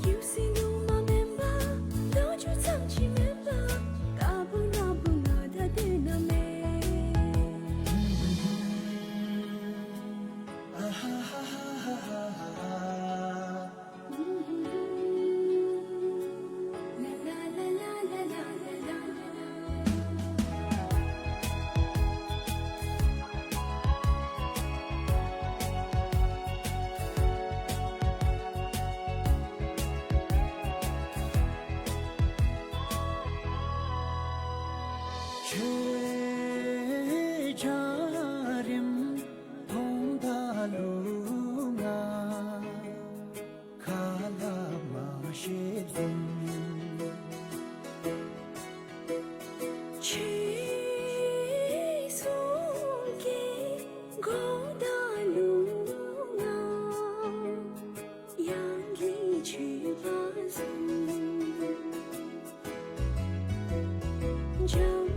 ཁྱོད་སི་གླུ་མ་མེན་པ་རྡོ་རྗེ་ཙམ་ཅིག་མེན་པ་དཀར་པོ་ནག་པོ་ང་དང་ལྡན་ན་མེད། ཁྱོད་འཇའ་རིསམོ་མཐོང་ད་ལུ་ང་ཁ་ལ་མ་ཤེས་ཟིན། ཁྱོད་གསུང་སྐད་གོ་ད་ལུ་ང་ཡང་གི་ཆོས་པ་ཟིན། འཇམ་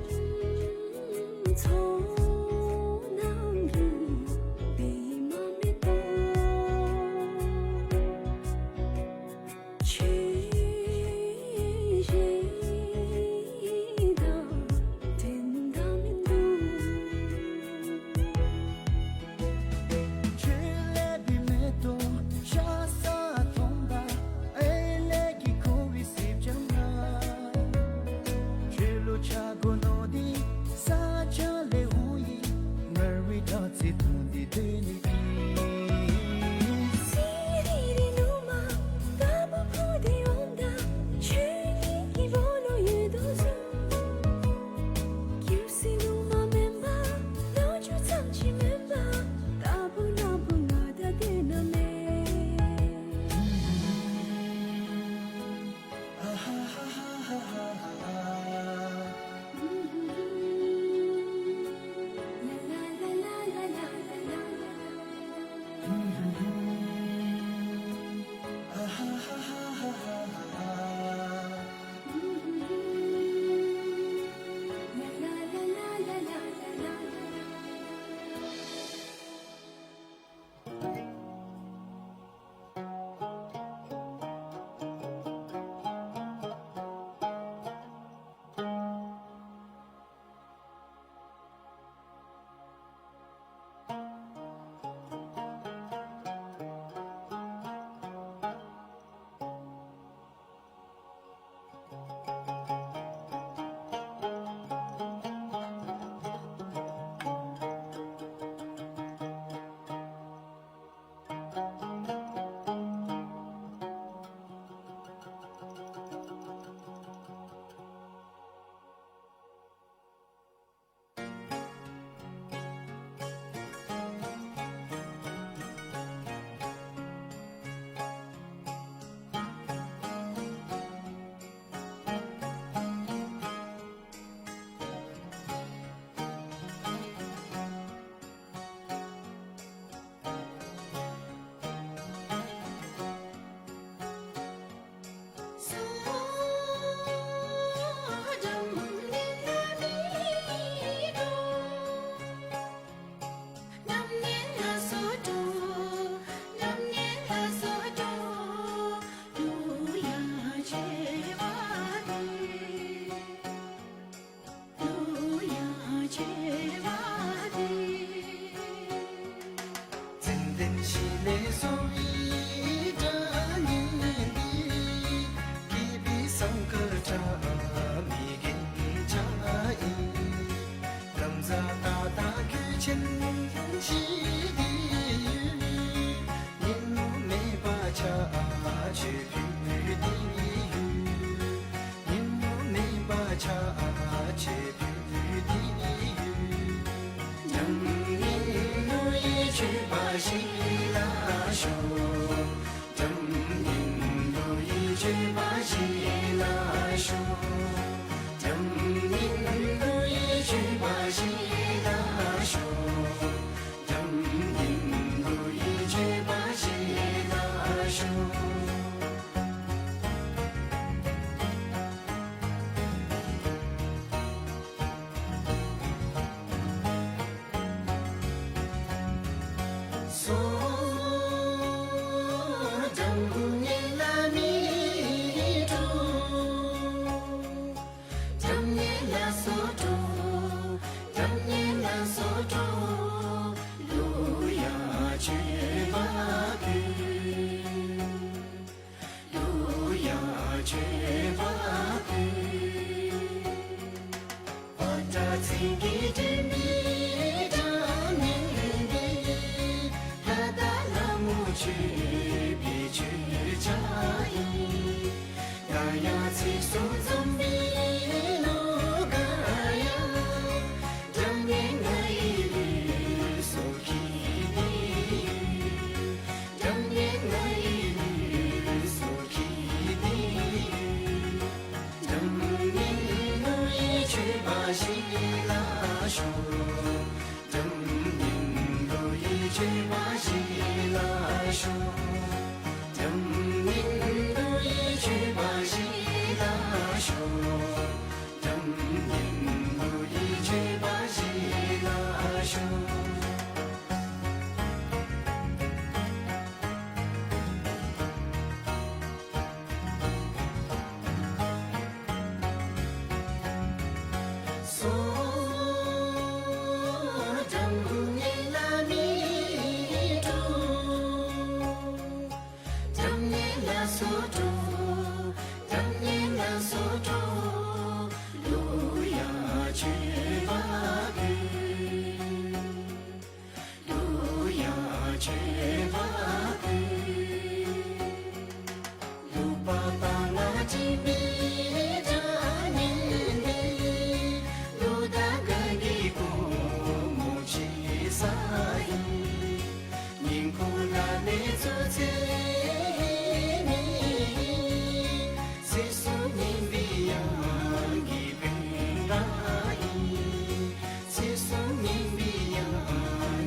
ཚོང་ ཞིག་ལ་ཞུ། དམ་ཉན་ལུ་ཡིད་ཆེས་པ་ཞིག་ལ་ཞུ། དམ་ཉན་ལུ་ཡིད་ཆེས་པ་ཞིག་ལ་ཞུ། དམ་ཉན་ལུ་ཡིད་ཆེས་པ་ཞིག་ལ་ཞུ། སོ། དམ་ཉན་ལ་མི་སྤྲོ། དམ་ཉན་ལ་སོ་སྤྲོ། དམ་ཉན་ལ་སོ་སྤྲོ། ལུ་ཡ་མཆོད་པ་ཕུལ། ལུ་ཡ་མཆོད་པ་ཕུལ། པ་ཏྲ་ཚིག་གི་དྲན་པའི་དམ་ཉན་འདི། ལྷ་དང་ལྷ་མོ་མཆོད་པའི་མཆོད་བྱ་ཡིས། ག་ཡ་ཚིག་གསུམ་འཛོམས་པའི་ལུ་ག་ཡ། དམ་ཉན་ང་ཡི་ལུས་སོ་ཁྱིད་དེ་ཡོད། དམ་ཉན་ང་ཡི་ལུས་སོ་ཁྱིད་དེ་ཡོད། དམ་ཉན་ལུ་ཡིད་ཆེས་པ་ཞིག་ལ་ཞུ། དམ་ཉན་ལུ་ཡིད་ཆེས་པ་ཞིག་ལ་ཞུ། དམ་ཉན་ལུ་ཡིད་ཆེས་པ་ཞིག་ལ་ཞུ། དམ་ཉན་ལུ་ཡིད་ཆེས་པ་ཞིག་ལ་ཞུ། སོ། དམ་ཉན་ལ་མི་སྤྲོ། དམ་ཉན་ལ་སོ་སྤྲོ། དམ་ཉན་ལ་སོ་སྤྲོ། ལུ་ཡ་མཆོད་པ་ཕུལ། ལུ་ཡ་མཆོད་པ་ཕུལ། ལུ་པ་པ་ང་དྲིན་པའི་དམ་ཉན་འདི། ལུ་དང་ག་གི་ཀོ་མོ་ཆེ་ས་ཡི། ཉིང་ཁུ་ལ་ནི་ཚུ་ཚེ་ནི། ཚེ་གསུམ་སྙིང་པོའི་དབྱངས་ཀྱི་པད་ཕྲ་ཡིས། ཚེ་གསུམ་སྙིང་པོའི་དབྱངས་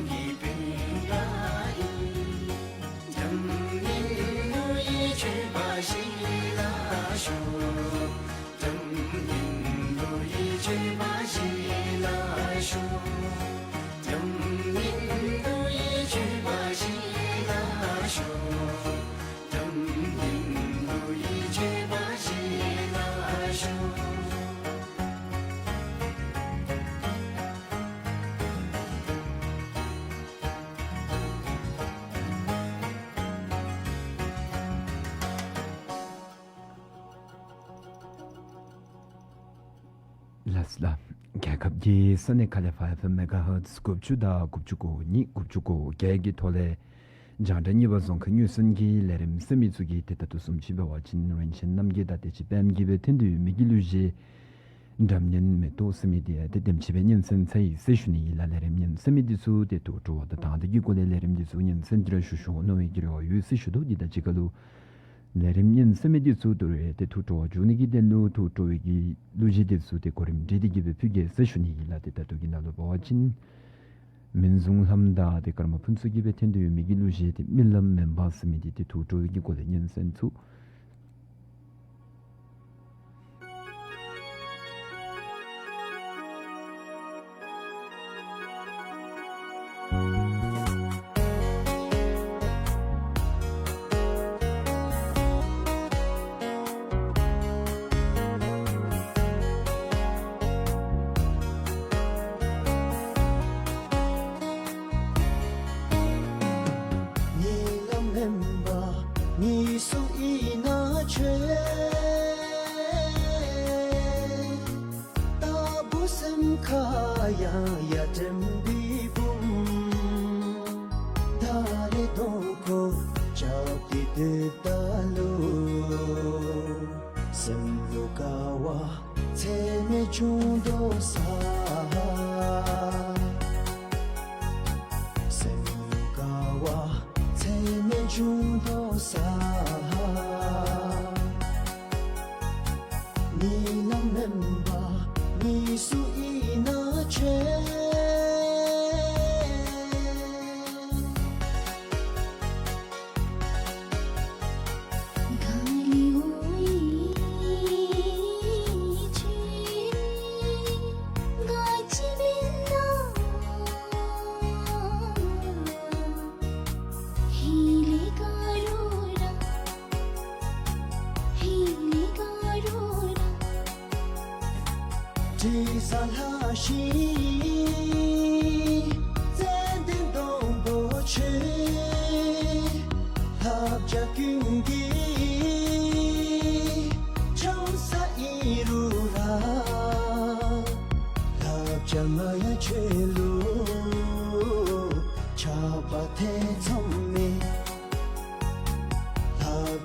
ཀྱི་པད་ཕྲ་ཡིས། དམ་ཉན་ལུ་ཡིད་ཆེས་པ་ཞིག་ལ་ཞུ། དམ་ཉན་ལུ་ཡིད་ཆེས་པ་ཞིག་ལ་ཞུ། དམ་ཉན་ལུ་ཡིད་ཆེས་པ་ཞིག་ལ་ཞུ། དམ་ཉན་ལུ་ཡིད་ཆེས་པ་ཞིག་ལ་ཞུ། ལགས་སོ་ལགས། རྒྱལ་ཁབ་ཀྱི་ས་གནས་ཁག་ལས་ཕར་ཨེཕ་ཨེམ་མེ་ག་ཧར་ཊི་དགུ་བཅུ་དང་དགུ་བཅུ་གོ་གཉིས་དགུ་བཅུ་གོ་བརྒྱད་ཀྱི་ཐོག་ལས་རྒྱང་བསྒྲགས་གཉིས་པ་རྫོང་ཁ་དངོས་གསལ་གྱི་ལས་རིམ་གསན་མི་ཚུ་གིས་ཏེ་ད་ལྟོ་བཟུམ་ཅིག་འབད་བ་ཅིན་རིན་ཆེན་རྣམ་རྒྱལ་དང་བདེ་ཆེན་པདྨ་གིས་སྦེ་འཐེན་ཏེ་ཡོད་མི་གི་གླུ་གཞས་འགྲམ་ཉན་མེ་ཏོག་ཟེར་མི་འདི་ཡང་ཏེ་དེམ་ཅིག་སྦེ་སྙན་གསན་ཚར་ཡི་ཟེར་ཞུ་ནི་ཨིན་ལགས། ལས་རིམ་སྙན་གསན་མི་འདི་ཚུ་ཏེ་ཐུགས་སྤྲོ་བ་དང་དང་འདོད་ཀྱི་སྒོ་ལས་ལས་རིམ་འདི་ཚུ་སྙན་གསན་ཏེ་ར་ཞུ་ཞུཝ་མནོ་བའི་གི་རེ་བ་ཡོད་ཟེར་ཞུ་དོ། འདི་དང་གཅིག་ཁར་ལུ་ལས་རིམ་སྙན་གསན་མི་འདི་ཚུ་ད་རུང་ཏེ་ཐུགས་སྤྲོ་བ་འཇུག་ནི་གི་དོན་ལུ་ཐུགས་སྤྲོ་བའི་གི་གླུ་གཞས་འདི་ཚུ་ཏེ་གོ་རིམ་སྒྲིག་སྟེ་གི་སྦེ་ཕུལ་གེ་ཟེར་ཞུ་ནི་ཨིན་ལགས། ཏེ་ད་ལྟོ་གི་ནང་ལུ་འབད་བ་ཅིན་མུན་གཟུངས་ལྷམ་དང་ཏེ་ཀརྨ་ཕུན་ཚོགས་ཀྱིས་སྦེ་འཐེན་ཏེ་ཡོད་མི་གི་གླུ་གཞས་འདི་རྨི་ལམ་མེ་འབར་ཟེར་མི་འདི་ཏེ་ཐུགས་སྤྲོ་བའི་གི་སྒོ་ལས་སྙན་གསན་ཚུགས། རྨི་ལམ་མེ་འབར་གཉིས་སུ་ཨིན་ན་ཆོས། ལྟ་བུ་སེམས་ཁར་ཡང་ཡ་དྲན་པའི་བུམ། ད་རེས་དོ་ཁོ་རྐྱབ་སྟེ་སྡོདཔ་ད་ལུ་སེམས་ལུ་དགའ་བ་ཚད་མེད་བྱུང་དོ་ས། སེམས་ལུ་དགའ་བ་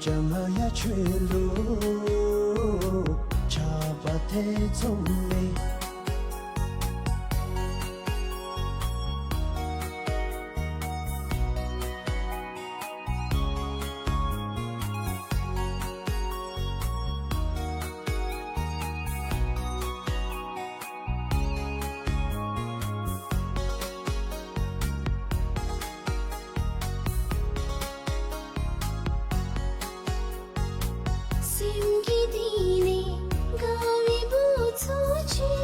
ལྕང་ཡ་ཆོས་ལུགས་ཆགས་པ་ཐེ་ཚོམ་མེད། སེམས་ཀྱི་གཏིང་ནས་དགའ་བའི་བུ་ཚུ་ཆེ།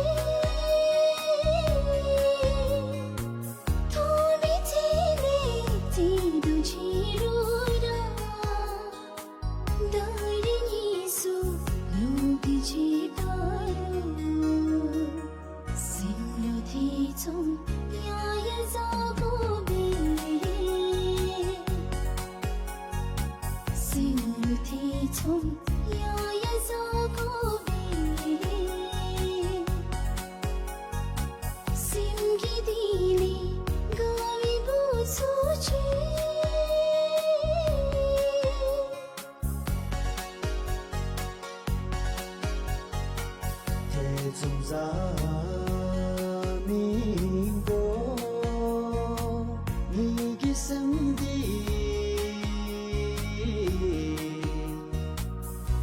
མཐོང་བའི་ཚེ་ནས་བརྩེ་གདུང་ཆེ་རུ་ར། ད་རེས་གཉིས་སུ་ལུས་པའི་བྱེད་པ་ལུ། སེམས་ལུ་ཐེ་ཚོམ་ཡང་ཡང་ཟ་དགོ་པས། སེམས་ལུ་ཐེ་ཚོམ་ཡང་ཡང་ཟ་དགོ་པས། སེམས་ཀྱི་གཏིང་ནས་དགའ་བའི་བུ་ཚུ་ཆེ། ཐེ་ཚོམ་ཟ་མི་དགོ། ངེ་གི་སེམས་འདི་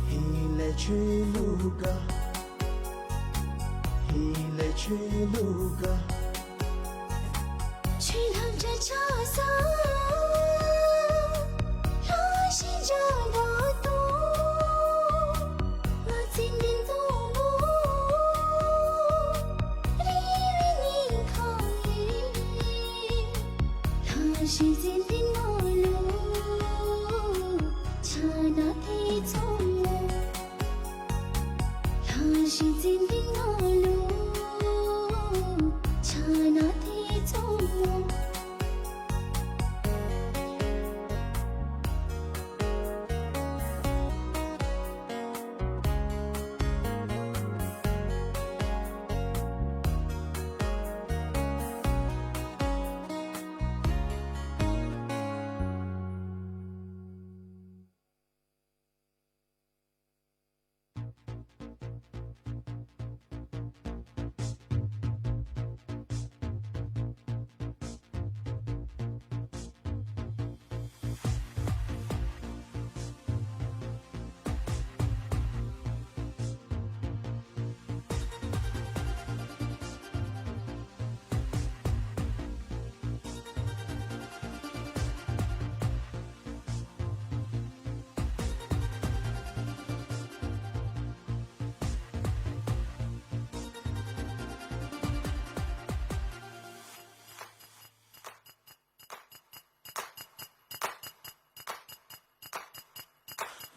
ཧེ་ལས་ཆོས་ལུགས་དགའ། ཧེ་ལས་ཆོས་ལུགས་དགའ། ཆོས་ལྷབ་ཆ་ཆ་ས་ལྷ་ཞི་བྱ་དགའ་ཏོ། ང་ཙན་དན་སྟོང་པོ་རི་བའི་སྙིང་ཁ་ཡི། ལྷ་ཞི་ཙན་དན་ནང་ལུ་ཆ་ན་ཐེ་ཚོམ་མོ། ལྷ་ཞི་ཙན་དན་ནང་ལུ་ཆ་ན་ཐེ་ཚོམ་མོ།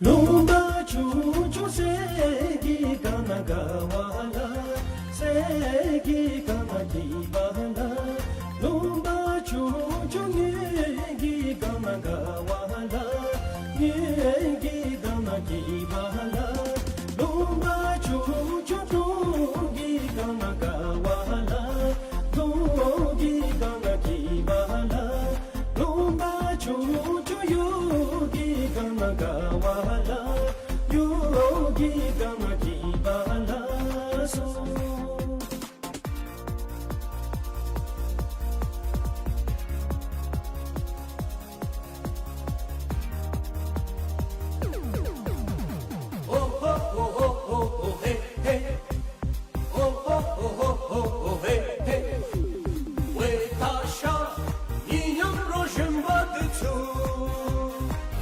ལུང་པ་ཆུང་ཆུང་ཟེར་གི་ག་ན་ག་བ་ལ། ཟེར་གི་ག་ན་གི་བ་ལ། ལུང་པ་ཆུང་ཆུང་ཉོན་གི་ག་ན་ག་བ་ལ། ཉོན་གི་ག་ན་གི་བ་ལ། ལུང་པ་ཆུང་ཆུང་ཐུང་གི་ག་ན་ག་བ་ལ། ཐུང་གི་ག་ན་གི་བ་ལ། ལུང་པ་ཆུང་ཆུང་ཡུ་གི་ག་ན་ག་བ་ལ། ཡུ་གི་ག་ན་གི་བ་ལ་སོ།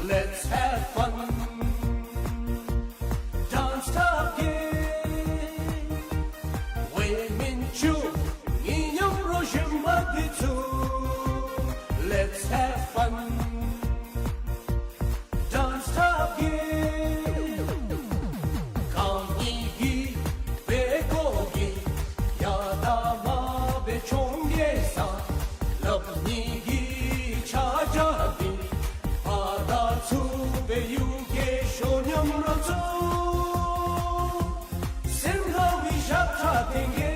Let's have fun. Dance together. Women too, ངེའི་ཉམས་རོགས་གཞན་པ་འདི་ཚུ། Let's have fun. Dance together. གང་ཉིད་ཀྱི་བེ་ཀོ་གི་ཡ་ད་མ་བེ་ཆོང་གེ་ས། ལབ་ཉིད་ཀྱི་ཆ་ཇ་འདི། ཕ་ད་ཚུ་བེ་ཡུ་གེ་ཤོ་ཉམས་རོགས་ཚུ། སེམས་དགའ་བའི་ཞབས་ཁྲ་སྟོན་གེ།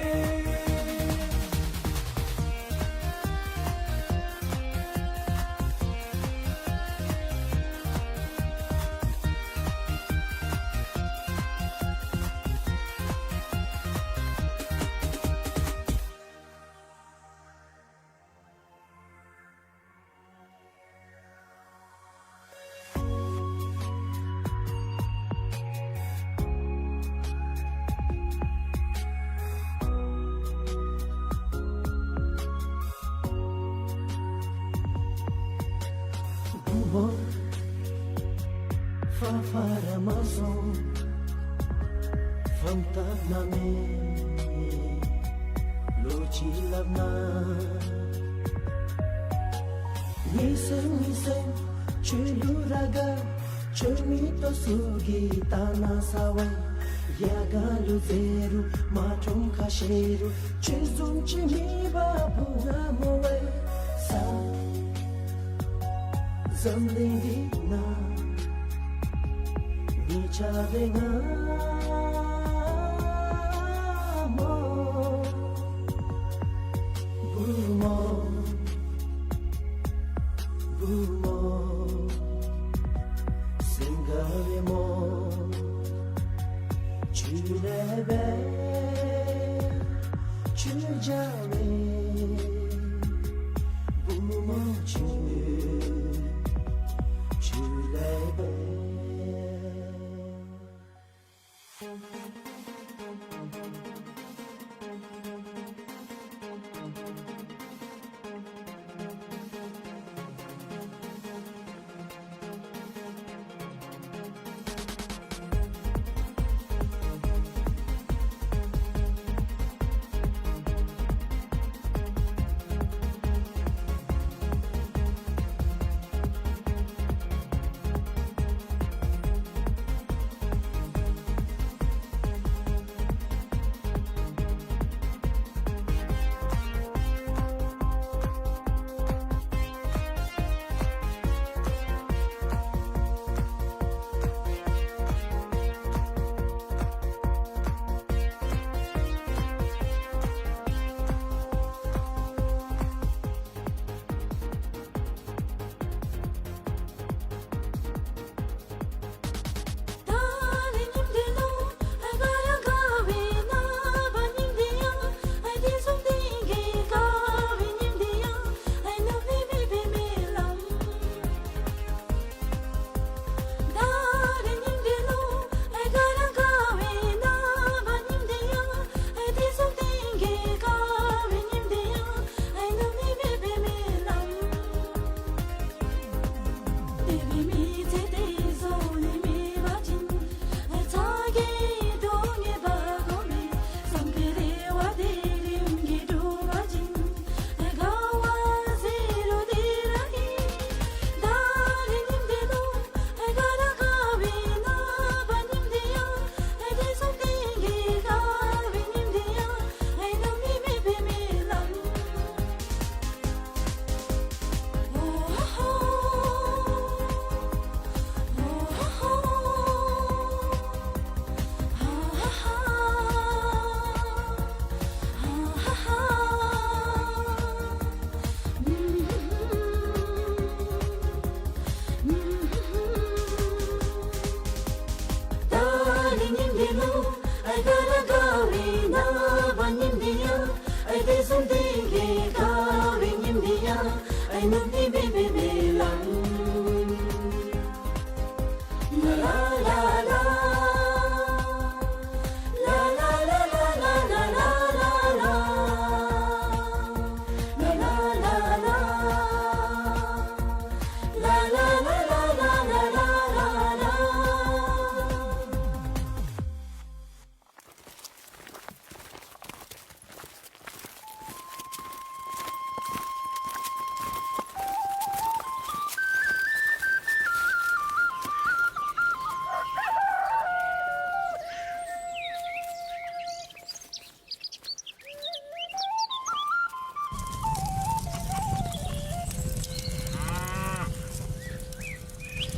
ཧོ། ཧྥ་ཧྥ་ར་མ་སོ། ཧྥམ་ཏ་མ་མེ། ལོ་ཅི་ལབ་ན། མི་སེམས་མི་སེམས་ཆུ་ལུ་ར་ག་ཆུ་མི་ཏོ་སུ་གི་ཏ་ན་ས་བའི་ཡ་ག་ལུ་ཟེ་རུ་མ་ཁྲོམ་ཁ་ཤེ་རུ་ཆུ་བཟུམ་ཅིག་མི་བ་བུ་ང་མོ་བའི་ས། འཛམ་གླིང་འདི་ན་མི་ཆ་བའི་ང་མོ། བུ་མོ། བུ་མོ། སེང་ག་བའི་མོ། ཆུ་ལེ་བའི་ཆུ་བྱ་བའི་བུ་མོ་ཆུ་ཆུ་ལེ་བའི།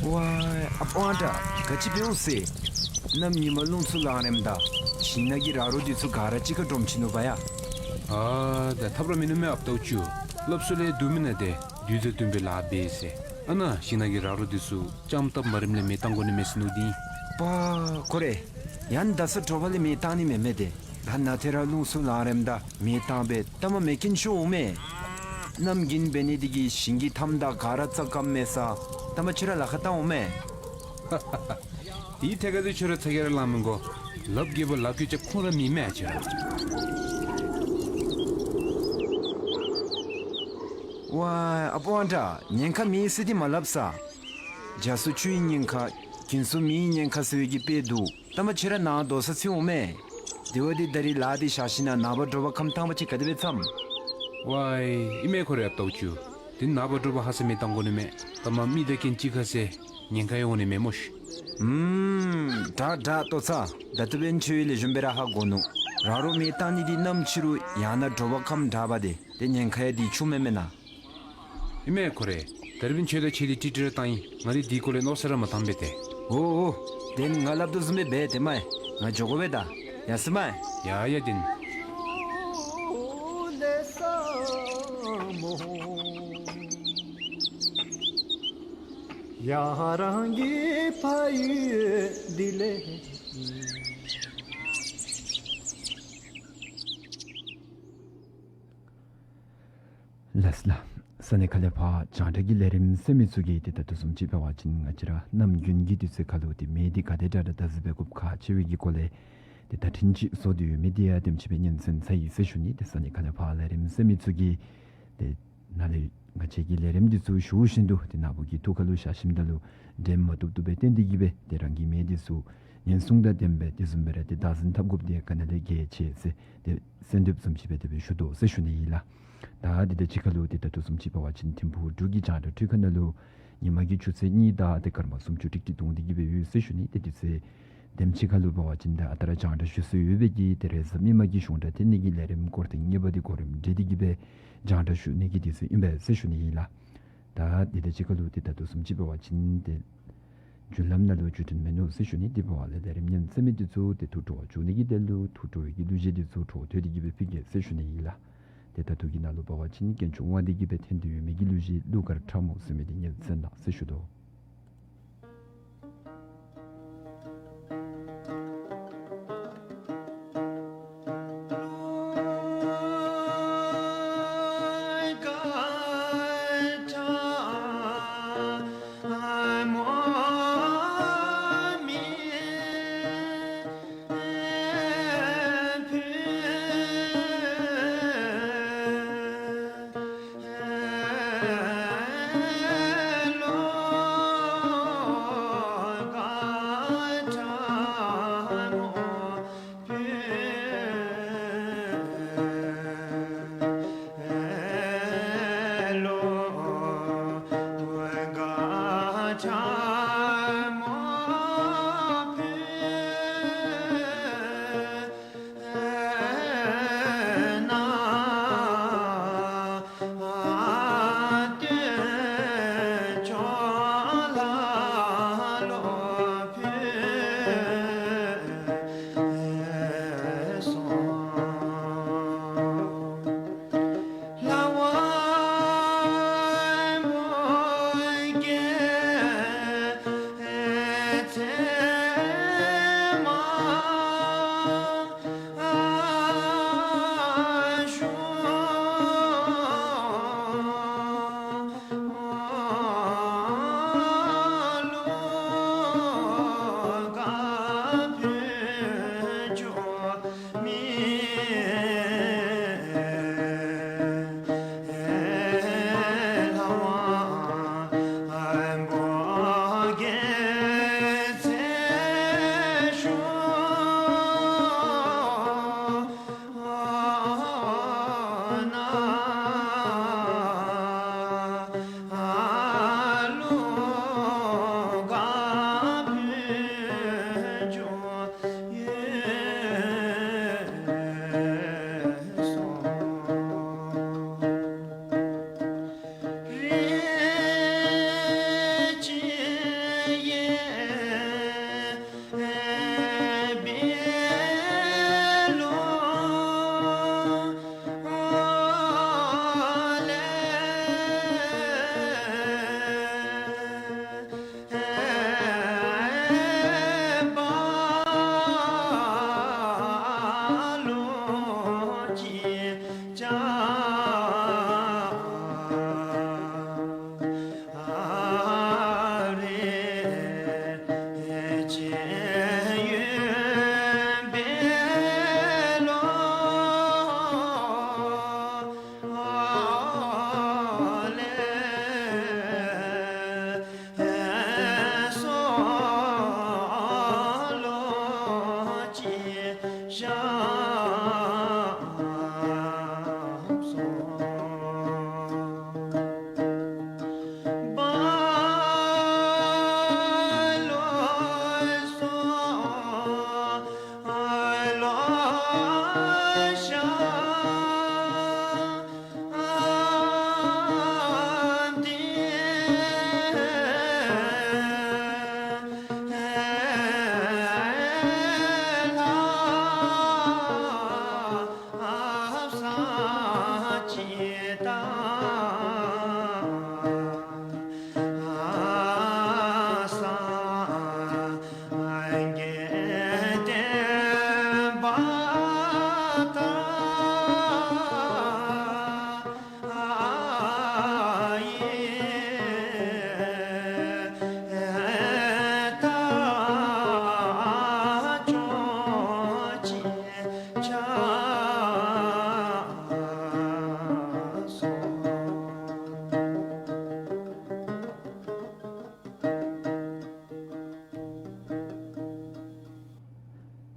ཝའི་ཨཔ་ཝང་ཏྲ་ག་ཅི་འབདཝ་ཟེར། གནམ་ཉིན་མ་རླུང་འཚུབ་ལངས་རནམ་ད་ཞིང་ནང་གི་ར་རོ་འདི་ཚུ་ག་ར་གཅིག་ཁར་འདྲོམ་ཅི་ནུག་པ་ཡ། ཨ་ད་ཐབས་ར་མིན་ནུག་མེན་ཨཔ་ཏོག་ཅུ། སླབ་སྲོལ་ལས་བསྡུ་མི་ནང་ཏེ་དུས་ཚོད་བསྟུན་པའི་ལཱ་འབད་ཟེར། ཨ་ན་ཞིང་ནང་གི་ར་རོ་འདི་ཚུ་ཙམ་སྟབས་མ་རནམ་ལས་མེ་བཏང་དགོ་ནི་མས་ཟེར་མནོ་དེ་ཨིན། པ་ཁོ་རེ། ཡང་ད་ས་དྲོ་པ་ལས་མེ་བཏང་ནི་མེན་མས་ཏེ། ད་ནཱ་ཏེ་ར་རླུང་འཚུབ་ལངས་རནམ་ད་མེ་བཏང་སྦེ་ད་མ་མེ་རྐྱེན་ཤོར་འོང་མས། གནམ་དགུན་འབད་ནི་འདི་གིས་ཞིང་གི་མཐའམ་དང་ག་ར་རྩྭ་སྐམ་མས་ས། ད་མ་ཁྱོད་ར་ལཱ་ཁག་བཏང་འོང་མས། དེའི་ཐད་ཁར་ཏེ་ཁྱོད་ར་ཚ་གྱང་ར་ལང་མི་དགོ། ལགཔ་རྒྱལ་པོ་ལགཔ་ཀྱི་རྐྱབ་ཁུངས་ར་མེད་མས་ཁྱོད་ར། ཝའི་ཨཔ་ཝང་ཏྲ་ཉེན་ཁ་མེད་ཟེར་ཏེ་མ་སླབ་ས། རྒྱ་སུ་ཆུ་ཡི་ཉེན་ཁ། གིན་སུ་མི་ཡི་ཉེན་ཁ་ཟེར་བའི་གི་དཔེ་འདུག། ལྟ་མ་ཁྱོད་ར་ནཱ་རྡོ་ས་ཚུད་འོང་མས། དེ་བ་འདི་ད་རིས་ལཱ་འདི་བཞག་ཞིནམ་ལས་ནངས་པ་དྲོ་པ་ཁམས་ཐང་པ་ཅིག་ག་དེ་སྦེ་འཚམས། ཝའི་ཨིན་མས་ཁོ་རེ་ཨཔ་ཏོག་ཅུ། དེ་ནངས་པ་དྲོ་པ་ཧ་སེ་མི་བཏང་དགོ་ནི་མས། ལྟ་མ་མི་དང་གྱལ་གཅིག་ཁར་ཟེར་ཉེན་ཁ་ཡོང་ནི་མས་སྨོ་ཤི། ཨུམ། དྲག་དྲག་ལྟོ་ཚང་། ད་ལྟོ་འབདན་ཁྱོད་ལེགས་ཤོམ་སྦེ་ར་ཧ་གོ་ནུག། རང་རོགས་མི་བཏང་ནི་འདི་གནམ་ཕྱི་རུ་ཡང་ན་དྲོ་པ་ཁམས་དྲག་པ་དེ་དེ་ཉེན་ཁ་ཡང་འདི་ཆུང་མེན་མེན་ན། ཨིན་མས་ཁོ་རེ། ད་རིས་འབདན་ཁྱོད་དང་ཁྱོད་འདི་ཀྲིག་ཀྲི་ར་བཏང་ཡི། ང་འདི་འདི་སྐོར་ལས་མནོ་བསམ་ར་མ་བཏངམ་སྦེ་ཏེ། འོ་འོ། དེ་ནི་ང་སླབ་དོ་བཟུམ་སྦེ་འབད་དེ་མས། ང་འགྱོ་དགོ་པས་ད། ཡ་སི་མས། ཡ་ཡ་དེ་ནི། ཡ་རང་གི་ཕ་ཡུལ་འདི་ལས། ལགས་ལགས། ས་གནས་ཁ་ལས་ཕར་རྒྱང་བསྒྲགས་ཀྱི་ལས་རིམ་གསན་མི་ཚུ་གིས་ཏེ་ད་ལྟོ་བཟུམ་ཅིག་འབད་བ་ཅིན་ང་བཅས་ར་ནམ་རྒྱུན་གྱི་དུས་ཚོད་ཁ་ལུ་ཏེ་མེ་འདི་ག་དེ་དྲག་དྲག་བཏང་ཟེར་བའི་གུ་ཁག་ཆེ་བའི་གི་སྐོར་ལས་ཏེ་བརྡ་འཕྲིན་ཅིག་བཟོ་སྟེ་ཡོད་མི་འདི་ཡང་དེམ་ཅིག་སྦེ་སྙན་གསན་ཚར་ཡི་ཟེར་ཞུ་ནི། ཏེ་ས་གནས་ཁ་ལས་ཕར་ལས་རིམ་གསན་མི་ཚུ་གིས་ཏེ་ནཱ་ལས་ང་བཅས་ཀྱི་ལས་རིམ་འདི་ཚུ་ཞུ་བཞིན་དུ་ཏེ་ནཱ་བུ་གི་ཐུགས་ཁ་ལུ་བཞག་ཞིནམ་ད་ལུ་འགྲན་མ་བཏུབ་བཏུབ་སྦེ་བཏོན་ཏེ་གི་སྦེ་ཏེ་རང་གི་མེ་འདི་ཚུ་ཉེན་སྲུང་དང་ལྡནམ་སྦེ་དེ་བཟུམ་སྦེ་ར་ཏེ་བདག་འཛིན་འཐབ་དགོཔ་འདི་ག་ནི་ལས་གལ་ཆེ་ཟེར་ཏེ་གསོལ་འདེབས་བཟུམ་ཅིག་སྦེ་དེ་སྦེ་ཞུ་དོ་ཟེར་ཞུ་ནི་ཨིན་ལགས། ད་འདི་དང་གཅིག་ཁར་ལུ་ཏེ་ད་ལྟོ་བཟུམ་ཅིག་འབད་བ་ཅིན་ཐིམ་ཕུག་འབྲུག་གི་རྒྱང་བསྒྲགས་ཁྲི་ཁ་ནང་ལུ་ཉིན་མ་གི་ཆུ་ཚོད་གཉིས་དང་ཏེ་སྐར་མ་སུམ་ཅུ་ཀྲིག་ཀྲི་སྟོང་སྟེ་གི་སྦེ་ཡོད་ཟེར་ཞུ་ནི། ཏེ་དུས་ཚོད་དེམ་ཅིག་ཁ་ལུ་འབད་བ་ཅིན་ད་ཨ་རྟག་ར་རྒྱང་བསྒྲགས་ཞུ་སྲོལ་ཡོད་པའི་གི་ཏེ་རེས་གཟའ་མིག་དམར་གྱི་གཞུང་སྒྲ་འཐེན་ནི་གི་ལས་རིམ་སྐོར་ཐེངས་གཉིས་པ་འདི་གོ་རིམ་སྒྲིག་སྟེ་གི་སྦེ་རྒྱང་བསྒྲགས་ཞུ་ནི་གི་དུས་ཚོད་ཨིན་པས་ཟེར་ཞུ་ནི་ཨིན་ལགས། ད་འདི་དང་གཅིག་ཁར་ལུ་ཏེ་ད་ལྟོ་བཟུམ་ཅིག་འབད་བ་ཅིན་ཏེ་བརྒྱུད་ལམ་ནང་ལུ་བརྒྱུད་འཕྲིན་མིན་ནུག་ཟེར་ཞུ་ནི། དེ་འབདཝ་ལས་ལས་རིམ་ཉན་གསན་མི་འདི་ཚུ་ཏེ་ཐུགས་སྤྲོ་བ་བཅུག་ནི་གི་དོན་ལུ་ཐུགས་སྤྲོ་བའི་གི་གླུ་གཞས་འདི་ཚུ་འཕྲོ་མཐུད་དེ་གི་སྦེ་ཕུལ་གེ་ཟེར་ཞུ་ནི་ཨིན་ལགས། ཏེ་ད་ལྟོ་གི་ནང་ལུ་འབད་བ་ཅིན་དཀོན་མཆོག་དབང་འདུས་ཀྱིས་སྦེ་འཐེན་ཏེ་ཡོད་མི་གི་གླུ་གཞས་གླུ་གར་ཁྲ་མོ་ཟེར་མི་འདི་ཉན་གསན་གནང་ཟེར་ཞུ་དོ།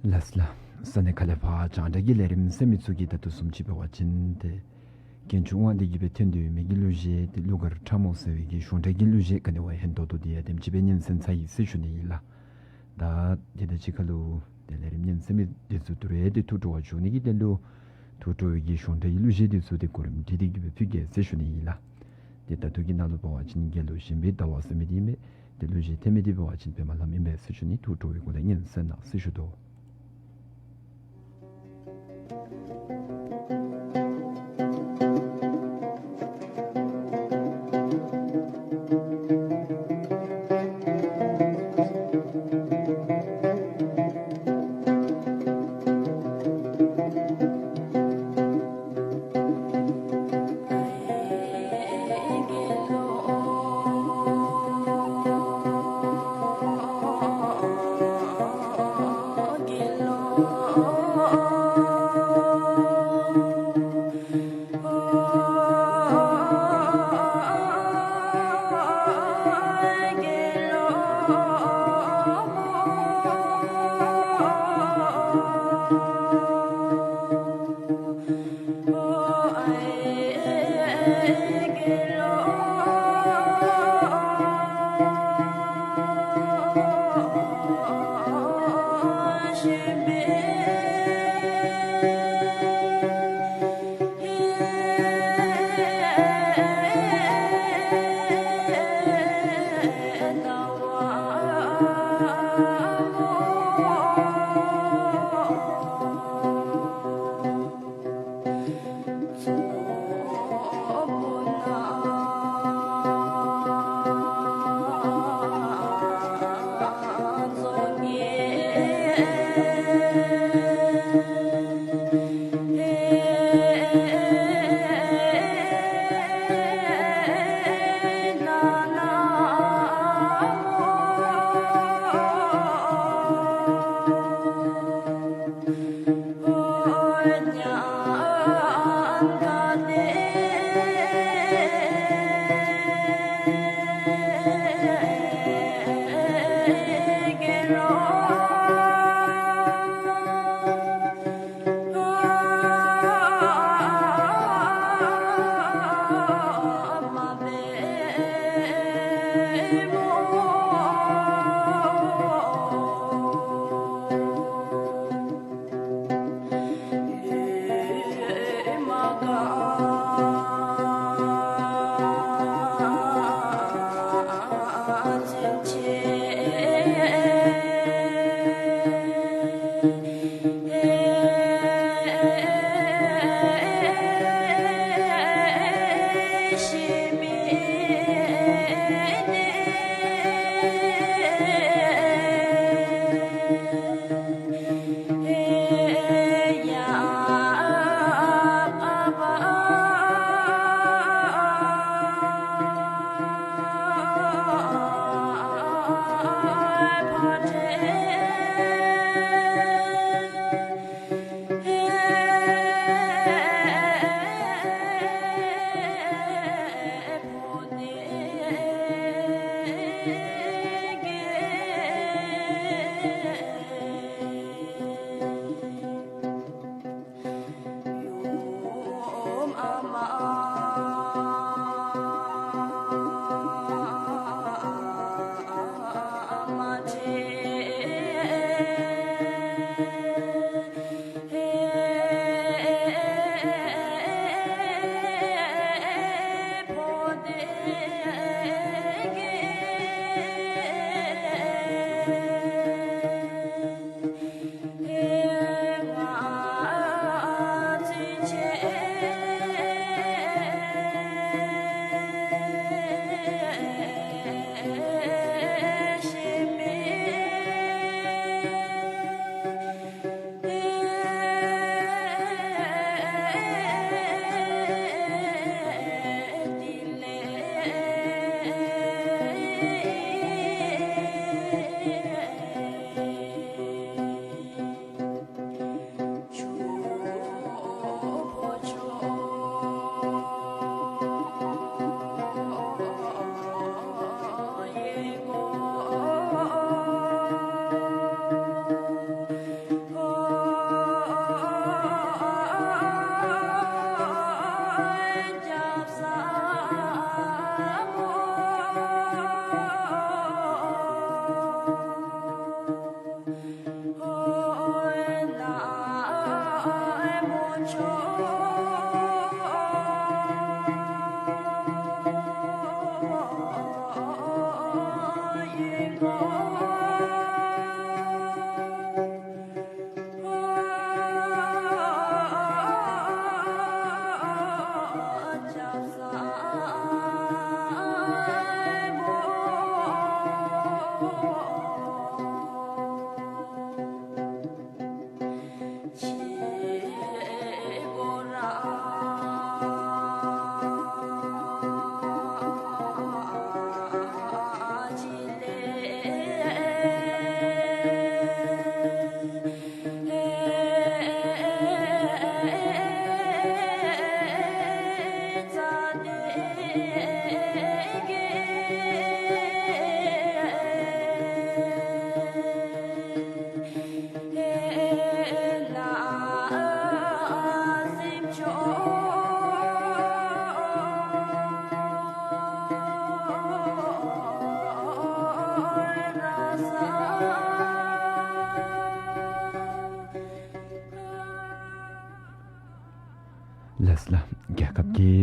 ལགས་ལགས། ས་གནས་ཁ་ལས་ཕར་རྒྱང་བསྒྲགས་ཀྱི་ལས་རིམ་གསན་མི་ཚུ་གིས་ད་ལྟོ་བཟུམ་ཅིག་འབད་བ་ཅིན་ཏེ་གྱེན་འགྱོ་དབང་འདི་གིས་སྦེ་ཐོན་ཏེ་ཡོད་མི་གི་གླུ་གཞས་ཏེ་གླུ་གར་ཁྲ་མོ་ཟེར་བའི་གི་གཞུང་འབྲེལ་གྱི་གླུ་གཞས་ག་ནི་བ་ཧན་ཏོང་ཏོ་འདི་ཡང་དེམ་ཅིག་སྦེ་ཉན་གསན་ཚར་ཡི་ཟེར་ཞུ་ནི་ཨིན་ལགས། ད་དེ་དང་གཅིག་ཁར་ལུ་ཏེ་ལས་རིམ་ཉན་གསན་མི་འདི་ཚུ་ཐུགས་རེ་ཏེ་ཐུགས་སྤྲོ་བ་འཇུག་ནི་གི་དོན་ལུ་ཐུགས་སྤྲོ་བའི་གི་གཞུང་འབྲེལ་གྱི་གླུ་གཞས་འདི་ཚུ་ཏེ་གོ་རིམ་སྒྲིག་སྟེ་གི་སྦེ་ཕུལ་གེ་ཟེར་ཞུ་ནི་ཨིན་ལགས། ཏེ་ད་ལྟོ་གི་ནང་ལུ་འབད་བ་ཅིན་རྒྱལ་ལོ་གཞན་ཕན་ཟླ་བ་ཟེར་མི་འདི་ཨིན་པས། ཏེ་གླུ་གཞས་འཐེན་མི་འདི་འབད་བ་ཅིན་པདྨ་ལྷ་མོ་ཨིན་པས་ཟེར་ཞུ་ནི། ཐུགས་སྤྲོ་བའི་སྒོ་ལས་ཉན་གསན་གནང་ཟེར་ཞུ་དོ།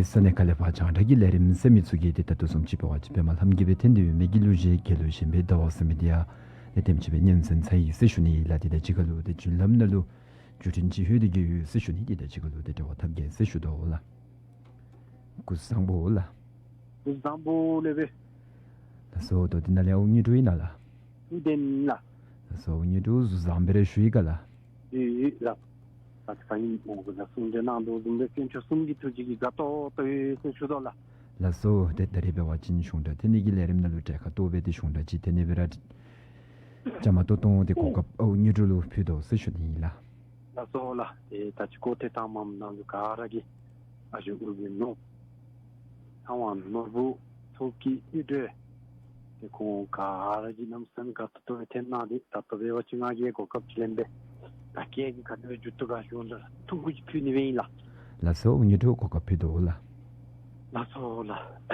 ས་གནས་ཁ་ལས་ཕར་རྒྱང་བསྒྲགས་ཀྱི་ལས་རིམ་གསན་མི་ཚུ་གིས་ཏེ་ད་ལྟོ་བཟུམ་ཅིག་འབད་བ་ཅིན་པདྨ་ལྷམ་གྱི་སྦེ་འཐོན་ཏེ་ཡོད་མི་གི་གླུ་གཞས་གྱེན་ལོག་གཞན་པའི་ཟླ་བ་ཟེར་མི་འདི་ཡང་ཏེ་དེམ་ཅིག་སྦེ་ཉན་གསན་ཚར་ཡི་ཟེར་ཞུ་ནི་ཨིན་ལགས། ཏེ་ད་ཅི་ཁ་ལུ་ཏེ་བརྒྱུད་ལམ་ནང་ལུ་བརྒྱུད་འཕྲིན་ཅིག་ལྷོད་དེ་གི་ཡོད་ཟེར་ཞུ་ནི། ཏེ་ད་ཅི་ཁ་ལུ་ཏེ་འབྲེལ་བ་འཐབ་གེ་ཟེར་ཞུ་དོ་ལགས། སྐུ་གཟུགས་བཟང་པོ་ལགས། སྐུ་གཟུགས་བཟང་པོ་ལགས་སྦེ། ལགས་སོ། ད་འདི་ནང་ལས་ཨོ་དངོས་གྲུབ་ཨིན་ན་ལགས། ལགས་སོ། ཨོ་དངོས་གྲུབ་གཟུགས་བཟང་པོ་རེ་ཞུ་ཡི་ག་ལགས། ཡོད་ཡོད་ལགས། ད་ཁ་ཉིནམ་གུ་ལགས་གསུང་གྲོས་གནང་དོ་བཟུམ་སྦེ་དཀོན་མཆོག་གསུམ་གྱི་ཐུགས་རྗེ་གིས་དགའ་ཏོག་ཏོ་ཡོད་ཟེར་ཞུ་དོ་ལགས། ལགས་སོ། ཏེ་ད་རིས་འབད་བ་ཅིན་གཞུང་སྒྲ་འཐེན་ནི་གི་ལས་རིམ་ནང་ལུ་གྲལ་ཁར་གཏོགས་སྦེ་ཏེ་གཞུང་སྒྲ་ཅིག་འཐེན་ནི་སྦེ་ར་བཅའ་མར་གཏོགས་གཏོགས་ཏེ་གོ་སྐབས་ཨོ་དངོས་གྲུབ་ལུ་ཕུལ་དོ་ཟེར་ཞུ་ནི་ཨིན་ལགས། ལགས་སོ་ལགས། ཏེ་ད་ཅི་སྐོར་ཐེངས་དང་པམ་ནང་ལུ་ག་ར་གིས་ཨ་ཞུ་ཨུ་བི་ནོར་ཚང་བ་ནོར་བུ་ཐོབ་ཀྱི་ཨིན་འདྲས། ཏེ་ཁོང་ག་ར་གིས་གནམ་མེད་ས་མེད་དགའ་ཏོག་ཏོ་སྦེ་འཐེན་གནང་སྟེ་ད་ལྟོ་འབད་བ་ཅིན་ང་གིས་གོ་སྐབས་ཅིག་ལེན་སྦེ་ད་སྐད་ཀྱི་ཁ་ཐུག་སྦེ་མཇུག་བསྡུ་ག་ཞུ་འོང་ལགས། ཐུང་ཀུ་ཅིག་ཕུལ་ནི་སྦེ་ཨིན་ལགས། ལགས་སོ། ཨོ་དངོས་གྲུབ་གོ་སྐབས་ཕུལ་དོ་ལགས། ལགས་སོ་ལགས།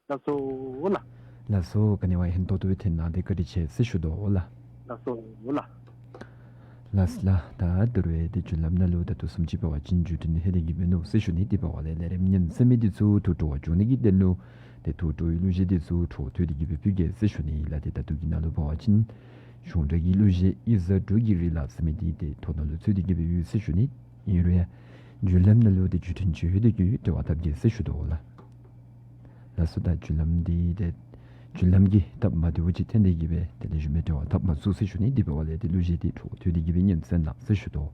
ལགས་སོ་ལགས། ལགས་སོ། ག་ནི་བ་ཧིང་ཏོག་ཏོ་སྦེ་འཐེན་གནང་སྟེ་བཀའ་དྲིན་ཆེ་ཟེར་ཞུ་དོ་ལགས། ལགས་སོ་ལགས། ལགས་ལགས། ད་ད་རུང་ཏེ་བརྒྱུད་ལམ་ནང་ལུ་ད་ལྟོ་བཟུམ་ཅིག་འབད་བ་ཅིན་བརྒྱུད་འཕྲིན་ལྷོད་དེ་གི་འབད་ནུག་ཟེར་ཞུ་ནི། དེ་འབདཝ་ལས་ལས་རིམ་ཉན་གསན་མི་འདི་ཚུ་ཐུགས་སྤྲོ་བ་འབྱུང་ནི་གི་དོན་ལུ་ཏེ་ཐུགས་སྤྲོ་བའི་གླུ་གཞས་འདི་ཚུ་འཕྲོ་མཐུད་དེ་གི་སྦེ་ཕུལ་གེ་ཟེར་ཞུ་ནི་ལགས། ཏེ་ད་ལྟོ་གི་ནང་ལུ་འབད་བ་ཅིན་གཞུང་སྒྲ་གི་གླུ་གཞས་ཡིག་གཟུགས་འབྲུག་གི་རིགས་ལ་ཟེར་མི་འདི་ཏེ་ཐོག་ནང་ལུ་ཚུད་དེ་གི་སྦེ་ཡོད་ཟེར་ཞུ་ནི། ཨིན་རུང་ཡང་བརྒྱུད་ལམ་ནང་ལུ་ཏེ་བརྒྱུད་འཕྲིན་ཅིག་ལྷོད་དེ་གི་འབྲེལ་བ་འཐབ་གེ་ཟེར་ཞུ་དོ་ལགས། ལགས་སོ། ད་བརྒྱུད་ལམ་འདི་ཏེ་བརྒྱུད་ལམ་གྱི་སྟབས་མ་བདེཝ་ཅིག་འཐོན་ཏེ་གི་སྦེ་དེ་ལས་ཞུ་མི་འབྲེལ་བ་འཐབ་མ་ཚུགས་ཟེར་ཞུ་ནི། དེ་འབདཝ་ལས་ཏེ་གླུ་གཞས་འདི་འཕྲོ་མཐུད་དེ་གི་སྦེ་ཉན་གསན་གནང་ཟེར་ཞུ་དོ།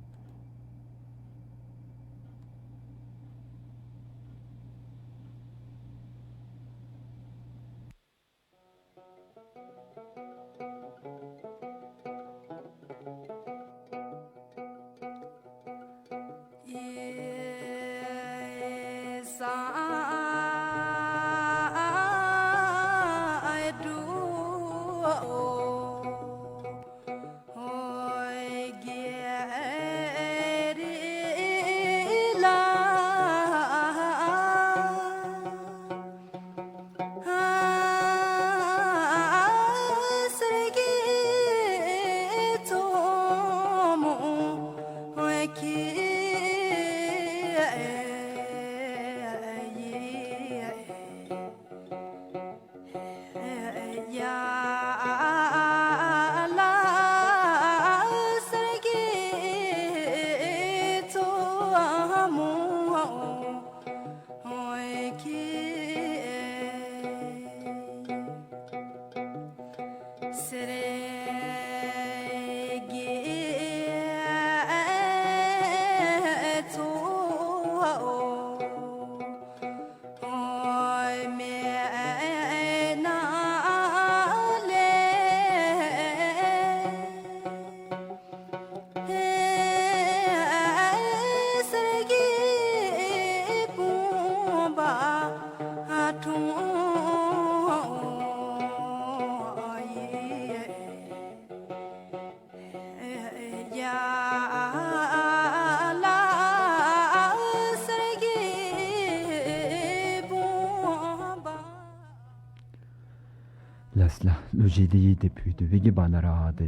ལགས་ལགས། གླུ་གཞས་འདི་ཡང་ཏེ་ཕུལ་ཏེ་འབད་གི་བར་ན་ར་ཏེ་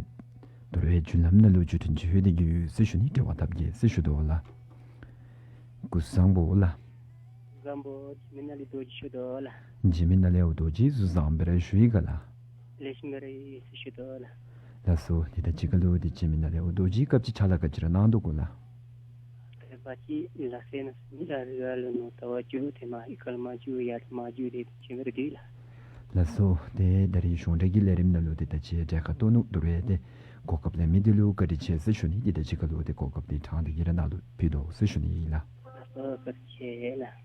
དོ་རུང་བརྒྱུད་ལམ་ནང་ལུ་བརྒྱུད་འཕྲིན་ཅིག་ལྷོད་དེ་གི་ཡོད་ཟེར་ཞུ་ནི། འབྲེལ་བ་འཐབ་གེ་ཟེར་ཞུ་དོ་ལགས། སྐུ་གཟུགས་བཟང་པོ་ལགས། བཟང་པོ། འཇིགས་མེད་ནཱ་ལས་རྡོ་རྗེ་ཞུ་དོ་ལགས། འཇིགས་མེད་ནཱ་ལས་འོ་རྡོ་རྗེ་གཟུགས་བཟང་པོ་ར་ཞུ་ཡི་ག་ལགས། ལེགས་ཤོམ་སྦེ་ར་ཡོད་ཟེར་ཞུ་དོ་ལགས། ལགས་སོ། དེ་དང་གཅིག་ཁར་ལུ་ཏེ་འཇིགས་མེད་ནཱ་ལས་འོ་རྡོ་རྗེ་སྐབས་ཅིག་ཕྱག་ལཱ་ག་ཅི་ར་གནང་དོ་གོ་ལགས། ཁ་ལས་ཕར་ཅིག་ལག་རྩལ་ནང་ཟེར་མི་ར་རི་ཁར་ལུ་ནོར་ལྟ་བར་འགྱོ། ཏེ་མར་གཡུས་ཁར་ལུ་མར་འགྱོ། ཡར་ལུ་མར་འགྱོ། དེ་དེ་བཟུམ་སྦེ་ར་འདུག་ལགས། ལགས་སོ། ཏེ་ད་རིས་གཞུང་འབྲེལ་གྱི་ལས་རིམ་ནང་ལུ་ཏེ་ད་ཅི་གྲལ་ཁར་གཏོགས་ནུག། དོ་རུང་ཏེ་གོ་སྐབས་ལེན་མི་འདི་ལུ་བཀའ་དྲིན་ཆེ་ཟེར་ཞུ་ནི། ཏེ་ད་གཅིག་ཁར་ལུ་ཏེ་གོ་སྐབས་འདི་ཕྲང་སྟེ་གི་ར་ནཱ་ལུ་ཕུལ་དོ་ཟེར་ཞུ་ནི་ཨིན་ལགས། ལགས་སོ། བཀའ་དྲིན་ཆེ་ལགས།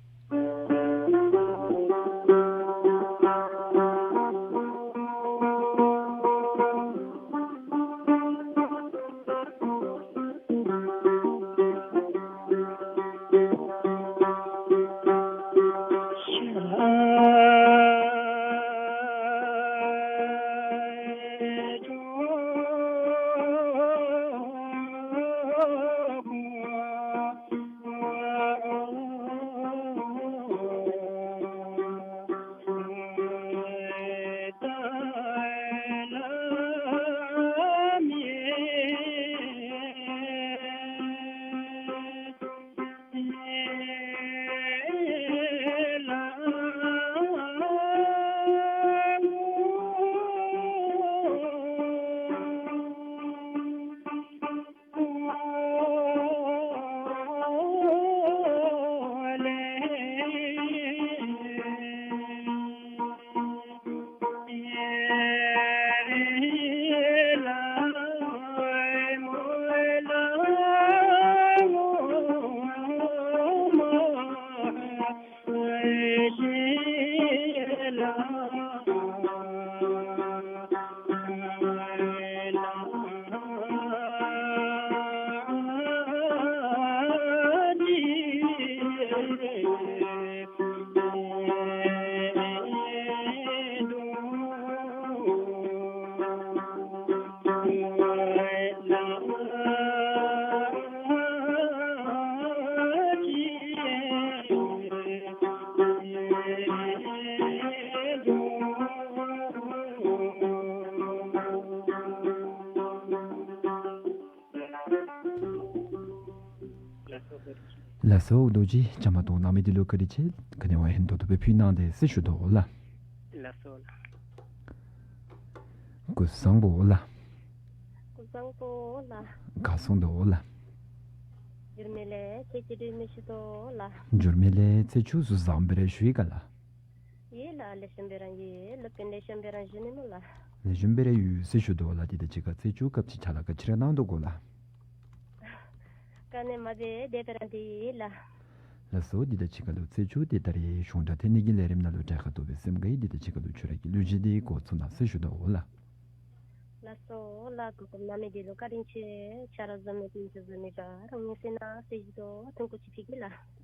ལགས་སོ། རྡོ་རྗེ་བཅའ་མར་གཏོགས་གནང་མི་འདི་ལུ་བཀའ་དྲིན་ཆེ། ག་ནི་བ་ཧིང་ཏོག་ཏོ་སྦེ་ཕུལ་གནང་སྟེ་ཟེར་ཞུ་དོ་ལགས། ལགས་སོ་ལགས། སྐུ་གཟུགས་བཟང་པོ་ལགས། སྐུ་གཟུགས་བཟང་པོ་ལགས། ག་སོང་དོ་ལགས། འགྱུར་མེད་ལས་ཚེ་ཆུ་འགྱུར་མེད་ཞུ་དོ་ལགས། འགྱུར་མེད་ལས་ཚེ་ཆུ་གཟུགས་བཟང་པོ་ར་ཞུ་ཡི་ག་ལགས། ཡོད་ལགས། ལེགས་ཤོམ་སྦེ་ར་ཡོད། སློབ་དཔོན་ལེགས་ཤོམ་སྦེ་ར་བཞུགས་ནི་སྨོ་ལགས། ལེགས་ཤོམ་སྦེ་ར་ཡོད་ཟེར་ཞུ་དོ་ལགས། དེ་དང་གཅིག་ཁར་ཚེ་ཆུ་སྐབས་ཅིག་ཕྱག་ལཱ་ག་ཅི་ར་གནང་དོ་གོ་ལགས། ག་ནི་མ་འབད་དེ་སྦེ་ར་འདུག་ལགས། ལགས་སོ། དེ་དང་གཅིག་ཁར་ལུ་ཚེ་ཆུ་ཏེ་ད་རིས་གཞུང་འབྲེལ་ཐོན་ནི་གི་ལས་རིམ་ནང་ལུ་གྲལ་ཁར་གཏོགས་སྦེ་སེམས་དགའ་ཡི། དེ་དང་གཅིག་ཁར་ལུ་ཁྱོད་ར་གི་གླུ་གཞས་འདི་འགོ་བཙུགས་གནང་ཟེར་ཞུ་དོ་ལགས། ལགས་སོ་ལགས། གོ་སྐབས་གནང་མི་འདི་ལུ་བཀའ་དྲིན་ཆེ། ཆ་རོགས་བཟོ་མི་དང་ཆ་རོགས་བཟོ་མི་ག་ར་ངོས་ཟིན་གནང་ཟེར་ཞུ་དོ། ཐུགས་རྗེ་ཆེ་ལགས།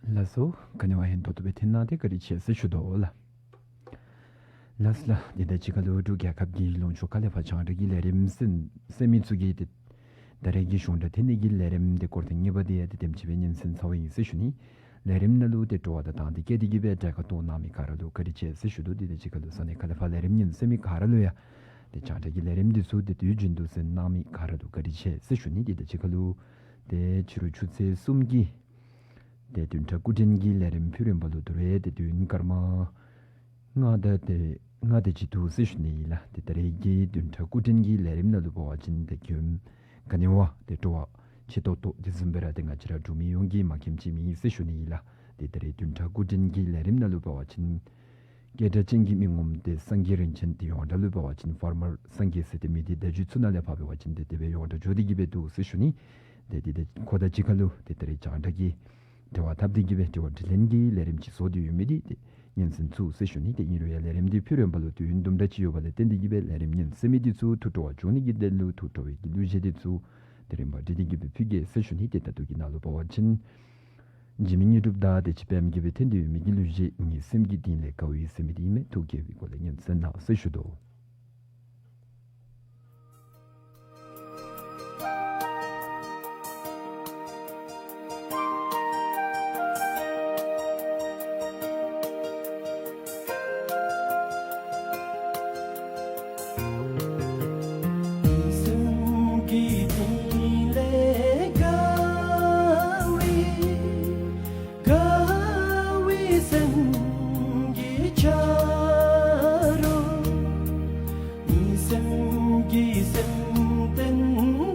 ལགས་སོ། ག་ནི་བ་ཧིང་ཏོག་ཏོ་སྦེ་ཐོན་གནང་སྟེ་བཀའ་དྲིན་ཆེ་ཟེར་ཞུ་དོ་ལགས། ལགས་ལགས། དེ་དང་གཅིག་ཁར་ལུ་འབྲུག་རྒྱལ་ཁབ་ཀྱི་ལུང་ཕྱོགས་ཁ་ལས་ཕར་རྒྱང་བསྒྲགས་ཀྱི་ལས་རིམ་གསན་གསན་མི་ཚུ་གིས་ཏེ་ད་རེས་ཀྱི་གཞུང་སྒྲ་འཐེན་ནི་གི་ལས་རིམ་དེ་སྐོར་ཐེངས་གཉིས་པ་དེ་ཡང་ཏེ་དེམ་ཅིག་སྦེ་ཉན་གསན་ཚར་བ་ཨིན་ཟེར་ཞུ་ནི། ལས་རིམ་ནང་ལུ་ཏེ་སྤྲོ་བ་དང་དང་འདོད་བསྐྱེད་དེ་གིས་སྦེ་དྲན་ཁ་གཏོགས་གནང་མི་ག་ར་ལུ་བཀའ་དྲིན་ཆེ་ཟེར་ཞུ་དོ། དེ་དང་གཅིག་ཁར་ལུ་ས་གནས་ཁ་ལས་ཕར་ལས་རིམ་ཉན་གསན་མི་ག་ར་ལུ་ཡང་ཏེ་རྒྱང་བསྒྲགས་ཀྱི་ལས་རིམ་འདི་ཚུ་ཏེ་དུས་རྒྱུན་དུ་གསན་གནང་མི་ག་ར་ལུ་བཀའ་དྲིན་ཆེ་ཟེར་ཞུ་ནི། དེ་དང་གཅིག་ཁར་ལུ་ཏེ་ཕྱི་རུ་ཆུ་ཚོད་གསུམ་གྱི་ཏེ་བདུན་ཕྲག་སྐུ་ཕྲེང་གི་ལས་རིམ་ཕུལ་རན་པ་ལུ་དོ་རུང་ཏེ་དུས་ཡུན་སྐར་མ་ལྔ་དང་ཏེ་ལྔ་དེ་ཅིག་འདུག་ཟེར་ཞུ་ནི་ཨིན་ལགས། ཏེ་ད་རེས་ཀྱི་བདུན་ཕྲག་སྐུ་ཕྲེང་གི་ལས་རིམ་ནང་ལུ་འབད་བ་ཅིན་ཏེ་མགྱོནམ་ག་ནི་བ་ཏེ་སྤྲོ་བ་ཆེ་ཏོག་ཏོ་དེ་བཟུམ་སྦེ་ར་ཏེ་ང་བཅས་ར་འབྲུག་མི་ཡོངས་ཀྱིས་མ་མཁྱེནམ་ཅིག་མེད་ཟེར་ཞུ་ནི་ཨིན་ལགས། ཏེ་ད་རེས་བདུན་ཕྲག་སྐུ་ཕྲེང་གི་ལས་རིམ་ནང་ལུ་འབད་བ་ཅིན་སྐད་གྲགས་ཅན་གྱི་མི་ངོམ་ཏེ་སངས་རྒྱས་རིན་ཆེན་ཏེ་ཡོངས་གྲགས་ལུ་འབད་བ་ཅིན་ཕར་མར་སངས་རྒྱས་ཟེར་ཏེ་མི་འདི་བརྡ་བརྒྱུད་ཚུ་ནང་ལས་ཕར་འབད་བ་ཅིན་ཏེ་དེ་སྦེ་ཡོངས་གྲགས་འགྱོ་སྟེ་གིས་སྦེ་འདུག་ཟེར་ཞུ་ནི། ཏེ་དེ་དེ་ཁོ་དང་གཅིག་ཁར་ལུ་ཏེ་ད་རེས་རྒྱང་བསྒྲགས་ཀྱི་འབྲེལ་བ་འཐབ་སྟེ་གིས་སྦེ་དྲི་བ་དྲིས་ལན་གྱི་ལས་རིམ་ཅིག་བཟོ་སྟེ་ཡོད་མི་འདི་ཏེ་ཉན་གསན་ཚུགས་ཟེར་ཞུ་ནི། ཏེ་ཨིན་རུང་ཡང་ལས་རིམ་འདི་ཕུལ་རན་པ་ལུ་དུས་ཡུན་དུམ་གྲ་ཅིག་ཡོད་པ་ལས་བརྟེན་ཏེ་གིས་སྦེ་ལས་རིམ་ཉན་གསན་མི་འདི་ཚུ་ཐུགས་སྤྲོ་བ་བྱུང་ནི་གི་དོན་ལུ་ཐུགས་སྤྲོ་བའི་གི་གླུ་གཞས་འདི་ཚུ་ཏེ་རིམ་པ་སྒྲིག་སྟེ་གིས་སྦེ་ཕུལ་གེ་ཟེར་ཞུ་ནི། ཏེ་ད་ལྟོ་གི་ནང་ལུ་འབད་བ་ཅིན་འཇིགས་མེད་དངོས་གྲུབ་དང་བདེ་ཆེན་དཔལམོ་གིས་སྦེ་འཐེན་ཏེ་ཡོད་མི་གི་གླུ་གཞས་ངའི་སེམས་ཀྱི་གཏིང་ལས་དགའ་བའི་ཟེར་མི་འདི་ཨིན་མས། ཐུགས་དགྱེས་པའི་སྒོ་ལས་ཉན་གསན་གནང་ཟེར་ཞུ་དོ། སེམས་ཀྱི་གཏིང་ལས་དགའ་བའི་དགའ་བའི་སེམས་ཀྱི་ཆ་རོགས། ངེའི་སེམས་ཀྱི་སེམས་རྟེན་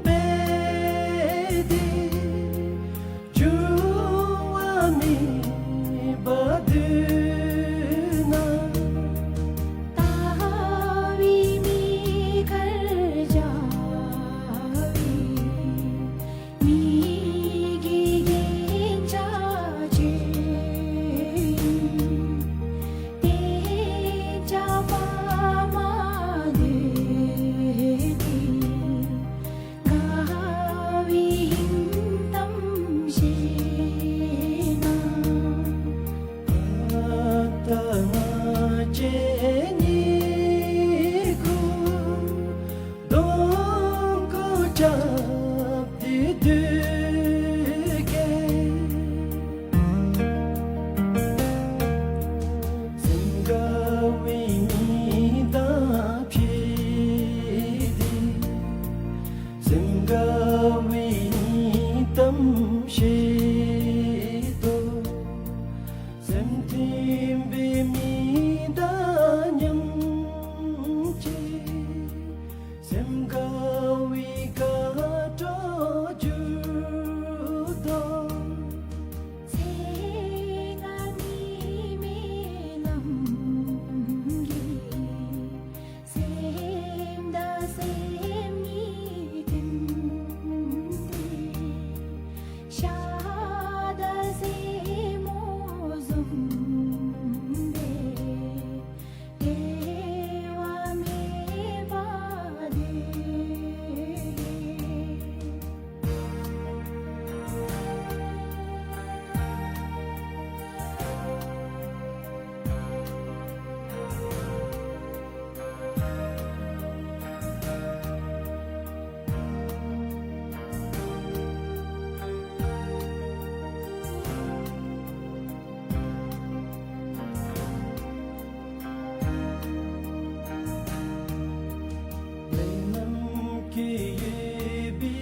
འབད་དེ་འགྱུར་བ་མེད་པར་སྡོད་ན། ལྟ་བའི་མིག་དཀར་བྱ་བའི་མིག་གི་རྒྱན་ཆ་ཅན། བསྟེན་བྱ་པདྨ་འདོད་དེ། དགའ་བའི་ཧིང་གཏམ་བཤད་ན། ཨ་རྟག་ང་བཅས་གཉིས་ཀུན་གདོང་ཁར་རྐྱབ་སྟེ་སྡོད་གེ། སེམས་དགའ་བའི་མིག་དང་ཕྱད་དེ། སེམས་དགའ་བའི་ཧིང་གཏམ་བཤད་དོ། སེམས་མཐུན་པའི་མི་དང་མཉམ་གཅིག། སེམས་དགའ་བའི་དགའ་སྤྲོ་འགྱུར་དོ། ཚེ་སྔ་མའི་རྨི་ལམ་གྱིས། སེམས་དང་སེམས་གཉིས་བསྟུན་ཏེ། ཤ་དང་སེན་མོ་བཟུམ་སྦེ་འབྲལ་བ་མེད་པར་སྡོད། སྐྱེ་བའི་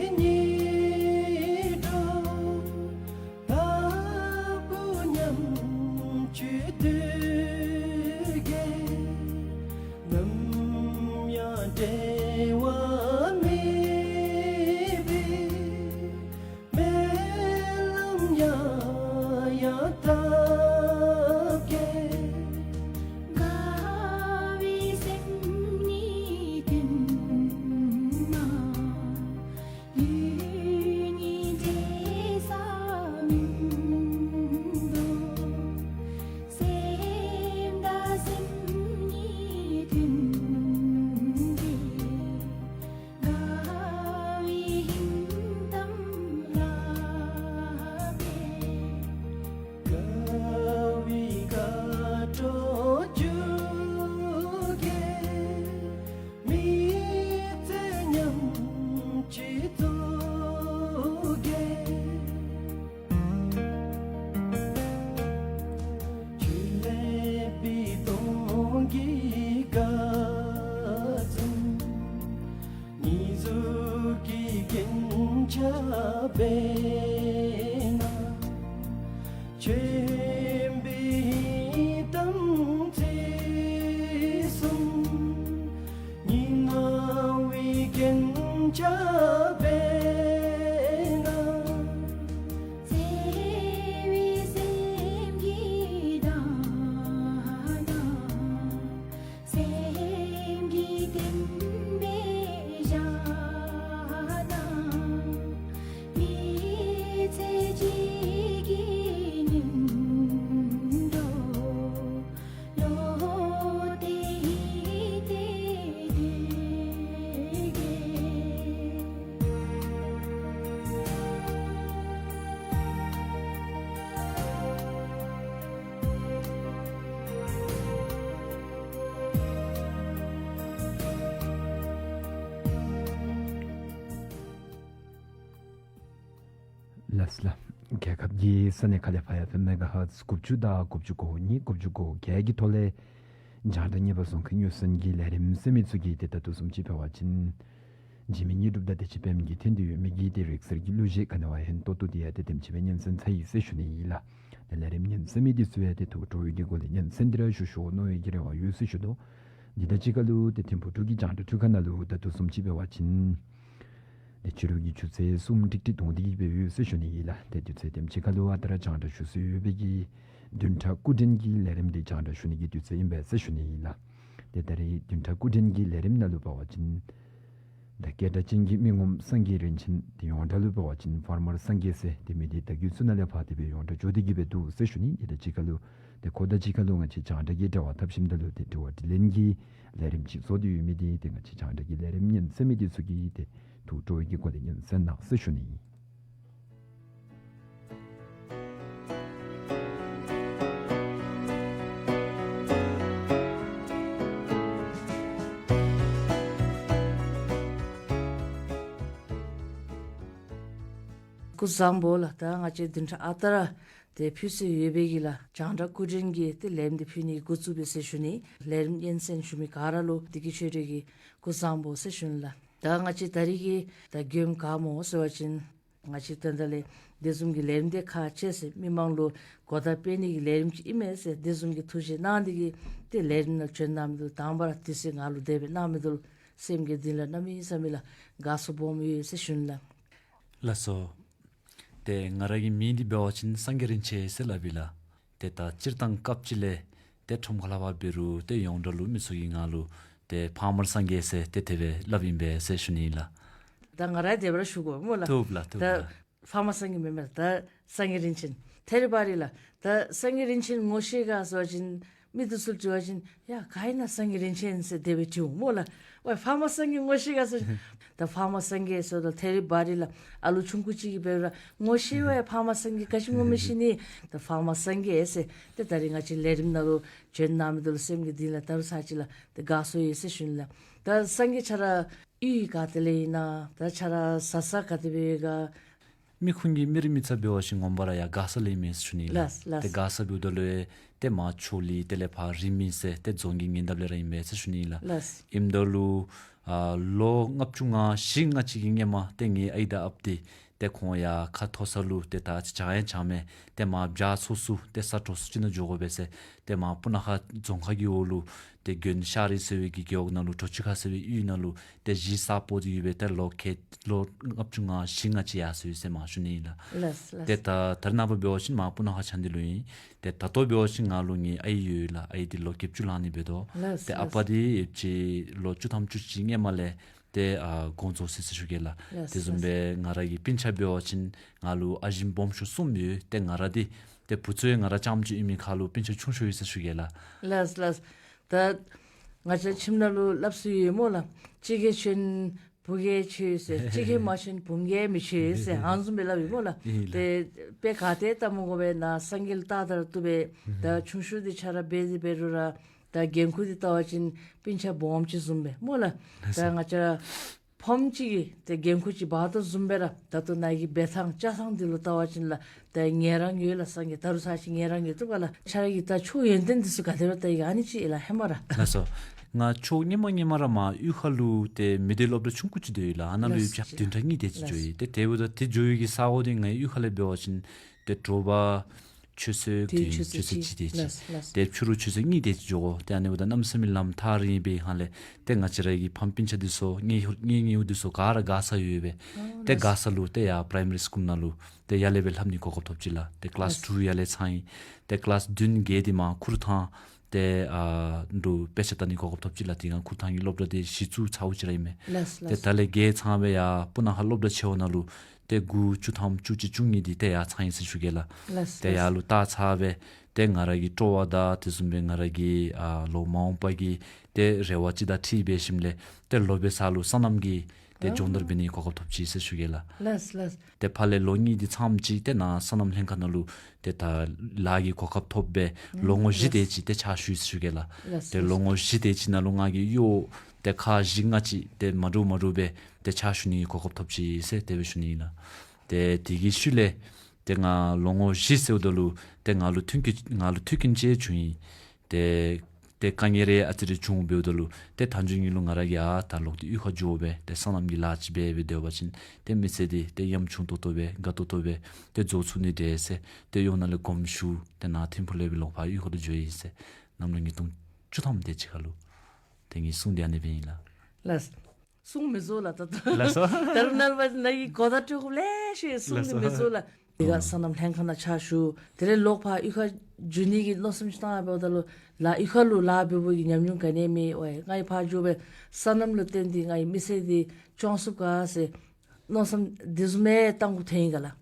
སྙིགས་འགྲོ་ལ་བུ་ཉམས་བཅོས་དུས་ཀྱི། ནམ་ཡང་འབྲལ་བ་མེད་པའི་སྨོན་ལམ་ཡང་ཡང་བཏབ་གེ། དགའ་བའི་སེམས་ཉིད་མཐུན་ན། ལུས་གཉིས་འབྲལ་ས་མིན་འདུག། སེམས་དང་སེམས་ཉིད་མཐུན་པའི། དགའ་བའི་ཧིང་གཏམ་བསླབ་པས། དགའ་བའི་དགའ་སྤྲོ་བཅུག་གེ། མི་ཚེ་མཉམ་གཅིག་ཏུ་བསྐྱལ། ཆོས་ལེགས་པའི་སྡོང་གི་ཁ་བཙུམ། ཉིད་གཟུགས་ཀྱི་རྒྱན་ཆ་སྦས་ན། ཆེན་པོའི་དམ་ཚིག་གསུམ། སྙིགས་མ་བའི་རྒྱན་ཆ་སྦས་ན། བརྩེ་བའི་སེམས་ཀྱིས་བདག་དང་། སེམས་ཀྱི་བརྟན་པའི་ཞག་དང་། མི་ཚེ་གཅིག་གི་སྙིང་འགྲོ་བློ་གཏད་ཡིད་གཏད་དེ་གའི། ལགས་ལགས། རྒྱལ་ཁབ་ཀྱི་ས་གནས་ཁག་ལས་ཕར་ཨེཕ་ཨེམ་མེ་ག་ཧར་ཊི་དགུ་བཅུ་དང་དགུ་བཅུ་གོ་གཉིས་དགུ་བཅུ་གོ་བརྒྱད་ཀྱི་ཐོག་ལས་རྒྱང་བསྒྲགས་གཉེར་པ་ཚུ་གིས་སྙན་གསན་གྱི་ལས་རིམ་གསན་མི་ཚུ་གིས་ཏེ་ད་ལྟོ་བཟུམ་ཅིག་འབད་བ་ཅིན་འཇིགས་མེད་དངོས་གྲུབ་དང་བདེ་ཆེན་པདྨ་གིས་ཐོན་ཏེ་ཡོད་མི་གི་ཏེ་རིག་གསར་གྱི་གླུ་གཞས་ག་ནི་བ་ཧིན་ཏོག་ཏོ་དེ་ཡང་ཏེ་དེམ་ཅིག་སྦེ་སྙན་གསན་ཚར་ཡི་ཟེར་ཞུ་ནི་ཨིན་ལགས། ཏེ་ལས་རིམ་སྙན་གསན་མི་འདི་ཚུ་ཡང་ཏེ་ཐུགས་སྤྲོ་བའི་གི་སྒོ་ལས་སྙན་གསན་འདི་ར་ཞུ་ཞུ་མནོ་བའི་གི་རེ་བ་ཡོད་ཟེར་ཞུ་དོ། འདི་དང་གཅིག་ཁར་ལུ་ཏེ་ཐིམ་ཕུག་འབྲུག་གི་རྒྱང་བསྒྲགས་ཐོག་ཁ་ནང་ལུ་ད་ལྟོ་བཟུམ་ཅིག་འབད་བ་ཅིན་ཏེ་ཕྱི་རུ་གི་ཆུ་ཚོད་གསུམ་ཀྲིག་ཀྲི་དོང་འདི་གི་སྦེ་ཡོད་ཟེར་ཞུ་ནི་ཨིན་ལགས། ཏེ་དུས་ཚོད་དེམ་ཅིག་ཁར་ལུ་ཨ་རྟག་ར་རྒྱང་བསྒྲགས་ཞུ་སྲོལ་ཡོད་པའི་གི་བདུན་ཕྲག་སྐུ་འཕྲེང་གི་ལས་རིམ་འདི་རྒྱང་བསྒྲགས་ཞུ་ནི་གི་དུས་ཚོད་ཨིན་པས་ཟེར་ཞུ་ནི་ཨིན་ལགས། ཏེ་ད་རེས་བདུན་ཕྲག་སྐུ་འཕྲེང་གི་ལས་རིམ་ནང་ལུ་འབད་བ་ཅིན་ད་སྐད་གྲགས་ཅན་གྱི་མི་ངོམ་སངས་རྒྱས་རིན་ཆེན། ཏེ་ཡོངས་གྲགས་ལུ་འབད་བ་ཅིན་ཕར་མར་སངས་རྒྱས་ཟེར་ཏེ་མི་འདི་ད་རྒྱུད་ཚུ་ནང་ལས་ཕར་དེ་སྦེ་ཡོངས་གྲགས་འགྱོ་སྟེ་གི་སྦེ་འདུག་ཟེར་ཞུ་ནི། ཏེ་ད་ཅིག་ཁར་ལུ་ཏེ་ཁོ་དང་གཅིག་ཁར་ལུ་ང་བཅས་རྒྱང་བསྒྲགས་ཀྱི་འབྲེལ་བ་འཐབ་ཞིནམ་ད་ལུ་ཏེ་དྲི་བ་དྲིས་ལན་གྱི་ལས་རིམ་ཅིག་བཟོ་སྟེ་ཡོད་མི་འདི་ཏེ་ང་བཅས་རྒྱང་བསྒྲགས་ཀྱི་ལས་རིམ་སྙན་གསན་མི་འདི་ཚུ་གིས་ཏེ་ཐུགས་སྤྲོ་བའི་གི་སྒོ་ལས་སྙན་གསན་གནང་ཟེར་ཞུ་ནི་ཨིན། སྐུ་གཟུགས་བཟང་པོ་ལགས། ད་ང་བཅས་བདུན་ཕྲག་ཨ་རྟག་ར་ཏེ་ཕུལ་སྲོལ་ཡོད་པའི་གི་ལགས་རྒྱང་བསྒྲགས་སྐུ་འཕྲེང་གི་ཏེ་ལས་རིམ་འདི་ཕུལ་ནི་འགོ་བཙུགས་པས་ཟེར་ཞུ་ནི། ལས་རིམ་སྙན་གསན་ཞུ་མི་ག་ར་ལུ་བདེ་སྐྱིད་ཆོས་སྒྲོན་གྱིས་སྐུ་གཟུགས་བཟང་པོ་ཟེར་ཞུ་ནི་ལགས། ད་ང་བཅས་ད་རིས་ཀྱི་ད་མགྱོནམ་ག་སྨོ་ཟེར་བ་ཅིན་ང་བཅས་ད་ལྟོ་ལས་དེ་བཟུམ་གྱི་ལས་རིམ་འདི་ཁག་ཆེ་ཟེར་མི་མང་ལུ་གོ་བརྡ་སྤེལ་ནི་གི་ལས་རིམ་ཅིག་ཨིན་མས་ཟེར་དེ་བཟུམ་གྱི་ཐུགས་བཞེད་གནང་སྟེ་གི་ཏེ་ལས་རིམ་ནང་བྱོན་གནང་མི་འདི་ལུ་དང་པ་ར་དུས་ཚོད་ང་ལུ་དེ་སྦེ་གནང་མི་འདི་ལུ་སེམས་ཀྱི་གཏིང་ལས་གནམ་མེད་ས་མེད་ལགས་དགའ་ཚོར་སྦོམ་ཡོད་ཟེར་ཞུ་ནི་ལགས། ལགས་སོ། ཏེ་ང་ར་གི་མིང་འདི་འབད་བ་ཅིན་སངས་རྒྱས་རིན་ཆེན་ཟེར་སླབ་ཨིན་ལགས། ཏེ་ད་སྤྱིར་བཏང་སྐབས་ཅིག་ལས་ཏེ་ཁྲོམ་ཁ་ལས་ཕར་འབད་རུང་ཏེ་ཡོངས་གྲགས་ལུ་མི་ཚུ་གིས་ང་ལུ་ཏེ་ཕར་མར་སངས་རྒྱས་ཟེར་ཏེ་དེ་སྦེ་སླབ་ཨིན་པས་ཟེར་ཞུ་ནི་ཨིན་ལགས། ད་ང་ར་དེ་སྦེ་ར་ཞུ་དགོ་སྨོ་ལགས། ཐུབ་ལགས། ཐུབ་ད་ལགས། ཕར་མར་སངས་རྒྱས་མེན་མས་ལགས། ད་སངས་རྒྱས་རིན་ཆེན་ཐད་རི་བ་རི་ལགས། ད་སངས་རྒྱས་རིན་ཆེན་ངོ་ཤེས་ག་ཟེར་བ་ཅིན་མི་འདི་ཚུ་ལུ་དྲི་བ་ཅིན་ཡ་ག་ཨིན་ན་སངས་རྒྱས་རིན་ཆེན་ཟེར་དེ་སྦེ་དྲིཝ་སྨོ་ལགས། ཝའི་ཕར་མར་སངས་རྒྱས་ངོ་ཤེས་ག་ཟེར། ད་ཕར་མར་སངས་རྒྱས་ཟེརཝ་ད་ཐད་རི་བ་རི་ལགས། ཨ་ལུ་ཆུང་ཀུ་ཅིག་གིས་འབད་རུང་ངོ་ཤེས་ཝའི་ཕར་མར་སངས་རྒྱས་ག་ཅི་ངོ་མི་ཤེས་ནི། ད་ཕར་མར་སངས་རྒྱས་ཟེར་ཏེ་ད་རིས་ང་བཅས་ལས་རིམ་ནང་ལུ་བྱོན་གནང་མི་འདི་ལུ་སེམས་ཀྱི་གཏིང་ལས་ད་རུང་ཚར་གཅིག་ལགས་ཏེ་དགའ་ཚོར་ཡོད་ཟེར་ཞུ་ནི་ལགས། ད་སངས་རྒྱས་ཁྱོད་ར་ཡུལ་ག་ཏེ་ལས་ཨིན་ན། ད་ཁྱོད་ར་བཟའ་ས་ག་དེ་སྦེ་ཡོད་ག། མི་ཁུངས་ཀྱི་མི་རིགས་མི་ཚབ་འབད་བ་ཅིན་ངོ་མ་ར་ཡར་མགར་ས་ལས་ཨིན་མས་ཟེར་ཞུ་ནི་ལགས། ལགས་ལགས། ཏེ་མགར་ས་འབདཝ་ད་ལུ་ཏེ་མར་ཆོས་གླིང་དེ་ལས་ཕར་རིང་མིན་ཟེར་ཏེ་རྫོང་གི་ཉེ་འདབས་ལས་ར་ཨིན་མས་ཟེར་ཞུ་ནི་ལགས། ལགས། ཨིནམ་ད་ལུ་ ཨ་ལོ་ལྔ་བཅུ་ང་བཞི་ལྔ་ཅིག་གི་སྔོན་མ་ཏེ་ངེའི་ཨའི་དང་ཨཔ་འདི་ཏེ་ཁོང་ཡར་ཁ་མཐོ་ས་ལུ་ཏེ་ད་ཅི་བྱང་ཡང་བྱང་མས། ཏེ་མར་བྱག་ཚོ་ཚུ་ཏེ་ས་དྲོ་སུ་ཅིག་ནང་འགྱོ་དགོ་པས་ཟེར། ཏེ་མར་སྤུ་ན་ཁ་རྫོང་ཁག་གི་འོག་ལུ་ཏེ་དགོན་ཤར་རི་ཟེར་བའི་གི་རྒེད་འོག་ནང་ལུ་གྲོ་ཆུ་ཁ་ཟེར་བའི་གཡུས་ནང་ལུ་ཏེ་གཞིས་གསརཔ་འདི་ཡོད་པས། ཏེ་ལོ་ཁལ་ལོ་ལྔ་བཅུ་ང་བཞི་ལྔ་ཅིག་ཡར་སོ་ཡི་ཟེར་མར་ཞུ་ནི་ཨིན་ལགས། ལགས་ལགས། ཏེ་ད་ད་རེས་ནངས་པ་འབད་བ་ཅིན་མར་སྤུ་ན་ཁ་ཆ་འདི་ལུ་ཨིན། ཏེ་ད་ལྟོ་འབད་བ་ཅིན་ང་ལུ་ངེའི་ཨའི་ཡོད་ལགས། ཨའི་འདི་ལོ་བརྒྱད་ཅུ་ལང་ནི་འབད་དོ། ལགས་ཏེ་ཨ་པ་ལགས། འདི་ཡོདཔ་ཅིག་ལོ་བཅུ་ཐམ་བཅུ་གཅིག་སྔོན་མ་ལས་ཏེ་ཨ་དགོངས་རྫོགས་སོ་ཡི་ཟེར་ཞུ་གེ་ལགས། ལགས་དེ་བཟུམ་ལགས། སྦེ་ང་ར་གི་སྤུན་ཆ་འབད་བ་ཅིན་ང་ལུ་ཨ་ཞིམ་སྦོམ་ཆུང་གསུམ་ཡོད། ཏེ་ང་ར་འདི་ཏེ་བུ་ཚུ་ཡང་ང་ར་རྐྱངམ་ཅིག་ཨིན་མི་ཁར་ལུ་སྤུན་ཆ་ཆུང་ཤོས་ཨིན་ཟེར་ཞུ་གེ་ལགས། ལགས་ལགས། ད་ང་བཅས་ཁྱིམ་ནང་ལུ་སླབ་སྲོལ་ཡོད་སྨོ་ལགས། གཅིག་གིས་བྱིན་བུ་གིས་ཆོད་ཟེར། གཅིག་གིས་མ་བྱིན་བུམོ་གིས་མི་ཆོད་ཟེར། ཨ་ནི་བཟུམ་སྦེ་སླབ་ཨིན་སྨོ་ལགས། ཨིན་ལགས། ཏེ་དཔེ་ག་ཏེ་ལྟ་མི་དགོ་པས། ནཱ་སངས་རྒྱས་ལུ་བལྟ་ད་ར་བཏུབ་པས། ད་ཆུང་ཤོས་འདི་ཆ་ར་འབད་དེ་འབད་རུང་ར་ད་འགན་ཁུར་འདི་བལྟ་བ་ཅིན་སྤུན་ཆ་སྦོམ་ཅིག་བཟུམ་སྦེ་སྨོ་ལགས། ལགས་ད་སོ། ང་བཅས་ར་ཕམ་ཅིག་གིས་ཏེ་འགན་ཁུར་ཅིག་འབག་དོ་བཟུམ་སྦེ་ར་ད་ལྟོ་ནཱ་གི་འབད་ཐངས་བཅའ་ཐངས་འདི་ལུ་བལྟ་བ་ཅིན་ལགས་ཏེ་ངལ་རངས་ཡོད་ལགས། སངས་རྒྱས་ད་རུང་ཚར་ཅིག་ངལ་རངས་ཡོད་བཏུབ་ག་ལགས། ཆ་ར་གིས་ད་ཆོས་ཡོན་ཏན་འདི་ཚུ་ག་དེ་སྦེ་བལྟ་ཡི་ག་ཨ་ནི་ཅིག་ལགས་ཧེ་མ་ར། ལགས་སོ། ང་ཆོས་སྔོན་མ་སྔོན་མ་ར་མར་གཡུས་ཁ་ལུ་ཏེ་མི་སྡེ་སློབ་གྲྭ་ཆུང་ཀུ་ཅིག་འདི་ཡོད་ལགས། ཨ་ནཱ་ལུ་ལགས་ཡོདཔ་ཅིག་བདུན་ཕྲག་གཉིས་དེ་ཅིག་འགྱོ་ཡི། ཏེ་དེ་འབདཝ་ད་དེ་འགྱོ་ཡི་གི་ས་གོ་འདི་ངེའི་གཡུས་ཁ་ལས་འབད་བ་ཅིན་ཏེ་དྲོ་པ་ཆུ་ཚོད་དེ་བདུན་ཆུ་ཚོད་ཆུ་ཚོད་གཅིག་གཅིག་དེ་ཅིག། ལགས་ལགས། ཏེ་ཕྱི་རུ་ཆུ་ཚོད་གཉིས་དེ་ཅིག་འགྱོ་དགོ། ཏེ་ཨ་ནི་འབདཝ་ད་གནམ་མེད་ས་མེད་ལམ་ཐག་རིང་བའི་ཧང་ལས་ཏེ་ང་བཅས་ར་གི་ཕམ་སྤུན་ཆ་འདི་ཚུ་ངེའི་ངེའི་ངེའི་འདི་ཚུ་ག་ར་དགའ་ས་ཡོད་པས། ཨོ་ཏེ་ལགས། དགའ་ས་ལུ་ཏེ་ཡར་པ་རའི་མ་རི་སི་ཀུལ་ནང་ལུ་ཏེ་ཡར་ལས་སྦེ་ལྷབ་ནི་གོ་སྐབས་ཐོབ་ཅི་ལགས། ཏེ་ཀི་ལཱསི་ལགས། ཊུ་ཡར་ལས་ཚང་ཡི། ཏེ་ཀི་ལཱསི་བདུན་བརྒྱད་འདི་མར་ཁུར་ཐང་ཏེ་ཨ་འབྲུག་དཔེ་ཆ་ལྟ་ནི་གོ་སྐབས་ཐོབ་ཅི་ལགས། དེ་སྒང་ཁུར་ཐང་གི་སློབ་གྲྭ་འདི་གཞི་བཙུགས་ཚརཝ་ཅིག་ར་ཨིན་མས། ལགས་ཏེ་ལགས། ད་ལས་བརྒལ་ཚང་སྦེ་ཡར་སྤུ་ན་ཁ་སློབ་གྲྭ་ཆེ་བ་ནང་ལུ་ཏེ་དགུ་བཅུ་ཐམ་བཅུ་གཅིག་བཅུ་གཉིས་འདི་ཏེ་ཡར་ཚང་ཡི་ཟེར་ཞུ་གེ་ལགས། ལགས་ཏེ་ཡར་ལགས། ལུ་ལྟ་ཚར་སྦེ་ཏེ་ང་ར་གི་སྤྲོ་བ་དང་དེ་བཟུམ་སྦེ་ང་ར་གི་ཨ་ལོ་མ་འོངས་པ་གི་ཏེ་རེ་བ་ཅིག་དང་འཁྲིལ་འབད་ཞིནམ་ལས་ཏེ་ལོ་སྦེ་ས་ལུ་སོ་ནམ་གྱི་ཏེ་ཨ་སྦྱོང་བརྡར་འབད་ནི་གོ་སྐབས་ཐོབ་ཅི་ཟེར་ཞུ་གེ་ལགས། ལགས་ལགས། ཏེ་ཕར་ལས་ལོ་གཉིས་འདི་ཚངམ་ཅིག་ཏེ་ནཱ་སོ་ནམ་ལྷན་ཁག་ནང་ལུ་ཏེ་ད་ལཱ་གི་གོ་སྐབས་ཐོབ་སྦེ་ཨ་ལོ་ངོ་བཞི་ལགས། དེ་ཅིག་ཏེ་ཕྱག་ཞུ་ཡི་ཟེར་ཞུ་གེ་ལགས། ལགས་ཏེ་ལོ་ལགས། ངོ་བཞི་དེ་ཅིག་ནང་ལུ་ང་གིས་གཡོག་ཏེ་ཁག་བཞི་ལྔ་ཅིག་ཏེ་མ་འདྲཝ་མ་འདྲཝ་སྦེ་ཏེ་ཕྱག་ཞུ་ནི་གོ་སྐབས་ཐོབ་ཅི་ཟེར་དེ་སྦེ་ཞུ་ནི་ཨིན་ལགས། ཏེ་དེ་གི་ཤུལ་ལས་ཏེ་ང་ལོ་ངོ་བཞི་ཟེརཝ་ད་ལུ་ཏེ་ང་ལུ་མཐུན་རྐྱེན་ང་ལུ་མཐུན་རྐྱེན་ཅིག་བྱུང་ཡི། ཏེ་ཏེ་དཀའ་ངལ་རེ་ཨ་ཙི་རེ་བྱུང་འབདཝ་ད་ལུ་ཏེ་མཐའ་མཇུག་ཉིད་ལུ་ང་ར་གིས་ཨ་ད་ལོག་སྟེ་གཡུས་ཁར་འགྱོ་སྦེ་ཏེ་སོ་ནམ་གྱི་ལཱ་ཅིག་འབད་འབད་སྡོད་པ་ཅིན་ཏེ་མི་ཚེ་འདི་ཏེ་ཡ་མཚན་ཏོག་ཏོ་སྦེ་དགའ་ཏོག་ཏོ་སྦེ་ཏེ་རྫོགས་ཚུགས་ནི་འདྲས་ཟེར་ཏེ་གཡོག་ནང་ལས་དགོངསམ་ཞུ། ཏེ་ནཱ་ཐིམ་ཕུག་ལས་སྦེ་ལོག་ཕར་གཡུས་ཁ་ལུ་འགྱོ་ཡི་ཟེར་གནམ་ལོ་ཉིས་སྟོང་བཅུ་ཐམ་དེ་ཅིག་ཁར་ལུ་ཏེ་ངེའི་གསུང་འདི་ཨ་ནི་སྦེ་ཨིན་ལགས། ལགས། གསུང་མི་རྫོགས་ལགས་ད་ལྟོ། ལགས་སོ། ད་རུང་ནངས་པ་ནཱ་གི་གོ་བརྡ་སྤྲོད་དགོཔ་ལེ་ཤ་ཡོད། གསུང་ལགས་སོ། མི་རྫོགས་ལགས། དེ་སྒང་ཨ་སོ་ནམ་ལྷན་ཁག་ནང་ཕྱག་ཞུ། དེ་ལས་ལོག་ཕར་གཡུས་ཁར་འགྱོ་ནི་གི་མནོ་བསམ་ཅིག་བཏང་འབདཝ་ད་ལུ་ལཱ་གཡུས་ཁ་ལུ་ལཱ་འབད་བའི་གི་ཉམས་མྱོང་ག་ནི་མེད། ཝའི་ང་གིས་ཕར་འགྱོ་སྦེ་སོ་ནམ་ལུ་བརྟེན་ཏེ་ང་གི་མི་ཚེ་འདི་སྐྱོང་ཚུགས་ག་ཟེར་མནོ་བསམ་དེ་བཟུམ་མའི་བཏང་དགོཔ་ཐོན་ཡི་ག་ལགས།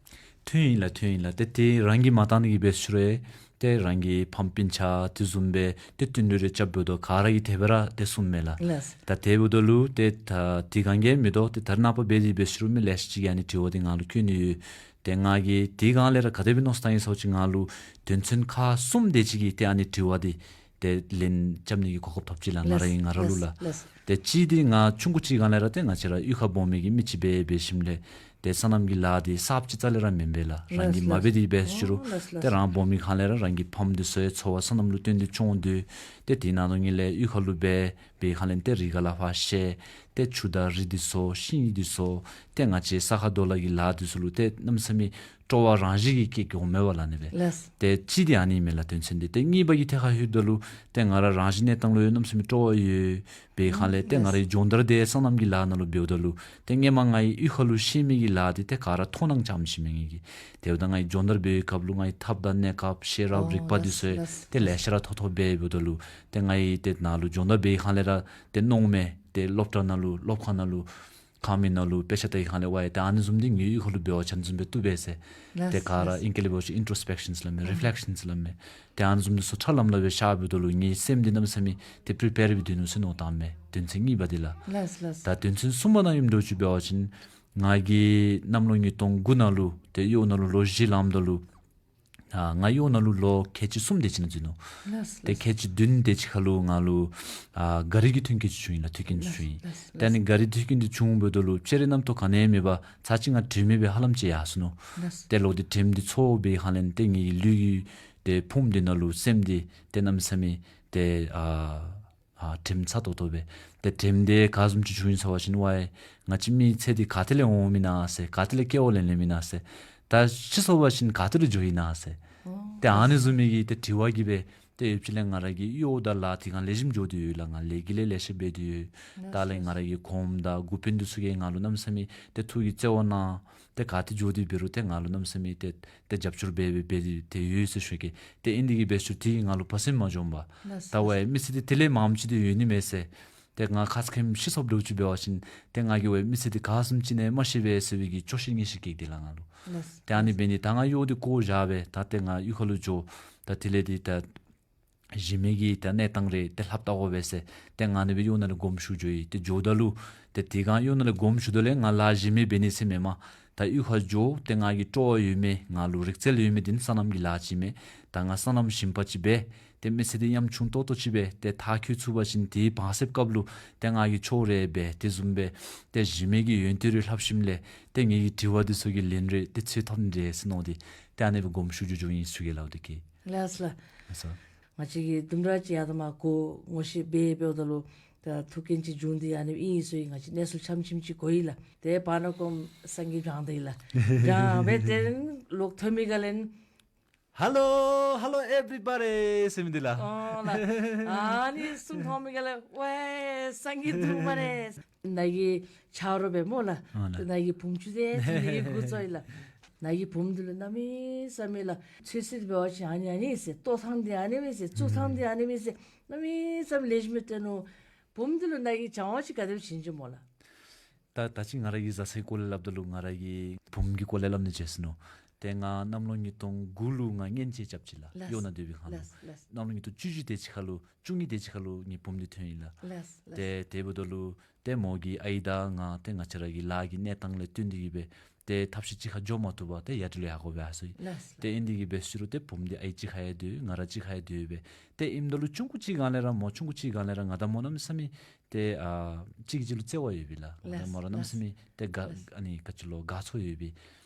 ཐོན་ཡི་ལགས། ཐོན་ཡི་ལགས། ཏེ་དེ་རང་གིས་མ་བཏང་ནི་གི་འབད་ཞུ་རུང་ཏེ་རང་གི་ཕམ་སྤུན་ཆ་དེ་བཟུམ་སྦེ་ཏེ་བསྟུན་གྲོས་རེ་རྐྱབ་འབདཝ་ད་ག་ར་གིས་དེ་སྦེ་ར་ཏེ་གསུངམ་མས་ལགས། ལགས། ད་དེ་འབདཝ་ད་ལུ་ཏེ་ད་དེ་སྒང་གིས་མི་དོ་ཏེ་ད་རེས་ནངས་པ་འབད་དེ་འབད་ཞུ་རུང་མི་ལེ་ཤ་ཅིག་གིས་ཨ་ནི་དྲི་བ་འདི་ང་ལུ་བཀོད་ནི་ཡོད། ཏེ་ང་གིས་དེ་སྒང་ལས་ར་ག་དེ་སྦེ་མནོ་བསམ་བཏང་ཡི་ཟེར་བ་ཅིན་ང་ལུ་དོན་ཚན་ཁག་གསུམ་དེ་ཅིག་གི་ཏེ་ཨ་ནི་དྲི་བ་འདི་ཏེ་ལན་རྐྱབ་ནི་གི་གོ་སྐབས་ཐོབ་ཅི་ལགས། ང་ར་ལགས་གིས་ང་ར་ལུ་ལགས། ལགས་ལགས། ཏེ་གཅིག་འདི་ང་ཆུང་ཀུ་ཅིག་སྒང་ལས་ར་ཏེ་ང་བཅས་ར་གཡུས་ཁར་སྦོམ་མི་གི་མི་ཅིག་འབད་འབད་ཞིནམ་ལས་ཏེ་སོ་ནམ་གྱི་ལཱ་འདི་གསརཔ་ཅིག་རྩ་ལས་ར་མེན་པས་ལགས། རང་གིས་ལགས་མ་འབད་ལགས། དེ་འབད་ཞུ་རུང་ཨོ་ལགས་ལགས། ཏེ་རང་སྦོམ་མི་སྒང་ལས་ར་རང་གི་ཕམ་འདི་ཚུ་ཡང་འཚོ་བ་སོ་ནམ་ལུ་བརྟེན་ཏེ་སྐྱོང་སྡོད། ཏེ་དེ་ནང་དོན་ཉིད་ལས་གཡུས་ཁ་ལུ་འབད་འབད་སྒང་ལས་ཏེ་རི་ཁ་ལས་ཕར་བཤལ། ཏེ་ཆུ་དང་རི་འདི་ཚུ་ཤིང་འདི་ཚུ་ཏེ་ང་བཅས་ས་ཁ་རྡོ་ལ་གི་ལཱ་འདི་ཚུ་ལུ་ཏེ་གནམ་མེད་ས་མེད་སྤྲོ་བ་རང་བཞིན་གྱིས་སྐྱེ་འོང་མས་པ་ལགས་ཨ་ནི་སྦེ། ལགས། ཏེ་གཅིག་འདི་ཨ་ནི་མས་ལགས་དོན་ཚན་འདི། ཏེ་གཉིས་པ་གི་ཐད་ཁར་ལྷོདཔ་ད་ལུ་ཏེ་ང་ར་རང་བཞིན་གནས་སྟངས་ལུ་ཡང་གནམ་མེད་ས་མེད་སྤྲོ་བ་ཡོད་པའི་སྒང་ལས་ཏེ་ང་རའི་ལགས། སྦྱོང་བརྡར་འདི་སོ་ནམ་གྱི་ལཱ་ནང་ལུ་འབདཝ་ད་ལུ་ཏེ་སྔོན་མ་ང་གིས་གཡུས་ཁ་ལུ་ཤེས་མི་གི་ལཱ་འདི་ཏེ་ག་ར་མཐོང་སྣང་རྐྱངམ་ཅིག་མས་ངེ་གི། དེ་འབདཝ་ད་ང་གིས་སྦྱོང་བརྡར་འབད་བའི་སྐབས་ལུ་ང་གིས་ཐབས་དང་གནས་སྐབས་ཤེས་རབ་ཨོ་རིག་པ་འདི་ལགས་ཚུ་ཡང་ལགས། ཏེ་ལེ་ཤ་ར་ཐོབ་ཐོབ་འབད་འབདཝ་ད་ལུ་ཏེ་ང་གིས་ཏེ་ནཱ་ལུ་སྦྱོང་བརྡར་འབད་བའི་སྒང་ལས་ར་ཏེ་མནོཝ་མས། ཏེ་སློབ་གྲྭ་ནང་ལུ་སློབ་ཁང་ནང་ལུ་ཁང་མིག་ནང་ལུ་དཔེ་ཆ་ལྟ་བའི་སྒང་ལས་ཝའི་ཏེ་ཨ་ནི་བཟུམ་འདི་ངེའི་གཡུས་ཁ་ལུ་འབད་བ་ཅིན་ཨ་ནི་བཟུམ་སྦེ་བཏུབ་པས་ཟེར། ལགས་ཏེ་ག་ར་ལགས། ཨིང་སྐད་ལས་འབད་བ་ཅིན་ཨིན་ཊོ་སི་པེག་ཤཱན་སླབ་མས། ཨ་རི་ཕེ་ལེག་ཤཱན་སླབ་མས། ཏེ་ཨ་ནི་བཟུམ་འདི་ཚུ་ཁྲ་ལམ་ལམ་སྦེ་ཤར་འབདཝ་ད་ལུ་ངེའི་སེམས་འདི་གནམ་མེད་ས་མེད་ཏེ་པི་རི་པེར་སྦེ་སྡོད་ནུག་ཟེར་མནོ་བཏངམ་མས། དོན་ཚན་གཉིས་པ་འདི་ལགས། ལགས་ལགས། ད་དོན་ཚན་གསུམ་པ་ནང་ཨིནམ་འདྲཝ་ཅིག་འབད་བ་ཅིན་ང་གིས་གནམ་ལོ་ཉིས་སྟོང་དགུ་ནང་ལུ་ཏེ་གཡོག་ནང་ལུ་ལོ་བཞི་ལངམ་ད་ལུ་ཨ་ང་གཡོག་ནང་ལུ་ལོ་ཁལ་གཅིག་གསུམ་དེ་ཅིག་ནང་འཛུལ་ནུག། ལགས་ཏེ་ལགས། ཁལ་གཅིག་བདུན་དེ་ཅིག་ཁར་ལུ་ང་ལུ་ཨ་གཱ་རི་གི་མཐུན་རྐྱེན་ཅིག་བྱུང་ཡི་ལགས། མཐུན་རྐྱེན་ཅིག་ལགས་བྱུང་ཡི། ལགས་ཏེ་ཨ་ནི་ལགས། གཱ་རི་མཐུན་རྐྱེན་འདི་བྱུང་འབདཝ་ད་ལུ་ཅེ་རེ་རྣམ་རྟོག་ག་ནི་ཡང་མེད་པར་ཚར་གཅིག་ང་དྲན་མེད་སྦེ་ཧ་ལམ་ཅིག་ཡར་སོ་ནུག། ལགས། ཏེ་ལོག་སྟེ་དྲནམ་འདི་ཚོར་བའི་སྒང་ལས་ཏེ་ངེའི་ལུས་ཀྱི་ཏེ་ཕུངམ་འདི་ནང་ལུ་སེམས་འདི་ཏེ་གནམ་མེད་ས་མེད་ཏེ་ཨ་ ཨ་དྲནམ་ཚ་ཏོག་ཏོ་སྦེ། ཏེ་དྲནམ་འདི་ག་བཟུམ་ཅིག་བྱུང་ཡི་ཟེར་བ་ཅིན་ཝའེ་ང་བཅས་མི་ཚེ་འདི་ག་ཏེ་ལས་འོང་མི་ན་ཟེར། ག་ཏེ་ལས་སྐྱེ་བ་ལེན་ལེནམ་ཨིན་ན་ཟེར། ད་ཤི་སོང་པ་ཅིན་ག་ཏེ་ལུ་འགྱོཝ་ཨིན་ན་ཟེར། ཨོ་ཏེ་ཨ་ནི་བཟུམ་མའི་གི་ཏེ་དྲི་བ་གིས་སྦེ་ཏེ་ཡོདཔ་ཅིག་ལས་ང་ར་གི་གཡོག་དང་ལཱ་འདི་གང་ལེགས་ཤོམ་འགྱོ་སྟེ་ཡོད་ལགས། ང་ལས་ཀྱི་ལས་ལེ་ཤ་འབད་དེ་ཡོད། ད་ལས་ང་ར་གི་གོངམ་དང་འགོ་དཔོན་འདི་ཚུ་གིས་ང་ལུ་གནམ་མེད་ས་མེད་ཏེ་ཐུགས་ཀྱིས་བརྩེ་བ་གནང་། ཏེ་ག་ཏེ་འགྱོ་སྟེ་འབད་རུང་ཏེ་ང་ལུ་གནམ་མེད་ས་མེད་ཏེ་ཏེ་རྒྱབ་སྐྱོར་འབད་འབད་འབད་དེ་ཡོད་ཟེར་ཞུ་གེ། ཏེ་ཨིན་དེ་གིས་འབད་ཞུ་དེ་ང་ལུ་ཕ་སེམས་མ་འཇོམས་པར། ད་ཝའེ་མི་ཚེ་འདི་དེ་ལས་མངམ་ཅིག་འདི་ཡོད་ནི་མས་ཟེར། ཏེ་ང་ཁ་ཙ་ཁེམ་ཤི་སོངམ་འདྲཝ་ཅིག་འབད་བ་ཅིན་ཏེ་ང་གིས་ཝའེ་མི་ཚེ་འདི་ག་བཟུམ་ཅིག་ཨིན་ན་མ་ཤེས་པས་ཟེར་བའི་གི་སྐྱོ་ཤས་ངེས་ཤེས་སྐྱེས་ཏེ་ལགས་ང་ལུ། ཏེ་ཨ་ནི་འབད་ནི་ད་ང་གཡོག་འདི་བཀོ་བཞག་སྦེ་ད་ཏེ་ང་གཡུས་ཁ་ལུ་འགྱོ། ད་དེ་ལས་འདི་ད་གཞི་མེད་ཀྱི་ད་གནས་སྟངས་རེ་ཏེ་ལྷབ་བལྟ་དགོ་པས་ཟེར། ཏེ་ང་ཨ་ནི་སྦེ་གཡོག་ནང་ལས་དགོངསམ་ཞུ་འགྱོ་ཡི། ཏེ་འགྱོཝ་ད་ལུ་ཏེ་དེ་སྒང་གཡོག་ནང་ལས་དགོངསམ་ཞུཝ་ད་ལས་ང་ལཱ་གཞི་མེད་འབད་ནི་ཟེར་མེན་མས། ད་གཡུས་ཁར་འགྱོ་ཏེ་ང་གི་སྤྲོ་བ་ཡོད་མི་ང་ལུ་རིག་རྩལ་ཡོད་མི་འདི་ནི་སོ་ནམ་གྱི་ལཱ་ཅིག་མས། ད་ང་སོ་ནམ་ཞིནམ་པ་ཅིག་འབད་ཏེ་མི་ཚེ་འདི་ཉམ་ཆུང་ཏོག་ཏོ་ཅིག་འབད་ཏེ་མཐར་འཁྱོལ་ཚུགས་པ་ཅིན་དེའི་བར་སྐབས་ལུ་ཏེ་ང་གིས་ཆོས་རེ་འབད་དེ་བཟུམ་སྦེ་ཏེ་གཞི་མེད་ཀྱི་ཡོན་ཏན་རེ་ལྷབ་ཞིནམ་ལས་ཏེ་ངེ་གི་དྲི་བ་འདི་ཚུ་གི་ལན་རེ་ཏེ་འཚོལ་ཐོབ་ནི་རེད་ཟེར་མནོ་སྟེ་ཏེ་ཨ་ནི་སྦེ་དགོངསམ་ཞུ་འགྱོ་འགྱོཝ་ཨིན་ཟེར་ཞུ་གེ་ལགས། འོ་དེ་གིས། ལགས་ལགས། ལགས་སོ། ང་བཅས་ཀྱིས་དུམ་གྲ་ཅིག་ཡར་དང་མར་གོ་ངོ་ཤེས་འབད་འབདཝ་ད་ལུ་ད་ཐུགས་འགན་ཅིག་བྱུང་སྟེ་ཨ་ནི་ཨིན་ཟེར་ང་བཅས་གནས་ཚུལ་ཆམ་ཆིམ་ཅིག་གོ་ཡི་ལགས། དེ་བར་ན་ཀོམ་སངས་རྒྱས་བགྲངས་ཏེ་ལགས། བགྲངས་སྦེ་ཏེ་ལོག་ཐོན་མི་ག་ལས་Hello, hello everybody ཟེར་མི་འདི་ལགས། ཨོ་ལགས། ཨ་ནི་གསུང་མཐོང་མི་ག་ལས་ཝའེ་སངས་རྒྱས་འདུག་སྨ་རེ། ནཱ་གི་ཆ་རོགས་འབད་སྨོ་ལགས། ཨོ་ལགས། ནཱ་གི་བུམོ་ཅིག་འདི་ནི་འགོ་བཙུགས་ཡི་ལགས། ནཱ་གི་བུམོ་འདི་ལུ་གནམ་མེད་ས་མེད་ལགས་ཚོད་བསྲེ་འབད་བ་ཅིན་ཨ་ནི་ཨ་ནི་ཟེར། གཏོར་ཐངས་འདི་ཨ་ནི་ཨིན་ཟེར། བཙུགས་ཐངས་འདི་ཨ་ནི་ཨིན་ཟེར། གནམ་མེད་ས་མེད་ལེགས་ཤོམ་སྦེ་སྟོན་ནུག། བུམོ་འདི་ལུ་ནཱ་གིས་སྦྱང་བ་ཅིག་ག་དེ་སྦེ་བྱིན་ཅི་སྨོ་ལགས། ད་ད་ཅི་ང་ར་གི་བཟའ་ཚང་གི་སྐོར་ལས་སླབ་ད་ལུ་ང་ར་གི་བུམོ་གི་སྐོར་ལས་སླབ་ནི་བརྗེད་སོ་ནུག། ཏེ་ང་གནམ་ལོ་ཉིས་སྟོང་དགུ་ལུ་ང་གཉེན་ཅིག་རྐྱབ་ཅི་ལགས། ལགས། གཡོག་ནང་སྡོད་པའི་ཁར་ལུ། ལགས་ལགས། གནམ་ལོ་ཉིས་སྟོང་བཅུ་བཞི་དེ་ཅིག་ཁར་ལུ་བཅུ་གཉིས་དེ་ཅིག་ཁར་ལུ་ངེའི་བུམོ་འདི་ཐོན་ཡི་ལགས། ལགས་ལགས། ཏེ་དེ་འབདཝ་ད་ལུ་ཏེ་མོ་གི་ཨའི་དང་ང་ཏེ་ང་བཅས་ར་གི་ལཱ་གི་གནས་སྟངས་ལས་བརྟེན་ཏེ་གིས་སྦེ་ཏེ་ཐབས་ཤེས་ཅིག་ཁར་འགྱོ་མ་བཏུབ་པར་ཏེ་ཡར་ཊི་ལུ་ཡར་འགོར་སྦེ་ཡར་སོང་ཡི། ལགས་ལགས། ཏེ་ཨིན་དེ་གིས་འབད་ཞུ་རུང་ཏེ་བུམོ་འདི་ཨའི་གཅིག་ཁར་ཡར་སྡོད་ང་ར་གཅིག་ཁར་ཡར་སྡོད་སྦེ། ཏེ་ཨིནམ་ད་ལུ་ཆུང་ཀུ་ཅིག་སྒང་ལས་ར་མོ་ཆུང་ཀུ་ཅིག་སྒང་ལས་ར་ང་དང་མོ་གནམ་མེད་ས་མེད་ཏེ་ཨ་གཅིག་གིས་གཅིག་ལུ་བརྩེ་བ་ཡོད་པས་ལགས། ང་དང་མོ་ར་གནམ་མེད་ས་མེད་ཏེ་དགའ་ཨ་ནི་ག་ཅི་ལོ་དགའ་ཚོར་ཡོད་པས།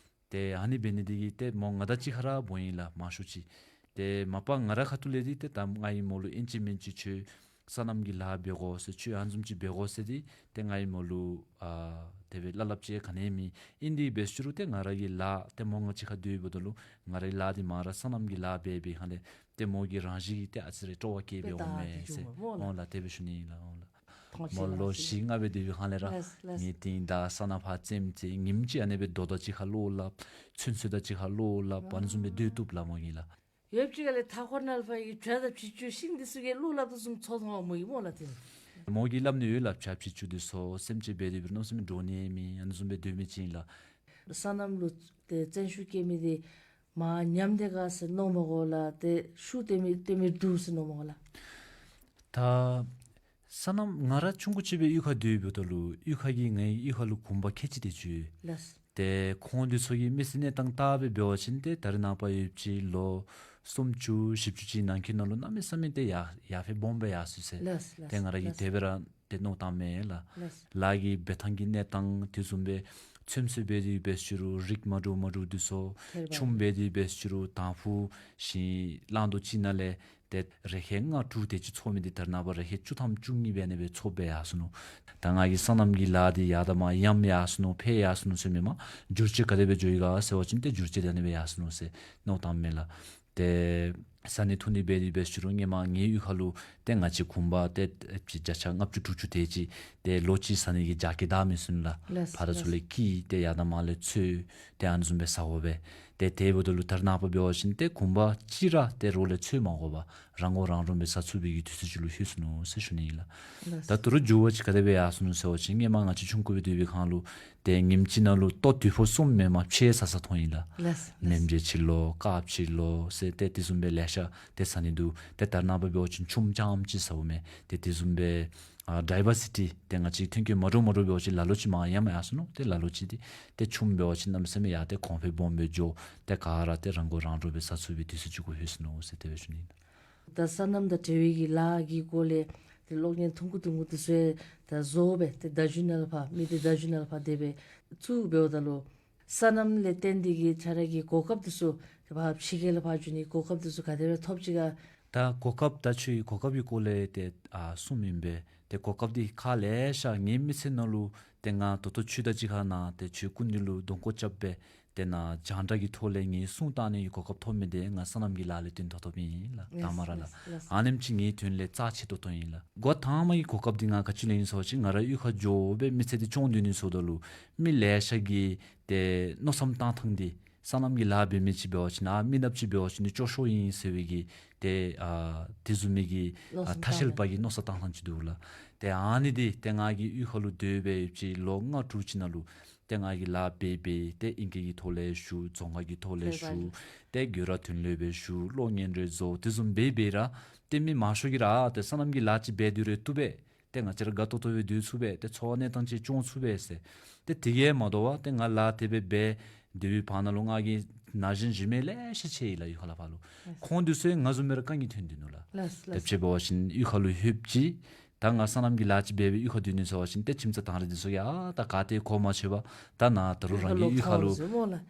ཏེ་ཨ་ནི་འབད་ནི་དེ་གིས་ཏེ་མོ་ང་དང་གཅིག་ཁར་ར་སྦོམ་ཡི་ལགས་མང་ཤོས་ཅིག། ཏེ་མ་པ་ང་རའི་ཁ་ཐུག་ལས་འདི་ཏེ་ད་ང་གིས་མོ་ལུ་ཨིན་ཅི་མིན་ཅི་ཁྱོད་སོ་ནམ་གྱི་ལཱ་འབད་དགོ་ཟེར་ཁྱོད་ཨ་ནི་བཟུམ་ཅིག་འབད་དགོ་ཟེར་འདི་ཏེ་ང་གིས་མོ་ལུ་ཨ་དེ་སྦེ་སླབ་སླབ་ཅི་ག་ནི་མེད། ཨིན་དེ་གིས་འབད་ཞུ་རུང་ཏེ་ང་ར་གི་ལཱ་ཏེ་མོ་ང་གཅིག་ཁར་སྡོད་འབདཝ་ད་ལུ་ང་རའི་ལཱ་འདི་མ་ར་སོ་ནམ་གྱི་ལཱ་འབད་འབད་ཁར་ལས་ཏེ་མོ་གིས་རང་བཞིན་གྱིས་ཏེ་ཨ་ཙི་རེ་སྤྲོ་བ་སྐྱེས་སྦེ་འོང་མས་ཟེར། འོང་ལགས། དེ་སྦེ་ཞུ་ནི་ཨིན་ལགས། འོང་ལགས། མོ་ལོ་བཞི་ལྔ་སྦེ་སྡོད་པའི་ཁར་ལས་ར་ངེའི་རྟིང་བདའ་སོ་ནམ་ཕར་ཙེམ་ཙེ་ཉིནམ་གཅིག་ཨ་ནི་སྦེ་རྡོ་དང་གཅིག་ཁར་བློ་སླབ་ཚུན་ཚོད་དང་གཅིག་ཁར་བློ་སླབ་ཨ་ནི་བཟུམ་སྦེ་སྡོད་བཏུབ་ལགས་མོ་གིས་ལགས། ཡོདཔ་ཅིག་ཁར་ལས་མཐའ་འཁོར་ནང་ལུ་ཕར་གྱི་དྲོད་དང་བྱི་ཅུང་ཤིང་འདི་ཚུ་གིས་བློ་སླབ་དོ་བཟུམ་ཚོར་འོང་མོ་གིས་སྨོ་ལགས་ཏེ། མོ་གིས་སླབ་ནི་ཡོད་ལགས། བྱ་བྱི་ཅུང་འདི་ཚུ་སེམས་ཅན་འབད་དེ་འབད་རུང་གནམ་མེད་ས་མེད་འདྲོག་ནི་མེད། ཨ་ནི་བཟུམ་སྦེ་སྡོད་མི་ཅིག་ཨིན་ལགས། སོ་ནམ་ལུ་ཏེ་བརྩོན་ཤུགས་བསྐྱེད་མི་འདི་མར་ཉམས་ཏེ་ག་ཟེར་མནོ་མི་དགོ་ལགས། ཏེ་ཤུགས་བཏོན་མི་བཏོན་མི་འདུག་ཟེར་མནོ་མི་དགོ་ལགས། ད་སོ་ནམ་ང་ར་ཆུང་ཀུ་ཅིག་སྦེ་གཡུས་ཁར་སྡོད་འབདཝ་ད་ལུ་གཡུས་ཁ་གི་ངེའི་གཡུས་ཁ་ལུ་གུང་པ་ཁལ་གཅིག་དེ་ཅིག་ཡོད། ལགས། ཏེ་ཁོང་འདི་ཚུ་གི་མི་ཚེ་གནས་སྟངས་བལྟ་སྦེ་འབད་བ་ཅིན་ཏེ་ད་རེས་ནངས་པ་ཡོདཔ་ཅིག་ལོ་སུམ་ཅུ་བཞི་བཅུ་ཅིག་ནང་འཁོད་ནང་ལུ་གནམ་མེད་ས་མེད་ཏེ་ཡར་ཡར་འཕེལ་སྦོམ་སྦེ་ཡར་སོང་ཡི་ཟེར། ལགས་ལགས། ཏེ་ང་ར་གིས་ལགས་དེ་སྦེ་ར་ཏེ་མནོ་བཏངམ་མས་ལགས། ལགས། ལཱ་གི་འབད་ཐངས་ཀྱི་གནས་སྟངས་དེ་བཟུམ་སྦེ་ཚོད་བསྲེ་འབད་དེ་འབད་ཞུ་རུང་རིགས་མ་འདྲཝ་མ་འདྲཝ་འདི་ཚུ། ཁྱད་པར། ཆུམ་འབད་དེ་འབད་ཞུ་རུང་དང་ཕུ་ཞིང་གླང་དོ་ཅིག་ནང་ལས་ཏེ་རེ་ཁལ་ལྔ་དྲུག་དེ་ཅིག་འཚོ་མི་འདི་ད་རེས་ནངས་པ་རེ་ཁལ་བཅུ་ཐམ་བཅུ་གཉིས་སྦེ་ཨ་ནི་སྦེ་འཚོ་སྦེ་ཡར་སོང་ནུག། ད་ང་གི་སོ་ནམ་གྱི་ལཱ་འདི་ཡར་དང་མར་ཡངས་ཡར་སོང་ནུག། འཕེལ་ཡར་སོང་ནུག་ཟེར་མེན་མས། འགྱུར་བཅོས་ག་དེ་སྦེ་འགྱོ་ཡི་ག་ཟེར་བ་ཅིན་ཏེ་འགྱུར་བཅོས་འདི་ཨ་ནི་སྦེ་ཡར་སོང་ནུག་ཟེར་མནོ་བཏངམ་མས་ལགས། ཏེ་ས་གནས་ཐོན་ནི་འབད་དེ་འབད་ཞུ་རུང་སྔོན་མ་ངེའི་གཡུས་ཁ་ལུ་ཏེ་ང་བཅས་གུང་པ་ཏེ་བརྒྱ་ཆ་ལྔ་བཅུ་དྲུག་ཅུ་དེ་ཅིག་ཏེ་ལོ་གཅིག་ཟ་ནི་གི་རྒྱགས་ཁལ་བདའ་མི་ཚུགས་ལགས། ལགས་ཕར་དང་ཚུར་ལས་ལགས། སྐྱིད་ཏེ་ཡར་དང་མར་ལས་ཚོད་ཏེ་ཨ་ནི་བཟུམ་སྦེ་ཟཝ་སྦེ། ཏེ་དེ་འབདཝ་ད་ལུ་ད་རེས་ནངས་པ་འབད་བ་ཅིན་ཏེ་གུང་པ་གཅིག་ར་ཏེ་རོགས་ལས་འཚོལ་མ་དགོ་པར་རང་མགོ་རང་འདྲོངས་སྦེ་ཟ་ཚུགས་པའི་གི་དུས་ཚོད་ཅིག་ལུ་ལྷོད་སོང་ནུག་ཟེར་ཞུ་ནི་ཨིན་ལགས། ལགས། ད་ད་རུང་འགྱུར་བ་ཅིག་ག་དེ་སྦེ་ཡར་སོང་ནུག་ཟེར་བ་ཅིན་སྔོན་མ་ང་བཅས་ཆུང་ཀུ་སྦེ་སྡོད་པའི་ཁར་ལུ་ཏེ་ཉིནམ་གཅིག་ནང་ལུ་ལྟོ་དུས་ཕོ་གསུམ་མེན་མས་ཕྱེད་ཟ་ས་མཐོང་ཡི་ལགས། ལགས། ལགས། མེན་བྱེད་ཅིག་ལོ་དཀརཔོ་ཅིག་ལོ་ཟེར་ཏེ་དེ་བཟུམ་སྦེ་ལེ་ཤ་ཏེ་ཟ་ནི་འདུག། ཏེ་ད་རེས་ནངས་པ་འབད་བ་ཅིན་ཆུམ་རྐྱངམ་ཅིག་ཟཝ་མས། ཏེ་དེ་བཟུམ་སྦེ་ཨ་ཌའི་བར་སི་ཊི་ཏེ་ང་བཅས་ཐོན་སྐྱེད་མ་འདྲཝ་མ་འདྲཝ་འབད་བ་ཅིན་ལ་ལོ་ཅིག་མར་ཡངས་ཡར་སོང་ནུག། ཏེ་ལ་ལོ་ཅིག་འདི་ཏེ་ཆུམ་འབད་བ་ཅིན་གནམ་མེད་ས་མེད་ཡར་ཏེ་གོང་འཕེལ་སྦོམ་སྦེ་འགྱོ། ཏེ་ག་ར་ཏེ་རང་མགོ་རང་འདྲོངས་སྦེ་ཟ་ཚུགས་པའི་དུས་ཚོད་ཅིག་གུ་ལྷོད་སོང་ནུག་ཟེར་དེ་སྦེ་ཞུ་ནི་ཨིན། ད་སོ་ནམ་དང་འབྲེལ་བའི་གི་ལཱ་གི་སྐོར་ལས་ཏེ་གློག་བརྙན་ཐུང་ཀུ་ཐུང་ཀུ་འདི་ཚུ་ད་བཟོ་སྦེ་ཏེ་བརྡ་བརྒྱུད་ནང་ལུ་ཕར་མི་སྡེ་བརྡ་བརྒྱུད་ནང་ལུ་ཕར་དེ་སྦེ་བཙུགས་འབདཝ་ད་ལུ་སོ་ནམ་ལས་བརྟེན་ཏེ་གིས་ཁྱོད་ར་གི་གོ་སྐབས་འདི་ཚུ་ཏེ་ཕར་ཕྱི་རྒྱལ་ལུ་ཕར་འགྱོ་ནི་གོ་སྐབས་འདི་ཚུ་ག་དེ་སྦེ་ཐོབ་ཅི་ག་ ད་གོ་སྐབས་ད་ཁྱོད་ཀྱི་གོ་སྐབས་ཀྱི་སྐོར་ལས་ཏེ་ཨ་གསུངམ་ཨིན་པས། ཏེ་གོ་སྐབས་འདི་ཁག་ལེ་ཤ་ངེའི་མི་ཚེ་ནང་ལུ་ཏེ་ང་ད་ལྟོ་ཁྱོད་དང་གཅིག་ཁར་ནཱ་ཏེ་ཁྱོད་སྐུ་མདུན་ལུ་གདོང་སྐོར་རྐྱབ་སྦེ་ཏེ་ནཱ་རྒྱང་བསྒྲགས་ཀྱི་ཐོག་ལས་ངེའི་གསུང་བཏང་ནི་གི་གོ་སྐབས་ཐོབ་མི་འདི་ང་སོ་ནམ་གྱི་ལཱ་ལས་བརྟེན་ཏོག་ཏོ་སྦེ་ཨིན་ལགས། ལགས་དང་པ་ར་ལགས། ལགས་ལགས། ཨ་ནེམ་ཅིག་ངེའི་དོན་ལས་རྩ་ཆེ་ཏོག་ཏོ་ཨིན་ལགས། འགོ་དང་པ་གི་གོ་སྐབས་འདི་ང་ག་ཅི་ལས་ཨིན་ཟེར་བ་ཅིན་ང་ར་གཡུས་ཁར་འགྱོ་སྦེ་མི་ཚེ་འདི་སྐྱོང་སྡོད་ནི་ཟེརཝ་ད་ལུ་མི་ལེ་ཤ་གིས་ཏེ་མནོ་བསམ་བཏང་ཐངས་འདི་སོ་ནམ་གྱི་ལཱ་འབད་མི་ཅིག་འབད་བ་ཅིན་ཨ་མི་ནགཔ་ཅིག་འབད་བ་ཅིན་ནི་སྐྱོ་ཤོས་ཨིན་ཟེར་བའི་གི་ཏེ་ཨ་དེ་བཟུམ་མའི་གི་ཨ་མནོ་བསམ་ཐ་ཤལ་བཏང་པ་གི་མནོ་བསམ་བཏང་ཐངས་ཅིག་འདུག་ལགས། ཏེ་ཨ་ནི་འདི་ཏེ་ང་གིས་གཡུས་ཁ་ལུ་སྡོད་སྦེ་ཡོདཔ་ཅིག་ལོ་ལྔ་དྲུག་ཅིག་ནང་ལུ་ཏེ་ང་གིས་ལཱ་འབད་འབད་ཏེ་ཨིང་སྐད་ཀྱི་ཐོག་ལས་ཞུ་རྫོང་ཁ་གི་ཐོག་ལས་ཞུ་ཏེ་དགོད་བྲ་ཐོན་ལས་སྦེ་ཞུ་གློག་བརྙན་རེ་བཟོ་དེ་བཟུམ་འབད་འབད་ར་ཏེ་མི་མང་ཤོས་ཀྱིས་ར་ཏེ་སོ་ནམ་གྱི་ལཱ་ཅིག་འབད་སྡོད་རུང་བཏུབ་པས། ཏེ་ང་བཅས་ར་དགའ་ཏོག་ཏོ་སྦེ་སྡོད་ཚུགས་པས། ཏེ་འཚོ་བ་གནས་སྟངས་ཅིག་སྐྱོང་ཚུགས་པས་ཟེར། ཏེ་དེ་གིས་མ་དོ་བར་ཏེ་ང་ལཱ་དེ་སྦེ་འབད་སྡོད་པའི་བར་ན་ལུ་ང་གིས་ན་གཞོན་གཞི་མེད་ལེ་ཤ་ཕྱད་ཡི་ལགས་གཡུས་ཁ་ལས་ཕར་ལུ། ཁོང་འདི་ཚུ་ཡང་ང་བཟུམ་སྦེ་ར་དཀའ་ངལ་ཐོན་སྡོད་ནུག་ལགས། ལགས་ལགས། དེ་ཕྱད་འབད་བ་ཅིན་གཡུས་ཁ་ལུ་ལྷོདཔ་ཅིག་ད་ང་སོ་ནམ་གྱི་ལཱ་ཅིག་འབད་སྦེ་གཡུས་ཁར་སྡོད་ནི་ཟེར་བ་ཅིན་ཏེ་ཁྱིམ་ཚང་དང་ར་འདི་ཚུ་གིས་ཨ་ད་ག་ཏེ་གོ་མ་ཆོད་པར་ད་ནཱ་ད་རུང་རང་གི་གཡུས་ཁ་ལུ་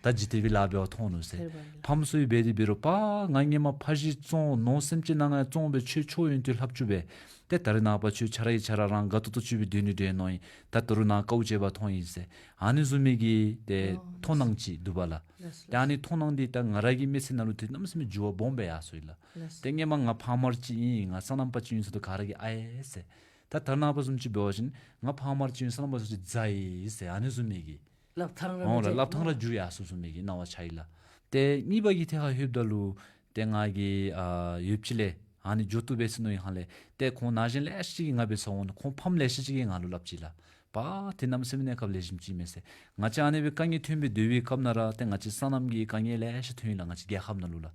ད་འཇིག་རྟེན་པའི་ལཱ་འབད་བར་མཐོང་ནུག་ཟེར། ཕམ་སུ་ཡི་འབད་དེ་འབད་རུང་པ་ང་སྔོན་མ་ཕ་གཞིས་བཙོང་ནོར་སེམས་ཅན་ནང་ང་བཙོང་སྦེ་ཁྱོད་ཆོས་ཡོན་ཏན་ལྷབ་བཅུག་སྦེ་ཏེ་ད་རེས་ནངས་པ་ཁྱོད་ཆ་ར་གིས་ཆ་ར་རང་དགའ་ཏོག་ཏོ་ཅིག་སྦེ་སྡོད་ནི་འདྲས་མནོ་ཡི། ད་ད་རུང་ནཱ་དཀའཝ་སྤྱད་པར་མཐོང་ཡི་ཟེར། ཨ་ནི་བཟུམ་མའི་གི་ཏེ་མཐོང་སྣང་ཅིག་འདུག་པ་ལགས། ལགས་ལགས། ཏེ་ཨ་ནི་མཐོང་སྣང་འདི་ད་ང་ར་གི་མི་ཚེ་ནང་ལུ་ཏེ་གནམ་མེད་ས་མེད་འགྱུར་བ་སྦོམ་སྦེ་ཡར་སོ་ཡི་ལགས། ལགས་ལགས། ཏེ་སྔོན་མ་ང་ཕམ་ཅིག་ཨིན་ང་སོ་ནམ་པ་ཅིག་ཨིན་ཟེརཝ་ད་ག་ར་གིས་ཨའེ་ཟེར། ད་ད་རེས་ནངས་པ་བཟུམ་ཅིག་འབད་བ་ཅིན་ང་ཕམ་ཅིག་ཨིན་སོ་ནམ་པ་ཚུ་ཅིག་མཛའ་ཡི་ཟེར། ཨ་ནི་བཟུམ་མའི་གི་ལགཔ་ཐང་ར་འོང་ལགས་ལགཔ་ཐང་ར་འགྱུར་ཡར་སོ་བཟུམ་མའི་གི་སྣང་བ་ཤར་ཡི་ལགས། ཏེ་གཉིས་པ་གི་ཐད་ཁར་ལྷོདཔ་ད་ལུ་ཏེ་ང་གིས་ཨ་ཡོདཔ་ཅིག་ལས་ཨ་ནི་འགྱོ་བཏུབ་པས་ཟེར་མནོ་བའི་ཧང་ལས་ཏེ་ཁོང་ན་གཞོན་ལེ་ཤ་ཅིག་གིས་ང་འབད་ས་འོང་ནུག། ཁོང་ཕམ་ལེ་ཤ་ཅིག་གིས་ང་ལུ་སླབ་ཅི་ལགས། པ་ཏེ་གནམ་མེད་ས་མེད་གནས་སྐབས་ལེགས་ཤོམ་ཅིག་མས་ཟེར། ང་བཅས་ཨ་ནི་སྦེ་དཀའ་ངལ་ཐོན་སྦེ་སྡོད་པའི་སྐབས་ནང་ར་ཏེ་ང་བཅས་སོ་ནམ་གྱི་དཀའ་ངལ་ལེ་ཤ་ཐོན་ཡི་ལགས་ང་བཅས་རྒྱལ་ཁབ་ནང་ལུ་ལགས།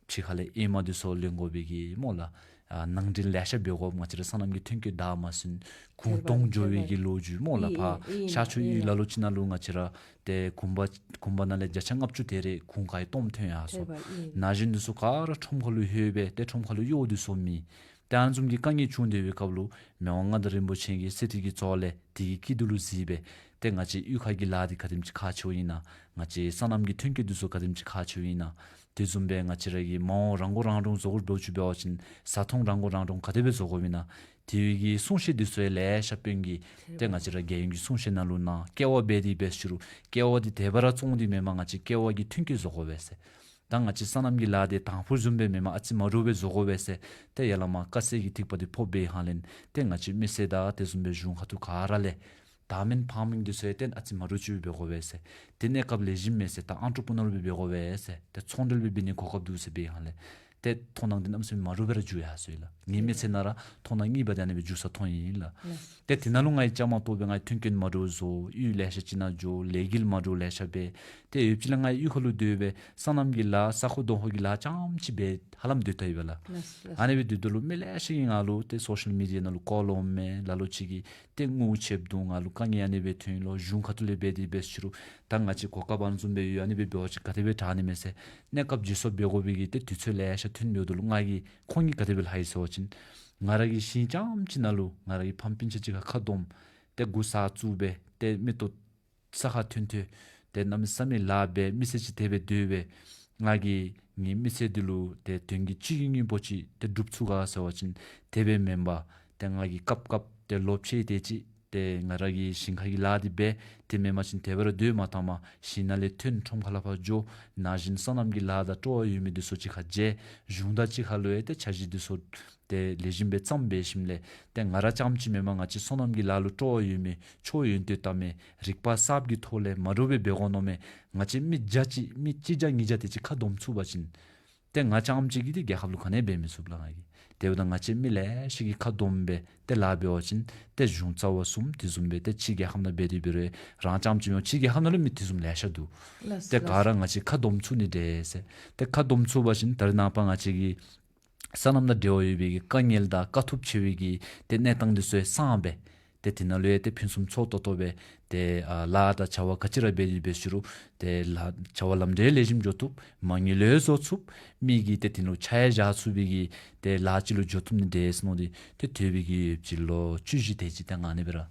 ཕྱི་ཁ་ལས་ཨེ་མ་འདི་ཚུ་ལེན་དགོ་པའི་གི་སྨོ་ལགས། ཨ་ནང་འདྲེན་ལེ་ཤ་འབད་དགོཔ་ང་བཅས་ར་སོ་ནམ་གྱི་ཐོན་སྐྱེད་བདག་མ་ཟུན་གུང་སྟོང་འགྱོ་བའི་གི་ལོ་རྒྱུས་སྨོ་ལགས། ཕར་ཤར་ཕྱོགས་ཡུལ་ལ་ལུ་ཅིག་ནང་ལུ་ང་བཅས་ར་ཏེ་གུང་པ་གུང་པ་ནང་ལས་བརྒྱ་ཆ་ལྔ་བཅུ་དེ་རེ་གུང་ག་ཡི་སྟོངམ་ཐོན་ཡར་སོ། ན་གཞོན་འདི་ཚུ་ག་ར་ཁྲོམ་ཁ་ལུ་ལྷོད་སྦེ་ཏེ་ཁྲོམ་ཁ་ལུ་གཡོག་འདི་ཚུ་མེད། ཏེ་ཨ་ནི་བཟུམ་གྱི་དཀའ་ངལ་བྱུང་སྡོད་པའི་སྐབས་ལུ་མི་དབང་མངའ་བདག་རིན་པོ་ཆེ་གི་གསེར་ཁྲི་གི་གཙོ་ལས་དེ་གི་སྐྱིད་སྡུག་ལུ་གཟིགས་སྦེ་ཏེ་ང་བཅས་གཡུས་ཁ་གི་ལཱ་འདི་ག་དེམ་ཅིག་ཁག་ཆེཝ་ཨིན་ན་ང་བཅས་སོ་ནམ་གྱི་ཐོན་སྐྱེད་འདི་ཚུ་ག་དེམ་ཅིག་ཁག་ཆེཝ་ཨིན་ན། དེ་བཟུམ་སྦེ་ང་བཅས་ར་གིས་མ་འོངས་རང་མགོ་རང་འདྲོངས་བཟོ་དགོཔ་འདྲཝ་ཅིག་འབད་བ་ཅིན་བཟའ་འཐུང་རང་མགོ་རང་འདྲོངས་ག་དེ་སྦེ་བཟོ་དགོཔ་ཨིན་ན། དེ་བའི་གི་གསུང་བཤད་འདི་ཚུ་ཡང་ལེ་ཤ་དཔོན་གྱིས་ཏེ་ང་བཅས་ར་རྒྱལ་ཡོངས་ཀྱི་གསུང་བཤད་ནང་ལུ་གནང་། ཀེ་བ་འབད་དེ་འབད་ཞུ་རུང་ཀེ་བ་འདི་དེ་སྦེ་ར་བཙོང་སྟེ་མེན་པར་ང་བཅས་ཀེ་བ་གི་ཐོན་སྐྱེད་བཟོ་དགོ་པས་ཟེར། ད་ང་བཅས་སོ་ནམ་གྱི་ལཱ་འདི་དང་ཕུ་བཟུམ་སྦེ་མེན་པར་ཨ་ཙི་མ་འདྲཝ་སྦེ་བཟོ་དགོ་པས་ཟེར། ཏེ་ཡར་ལས་མར་དཀའ་སེལ་གྱི་ཐིགས་པ་འདི་ཕོག་པའི་ཧང་ལས་ཏེ་ང་བཅས་མི་སེར་དང་དེ་བཟུམ་སྦེ་གཞུང་ཁ་ཐུག་ག་ར་ལས་ད་མེན་ཕར་མེན་འདི་ཚུ་ཡང་ཏེ་ཨ་ཙི་མ་འདྲཝ་ཅིག་སྦེ་འབད་དགོ་པས་ཟེར། ཏེ་གནས་སྐབས་ལེགས་ཤོམ་མས་ཟེར། ད་ཨན་ཊར་པི་ནར་སྦེ་འབད་དགོ་པས་ཟེར། ཏེ་ཚོང་འབྲེལ་སྦེ་འབད་ནི་གོ་སྐབས་འདུག་ཟེར་འབད་ཧང་ལས་ཏེ་མཐོང་སྣང་འདི་གནམ་མེད་ས་མེད་མ་འདྲཝ་སྦེ་ར་འགྱུར་ཡར་སོ་ཡི་ལགས། ངེའི་མི་ཚེ་ནང་ར་མཐོང་སྣང་གཉིས་པ་འདི་ཨ་ནི་སྦེ་འགྱུར་ས་མཐོང་ཡི་ལགས། ཏེ་དེ་ནང་ལུ་ང་གིས་བཅའ་མར་གཏོགས་སྦེ་ང་གིས་མཐུན་རྐྱེན་མ་འདྲཝ་བཟོ་གཡུས་ལེ་ཤ་ཅིག་ནང་འགྱོ་ལས་འགུལ་མ་འདྲཝ་ལེ་ཤ་འབད། ཏེ་ཡོདཔ་ཅིག་ལས་ང་གཡུས་ཁ་ལུ་སྡོད་སྦེ་སོ་ནམ་གྱི་ལཱ་ས་ཁོ་གདོང་ཁོ་གི་ལཱ་རྐྱངམ་ཅིག་སྦེ་ཧ་ལམ་སྡོད་ད་ཡི་པ་ལགས། ཨ་ནི་སྦེ་སྡོདཔ་ད་ལུ་མི་ལེ་ཤ་གིས་ང་ལུ་ཏེ་སོ་ཤལ་མི་ཌི་ཡ་ནང་ལུ་ཀོ་ལོམ་མས། ལ་ལུ་ཅིག་གིས་ཏེ་རྔུ་ཆད་འདུག། ང་ལུ་དཀའ་ངལ་ཨ་ནི་སྦེ་ཐོན་ཡི་ལོ། གཞུང་ཁ་ཐུག་ལས་འབད་དེ་འབད་ཞུ་རུང་ད་ང་བཅས་གོ་སྐབས་ཨ་ནི་བཟུམ་སྦེ་ཡོད། ཨ་ནི་སྦེ་འབད་བ་ཅིན་ག་དེ་སྦེ་དྲག་ནི་མས་ཟེར་གནས་སྐབས་བརྗེ་སོར་འབད་དགོ་པའི་གི་ཏེ་དུས་ཚོད་ལེ་ཤ་ཐོན་འབདཝ་ད་ལུ་ང་གིས་ཁོང་གཉིས་ག་དེ་སྦེ་ལྷག་ཡི་ཟེར་བ་ཅིན་ང་ར་གི་ཞིང་རྐྱངམ་ཅིག་ནང་ལུ་ང་ར་གི་ཕམ་སྤུན་ཆ་ཅིག་ཁར་ཁ་སྡོམ་ཏེ་མགུ་བསར་བཙུགས་སྦེ་ཏེ་མིག་ཏོ་ས་ཁར་ཐོན་ཐོན་ཏེ་གནམ་མེད་ས་མེད་ལཱ་འབད་མི་སེར་ཅིག་དེ་སྦེ་སྡོད་སྦེ་ང་གིས་ངེའི་མི་ཚེ་འདི་ལུ་ཏེ་དོན་གྱི་གཅིག་གི་སྙིང་པོ་ཅིག་ཏེ་སྒྲུབ་ཚུགས་ག་ཟེར་བ་ཅིན་དེ་སྦེ་མེན་པར་ཏེ་ང་གིས་སྐབས་སྐབས་ཏེ་ལོ་ཕྱེད་དེ་ཅིག་ཏེ་ང་ར་གི་ཞིང་ཁ་གི་ལཱ་འདི་འབད། དེ་མེན་པ་ཅིན་དེ་སྦེ་ར་སྡོད་མ་བཏང་པར་ཞིང་ནང་ལས་ཐོན་ཁྲོམ་ཁ་ལས་ཕར་འགྱོ། ན་གཞོན་སོ་ནམ་གྱི་ལཱ་དང་སྤྲོ་བ་ཡོད་མི་འདི་ཚུ་གཅིག་ཁར་མཇལ། གཞུང་དང་གཅིག་ཁར་ལུ་ཡང་ཏེ་འཆར་གཞི་འདི་ཚུ་ཏེ་ལེགས་ཤོམ་སྦེ་བརྩམས་འབད་ཞིནམ་ལས་ཏེ་ང་ར་རྐྱངམ་ཅིག་མེན་པར་ང་བཅས་སོ་ནམ་གྱི་ལཱ་ལུ་སྤྲོ་བ་ཡོད་མི་ཆོས་ཡོན་ཏན་དར་མི་རིག་པ་གསརཔ་གི་ཐོག་ལས་མ་འདྲཝ་སྦེ་འབད་དགོ་མནོ་མི་ང་བཅས་མི་བརྒྱ་ཅིག་མི་གཅིག་བརྒྱ་ཉིས་བརྒྱ་དེ་ཅིག་ཁ་སྡོམ་ཚུགས་པ་ཅིན་ཏེ་ང་རྐྱངམ་ཅིག་གིས་ཏེ་རྒྱལ་ཁབ་ལུ་ག་ནི་འབད་མི་ཚུགས་ལགས་ང་གིས། དེ་འབདཝ་ད་ང་བཅས་མི་ལེ་ཤ་གིས་ཁ་སྡོམ་སྦེ་ཏེ་ལཱ་འབད་བ་ཅིན་ཏེ་གཞུང་རྩ་བ་གསུམ་དེ་བཟུམ་སྦེ་ཏེ་ཕྱི་རྒྱལ་ཁབ་ནང་འབད་དེ་འབད་རུང་རང་རྐྱངམ་ཅིག་མེན་པར་ཕྱི་རྒྱལ་ཁབ་ནང་ལུ་མི་དེ་བཟུམ་ལེ་ཤ་འདུག། ཏེ་ག་ར་ང་བཅས་ཁ་སྡོམ་ཚུགས་ནི་འདྲས་ཟེར། ཏེ་ཁ་སྡོམ་ཚུགས་པ་ཅིན་ད་རེས་ནངས་པ་ང་བཅས་ཀྱི་སོ་ནམ་དང་འབྲེལ་བ་ཡོད་པའི་གི་དཀའ་ངལ་དང་དཀའ་ཐུབ་ཆེ་བའི་གི་ཏེ་གནས་སྟངས་འདི་ཚུ་ཡང་སངས་སྦེ་ཏེ་དེ་ནང་ལུ་ཡང་ཏེ་ཕུན་སུམ་ཚོགས་ཏོག་ཏོ་སྦེ་ཏེ་ཨ་ལཱ་དང་བྱ་བ་ག་ཅི་ར་འབད་དེ་འབད་ཞུ་རུང་ཏེ་ལཱ་བྱ་བ་ལམ་འབྲས་ལེགས་ཤོམ་འགྱོ་བཏུབ། མ་དངུལ་ལོ་བཟོ་ཚུགས། མི་གིས་ཏེ་དེ་ནང་ལུ་ཆ་ཡང་བཞག་ཚུགས་པའི་གི་ཏེ་ལཱ་ཅིག་ལུ་འགྱོ་བཏུབ་ནི་འདྲས་ཟེར་མནོ་སྟེ་ཏེ་དེ་སྦེ་གི་ཡོདཔ་ཅིག་ལོ་བཅུ་བཞི་དེ་ཅིག་ཏེ་ཨ་ནི་སྦེ་ར་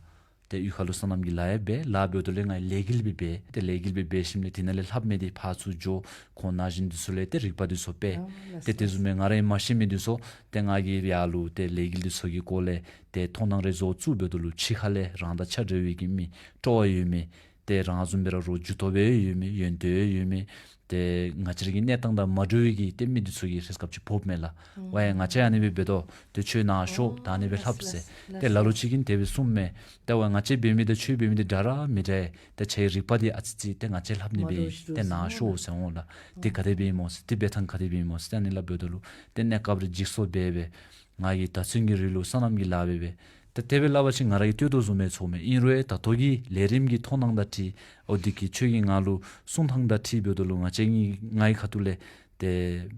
ཏེ་གཡུས་ཁ་ལུ་སོ་ནམ་གྱི་ལཱ་ཡང་འབད། ལཱ་འབདཝ་ད་ལུ་ང་ཡང་ལས་འགུལ་སྦེ་འབད། ཏེ་ལས་འགུལ་སྦེ་འབད་ཞིནམ་ལས་དེ་ནང་ལས་ལྷབ་མི་འདི་ཕར་ཚུར་འགྱོ། ཁོང་ན་གཞོན་འདི་ཚུ་ལས་ཏེ་རིག་པ་འདི་ཚུ་སྤེལ། ཨ་ལགས་ཏེ་དེ་བཟུམ་སྦེ་ང་ར་ཡང་མ་ཤེས་མི་འདི་ཚུ་ཏེ་ང་གིས་ཡར་ལུ་ཏེ་ལས་འགུལ་འདི་ཚུ་གི་སྐོར་ལས་ཏེ་མཐོང་སྣང་རེ་བཟོ་བཅུག་འབདཝ་ད་ལུ་ཕྱི་ཁ་ལས་རང་དང་ཆ་འདྲ་བའི་གི་མི་སྤྲོ་བ་ཡོད་མི་ཏེ་རང་བཟུམ་སྦེ་ར་རོགས་ཇུས་གཏོགས་འབད་ཡོད་མི་ཡོན་ཏན་ཡོད་མི་ཏེ་ང་བཅས་ར་གི་གནས་སྟངས་དང་མ་འདྲ་བའི་གི་ཏེ་མི་འདི་ཚུ་གིས་ཧྲིལ་སྐབས་ཅིག་འབོཝ་མས་ལགས། ཨུམ། ཝའེ་ང་བཅས་ཨ་ནི་སྦེ་འབད་དོ། ཏེ་ཁྱོད་ནཱ་ཤོག། ད་ཨ་ནི་སྦེ་ལྷབ་ཟེར། ལགས་ལགས། ཏེ་ལ་ལུ་ཅིག་གིས་དེ་སྦེ་གསུངམ་མས། ཏེ་ཝའེ་ང་བཅས་འབད་མི་དང་ཁྱོད་འབད་མི་འདི་འདྲ་ར་མི་འདྲ། ཏེ་ཁྱོད་རིག་པ་འདི་ཨ་ཙི་ཅིག་ཏེ་ང་བཅས་ལྷབ་ནི་འབད་ཡི། ཏེ་ནཱ་ཤོག་ཟེར་འོང་ལགས། ཏེ་ག་དེ་སྦེ་ཨིན་མོ་ཟེར། ཏེ་འབད་ཐངས་ག་དེ་སྦེ་ཨིན་མོ་ཟེར། ཏེ་ཨ་ནི་སླབ་འབདཝ་ད་ལུ་ཏེ་གནས་སྐབས་རེ་འཇིགས་སོ་སྦེ་སྦེ་ང་གིས་ད་ཚུན་གྱི་རིང་ལུ་སོ་ནམ་གྱི་ལཱ་འབད་འབད། ད་དེ་སྦེ་སླབ་པ་ཅིན་ང་ར་གིས་བཏུབ་དོ་བཟུམ་སྦེ་ཚོརཝ་མས། ཨིན་རུང་ད་ལྟོ་གི་ལས་རིམ་གྱི་མཐོང་སྣང་དང་འཁྲིལ་འོ་འདི་གིས་ཁྱོད་ཀྱིས་ང་ལུ་གསུང་ཐངས་དང་འཁྲིལ་འབདཝ་ད་ལུ་ང་བཅས་ངི་ངེའི་ཁ་ཐུག་ལས་ཏེ་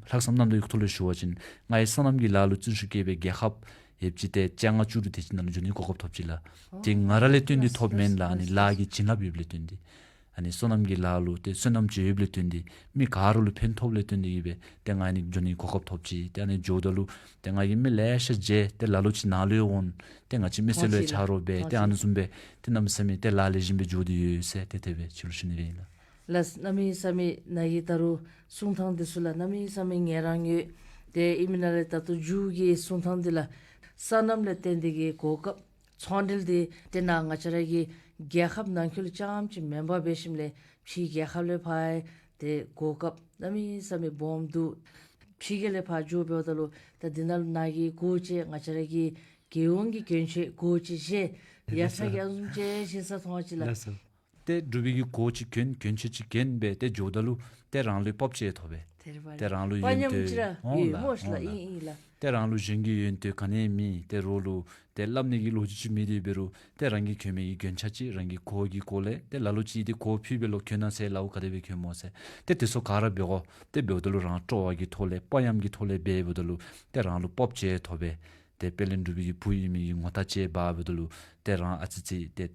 ལྷག་བསམ་རྣམ་དག་གི་ཐོག་ལས་ཞུ་བ་ཅིན་ང་གིས་སོ་ནམ་གྱི་ལཱ་ལུ་བརྩོན་ཤུགས་བསྐྱེད་སྦེ་རྒྱལ་ཁབ་ཡོདཔ་ཅིག་ཏེ་བཅོ་ལྔ་བཅུ་དྲུག་དེ་ཅིག་ནང་ལུ་འགྱོ་ནི་གོ་སྐབས་ཐོབ་ཅི་ལགས། ཨོ་ཏེ་ང་ར་ལས་བརྟེན་ཏེ་ལགས་ཐོབ་མེན་ལགས། ལགས་ཨ་ནི་ལགས་ལཱ་གི་བྱིན་རླབས་ཡོདཔ་ལས་བརྟེན་ཏེ་ཨ་ནི་སོ་ནམ་གྱི་ལཱ་ལུ་ཏེ་བསོད་ནམས་ཅིག་ཡོདཔ་ལས་བརྟེན་ཏེ་མི་ག་ར་ལུ་ཕན་ཐོགས་ལས་བརྟེན་ཏེ་གིས་སྦེ་ཏེ་ང་ཨ་ནི་འགྱོ་ནི་གོ་སྐབས་ཐོབ་ཅི། ཏེ་ཨ་ནི་འགྱོཝ་ད་ལུ་ཏེ་ང་གིས་མི་ལེ་ཤ་མཇལ། ཏེ་ལ་ལུ་ཅིག་ནཱ་ལུ་ཡང་འོང་། ཏེ་ང་བཅས་མི་སེར་ལུ་ཡང་ཆ་རོགས་འབད། ཏེ་ཨ་ནི་བཟུམ་སྦེ་ཏེ་གནམ་མེད་ས་མེད་ཏེ་ལཱ་ལེགས་ཤོམ་སྦེ་འགྱོ་སྟེ་ཡོད་ཟེར་ཏེ་དེ་སྦེ་ཁྱོད་ལུ་ཞུ་ནི་སྦེ་ཨིན་ལགས། ལགས་གནམ་མེད་ས་མེད་ནཱ་གི་ད་རུང་གསུང་ཐངས་འདི་ཚུ་ལགས་གནམ་མེད་ས་མེད་ངལ་རངས་ཡོད། ཏེ་ཨིན་མི་ནང་ལས་ད་ལྟོ་མཇུག་གི་གསུང་ཐངས་འདི་ལགས་སོ་ནམ་ལས་བརྟེན་ཏེ་གིས་གོ་སྐབས་ཚོང་འབྲེལ་འདི་ཏེ་ནཱ་ང་བཅས་ར་གི་རྒྱལ་ཁབ་ནང་འཁོད་ལུ་རྐྱངམ་ཅིག་མེན་པར་འབད་ཞིནམ་ལས་ཕྱི་རྒྱལ་ཁབ་ལས་ཕར་ཡང་ཏེ་གོ་སྐབས་གནམ་མེད་ས་མེད་སྦོམ་འདུག། ཕྱི་རྒྱལ་ལས་ཕར་འགྱོ་འབདཝ་ད་ལུ་ད་འདི་ནང་ལུ་ནཱ་གི་སྒོ་ཅིག་ང་བཅས་ར་གི་རྒྱལ་ཡོངས་ཀྱི་གྱོན་ཆས་སྒོ་ཅིག་བཞེས། ཡ་ལགས་སོ། ས་གི་ཨ་ནི་བཟུམ་ཅིག་བཞེས་ས་མཐོང་ཅི་ལགས། ལགས་སོ། ཏེ་འབྲུག་པའི་གི་གོ་ཅིག་གྱོན་གྱོན་ཆས་ཅིག་གྱོན་སྦེ་ཏེ་འགྱོཝ་ད་ལུ་ཏེ་རང་ལུ་སྤོབས་ཅིག་ཐོབ་པས། ཏེ་རང་ལུ་ཡོན་ཏན་ཨིན་ལགས་ཨིན་ལགས། ཏེ་རང་ལུ་གཞན་གྱི་ཡོན་ཏན་ག་ནི་མེད། ཏེ་རོགས་ལུ་ཏེ་སླབ་ནི་གི་ལོ་རྒྱུས་ཅིག་མེད་དེ་འབད་རུང་ཏེ་རང་གིས་གྱོན་མི་གི་གྱོན་ཆས་ཅིག་རང་གི་གོ་གི་སྐོར་ལས་ཏེ་ལ་ལུ་ཅིག་ཏེ་གོ་ཕུད་སྦེ་ལོག་གྱོན་ན་ཟེར་ལཱ་འོང་ག་དེ་སྦེ་གྱོནམ་སྨོ་ཟེར། ཏེ་དེ་ཚུ་ག་ར་འབད་དགོ། ཏེ་འབདཝ་ད་ལུ་རང་སྤྲོ་བ་གི་ཐོག་ལས་དཔའ་ཉམས་ཀྱི་ཐོག་ལས་འབད་འབདཝ་ད་ལུ་ཏེ་རང་ལུ་སྤོབས་ཅིག་ཐོབ་པས། ཏེ་དཔལ་ལྡན་འབྲུག་པའི་གི་བུ་ཨིན་མི་གི་ངོ་རྟགས་ཅིག་འབད་འབདཝ་ད་ལུ་ཏེ་རང་ཨ་ཙི་ཅིག་ཏེ་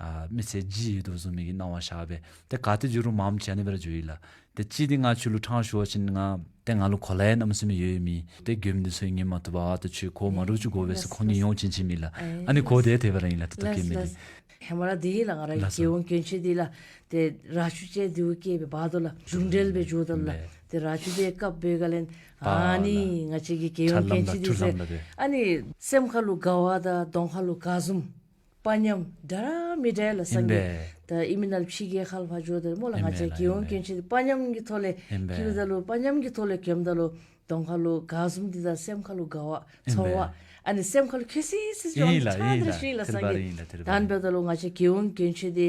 ཨ་མི་ཚེ་ལྗིད་ཡོད་དོ་བཟུམ་མའི་གི་སྣང་བ་ཤར་བས། ཏེ་ག་ཏེ་འགྱོ་རུང་མངམ་ཅིག་ཨ་ནི་སྦེ་ར་འགྱོ་ཡི་ལགས། ཏེ་ཅིག་འདི་ང་ཁྱོད་ལུ་ཕྲང་ཞུ་བ་ཅིན་ང་ཏེ་ང་ལུ་གོ་ལ་ཡང་གནམ་མེད་ས་མེད་ཡོད་མི་ཏེ་མགྱོནམ་འདི་ཚུ་ཡང་ངེས་མ་བཏུབ་པར་ཏེ་ཁྱོད་གོ་མ་འདྲཝ་ཅིག་གོ་བས་ཟེར་ཁོང་གིས་ཡང་བྱིན་བྱིན་མི་ལགས། ཨ་ནི་གོ་དེ་དེ་སྦེ་ར་ཨིན་ལགས། ཏེ་ལྟོ་ལགས་གེ་མི་ལགས། ཏེ་ཧེ་མ་ར་འདི་ཨིན་ལགས། ང་ར་གི་ལགས་སོ། རྒྱལ་ཡོངས་གྱོན་ཆས་འདི་ལགས་ཏེ་ར་ཆུ་ཅིག་འདི་བ་སྐྱེལ་སྦེ་འབག་དོ་ལགས། གཞུང་འབྲེལ་སྦེ་འགྱོ་དོ་ལགས། ཏེ་ར་ཆུ་འདི་བཀབ་སྦེ་ག་ལས་ཨ་ནི་ང་བཅས་ཀྱི་རྒྱལ་ཡོངས་གྱོན་ཆས་འདི་ཟེར་ཨ་ནི་སེམས་ཁ་ལུ་དགའ་བ་དང་གདོང་ཁ་ལུ་དགའ་འཛུམ། དཔའ་ཉམས་འདྲ་ར་མི་འདྲ་ལགས་སངས་རྒྱས། ད་ཨིན་མི་ནང་ལུ་ཕྱི་རྒྱལ་ཁབ་ལུ་ཕར་འགྱོཝ་ད་སྨོ་ལགས་ང་བཅས་རྒྱལ་ཡོངས་གྱོན་ཆས་འདི་དཔའ་ཉམས་ཀྱི་ཐོག་ལས་ཨིན་པས། གྱོནམ་ད་ལུ་དཔའ་ཉམས་ཀྱི་ཐོག་ལས་གྱོནམ་ད་ལུ་གདོང་ཁ་ལུ་དགའ་འཛུམ་འདི་དང་སེམས་ཁ་ལུ་དགའ་བ་ཨིན་པས། ཚོར་བ་ཨ་ནི་སེམས་ཁ་ལུ་ཁེ་སི་སི་ཅིག་ཨིན་ལགས་ཨིན་ལགས། ཏེ་ར་ཤུལ་ལགས་སངས་རྒྱས། ཨིན་ལགས་ཏེ་ར་ད་ཨིན་པས། ད་ལུ་ང་བཅས་རྒྱལ་ཡོངས་གྱོན་ཆས་འདི་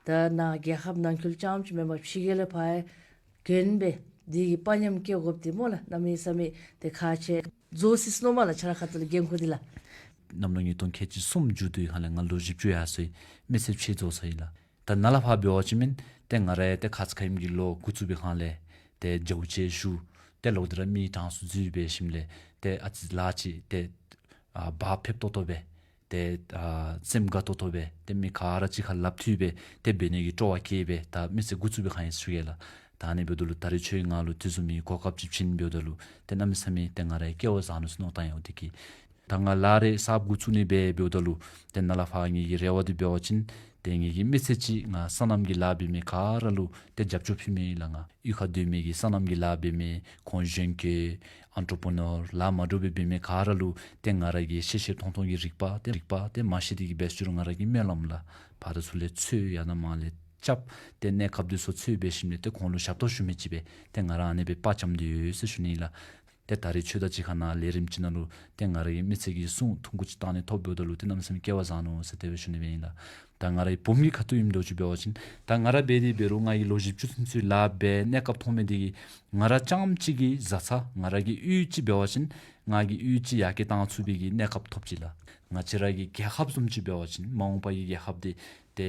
ད་ནཱ་རྒྱལ་ཁབ་ནང་འཁོད་ལུ་རྐྱངམ་ཅིག་མེན་པར་ཕྱི་རྒྱལ་ལས་ཕར་གྱོན་སྦེ་འདི་གི་དཔའ་ཉམས་སྐྱེ་དགོཔ་འདི་སྨོ་ལགས་གནམ་མེད་ས་མེད་ཏེ་ཁག་ཆེ་བཟོ་སྲིད་ནུག་སྨོ་ལགས་ཁྱེད་ར་ཁ་ཐུག་ལས་འགན་ཁུར་འདི་ལགས། གནམ་ལོ་ཉིས་སྟོང་ཁལ་གཅིག་གསུམ་མཇུག་བསྡུ་བའི་ཁ་ལས་ང་ལོ་བཞི་བཅུ་ཡར་སོ་ཡི། མི་ཚེ་ཕྱེད་རྫོགས་སོ་ཡི་ལགས། ད་ནཱ་ལས་ཕར་འབད་བ་ཅིན་ཏེ་ང་ར་ཡང་ཏེ་ཁ་ཙ་ཁ་ཉིནམ་གྱི་ལོ་འགོ་བཙུགས་པའི་ཁ་ལས་ཏེ་རྒྱབ་ཆས་ཞུ། ཏེ་ལོག་སྟེ་ར་མི་གྲངས་སུ་འཛུལ་འབད་ཞིནམ་ལས་ཏེ་ཨ་ཙི་ལཱ་ཅིག་ཏེ་ཨ་བག་ཕེབས་ཏོག་ཏོ་སྦེ་ཏེ་ཨ་སེམས་དགའ་ཏོག་ཏོ་སྦེ་ཏེ་མི་ག་ར་གཅིག་ཁར་ལགཔ་མཐུད་སྦེ་ཏེ་འབད་ནི་གི་སྤྲོ་བ་སྐྱེས་སྦེ་ད་མི་ཚེ་འགོ་བཙུགས་པའི་ཁ་ཨིན་ཟེར་ཞུ་གེ་ལགས། ད་ཨ་ནི་འབདཝ་ད་ལུ་ད་རེས་ཁྱོད་ང་ལུ་དེ་བཟུམ་མའི་གོ་སྐབས་ཅིག་བྱིན་འབདཝ་ད་ལུ་ཏེ་གནམ་མེད་ས་མེད་ཏེ་ང་ར་ཡང་སྐལ་བ་བཟང་ནུག་ཟེར་མནོ་བཏང་ཡི། འོ་དེ་གིས་ད་ང་ལཱ་རེ་གསརཔ་འགོ་བཙུགས་ནི་སྦེ་འབདཝ་ད་ལུ་ཏེ་ནཱ་ལས་ཕར་ངེ་གི་རེ་བ་འདི་འབད་བ་ཅིན་ཏེ་ངེ་གི་མི་ཚེ་གཅིག་ང་སོ་ནམ་གྱི་ལཱ་འབད་མི་ག་ར་ལུ་ཏེ་རྒྱབ་སྐྱོར་ཕུལ་མི་ལགས། ང་གཡུས་ཁར་སྡོད་མི་གི་སོ་ནམ་གྱི་ལཱ་འབད་མི་ཁོང་གཞོན་སྐྱེས་ཨན་ཊོར་པི་ནོར་ལཱ་མ་འདྲཝ་སྦེ་འབད་མི་ག་ར་ལུ་ཏེ་ང་ར་གི་ཤེས་ཤེས་མཐོང་མཐོང་གི་རིག་པ་ཏེ་རིག་པ་ཏེ་མ་ཤེས་དེ་གིས་འབད་ཞུ་རུང་ང་ར་གི་སྨོན་ལམ་ལགས། ཕར་དང་ཚུར་ལས་འཚོལ་ཡང་ན་མར་ལས་རྐྱབ། ཏེ་གནས་སྐབས་འདི་ཚུ་འཚོལ་འབད་ཞིནམ་ལས་ཏེ་ཁོང་ལུ་ཞབས་ཏོག་ཞུ་མི་ཅིག་སྦེ་ཏེ་ང་ར་ཨ་ནི་སྦེ་དཔའ་བཅམ་སྟེ་ཡོད་ཟེར་ཞུ་ནི་ལགས། ཏེ་ད་རེས་ཁྱོད་དང་གཅིག་ཁར་ནཱ་ལས་རིམ་ཅིག་ནང་ལུ་ཏེ་ང་ར་གི་མི་ཚེ་གི་སྲུང་ཐུང་ཀུ་ཅིག་བཏང་ནི་ཐོབ་འབདཝ་ད་ལུ་ཏེ་གནམ་མེད་ས་མེད་སྐལ་བ་བཟང་ནུག་ཟེར་དེ་སྦེ་ཞུ་ནི་སྦེ་ཨིན་ལགས། ད་ང་རའི་བུམོ་གི་ཁ་ཐུག་ཨིནམ་འདྲཝ་ཅིག་འབད་བ་ཅིན་ད་ང་ར་འབད་དེ་འབད་རུང་ང་གིས་ལོ་བཞི་བཅུ་ཚུན་ཚོད་ལཱ་འབད་གནས་སྐབས་ཐོབ་མི་འདི་གིས་ང་ར་རྐྱངམ་གཅིག་གི་བཟའ་ཚང་ང་ར་གི་གཡུས་ཅིག་འབད་བ་ཅིན་ང་གི་གཡུས་ཅིག་ཡར་རྒྱས་བཏང་ཚུགས་པའི་གི་གནས་སྐབས་ཐོབ་ཅི་ལགས། ང་བཅས་ར་གི་རྒྱལ་ཁབ་བཟུམ་ཅིག་འབད་བ་ཅིན་མ་འོངས་པ་གི་རྒྱལ་ཁབ་འདི་ཏེ་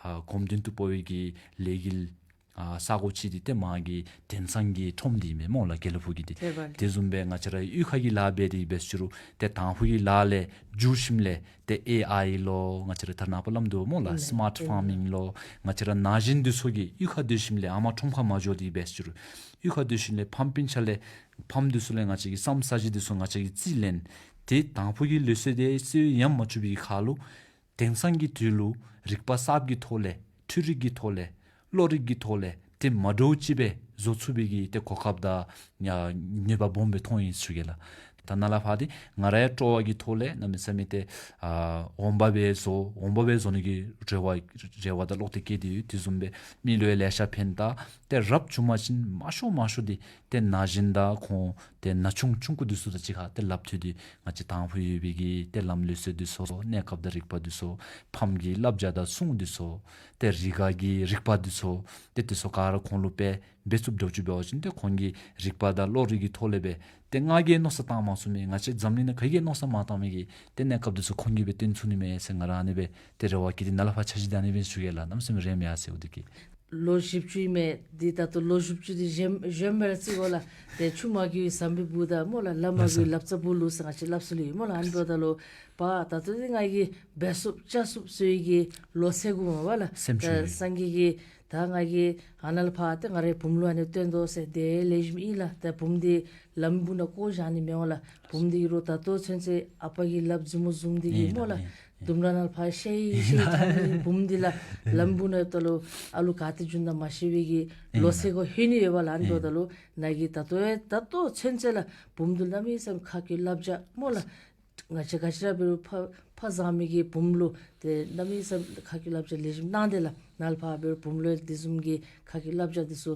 ཨ་གོམ་མདུན་དུ་སྤོ་བའི་གི་ལས་འགུལ་ཨ་ས་གོ་ཅིག་འདི་ཏེ་མ་གི་དེང་སང་གི་ཁྲོམ་འདི་མེན་སྨོ་ལགས་དགེ་ལེགས་ཕུག་གི་འདི། དེ་བཟུམ་སྦེ་ང་བཅས་ར་གཡུས་ཁ་གི་ལཱ་འབད་དེ་འབད་ཞུ་རུང་ཏེ་དང་ཕུ་གི་ལཱ་ལས་འགྱུར་ཞིནམ་ལས་ཏེ་ཨེ་ཨའི་ལོ་ང་བཅས་ར་ད་ནངས་པ་སླབ་དོ་སྨོ་ལགས་སི་མཱཊ་ཕཱར་མིང་ལོ། ང་བཅས་ར་ན་གཞོན་འདི་ཚུ་གིས་གཡུས་ཁར་སྡོད་ཞིནམ་ལས་ཨ་མ་ཁྲོམ་ཁར་མ་འགྱོ་དེ་འབད་ཞུ་རུང་གཡུས་ཁར་སྡོད་ཞིནམ་ལས་ཕམ་སྤུན་ཆ་ལས་ཕམ་འདི་ཚུ་ལས་ང་བཅས་ཀྱི་ས་ས་གཞི་འདི་ཚུ་ང་བཅས་ཀྱིས་རྩིས་ལེན། ཏེ་དང་ཕུ་གི་ལུགས་སྲོལ་དེ་ཚུ་ཡང་མ་བཅུག་པའི་ཁར་ལུ་ དེང་སང་གི་དུས་ལུ་རིག་པ་གསརཔ་གི་ཐོག་ལས་འཕྲུལ་རིག་གི་ཐོག་ལས་གློག་རིག་གི་ཐོག་ལས་ཏེ་མ་འདྲཝ་ཅིག་སྦེ་བཟོ་ཚུགས་པའི་གི་ཏེ་གོ་སྐབས་དང་ཡང་ནུས་པ་སྦོམ་སྦེ་མཐོང་ཡི་ཟེར་ཞུ་གེ་ལགས། ད་ནཱ་ལས་ཕར་ཏེ་ང་རའི་སྤྲོ་བ་གི་ཐོག་ལས་གནམ་མེད་ས་མེད་ཏེ་ཨ་འོང་འབབ་སྦེ་བཟོ་འོང་འབབ་སྦེ་བཟོ་ནི་གི་རེ་བ་རེ་བ་དང་བློ་གཏད་བསྐྱེད་དེ་ཡོད། དེ་བཟུམ་སྦེ་མི་ལུ་ཡང་ལེ་ཤ་ཕན། ད་ཏེ་རབ་བྱུང་པ་ཅིན་མང་ཤོས་མང་ཤོས་འདི་ཏེ་ན་གཞོན་དང་ཁོང་ཏེ་ན་ཆུང་ཆུང་ཀུ་འདི་ཚུ་དང་གཅིག་ཁར་ཏེ་སླབ་ཐོས་ཏེ་ང་བཅས་དང་ཕུ་ཡོད་པའི་གི་ཏེ་ལམ་ལུགས་སྲོལ་འདི་ཚུ་གནས་སྐབས་དང་རིག་པ་འདི་ཚུ་ཕམ་གྱི་བསླབ་བྱ་དང་སྲུང་འདི་ཚུ་ཏེ་རི་ག་གི་རིག་པ་འདི་ཚུ་ཏེ་འདི་ཚུ་ག་ར་ཁོང་ལུ་སྤེལ་འབད་ཚུགསཔ་འདྲཝ་ཅིག་འབད་བ་ཅིན་ཏེ་ཁོང་གིས་རིག་པ་དང་བློ་རིག་གི་ཐོག་ལས་སྦེ་ཏེ་ང་གིས་མནོ་བསམ་བཏང་མ་ཚུགས་མི་ང་བཅས་འཛམ་གླིང་ནང་ག་གིས་མནོ་བསམ་མ་བཏང་མི་གི་ཏེ་གནས་སྐབས་འདི་ཚུ་ཁོང་གིས་སྦེ་སྟོན་ཚུགས་ནི་མས་ཟེར་ང་ར་ཨ་ནི་སྦེ་ཏེ་རེ་བ་བསྐྱེད་དེ་ནཱ་ལས་ཕར་འཆར་གཞི་དེ་ཨ་ནི་སྦེ་ཞུ་གེ་ལགས། གནམ་མེད་ས་མེད་རེ་མི་ཡ་ཟེར་འོ་དེ་གི། ལོ་བཞི་བཅུ་ཨིན་མས། འདི་ད་ལྟོ་ལོ་བཞི་བཅུ་འདི་གཞོན་གཞོནམ་སྦེ་ར་བརྩི་དགོ་ལགས། ཏེ་ཆུ་མ་གི་ཟམ་པའི་སྦུག་དང་སྨོ་ལགས། ལ་མ་གི་ལགས་སོ། ལབ་རྩ་སྦུག་ལུ་ཟེར་ང་བཅས་སླབ་སྲོལ་ཡོད་སྨོ་ལགས། ཨ་ནི་འབདཝ་ད་ལུ་པ་ད་ལྟོ་འདི་ང་གིས་འབད་ཚུགསཔ་བཅའ་ཚུགསཔ་ཟེར་བའི་གི་ལོ་ཚད་གུ་མ་པ་ལགས། སེམས་ཤུགས་ད་ཡོད། སངས་རྒྱས་ཀྱིས་ད་ང་གིས་ཨ་ནཱ་ལས་ཕར་ཏེ་ང་རའི་བུམོ་ལུ་ཨ་ནི་སྟོན་དོ་ཟེར་ཏེ་ལེགས་ཤོམ་ཨིན་ལགས། ད་བུམོ་འདི་ལམ་སྦུག་ནང་བཀོ་བཞག་ནི་མི་འོང་ལགས། བུམོ་འདི་གིས་རོགས་ད་ལྟོ་ཚུན་ཚོད་ཨ་པ་གིས་ལགཔ་མཛུབ་མོ་བཟུང་སྟེ་གིས་ཨིན་སྨོ་ལགས། ལགས། ཨིན། ལྡུམ་ར་ནང་ཕར་ཤེས་ཤེས་ཐང་བུམོ་འདི་ལགས་ལམ་སྦུག་ནང་ཡོདཔ་ད་ལུ་ཨ་ལུ་ག་ཏེ་འགྱོ་ནི་ད་མ་ཤེས་པའི་གི་ཨིན། ལོ་ཚད་གུ་ལྷོད་ནི་ཡོད་པ་ལགས། ཨ་ནི་འབདཝ་ད་ལུ་ནཱ་གིས་ད་ལྟོ་ཡང་ད་ལྟོ་ཚུན་ཚོད་ལགས་བུམོ་འདི་གནམ་མེད་ས་མེད་ཁ་སྐད་བསླབ་བྱ་སྨོ་ལགས། ང་བཅས་ག་ཅི་ར་འབད་རུང་ཕ་ཕ་བཟང་མི་གི་བུམོ་ལུ་ཏེ་གནམ་མེད་ས་མེད་ཁ་སྐད་བསླབ་བྱ་ལེགས་ཤོམ་གནང་སྟེ་ལགས་ནཱ་ལས་ཕར་འབད་རུང་བུམོ་ལུ་དེ་བཟུམ་གྱི་ཁ་སྐད་བསླབ་བྱ་འདི་ཚུ་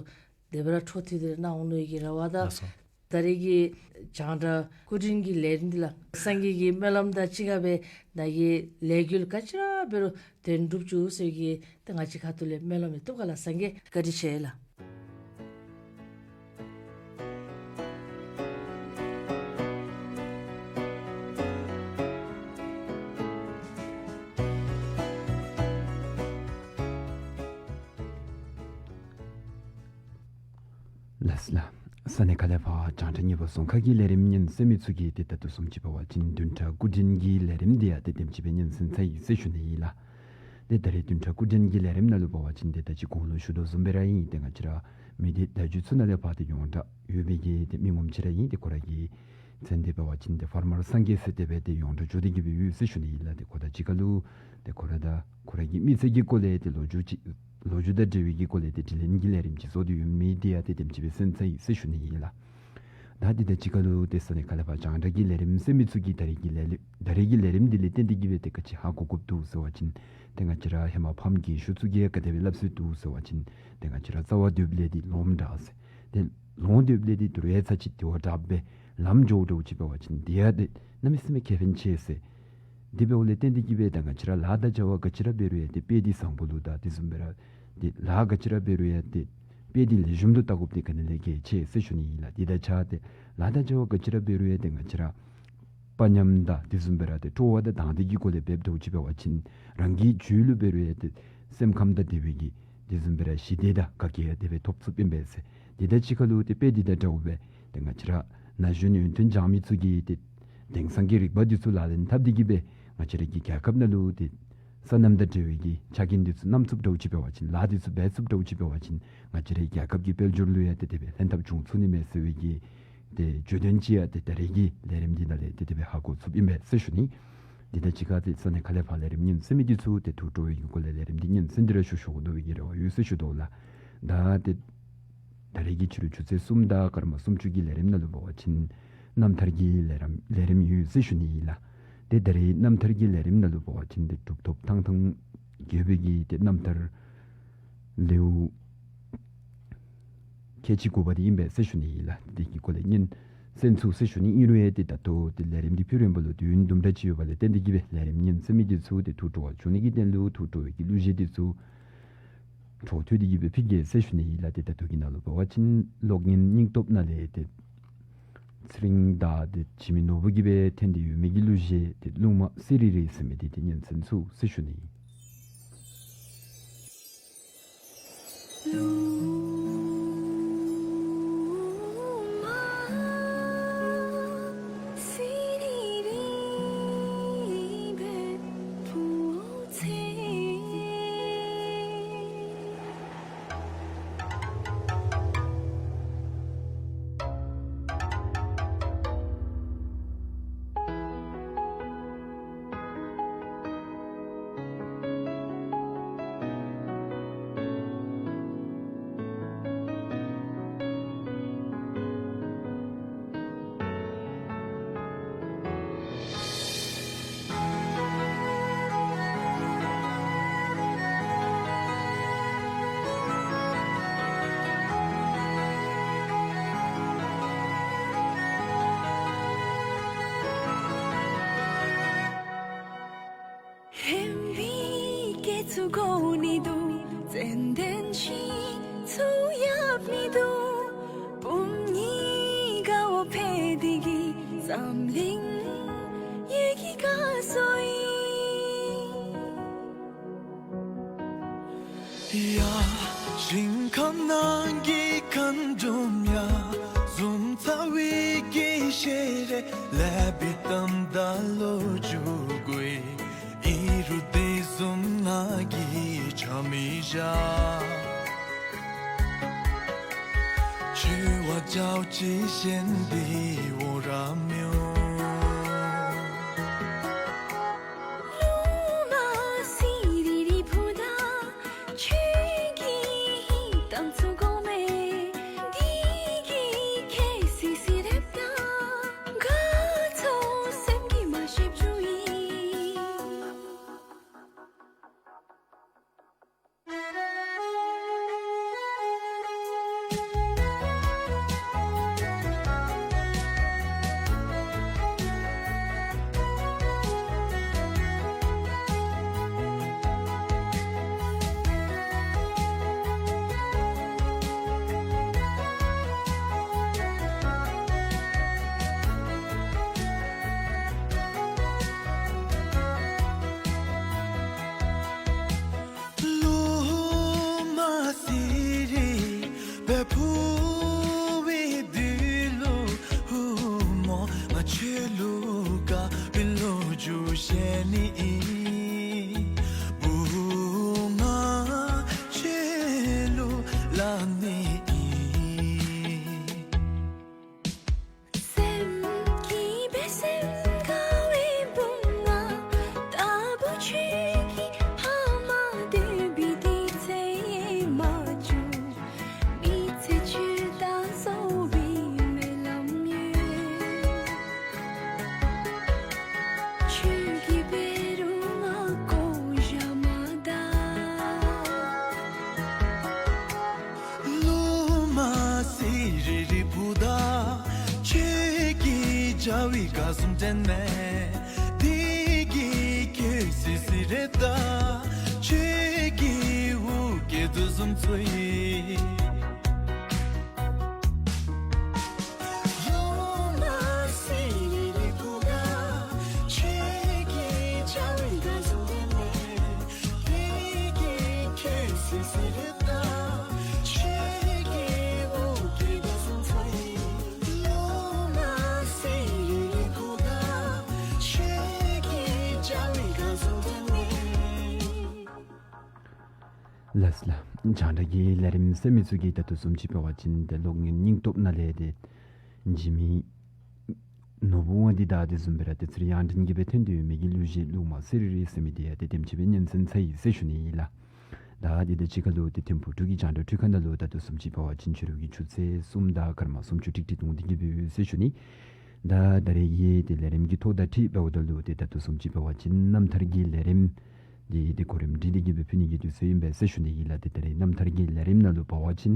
དེ་སྦེ་ར་འཕྲོ་མཐུད་དེ་གནང་འོང་ནི་གི་རེ་བ་དང་། ལགས་སོ། ད་རེས་ཀྱི་རྒྱང་བསྒྲགས་སྐུ་མགྲོན་གྱི་ལས་རིམ་འདི་ལགས་སངས་རྒྱས་ཀྱི་སྨོན་ལམ་དང་གཅིག་ཁར་སྦེ་ནཱ་གི་ལས་འགུལ་ག་ཅི་ར་འབད་རུང་དོན་འགྲུབ་བཅུག་ཟེར་གྱི་ཏེ་ང་བཅས་ཁ་ཐུག་ལས་སྨོན་ལམ་ཡང་བཏུབ་ག་ལགས། སངས་རྒྱས་བཀའ་དྲིན་ཆེ་ལགས། ལགས་སོ་ལགས། ས་གནས་ཁག་ལས་ཕར་རྒྱང་བསྒྲགས་གཉིས་པ་རྫོང་ཁ་གི་ལས་རིམ་ཉན་གསན་མི་ཚུ་གིས་ཏེ་ད་ལྟོ་བཟུམ་ཅིག་འབད་བ་ཅིན་བདུན་ཕྲག་སྐུ་མགྲོན་གྱི་ལས་རིམ་འདི་ཡང་ཏེ་དེམ་ཅིག་སྦེ་ཉན་གསན་ཚར་ཡི་ཟེར་ཞུ་ནི་ཨིན་ལགས། ཏེ་ད་རེས་བདུན་ཕྲག་སྐུ་མགྲོན་གྱི་ལས་རིམ་ནང་ལུ་འབད་བ་ཅིན་ཏེ་ད་ཅི་གོང་ལུ་ཞུ་དོ་བཟུམ་སྦེ་ར་ཨིན། ཏེ་ང་བཅས་ར་མི་སྡེ་བརྡ་བརྒྱུད་ཚུ་ནང་ལས་ཕར་ཏེ་ཡོངས་གྲགས་ཡོད་པའི་གི་ཏེ་མི་ངོམ་ཅིག་ར་ཨིན། ཏེ་ཁོ་ར་གི་མཚན་འདི་འབད་བ་ཅིན་ཏེ་ཕར་མར་སངས་རྒྱས་ཟེར་དེ་སྦེ་ཏེ་ཡོངས་གྲགས་འགྱོ་སྟེ་གི་སྦེ་ཡོད་ཟེར་ཞུ་ནི་ཨིན་ལགས། ཏེ་ཁོ་དང་གཅིག་ཁར་ལུ་ཏེ་ཁོ་ར་དང་ཁོ་ར་གི་མི་ཚེ་གི་སྐོར་ལས་ཏེ་ལོ་རྒྱུས་ཅིག་ལོ་རྒྱུས་དང་འབྲེལ་བའི་གི་སྐོར་ལས་ཏེ་དྲི་ལན་གྱི་ལས་རིམ་ཅིག་བཟོ་སྟེ་ཡོད་མི་འདི་ཡང་ཏེ་དེམ་ཅིག་སྦེ་གསན་ཚར་ཡི་ཟེར་ཞུ་ནི་ཨིན་ལགས། ད་འདི་དང་གཅིག་ཁར་ལུ་ཏེ་ས་གནས་ཁག་ལས་ཕར་རྒྱང་བསྒྲགས་ཀྱི་ལས་རིམ་གསན་མི་ཚུ་གིས་ད་རེས་ཀྱི་ལས་ལས་ད་རེས་ཀྱི་ལས་རིམ་འདི་ལས་བརྟེན་ཏེ་གི་སྦེ་ཏེ་ག་ཅི་ཧ་གོ་དགོཔ་འདུག་ཟེར་བ་ཅིན་ཏེ་ང་བཅས་ར་ཧེ་མ་ཕམ་གྱི་ཤུལ་ཚུ་གིས་ག་དེ་སྦེ་སླབ་སྲོལ་འདུག་ཟེར་བ་ཅིན་ཏེ་ང་བཅས་ར་རྩ་བ་སྡོདཔ་ལས་འདི་ལོངམ་དྲག་ཟེར། ཏེ་ལོང་སྡོདཔ་ལས་འདི་དོ་རུང་ཡང་ཚར་ཅིག་དེ་བ་དྲག་སྦེ་ལམ་འགྱོཝ་འདྲཝ་ཅིག་འབད་བ་ཅིན་འདི་ཡང་ཏེ་གནམ་མེད་ས་མེད་ཁེ་ཕན་ཆེ་ཟེར། དེ་འབདཝ་ལས་བརྟེན་ཏེ་གི་སྦེ་ད་ང་བཅས་ར་ལཱ་དང་བྱ་བ་ག་ཅི་ར་འབད་རུང་ཡང་ཏེ་དཔེ་འདི་བཟང་པོ་ལུ་དང་དེ་བཟུམ་སྦེ་ར་ཏེ་ལཱ་ག་ཅི་ར་འབད་རུང་ཡང་ཏེ་དཔེ་འདི་ལེགས་ཤོམ་དུ་བལྟ་དགོཔ་འདི་ག་ནི་ལས་གལ་ཆེ་ཟེར་ཞུ་ནི་ཨིན་ལགས། དེ་དང་ཆ་ཏེ་ལཱ་དང་བྱ་བ་ག་ཅི་ར་འབད་རུང་ཡང་ཏེ་ང་བཅས་ར་དཔའ་ཉམས་དང་དེ་བཟུམ་སྦེ་ར་ཏེ་སྤྲོ་བ་དང་དང་འདོད་ཀྱི་སྒོ་ལས་འབདཝ་འདྲཝ་ཅིག་འབད་བ་ཅིན་རང་གི་རྒྱུད་ལུ་འབད་རུང་ཡང་ཏེ་སེམས་ཁམས་དང་འབྲེལ་བའི་གི་དེ་བཟུམ་སྦེ་ར་ཞི་བདེ་དང་དགའ་སྐྱིད་དེ་སྦེ་ཐོབ་ཚུགསཔ་ཨིན་པས་ཟེར། དེ་དང་གཅིག་ཁར་ལུ་ཏེ་དཔེ་འདི་དང་འདྲཝ་སྦེ་ཏེ་ང་བཅས་ར་ན་གཞོན་ཡོན་ཏན་སྦྱང་མི་ཚུ་གིས་ཏེ་དེང་སང་གི་རིག་པ་འདི་ཚུ་ལག་ལེན་འཐབ་སྟེ་གི་སྦེ་ང་བཅས་ར་གི་རྒྱལ་ཁབ་ནང་ལུ་ཏེ་སོ་ནམ་དང་འབྲེལ་བའི་གི་ཆ་རྐྱེན་འདི་ཚུ་བསྣམས་ཚུགསཔ་འདྲཝ་ཅིག་འབད་བ་ཅིན་ལཱ་འདི་ཚུ་འབད་ཚུགསཔ་འདྲཝ་ཅིག་འབད་བ་ཅིན་ང་བཅས་ར་རྒྱལ་ཁབ་ཀྱི་དཔལ་འབྱོར་ལུ་ཡང་ཏེ་དེ་སྦེ་ལྷན་ཐབས་འབྱུང་ཚུགས་ནི་མས་ཟེར་བའི་གི་ཏེ་བརྗོད་དོན་ཅིག་ཡང་ཏེ་ད་རེས་ཀྱི་ལས་རིམ་འདི་ནང་ལས་ཏེ་དེ་སྦེ་ཧ་གོ་ཚུགསཔ་ཨིན་པས་ཟེར་ཞུ་ནི། དེ་དང་གཅིག་ཁར་ཏེ་ས་གནས་ཁག་ལས་ཕར་ལས་རིམ་ཉན་གསན་མི་འདི་ཚུ་ཏེ་ཐུགས་སྤྲོ་བའི་གི་སྒོ་ལས་ལས་རིམ་འདི་ཉན་གསན་ཏེ་ར་ཤུལ་ཤུལ་འགྱོ་དོ་བའི་གི་རེ་བ་ཡོད་ཟེར་ཞུ་དོ་ལགས། ད་ཏེ་ད་རེས་ཀྱི་ཕྱི་རུ་ཆུ་ཚོད་གསུམ་དང་སྐར་མ་སུམ་ཅུ་གི་ལས་རིམ་ནང་ལུ་འབད་བ་ཅིན་རྣམ་ཐར་གྱི་ལས་རིམ་ལས་རིམ་ཡོད་ཟེར་ཞུ་ནི་ཨིན་ལགས། ཏེ་ད་རེས་རྣམ་ཐར་གྱི་ལས་རིམ་ནང་ལུ་འབད་བ་ཅིན་ཏེ་གྲུབ་ཐོབ་ཐང་ཐང་རྒྱལ་པོའི་གི་ཏེ་རྣམ་ཐར་ལེའུ་ཁལ་གཅིག་དགུ་པ་འདི་ཨིན་པས་ཟེར་ཞུ་ནི་ཨིན་ལགས། དེ་གི་སྐོར་ལས་ཉན་གསན་ཚུགས་ཟེར་ཞུ་ནི་ཨིན་རུང་ཡང་ཏེ་ད་ལྟོ་ཏེ་ལས་རིམ་འདི་ཕུལ་རན་པ་ལུ་དུས་ཡུན་དུམ་གྲ་ཅིག་ཡོད་པ་ལས་བརྟེན་ཏེ་གི་སྦེ་ལས་རིམ་ཉན་གསན་མི་འདི་ཚུ་ཏེ་ཐུགས་སྤྲོ་བ་བྱུང་ནི་གི་དོན་ལུ་ཐུགས་སྤྲོ་བའི་གི་གླུ་གཞས་འདི་ཚུ་འཕྲོ་མཐུད་དེ་གི་སྦེ་ཕུལ་གེ་ཟེར་ཞུ་ནི་ཨིན་ལགས། ཏེ་ད་ལྟོ་གི་ནང་ལུ་འབད་བ་ཅིན་གློག་བརྙན་སྙིང་སྟོབས་ནང་ལས་ཏེ་ཚེ་རིང་དང་ཏེ་འཆི་མེད་ནོར་བུ་གིས་སྦེ་འཐེན་ཏེ་ཡོད་མི་གི་གླུ་གཞས་ཏེ་གླུ་མ་སི་རི་རི་ཟེར་མི་འདི་ཏེ་ཉན་གསན་ཚུགས་ཟེར་ཞུ་ནི་ཨིན། དགོ་ནི་འདུག། ཙན་དན་ཞིག་འཚོལ་ཡང་མི་འདུག། བུམོ་གཉིས་ཀ་འཕེལ་ཏེ་གི་འཛམ་གླིང་ཡི་གེ་ཀ་སོ་ཡི། ཡ། ཞིང་ཁམས་ནང་གི་མཁའ་འགྲོམ་ཡ། བཟུམ་ཚ་བའི་གི་ཤེས་རིག་ལས་པའི་གཏམ་དང་ལོ་རྒྱུས་གོ་ཡི། ཨིན་རུང་དེ་བཟུམ་ང་གིས་ཆ་མི་བཞག། ཆུ་བ་ཅའོ་ཅི་ཤེན་དེ་འོ་ར་མྱོ། ལུ་མ་སི་རི་རི་བུ་དང་ཁྱོད་ཀྱིས་གཏམ་ཚུ་གོ་མེད། དེ་གིས་ཁྱོད་སི་སི་རེབ་ད་དགའ་ཚོར་སེམས་ཀྱིས་མ་ཤེས་བཅུག་ཡི། ལུ་མ་སི་རི་བལ་འཕུར་བའི་དུས་ལུ་ཧུ་མོ་ང་ཁྱོད་ལུ་དགའ་བའི་ལོ་རྒྱུས་བཤད་ནི་ཨིན། བུ་ང་ཁྱོད་ལུ་སླབ་ནི་ཨིན། སེམས་ཀྱི་བེ་སེམས་དགའ་བའི་བུམོ་ང་། ལྟ་བུ་ཁྱོད་ཀྱི་ཕ་མ་འདོད་པའི་དུས་ཚོད་ཡལ་མ་བཅུག། མི་ཚེ་ཁྱོད་དང་བཟང་བའི་སྨོན་ལམ་ཡོད། ཁྱོད་ཀྱི་བེ་རུ་ང་བཀོ་བཞག་མ་ད། ལུ་མ་སི་རི་རི་བུ་དང་ཁྱོད་ཀྱིས་བྱ་བའི་དགའ་བཟུམ་དྲན་མེད། དེ་གིས་ཁྱོད་སི་སི་རེད་ད། ཁྱོད་ཀྱིས་འུ་སྐྱེ་དུས་བཟུམ་ཚུ་ཡི། ལུ་མ་སི་རི་རི་བུ་དང་ཁྱོད་ཀྱིས་བྱ་བའི་དགའ་བཟུམ་དྲན་མེད། ལགས་ལགས། རྒྱང་བསྒྲགས་ཀྱི་ལས་རིམ་གསན་མི་ཚུ་གིས་ད་ལྟོ་བཟུམ་ཅིག་འབད་བ་ཅིན་ཏེ་གློག་བརྙན་སྙིང་སྟོབས་ནང་ལས་ཏེ་འཇིགས་མེད་ནོར་བུ་དབང་འདུས་དང་དེ་བཟུམ་སྦེ་ར་ཏེ་ཚེ་རིང་དབྱངས་སྒྲོན་གྱིས་སྦེ་ཐོན་ཏེ་ཡོད་མི་གི་གླུ་གཞས་གླུ་མ་སི་རི་རི་ཟེར་མི་འདི་ཡང་ཏེ་དེམ་ཅིག་སྦེ་སྙན་གསན་ཚར་ཡི་ཟེར་ཞུ་ནི་ཨིན་ལགས། ད་དེ་དང་གཅིག་ཁར་ལུ་ཏེ་ཐིམ་ཕུག་འབྲུག་གི་རྒྱང་བསྒྲགས་འཕྲུལ་ཁང་ནང་ལུ་ད་ལྟོ་བཟུམ་ཅིག་འབད་བ་ཅིན་ཕྱི་རུ་གི་ཆུ་ཚོད་གསུམ་དང་སྐར་མ་སུམ་ཅུ་ཏིག་ཏིག་སྟོང་སྟེ་གི་སྦེ་ཡོད་ཟེར་ཞུ་ནི། ད་ད་རེས་ཀྱི་ཏེ་ལས་རིམ་གྱི་ཐོ་དང་འཁྲིལ་འབདཝ་ད་ལུ་ཏེ་ད་ལྟོ་བཟུམ་ཅིག་འབད་བ་ཅིན་རྣམ་ཐར་གྱི་ལས་རིམ་འདི་ཏེ་གོ་རིམ་སྒྲིག་སྟེ་གི་སྦེ་ཕུལ་ནི་གི་དུས་ཚོད་ཨིན་པས་ཟེར་ཞུ་ནི་ཨིན་ལགས། ཏེ་ད་རེས་རྣམ་ཐར་གྱི་ལས་རིམ་ནང་ལུ་འབད་བ་ཅིན་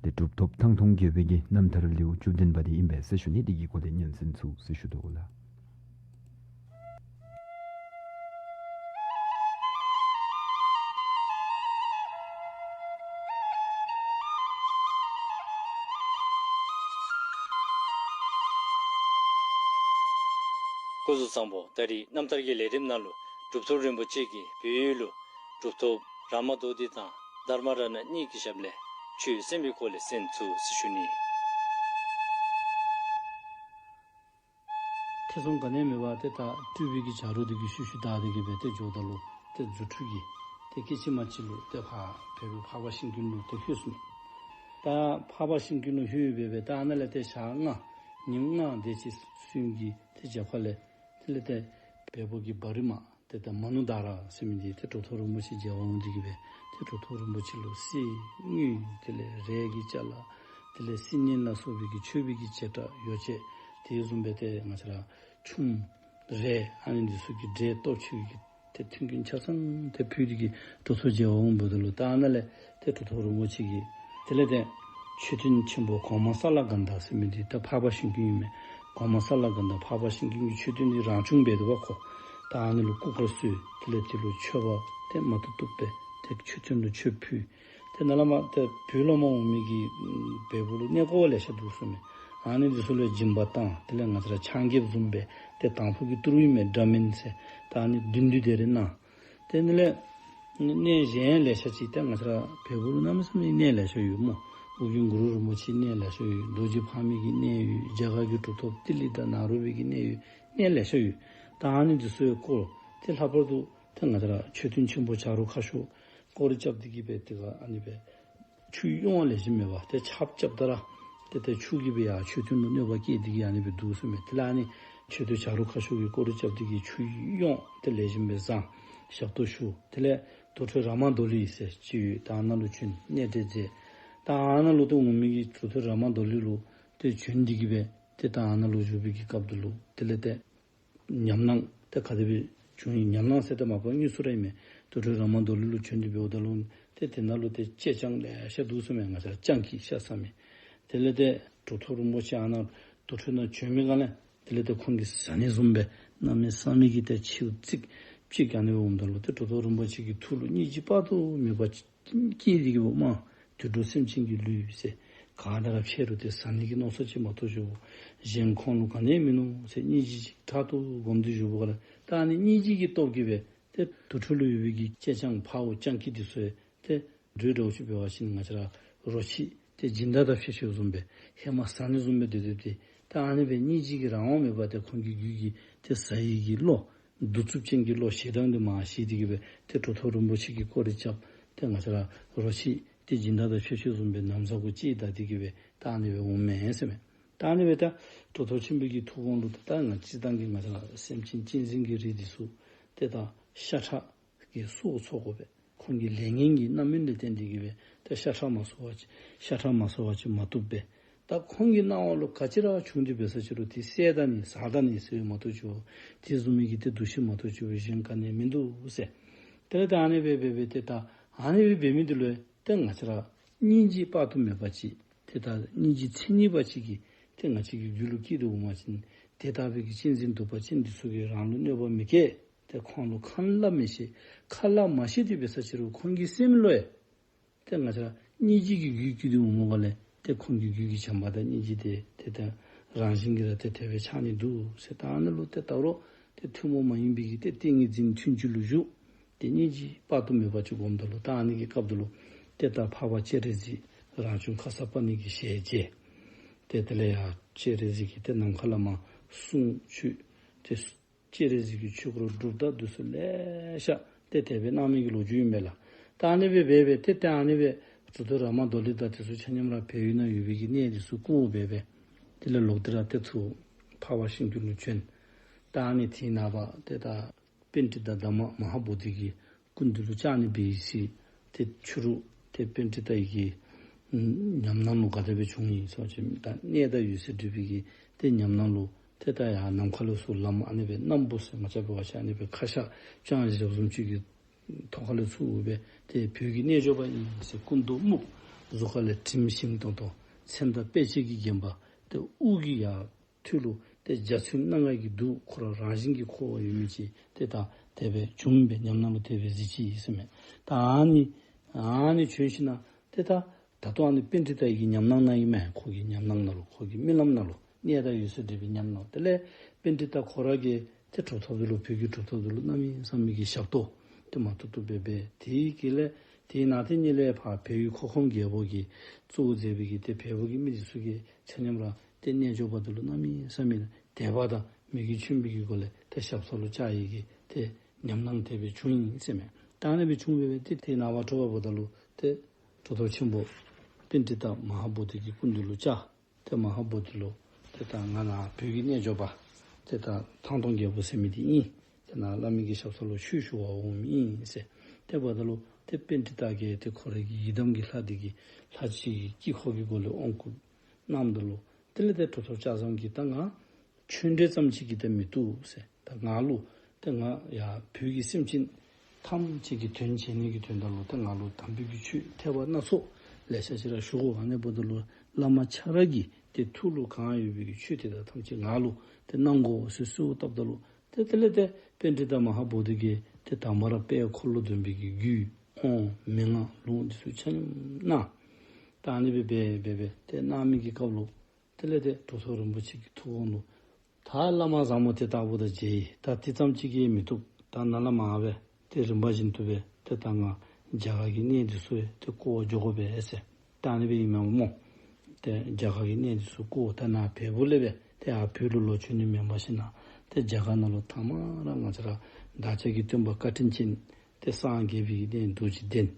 ཏེ་གྲུབ་ཐོབ་ཐང་སྟོང་རྒྱལ་པོ་གི་རྣམ་ཐར་ལེའུ་བཅུ་བདུན་པ་འདི་ཨིན་པས་ཟེར་ཞུ་ནི། འདི་གི་སྐོར་ལས་སྙན་གསན་ཚུགས་ཟེར་ཞུ་དོ་ལགས། སྐུ་གཟུགས་བཟང་པོ། ད་རེས་རྣམ་ཐར་གྱི་ལས་རིམ་ནང་ལུ་གྲུབ་ཐོབ་རིན་པོ་ཆེ་གིས་བོད་ཡུལ་ལུ་གྲུབ་ཐོབ་ར་མ་དོ་ཏི་དང་དྷརྨ་རཏྣ་གཉིས་ཀྱི་ཞབས་ལས་ཆོས་གསན་པའི་སྐོར་ལས་གསན་ཚུགས་ཟེར་ཞུ་ནི། ཐེ་ཚོམ་ག་ནི་མེད་པར་ཏེ་ད་སྤྲུལ་པའི་གི་བྱ་རོག་འདི་གིས་ཤུལ་ཤུལ་བདའ་སྟེ་གི་སྦེ་ཏེ་འགྱོཝ་ད་ལུ་ཏེ་རྫུ་འཕྲུལ་གྱིས་ཏེ་སྐད་ཅིག་མ་གཅིག་ལུ་ཏེ་ཕར་བལ་པོ་འཕགས་པ་ཤིང་ཀུན་ལུ་ཏེ་ལྷོད་སོང་ནུག། ད་འཕགས་པ་ཤིང་ཀུན་ལུ་ལྷོད་སྦེ་སྦེ་ད་ཨ་ནཱ་ལས་ཏེ་ཞག་ལྔ་ཉིནམ་ལྔ་དེ་ཅིག་སོང་གི་ཏེ་རྒྱབ་ཁ་ལས་དེ་ལས་ཏེ་བལ་པོ་གི་བ་རི་མ་ཏེ་ད་མ་ནུ་དྷ་ར་ཟེར་མི་འདི་ཏེ་གྲུབ་ཐོབ་རིན་པོ་ཆེ་མཇལ་བར་འོང་སྟེ་གི་སྦེ་ཏེ་གྲུབ་ཐོབ་རིན་པོ་ཆེ་ལུ་གསེར་དངུལ་དེ་ལས་རས་ཀྱི་ཅ་ལ་དེ་ལས་སིལ་སྙན་ལ་སོགས་པའི་གི་མཆོད་པའི་གི་བྱེ་བྲག་ཡོ་བྱད་དེ་བཟུམ་སྦེ་ཏེ་ང་བཅས་ར་ཆུམ་རས་ཨ་ནི་འདི་ཚུ་གི་འབྲས་སྟོབས་ཆེ་བའི་གི་ཏེ་མཐུན་རྐྱེན་ཆ་ཚང་ཏེ་ཕུལ་ཏེ་གི་གྲུབ་ཐོབ་མཇལ་བར་འོངམ་ད་ལུ་ད་ཨ་ནཱ་ལས་ཏེ་གྲུབ་ཐོབ་རིན་པོ་ཆེ་གིས་དེ་ལས་ཏེ་མཆོད་རྟེན་ཆེན་པོ་གོང་མ་ས་ལ་གན་དྷ་ཟེར་མི་འདི་ད་འཕགས་པ་ཤིང་ཀུན་ཨིན་མས། གོང་མ་ས་ལ་གན་དྷ་འཕགས་པ་ཤིང་ཀུན་གྱི་མཆོད་རྟེན་འདི་རང་བྱུང་འབད་དོ་བ་ཁོ། ད་ཨ་ནི་ལུ་སྐུ་འཁོར་གསོལ། དེ་ལས་དེ་ལུ་མཆོད་པ་ཏེ་མ་ཐུབ་ཐུབ་སྦེ་ཏེ་མཆོད་རྟེན་ལུ་མཆོད་ཕུལ། ཏེ་ནཱ་ལས་མར་ཏེ་བོད་ལས་མར་འོང་མི་གི་བལ་པོ་ལུ་གནས་སྐོར་ལེ་ཤ་འདུག་ཟེར་མས། ཨ་ནི་འདི་ཚུ་ལུ་སྦྱིན་པ་བཏང་། དེ་ལས་ང་བཅས་ར་ཕྱག་འགྱེད་བཟུམ་སྦེ་ཏེ་དང་ཕུ་གི་ཏི་རུ་ཨིན་མས། འདྲ་མིན་ཟེར། ད་ཨ་ནི་བདུན་བདུན་དེ་རེ་གནང་། ཏེ་ཨ་ནི་ལས་གནས་གཞན་ལེ་ཤ་ཅིག་ཏེ་ང་བཅས་ར་བལ་པོ་ལུ་གནམ་མེད་ས་མེད་གནས་ལེ་ཤ་ཡོད་སྨོ། ཨོ་རྒྱན་གུ་རུ་རིན་པོ་ཆེ་གནས་ལེ་ཤ་ཡོད། རྡོ་རྗེ་ཕག་མོ་གི་གནས་ཡོད། རྒྱ་གར་གྱི་གྲུབ་ཐོབ་ཏི་ལི་དང་ནཱ་རོ་པའི་གི་གནས་ཡོད། གནས་ལེ་ཤ་ཡོད། ད་ཨ་ནི་འདི་ཚུ་ཡང་བསྐོར། ཏེ་ལྷག་པར་དུ་ཏེ་ང་བཅས་ར་མཆོད་རྟེན་ཆེན་པོ་བྱ་རོག་ཁ་ཤོར་སྐོར་ར་རྐྱབ་སྟེ་གི་སྦེ་ཏེ་ག་ཨ་ནི་སྦེ་ཆུ་གཡུག་ལེགས་ཤོམ་མེད་པར་ཏེ་ཆརཔ་རྐྱབ་ད་ར་ཏེ་ཏེ་ཆུ་གིས་སྦེ་ཡར་མཆོད་རྟེན་ལུ་གནོད་པ་བསྐྱལ་ཏེ་གི་ཨ་ནི་སྦེ་འདུག་ཟེར་མས། དེ་ལས་ཨ་ནི་མཆོད་རྟེན་བྱ་རོག་ཁ་ཤོར་གྱི་སྐོར་ར་རྐྱབ་སྟེ་གི་ཆུ་གཡུག་ཏེ་ལེགས་ཤོམ་སྦེ་བཟང་ཞབས་ཏོག་ཞུ། དེ་ལས་དུར་ཁྲོད་ར་མ་དོ་ལི་ཟེར་ཅིག་ཡོད། ད་ཨ་ནཱ་ལུ་བྱོན་གནས་འབྲེལ་མཛད། ད་ཨ་ནཱ་ལུ་ཏེ་འོང་མི་གི་དུར་ཁྲོད་ར་མ་དོ་ལི་ལུ་ཏེ་བྱོན་ཏེ་གི་སྦེ་ཏེ་ད་ཨ་ནཱ་ལུ་བཞུགས་པའི་གི་སྐབས་དེ་ལུ་དེ་ལས་ཏེ་ཉམས་སྣང་ཏེ་ག་དེ་སྦེ་བྱུང་ཡི། ཉམས་སྣང་ཟེར་ཏེ་མ་པ་དངོས་སུ་ར་ཨིན་མས། དུར་ཁྲོད་ར་མ་དོ་ལི་ལུ་བྱོན་ཏེ་འབདཝ་ད་ལུ་ཏེ་དེ་ནང་ལུ་ཏེ་ལྕེ་སྤྱང་ལེ་ཤ་འདུག་ཟེར་མས། ང་བཅས་ར་སྤྱང་ཀི་ཤ་ཟ་མི། དེ་ལས་ཏེ་གྲུབ་ཐོབ་རིན་པོ་ཆེ་ཨ་ནཱ་དུར་ཁྲོད་ནང་བྱོན་མི་སྒང་ལས་དེ་ལས་ཏེ་ཁོང་གིས་ཟ་ནི་བཟུམ་སྦེ་གནམ་མེད་ས་མེད་ཀྱི་ཏེ་ཆེཝ་ཅིག་ཅིག་ཨ་ནི་སྦེ་འོངམ་ད་ལུ་ཏེ་གྲུབ་ཐོབ་རིན་པོ་ཆེ་གི་ཐུགས་ལུ་སྙིང་རྗེ་དཔག་ཏུ་མེད་པ་སྐྱེས་ཏེ་གི་སྦེ་མ་དུད་འགྲོ་སེམས་ཅན་གྱི་ལུས་ཟེར་ག་དང་ར་ཕྱད་རུང་ཏེ་ཟ་ནི་གི་མནོ་བསམ་ཅིག་མ་གཏོགས་ཅིག་གཞན་ཁོང་ལུ་ག་ནི་མིན་ནུག་ཟེར་སྙིང་རྗེ་ཅིག་དྲག་ཏུ་སྒོམ་སྟེ་བཞུགས་པ་ག་ལས་ད་ཨ་ནི་སྙིང་རྗེ་གི་སྟོབས་ཀྱིས་སྦེ་ཏེ་དུར་ཁྲོད་ལུ་ཡོད་པའི་གི་ལྕེ་སྤྱང་འཕརཝ་སྤྱང་ཀི་འདི་ཚུ་ཡང་ཏེ་འགྲོས་འདྲཝ་ཅིག་འབད་བ་ཅིན་ང་བཅས་ར་རོ་ཁྱི་ཏེ་སྦྱིན་བདག་དང་ཕྱད་ཕྱདཔ་བཟུམ་སྦེ་ཧེ་མ་ཟ་ནི་བཟུམ་སྦེ་སྡོད་སྡོད་དེ་ད་ཨ་ནི་སྦེ་སྙིང་རྗེ་གི་རང་དབང་མེད་པར་ཏེ་ཁོང་གི་རྒྱུད་ཀྱི་ཏེ་ཟ་ཡི་གི་བློ་གདུག་རྩུབ་ཅན་གྱི་བློ་ཞེ་སྡང་འདི་མར་ཞི་སྟེ་གི་སྦེ་ཏེ་གྲུབ་ཐོབ་རིན་པོ་ཆེ་གི་སྐོར་ར་རྐྱབ། ཏེ་ང་བཅས་ར་རོ་ཁྱི་ཏེ་སྦྱིན་བདག་དང་ཕྱད་ཕྱདཔ་བཟུམ་སྦེ་ན་བཟའ་གུ་ཅིག་བདའ་སྟེ་གི་སྦེ་ད་ཨ་ནི་སྦེ་འོངམ་མས་ཟེར་མས། ད་ཨ་ནི་སྦེ་ད་གྲུབ་ཐོབ་ཆེན་པོ་གི་ཐུགས་དགོངས་ལུ་ད་ང་སྤྱིར་བཏང་གི་ང་བཅས་ར་སེམས་ཅན་གཅན་གཟན་གྱི་རིགས་འདི་ཚུ་ཏེ་ད་ཤ་ཁྲག་གི་སྲོག་འཚོ་དགོ་པས། ཁོང་གི་ལས་ངན་གྱི་རྣམ་སྨིན་ལས་བརྟེན་ཏེ་གི་སྦེ་ད་ཤ་ཁྲག་མ་གསོ་བ་ཅིན་ཤ་ཁྲག་མ་གསོ་བ་ཅིན་མ་བཏུབ་པས། ད་ཁོང་གི་སྣང་བ་ལུ་ག་ཅི་ར་བྱུང་སྟེ་འབད་ས་ཅིག་རུང་ཏེ་བསད་ད་ནི་ཟ་ད་ནི་ཟེར་བ་མ་གཏོགས་ཅིག་དེ་བཟུམ་མའི་གི་ཏེ་འདུ་ཤེས་མ་གཏོགས་ཅིག་གཞན་ག་ནི་མིན་འདུག་ཟེར། དེ་ལས་ད་ཨ་ནི་སྦེ་འབད་འབད་ཏེ་ད་ཨ་ནི་སྦེ་འབད་མི་འདི་ལུ་ཏེ་ང་བཅས་ར་སྙིང་རྗེ་དཔག་ཏུ་མེད་པ་ཅིག་ཏེ་ད་སྙིང་རྗེ་མཚན་ཉིད་པ་ཅིག་གིས་ཏེ་ང་བཅས་ཀྱི་རྒྱུད་ལུ་སྐྱེས་ཏེ་འོང་པ་ཅིན་ཏེ་ད་འབད་གི་གཅན་གཟན་གདུག་པ་ཅན་འདི་ཚུ་གིས་རང་ལུ་གནོད་པ་མི་བཀལ། ཏེ་ཁོང་ལུ་ཁ་སླབ་མི་ཤེས། ཁ་སླབ་མ་ཤེས་ཏེ་འབད་ས་ཅིག་རུང་ཁོང་གི་སེམས་ལུ་ཡང་ཏེ་ང་བཅས་སྙིང་རྗེ་གི་རྒྱུད་སྐྱེས་ཏེ་འོང་མི་ག་ལས་ཏེ་ཁོང་གི་རྒྱུད་ཀྱི་བྱམས་པ་དང་སྙིང་རྗེ་དེ་ཏེ་ད་རང་བཞིན་གྱིས་ར་ཏེ་དེ་སྦེ་ཆགས་ནི་འདུག་ཟེར། ད་ཨ་ནི་ལུ་ཏེ་ད་རུང་ཏེ་ཐུན་མོང་མ་ཡིན་པའི་གི་ཏེ་ཏིང་ངེ་འཛིན་ཐུན་གཅིག་ལུ་བཞུགས། ཏེ་སྙིང་རྗེ་དཔག་ཏུ་མེད་པ་ཅིག་སྒོམ་ད་ལུ་ད་ཨ་ནི་གི་སྐབས་དེ་ལུ་ཏེ་ད་འཕགས་པ་སྤྱན་རས་གཟིགས་རང་བྱུང་ཁ་སརྤ་ཎི་གི་ཞལ་མཇལ། ཏེ་དེ་ལས་ཡར་སྤྱན་རས་གཟིགས་ཀྱིས་ཏེ་ནམ་མཁའ་ལས་མར་གསུང་ཆོས་ཏེ་སྤྱན་རས་གཟིགས་ཀྱི་ཆོས་སྐོར་སྒྲུབ་ད་འདི་ཚུ་ལེ་ཤ་ཏེ་དེ་སྦེ་གནང་མི་གི་ལོ་རྒྱུས་ཨིན་པས་ལགས། ད་ཨ་ནི་སྦེ་འབད་འབད་ཏེ་ཏེ་ཨ་ནི་སྦེ་གྲུབ་ཐོབ་ར་མ་དོ་ལི་དང་དེ་ཚུ་ཆ་མཉམ་ར་བལ་ཡུལ་ནང་ཡོད་པའི་གི་གནས་འདི་ཚུ་བསྐོར་འབད་འབད་དེ་ལས་ལོག་སྟེ་ར་ཏེ་ཚུར་འཕགས་པ་ཤིང་ཀུན་ལུ་བྱོན། ད་ཨ་ནི་དེ་ནངས་པ་ཏེ་ད་པཎྜི་ཏ་དྷརྨ་མ་ཧཱ་བོ་དྷི་གི་སྐུ་མདུན་ལུ་བཅར་ནི་འབད་ཡི་ཟེར། ཏེ་ཕྱི་རུ་ཏེ་པཎྜི་ཏ་གི་ཉམས་སྣང་ལུ་ག་དེ་སྦེ་བྱུང་ཡི་ཟེར་བ་ཅིན་ད་གནས་དང་འོད་གསལ་འདྲེས་པའི་གི་ཏེ་ཉམས་སྣང་ལུ་ཏེ་ད་ཡར་ནམ་མཁའ་ལས་ཚུར་ལམ་ཨ་ནི་སྦེ་སྣམ་བུ་ཟེར་ང་བཅས་འབད་བ་ཅིན་ཨ་ནི་སྦེ་ཁ་ཤ་བཅང་བཞགཔ་བཟུམ་ཅིག་གི་ཐོག་ཁ་ལས་ཚུར་འོང་སྦེ་ཏེ་བོད་ཀྱི་རྣལ་འབྱོར་པ་ཨིན་ཟེར། སྐུ་མདོག་སྨུག། གཟུགས་ཁ་ལས་དྲིམ་ཞིམ་ཏོང་ཏོ། མཚན་དང་དཔེ་བྱད་ཀྱིས་བརྒྱན་པ། ཏེ་དབུ་གི་ཡར་ཐོད་ལུ་ཏེ་འཇའ་ཚོན་སྣ་ལྔ་གི་གདུགས་ཁོ་ར་རང་བཞིན་གྱིས་འཁོར་བ་ཡོད་མི་ཅིག་ཏེ་ད་དེ་སྦེ་བྱུང་སྦེ་ཉམས་སྣང་ལུ་དེ་སྦེ་གཟིགས་ཅི་ཟེར་མས། ད་ཨ་ནི་ཨ་ནི་བྱོན་ཞིནམ་ཏེ་ད་ད་ལྟོ་ཨ་ནི་པཎྜི་ཏ་གི་ཉམས་སྣང་ནང་ཨིན་མས། ཁོ་གི་ཉམས་སྣང་ནང་ལུ་ཁོ་གི་རྨི་ལམ་ནང་ལུ་གནས་དང་འོད་གསལ་འདྲེས་པའི་ཉམས་སྣང་། དེ་ལས་པཎྜི་ཏ་ཁོ་ར་གིས་ཏེ་གྲུབ་ཐོབ་འདི་ལུ་བོད་ཀྱི་གྲུབ་ཐོབ་འདི་ལུ་གནམ་མེད་ས་མེད་ཀྱི་ཞབས་ཏོག་ཏེ་མ་ཐུབ་ཐུབ་སྦེ་འབད། དེའི་དཀྱིལ་ལས་དེའི་ནང་དེ་ཉིད་ལས་ཕར་བལ་ཡུལ་ཁོ་ཁོམ་རྒྱལ་པོ་གིས་གཙོ་བོ་མཛད་པའི་གི་ཏེ་བལ་པོ་གི་མི་འདི་ཚུ་གིས་ཆ་མཉམ་ར་ཏེ་རྣལ་འབྱོར་པ་འདི་ལུ་གནམ་མེད་ས་མེད་དད་པ་དང་མོས་གུས་ཆེན་པོའི་གི་སྒོ་ལས་ཏེ་ཞབས་སོར་ལུ་བཅར་ཡི་གི་ཏེ་ཉམས་སྣང་དེ་སྦེ་བྱུང་ཡི་ཟེར་མས། ད་ཨ་ནི་སྦེ་བྱུང་སྦེ་སྦེ་ཏེ་དེ་ནངས་པ་དྲོ་པ་འབདཝ་ད་ལུ་ཏེ་གྲུབ་ཐོབ་ཆེན་པོ་པཎྜི་ཏ་མ་ཧཱ་བོ་དྷི་གི་སྐུ་མདུན་ལུ་བཅར། ཏེ་མ་ཧཱ་བོ་དྷི་ལུ་ཏེ་ད་ང་ནཱ་བོད་ཀྱི་རྣལ་འབྱོར་པ་ཏེ་ད་ཐང་སྟོང་རྒྱལ་པོ་ཟེར་མི་འདི་ཨིན། ཏེ་ནཱ་བླ་མའི་གི་ཞབས་སོར་ལུ་ཆོས་ཞུ་བར་འོང་མི་ཨིན་ཟེར། ཏེ་འབདཝ་ད་ལུ་ཏེ་པཎྜི་ཏ་གིས་ཏེ་ཁོ་རའི་གི་ཡི་དམ་གྱི་ལྷ་འདི་གི་ལྷ་ཅིག་གི་དཀྱིལ་འཁོར་གྱི་སྒོ་ལས་དབང་བསྐུར་གནངམ་ད་ལུ་དེ་ལས་ཏེ་གྲུབ་ཐོབ་ལྕགས་ཟམ་གྱིས་ད་ང་ཆོས་འབྲེལ་ཙམ་ཅིག་གིས་ཏེ་མི་བཏུབ་ཟེར། ད་ང་ལུ་ཏེ་ང་ཡར་བོད་ཀྱི་སེམས་ཅན་ཐམས་ཅད་ཀྱི་དོན་བྱེད་ནི་གི་དོན་དག་ལུ་ཏེ་ང་ལུ་དམ་པའི་གི་ཆོས་ཐེག་པ་སྣ་ཚོགས་ལེ་ཤ་ཅིག་ར་ཞུ་དགོ། ཨ་ནི་འབདཝ་ད་ལུ་བླ་མ་ཁྱོད་ར་གི་ཏེ་ཐུགས་ལུ་གང་ཡོད་པའི་གི་ཆོས་དེ་དག་ཐམས་ཅད་ང་ལུ་ཏེ་གནང་དགོ་ཟེར་གསོལཝ་བཏབ་ད་ལུ་ ཏེ་དེ་ལས་ཏེ་པཎྜི་ཏ་མ་ཧཱ་བོ་དྷི་གིས་ཏེ་དང་པ་ར་དཔལ་འཁོར་ལོ་སྡོམ་པའི་གི་རྒྱུད་དབང་མན་ངག་ལུང་འདི་ཚུ་ཆ་མཉམ་གནང་། ད་ཨ་ནི་སྦེ་འབད་འབད་འབད་ཏེ་གནང་མི་གི་སྐབས་ལུ་དེ་ལས་ཏེ་གྲུབ་ཐོབ་རིན་པོ་ཆེ་གི་ཐུགས་དགོངས་ལུ། ད་བླ་མ་བཟང་པོ་དེ་ལྟ་བུ་དང་མཇལ་ཡི། ད་དེ་ཙམ་ཅིག་གིས་མི་བཏུབ། ད་ནཱ་ལས་མར་སྦེ་ཏེ་རིམ་པ་བཞིན་དུ་སྦེ་ཏེ་ད་ང་རྒྱ་གར་གྱི་གནས་འདི་ཚུ་ཏེ་བསྐོར་བར་འགྱོ་དགོ་པས་ཟེར། ད་ཨ་ནི་སྦེ་ཨིན་མས་སྨོ། ཏེ་རྒྱ་གར་གྱི་གནས་འདི་ཚུ་བསྐོར། ད་ནཱ་བལ་པོ་ལས་སྦེ་ཏེ་ཨ་བོད་ལུ་ལོག་བྱོན་ནི་མེན་པར་ཞིན་ན་ཏེ་རྒྱ་གར་ནང་ལུ་ཐ་མ་ར་ང་བཅས་ར་བདག་ཅག་གི་སྟོན་པ་བཀའ་དྲིན་ཅན་ཏེ་སངས་རྒྱས་པའི་གནས་རྡོ་རྗེ་གདན།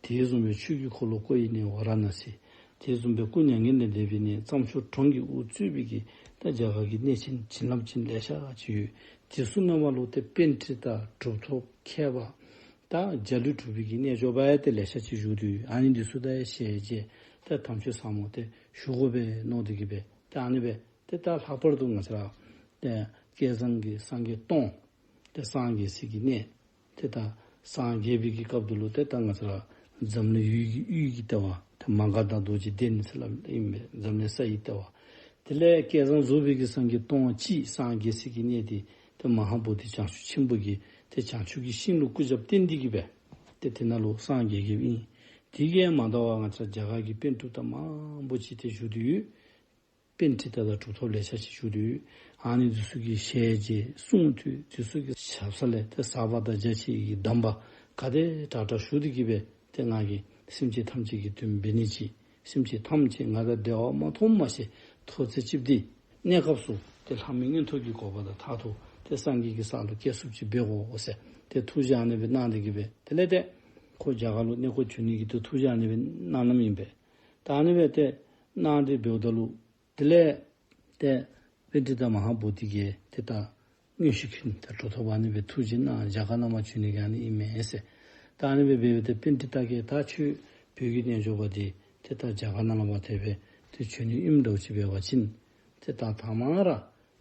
དེ་བཟུམ་སྦེ་ཆོས་ཀྱི་འཁོར་ལོ་བསྐོར་བའི་གནས་ཝཱ་ར་ཎ་སི། དེ་བཟུམ་སྦེ་སྐུ་མྱ་ངན་ལས་འདས་པའི་གནས་རྩྭ་མཆོག་གྲོང་གི་དབུ་གཙོས་པའི་གི་ད་རྒྱ་གར་གྱི་གནས་ཆེན་བྱིན་རླབས་ཅན་ལེ་ཤ་ཅིག་ཡོད། དེ་ཚུ་ནང་མ་ལུ་ཏེ་པཎྜི་ཏ་གྲུབ་ཐོབ་མཁས་པ་ད་འཇའ་ལུས་གྲུབ་པའི་གི་རྣལ་འབྱོར་པ་ཡང་ཏེ་ལེ་ཤ་ཅིག་བཞུགས་ཏེ་ཡོད། ཨ་ནི་འདི་ཚུ་ད་ཡང་ཞལ་མཇལ་ཏེ་དམ་ཆོས་ཟབ་མོ་ཏེ་ཞུ་དགོ་པས་མནོ་སྟེ་གི་སྦེ་ཏེ་ཨ་ནི་སྦེ་ཏེ་ད་ལྷག་པར་དུ་ང་བཅས་ར་ཏེ་བསྐལ་བཟང་གི་སངས་རྒྱས་སྟོང་ཏེ་སངས་རྒྱས་སའི་གི་གནས། ཏེ་ད་སངས་རྒྱས་པའི་གི་སྐབས་དེ་ལུ་ཏེ་ད་ང་བཅས་ར་འཛམ་གླིང་དབུས་ཀྱི་དབུས་ཀྱི་ལྟེ་བ་ཏེ་མ་ག་དྷ་རྡོ་རྗེ་གདན་ཟེར་སླབ་ཨིན་པས། འཛམ་གླིང་ས་ཡི་ལྟེ་བ། དེ་ལས་བསྐལ་བཟང་རྫོགས་པའི་གི་སངས་རྒྱས་སྟོང་གཅིག་སངས་རྒྱས་སའི་གི་གནས་དེ་ཏེ་མ་ཧཱ་བོ་དྷི་བྱང་ཆུབ་ཆེན་པོ་གི་ཏེ་བྱང་ཆུབ་ཀྱི་ཤིང་ལུ་སྐུ་རྒྱབ་བརྟེན་ཏེ་གི་སྦེ་ཏེ་དེ་ནང་ལུ་སངས་རྒྱས་རྒྱསཔ་ཨིན། དེ་གིས་མ་དོ་བར་ང་བཅས་ར་རྒྱ་གར་གྱི་པཎྜི་ཏ་མང་པོ་ཅིག་ཏེ་བཞུགས་ཏེ་ཡོད། པཎྜི་ཏ་དང་གྲུབ་ཐོབ་ལེ་ཤ་ཅིག་བཞུགས་ཏེ་ཡོད། ཨ་ནི་འདི་ཚུ་གིས་ཞལ་མཇལ་གསུང་ཐོས། འདི་ཚུ་གི་ཞབས་ས་ལས་ཏེ་ཟབ་པ་དང་རྒྱ་ཆེ་བའི་གདམས་པ་ག་དེ་དྲག་དྲག་ཞུ་སྟེ་གི་སྦེ་ཏེ་ང་གིས་སེམས་ཅན་ཐམས་ཅད་ཀྱི་དོན་འབད་ནི་ཅིག། སེམས་ཅན་ཐམས་ཅད་ང་དང་འབྲལ་བ་མ་མཐོངམ་མ་ཤེས་ཐོག་ཚད་ཅིག་འདི་གནས་སྐབས་སུ་ཏེ་ལྷག་མའི་མངོན་མཐོ་གི་གོ་འཕང་དང་མཐར་ཐུག་ཏེ་སངས་རྒྱས་ཀྱི་ས་ལུ་སྐྱེ་ཚུགསཔ་ཅིག་འབད་དགོ་ཟེར་ཏེ་ཐུགས་བཞེད་ཨ་ནི་སྦེ་གནང་སྟེ་གི་སྦེ་དེ་ལས་ཏེ་ཁོ་རྒྱ་གར་ལུ་གནས་སྐོར་བྱོན་ནི་གི་ཏེ་ཐུགས་བཞེད་ཨ་ནི་སྦེ་གནང་གནངམ་ཨིན་པས། ད་ཨ་ནི་སྦེ་ཏེ་གནང་སྟེ་འབདཝ་ད་ལུ་དེ་ལས་ཏེ་པཎྜི་ཏ་མ་ཧཱ་བོ་དྷི་གིས་ཏེ་ད་མངོན་ཤེས་ཀྱིས་ཏེ་གྲུབ་ཐོབ་ཨ་ནི་སྦེ་ཐུགས་བཞེད་གནང་། རྒྱ་གར་ནང་མར་བྱོན་ནི་གི་ཨ་ནི་ཨིན་མས་ཟེར། ད་ཨ་ནི་སྦེ་འབད་བའི་ཏེ་པཎྜི་ཏ་གིས་ད་ཁྱོད་བོད་ཀྱི་རྣལ་འབྱོར་པ་འདི་ཏེ་ད་རྒྱ་གར་ནང་ལས་མར་དེ་སྦེ་ཏེ་བྱོན་ནི་ཨིནམ་འདྲཝ་ཅིག་འབད་བ་ཅིན་ཏེ་ད་ཐ་མ་ར་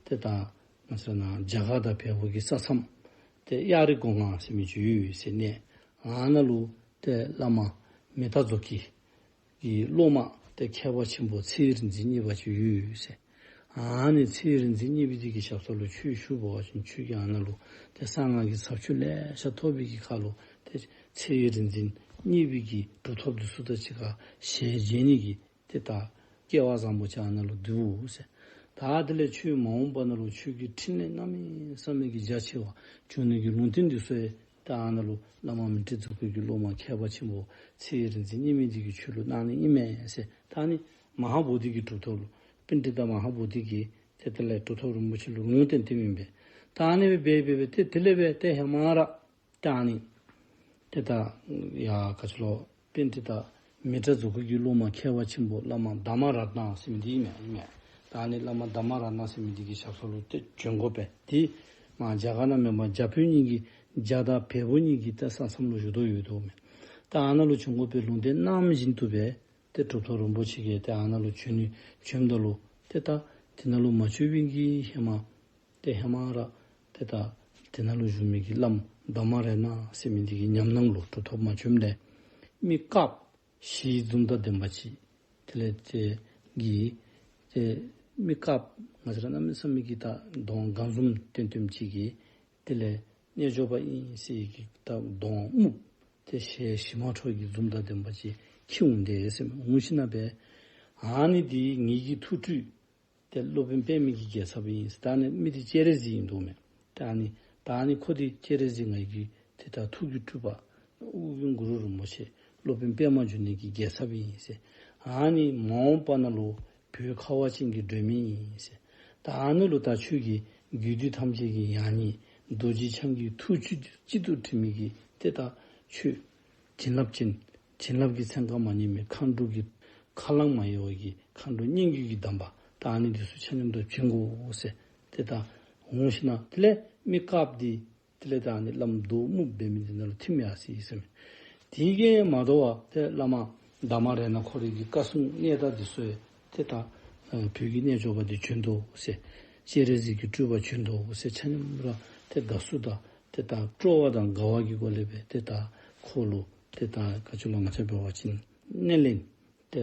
ཏེ་ད་ང་བཅས་ནཱ་རྒྱ་གར་དང་བལ་པོ་གི་ས་མཚམས་ཏེ་གཡའ་རི་སྒོ་ལྔ་ཟེར་མི་ཅིག་ཡོད་ཟེར་ནས་ཨ་ནཱ་ལུ་ཏེ་བླ་མ་མི་ཏྲ་ཛོ་ཀི་གི་སློབ་མ་ཏེ་མཁས་པ་ཆེན་པོ་ཚེ་རིག་འཛིན་གཉིས་པ་ཅིག་ཡོད་ཟེར། ཨ་ནི་ཚེ་རིག་འཛིན་གཉིས་པའི་དེ་གི་ཞབས་ས་ལུ་ཆོས་ཞུ་བ་ཅིན་ཁྱོད་ཀྱིས་ཨ་ནཱ་ལུ་ཏེ་གསང་སྔགས་ཀྱི་ཚབ་ཆོས་ལེ་ཤ་ཐོབ་པའི་གི་ཁར་ལུ་ཏེ་ཚེ་རིག་འཛིན་གཉིས་པའི་གི་གྲུབ་ཐོབ་འདི་ཚུ་དང་གཅིག་ཁར་ཞལ་མཇལ་ནི་གི་ཏེ་ད་སྐལ་བ་བཟང་པོ་ཅིག་ཨ་ནཱ་ལུ་འདུག་ཟེར། ད་དེ་ལས་ཁྱོད་མ་འོངས་པ་ནང་ལུ་ཁྱོད་ཀྱི་ཕྲིན་ལས་གནམ་མེད་ས་མེད་ཀྱི་རྒྱ་ཆེ་བ་འབྱུང་ནི་གི་ལུང་བསྟན་འདི་ཚུ་ཡང་ད་ཨ་ནཱ་ལུ་བླ་མ་མི་ཏྲ་ཛོ་ཀི་གི་སློབ་མ་མཁས་པ་ཆེན་པོ་ཚེ་རིག་འཛིན་གཉིས་མའི་དེ་གིས་ཁྱོད་ལུ་གནང་ནི་ཨིན་མས་ཟེར། ད་ཨ་ནི་མ་ཧཱ་བོ་དྷི་གི་གྲུབ་ཐོབ་ལུ་པཎྜི་ཏ་མ་ཧཱ་བོ་དྷི་གིས་ཏེ་དེ་ལས་གྲུབ་ཐོབ་རིན་པོ་ཆེ་ལུ་ལུང་བསྟན་ཏེ་ཨིན་པས། ད་ཨ་ནི་སྦེ་འབད་འབད་འབད་ཏེ་དེ་ལས་འབད་ཏེ་ཧེ་མ་ར་ད་ཨ་ནི་ཏེ་ད་ཡ་ག་ཅི་ལོ་པཎྜི་ཏ་མི་ཏྲ་ཛོ་ཀི་གི་སློབ་མ་མཁས་པ་ཆེན་པོ་བླ་མ་དྷརྨ་རཏྣ་ཟེར་མི་འདི་ཨིན་མས། ཨིན་མས། ད་ཨ་ནི་བླ་མ་དྷརྨ་རཏྣ་ཟེར་མི་འདི་གི་ཞབས་ས་ལུ་ཏེ་བྱོན་དགོ་པས། དེ་མར་རྒྱ་གར་ནང་མེན་པར་རྒྱ་བོད་གཉིས་ཀྱི་རྒྱ་དང་བལ་པོ་གཉིས་ཀྱི་ཏེ་ས་མཚམས་ལུ་བཞུགས་དོ་ཡོདཔ་མས། ད་ཨ་ནཱ་ལུ་བྱོན་དགོ་པའི་ལུང་བསྟན་གནངམ་བཞིན་དུ་སྦེ་ཏེ་གྲུབ་ཐོབ་རིན་པོ་ཆེ་གིས་ཏེ་ཨ་ནཱ་ལུ་བྱོན་ནི་བྱོནམ་ད་ལུ་ཏེ་ད་དེ་ནང་ལུ་མ་བྱོན་པའི་གི་ཧེ་མ་ཏེ་ཧེ་མ་ར་ཏེ་ད་དེ་ནང་ལུ་བཞུགས་མི་གི་བླམ་དྷརྨ་རཏྣ་ཟེར་མི་འདི་གི་ཉམས་སྣང་ལུ་གྲུབ་ཐོབ་མ་བྱོནམ་ལས་མི་དཀརཔོ་བཞིའི་འཛུམ་དང་ལྡན་པ་ཅིག། དེ་ལས་ཏེ་གི་ཏེ་མི་དཀརཔོ་ང་བཅས་ར་གནམ་མེད་ས་མེད་ཀྱི་ད་གདོང་དགའ་འཛུམ་སྟོན་སྟོནམ་ཅིག་གིས་དེ་ལས་རྣལ་འབྱོར་པ་ཨིན་ཟེར་གྱི་ད་གདོང་སྨུགཔོ་ཏེ་ཞལ་ཞིམ་མ་འཁྲོལ་གྱི་འཛུམ་དང་ལྡན་པ་ཅིག་འཁྱིད་འོང་དེས་ཟེར་མས། འོང་ཞིན་ན་སྦེ་ཨ་ནི་འདི་ངེ་གི་ཐུགས་སྤྲུལ་ཏེ་སློབ་དཔོན་པདྨ་གི་རྒྱལ་ཚབ་ཨིན་ཟེར། ད་ཨ་ནི་མི་འདི་སྤྱན་རས་གཟིགས་ཨིན་འདུག་མས། ད་ཨ་ནི་ད་ཨ་ནི་ཁོ་འདི་སྤྱན་རས་གཟིགས་ངེ་གི་ཏེ་ད་ཐུགས་ཀྱི་སྤྲུལ་པ་ཨོ་རྒྱན་གུ་རུ་རིན་པོ་ཆེ་སློབ་དཔོན་པདྨ་འབྱུང་གནས་ཀྱི་རྒྱལ་ཚབ་ཨིན་ཟེར། ཨ་ནི་མ་འོངས་པ་ནང་ལུ་བོད་ཁ་བ་ཅན་གྱི་སྒྲོན་མེ་ཨིན་ཟེར། ད་ཨ་ནི་ལུ་ད་ཁྱོད་ཀྱིས་རྒྱུད་སྡེ་ཐམས་ཅད་ཀྱི་ཡང་སྙིང་རྡོ་རྗེ་འཆང་གི་ཐུགས་བཅུད་གཅིག་ཏུ་དྲིལ་མི་གི་ཏེ་ད་ཆོས་བྱིན་རླབས་ཅན། བྱིན་རླབས་ཀྱི་ཚན་ཁ་མ་རྙེད་མི་མཁའ་འགྲོ་གི་ཁ་རླངས་མ་གཡོ་བའི་གི་མཁའ་འགྲོ་སྙན་བརྒྱུད་ཀྱི་གདམས་པ་ད་ཨ་ནི་འདི་ཚུ་ཆ་མཉམ་དུ་བྱིན་དགོ་ཟེར། ཏེ་ད་འོང་ཞིན་ན་དེ་ལས་མི་དཀརཔོ་འདི་དེ་ལས་ད་ཨ་ནི་བླམ་གདོང་སྨུགཔོ་འབད་མི་འདི་ནང་ལུ་ཐིམ་ཡར་སོ་ཡི་ཟེར་མས། དེ་གིས་མ་དོ་བར་ཏེ་བླ་མ་དྷརྨ་རཏྣ་ཁོ་རའི་གི་བཀའ་སྲུང་གནས་བདག་འདི་ཚུ་ཡང་ཏེ་ད་ཨ་བོད་ཀྱི་རྣལ་འབྱོར་པ་འདི་བྱོན་དོ་ཟེར། སྤྱན་རས་གཟིགས་ཀྱི་སྤྲུལ་པ་བྱོན་དོ་ཟེར་ཆ་མཉམ་ར་ཏེ་དགའ་བསུ་དང་ཏེ་ད་སྤྲོ་བ་དང་དགའ་བ་གི་སྒོ་ལས་སྦེ་ཏེ་ད་ཁོ་ལུ་ཏེ་ད་ག་ཅི་ལོ་ང་བཅས་འབད་བ་ཅིན་སྣེ་ལེན་ཏེ་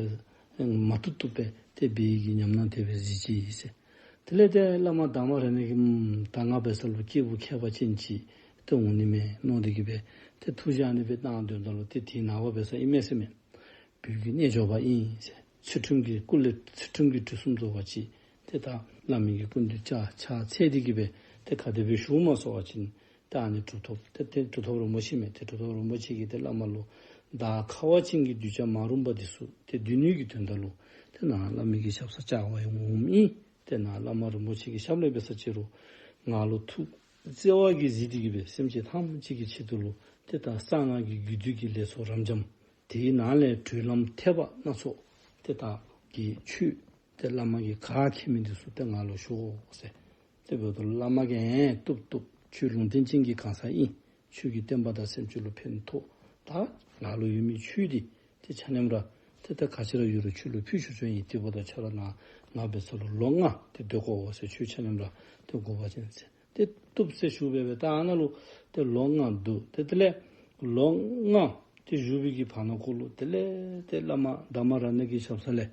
མ་བཏུབ་བཏུབ་སྦེ་ཏེ་འབད་བའི་གི་ཉམས་སྣང་དེ་སྦེ་གཟིགས་ཅི་ཟེར། དེ་ལས་ཏེ་བླ་མ་དར་མ་ར་ཎ་གིས་ད་ང་འབད་ས་ལུ་སྐྱེས་བུ་མཁས་པ་ཅན་ཅིག་ཏེ་འོང་ནི་མས་མནོ་སྟེ་གི་སྦེ་ཏེ་ཐུགས་བཞེད་ཨ་ནི་སྦེ་གནང་དོ་ད་ལུ་ཏེ་དེའི་ནངས་པ་འབད་ས་ཨིན་མས་ཟེར་མས། བོད་ཀྱི་རྣལ་འབྱོར་པ་ཨིན་ཟེར། ཚུལ་ཁྲིམས་ཀྱི་སྐུ་ལས་ཚུལ་ཁྲིམས་ཀྱི་གྲུ་གསུམ་རྫོགས་པ་ཅིག་ཏེ་ད་བླ་མའི་གི་སྐུ་མདུན་ཕྱག་ཕྱག་འཚལ་ཏེ་གི་སྦེ་ཏེ་ག་དེ་སྦེ་བཞུགས་མ་ཚུགས་པ་ཅིན་ཏེ་ཨ་ནི་གྲུབ་ཐོབ་ཏེ་ཏེ་གྲུབ་ཐོབ་རིན་པོ་ཆེ་མས། ཏེ་གྲུབ་ཐོབ་རིན་པོ་ཆེ་གིས་ཏེ་བླ་མ་ལུ་ད་ཁ་བ་ཅན་གྱི་གདུལ་བྱ་མ་རུངས་པ་འདི་ཚུ་ཏེ་འདུལ་ནི་གི་དོན་དག་ལུ་ཏེ་ནཱ་བླ་མའི་གི་ཞབས་སར་བཅར་བར་ཡང་འོངམ་ཨིན། ཏེ་ནཱ་བླ་མ་རིན་པོ་ཆེ་གི་ཞབས་ལས་འབད་ས་ཅིག་རུང་ང་ལུ་ཐུགས་བརྩེ་བ་གིས་གཟིགས་ཏེ་གི་སྦེ་སེམས་ཅན་ཐམས་ཅད་ཀྱི་ཆེད་དུ་ལུ་ཏེ་ད་གསང་སྔགས་ཀྱི་རྒྱུད་སྡེ་གི་ལས་ཚོགས་རབ་འབྱམས་དེའི་ནང་ལས་གྲོལ་ལམ་ཐེག་པ་སྣ་ཚོགས་ཏེ་ད་གི་ཆོས་ཏེ་བླ་མ་གིས་ག་མཁྱེན་མི་འདི་ཚུ་ཏེ་ང་ལུ་ཞུ་ཟེར། ཏེ་འབདཝ་ད་བླ་མ་གིས་ཨེ་བཏུབ་བཏུབ། ཁྱོད་ལུང་བསྟན་ཅན་གྱི་གང་ཟག་ཨིན། ཁྱོད་ཀྱིས་བསྟན་པ་དང་སེམས་ཅན་ལུ་ཕན་ཐོགས། ད་ང་ལུ་ཡོད་མི་ཆོས་འདི་ཏེ་ཆ་མཉམ་ར་ཏེ་ད་ག་ཅི་ར་ཡོད་རུང་ཁྱོད་ལུ་ཕུལ་ཆོག་ཆོག་ཨིན། དེ་འབདཝ་ད་ཁྱོད་ར་ནཱ་ང་འབད་ས་ལུ་ལོ་ལྔ་ཏེ་སྡོད་དགོ་ཟེར། ཁྱོད་ཆ་མཉམ་ར་ཏེ་དགོ་པ་ཅིན་ཟེར། ཏེ་བཏུབ་ཟེར་ཞུ་སྦེ་སྦེ་ད་ཨ་ནཱ་ལུ་ཏེ་ལོ་ལྔ་འདུག། ཏེ་དེ་ལས་ལོ་ལྔ་ཏེ་བཞུགས་པའི་གི་བར་ན་ཁོ་ལུ་དེ་ལས་ཏེ་བླ་མ་དར་མ་ར་ཎ་གི་ཞབས་ས་ལས་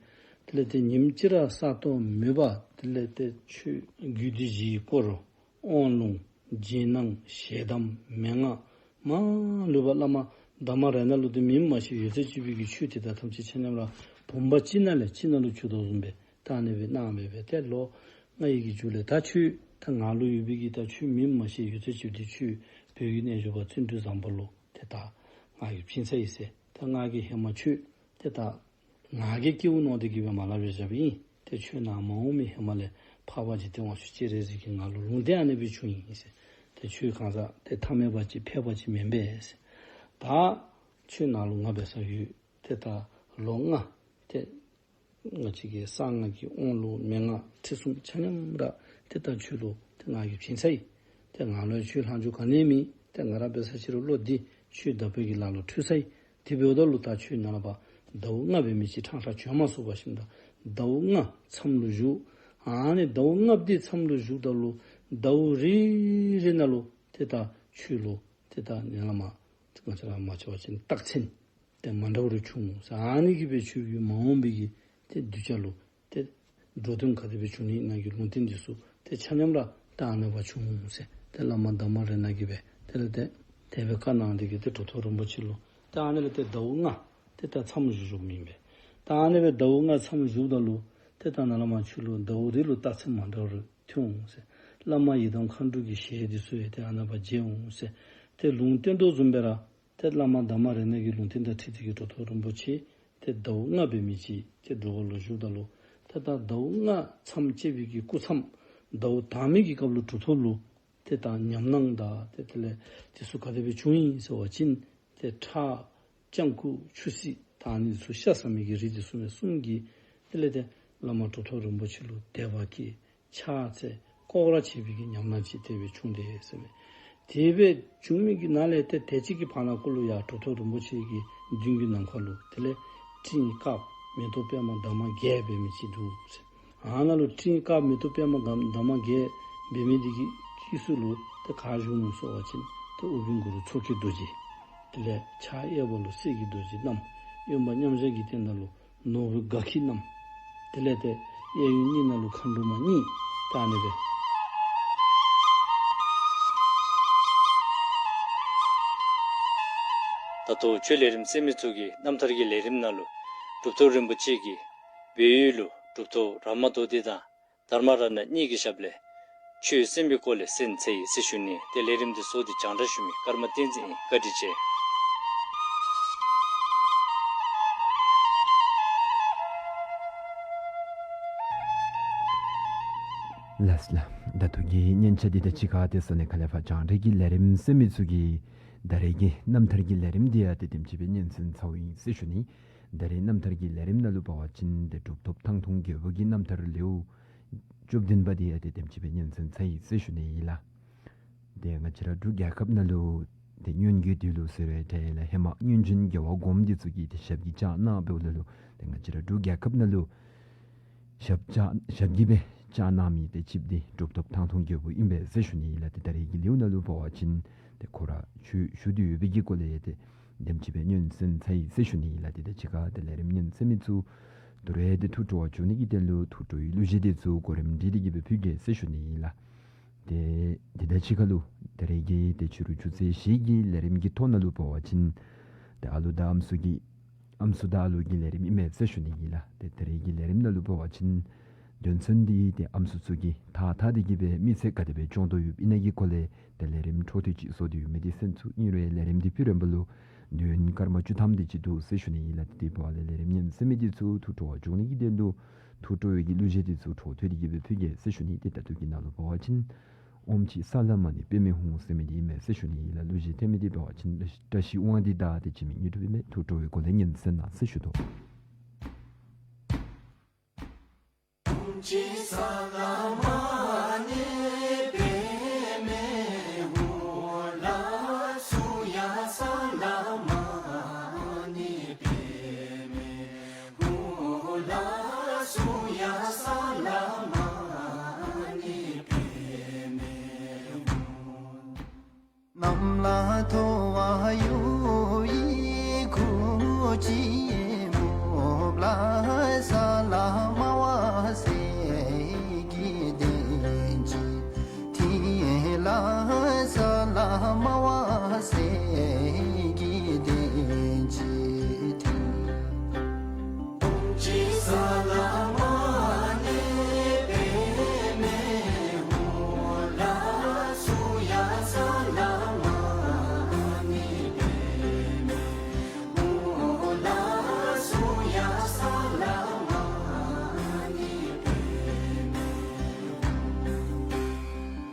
དེ་ལས་ཏེ་ཉིནམ་གཅིག་ར་གསར་གཏོད་མེད་པར་དེ་ལས་ཏེ་ཆོས་རྒྱུད་སྡེ་བཞིའི་སྐོར་དབང་ལུང་རྗེས་གནང་ཞལ་གདམས་མན་ངག་མ་ལུས་པ་བླ་མ་དར་མ་ར་ཎ་ལུ་ཏེ་མིན་མ་ཤེས་ཡོད་ཚད་ཅིག་པའི་གི་ཆོས་དེ་དག་ཐམས་ཅད་ཆ་མཉམ་ར་བུམ་པ་གཅིག་ནང་ལས་གཅིག་ནང་ལུ་ཚུད་དོ་བཟུམ་སྦེ་ད་ཨ་ནི་སྦེ་གནང་སྦེ་སྦེ་ཏེ་ལོ་ལྔའི་གི་མཇུག་ལས་ད་ཁྱོད་ད་ང་ལུ་ཡོད་པའི་གི་ད་ཆོས་མིན་མ་ཤེས་ཡོད་ཚད་ཅིག་ཏེ་ཁྱོད་བོད་ཀྱི་རྣལ་འབྱོར་པ་བརྩོན་འགྲུས་བཟང་པོ་ལུ་ཏེ་ད་ང་གིས་བྱིན་ཚར་ཡི་ཟེར། ད་ང་གིས་ཧེ་མ་ཁྱོད་ཏེ་ད་ང་གིས་སྐྱེ་བོ་མནོ་སྟེ་གི་སྦེ་མ་སླབ་པར་བཞག་པའི་ཨིན། ཏེ་ཁྱོད་ནཱ་མ་འོང་མི་ཧེ་མ་ལས་འཕགས་པ་འཇིག་རྟེན་དབང་ཕྱུག་སྤྱན་རས་གཟིགས་ཀྱིས་ང་ལུ་ལུང་བསྟན་ཨ་ནི་སྦེ་བྱུང་ཡི་ཟེར། ཏེ་ཁྱོད་གང་ཟག་ཏེ་ཐ་མལ་པ་ཅིག་ཕལ་པ་ཅིག་མེན་པས་ཟེར། ད་ཁྱོད་ནཱ་ལུ་ང་འབད་ས་ཡོད། ཏེ་ད་ལོ་ལྔ་ཏེ་ང་བཅས་ཀྱི་གསང་སྔགས་ཀྱི་དབང་ལུང་མན་ངག་ཁྲིད་གསུམ་ཆ་མཉམ་ར་ཏེ་ད་ཁྱོད་ལུ་ཏེ་ང་གིས་བྱིན་ཚར་ཡི། ཏེ་ང་ལུ་ཁྱོད་ལྷག་འཇུག་ག་ནི་ཡང་མེད། ཏེ་ང་ར་འབད་ས་ཅིག་རུང་བློ་འདི་ཁྱོད་བདག་པོའི་གི་ལག་ལུ་འཕྲོད་ཚར་ཡི། དེ་འབདཝ་ད་ལུ་ད་ཁྱོད་ནཱ་ལས་ཕར་ཟླཝ་ལྔ་འབད་མི་ཅིག་ཕྲང་ཕྲང་བྱོན་མ་ཚུགས་པ་ཅིན་ད་ཟླཝ་ལྔ་མཚམས་ལུ་བཞུགས། ཨ་ནི་ཟླཝ་ལྔ་འདི་མཚམས་ལུ་བཞུགསཔ་ད་ལུ་ཟླཝ་རེ་རེ་ནང་ལུ་ཏེ་ད་ཁྱོད་ལུ་ཏེ་ད་ནཱ་ལས་མར་ང་བཅས་ར་མ་ཆ་བ་ཅིན་རྟགས་མཚན་ཏེ་མ་འདྲཝ་རེ་འབྱུང་ཟེར། ཨ་ནི་གིས་སྦེ་ཁྱོད་ཀྱི་མ་འོངས་པའི་གི་ཏེ་གདུལ་བྱ་ལུ་ཏེ་འགྲོ་དོན་ག་དེ་སྦེ་འབྱུང་ནི་ཨིན་ན་གི་ལུང་བསྟན་འདི་ཚུ་ཏེ་ཆ་མཉམ་ར་ཏེ་ཨ་ནི་སྦེ་བྱུང་ཟེར། ཏེ་བླ་མ་དར་མ་ར་ཎ་གིས་སྦེ་དེ་ལས་ཏེ་དེ་སྦེ་བཀའ་གནང་སྟེ་གི་ཏེ་གྲུབ་ཐོབ་རིན་པོ་ཆེ་ལུ་ཏེ་ཨ་ནི་ལས་ཏེ་ཟླཝ་ལྔ་ཏེ་ད་མཚམས་བཞུགས་བཞུགསཔ་ཨིན་པས། ད་ཨ་ནི་སྦེ་ཟླཝ་ལྔ་མཚམས་བཞུགསཔ་ད་ལུ་ཏེ་ད་ནཱ་ལས་མར་ཁྱོད་ལུ་ཟླཝ་རེ་ལུ་རྟགས་མཚན་མ་འདྲཝ་རེ་ཐོན་འོང་ཟེར། བླ་མ་ཡི་དམ་མཁའ་འགྲོ་གི་ཞལ་འདི་ཚུ་ཡང་ཏེ་ཨ་ནི་སྦེ་མཇལ་འོང་ཟེར། ཏེ་ལུང་བསྟན་དོ་བཟུམ་སྦེ་ར་ཏེ་བླ་མ་དར་མ་ར་ཎ་གི་ལུང་བསྟན་དང་འཁྲིལ་ཏེ་གི་གྲུབ་ཐོབ་རིན་པོ་ཆེ་ཏེ་ཟླཝ་ལྔ་འབད་མི་ཅིག་ཏེ་སྒྲུབ་པ་ལུ་བཞུགསཔ་ད་ལུ་ཏེ་ད་ཟླཝ་ལྔ་མཚམས་བཅད་པའི་གི་སྐུ་མཚམས་ཟླཝ་དང་པའི་གི་སྐབས་ལུ་གྲུབ་ཐོབ་ལུ་ཏེ་ད་ཉམས་སྣང་དང་ཏེ་དེ་ལས་འདི་ཚུ་ག་དེ་སྦེ་བྱུང་ཡི་ཟེར་བ་ཅིན་ཏེ་ཁྲག་སྤྱང་ཀི་ཆུ་སྲིན་དང་ཨ་ནི་ཚུ་ཤ་ཟ་མི་གི་རིགས་འདི་ཚུ་མས་གསུམ་གྱིས་དེ་ལས་ཏེ་བླ་མ་གྲུབ་ཐོབ་རིན་པོ་ཆེ་ལུ་དད་པ་སྐྱེས། ཕྱག་འཚལ་སྐོར་ར་བྱེད་པའི་གི་ཉམས་སྣང་ཅིག་དེ་སྦེ་བྱུང་སྟེ་ཟེར་མས། དེ་སྦེ་བྱུང་མི་གི་ནང་ལས་ཏེ་དེ་ཅིག་གི་བར་ན་ཁོ་ལུ་ཡང་གྲུབ་ཐོབ་རིན་པོ་ཆེ་གི་མདུན་གྱི་ནམ་མཁའ་ལུ་དེ་ལས་སྤྲིན་དཀརཔོ་མེ་ཏོག་པདྨ་འདབ་མ་བརྒྱད་འབད་མི་ཅིག་འདུག་ཟེར། ཨ་ནཱ་ལུ་སྤྲིན་དཀརཔོ་མེ་ཏོག་པདྨ་འདབ་མ་བརྒྱད་འབད་མི་འདི་གི་དཀྱིལ་ས་ལུ་ཏེ་ག་བཞུགས་ནུག་ཟེར་བ་ཅིན་ཏེ་ཨོ་རྒྱན་གུ་རུ་མཚོ་སྐྱེས་རྡོ་རྗེ། དེ་ལས་ཕྱག་གཡས་པ་ལུ་གསེར་གྱི་རྡོ་རྗེ་བསྣམས། གཡོན་པ་མཉམ་བཞག་གི་སྟེང་ན་ལུ་ནོར་བུ་དགའ་ཁྱི་བསྣམས། དེ་ལས་ཏེ་གཡས་གཡོན་གཉིས་ནང་ལུ་མཁའ་འགྲོ་མ་གཉིས་ད་ཨ་ནི་སྦེ། ད་ལྟོ་ཆོས་ལས་རིམ་གསན་མི་ཚུ་གིས་རྣམ་ཐར་གྱི་ལས་རིམ་ནང་ལུ་གྲུབ་ཐོབ་རིན་པོ་ཆེ་གིས་བལ་ཡུལ་ལུ་གྲུབ་ཐོབ་ར་མ་མདོ་སྡེ་དང་དྷརྨ་རཏྣ་གཉིས་ཀྱི་ཞབས་ལས་ཆོས་གསན་པའི་སྐོར་ལས་གསན་ཚར་ཡི་ཟེར་ཞུ་ནི། ཏེ་ལས་རིམ་འདི་ཚུ་ཏེ་སྦྱང་བརྡར་ཞུ་མི་ཀརྨ་བསྟན་འཛིན་ཨིན། བཀའ་དྲིན་ཆེ། ལགས་སོ་ལགས། ད་ལྟོ་གི་སྙན་ཆ་འདི་དང་གཅིག་ཁར་ཏེ་ས་གནས་ཁག་ལས་ཕར་སྦྱང་བརྡར་གྱི་ལས་རིམ་གསན་མི་ཚུ་གིས་ད་རེས་ཀྱི་རྣམ་ཐར་གྱི་ལས་རིམ་འདི་ཡང་ཏེ་དེམ་ཅིག་སྦེ་སྙན་གསན་ཚརཝ་ཨིན་ཟེར་ཞུ་ནི། ད་རེས་རྣམ་ཐར་གྱི་ལས་རིམ་ནང་ལུ་འབད་བ་ཅིན་ཏེ་གྲུབ་ཐོབ་ཐང་སྟོང་རྒྱལ་པོ་གི་རྣམ་ཐར་ལེའུ་བཅུ་བདུན་པ་འདི་ཡང་ཏེ་དེམ་ཅིག་སྦེ་སྙན་གསན་ཚར་ཡི་ཟེར་ཞུ་ནི་ཨིན་ལགས། ཏེ་ང་བཅས་ར་འབྲུག་རྒྱལ་ཁབ་ནང་ལུ་ཏེ་སྔོན་གྱི་དུས་ལུ་ཟེར་བའི་ཏེ་ལགས་ཧེ་མ་སྔོན་བྱོན་རྒྱལ་བ་གོངམ་འདི་ཚུ་གིས་ཏེ་ཞབས་ཀྱིས་བཅགས་གནང་འབདཝ་ད་ལུ་ཏེ་ང་བཅས་ར་འབྲུག་རྒྱལ་ཁབ་ནང་ལུ་ཞབས་བཅགས་ཞབས་ཀྱིས་སྦེ་བཅགས་གནང་མི་ཏེ་གཅིགཔོ་འདི་གྲུབ་ཐོབ་ཐང་སྟོང་རྒྱལ་པོ་ཨིན་པས་ཟེར་ཞུ་ནི་ཨིན་ལགས། ཏེ་ད་རེས་ཀྱི་ལེའུ་ནང་ལུ་འབད་བ་ཅིན་ཏེ་ཁོ་ར་ཆོས་ཞུ་སྟེ་ཡོད་པའི་གི་སྐོར་ལས་ཡང་ཏེ་དེམ་ཅིག་སྦེ་སྙན་གསན་ཚར་ཡི་ཟེར་ཞུ་ནི་ཨིན་ལགས། ཏེ་ད་གཅིག་ཁར་ཏེ་ལས་རིམ་སྙན་གསན་མི་ཚུ་ དོ་རུང་ཏེ་ཐུགས་སྤྲོ་བ་བཅུག་ནི་གི་དོན་ལུ་ཐུགས་སྤྲོ་བའི་གླུ་གཞས་འདི་ཚུ་གོ་རིམ་སྒྲིག་སྟེ་གི་སྦེ་ཕུལ་གེ་ཟེར་ཞུ་ནི་ཨིན་ལགས། ཏེ་འདི་དང་གཅིག་ཁར་ལུ་ད་རེས་ཀྱི་ཏེ་ཕྱི་རུ་ཆུ་ཚོད་བཞི་གི་ལས་རིམ་གྱི་ཐོག་ནང་ལུ་འབད་བ་ཅིན་ཏེ་ཨ་ལུ་དང་ཨམ་སྲུ་གི་ཨམ་སྲུ་དང་ཨ་ལུ་གི་ལས་རིམ་ཨིན་མས་ཟེར་ཞུ་ནི་ཨིན་ལགས། ཏེ་ད་རེས་ཀྱི་ལས་རིམ་ནང་ལུ་འབད་བ་ཅིན་དོན་ཚན་འདི་ཏེ་ཨམ་སྲུ་ཚུ་གིས་ཐགས་འཐག་སྟེ་གི་སྦེ་མི་ཚེ་ག་དེ་སྦེ་སྐྱོང་དོ་ཡོདཔ་ཨིན་ན་གི་སྐོར་ལས་ཏེ་ལས་རིམ་འཕྲོ་མཐུད་ཅིག་བཟོ་སྟེ་ཡོད་མི་འདི་གསན་ཚུགས། ཨིན་རུང་ལས་རིམ་འདི་ཕུལ་རན་པ་ལུ་དུས་ཡུན་སྐར་མ་བཅུ་ཐམ་དེ་ཅིག་འདུག་ཟེར་ཞུ་ནི་ཨིན་ལགས། ཏེ་འབདཝ་ལས་ལས་རིམ་ཉན་གསན་མི་འདི་ཚུ་ཐུགས་སྤྲོ་བ་བཅུག་ནི་གི་དོན་ལུ་ཐུགས་སྤྲོ་བའི་གི་གླུ་གཞས་འདི་ཚུ་འཕྲོ་མཐུད་དེ་གི་སྦེ་ཕུལ་གེ་ཟེར་ཞུ་ནི། ཏེ་ད་ལྟོ་གི་ནང་ལུ་འབད་བ་ཅིན་ཨོཾ་ཅིག་ས་ལ་མ་ཎི་པདྨེ་ཧཱུྃ་ཟེར་མི་འདི་ཨིན་མས་ཟེར་ཞུ་ནི་ཨིན་ལགས། གླུ་གཞས་འཐེན་མི་འདི་འབད་བ་ཅིན་བཀྲ་ཤིས་དབང་འདུས་དང་ཏེ་འཆི་མེད་དངོས་གྲུབ་ཨིན་མས། ཐུགས་སྤྲོ་བའི་སྒོ་ལས་ཉན་གསན་གནང་ཟེར་ཞུ་དོ། གནམ་ལ་ཐོ་བ་གཡུ་ཡི་ཁུ་ཅི་སྨུག་ལ་ས་ལ་མ་བ་སེ་གི་དེན་ཅི་ཐི་ལ་ས་ལ་མ་བ་སེ་གི་དེན་ཅི་ཐི།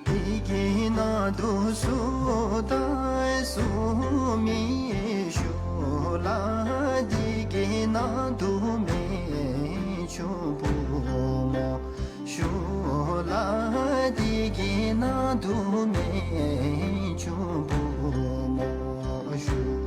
འདི་གི་ནང་དུ་སུ་དང་སུ་མི་ཞུགས་ལ། འདི་གི་ནང་དུ་མི་ཆུང་བུ་མོ་ཞུགས་ལ། འདི་གི་ནང་དུ་མི་ཆུང་བུ་མོ་ཞུགས།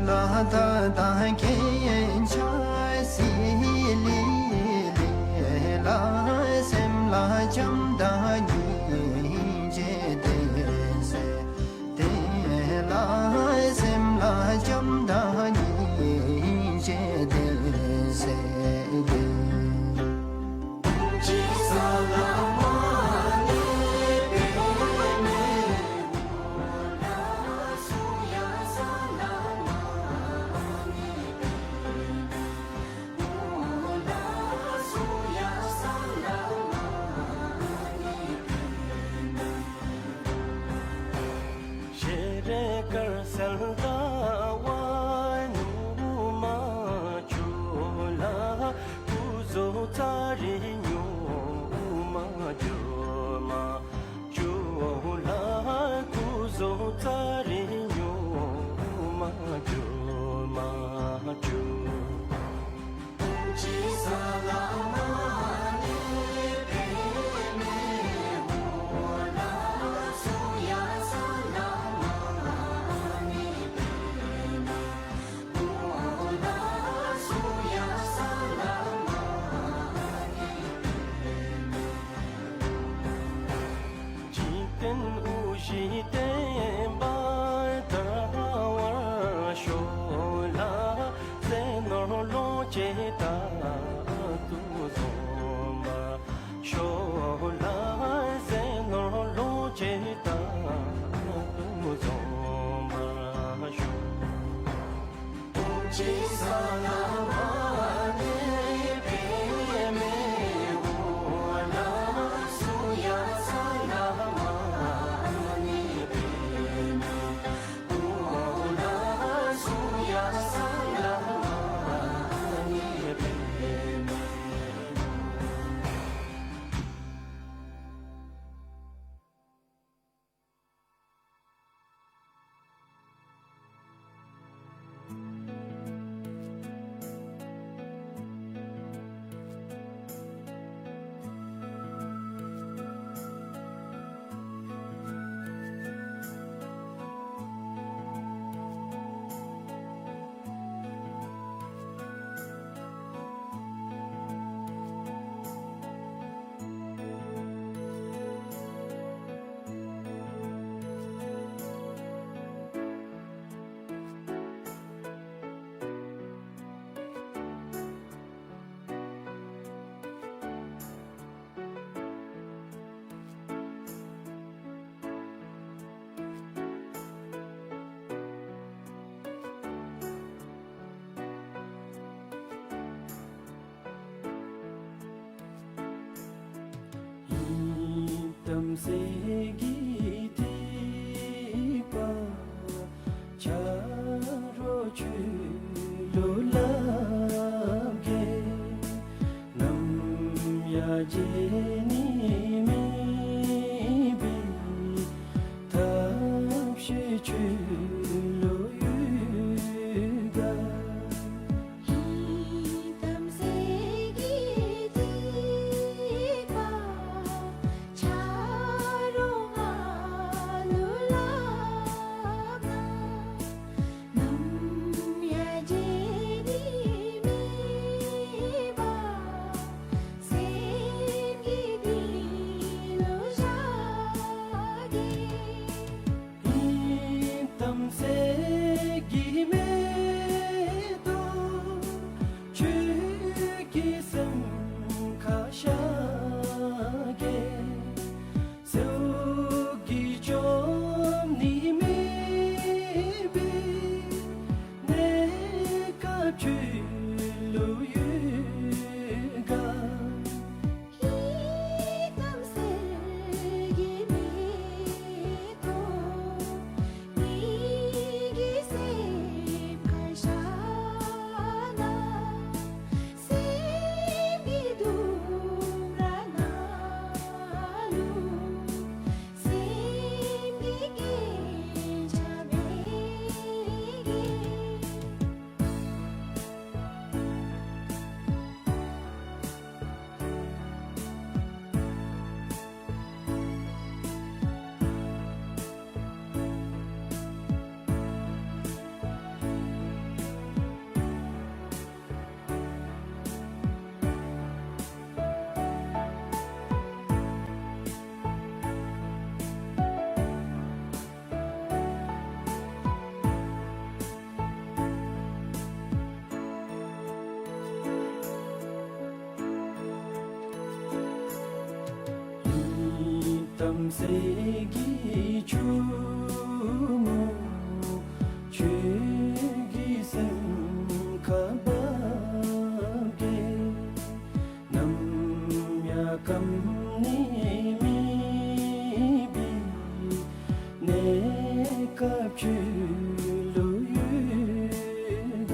ལ་ད་ད་གན་ཆ་སི་ལི་ལི་ལ་སེམས་ལ་བྱམས་དང་སྙིང་རྗེ་ལྡན་ཟེར། དེ་ལ་སེམས་ལ་བྱམས་དང་སྙིང་རྗེ་ལྡན་ཟེར་ཏེ། ཤེས་རིག་དཀར་གསལ་ཟླ་བ་ཉུང་མ་བྱུང་ལ། སྐུ་གཟུགས་ཙ་རི་ཉུང་མ་འགྱུར་མ་བྱུང་ལ། སྐུ་གཟུགས་ཙ་རི་ཉུང་མ་འགྱུར་མ་བྱུང་། འཇིག་རྟེན་དབུ་བཞི་བསྟན་པ་དར་བར་ཤོག་ལ། ཟས་ནོར་ལོངས་སྤྱོད་དག་ཏུ་འཛོམས་པར་ཤོག་ལ། ཟས་ནོར་ལོངས་སྤྱོད་དག་ཏུ་འཛོམས་པར་ཤོག། གསེར་གྱི་ཐིགས་པ་ཆ་རོགས་ཁྱོད་ལུ་ལགས་ཀྱིས། ནམ་ཡང་བརྗེད་ནི་མེད་པའི་ཐབས་ཤེས་ཁྱོད་ལུ་ཡོད་ག། ཧེ་དམ་གསེར་གྱི་ཐིགས་པ་ཆ་རོགས་ང་ལུ་ལགས་ན། ནམ་ཡང་བརྗེད་ནི་མེད་པར་སེམས་ཀྱི་གཏིང་ལུ་བཞག་གེ། ཧེ་དམ་གསེར་གྱི་མེ་ཏོག་ཁྱོད་ཀྱི་སེམས་ཁར་ཤར་གེ། སེའུ་གིས་བཅོམ་ནི་མེད་པའི་གནས་སྐབས་ཁྱོད་ལུ་ཡོད་ག། ཧེ་དམ་གསེར་གྱི་མེ་ཏོག་ངེ་གི་སེམས་ཁར་ཤར་ན། སེམས་ཀྱི་ལྡུམ་ར་ནང་ལུ་སེམས་ཀྱི་རྐྱེན་ཆགས་མེད་གེ། ཧེ་དམ་གསེར་གྱི་ཆུ་མོ་ཁྱོད་ཀྱི་སེམས་ཁར་བབས་གེ། ནམ་ཡང་སྐམ་ནི་མེད་པའི་གནས་སྐབས་ཁྱོད་ལུ་ཡོད་ག།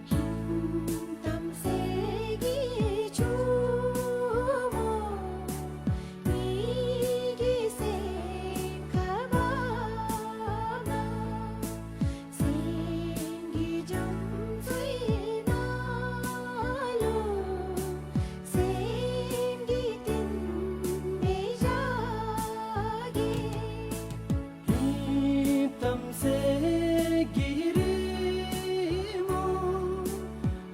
ཧེ་དམ་གསེར་གྱི་ཆུ་མོ་ངེ་གི་སེམས་ཁར་བབས་ན། སེམས་ཀྱི་རྒྱ་མཚོའི་ནང་ལུ་སེམས་ཀྱི་རྟེན་སྦེ་བཞག་གེ། ཧེ་དམ་གསེར་གྱི་རི་མོ་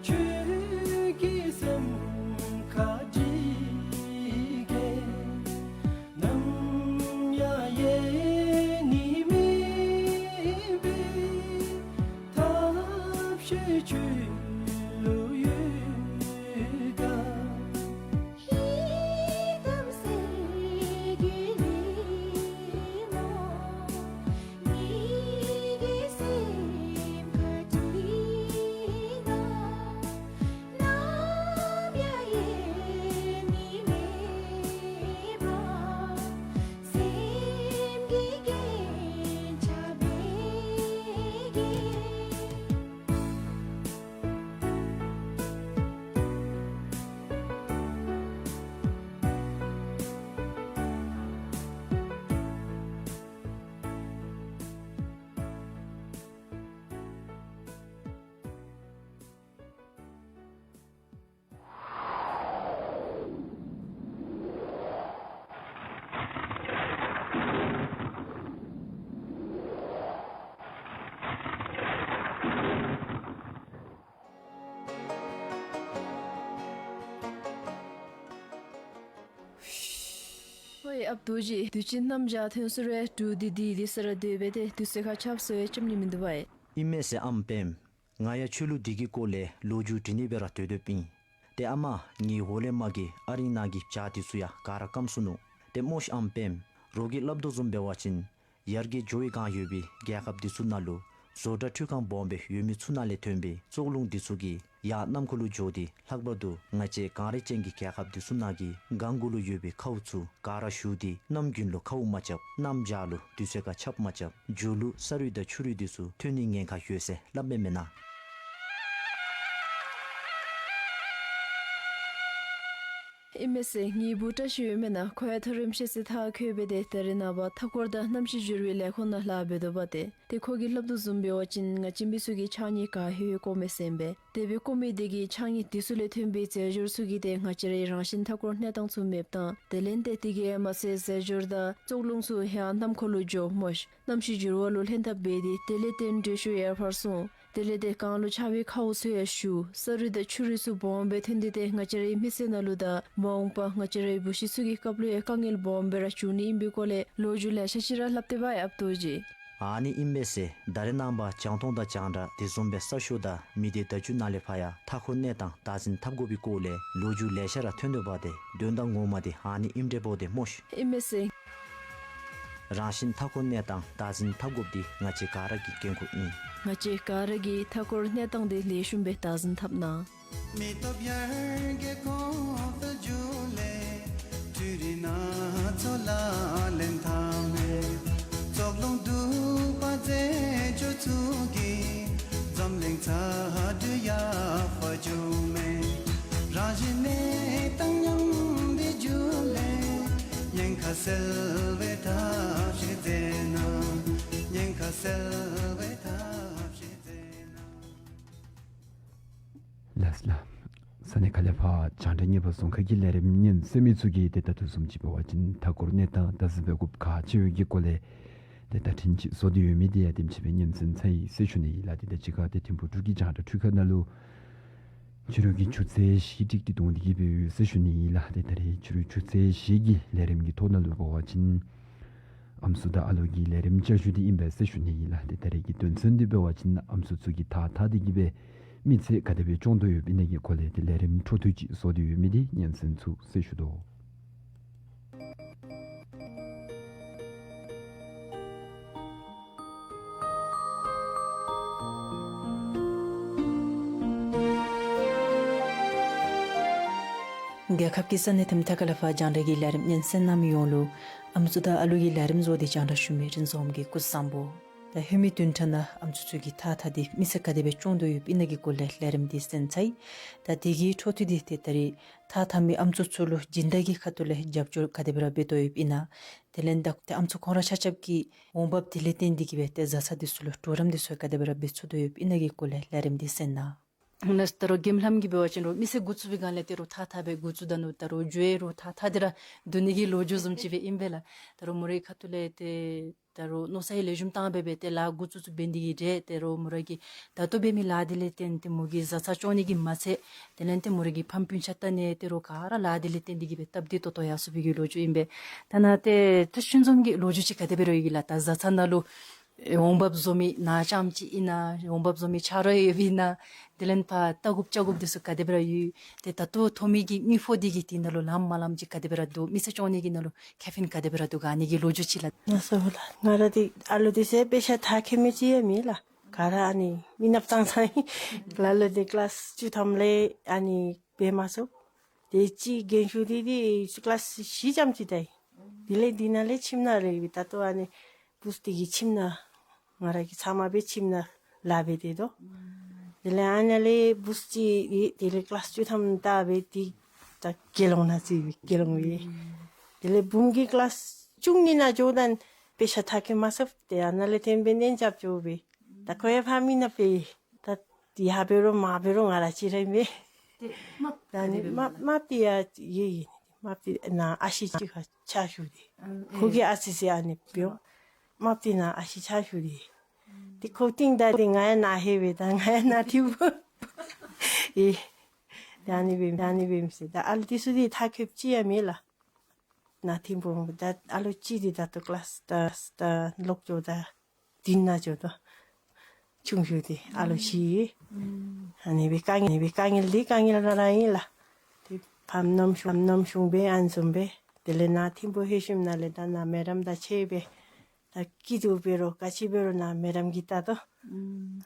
ཁྱོད་ཀྱི་སེམས་ཁར་བྲིས་གེ། ནམ་ཡང་ཡལ་ནི་མེད་པའི་ཐབས་ཤེས་ཁྱོད་ལུ་ཡོད་ག། ཧེ་དམ་གསེར་གྱི་རི་མོ་ངེ་གི་སེམས་ཁར་བྲིས་ན། ནམ་ཡང་ཡལ་ནི་མེད་པར་སེམས་ཀྱི་རྐྱེན་ཆགས་མེད་གེ། ཝའེ་ཨཔ་རྡོ་རྗེ། དུས་ཅི་གནམ་བྱཱར་ཐོན་སོང་རུང་འབྲུག་འདི་འདི་འདི་ས་ར་སྡོད་སྦེ་ཏེ་དུས་ཚོད་ཁར་ཆརཔ་ཟ་བའི་ལྕམ་ནི་མིན་འདུག་པ། ཨིན་མས་ཟེར་ཨམ་སྤེནམ། ང་ཡང་ཁྱོད་ལུ་འདི་གི་སྐོར་ལས་ལོ་རྒྱུས་འདྲི་ནི་སྦེ་ར་སྡོད་སྡོདཔ་ཨིན། ཏེ་ཨ་མ་ངེའི་འོག་ལས་མར་གྱི་ཨ་རིང་ནང་གི་བྱཱར་འདི་ཚུ་ཡང་ག་ར་སྐམ་སོ་ནུག། ཏེ་སྨོ་ཤིག་ཨམ་སྤེནམ། རོགས་ཀྱིས་སླབ་དོ་བཟུམ་འབད་བ་ཅིན་ཡར་རྒྱས་འགྱོ་བའི་སྒང་ཡོད་པའི་རྒྱལ་ཁབ་འདི་ཚུ་ནང་ལུ་བཟོ་གྲྭ་འཕྲུལ་ཁང་སྦོམ་སྦེ་ཡོད་མི་ཚུ་ནང་ལས་ཐོན་པའི་བཙོག་རླུང་འདི་ཚུ་གིས་ ཡར་གནམ་འཁོར་ལུ་འགྱོ་སྟེ་ལྷག་པར་དུ་ང་བཅས་གངས་རི་ཅན་གྱི་རྒྱལ་ཁབ་འདི་ཚུ་ནང་གི་སྒང་གུ་ལུ་ཡོད་པའི་ཁཝ་ཚུ་ག་ར་ཞུ་སྟེ་གནམ་དགུན་ལུ་ཁཝ་མ་རྐྱབ། གནམ་བྱཱར་ལུ་དུས་ཚོད་ཁར་ཆརཔ་མ་རྐྱབ། མཇུག་ལུ་ས་རུད་དང་ཆུ་རུད་འདི་ཚུ་ཐོན་ནི་ཉེན་ཁ་ཡོད་ཟེར་སླབ་མས་མེན་ན། ཨིན་མས་ཟེར། ངེའི་བུ་བཀྲ་ཤིས་ཡོད་མེན་ན། ཁོ་ཡང་མཐོ་རིམ་ཤེས་ཚད་མཐར་འཁྱོལ་སྦེ་ཏེ་ད་རེས་ནངས་པ་མཐའ་འཁོར་དང་གནམ་གཤིས་འགྱུར་བའི་ལས་ཁུངས་ནང་ལཱ་འབད་དོ་བ་ཏེ། ཏེ་ཁོ་གིས་སླབ་དོ་བཟུམ་འབད་བ་ཅིན་ང་བཅས་མི་ཚུ་གིས་ཕྱགས་སྙིགས་ག་ཧེ་ཧེ་བཀོ་མས་ཟེར་ཨིན་པས། དེ་སྦེ་བཀོ་མི་དེ་གིས་ཕྱགས་སྙིགས་དེ་ཚུ་ལས་ཐོན་པའི་རྫས་སྦྱོར་ཚུ་གིས་ཏེ་ང་བཅས་རའི་རང་བཞིན་མཐའ་འཁོར་གནས་སྟངས་ཚུ་མེདཔ་བཏང་། དེ་ལས་ཏེ་དེ་གིས་མ་ཚད་རྫས་སྦྱོར་དང་བཙོག་རླུང་ཚུ་ཡར་གནམ་འཁོར་ལུ་འགྱོ་སྨོ་ཤ། གནམ་གཤིས་འགྱུར་བ་ལུ་ལྷན་ཐབས་འབད་དེ་དེ་ལས་ཏེ་དྲོད་ཤུགས་ཡར་འཕར་སོང་། དེ་ལས་ཏེ་གངས་ལུ་ཆགས་པའི་ཁཝ་ཚུ་ཡང་ཞུ། ས་རུད་དང་ཆུ་རུད་ཚུ་སྦོམ་སྦེ་ཐོན་ཏེ་ཏེ་ང་བཅས་རའི་མི་ཚེ་ནང་ལུ་དང་མ་འོངས་པ་ང་བཅས་རའི་བུ་གཞི་ཚུ་གི་སྐབས་ལུ་ཡང་དཀའ་ངལ་སྦོམ་སྦེ་ར་འབྱུང་ནི་ཨིན་པའི་སྐོར་ལས་ལོ་རྒྱུས་ལེ་ཤ་ཅིག་ར་ལྷབ་སྟེ་འབག་ཡར་ལྷོདཔ་ཅིག། ཨ་ནི་ཨིན་མས་ཟེར། ད་རེས་ནངས་པ་རྒྱང་མཐོང་དང་རྒྱང་བསྒྲགས་དེ་བཟུམ་སྦེ་གསར་ཤོག་དང་མི་སྡེ་བརྡ་བརྒྱུད་ནང་ལས་ཕར་ཡང་མཐའ་འཁོར་གནས་སྟངས་བདག་འཛིན་འཐབ་དགོ་པའི་སྐོར་ལས་ལོ་རྒྱུས་ལེ་ཤ་ར་ཐོན་དོ་བ་ཏེ། དོན་དག་ངོ་མ་དེ་ཨ་ནི་ཨིནམ་འདྲས་པོ་ཏེ་སྨོ་ཤ། ཨིན་མས་ཟེར། རང་བཞིན་མཐའ་འཁོར་གནས་སྟངས་བདག་འཛིན་འཐབ་དགོཔ་འདི་ང་བཅས་ག་ར་གི་འགན་ཁུར་ཨིན། ང་བཅས་ག་ར་གིས་མཐའ་འཁོར་གནས་སྟངས་དེ་ལེགས་ཤོམ་སྦེ་བདག་འཛིན་འཐབ་གནང་། མི་སྟོབས་ཡར་རྒྱས་གོང་འཕེལ་རྒྱུ་ལས། འཕྲུལ་རིག་སྣ་ཚོགས་ལག་ལེན་འཐབ་མས། བཙོག་རླུང་གདུག་པ་རྫས་སྦྱོར་ཚུ་གིས་འཛམ་གླིང་ཚ་དྲོད་ཡར་འཕར་འགྱོ་མས། རང་བཞིན་གནས་སྟངས་ཉམས་དེ་རྒྱུ་ལས། ཉེན་ཁ་སེལ་བའི་ཐབས་ཤེས་མཛད་གནང་། ཉེན་ཁ་སེལ་བའི་ཐབས་ཤེས་མཛད་གནང་། ལགས་ལགས། ས་གནས་ཁ་ལས་ཕར་རྒྱང་བསྒྲགས་གཉེར་པ་རྫོང་ཁ་གི་ལས་རིམ་ཉན་གསན་མི་ཚུ་གིས་ཏེ་ད་དུས་བཟུམ་ཅིག་འབད་བ་ཅིན་མཐའ་འཁོར་གནས་སྟངས་བདག་འཛིན་འབད་དགོཔ་ག་ཅི་ཡོད་ཀྱི་སྐོར་ལས་ཏེ་བརྡ་འཕྲིན་ཅིག་བཟོ་སྟེ་ཡོད་མི་དེ་ཡང་དེམ་ཅིག་སྦེ་ཉན་གསན་ཚར་ཡི་ཟེར་ཞུ་ནི་ཨིན་ལགས། ཏེ་ད་ཅི་ཁར་ཏེ་ཐིམ་ཕུག་འབྲུག་གི་རྒྱང་བསྒྲགས་འཕྲུལ་ཁང་ནང་ལུ་ཕྱི་རུ་གི་ཆུ་ཚོད་བཞི་ཀྲིག་ཀྲི་གཏོང་སྟེ་གི་སྦེ་ཡོད་ཟེར་ཞུ་ནི་ཨིན་ལགས། ཏེ་ད་རེས་ཕྱི་རུ་ཆུ་ཚོད་བཞི་གི་ལས་རིམ་གྱི་ཐོག་ནང་ལུ་འབད་བ་ཅིན་ཨམ་སྲུ་དང་ཨ་ལོ་གི་ལས་རིམ་བསྐྱར་ཞུ་འདི་ཨིན་པས་ཟེར་ཞུ་ནི་ཨིན་ལགས། ཏེ་ད་རེས་ཀྱི་དོན་ཚན་འདི་འབད་བ་ཅིན་ཨམ་སྲུ་ཚུ་གིས་ཐགས་འཐག་སྟེ་གི་སྦེ་མི་ཚེ་ག་དེ་སྦེ་སྐྱོང་དོ་ཡོདཔ་ཨིན་ན་གི་སྐོར་ལས་ཏེ་ལས་རིམ་འཕྲོ་མཐུད་ཅིག་བཟོ་སྟེ་ཡོད་མི་འདི་ཉན་གསན་ཚུགས་ཟེར་ཞུ་དོ། རྒྱལ་ཁབ་ཀྱི་ས་གནས་དེ་མཐའ་ཁ་ལས་ཕར་རྒྱང་བསྒྲགས་ཀྱི་ལས་རིམ་ཉན་གསན་གནང་མི་ཡོངས་ལུ་ཨམ་སྲུ་དང་ཨ་ལོ་གི་ལས་རིམ་བཟོ་སྟེ་རྒྱང་བསྒྲགས་ཞུ་མི་རིན་འཛོམས་ཀྱི་སྐུ་གཟུགས་བཟང་པོ། ད་ལྷོད་མི་བདུན་ཕྲག་ནང་ཨམ་སྲུ་ཚུ་གིས་ཐགས་འཐག་སྟེ་མི་ཚེ་ག་དེ་སྦེ་སྐྱོང་དོ་ཡོདཔ་ཨིན་ན་གི་སྐོར་ལས་ལས་རིམ་འདི་གསན་ཚར་ཡི། ད་དེ་གི་འཕྲོ་མཐུད་དེ་ཏེ་ད་རེས་ཐགས་འཐག་མི་ཨམ་སྲུ་ཚུ་ལུ་སྦྱིན་བདག་གི་ཁ་ཐུག་ལས་རྒྱབ་སྐྱོར་ག་དེ་སྦེ་ར་འབད་དོ་ཡོདཔ་ཨིན་ན། དེ་ལས་ད་ཏེ་ཨམ་སྲུ་ཁོང་ར་ཆ་ཁྱབ་ཀྱི་འོང་འབབ་དེ་ལས་བརྟེན་ཏེ་གི་སྦེ་ཏེ་བཟའ་ཚང་འདི་ཚུ་ལུ་གྲོགས་རམ་འདི་ཚུ་ག་དེ་སྦེ་ར་འབད་ཚུགས་དོ་ཡོདཔ་ཨིན་ན་གི་སྐོར་ལས་ལས་རིམ་འདི་གསན་གནང་། ད་རུང་རྒན་ལྷམ་གྱིས་འབད་བ་ཅིན་རུང་མི་ཚེ་འགོ་བཙུགས་པའི་སྒང་ལས་ཏེ་རུང་ཐགས་འཐག་སྦེ་འགོ་བཙུགས་ད་ནུག། ད་རུང་མཇུག་ཡང་རུང་ཐགས་འཐག་སྟེ་ར་སྡོད་ནི་གི་ལོ་རྒྱུས་བཟུམ་ཅིག་སྦེ་ཨིན་པས་ལགས། ད་རུང་མོ་རའི་ཁ་ཐུག་ལས་ཏེ་ད་རུང་མནོ་བསམ་ཡང་ལེགས་ཤོམ་བཏང་སྦེ་སྦེ་ཏེ་ལཱ་འགོ་བཙུགས་བཙུགས་འབད་ནི་དེ་གིས་ཏེ་ད་རུང་མོ་ར་གི་ད་ལྟོ་འབད་མི་ལཱ་དེ་ལས་བརྟེན་ཏེ་མོ་གི་བཟའ་ཚང་སྐྱོང་ནི་གིས་མ་ཚད་དེ་ལས་ཏེ་མོ་ར་གི་ཕམ་སྤུན་ཆ་ལྟ་ནི་ཏེ་རུང་ག་ར་ལཱ་དེ་ལས་བརྟེན་ཏེ་གི་སྦེ་སྟབས་བདེ་ཏོག་ཏོ་ཡར་སོང་བའི་གི་ལོ་རྒྱུས་ཨིན་པས། ད་ནཱ་ཏེ་ད་ཤུལ་འཛོམས་ཀྱི་ལོ་རྒྱུས་ཅིག་ག་དེ་སྦེ་ར་ཡོད་ག་ལགས། ད་བཟའ་ཚང་ནང་ལུ་འོང་འབབ་བཟོ་མི་ནང་རྐྱངམ་ཅིག་ཨིན་ན་འོང་འབབ་བཟོ་མི་ཆ་རོགས་ཡོདཔ་ཨིན་ན། དེ་ལས་ཕར་ལྟ་དགོཔ་བཅའ་དགོཔ་འདི་ཚུ་ག་དེ་སྦེ་ར་ཡོད། ཏེ་ད་ལྟོ་ཐོབ་མི་གི་དངུལ་ཕོགས་འདི་གིས་དེ་ནང་ལུ་ལངམ་མ་ལངམ་ཅིག་ག་དེ་སྦེ་ར་འདུག། མི་ཚེ་སྐྱོང་ནི་གི་ནང་ལུ་ཁེ་ཕན་ག་དེ་སྦེ་ར་འདུག་ག། ཨ་ནི་གི་ལོ་རྒྱུས་ཅིག་ལགས། ང་ལགས་སོ་ལགས། ང་ར་འདི་ཨ་ལོ་འདི་ཚུ་དཔེ་ཆ་མཐར་འཁྱོལ་མི་ཅིག་ཡང་མེད་ལགས། ག་ར་ཨ་ནི་མི་ནགཔ་ཙང་ཙང་ཨིན། ལ་ལོ་འདི་ཀི་ལཱསི་བཅུ་ཐམ་ལས་ཨ་ནི་འབད་མ་ཚུགས། དེ་ཅིག་རྒན་ཤོས་འདི་འདི་ཀི་ལཱསི་བཞི་ཙམ་ཅིག་ད་ཡི། དེ་ལས་འདི་ནང་ལས་ཁྱིམ་ནང་ར་ཡོད། ད་ལྟོ་ཨ་ནི་བུཚ་འདི་གི་ཁྱིམ་ནང་ང་ར་གིས་ཚབ་མ་སྦེ་ཁྱིམ་ནང་ལཱ་འབད་དེ་འདུག། དེ་ལས་ཨ་ནཱ་ལས་བུཚ་ཅིག་ཡོད། དེ་ལས་ཀི་ལཱསི་བཅུ་ཐམ་བལྟ་སྦེ་འདི་ད་དགེ་སློང་ནང་བཙུགས་པས། དགེ་སློང་སྦེ། དེ་ལས་བུམོ་གིས་ཀི་ལཱསི་བཅུ་གཉིས་ནང་འགྱོཝ་ད་དཔེ་ཆ་མཐར་འཁྱོལ་མ་ཚུགས། ཏེ་ཨ་ནཱ་ལས་ཐོན་སྦེ་གནས་རྐྱབ་འགྱོ་སྦེ། ད་ཁོ་ཡང་ཕར་མི་ནགཔ་སྦེ། ད་ཡར་འབད་རུང་མར་འབད་རུང་ང་ར་གཅིག་ར་ཨིན་པས། ཏེ་རྨགཔ་ད་ཨ་ནི་ག་དེ་སྦེ་རྨགཔ་རྨགཔ་འདི་ཡང་ཡོད་ཡོད། རྨགཔ་འདི་ནཱ་ཨ་ཞེ་ཅིག་ཁར་ཕྱག་ཞུ་སྟེ། ཨ་ཨེ་ཁོ་གིས་ཨ་ཙི་ཙི་ཨ་ནི་འབདཝ། རྨགཔ་འདི་ནཱ་ཨ་ཞེ་ཕྱག་ཞུ་སྟེ། ཏེ་ཁོ་བཏིང་ད་ཏེ་ང་ཡང་ནཱ་ལྷོད་སྦེ་ད་ང་ཡང་ནཱ་ཐིམ་ཕུག་ཨེ། ད་ཨ་ནི་སྦེ་ད་ཨ་ནི་སྦེ་མི་ཟེར། ད་ཨ་ལོ་འདི་ཚུ་འདི་མཐར་འཁྱོལཝ་ཅིག་ཡང་མེད་ལགས། ནཱ་ཐིམ་ཕུག་ད་ཨ་ལོ་གཅིག་འདི་ད་ལྟོ་ཀི་ལཱསི་ད་ད་ལོག་འགྱོཝ་ད་བདུན་ནང་འགྱོ་དོ། ཆུང་ཤོས་འདི་ཨ་ལོ་བཞི། ཨ་ནི་སྦེ་དཀའ་ངལ་ཨ་ནི་སྦེ་དཀའ་ངལ་འདི་དཀའ་ངལ་ར་ར་ཨིན་ལགས། ཏེ་ཕམ་ནམ་ཤུང་ནམ་ཤུང་སྦེ་ཨ་ནི་བཟུམ་སྦེ། དེ་ལས་ནཱ་ཐིམ་ཕུག་ལྷོད་ཞིནམ་ལས་ད་ནཱ་མེ་རམ་དང་ཕྱད་སྦེ། ད་སྐྱིད་སྡུག་འབད་རུང་ག་ཅི་འབད་རུང་ནཱ་མེ་རམ་གྱིས་བལྟ་དོ།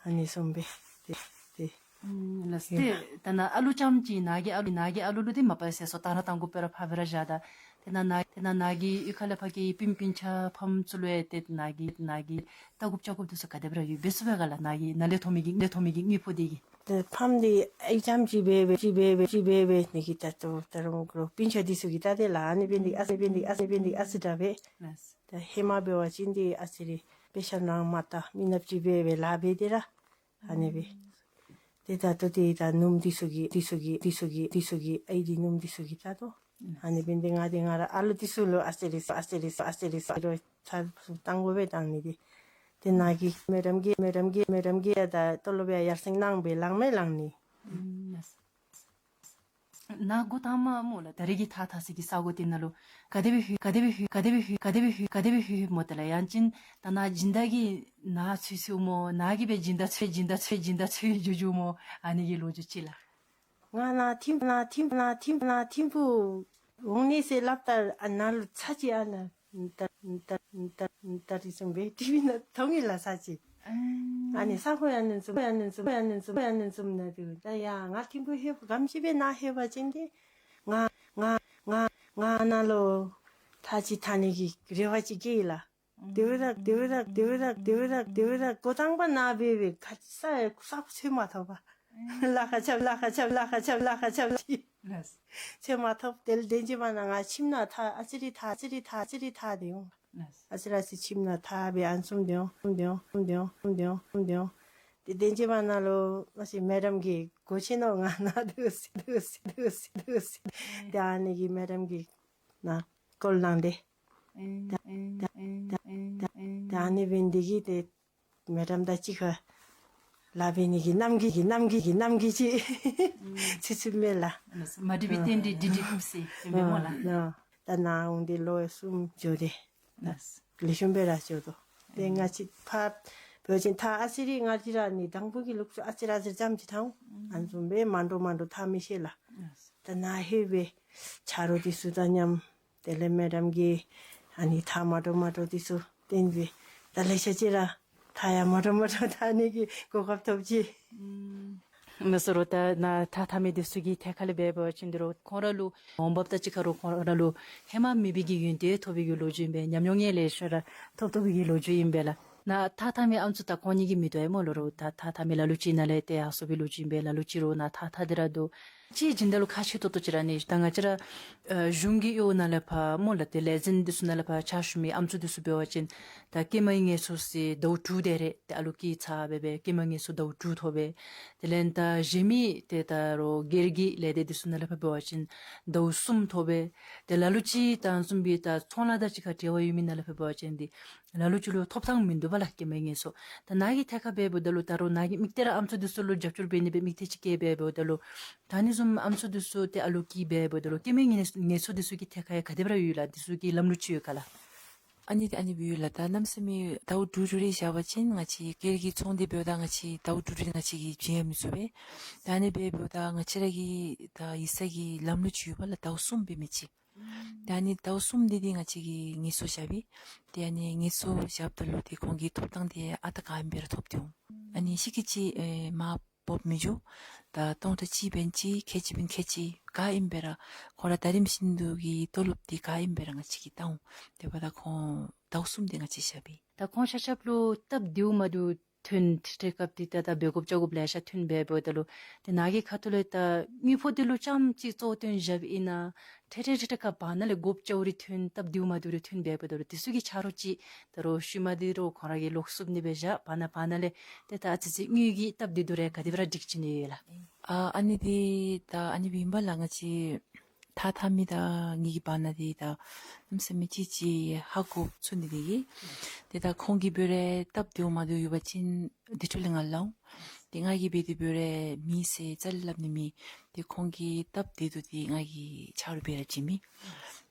ཨ་ནི་བཟུམ་སྦེ། ཏེ་ཏེ་ ཨུམ་ལགས། ཏེ་ད་ནཱ་ཨ་ལུ་རྐྱངམ་ཅིག་ནཱ་གི་ཨ་ལུ་ནཱ་གི་ཨ་ལུ་ལུ་ཏེ་མ་པ་ཟེར་སོ་ད་ར་དང་གུ་སྤེ་ར་ཕར་སྤེ་ར་བཞག་ད། ཏེ་ནཱ་ནཱ་ཏེ་ནཱ་ནཱ་གི་གཡུས་ཁ་ལས་ཕར་གྱི་སྤུན་སྤུན་ཆ་ཕམ་ཚུ་ལུ་ཡང་ཏེ་ནཱ་གི་ནཱ་གི་ལྟ་དགོཔ་ཅ་དགོཔ་འདི་ཚུ་ག་དེ་སྦེ་ར་ཡོད་པས་ཟེར་བ་ག་ལགས། ནཱ་གི་ནཱ་ལས་ཐོན་མི་གི་ནཱ་ལས་ཐོན་མི་གི་དངུལ་ཕོགས་འདི་གིས། ཏེ་ཕམ་འདི་ཨེག་ཇམ་ཅིག་འབད་འབད་ཅིག་འབད་འབད་ཅིག་འབད་འབད་ནི་གི་ད་ལྟོ་ད་རུང་ཁོ་ར་སྤུན་ཆ་འདི་ཚུ་གིས་ད་ཏེ་ལགས་ཨ་ནི་འབད་ནི་འདི་ཨ་ཙི་འབད་ནི་འདི་ཨ་ཙི་འབད་ནི་འདི་ཨ་ཙི་དྲག་པས། ལགས། ད་ཧེ་མ་འབད་བ་ཅིན་འདི་ཨ་ཙི་རེ་དཔེ་ཆ་ནང་མ་ལྟ་མི་ནགཔ་ཅིག་འབད་འབད་ལཱ་འབད་དེ་ར་ཨ་ནི་སྦེ། ཏེ་ད་ལྟོ་ཏེ་ད་ནུམོ་འདི་ཚུ་གིས་འདི་ཚུ་གིས་འདི་ཚུ་གིས་འདི་ཚུ་གིས་ཨའི་འདི་ནུམོ་འདི་ཚུ་གིས་ད་ལྟོ་ཨ་ནི་འབད་ནི་འདི་ང་འདི་ང་ར་ཨ་ལུ་འདི་ཚུ་ལུ་ཨ་ཙི་རེ་ཨ་ཙི་རེ་ཨ་ཙི་རེ་ཨ་ཙི་རེ་ཚར་ཚུར་བཏང་དགོ་པས་བཏང་ནི་འདི། ཏེ་ནཱ་གི་མེ་ཌམ་གིས་མེ་ཌམ་གིས་མེ་ཌམ་གིས་ཡང་ད་ཏོ་ལོབ་ཡང་ཡར་སེང་གནང་སྦེ་ལང་མས་ལང་ནི། ཨུམ་ལགས། ནཱ་འགོ་དང་པ་སྨོ་ལགས་ད་རེས་ཀྱི་ཐགས་འཐག་ས་གི་ས་གོ་འདི་ནང་ལུ་ག་དེ་སྦེ་ལྷོད་ག་དེ་སྦེ་ལྷོད་ག་དེ་སྦེ་ལྷོད་ག་དེ་སྦེ་ལྷོད་ག་དེ་སྦེ་ལྷོད་སྨོ། དེ་ལས་ཡང་ཅིན་ད་ནཱ་སྦྱིན་བདག་གིས་ནཱ་ཚུད་ཚུདཔ་སྨོ། ནཱ་གིས་སྦེ་སྦྱིན་བདག་ཚུད་སྦྱིན་བདག་ཚུད་སྦྱིན་བདག་ཚུད་འགྱོ་འགྱོཝ་སྨོ། ཨ་ནི་གི་ལོ་རྒྱུས་ཅིག་ལགས། ང་ནཱ་ཐིམ་ནཱ་ཐིམ་ནཱ་ཐིམ་ནཱ་ཐིམ་ཕུག་འོང་ནི་ཟེར་སླབ་ད་ཨ་ནཱ་ལུ་ཚར་ཅིག་ཨ་ནཱ་ད་ད་ད་ད་རིས་བཟུམ་སྦེ་ཊི་བི་ནང་མཐོང་ཡི་ལགས་ཚར་ཅིག། ཨ་ནི་ས་ཁོ་ཡང་ནི་འཛུམ་ཡང་ནི་འཛུམ་ཡང་ནི་འཛུམ་ཡང་ནི་འཛུམ་ནི་འདུག། ད་ཡ་ང་ཐིམ་ཕུག་ལྷོད་ག་དེམ་ཅིག་སྦེ་ནཱ་ལྷོད་པ་ཅིན་ཏེ་ང་ང་ང་ང་ནཱ་ལུ་ཐགས་ཅིག་འཐག་ནི་གི་རེ་བ་ཅིག་སྐྱེས་ཡི་ལགས། དེ་བས་ར་དེ་བས་ར་དེ་བས་ར་དེ་བས་ར་དེ་བས་ར་འགོ་དང་པ་ནཱ་འབད་འབད་ཁ་ས་ས་ཁོ་འཚོལ་མ་ཐོབ་པས། ལ་ཁ་ཆབ་ལ་ཁ་ཆབ་ལ་ཁ་ཆབ་ལ་ཁ་ཆབ་ཅིག་ལགས། འཚོལ་མ་ཐོབ། དེ་ལས་དེ་ཅིག་མ་ནཱ་ང་ཁྱིམ་ནང་ཐགས་ཨ་ཙི་རེ་ཐགས་ཨ་ཙི་རེ་ཐགས་ཨ་ཙི་རེ་ཐགས་དེ་འོང་། ལགས། ཨ་ཙི་རེ་ཨ་ཙི་ཁྱིམ་ནང་ཐགས་སྦེ་ཨ་ནི་བཟུམ་དེ་འོང་དེ་འོང་དེ་འོང་དེ་འོང་དེ་འོང་དེ་འོང་། དེ་དེ་ཅིག་མ་ནཱ་ལུ་མ་གཞི་མེ་ཌམ་གིས་སྒོ་ཕྱེ་ནུག། ང་ནཱ་འདུག་སེ་འདུག་སེ་འདུག་སེ་འདུག་སེ། ཏེ་ཨ་ནི་གིས་མེ་ཌམ་གིས་ནཱ་ཀོལ་གནང་སྟེ། ད་ད་ད་ད་ད་ཨ་ནི་འབད་ནི་འདི་གིས་ཏེ་མེ་ཌམ་དང་གཅིག་ཁར་ལཱ་འབད་ནི་གི་རྣམ་འགྱུར་གྱི་རྣམ་འགྱུར་གྱི་རྣམ་འགྱུར་ཅིག་ཚུད་ཚུདཔ་མས་ལགས། མ་འགྲིག་པའི་རྟེན་འབྲེལ་འགྲིག་འགྲིགཔ་ཟེར་ཨིན་པས་སྨོ་ལགས། ཨ་ད་ནཱ་འོང་སྟེ་ལོ་གསུམ་འགྱོ་སྟེ་ལེགས་ཤོམ་སྦེ་ར་འགྱོ་དོ། ཏེ་ང་བཅས་ཕར་འབད་བ་ཅིན་ཐགས་ཨ་ཙི་རེ་ང་བཅས་ར་ནི་དང་ཕུ་གི་ལུགས་སྲོལ་ཨ་ཙི་རེ་ཨ་ཙི་རེ་ཙམ་ཅིག་འཐག་འོང་། ཨ་ནི་བཟུམ་སྦེ་མ་འདྲཝ་མ་འདྲཝ་འཐག་མི་ཤེས་ལགས། ད་ནཱ་ལྷོད་པའི་ཆ་རོགས་འདི་ཚུ་དང་མཉམ་དེ་ལས་མེ་ཌམ་གྱིས་ཨ་ནི་ཐགས་མ་འདྲཝ་མ་འདྲཝ་འདི་ཚུ་སྟོན་སྦེ་ད་ལེ་ཤ་ཅིག་ར་ཐགས་ཡང་མ་འདྲཝ་མ་འདྲཝ་འཐག་ནི་གི་གོ་སྐབས་ཐོབ་ཅི། མི་སེར་རོགས་ད་ནཱ་ཐགས་འཐག་མི་འདི་ཚུ་གི་ཐད་ཁ་ལས་འབད་འབད་བ་ཅིན་འདི་རོགས་ཁོང་ར་ལུ་འོང་འབབ་དང་གཅིག་ཁར་རོགས་ཁོང་ར་ལུ་ཧེ་མ་མེད་པའི་གི་ཡོན་ཏན་ཐོབ་པའི་གི་ལོ་རྒྱུས་ཨིན་པས། ཉམས་མྱོང་ཡང་ལེ་ཤ་ར་ཐོབ་ཐོབ་པའི་གི་ལོ་རྒྱུས་ཨིན་པས་ལགས། ནཱ་ཐགས་འཐག་མི་ཨམ་སྲུ་ད་ཁོང་གཉིས་ཀྱིས་མི་དོ་ཡ་སྨོ་ལགས། རོགས་ད་ཐགས་འཐག་མི་ལ་ལུ་ཅིག་ནཱ་ལས་ཏེ་ཡར་སོང་བའི་ལོ་རྒྱུས་ཨིན་པས། ལ་ལུ་ཅིག་རོགས་ནཱ་ཐགས་འཐག་སྟེ་ར་སྡོད། ཅིག་སྦྱིན་བདག་ལུ་ཁ་ཕྱེ་ཏོག་ཏོ་ཅིག་ར་ནི་ད་ང་བཅས་ར་ཨ་གཞུང་གི་གཡོག་ནང་ལས་ཕར་སྨོ་ལགས་ཏེ་ལས་འཛིན་འདི་ཚུ་ནང་ལས་ཕར་ཕྱག་ཞུ་མི་ཨམ་སྲུ་འདི་ཚུ་འབད་བ་ཅིན་ད་སྐྱེས་མའི་ངལ་གསོ་ཟེར་ཟླཝ་དྲུག་དེ་རེ་ཏེ་ཨ་ལུ་སྐྱེས་ཚར་སྦེ་སྦེ་སྐྱེས་མའི་ངལ་གསོ་ཟླཝ་དྲུག་ཐོབ་པས། དེ་ལས་ད་གཞན་མི་ཏེ་ད་རོགས་སྒེར་གྱི་ལས་སྡེ་འདི་ཚུ་ནང་ལས་ཕར་འབད་བ་ཅིན་ཟླཝ་གསུམ་ཐོབ་པས། ཏེ་ལ་ལུ་ཅིག་ད་བཟུམ་སྦེ་ད་ཚོང་ལཱ་དང་གཅིག་ཁར་འབྲེལ་བ་ཡོད་མི་ནང་ལས་ཕར་འབད་བ་ཅིན་འདི་ལ་ལུ་ཅིག་ལུ་ཐོབ་ཐངས་མིན་འདུག་པ་ལགས། སྐྱེས་མའི་ངལ་གསོ་ད་ནཱ་གི་ཐད་ཁར་འབད་འབདཝ་ད་ལུ་ད་རུང་ནཱ་གི་མིག་ཏོ་ར་ཨམ་སྲུ་འདི་ཚུ་ལུ་རྒྱབ་སྐྱོར་འབད་ནི་སྦེ་མིག་ཏོ་ཅིག་བཀལ་སྦེ་འབདཝ་ད་ལུ་ད་ཨ་ནི་བཟུམ་ཨམ་སྲུ་འདི་ཚུ་ཏེ་ཨ་ལུ་སྐྱེས་སྦེ་འབདཝ་ད་ལུ་སྐྱེས་མའི་ངལ་ངལ་གསོ་འདི་ཚུ་གི་ཐད་ཁར་ཡང་ག་དེ་སྦེ་ར་ཡོད་ལགས། འདི་ཚུ་གི་ལམ་ལུགས་ཅིག་ཡོད་ག་ལགས། ཨ་ནི་ཏེ་ཨ་ནི་སྦེ་ཡོད་ལགས། ད་གནམ་མེད་ས་མེད་ཟླཝ་དྲུག་དྲུག་རེ་བཞག་པ་ཅིན་ང་བཅས་སྒེར་གྱི་ཚོང་འདི་འབདཝ་ད་ང་བཅས་ཟླཝ་དྲུག་དྲུག་རེ་ང་བཅས་ཀྱིས་བྱིན་ཡང་མི་ཚུགས་པས། ད་ཨ་ནི་སྦེ་འབདཝ་ད་ང་བཅས་ར་གི་ད་ཡིག་ཚང་གི་ལམ་ལུགས་ཅིག་ཡོད་པ་ལགས། ཟླཝ་གསུམ་འབད་མི་ཅིག། ད་ཨ་ནི་ཟླཝ་གསུམ་འདི་འདི་ང་བཅས་ཀྱིས་ངལ་གསོ་བཞག་པས། ཏེ་ཨ་ནི་ངལ་གསོ་བཞགཔ་ད་ལུ་ཏེ་ཁོང་གི་ཐོབ་ཐངས་འདི་ཨ་རྟག་ག་ཨིནམ་སྦེ་ར་ཐོབ་སྟེ་འོང་། ཨ་ནི་ཤི་ཁི་ཅིག་ཨེ་མར་འབོགཔ་མི་འགྱོ། ད་སྟོང་ཕྲག་གཅིག་འབད་ཅི་ཁལ་གཅིག་འབད་ཁལ་གཅིག་ག་ཨིནམ་སྦེ་ར་ཁོང་ར་ད་རིམ་བཞིན་དུ་གི་ཏོ་ལོབ་འདི་ག་ཨིནམ་སྦེ་ར་ང་བཅས་ཀྱིས་བཏང་འོང་། དེ་འབདཝ་ད་ཁོང་ཟླཝ་གསུམ་འདི་ང་བཅས་བཞག་པས། ད་ཁོང་ཆ་ཁྱབ་ལུ་སྟབས་བདེཝ་མ་བདེཝ་ཐོན་ཏེ་སྐབས་འདི་ད་ད་འབད་དགོཔ་བྱ་དགོཔ་ལེ་ཤ་ཐོན་སྦེ་འབདཝ་ད་ལུ་ཏེ་ནཱ་གི་ཁ་ཐུག་ལས་ད་དངུལ་ཕོགས་འདི་ལུ་རྐྱངམ་ཅིག་གཙོ་བོ་བཏོན་བཞགཔ་ཨིན་ན་ཏེ་ཏེ་ཏེ་ཏེ་ག་བར་ན་ལས་དགོཔ་བྱ་བ་རེ་ཐོན་སྟབས་བདེཝ་མ་བདེཝ་རེ་ཐོན་སྦེ་འབདཝ་ད་ལུ་འདི་ཚུ་གི་ཆ་རོགས་ཅིག་ད་རོགས་ཤུལ་མ་འདི་རོགས་ཁོང་ར་གིས་ལོག་བསུབ་ནི་སྦེ་བཞག། བར་ན་བར་ན་ལས་ཏེ་ད་ཨ་ཙི་ཅིག་དངུལ་གྱི་སྟབས་བདེ་སྡུག་རེ་ག་དེ་སྦེ་ར་སྒྲིག་བྱིན་ནི་ཡོད་ལགས། ཨ་ཨ་ནི་འདི་ད་ཨ་ནི་སྦེ་ཨིན་པས་ལགས། ང་བཅས་ཐགས་འཐག་མི་དང་ངེ་གི་བར་ན་འདི་ད་གནམ་མེད་ས་མེད་ཅིག་ཅིག་ཧ་གོ་ཚུགས་ནི་འདི་གིས། ཏེ་ད་ཁོང་གིས་འབད་རུང་སྟབས་བདེཝ་མ་བདེཝ་ཡོད་པ་ཅིན་དེ་འཕྲོ་ལས་ང་ལུ་སླབ་འོང་། ཏེ་ང་གིས་འབད་དེ་འབད་རུང་མི་ཟེར་རྩ་ལས་སླབ་ནི་མེད། ཏེ་ཁོང་གི་སྟབས་བདེ་སྡུག་འདི་ང་གིས་ཆ་རོགས་འབད་ར་བྱིན་མས།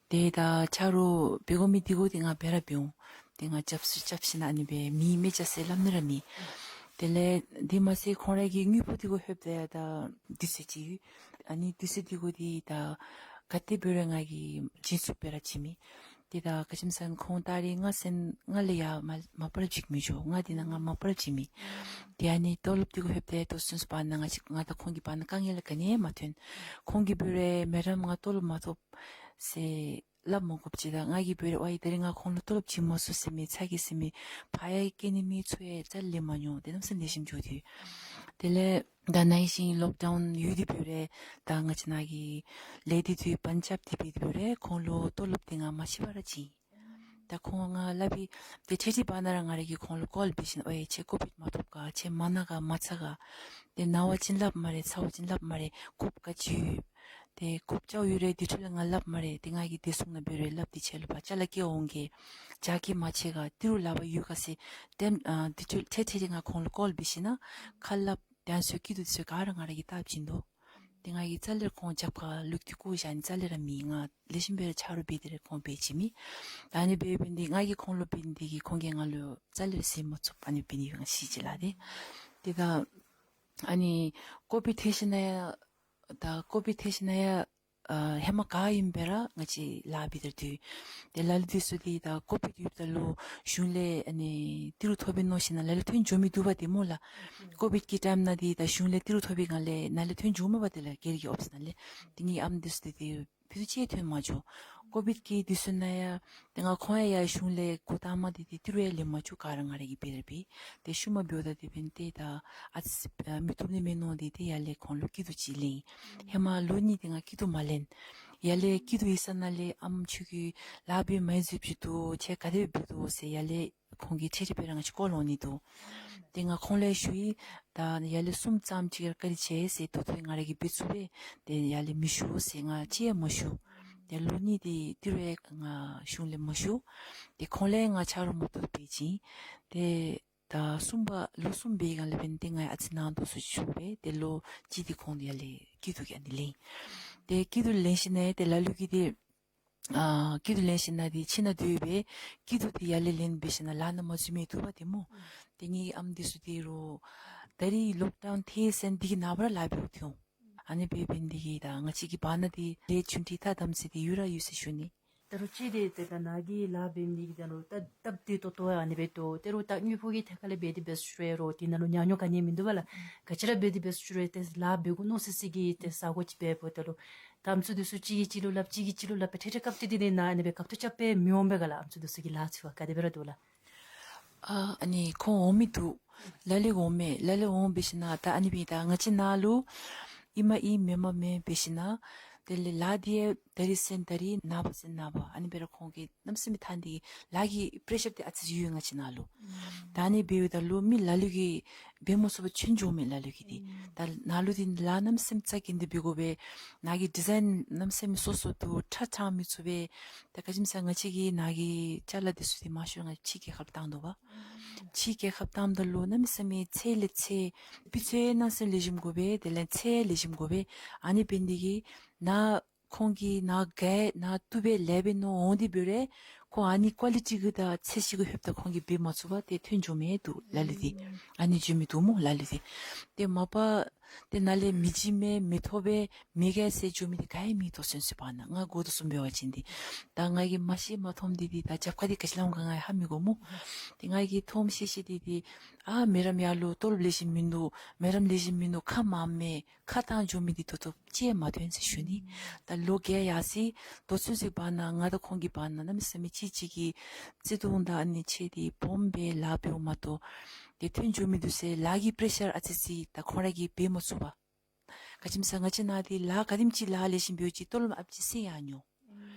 ཏེ་ད་ཆ་རོགས་འབད་དགོ་མི་འདི་གུ་ཏེ་ང་འབད་ར་འབད་འོང་། ཏེ་ང་རྐྱབ་ས་རྐྱབ་ཞིན་ན་ཨ་ནི་སྦེ་མེད་མེད་ཅ་ཟེར་སླབ་ནི་ར་མེད། དེ་ལས་དེ་མ་ཚད་ཁོང་ར་གི་དངུལ་ཕོགས་འདི་གུ་ལྷོདཔ་ད་ཡང་ད་དུས་ཚོད་ཅིག་ཡོད། ཨ་ནི་དུས་ཚོད་འདི་གུ་འདི་ད་ག་དེ་འབད་རུང་ང་གིས་བྱིན་ཚུགསཔ་སྦེ་ར་བྱིན་མས། ཏེ་ད་ག་ཅི་སྨོ་ཟེར་ན་ཁོང་ད་རེས་ང་སེམས་ང་ལས་ཡར་མ་མ་པ་ལས་ཅིག་མི་འགྱོ། ང་འདི་ནང་ང་མ་པ་ལས་ཅིག་མི། ཏེ་ཨ་ནི་ཏོ་ལོབ་འདི་གུ་ལྷོདཔ་ད་ཏོ་ཚུན་ཚོད་བར་ན་ང་བཅས་ང་དང་ཁོང་གི་བར་ན་དཀའ་ངལ་ག་ནི་ཡང་མ་ཐོན། ཁོང་གིས་འབད་རུང་མེ་ཌམ་ང་ཏོ་ལོབ་མ་ཐོབ་ཟེར་སླབ་མ་དགོཔ་ཅིག་དང་ང་གིས་འབད་རུང་ཝའི་ད་རེས་ང་ཁོང་ལུ་ཏོ་ལོབ་བྱིན་མ་ཚུགས་ཟེར་མི་ཚ་གྱང་ཟེར་མི་ཕར་ཡང་བཀལ་ནི་མེད་ཚུར་ཡང་རྩ་ལས་མ་མྱོང་། ཏེ་གནམ་མེད་ས་མེད་ལེགས་ཤོམ་འགྱོ་སྟེ། དེ་ལས་ད་ནང་བཞིན་ལོག་ཌའུན་ཡོད་དེ་འབད་རུང་ད་ང་བཅས་ནང་གི་ལས་སྡེ་འདི་བར་ཆད་འདི་འབད་དེ་འབད་རུང་ཁོང་ལུ་ཏོ་ལོབ་འདི་ང་མ་ཤི་བར་ར་བྱིན། ད་ཁོང་ང་སླབ་པའི་ཏེ་ཐེངས་ཐེངས་བར་ན་ར་ང་ར་གིས་ཁོང་ལུ་ཀོལ་འབད་ཞིནམ་ལས་ཨོའི་ཁྱོད་ཀོ་བིཌ་མ་ཐོབ་ག། ཁྱོད་མ་ན་ག་མ་ཚ་ག། ཏེ་ན་བ་ཅིན་སླབ་སྨ་རེ། ཚ་བ་ཅིན་སླབ་སྨ་རེ། རྐུབ་ག་ཅི་ཡོད། ཏེ་རྐུབ་ཅིག་ཡོད་རུང་དེ་འཕྲོ་ལས་ང་སླབ་སྨ་རེ། ཏེ་ང་གིས་བདེ་སྲུང་ནང་འབད་རུང་སླབ་སྟེ་ཁྱོད་ལུ་ཕར་ཅ་ལ་བསྐྱལ་འོང་གེ། རྒྱགས་ཀྱི་མ་ཆེ་ག། ཏི་རུ་ལག་པར་ཡོད་ག་ཟེར། ཏེ་ཨ་དེ་འཕྲོ་ཐེངས་ཐེངས་རེ་ང་ཁོང་ལུ་ཀོལ་འབད་ཞིནམ་ལས་ཁ་སླབ་ཏེ་ཚུ་སྐྱིད་སྡུག་ཚུ་ག་ར་ང་ར་གིས་བལྟ་བྱིན་དོ། ཏེ་ང་གིས་རྩ་ལས་ར་ཁོང་རྒྱབ་ཁར་ལུག་ཏི་བཀོ་བཞག་ནི་རྩ་ལས་ར་མེད། ང་ལེགས་ཤོམ་སྦེ་ར་ཆ་རོགས་འབད་དེ་ར་ཁོང་འབད་བྱིན་མི། ད་ཨ་ནི་འབད་འབད་ནི་འདི་ང་གིས་ཁོང་ལུ་འབད་ནི་འདི་གིས་ཁོང་གིས་ང་ལུ་རྩ་ལས་ར་བཟོད་མ་ཚུགས། ཨ་ནི་འབད་ནི་ང་ཤི་ཅི་ལགས་ཏེ། ཏེ་ད་ཨ་ནི་ཀོ་བིཌ་ཐོན་ཞིནམ་ལས་ཡང་ད་ཀོ་བིཌ་ཐོན་ཞིནམ་ལས་ཡང་ཨ་ཧེ་མ་ག་ཨིནམ་སྦེ་ར་ང་བཅས་ལཱ་འབད་དེ་ར་སྡོད། ཏེ་ལ་ལུ་འདི་ཚུ་འདི་ད་ཀོ་བིཌ་ཡོདཔ་ད་ལུ་གཞུང་ལས་ཨ་ནི་ཏི་རུ་ཐོབ་པས་མནོ་ཞིནམ་ལས་ལ་ལུ་ཐོན་འགྱོ་མི་འདུག་པ་ཏེ་སྨོ་ལགས། ཀོ་བིཌ་ཀྱི་ཊའིམ་ནང་འདི་ད་གཞུང་ལས་ཏི་རུ་ཐོབ་པའི་སྒང་ལས་ནཱ་ལས་ཐོན་འགྱོཝ་མས་པ། དེ་ལས་སྒེར་གྱི་ཨོ་ཕིསི་ནང་ལས། ཏེ་ངེའི་ཨམ་འདི་ཚུ་འདི་ཏེ་ཕུལ་ཏེ་ཅིག་ཐོན་མ་འགྱོ། ཀོ་བིཌ་ཀྱི་དུས་ཚོད་ནང་ཡང་ཏེ་ང་ཁོང་ཡང་ཡར་གཞུང་ལས་འགོ་དང་པ་འདི་ཏི་རུ་ཡང་ལེན་མ་བཅུག། ག་ར་ང་ར་གིས་འབད་ར་འབད། ཏེ་ཤུལ་མ་འབདཝ་ད་དེ་འབདན་ཏེ་ད་ཨ་ཙི་ཨ་མི་བཏུབ་ནི་མས་མནོ་སྟེ་ཏེ་ཡར་ལས་ཁོང་ལུ་སྐྱིད་སྡུག་ཅིག་ལེན། ཧེ་མ་ལོ་གཉིས་དེ་ང་སྐྱིད་སྡུག་མ་ལེན། ཡར་ལས་སྐྱིད་སྡུག་ཡོད་ས་ནང་ལས་ཨམ་ཁྱོད་ཀྱིས་ལཱ་འབད་མ་ཡི་ཟེར་བཅུག་དོ། ཁྱོད་ག་དེ་འབད་དོ་ཟེར་ཡར་ལས་ཁོང་གིས་ཐེངས་ཐེངས་སྦེ་ར་ང་བཅས་ཀོལ་འོང་ནི་འདུག། ཏེ་ང་ཁོང་ལུ་ཞུ་ཡི། ད་ཡར་ལས་གསུམ་ཙམ་ཅིག་ར་བཀའ་དྲིན་ཆེ་ཟེར། ད་ལྟོ་ང་ར་གིས་འབད་ཚུགས་པས། ཏེ་ཡར་ལས་མི་ཞུ་ཟེར་ང་གཅིག་ཡང་མ་ཞུ། ཏེ་ལོ་གཉིས་དེ་ཏི་རུ་ཡང་ང་གཞུང་ལས་མ་ཞུ། ཏེ་ཁོང་ལས་ང་ཆ་རོགས་མ་བཏུབ་འབད་བྱིན། ཏེ་ད་གསུམ་པ་ལོ་གསུམ་པའི་སྒང་ལས་འབདན་ཏེ་ང་ཡང་ཨ་ཙི་ནང་དོག་སུ་ཅིག་ཞུགས་པས། ཏེ་ལོ་གཅིག་དེ་ཁོང་ཡར་ལས་སྐྱིད་སྡུག་གི་ཨ་ནི་ལེན། ཏེ་སྐྱིད་སྡུག་ལེན་ཞིནམ་ལས་ཏེ་ལ་ལུ་གིས་ཏེ་ཨ་སྐྱིད་སྡུག་ལེན་ཞིནམ་ལས་ཏེ་ཁྱིམ་ནང་སྡོད་སྦེ་སྐྱིད་སྡུག་དེ་ཡར་ལས་ལེན་འབད་ཞིནམ་ལས་ལཱ་ནང་མ་འཛུལ་མི་འདུག་པ་ཏེ་སྨོ། ཏེ་ངེའི་ཨམ་འདི་ཚུ་ཏི་རུ་ད་རིས་ལོག་ཌའུན་ཐོན་ཟེར་འདི་གི་ནངས་པ་ར་ལཱ་འབདཝ་ཐོན་འོང་། ཨ་ནི་འབད་འབདན་འདི་གིས་ད་ང་བཅས་ཀྱི་བར་ན་འདི་ལས་རྒྱུན་འདི་ད་དམ་ཚིག་འདི་ཡོད་ར་ཡོད་ཟེར་ཞུ་ནི། ད་རུང་གཅིག་འདི་ཏེ་ད་ནཱ་གིས་ལཱ་འབད་ནི་འདི་གིས་ད་རུང་ད་སྟབས་བདེ་ཏོག་ཏོ་ཨ་ནི་འབད་དོ། ད་རུང་ད་དངུལ་ཕོགས་ཀྱི་ཐད་ཁར་ལས་འབད་དེ་འབད་ཞུ་རུང་འདི་ནང་ལུ་ཉག་ཉོག་ག་ནི་མིན་འདུག་པ་ལགས། ག་ཅི་ར་འབད་དེ་འབད་ཞུ་རུང་ཏེ་ལཱ་འབད་དགོ་མནོ་སི་སི་གི་ཏེ་ས་གོ་ཅིག་འབདཝ་ད་ལུ་ད་ཨམ་སྲུ་འདི་ཚུ་གཅིག་གིས་གཅིག་ལུ་སླབ་གཅིག་གིས་གཅིག་ལུ་སླབ་སྦེ་ཐེངས་ཐེངས་སྐབས་ཏེ་འདི་ནང་ཨ་ནི་སྦེ་སྐབས་ཐོབ་རྐྱབ་སྦེ་མི་འོང་པས་ག་ལགས། ཨམ་སྲུ་འདི་ཚུ་གི་ལཱ་ཚུ་བ་ག་དེ་སྦེ་ར་འདུག་ལགས། ཨ་ཨ་ནི་ཁོང་འོང་མི་འདུག། ལ་ལུ་འོང་མས། ལ་ལུ་འོང་འབད་ཞིནམ་ལས་ད་ཨ་ནི་འབད་ད་ང་བཅས་ནཱ་ལུ་ཨིན་མ་ཨིན་མེན་མ་མེན་འབད་ཞིནམ་ལས་དེ་ལས་ལཱ་འདི་ཡང་ད་རིས་ཟེར་ན་ད་རིས་ནངས་པ་ཟེར་ན་ནངས་པ་ཨ་ནི་སྦེ་ར་ཁོང་གིས་གནམ་མེད་ས་མེད་ཐང་འདི་ལཱ་གི་པེ་རེ་ཤར་འདི་ཨ་ཙི་ཡོད་ང་བཅས་ནཱ་ལུ། ད་ཨ་ནི་འབདཝ་ད་ལུ་མི་ལ་ལུ་གིས་འབད་མ་ཚུགས་པར་ཆོན་འགྱོཝ་མས་ལ་ལུ་གིས་འདི། ད་ནཱ་ལུ་འདི་ལཱ་གནམ་མེད་ས་མེད་རྩ་འགེངས་ཏེ་འབད་དགོ་པས། ནཱ་གི་ཌི་ཛའིན་གནམ་མེད་ས་མེད་སོ་སོ་འདུག། ཁྲ་ཁྲ་མི་ཚུགས་པས། ད་ག་ཅི་སྨོ་ཟེར་ང་བཅས་ཀྱིས་ནཱ་གི་ཅ་ལ་འདི་ཚུ་འདི་མང་ཤོས་ར་ང་ཕྱི་རྒྱལ་ཁབ་བཏང་དོ་བ། ཕྱི་རྒྱལ་ཁབ་བཏངམ་ད་ལུ་གནམ་མེད་ས་མེད་ཚད་ལས་ཚད་སྤུས་ཚད་གནམ་མེད་ས་མེད་ལེགས་ཤོམ་དགོ་པས། དེ་ལས་ཚད་ལེགས་ཤོམ་དགོ་པས། ཨ་ནི་འབད་ནི་འདི་གིས་ནཱ་ཁོང་གིས་ནཱ་ག་ནཱ་བཏུབ་པས་ལེགས་པས་མནོ་འོང་སྟེ་འབད་རུང་ཁོང་ཨ་ནི་ཀོ་ལི་ཊི་གི་ད་ཚད་ཅིག་གི་ལྷོདཔ་ད་ཁོང་གིས་འབད་མ་ཚུགས་པར་ཏེ་ཐོན་འགྱོ་མི་འདུག་ལ་ལུ་འདི། ཨ་ནི་འགྱོ་མི་འདུག་སྨོ་ལ་ལུ་འདི། ཏེ་མ་པ་ཏེ་ནཱ་ལས་མི་བྱིན་མས་མི་ཐོབ་པས་མི་ག་ཟེར་འགྱོ་མི་འདི་ག་ཡང་མེད་དོ་ཚུན་ཚོད་བར་ན། ང་འགོ་ཐོག་བཟུམ་འབད་བ་ཅིན་འདི་ད་ང་གིས་མ་ཤེས་མ་མཐོངམ་འདི་འདི་ད་རྒྱབ་ཁ་འདི་ག་ཅི་སླབ་དགོ་ང་ཧ་མི་གོ་སྨོ། ཏེ་ང་གིས་མཐོངམ་ཤེས་ཤེས་འདི་འདི་ཨ་མེ་ཌམ་ཡར་ལུ་ཏོ་ལོབ་ལེགས་ཤོམ་མིན་འདུག། མེ་ཌམ་ལེགས་ཤོམ་མིན་འདུག། ཁ་མང་མས། ཁ་བཏང་འགྱོ་མི་འདི་ད་ལྟོ་ཅིག་ཡང་མ་ཐོན་ཟེར་ཞུ་ནི། ད་ལོ་བརྒྱད་ཡར་སོ་ཡི། ད་ཚུན་ཚོད་བར་ན་ང་དང་ཁོང་གི་བར་ན་གནམ་མེད་ས་མེད་གཅིག་གཅིག་གིས་བརྩེ་གདུང་དང་ཨ་ནི་ཆེ་སྟེ་སྦོམ་སྦེ་ལཱ་འབདཝ་མ་གཏོགས་ཏེ་ཐོན་འགྱོ་མི་འདུག་ཟེར་ལཱ་གི་པེ་རེ་ཤར་ཨ་ཙི་ཅིག་ད་ཁོང་ར་གིས་འབད་མ་ཚུགས་པར། ག་ཅི་སྨོ་ཟེར་ང་བཅས་ནཱ་འདི་ལཱ་ག་དེམ་ཅིག་ལཱ་ལེགས་ཤོམ་འབད་ཅི་ཏོ་ལོབ་ཨ་ཙི་ཅིག་ཡར་འགྱོ།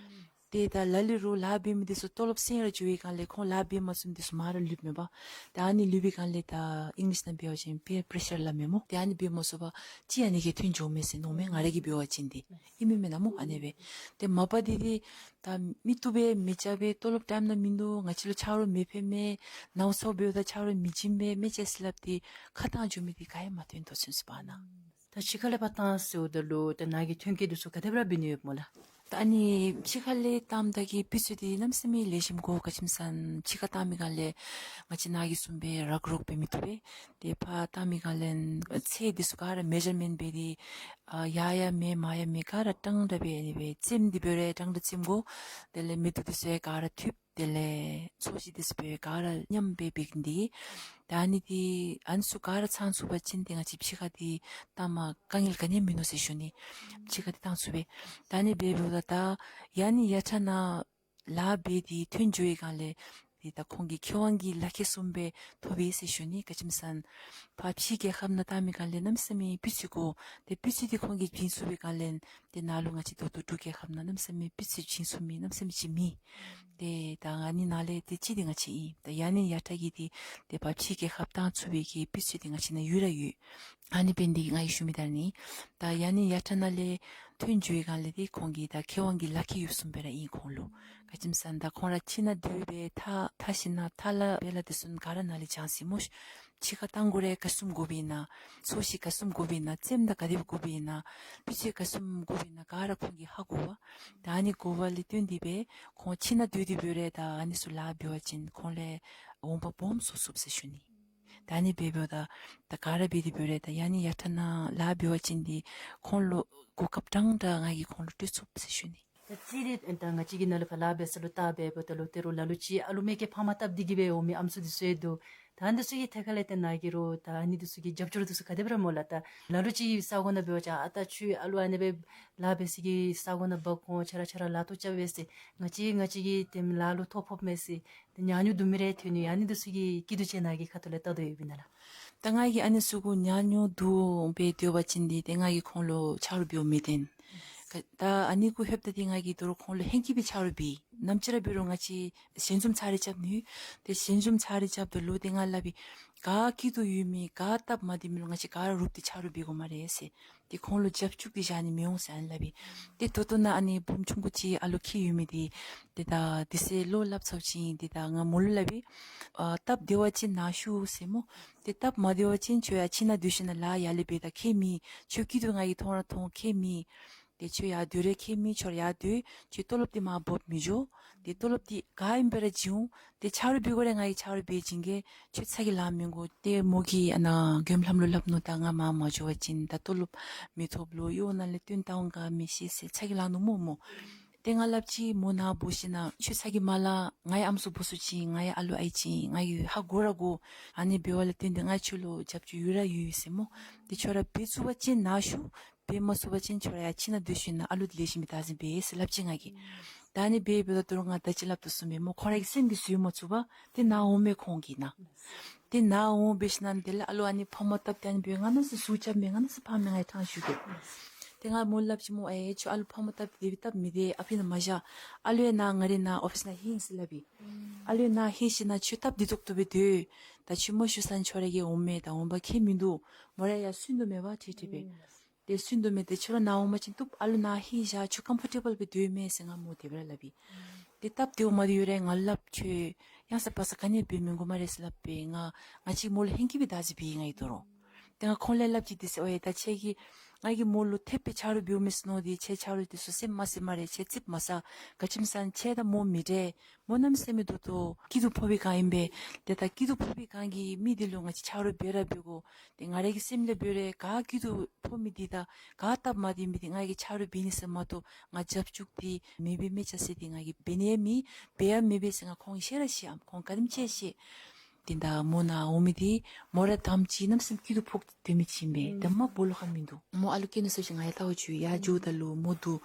ཏེ་ད་ལ་ལུ་རུང་ལཱ་འབད་མི་འདི་ཚུ་ཏོ་ལོབ་སེང་ར་འགྱོ་བའི་སྒང་ལས་ཁོང་ལཱ་འབད་མ་ཚུགས་མི་འདི་ཚུ་མར་ར་ལུསཔ་མས་པ། ད་ཨ་ནི་ལུས་པའི་སྒང་ལས་ད་ཨིང་ལིཤ་ནང་འབད་བ་ཅིན་པི་ཡར་པེ་རེ་ཤར་སླབ་མས་སྨོ། ཏེ་ཨ་ནི་འབད་མ་ཚུགས་པར་ཅིག་ཨ་ནི་གིས་ཐོན་འགྱོཝ་མས་ཟེར་མནོཝ་མས་ང་ར་གིས་འབད་བ་ཅིན་འདི། ཨིན་མས་མེན་ན་སྨོ་ཨ་ནི་སྦེ། ཏེ་མ་པ་འདི་འདི་ད་མི་བཏུབ་པས་མི་རྐྱབ་པས་ཏོ་ལོབ་ཊའིམ་ནང་མིན་འདུག། ང་བཅས་ལུ་ཆ་རོགས་མི་ཕན་མས། ནཝ་ཚཝ་འབདཝ་ད་ཆ་རོགས་མི་བྱིན་པས་མི་བྱིན་ཟེར་སླབ་སྟེ་ཁ་བཏང་འགྱོ་མི་འདི་ག་ཡང་མ་ཐོན་དོ་ཚུན་ཚོད་བར་ན། ད་ཕྱི་ཁ་ལས་ཕར་བཏང་ཟེརཝ་ད་ལུ་ད་ནཱ་གིས་ཐོན་སྐྱེད་འདི་ཚུ་ག་དེ་སྦེ་ར་འབད་ནི་ཡོདཔ་སྨོ་ལགས། ད་ཨ་ནི་ཕྱི་ཁ་ལས་བཏངམ་ད་གི་སྤུས་ཚད་འདི་གནམ་མེད་ས་མེད་ལེགས་ཤོམ་དགོ། ག་ཅི་སྨོ་ཟེར་ན་ཕྱི་ཁ་བཏང་མི་ག་ལས་ང་བཅས་ནང་གི་བཟུམ་སྦེ་རག་རོག་སྦེ་མི་བཏུབ་པས། ཏེ་ཕར་བཏང་མི་ག་ལས་ཚད་འདི་ཚུ་ག་ར་མེ་ཇར་མེནཊ་འབད་དེ་ཨ་ཡར་ཡང་མེད་མར་ཡང་མེད་ག་ར་ཀྲང་ཀྲ་སྦེ་ཨ་ནི་སྦེ་བཙེམ་སྟེ་འབད་རུང་ཀྲང་ཀྲ་བཙེམ་དགོ། དེ་ལས་མེ་དུ་འདི་ཚུ་ཡང་ག་ར་འཐུ། དེ་ལས་ཚོས་གཞི་འདི་ཚུ་སྦེ་ག་ར་མཉམ་སྦེ་འབད་ནི་འདི། ད་ཨ་ནི་འདི་ཨ་ནི་ཚུ་ག་ར་ཚང་ཚུགས་པ་ཅིན་ཏེ་ང་བཅས་ཕྱི་ཁ་འདི་བཏངམ་དཀའ་ངལ་ག་ནི་ཡང་མིན་ནུག་ཟེར་ཞུ་ནི། ཕྱི་ཁ་འདི་བཏང་ཚུགས་པས། ད་ཨ་ནི་འབདཝ་ད་ད་ཡ་ནི་ཡ་ཊ་ནང་ལཱ་འབད་དེ་ཐོན་འགྱོ་བའི་སྒང་ལས་ཏེ་ད་ཁོང་གི་ཁེ་དབང་གི་ལག་ཁྱེར་བཟུམ་སྦེ་ཐོབ་པས་ཟེར་ཞུ་ནི། ག་ཅི་སྨོ་ཟེར་ན་ཕར་ཕྱིའི་རྒྱལ་ཁབ་ནང་བཏང་མི་ག་ལས་གནམ་མེད་ས་མེད་སྤུས་ཚད་དགོ། ཏེ་སྤུས་ཚད་འདི་ཁོང་གིས་བྱིན་ཚུགས་པའི་སྒང་ལས་ཏེ་ནཱ་ལུ་ང་བཅས་ད་ལྟོ་འབྲུག་རྒྱལ་ཁབ་ནང་གནམ་མེད་ས་མེད་སྤུས་ཚད་བྱིན་ཚུགས་མི་གནམ་མེད་ས་མེད་ཅིག་མེད། ཏེ་ད་ཨ་ནི་ནང་ལས་ཏེ་གཅིག་འདི་ང་བཅས་ཨིན། ད་ཡ་ནི་ཡ་ཊ་གི་འདི་ཏེ་ཕར་ཕྱིའི་རྒྱལ་ཁབ་བཏང་ཚུགས་པའི་གི་སྤུས་ཚད་འདི་ང་བཅས་ནང་ཡོད་ར་ཡོད། ཨ་ནི་འབད་ནི་འདི་ང་གིས་ཞུ་མི་ད་ནི། ད་ཡ་ནི་ཡ་ཊ་ནང་ལས་ཐོན་འགྱོ་བའི་སྒང་ལས་ཏེ་ཁོང་གི་ད་ཁེ་དབང་གི་ལག་ཁྱེར་ཡོདཔ་བཟུམ་སྦེ་ར་ཨིན་ཁོང་ལུ། ག་ཅི་སྨོ་ཟེར་ན་ད་ཁོང་ར་ཕྱི་ནང་སྡོད་སྦེ་ཐ་ཐ་ཤི་ན་ཐ་ལ་བེ་ལ་འདི་ཚུ་ག་ར་ནཱ་ལས་བྱང་སི་སྨོ། ཕྱི་ཁ་བཏང་དགོ་རུང་ག་བཟུམ་དགོཔ་ཨིན་ན། ཚོས་གཞི་ག་བཟུམ་དགོཔ་ཨིན་ན། བཙེམ་ད་ག་དེ་སྦེ་དགོཔ་ཨིན་ན། སྤུས་ཚད་ག་བཟུམ་དགོཔ་ཨིན་ན་ག་ར་ཁོང་གིས་ཧ་གོ་བས། ད་ཨ་ནི་གོ་བ་ལས་བརྟེན་ཏེ་སྦེ་ཁོང་ཕྱི་ནང་སྡོད་དེ་འབད་རུང་ད་ཨ་ནི་ཚུ་ལཱ་འབད་བ་ཅིན་ཁོང་ལས་འོང་འབབ་སྦོམ་བཟོ་ཚུགས་ཟེར་ཞུ་ནི། ད་ཨ་ནི་འབདཝ་ད་ད་ག་ར་འབད་དེ་འབད་རུང་ད་ཡ་ནི་ཡ་ཊ་ནང་ལཱ་འབད་བ་ཅིན་འདི་ཁོང་ལུ་གོ་སྐབས་ཀྲང་ཀྲ་ང་གིས་ཁོང་ལུ་སྤྲོད་ཚུགས་ཟེར་ཞུ་ནི། ད་ཅི་རེ་ད་ང་བཅས་ཀྱིས་ནཱ་ལས་ཕར་ལཱ་འབད་ས་ལུ་བལྟ་འབདཝ་ད་ལུ་ཏེ་རོགས་ལ་ལུ་ཅིག་ཨ་ལུ་མ་གིས་ཕ་མ་སྟབས་བདེ་གི་སྦེ་འོང་མི་ཨམ་སྲུ་འདི་ཚུ་ཡང་འདུག། ད་ཨ་ནི་འདི་ཚུ་གི་ཐད་ཁ་ལས་ཏེ་ནཱ་གིས་རོགས་ད་ཨ་ནི་འདི་ཚུ་གི་རྒྱབ་སྐྱོར་འདི་ཚུ་ག་དེ་སྦེ་ར་སྨོ་ལགས། ད་ལ་ལུ་ཅིག་ས་གོ་ནང་འབད་བ་ཅིན་ཨ་ད་ཁྱོད་ཨ་ལུ་ཨ་ནི་སྦེ་ལཱ་འབད་ས་གི་ས་གོ་ནང་འབག་འོང་། ཁྱོད་ར་ཁྱོད་ར་ལཱ་ཐོག་རྐྱབ་པས་ཟེར། ང་བཅས་ང་བཅས་ཀྱིས་ཏེ་ལཱ་ལུ་ཐོ་ཕོགཔ་མས་ཟེར་ཏེ་ཉག་ཉོག་བསྡུ་མི་རེ་ཐོན་ནི་ཡོད། ཨ་ནི་འདི་ཚུ་གི་སྐྱིད་སྡུག་ཅིག་ནཱ་གི་ཁ་ཐུག་ལས་བལྟ་དོ་ཡོདཔ་ཨིན་ན་ལགས། ད་ང་གིས་ཨ་ནི་ཚུ་གུ་ཉག་ཉོག་བསྡུ་སྦེ་སྡོད་པ་ཅིན་འདི་ཏེ་ང་གིས་ཁོང་ལུ་ཆ་རོགས་འབདཝ་མི་བཏུབ། ད་ཨ་ནི་གུ་ལྷོདཔ་ད་འདི་ང་གིས་དོ་རུང་ཁོང་ལུ་ཧེང་སྐལ་སྦེ་ཆ་རོགས་འབད། ནམ་ཅིག་ར་འབད་རུང་ང་བཅས་ཞལ་འཛོམས་ཚར་རེ་རྐྱབ་ནི། ཏེ་ཞལ་འཛོམས་ཚར་རེ་རྐྱབ་ད་ལུ་ཏེ་ང་སླབ་པའི་ག་སྐྱིད་སྡུག་ཡོད་མི་ག་སྟབས་མ་བདེ་མི་ལུ་ང་བཅས་ག་ར་རུབ་སྟེ་ཆ་རོགས་འབད་དགོ་སྨ་རེ་ཟེར། ཏེ་ཁོང་ལུ་རྒྱབ་བཅུག་སྟེ་བཞག་ནི་མི་འོང་ཟེར་ཨ་ནི་སླབ་པས། ཏེ་ད་ལྟོ་ནཱ་ཨ་ནི་བུམོ་ཆུང་ཀུ་ཅིག་ཨ་ལོ་ཁྱད་ཡོད་མི་འདི་ཏེ་ད་དེ་ཚེ་བློ་སླབ་ཚརཝ་ཅིག་ཏེ་ད་ང་མོ་ལུ་སླབ་པས། ཨ་སྟབས་བདེ་བ་ཅིན་ནཱ་བཞུགས་ཟེར་སྨོ། ཏེ་སྟབས་མ་བདེ་བ་ཅིན་ཁྱོད་ཡར་ཕྱི་ནང་སྡོད་ཞིན་ན་ལཱ་ཡར་ལས་འབད་ད་ཁྱད་མེད། ཁྱོད་སྐྱིད་སྡུག་ང་གིས་མཐོང་ར་མཐོང་ཁྱད་མེད། ཏེ་ཁྱོད་ཡར་སྡོད་རུང་ཁྱད་མེད། ཁྱོད་ར་ཡར་སྡོད། ཁྱོད་ཏོ་ལོབ་འདི་མར་འབོ་མི་འགྱོ། ཏེ་ཏོ་ལོབ་འདི་ག་ཨིན་པ་ར་བྱིན་འོང་། ཏེ་ཆ་རོགས་འབད་དགོ་རུང་ང་གིས་ཆ་རོགས་འབད་བྱིན་གེ། ཁྱོད་ཚ་གྱང་ལང་མི་དགོ། ཏེ་མོ་གིས་ཨ་ནཱ་མགྱོནམ་ལྷམ་ལུ་སླབ་ནུག། ད་ང་མར་མ་འགྱོ་བ་ཅིན་ད་ཏོ་ལོབ་མི་ཐོབ་ལོ། གཡོག་ནང་ལས་བཏོན་བཏང་འོང་ག་མི་ཤེས་ཟེར་ཚ་གྱང་ལང་ནུག་སྨོ་མོ། ཏེ་ང་སླབ་ཅི་མོ་ནཱ་འབོ་ཞིན་ན་ཁྱོད་ཚ་གྱང་མ་ལང་། ང་ཡང་ཨམ་སྲུ་འབོ་ཚུགས་ཅི། ང་ཡང་ཨ་ལུ་ཨའི་ཅིག་ཨིན། ང་གིས་ཧ་གོ་ར་གོ། ཨ་ནི་འབདཝ་ལས་བརྟེན་ཏེ་ང་ཁྱོད་ལུ་རྒྱབ་སྐྱོར་ཡོད་ར་ཡོད་ཟེར་སྨོ། ཏེ་ཁྱོད་ར་འབད་ཚུགས་པ་ཅིན་ནཱ་བཞུགས། འབད་མ་ཚུགས་པ་ཅིན་ཁྱོད་ར་ཡར་ཕྱི་ནང་སྡོད་ཞིན་ན་ཨ་ལུ་འདི་ལེགས་ཤོམ་སྦེ་བདག་འཛིན་འབད་ཟེར་སླབ་ཅི་ང་གིས། ད་ཨ་ནི་འབད་འབདཝ་ད་དོ་རུང་ང་ད་ཅི་སླབ་དོ་བཟུམ་སྦེ་མོ་ཁོ་ར་གི་སེམས་ཀྱིས་བཟོད་མ་ཚུགས་པར་ཏེ་ནཱ་འོངམ་མས་ཁོང་གིས་ནཱ། ཏེ་ནཱ་འོང་འབད་ཞིན་ན་དེ་ལས་ཨ་ལུ་ཨ་ནི་ཕོཝ་མ་བཏབ་སྟེ་ཨ་ནི་འབད་ང་ནང་ཚུ་ཟུག་རྐྱབ་མས། ང་ནང་ཚུ་ཕངས་མས། ང་ཡང་ཐང་ཞུ་གེ། ཏེ་ང་མོ་ལུ་སླབ་ཅི་མོ་ཨའེ་ཁྱོད་ཨ་ལུ་ཕོཝ་མ་བཏབ་སྟེ་དེ་སྦེ་བཏབ་མི་དེ་ཨ་ཕི་ནང་མ་བཞག། ཨ་ལུ་ཡང་ནཱ་ང་རའི་ནཱ་ཨོ་ཕིསི་ནང་ལྷོད་ཟེར་སླབ་པས། ཨ་ལུ་ཡང་ནཱ་ལྷོད་ཞིན་ན་ཁྱོད་སྟབས་བདེ་ཏོག་ཏོ་སྦེ་སྡོད། ད་ཁྱོད་མ་བཞུགས་ས་ནི་ཁྱོད་ར་གིས་འོངམ་མས། ད་འོང་པ་ཁྱད་མིན་འདུག། མོ་ར་ཡར་སུན་དོ་མས་པ་ཁྲིག་ཁྲི་སྦེ། ཏེ་སུན་དོ་མས། ཏེ་ཁྱོད་ར་ནཱ་འོང་པ་ཅིན་བཏུབ། ཨ་ལུ་ནཱ་ལྷོད་བཞག། ཁྱོད་ཀམ་ཕོར་ཊེ་བཱལ་སྦེ་སྡོད་མས་ཟེར་ང་མོ་དེ་སྦེ་ར་སླབ་པས། ཏེ་སྟབས་བདེཝ་མ་བདེཝ་རེ་ང་སླབ། ཁྱོད་ཡང་ས་པ་ས་ག་ནི་འབད་མི་དགོ་སྨ་རེ་ཟེར་སླབ་པས། ང་ང་ཅིག་མོ་ལུ་ཧེང་སྐལ་སྦེ་བདག་འཛིན་འབད་ཡི་ང་གིས་དོ་རུང་། ཏེ་ང་ཁོང་ལུ་སླབ་ཅི། དེ་ཚེ་ཨོ་ཡ་ད་ཁྱེད་ཀྱིས་ང་གིས་མོ་ལུ་ཐེབས་སྦེ་ཆ་རོགས་འབདཝ་མས་ཟེར་མནོ་སྟེ་ཁྱེད་ཆ་རོགས་འདི་ཚུ་སེམས་མ་བཟོད་སྨ་རེ། ཁྱེད་ཙིགཔ་མ་ཟ། ག་ཅི་སྨོ་ཟེར་ན་ཁྱེད་དང་མོ་མི་འདྲ། མོ་གནམ་མེད་ས་མེད་ད་ལྟོ་སྐྱིད་སྡུག་ཕོག་པའི་སྒང་ཨིན་པས། ཏེ་ད་སྐྱིད་སྡུག་ཕོག་པའི་སྒང་གི་མི་འདི་ལུ་ང་བཅས་ཆ་རོགས་འབད་ར་འབད་དགོ། ཏེ་ང་རའི་གི་སེམས་ལས་འབད་རུང་ག་སྐྱིད་སྡུག་ཕོག་མི་འདི་དང་ག་སྟབས་མ་བདེ་མི་འདི་ང་གིས་ཆ་རོགས་འབད་ནི་ཟེར་མ་གཏོགས་ང་རྒྱབ་བཅུག་སྟེ་མི་འབད་མི་བྱ་ཟེར་ཏེ་ང་གིས་འབད་ནི་ཡང་མེད། འབད་ཡང་མི་འབད་ཟེར་ང་ཁོང་ཤེས་ར་ཤེས། ཨམ་ཁོང་ག་དེམ་ཅིག་ཤེས། ཏེ་ད་མོ་ནཱ་འོང་མི་འདི་མོ་ར་དང་པ་ཅིག་གནམ་མེད་ས་མེད་སྐྱིད་སྡུག་ཕོག་སྟེ་སྡོད་མི་ཅིག་ཨིན་པས། ད་མ་འབོ་ལོག་ཁ་མིན་འདུག། མོ་ཨ་ལུ་སྐྱེ་ནུག་ཟེར་ཅིག་ང་ཡར་ལྟཝ་ཅིག་ཡར་འགྱོཝ་ད་ལུ་མོ་འདུག།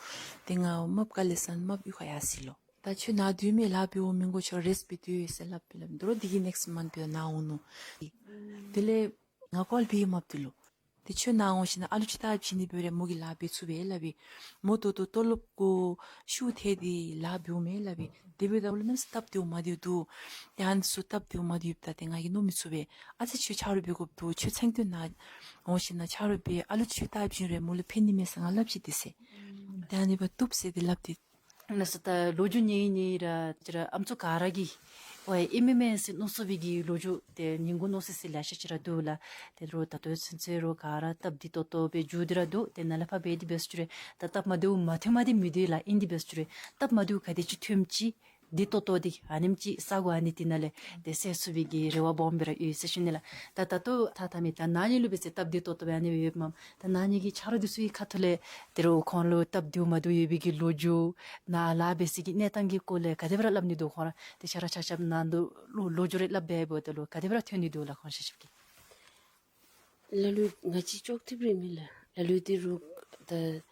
ཏེ་ང་རྨགཔ་ག་ལས་སོང་རྨགཔ་གཡུས་ཁར་ཡར་སོ་ཡི་ལོ། ད་ཁྱོད་ནཱ་སྡོད་མི་ལཱ་འབདཝ་མི་དགོ། ཁྱོད་རེསཊ་འབད་སྡོད་ཟེར་སླབ་སྦེ་སླབ། དོ་རུང་འདི་གི་ནེགསཊ་མནཐ་སྦེ་ནཱ་འོང་ནུག། དེ་ལས་ང་ཀོལ་འབད་ཡི་རྨགཔ་འདི་ལུ། ཏེ་ཁྱོད་ནཱ་འོང་ཞིན་ན་ཨ་ལུ་ཅིག་བལྟ་བྱིན་ནི་འབད་རུང་མོ་གིས་ལཱ་འབད་ཚུགས་པས་སླབ་པས། མོ་ད་ལྟོ་ཏོ་ལོབ་གུ་ཤུགས་ཐལ་ཏེ་ལཱ་འབདཝ་མས་སླབ་པས། དེ་འབདཝ་ད་ཨ་ལུ་གནམ་མེད་ས་མེད་སྟབས་བདེཝ་མ་བདེཝ་འདུག། ཏེ་ཨ་ནི་ཚུ་སྟབས་བདེཝ་མ་བདེཝ་ད་ཏེ་ང་གིས་མནོ་མི་ཚུགས་པས། ཨ་ཙི་ཁྱོད་ཆ་རོགས་འབད་དགོཔ་འདུག། ཁྱོད་མཚན་ཐོན་ནཱ་འོང་ཞིན་ན་ཆ་རོགས་འབད། ཨ་ལུ་ཅིག་བལྟ་བྱིན་རུང་མོ་ལུ་ཕན་ནི་མས་ཟེར་ང་སླབ་ཅི། དེ་ཚེ་ཏེ་ཨ་ནི་སྦེ་བཏུབ་ཟེར་ཏེ་སླབ་སྟེ། ནཱ་ས་ད་ལོ་རྒྱུས་ཉན་ཉན་ར་ཅིག་ར་ཨམ་སྲུ་ག་ར་གིས་ ཝའི་ཨིན་མས་མས་ཟེར་མནོ་ཚུགས་པའི་གི་ལོ་རྒྱུས་ཏེ་ཉིན་གུང་མནོ་སི་སི་ལེ་ཤ་ཅིག་ར་འདུག་ལགས། ཏེ་རོགས་ད་ལྟོ་ཚུན་ཚོད་རོགས་ག་ར་སྟབས་བདེ་ཏོག་ཏོ་སྦེ་འགྱོ་སྟེ་ར་འདུག། ཏེ་ནཱ་ལས་ཕར་འབད་དེ་འབད་སོང་རུང་ད་སྟབས་མ་བདེཝ་མ་ཐོནམ་འདི་མིན་འདུག་ལགས། ཨིན་དེ་འབད་སོང་རུང་སྟབས་མ་བདེཝ་ག་དེ་ཅིག་ཐོནམ་ཅིག་བདེ་ཏོག་ཏོ་འདི་ཨ་ནེམ་ཅིག་ས་གོ་ཨ་ནི་འདི་ནང་ལས་ཏེ་སེལ་ཚུགས་པའི་གི་རེ་བ་སྦོམ་སྦེ་ར་ཡོད་ཟེར་ཞུ་ནི་ལགས། ད་ད་ལྟོ་ཐ་ཐ་མི་ད་ནཱ་ཉིད་ལུ་འབད་ཚེ་སྟབས་བདེ་ཏོག་ཏོ་སྦེ་ཨ་ནི་སྦེ་ཡོདཔ་མས། ད་ནཱ་ཉིད་ཀྱིས་ཆ་རོགས་འདི་ཚུ་གི་ཁ་ཐུག་ལས་ཏེ་རོགས་ཁོང་ལུ་སྟབས་བདེཝ་མ་བདེཝ་ཡོད་པའི་གི་ལོ་རྒྱུས་ནཱ་ལཱ་འབད་སའི་གི་གནས་སྟངས་ཀྱི་སྐོར་ལས་ག་དེ་སྦེ་ར་སླབ་ནི་འདུག། ཁོང་ར་ཏེ་ཆ་རོགས་ཆ་ཁྱབ་ནཱ་ལུ་ལོ་ལོ་རྒྱུས་རེ་སླབ་སྦེ་འབདཝ་ད་ལུ་ག་དེ་སྦེ་ར་ཐོན་ནི་འདུག་ལགས་ཁོང་ཆ་ཁྱབ་ཀྱིས། ལ་ལུ་ང་བཅས་ཅོག་འཐདཔ་ར་མེན་ལགས། ལ་ལུ་འདི་རོགས་ད་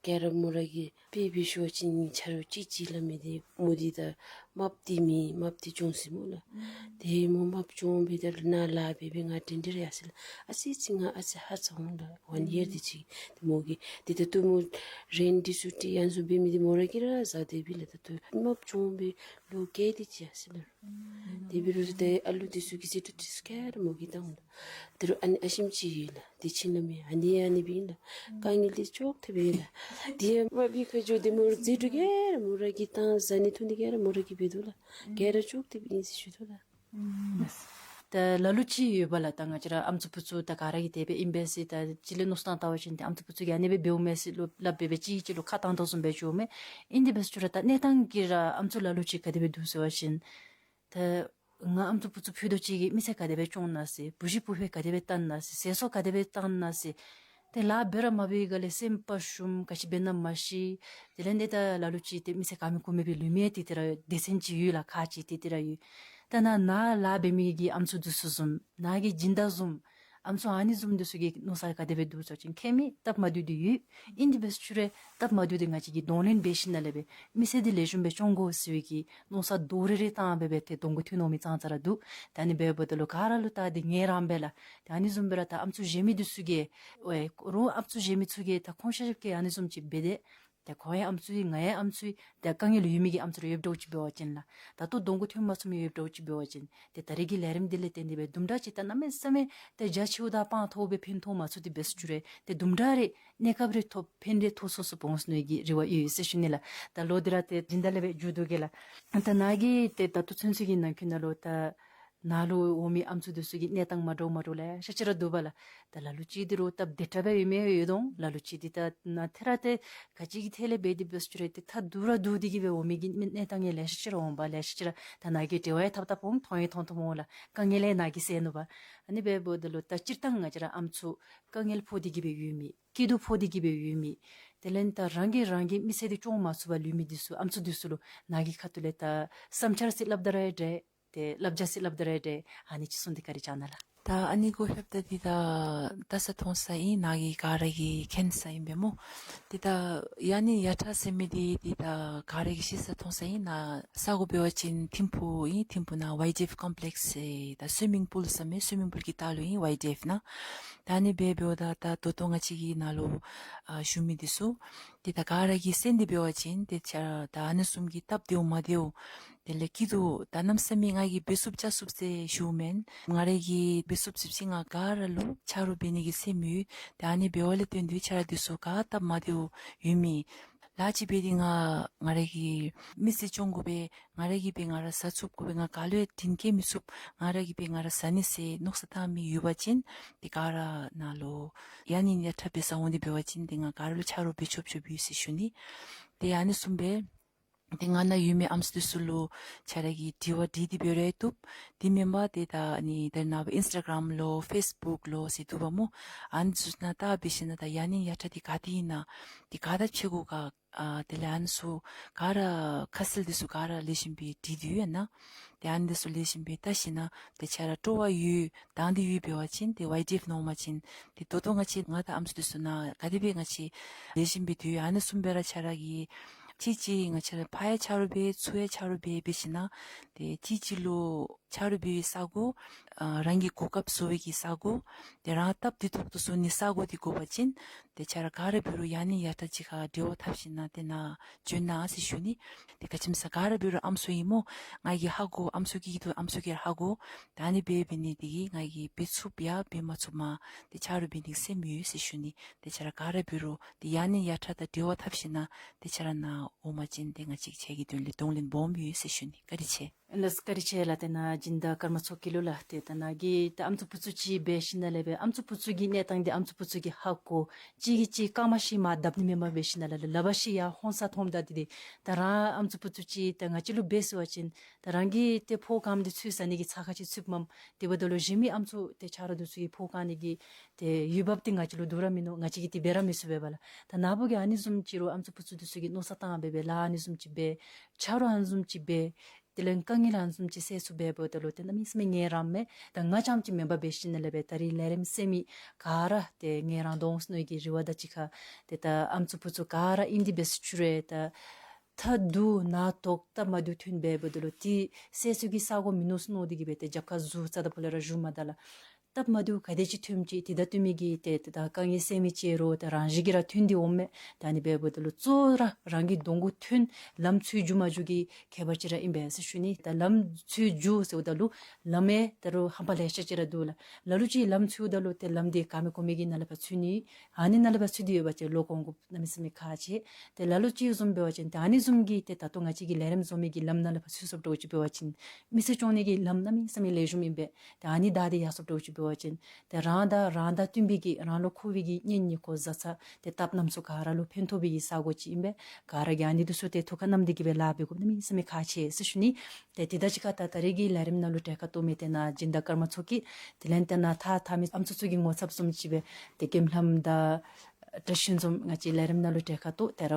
ག་ར་མོ་ར་གིས་དཔེ་འབད་ཞུ་བ་ཅིན་ཆ་རོགས་གཅིག་གཅིག་སླབ་མི་འདི་མོ་འདི་ད་རྨགཔ་འདི་མེད་རྨགཔ་འདི་གྱོངས་ཟེར་སྨོ་ལགས། ཏེ་མོ་རྨགཔ་གྱོངས་སྦེ་ད་ནཱ་ལཱ་འབད་འབད་ང་འདྲན་འདྲ་ར་ཡར་སོ་ཡི་ལགས། ཨ་ཙི་ཅིག་ང་ཨ་ཙི་ཧ་ཙ་འོང་ལགས། ཝན་ཡར་དེ་ཅིག་ཏེ་མོ་གིས་ཏེ་ད་ལྟོ་མོ་རེནཊ་འདི་ཚུ་ཏེ་ཨ་ནི་བཟུམ་འབད་མི་འདི་མོ་ར་གིས་ར་བཟའ་སྟེ་འབད་ལགས། ད་ལྟོ་རྨགཔ་གྱོངས་སྦེ་ལོ་བརྒྱད་དེ་ཅིག་ཡར་སོ་ཡི་ལགས། དེ་འབད་རུང་ཏེ་ཨ་ལུ་འདི་ཚུ་གི་ཟད་འགྲོ་འདི་ཚུ་ག་ར་མོ་གིས་བཏང་འོང་ལགས། ད་རུང་ཨ་ནི་ཨ་ཞིམ་ཅིག་ཡོད་ལགས། ཏེ་ཁྱིམ་ནང་མི་ཨ་ནི་ཨ་ནི་འབད་ལགས། དཀའ་ངལ་འདི་ཅོག་འཐདཔ་ཡོད་ལགས། ཏེ་མ་འབད་ཁ་འགྱོ་འདི་མོ་ཟད་འགྲོ་ག་ར་མོ་ར་གིས་བཏང་། བཟའ་ནི་འཐུང་ནི་ག་ར་མོ་ར་གིས་འབད་དོ་ལགས། ག་ར་ཅོག་འཐདཔ་ཨིན་ཟེར་ཞུ་དོ་ལགས། ད་ལ་ལུ་ཅིག་ཡོད་པ་ལགས། ད་ང་བཅས་ར་ཨམ་སྲུ་བུ་ཚུ་ད་ག་ར་གིས་དེ་སྦེ་ཨིན་པས་ཟེར་ད་ཅིག་ལས་མནོ་བསམ་བཏང་བ་ཅིན་ཏེ་ཨམ་སྲུ་བུ་ཚུ་གིས་ཨ་ནི་སྦེ་འབདཝ་མས་ཟེར་ལོ་སླབ་སྦེ་སྦེ་ཅིག་ཅིག་ལོག་ཁ་བཏང་དོ་བཟུམ་སྦེ་འགྱོཝ་མས། ཨིན་དེ་འབད་སོང་རུང་ད་གནས་སྟངས་ཀྱིས་ར་ཨམ་སྲུ་ལ་ལུ་ཅིག་ག་དེ་སྦེ་འདུག་ཟེར་བ་ཅིན་ད་ང་ཨམ་སྲུ་བུ་ཚུ་ཕུད་རྡོག་ཅིག་གིས་མི་ཚེ་ག་དེ་སྦེ་སྐྱོང་ནི་ཟེར། བུ་གཞི་བུ་འཕེལ་ག་དེ་སྦེ་བཏང་ནི་ཟེར། ཟས་སོར་ག་དེ་སྦེ་བཏང་ནི་ཟེར། ཏེ་ལཱ་འབད་ར་མ་འབད་བའི་སྒང་ལས་སེམས་དཔའ་ཞུམ་ག་ཅི་འབད་ན་མ་ཤེས། དེ་ལས་ཏེ་ད་ལ་ལུ་ཅིག་ཏེ་མི་ཚེ་ག་མེད་གུ་མེད་སྦེ་ལུས་མི་ཏེ་ཏེ་ར་སྡེ་ཚན་ཅིག་ཡོད་ལགས། ཁག་ཅིག་ཏེ་ཏེ་ར་ཡོད། ད་ནཱ་ནཱ་ལཱ་འབད་མི་གི་ཨམ་སྲུ་འདི་ཚུ་བཟུམ་ནཱ་གི་སྦྱིན་བདག་བཟུམ་ཨམ་སྲུ་ཨ་ནི་བཟུམ་འདི་ཚུ་གི་མནོ་བསམ་ག་དེ་སྦེ་འདུག་ཟེར་བ་ཅིན་ཁྱད་མེད་སྟབས་མ་བདེཝ་འདི་ཡོད། ཨིན་དེ་འབད་སོང་རུང་སྟབས་མ་བདེཝ་འདི་ང་བཅས་ཀྱིས་གདོང་ལེན་འབད་ཞིནམ་ལས་སྦེ་མི་ཚེ་འདི་ལེགས་ཤོམ་སྦེ་སྐྱོང་དགོ་ཟེར་བའི་གི་མནོ་བསམ་རྡོག་རེ་རེ་བཏང་སྦེ་སྦེ་ཏེ་གདོང་གུ་ཐོན་འོང་མི་ཙང་ཙ་ར་འདུག། ད་ཨ་ནི་འབདཝ་ད་ལུ་ག་ར་ལུ་ད་འདི་ངལ་རངས་པས་ལགས། ད་ཨ་ནི་བཟུམ་སྦེ་ར་ད་ཨམ་སྲུ་གཞན་མི་འདི་ཚུ་གིས་ཝའི་རོགས་ཨམ་སྲུ་གཞན་མི་ཚུ་གིས་ད་ཁོང་ཆ་ཁྱབ་ཀྱིས་ཨ་ནི་བཟུམ་ཅིག་འབད་དེ་ཏེ་ཁོང་ཡང་ཨམ་སྲུ་ཨིན་ང་ཡང་ཨམ་སྲུ་ཨིན། ཏེ་དཀའ་ངལ་ཡོད་མི་གི་ཨམ་སྲུ་རེ་ཡོདཔ་འདྲཝ་ཅིག་འབད་བ་ཅིན་ལགས། ད་ལྟོ་གདོང་གུ་ཐོན་མ་ཚུགས་མི་ཡོདཔ་འདྲཝ་ཅིག་འབད་བ་ཅིན་ཏེ་ད་རེས་ཀྱི་ལས་རིམ་འདི་ལས་བརྟེན་ཏེ་སྦེ་དུམ་གྲ་ཅིག་ད་གནམ་མེད་ས་མེད་ཏེ་རྒྱ་ཆེཝ་དང་དཔངས་མཐོཝ་སྦེ་ཕན་ཐོགས་མ་ཚུགས་ཏེ་འབད་སོང་རུང་ཏེ་དུམ་གྲ་རེ་གནས་སྐབས་རེ་ཐོབ་ཕན་རེ་ཐོགས་སོ་སོ་འོང་ནི་གི་རེ་བ་ཡོད་ཟེར་ཞུ་ནི་ལགས། ད་ལོག་སྟེ་ར་ཏེ་སྦྱིན་བདག་ལས་སྦེ་མཇུག་བསྡུ་གེ་ལགས། ད་ནཱ་གིས་ཏེ་ད་ལྟོ་ཚུན་ཚོད་ཀྱི་ནང་འཁོད་ནང་ལུ་ད་ནཱ་ལུ་འོང་མི་ཨམ་སྲུ་འདི་ཚུ་གི་གནས་སྟངས་མ་འདྲཝ་མ་འདྲཝ་ལེ་ཤ་ཅིག་ར་འདུག་པ་ལགས། ད་ལ་ལུ་ཅིག་འདི་རོགས་སྟབས་བདེ་དྲགས་སྦེ་ཡོད་མི་ཡོད་དོ། ལ་ལུ་ཅིག་འདི་ད་ནཱ་ཐད་ར་ཏེ་ག་ཅི་གི་ཐད་ལས་འབད་དེ་འབད་སོང་རུང་ཏེ་ཐ་དུ་ར་དུ་སྟེ་གི་སྦེ་འོང་མི་གི་མི་གནས་སྟངས་ལེ་ཤ་ཅིག་ར་འོང་པ། ལེ་ཤ་ཅིག་ར་ད་ནཱ་གིས་འབྲེལ་བ་ཡང་འཐབ་འཐབ་འོང་། མཐོང་ཡང་མཐོང་མཐོངམ་འོང་ལགས། དཀའ་ངལ་ལས་ནཱ་གིས་སེལ་ནུག་པ། ཨ་ནི་འབདཝ་ད་ལུ་ད་སྤྱིར་བཏང་ང་བཅས་ར་ཨམ་སྲུ་དཀའ་ངལ་ཕོག་སྟེ་གི་སྦེ་ཡོད་མི་སྐྱིད་སྡུག་ཕོག་སྟེ་གི་སྦེ་ཡོད་མི་དེ་ལས་ད་རང་གིས་རང་གི་མི་ཚེ་འདི་སྐྱོང་མ་ཚུགས་པར་ལུས་མི་འདི་ཚུ་ཨམ་སྲུ་འདི་ཚུ་ལུ་ནཱ་གི་ཁ་ཐུག་ལས་ད་བསམ་འཆར་ཟེར་སླབ་ད་ར་ཡང་འདྲ། ཏེ་བསླབ་བྱ་ཟེར་སླབ་ད་ར་ཡང་འདྲ། ཨ་ནི་ཅིག་གསུངས་ཏེ་བཀའ་དྲིན་བསྐྱང་གནང་ལགས། ད་ཨ་ནི་གུ་ལྷོདཔ་ད་འདི་ད་བལྟ་ས་མཐོང་ས་ཨིན། ནཱ་གིས་ག་ར་གིས་མཁྱེན་ས་ཨིན་པས་སྨོ། འདི་ད་ཡ་ནིང་ཡ་ཊ་ཟེར་མི་འདི་འདི་ད་ག་ར་གིས་ཤེས་ས་མཐོང་ས་ཨིན། ནཱ་ས་གོ་འབད་བ་ཅིན་ཐིམ་ཕུག་ཨིན། ཐིམ་ཕུག་ནང་ཝའི་ཌི་ཨེཕ་ཀོམ་པི་ལེགས་ཟེར་ད་སུའི་མིང་པུལ་ཟེར་མི་སུའི་མིང་པུལ་གྱི་ལྟག་ལུ་ཨིན་ཝའི་ཌི་ཨེཕ་ནང་། ད་ཨ་ནི་འབད་འབདཝ་ད་ད་ད་ལྟོ་ང་བཅས་ཀྱི་ནཱ་ལུ་ཨ་བཞུགས་མི་འདི་ཚུ་འདི་ད་ག་ར་གིས་གསན་ཏེ་འབད་བ་ཅིན་ཏེ་ཆ་ད་ཨ་ནི་བཟུམ་གྱི་སྟབས་བདེཝ་མ་བདེཝ་དེ་ལས་སྐྱིད་སྡུག་ད་གནམ་མེད་ས་མེད་ང་གིས་འབད་ཚུགསཔ་བྱ་ཚུགསཔ་ཟེར་ཞུཝ་མེན། ང་ར་གིས་འབད་ཚུགསཔ་ཚུགསཔ་ཅིག་ང་ག་ར་ལུ་ཆ་རོགས་འབད་ནི་གི་སེམས་ཡོད། ཏེ་ཨ་ནི་འབདཝ་ལས་བརྟེན་ཏེ་ཆ་རོགས་འདི་ཚུ་ག་སྟབས་མ་བདེཝ་ཡོད་མི་ལཱ་ཅིག་འབད་དེ་ང་ང་ར་གི་མི་ཚེ་སྐྱོང་དགོ་པས། ང་ར་གིས་འབད་ང་ར་བཟའ་ཚུགས་དགོ་པས། ང་ག་ལུ་ཡང་དྲིན་སྐྱེལ་མི་ཚུགས། ང་ར་གིས་འབད་ང་ར་བཟའ་ནི་ཟེར་མནོ་བསམ་བཏང་མི་ཡོད་པ་ཅིན་ཏེ་ག་ར་ནཱ་ལུ་ཡ་ནིང་ཡ་ཊ་འབད་ས་འོང་སྟེ་འབད་བ་ཅིན་ཏེ་ང་ག་ར་ལུ་ཆ་རོགས་འབད་ཆོག་ཆོགཔ་ཡོད་ཟེར་ཞུ་ནི། ཏེ་ཨ་ནི་བཟུམ་སྦེ་ཏེ་ང་ནཱ་ཡོད་མི་ཨམ་སྲུ་འདི་ཚུ་ལུ་ཆ་ར་གིས་དྲི་བ་དྲི་སྟེ་འབད་རུང་ཡང་བཏུབ། དེ་མེན་པར་ཏེ་ད་ཨ་ནི་ད་ནཱ་ཨིནསི་ཊ་གརམ་ལུ་ཕེསི་བུཀ་ལུ་ཟེར་འདུག་པ་སྨོ། ཨ་ནི་ཚུ་ནང་བལྟ་འབད་ཞིནམ་ད་ཡ་ནིང་ཡ་ཊ་འདི་ག་ཏེ་ཨིན་ན་ཏེ་ག་དེ་སྦེ་འབད་དགོ་ག། ཨ་དེ་ལས་ཨ་ནི་ཚུ་ག་ར་ཁ་གསལ་འདི་ཚུ་ག་ར་ལེགས་ཤོམ་སྦེ་དྲིས་ཏེ་ཡོད་ན། ཏེ་ཨ་ནི་འདི་ཚུ་ལེགས་ཤོམ་སྦེ་བལྟ་ཞིནམ་ཏེ་ཆ་ར་སྤྲོ་བ་ཡོད་དང་འདི་ཡོད་འབད་བ་ཅིན་ཏེ་ཝའི་ཌི་ཨེཕ་ནང་འོང་པ་ཅིན་ཏེ་ད་ལྟོ་ང་བཅས་ང་དང་ཨམ་སྲུ་འདི་ཚུ་ནང་ག་དེ་སྦེ་ང་བཅས་ལེགས་ཤོམ་སྦེ་སྡོད་ཡོད། ཨ་ནི་བཟུམ་སྦེ་ར་ཆ་ར་གིས་གཅིག་གཅིག་ང་བཅས་ར་ཕར་ཡང་ཆ་རོགས་འབད་ཚུར་ཡང་ཆ་རོགས་འབད་འབད་ཞིནམ་ཏེ་གཅིག་གཅིག་ལུ་ཆ་རོགས་འབད་བའི་ས་གོ་ཨ་རང་གི་གོ་སྐབས་བཟོ་བའི་གི་ས་གོ་ཏེ་རང་སྟབས་བདེ་ཏོག་ཏོ་བཟོ་ནི་ས་གོ་འདི་དགོ་པ་ཅིན་ཏེ་ཆ་ར་ག་ར་འབད་རུང་ཡ་ནིང་ཡ་ཊ་ཅིག་ཁར་འབྲེལ་བ་འཐབ་ཞིནམ་ཏེ་ནཱ་བྱོན་གནང་ཟེར་ཞུ་ནི། ཏེ་ག་ཅི་སྨོ་ཟེར་ག་ར་འབད་རུང་ཨམ་སྲུ་ཨིན་སྨོ། ང་གིས་ཧ་གོ། ཨམ་སྲུ་གིས་འདུག། ཨམ་སྲུ་གིས་ཧ་གོ། ད་ཨ་ནི་འབད་འབད་ནི་འདི་གིས་ང་གིས་འབད་ཚུགསཔ་ཡང་འབད་མ་ཚུགསཔ་མ་ཏེ་ཆ་རོགས་འབད་ནི་སེམས་ཡོད་ཟེར་ཞུ་ནི། ཏེ་ཆ་ར་ག་ར་འབད་རུང་ཏེ་ཡ་ནིང་ཡ་ཊ་དང་འབྲེལ་བ་འཐབ་ཞིནམ་ཏེ་ཆ་ར་ནཱ་འོང་པ་ཅིན་ཏེ་ང་བཅས་ཀྱིས་དོན་ལས་གདོང་ལེན་སྦོམ་ཡོད་ཟེར་ཞུ་ནི། བཀའ་དྲིན་ཆེ། ལགས་སོ། བཀའ་དྲིན་ཆེ་ལགས། ཏེ་ནཱ་སྦྱིན་བདག་ཀརྨ་མཚོ་སྐྱིད་ལུ་ལགས། ཏེ་ད་ནཱ་གི་ཏེ་ཨམ་སྲུ་བུ་ཚུ་ཅིག་འབད་ཞིནམ་ལས་སྦེ་ཨམ་སྲུ་བུ་ཚུ་གི་གནས་སྟངས་འདི་ཨམ་སྲུ་བུ་ཚུ་གིས་ཧ་གོ། གཅིག་གིས་གཅིག་རྐངམ་ཤིག་མར་བརྡབ་ནི་མེན་པར་འབད་ཞིནམ་ལས་ལགཔ་ཤིག་ཡར་ཧོན་ས་མཐོངམ་ད་འདི་ཏེ་ད་རང་ཨམ་སྲུ་བུ་ཚུ་ཅིག་ད་ང་བཅས་ལུ་འབད་ཟེར་བ་ཅིན་ད་རང་གི་ཏེ་ཕོཝ་གངམ་འདི་ཚུ་བཟའ་ནི་གི་ཚ་ཁ་ཅིག་ཚུདཔ་མས། དེ་འབདཝ་ད་ལུ་གཞན་མི་ཨམ་སྲུ་ཏེ་ཆ་རོགས་འདི་ཚུ་གི་ཕོཝ་གང་ནི་གི་ཏེ་ཡུལ་བབ་འདི་ང་བཅས་ལུ་བསྡུར་ར་མིན་འདུག། ང་བཅས་ཀྱིས་འདི་འབད་ར་མི་ཚུགས་པས་པ་ལགས། ད་ནཱ་བུ་གིས་ཨ་ནི་བཟུམ་ཅིག་རུང་ཨམ་སྲུ་བུ་ཚུ་འདི་ཚུ་གིས་མནོ་བསམ་བཏང་སྦེ་སྦེ་ལཱ་ཨ་ནི་བཟུམ་ཅིག་འབད། ཆ་རོགས་ཨ་ནི་བཟུམ་ཅིག་འབད། དེ་ལས་དཀའ་ངལ་ཨ་ནི་བཟུམ་ཅིག་སེལ་ཚུགས་པས། འབདཝ་ད་ལུ་ཏེ་གནམ་མེད་ས་མེད་ངལ་རངསམ་མས། ད་ང་རྐྱངམ་ཅིག་མེན་པར་འབད་ཞིནམ་ལས་སྦེ་ད་རིས་ལས་རིམ་གསན་མི་ག་ར་ཏེ་ངལ་རངས་དོ་འོང་ཟེར་མནོ་བའི་གི་རེ་བ་དང་གཅིག་ཁར་ཏེ་ད་ཨམ་སྲུ་བུ་ཚུ་ག་ར་ཨིན་ཏེ་འབད་ཟེར་ཞུ་རུང་ད་ཐ་དུ་ནད་ཐོག་སྟབས་མ་བདེཝ་ཐོན་འབདཝ་ད་ལུ་ཏེ་སེལ་ཚུགས་ཀྱི་ས་གོ་མིན་འདུག་ཟེར་མནོ་སྟེ་གིས་སྦེ་ཏེ་རྒྱབ་ཁར་ཟུར་རྩ་དང་པོ་ལས་ར་བཞུགས་མ་ད་ལགས། སྟབས་མ་བདེཝ་ག་དེ་ཅིག་ཐོནམ་ཅིག་ཏེ་ད་ཐོན་མི་གི་ཏེ་ད་དཀའ་ངལ་སེལ་མི་ཅིག་རུང་ད་རང་བཞིན་གྱིས་ར་ཐོན་ཏེ་འོངམ་མས། ད་ཨ་ནི་འབདཝ་ད་ལུ་གཙོ་བོ་ར་རང་གི་གདོང་གུ་ཐོན་ལམ་འཚོལ་འགྱོ་མ་འགྱོ་གི་ཁྱད་པར་ཅིག་ར་ཨིན་པས་ཟེར་ཞུ་ནི། ད་ལམ་འཚོལ་འགྱོ་ཟེརཝ་ད་ལུ་ལམ་ཡང་ད་རུང་ཧམ་པ་ལེ་ཤ་ཅིག་ར་འདུག་ལགས། ལ་ལུ་ཅིག་ལམ་འཚོལཝ་ད་ལུ་ཏེ་ལམ་འདི་ག་མེད་གོ་མེད་ཀྱི་ནང་ལས་ཕར་འཚོལ་ནི། ཨ་ནི་ནང་ལས་ཕར་འཚོལ་ཏེ་ཡོད་པ་ཅིན་ལོ་གོང་གུ་གནམ་མེད་ས་མེད་ཁག་ཆེ། ཏེ་ལ་ལུ་ཅིག་བཟུམ་འབད་བ་ཅིན་ཏེ་ཨ་ནི་བཟུམ་གྱི་ཏེ་ད་ལྟོ་ང་བཅས་ཀྱིས་ལས་རིམ་བཟོ་མི་གི་ལམ་ནང་ལས་ཕར་འཚོལ་ཚུགསཔ་འདྲཝ་ཅིག་འབད་བ་ཅིན་མི་ཚེ་སྐྱོང་ནི་གི་ལམ་གནམ་མེད་ས་མེད་ལེགས་ཤོམ་ཨིན་པས། ཏེ་ཨ་ནི་བདའ་སྟེ་ཡར་སོངམ་འདྲཝ་ཅིག་འབད་བ་ཅིན་ཏེ་རང་དང་རང་དང་བསྟུན་པའི་གི་རང་ལུ་མཁོ་བའི་གི་གཉེན་ཉེ་འཁོར་བཟའ་ཚང་ཏེ་སྟབས་རྣམ་ཚུ་ག་ར་ལུ་ཕན་ཐོགས་པའི་གི་ས་གོ་ཅིག་ཨིན་པས། ག་ར་གིས་ཨ་ནི་འདི་ཚུ་ཏེ་ཐུགས་ཁར་བསྣམས་ཏེ་གིས་སྦེ་ལཱ་འབད་དགོཔ་གནམ་མེད་ས་མེད་ཁག་ཆེ་ཟེར་ཞུ་ནི། ཏེ་དེ་དང་གཅིག་ཁར་ད་ད་རིས་ཀྱི་ལས་རིམ་ནང་ལུ་གྲལ་ཁར་གཏོགས་མི་ཏེ་ནཱ་སྦྱིན་བདག་ཀརྨ་མཚོ་སྐྱིད། དེ་ལས་ཏེ་ནཱ་ཐ་ཐ་མི་ཨམ་སྲུ་ཚུ་གི་ངོ་ཚབ་བཟུམ་ཅིག་སྦེ་ཏེ་ཀེམ་ལྷམ་དང་བཀྲ་ཤིས་འཛོམས་ང་བཅས་ལས་རིམ་ནང་ལུ་གྲལ་ཁར་གཏོགས། ཏེ་ར་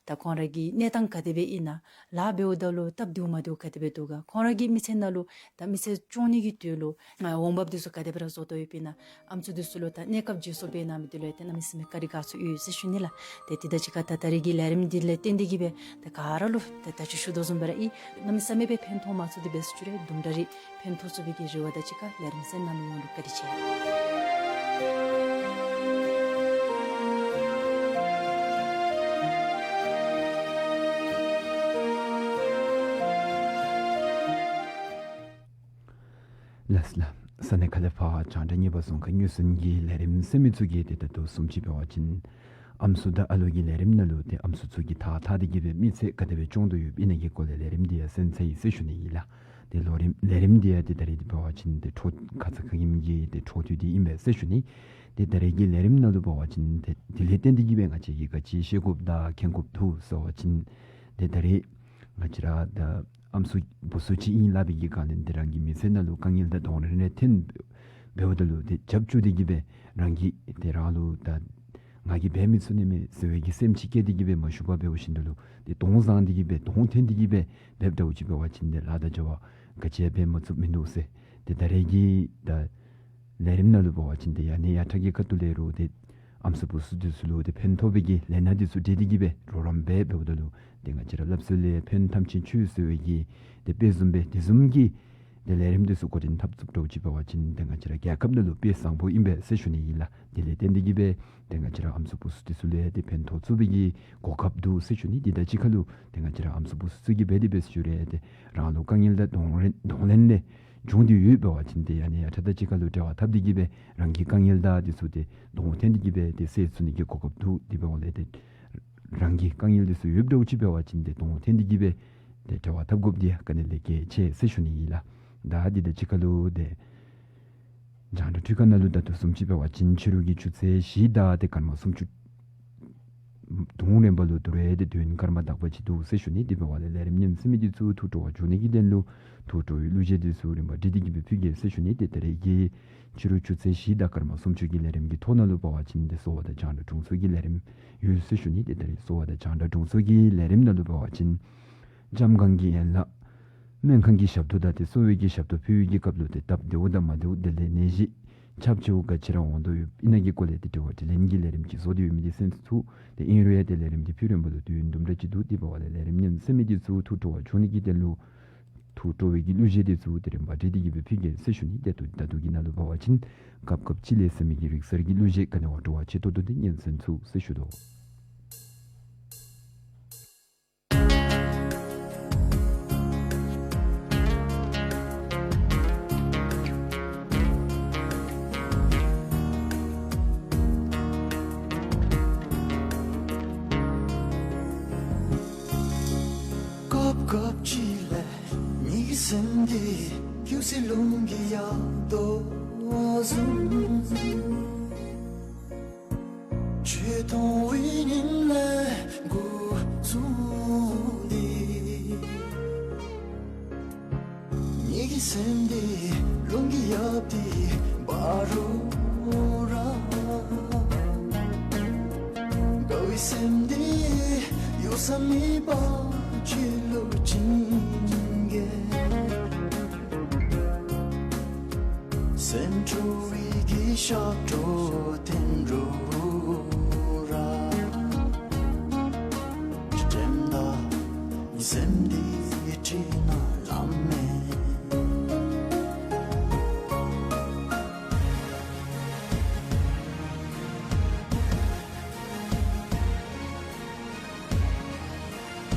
ད་ཁོང་ར་གི་གནས་སྟངས་ག་དེ་སྦེ་ཨིན་ན། ལཱ་འབདཝ་ད་ལུ་སྟབས་བདེཝ་མ་བདེཝ་ག་དེ་སྦེ་འདུག་ག། ཁོང་ར་གི་མི་ཚེ་ནང་ལུ་ད་མི་ཚེ་སྐྱོང་ནི་གི་དོན་ལུ་འོང་འབབ་འདི་ཚུ་ག་དེ་སྦེ་ར་བཟོ་དོ་ཡོདཔ་ཨིན་ན། ཨམ་སྲུ་འདི་ཚུ་ལུ་ད་གནས་སྐབས་བརྗེ་སོར་འབད་གནང་མི་འདི་ལུ་ཡང་ཏེ་གནམ་མེད་ས་མེད་བཀའ་དྲིན་དགའ་ཚོར་ཡོད་ཟེར་ཞུ་ནི་ལགས། ཏེ་དེ་དང་གཅིག་ཁར་ད་ད་རིས་ཀྱི་ལས་རིམ་འདི་ལས་བརྟེན་ཏེ་གིས་སྦེ་ད་ག་ར་ལུ་ད་ད་ཅི་ཞུ་དོ་བཟུམ་སྦེ་ར་ཨིན། གནམ་མེད་ས་མེད་སྦེ་ཕན་ཐོགས་མ་ཚུགས་ཏེ་འབད་ཟེར་ཞུ་རུང་དུམ་གྲ་རེ་ཕན་ཐོགས་ཚུགས་པའི་གི་རེ་བ་དང་གཅིག་ཁར་ལས་རིམ་གསན་གནང་མི་ཡོངས་ལུ་བཀའ་དྲིན་ཆེ། ལགས་ལགས། ས་གནས་ཁག་ལས་ཕར་རྒྱང་བསྒྲགས་གཉིས་པ་རྫོང་ཁ་དངོས་ཟིན་གྱི་ལས་རིམ་གསན་མི་ཚུ་གིས་ཏེ་ད་ལྟོ་བཟུམ་ཅིག་འབད་བ་ཅིན་ཨམ་སྲུ་དང་ཨ་ལོ་གི་ལས་རིམ་ནང་ལུ་ཏེ་ཨམ་སྲུ་ཚུ་གིས་ད་ལྟ་འདི་གིས་སྦེ་མི་ཚེ་ག་དེ་སྦེ་སྐྱོང་དོ་ཡོདཔ་ཨིན་ན་གི་སྐོར་ལས་ལས་རིམ་འདི་ཡང་གསན་ཚར་ཡི་ཟེར་ཞུ་ནི་ཨིན་ལགས། ཏེ་ལོ་རིམ་ལས་རིམ་འདི་ཡང་ཏེ་ད་རིས་འདི་འབད་བ་ཅིན་ཏེ་འཕྲོ་ཁ་ཙ་ཁ་ཉིནམ་གྱི་ཏེ་འཕྲོ་མཐུད་དེ་ཨིན་པས་ཟེར་ཞུ་ནི། ཏེ་ད་རིས་ཀྱི་ལས་རིམ་ནང་ལུ་འབད་བ་ཅིན་ཏེ་དེ་ལས་བརྟེན་ཏེ་གིས་སྦེ་ང་བཅས་ཀྱིས་ག་ཅི་ཤེས་དགོཔ་དང་མཁྱེན་དགོཔ་འདུག་ཟེར་བ་ཅིན་ཏེ་ད་རིས་ང་བཅས་ར་ད་ཨམ་སྲུ་བུ་ཚུ་ཅིག་ཨིན་སླབ་པའི་གི་སྒང་ལས་ཏེ་རང་གི་མི་ཚེ་ནང་ལུ་དཀའ་ངལ་དང་གདོང་ལེན་རེ་ཐོན་འབདཝ་ད་ལུ་ཏེ་རྒྱབ་བཅུག་སྟེ་གིས་སྦེ་རང་གིས་ཏེ་རང་ལུ་ད་ང་གིས་འབད་མི་ཚུགས་ནི་མས་ཟེར་བའི་གི་སེམས་ཅིག་བསྐྱེད་དེ་གིས་སྦེ་མ་ཞུ་བར་འབད་བ་ཅིན་ད་ལུ་ཏེ་གདོང་བཟང་སྟེ་གིས་སྦེ་གདོང་འཐོན་ཏེ་གིས་སྦེ་འབདཝ་འདྲཝ་ཅིག་འབད་བ་ཅིན་ཏེ་ལཱ་དང་བྱ་བ་ག་ཅི་ཡང་འབད་མ་ཚུགསཔ་མིན་འདུག་ཟེར། ཏེ་ད་རིས་ཀྱི་ད་ལས་རིམ་ནང་ལུ་འབད་བ་ཅིན་ཏེ་ཡ་ནི་ཡ་ཁྲ་གི་ཁ་ཐུག་ལས་རུང་ཏེ་ཨམ་སྲུ་བུ་ཚུ་འདི་ཚུ་ལུ་ཏེ་ཕན་ཐོགས་པའི་གི་ལས་སྣ་འདི་ཚུ་འབྲི་སྟེ་གིས་སྦེ་རོགས་རམ་འབད་འབདཝ་ད་ལུ་ཏེ་ང་བཅས་ར་སླབ་སྲོལ་ལས་ཕན་ཐམས་ཅད་ཆོས་ཟེར་བའི་གི་ཏེ་དཔེ་བཟུམ་སྦེ་དེ་བཟུམ་གྱི་ཏེ་ལས་རིམ་འདི་ཚུ་འགོ་འདྲེན་འཐབ་ཚུགསཔ་འདྲཝ་ཅིག་འབད་བ་ཅིན་ཏེ་ང་བཅས་ར་རྒྱལ་ཁབ་ནང་ལུ་དཔེ་བཟང་པོ་ཨིན་པས་ཟེར་ཞུ་ནི་ཨིན་ལགས། དེ་ལས་བརྟེན་ཏེ་གིས་སྦེ་ཏེ་ང་བཅས་ར་ཨམ་སྲུ་བུ་ཚུ་འདི་ཚུ་ལུ་ཡང་ཏེ་ཕན་ཐོགས་ཚུགས་པའི་གི་གོ་སྐབས་འདུག་ཟེར་ཞུ་ནི། དེ་དང་གཅིག་ཁར་ལུ་ཏེ་ང་བཅས་ར་ཨམ་སྲུ་བུ་ཚུ་གིས་འབད་དེ་འབད་ཟེར་ཞུ་རུང་ཏེ་རང་ལུ་དཀའ་ངལ་དང་གདོང་ལེན་གདོང་ལེན་ལས་བྱུང་སྟེ་ཡོདཔ་འབད་བ་ཅིན་ཏེ་ཡ་ནི་ཡ་ཁྲ་དང་གཅིག་ཁར་ལུ་འབྲེལ་བ་འཐབ་སྟེ་གིས་སྦེ་རང་གི་དཀའ་ངལ་དང་འདི་ཚུ་ཏེ་གདོང་འཐོན་ཏེ་གིས་སྦེ་ཏེ་སེལ་ཚུགས་ནི་གི་གོ་སྐབས་འདུག། དེ་འབདཝ་ལས་ཏེ་རང་གི་དཀའ་ངལ་འདི་ཚུ་ཡོདཔ་འདྲཝ་ཅིག་འབད་བ་ཅིན་ཏེ་གདོང་འཐོན་ཏེ་གིས་སྦེ་ཏེ་འབྲེལ་བ་འཐབ་དགོཔ་འདི་ཡང་དཀའ་ངལ་ལས་བརྒལ་ཆེ་ཟེར་ཞུ་ནི་ཨིན་ལགས། ད་འདི་དང་གཅིག་ཁར་ལུ་ཏེ་རྒྱང་བསྒྲགས་འཕྲུལ་ཁང་ནང་ལུ་ད་ལྟོ་བཟུམ་ཅིག་འབད་བ་ཅིན་ཕྱི་རུ་གི་ཆུ་ཚོད་བཞི་དང་ཏེ་སྐར་མ་སུམ་ཅུ་དུམ་རིམ་པ་ལུ་དེ་རུང་ཏེ་དུས་ཡུན་སྐར་མ་དག་པ་ཅིག་འདུག་ཟེར་ཞུ་ནི། དེ་འབདཝ་ལས་ལས་རིམ་ཉན་གསན་མི་འདི་ཚུ་ཐུགས་སྤྲོ་བ་འབྱུང་ནི་གི་དོན་ལུ་ཐུགས་སྤྲོ་བའི་གླུ་གཞས་འདི་ཚུ་རིམ་པ་སྒྲིག་སྟེ་གིས་སྦེ་ཕུལ་གེ་ཟེར་ཞུ་ནི། ཏེ་ད་རིས་ཀྱི་ཕྱི་རུ་ཆུ་ཚོད་བཞི་དང་སྐར་མ་སུམ་ཅུ་གི་ལས་རིམ་གྱི་ཐོག་ནང་ལུ་འབད་བ་ཅིན་ཏེ་གསོ་བ་དང་རྒྱང་བསྒྲགས་དྲུང་འཚོ་གི་ལས་རིམ་ཡོད་ཟེར་ཞུ་ནི། ཏེ་ད་རིས་གསོ་བ་དང་རྒྱང་བསྒྲགས་དྲུང་འཚོ་གི་ལས་རིམ་ནང་ལུ་འབད་བ་ཅིན་ལྕམ་སྒང་གི་ཡན་ལག་སྨན་ཁང་གི་ཞབས་ཏོག་དང་ཏེ་གསོ་བའི་གི་ཞབས་ཏོག་ཕུལ་བའི་གི་སྐབས་ལུ་ཏེ་སྟབས་བདེཝ་དང་མ་བདེཝ་དེ་ལས་ནད་གཞི་ཁྱབ་ཆེཝ་ག་ཅི་ར་འོང་དོ་ཡོདཔ་ཨིན་ན་གི་སྐོར་ལས་ཏེ་དྲི་བ་དྲིས་ལན་གྱི་ལས་རིམ་ཅིག་བཟོ་སྟེ་ཡོད་མི་འདི་གསན་ཚུགས། ཏེ་ཨིན་རུང་ཡང་ཏེ་ལས་རིམ་འདི་ཕུལ་རན་པ་ལུ་དུས་ཡུན་དུམ་གྲ་ཅིག་འདུག། དེ་འབདཝ་ལས་ལས་རིམ་ཉན་གསན་མི་འདི་ཚུ་ཐུགས་སྤྲོ་བ་འབྱུང་ནི་གི་དོན་ལུ་ཐུགས་སྤྲོ་བའི་གི་གླུ་གཞས་འདི་ཚུ་ཏེ་རིམ་པ་སྒྲིག་སྟེ་གིས་སྦེ་ཕུལ་གེ་ཟེར་ཞུ་ནི། ཏེ་ད་ལྟོ་གི་ནང་ལུ་འབད་བ་ཅིན་སྐབས་སྐབས་ཅིག་ལས་ཟེར་མི་གི་རིག་གསར་གྱི་གླུ་གཞས་ག་ནི་བ་སྤྲོ་བ་ཆེ་ཏོག་ཏོ་འདི་ཉན་གསན་ཚུགས་ཟེར་ཞུ་དོ། སྐབས་སྐབས་ཅིག་ལས་ཉན་གསན་ ཡུ་སི་རླུང་གིས་ཡལ་དོ་བཟུམ། ཆོས་མཐོང་བའི་ཉིནམ་ལས་འགོ་བཟུང་སྟེ། ངེ་གི་སེམས་འདི་རླུང་གིས་ཡལ་ཏེ་འབར་རུང་ར། དགའ་བའི་སེམས་འདི་གཡོ་ས་མེད་པར་ཁྱོད་ལུ་བྱིན་གེ། སེམས་འཁྲུལ་བའི་གི་ཞབས་བྲོ་འཐེན་རུང་ར། དྲན་ད་སེམས་འདི་ཁྲིད་ན་ལམ་མེད།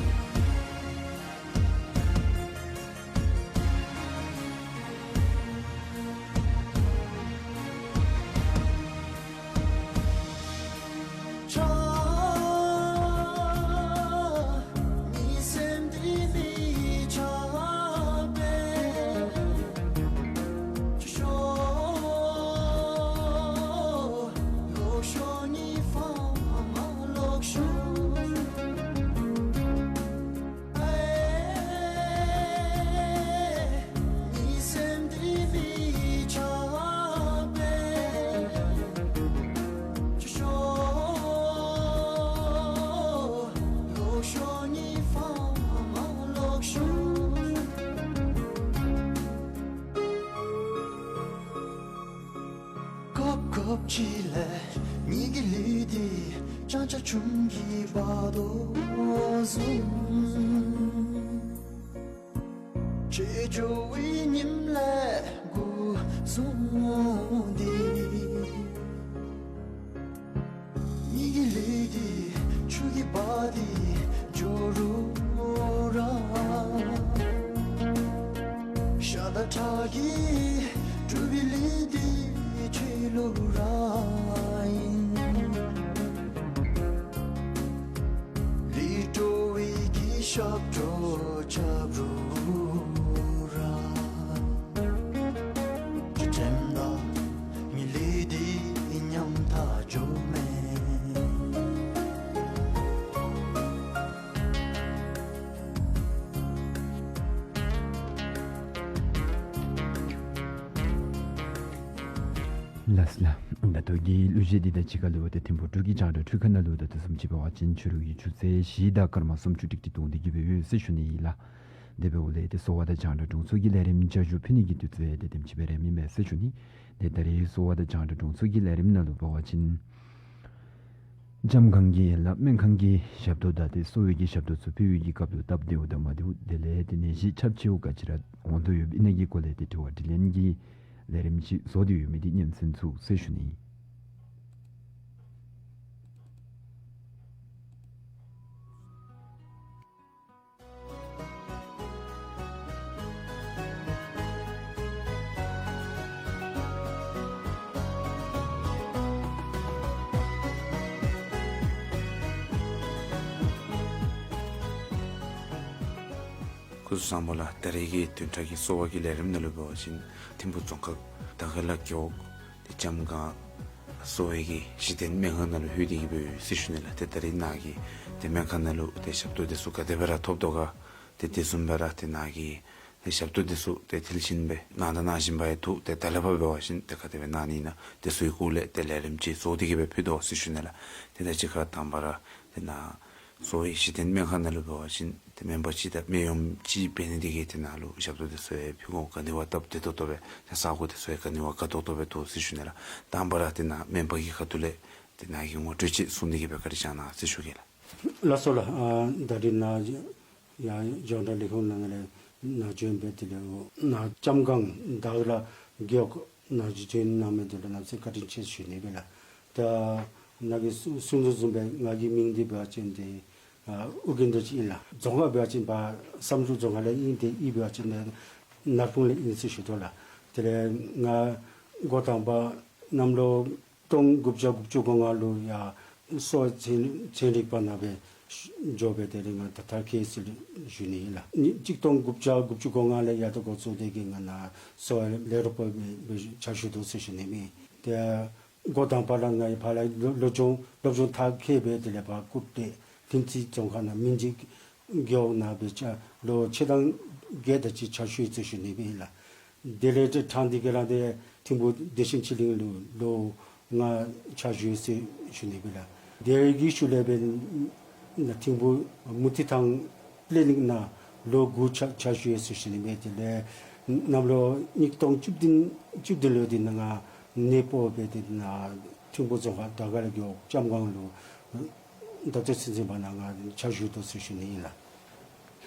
སྐབས་སྐབས་ཅིག་ལས་ངེ་གི་ལུས་འདི་ལྕང་སྐྱ་ཆུམ་གྱིས་འབག་དོ་བཟུམ། ཁྱོད་འགྱོ་བའི་ཉིནམ་ལས་འགོ་བཟུང་སྟེ། ངེ་གི་ལུས་འདི་ཆུ་གིས་འབག་སྟེ་འགྱོ་རུང་ར། ཤ་དང་ཁྲག་གིས་གྲུབ་པའི་ལུས་འདི་ཁྱོད་ལུ་རག་ཨིན། ལུས་འགྲོ་བའི་གི་ཞབས་བྲོ་རྐྱབ་རུང་ར། དྲན་ད་ངེ་ལུས་འདི་ཉམ་ཐག་འགྱོ་མེད། ལགས་ལགས། ད་ལྟོ་གི་གླུ་གཞས་འདི་དང་གཅིག་ཁར་ལུ་ཏེ་ཐིམ་ཕུག་འབྲུག་གི་རྒྱང་བསྒྲགས་འཕྲུལ་ཁང་ནང་ལུ་ད་ལྟོ་བཟུམ་ཅིག་འབད་བ་ཅིན་ཕྱི་རུ་གི་ཆུ་ཚོད་བཞི་དང་སྐར་མ་སུམ་ཅུ་ཏིག་ཏིག་ཐོན་ཏེ་གི་སྦེ་ཡོད་ཟེར་ཞུ་ནི་ཨིན་ལགས། དེ་འབདཝ་ལས་ཏེ་གསོ་བ་དང་རྒྱང་བསྒྲགས་དྲུང་འཚོ་གི་ལས་རིམ་བསྐྱར་ཞུ་ཕུལ་ནི་གི་དུས་ཚོད་ཡང་ཏེ་དེམ་ཅིག་སྦེ་རནམ་ཨིན་མས་ཟེར་ཞུ་ནི། ཏེ་ད་རེས་གསོ་བ་དང་རྒྱང་བསྒྲགས་དྲུང་འཚོ་གི་ལས་རིམ་ནང་ལུ་འབད་བ་ཅིན་ལྕམ་སྒང་གི་ཡན་ལག་སྨན་ཁང་གི་ཞབས་ཏོག་དང་ཏེ་གསོ་བའི་གི་ཞབས་ཏོག་ཚུ་ཕུལ་བའི་གི་སྐབས་ལུ་སྟབས་བདེཝ་དང་མ་བདེཝ་དེ་ལས་ཏེ་ནད་གཞི་ཁྱབ་ཆེཝ་ག་ཅི་ར་འོང་དོ་ཡོདཔ་ཨིན་ན་གི་སྐོར་ལས་ཏེ་དྲི་བ་དྲིས་ལན་གྱི་ལས་རིམ་ཅིག་བཟོ་སྟེ་ཡོད་མི་འདི་སྙན་གསན་ཚུགས་ཟེར་ཞུ་ནི། སྐུ་གཟུགས་བཟང་པོ་ལགས། ད་རེས་ཀྱི་བདུན་ཕྲག་གི་གསོ་བ་གི་ལས་རིམ་ནང་ལུ་འབད་བ་ཅིན་ཐིམ་ཕུག་རྫོང་ཁག་དར་དཀར་ལ་རྒེད་འོག་ཏེ་ལྕམ་སྒང་གསོ་བའི་གི་གཞི་རྟེན་སྨན་ཁང་ནང་ལུ་ལྷོད་དེ་གི་སྦེ་ཡོད་ཟེར་ཞུ་ནི་ལགས། ཏེ་ད་རེས་ནཱ་གི་ཏེ་སྨན་ཁང་ནང་ལུ་ཏེ་ཞབས་ཏོག་འདི་ཚུ་ག་དེ་སྦེ་ར་ཐོབ་དོ་ག། ཏེ་དེ་བཟུམ་སྦེ་ར་ཏེ་ནཱ་གི་ཏེ་ཞབས་ཏོག་འདི་ཚུ་ཏེ་མཐིལ་ཕྱིན་སྦེ་གནང་དང་གནང་བཞིན་པ་ཡང་འདུག། ཏེ་ད་ལས་ཕར་འབད་བ་ཅིན་ཏེ་ག་དེ་སྦེ་གནང་ནི་ཨིན་ན་དེ་ཚུ་གི་སྐོར་ལས་ཏེ་ལས་རིམ་ཅིག་བཟོ་སྟེ་གི་སྦེ་ཕུལ་དོ་ཟེར་ཞུ་ནི་ལགས། ཏེ་ད་གཅིག་ཁར་དང་པ་ར་ཏེ་ནཱ་གསོ་བའི་གཞི་རྟེན་སྨན་ཁང་ནང་ལུ་འབད་བ་ཅིན་ཏེ་སྨན་པ་གཅིག་དང་སྨན་གཡོགམོ་གཅིག་འབད་ནི་དེ་གིས་ཏེ་ནཱ་ལུ་ཞབས་ཏོག་འདི་ཚུ་ཡང་ཕུལ་དགོཔ་ག་ནི་བ་སྟབས་བདེ་ཏོག་ཏོ་སྦེ་ཏེ་ས་གོ་འདི་ཚུ་ཡང་ག་ནི་བ་དགའ་ཏོག་ཏོ་སྦེ་འདུག་ཟེར་ཞུ་ནི་ལགས། དང་པ་ར་ཏེ་ནཱ་སྨན་པ་གི་ཁ་ཐུག་ལས་ཏེ་ནཱ་གི་ངོ་སྤྲོད་ཅིག་གསུང་ནི་གི་སྦེ་བཀའ་དྲིན་བསྐྱང་གནང་ཟེར་ཞུ་གེ་ལགས། ལགས་སོ་ལགས། ཨ་ད་རིས་ནཱ་ཡང་རྒྱང་བསྒྲགས་ལས་ཁུངས་ནང་ལས་ནཱ་བྱོན་སྦེ་དེ་ལས་ནཱ་ལྕམ་སྒང་དར་དཀར་ལ་རྒེད་འོག་ནཱ་བྱོན་གནང་མི་འདི་ལུ་གནམ་མེད་ས་མེད་བཀའ་དྲིན་ཆེ་ཟེར་ཞུ་ནི་ཨིན་པས་ལགས། ད་ནཱ་གིས་གསུང་གསུང་དོ་བཟུམ་སྦེ་ང་གི་མིང་འདི་འབད་བ་ཅིན་ཏེ་ཨ་ཨོ་རྒྱན་རྡོ་རྗེ་ཨིན་ལགས། རྫོང་ཁག་འབད་བ་ཅིན་བར་བསམ་གྲུབ་རྫོང་ཁག་ལས་ཨིན། ཏེ་གཡུས་འབད་བ་ཅིན་ནཱ་ནར་སྤུངས་ལས་ཨིན་ཟེར་ཞུ་དོ་ལགས། དེ་ལས་ང་འགོ་དང་པ་གནམ་ལོ་སྟོང་དགུ་བརྒྱ་དགུ་བཅུ་གོ་ལྔ་ལུ་ཡར་གསོ་བ་ཚན་ཚན་རིག་པ་ནང་སྦེ་ འགྱོ་སྦེ་དེ་ལས་ང་ད་མཐར་འཁྱོལ་ཟེར་ཞུ་ནི་ཨིན་ལགས། ནི་གཅིག་སྟོང་དགུ་བརྒྱ་དགུ་བཅུ་གོ་ལྔ་ལས་ཡར་ད་འགོ་བཙུགས་ཏེ་གིས་ང་ནཱ་གསོ་བའི་ལས་རོགས་པ་སྦེ་ཕྱག་ཞུ་དོ་ཟེར་ཞུ་ནི་ཨིན། ཏེ་འགོ་དང་པ་ར་ང་ཡི་ཕར་ལས་སློབ་སྦྱོང་སློབ་སྦྱོང་མཐར་འཁྱོལ་སྦེ་དེ་ལས་ཕར་སྐུ་ཏེ་ལྷུན་རྩེ་རྫོང་ཁག་ནང་མི་འཇིགས་རྒེད་འོག་ནང་སྦེ་ཕྱག་ལོ་ཕྱེད་དང་བརྒྱད་དེ་ཅིག་ཕྱག་ཞུ་ཡི་ཟེར་ཞུ་ནི་ཨིན་ལགས། དེ་ལས་ཏེ་ཐང་འདི་གི་རང་ཏེ་ཐིམ་ཕུ་བདེ་ཆེན་ཆོས་གླིང་ལུ་ལོ་ལྔ་ཕྱག་ཞུ་ཡི་ཟེར་ཞུ་ནི་ཨིན་ལགས། དེ་གི་ཤུལ་ལས་འབདན་ཐིམ་ཕུ་མུ་ཏིག་ཐང་ཀི་ལི་ནིཀ་ནང་ལོ་དགུ་ཕྱག་ཕྱག་ཞུ་ཡི་ཟེར་ཞུ་ནི་ཨིན། དེ་ལས་གནམ་ལོ་ཉིས་སྟོང་བཅུ་བདུན་བཅུ་བདུན་ལོ་འདི་ནང་ང་གནས་སྤོ་སྦེ་དེ་ནཱ་ཐིམ་ཕུ་རྫོང་ཁག་དར་དཀར་ལ་རྒེད་འོག་ལྕམ་སྒང་ལུ་ད་ལྟོ་ཚུན་ཚོད་བར་ན་ང་ཕྱག་ཞུ་དོ་ཟེར་ཞུ་ནི་ཨིན་ལགས།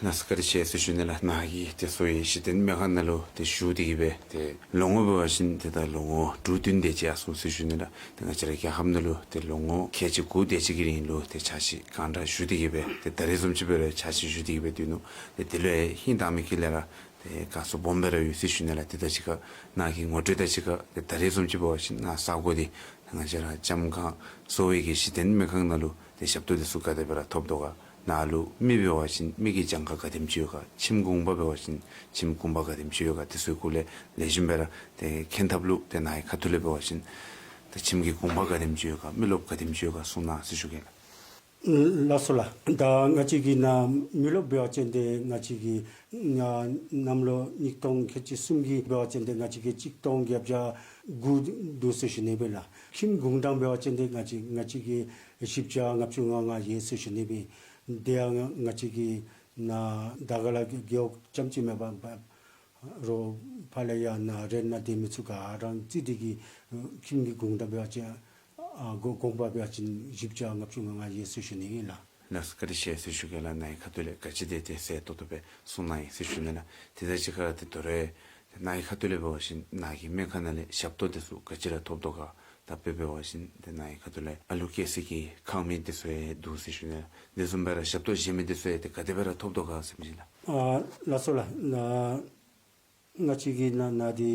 ལགས་སོ་བཀའ་དྲིན་ཆེ་ཟེར་ཞུ་ནི་ལགས། ནཱ་གི་ཏེ་གསོ་བའི་གཞི་རྟེན་སྨན་ཁང་ནང་ལུ་ཏེ་བཞུགས་ཏེ་གིས་སྦེ་ཏེ་ལོ་ངོ་འབད་བ་ཅིན་ཏེ་ད་ལོ་ངོ་དྲུག་བདུན་དེ་ཅིག་ཡར་སོང་ཟེར་ཞུ་ནི་ལགས། ཏེ་ང་བཅས་ར་རྒྱལ་ཁབ་ནང་ལུ་ཏེ་ལོ་ངོ་ཁལ་གཅིག་དགུ་དེ་ཅིག་གི་རིང་ལུ་ཏེ་ཕྱག་ཕྱིད་གང་དྲག་ཞུ་སྟེ་གིས་སྦེ་ཏེ་ད་རེས་བཟུམ་ཅིག་སྦེ་ར་ཕྱག་ཕྱིད་ཞུ་སྟེ་གིས་སྦེ་སྡོད་ནུག། ཏེ་དེ་ལུ་ཧིང་དྭངས་མའི་དཀྱིལ་ལས་ར་ཏེ་དགའ་ཚོར་སྦོམ་སྦེ་ར་ཡོད་ཟེར་ཞུ་ནི་ལགས། ཏེ་ད་ཅི་ཁར་ནཱ་གི་ངོ་སྤྲོད་དང་གཅིག་ཁར་ཏེ་ད་རེས་བཟུམ་ཅིག་འབད་བ་ཅིན་ནཱ་ས་གོ་འདི་ང་བཅས་ར་ལྕམ་སྒང་གསོ་བའི་གི་གཞི་རྟེན་སྨན་ཁང་ནང་ལུ་ཏེ་ཞབས་ཏོག་འདི་ཚུ་ག་དེ་སྦེ་ར་ཐོབ་དོ་ག། ནཱ་ལུ་མི་འབད་བ་ཅིན་མི་གི་གྱངས་ཁ་ག་དེམ་ཅིག་ཡོད་ག། ཁྱིམ་གུང་པ་འབད་བ་ཅིན་ཁྱིམ་གུང་པ་ག་དེམ་ཅིག་ཡོད་ག། དེ་ཚུ་གི་སྐོར་ལས་ལེགས་ཤོམ་སྦེ་ར་ཏེ་མཁྱེན་ཐབས་ལུ་ཏེ་ནཱ་གི་ཁ་ཐུག་ལས་འབད་བ་ཅིན་ཏེ་ཁྱིམ་གྱི་གུང་པ་ག་དེམ་ཅིག་ཡོད་ག། མི་རློབས་ག་དེམ་ཅིག་ཡོད་ག་གསུང་གནང་ཟེར་ཞུ་གེ་ལགས། ལགས་སོ་ལགས། ད་ང་བཅས་ཀྱི་ནཱ་མི་རློབས་འབད་བ་ཅིན་ཏེ་ང་བཅས་ཀྱི་ནཱ་གནམ་ལོ་ཉིས་སྟོང་ཁལ་གཅིག་གསུམ་གྱི་འབད་བ་ཅིན་ཏེ་ང་བཅས་ཀྱི་གཅིག་སྟོང་བརྒྱད་བརྒྱ་དགུ་འདུག་ཟེར་ཞུ་ནི་ཨིན་ལགས། ཁྱིམ་གུང་ཐང་འབད་བ་ཅིན་ཏེ་ང་བཅས་ང་བཅས་ཀྱི་བཞི་བརྒྱ་ལྔ་བཅུ་ང་ལྔ་ཡོད་ཟེར་ཞུ་ནི་ཨིན། དེ་ཡང་ང་བཅས་ཀྱི་ནཱ་དར་དཀར་ལ་རྒེད་འོག་རྐྱངམ་ཅིག་མེན་པར་རོགས་ཕར་ལས་ཡར་ནཱ་རེ་ནཱ་སྡོད་མི་ཚུ་ག་ར་རྩིས་འདི་གིས་ཁྱིམ་གྱི་གུང་ཐང་འབད་བ་ཅིན་ཨ་གུང་གུང་པ་འབད་བ་ཅིན་བཞི་བརྒྱ་ལྔ་བཅུ་ང་ལྔ་ཡོད་ཟེར་ཞུ་ནི་ཨིན་ལགས། ལགས་སོ་བཀའ་དྲིན་ཆེ་ཟེར་ཞུ་གེ་ལགས། ནཱ་གི་ཁ་ཐུག་ལས་ག་ཅི་དེ་ཏེ་གསལ་ཏོག་ཏོ་སྦེ་གསུང་གནང་ཡི་ཟེར་ཞུ་ནི་ལགས། ཏེ་ད་ཅི་ཁར་ཏེ་དོ་རུང་ནཱ་གི་ཁ་ཐུག་ལས་འབད་བ་ཅིན་ནཱ་གི་སྨན་ཁང་ནང་ལས་ཞབས་ཏོག་འདི་ཚུ་ག་ཅི་ར་ཐོབ་དོ་ག། ད་དཔེ་འབད་བ་ཅིན་ཏེ་ནཱ་གི་ཁ་ཐུག་ལས་ཨ་ལུ་སྐྱེ་ས་གི་ཁང་མིག་འདི་ཚུ་ཡང་འདུག་ཟེར་ཞུ་ནི་ལགས། དེ་བཟུམ་སྦེ་ར་ཞབས་ཏོག་གཞན་མི་འདི་ཚུ་ཡང་ཏེ་ག་དེ་སྦེ་ར་ཐོབ་དོ་ག་ཟེར་མི་ཅིག་ལགས། ཨ་ལགས་སོ་ལགས། ནཱ་ང་བཅས་ཀྱི་ནཱ་ནཱ་འདི་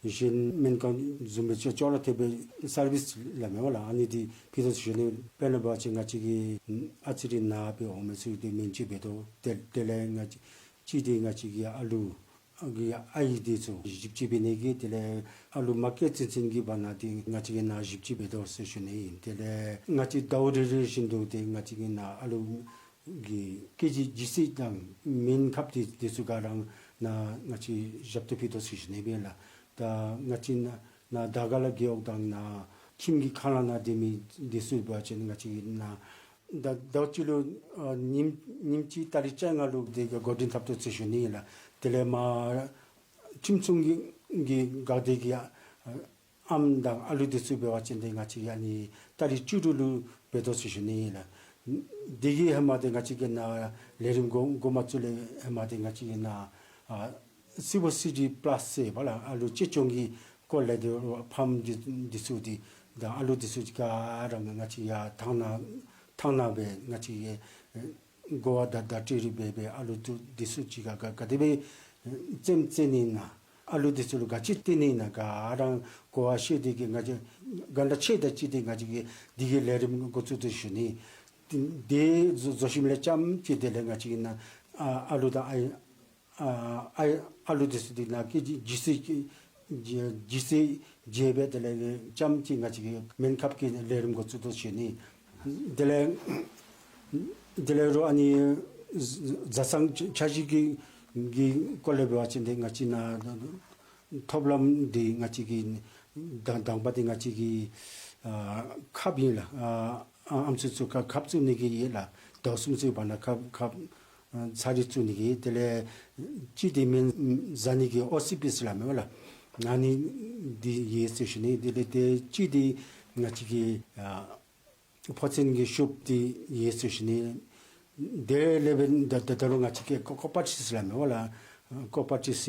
གཞན་སྨན་ཁང་བཟུམ་སྦེ་ཅོག་ཅོག་ར་འཐདཔ་སྦེ་སར་བིསི་ལགས་མེན་པ་ལགས། ཨ་ནི་འདི་ཕུལ་དོ་ཟེར་ཞུ་ནི། དཔེར་ན་འབད་བ་ཅིན་ང་བཅས་ཀྱི་ཨ་ཙི་རེ་ནཱ་སྦེ་འོང་མི་ཚུ་འདི་སྨན་བཅོས་འབད་དོ། དེ་དེ་ལས་ང་བཅས་གཅིག་འདི་ང་བཅས་ཀྱི་ཨ་ལུ་གི་ཨའི་འདི་ཚུ་ཞིབ་དཔྱད་འབད་ནི་གི་དེ་ལས་ཨ་ལུ་མ་སྐྱེས་ཚུན་ཚོད་ཀྱི་བར་ན་འདི་ང་བཅས་ཀྱིས་ནཱ་ཞིབ་དཔྱད་འབད་དོ་ཟེར་ཞུ་ནི་ཨིན། དེ་ལས་ང་བཅས་ཟླཝ་རེ་རེ་བཞིན་དུ་འདི་ང་བཅས་ཀྱིས་ནཱ་ཨ་ལུ་གི་སྐྱེ་ལྗིད་ལྗིད་ཚད་དང་སྨན་ཁབ་འདི་འདི་ཚུ་ག་ར་ནཱ་ང་བཅས་ཞབས་ཏོག་ཕུལ་དོ་ཟེར་ཞུ་ནི་ཨིན་ལགས། ད་ང་བཅས་ནཱ་ནཱ་དར་དཀར་ལ་རྒེད་འོག་དང་ནཱ་ཁྱིམ་གྱི་ཁང་གླ་ནང་སྡོད་མི་འདི་ཚུ་འབད་བ་ཅིན་ང་བཅས་ཀྱིས་ནཱ་ད་ཟླཝ་གཅིག་ལུ་ཨ་ཉིནམ་ཉིནམ་གཅིག་ཏ་རིག་བཅོ་ལྔ་ལུ་དེ་གི་འགོ་འདྲེན་འཐབ་དོ་ཟེར་ཞུ་ནི་ཨིན་ལགས། དེ་ལས་མར་ཁྱིམ་ཚུ་གི་གི་འགག་སྡེ་གི་ཨ་ཨམ་དང་ཨ་ལུ་འདི་ཚུ་འབད་བ་ཅིན་ཏེ་ང་བཅས་ཨ་ནི་ཏ་རིག་བཅུ་དྲུག་ལུ་འབད་དོ་ཟེར་ཞུ་ནི་ཨིན་ལགས། དེ་གི་ཧེ་མ་འདི་ང་བཅས་ཀྱིས་ནཱ་ལས་རིམ་འགོ་འགོ་མ་བཙུགས་ལས་ཧེ་མ་འདི་ང་བཅས་ཀྱིས་ནཱ་ཨ་སི་བོ་སི་ཌི་པ་ལཱསི་ཟེར་བ་ལགས། ཨ་ལུ་གཅེས་སྐྱོང་གི་སྐོར་ལས་འདི་ཕཱམ་འདི་འདི་ཚུ་འདི་དང་ཨ་ལུ་འདི་ཚུ་ག་ར་ང་བཅས་ཡར་ཐང་ནང་ཐང་ནང་སྦེ་ང་བཅས་ཀྱིས་གོ་བ་བརྡ་བརྡ་སྤྲོད་རེ་འབད་འབད་ཨ་ལུ་འདི་ཚུ་གཅིག་ཁར་ག་ག་དེ་སྦེ་རྩེདམོ་རྩེ་ནི་ཨིན་ན། ཨ་ལུ་འདི་ཚུ་ལུ་ག་ཅི་སྟོན་ནི་ཨིན་ན་ག་ར་གོ་བ་ཤེས་ཏེ་གིས་ང་བཅས་ག་འདྲ་ཆེ་དང་ཅིག་ཏེ་ང་བཅས་ཀྱིས་འདི་གི་ལས་རིམ་འགོ་བཙུགས་དོ་ཟེར་ཞུ་ནི། དེ་བཟོ་བཟོ་ཞིནམ་ལས་རྐྱངམ་ཅིག་དེ་ལས་ང་བཅས་ཀྱིས་ནཱ་ཨ་ཨ་ལུ་དང་ཨའི་ཨ་ཨའི་ཨ་ལུ་འདི་ཚུ་འདི་ནཱ་སྐྱེ་ལྗིད་ལྗིད་ཚད་ལྗིད་ལྗིད་ཚད་འཇལ་སྦེ་དེ་ལས་རྐྱངམ་ཅིག་ང་བཅས་ཀྱིས་སྨན་ཁབ་ཀྱི་ལས་རིམ་འགོ་བཙུགས་དོ་ཟེར་ཞུ་ནི། དེ་ལས་དེ་ལས་རོགས་ཨ་ནི་བཟའ་ཚང་ཆ་ཤས་ཀྱི་གི་སྐོར་ལས་འབད་བ་ཅིན་ཏེ་ང་བཅས་ནཱ་ཐོབ་ལམ་འདི་ང་བཅས་ཀྱིས་དང་དང་པ་འདི་ང་བཅས་ཀྱིས་ཨ་ཁབ་ཨིན་ལགས། ཨ་ཨམ་སྲུ་ཚུ་ཁབ་ཁབ་བཙུགས་ནི་གི་ཡོད་ལགས། ཟླཝ་གསུམ་ཚུན་བར་ན་ཁབ་ཁབ་ཨ་ཚར་རེ་བཙུགས་ནི་གི། དེ་ལས་གཅིག་འདི་སྨན་བཟའ་ནི་གི་ཨོ་སི་པི་ཨེསི་ལགས་མེན་པ་ལགས། ཨ་ནི་འདི་ཡོད་ཟེར་ཞུ་ནི། དེ་ལས་དེ་གཅིག་འདི་ང་བཅས་ཀྱིས་ཨ་ཕོ་མཚན་གྱི་ཤུབས་འདི་ཡོད་ཟེར་ཞུ་ནི། དེ་ལས་འབདན་ད་ད་ད་རུང་ང་བཅས་ཀྱིས་ཀོ་ཀོ་པར་ཊིས་ལགས་མེན་པ་ལགས། ཀོ་པར་ཊིས་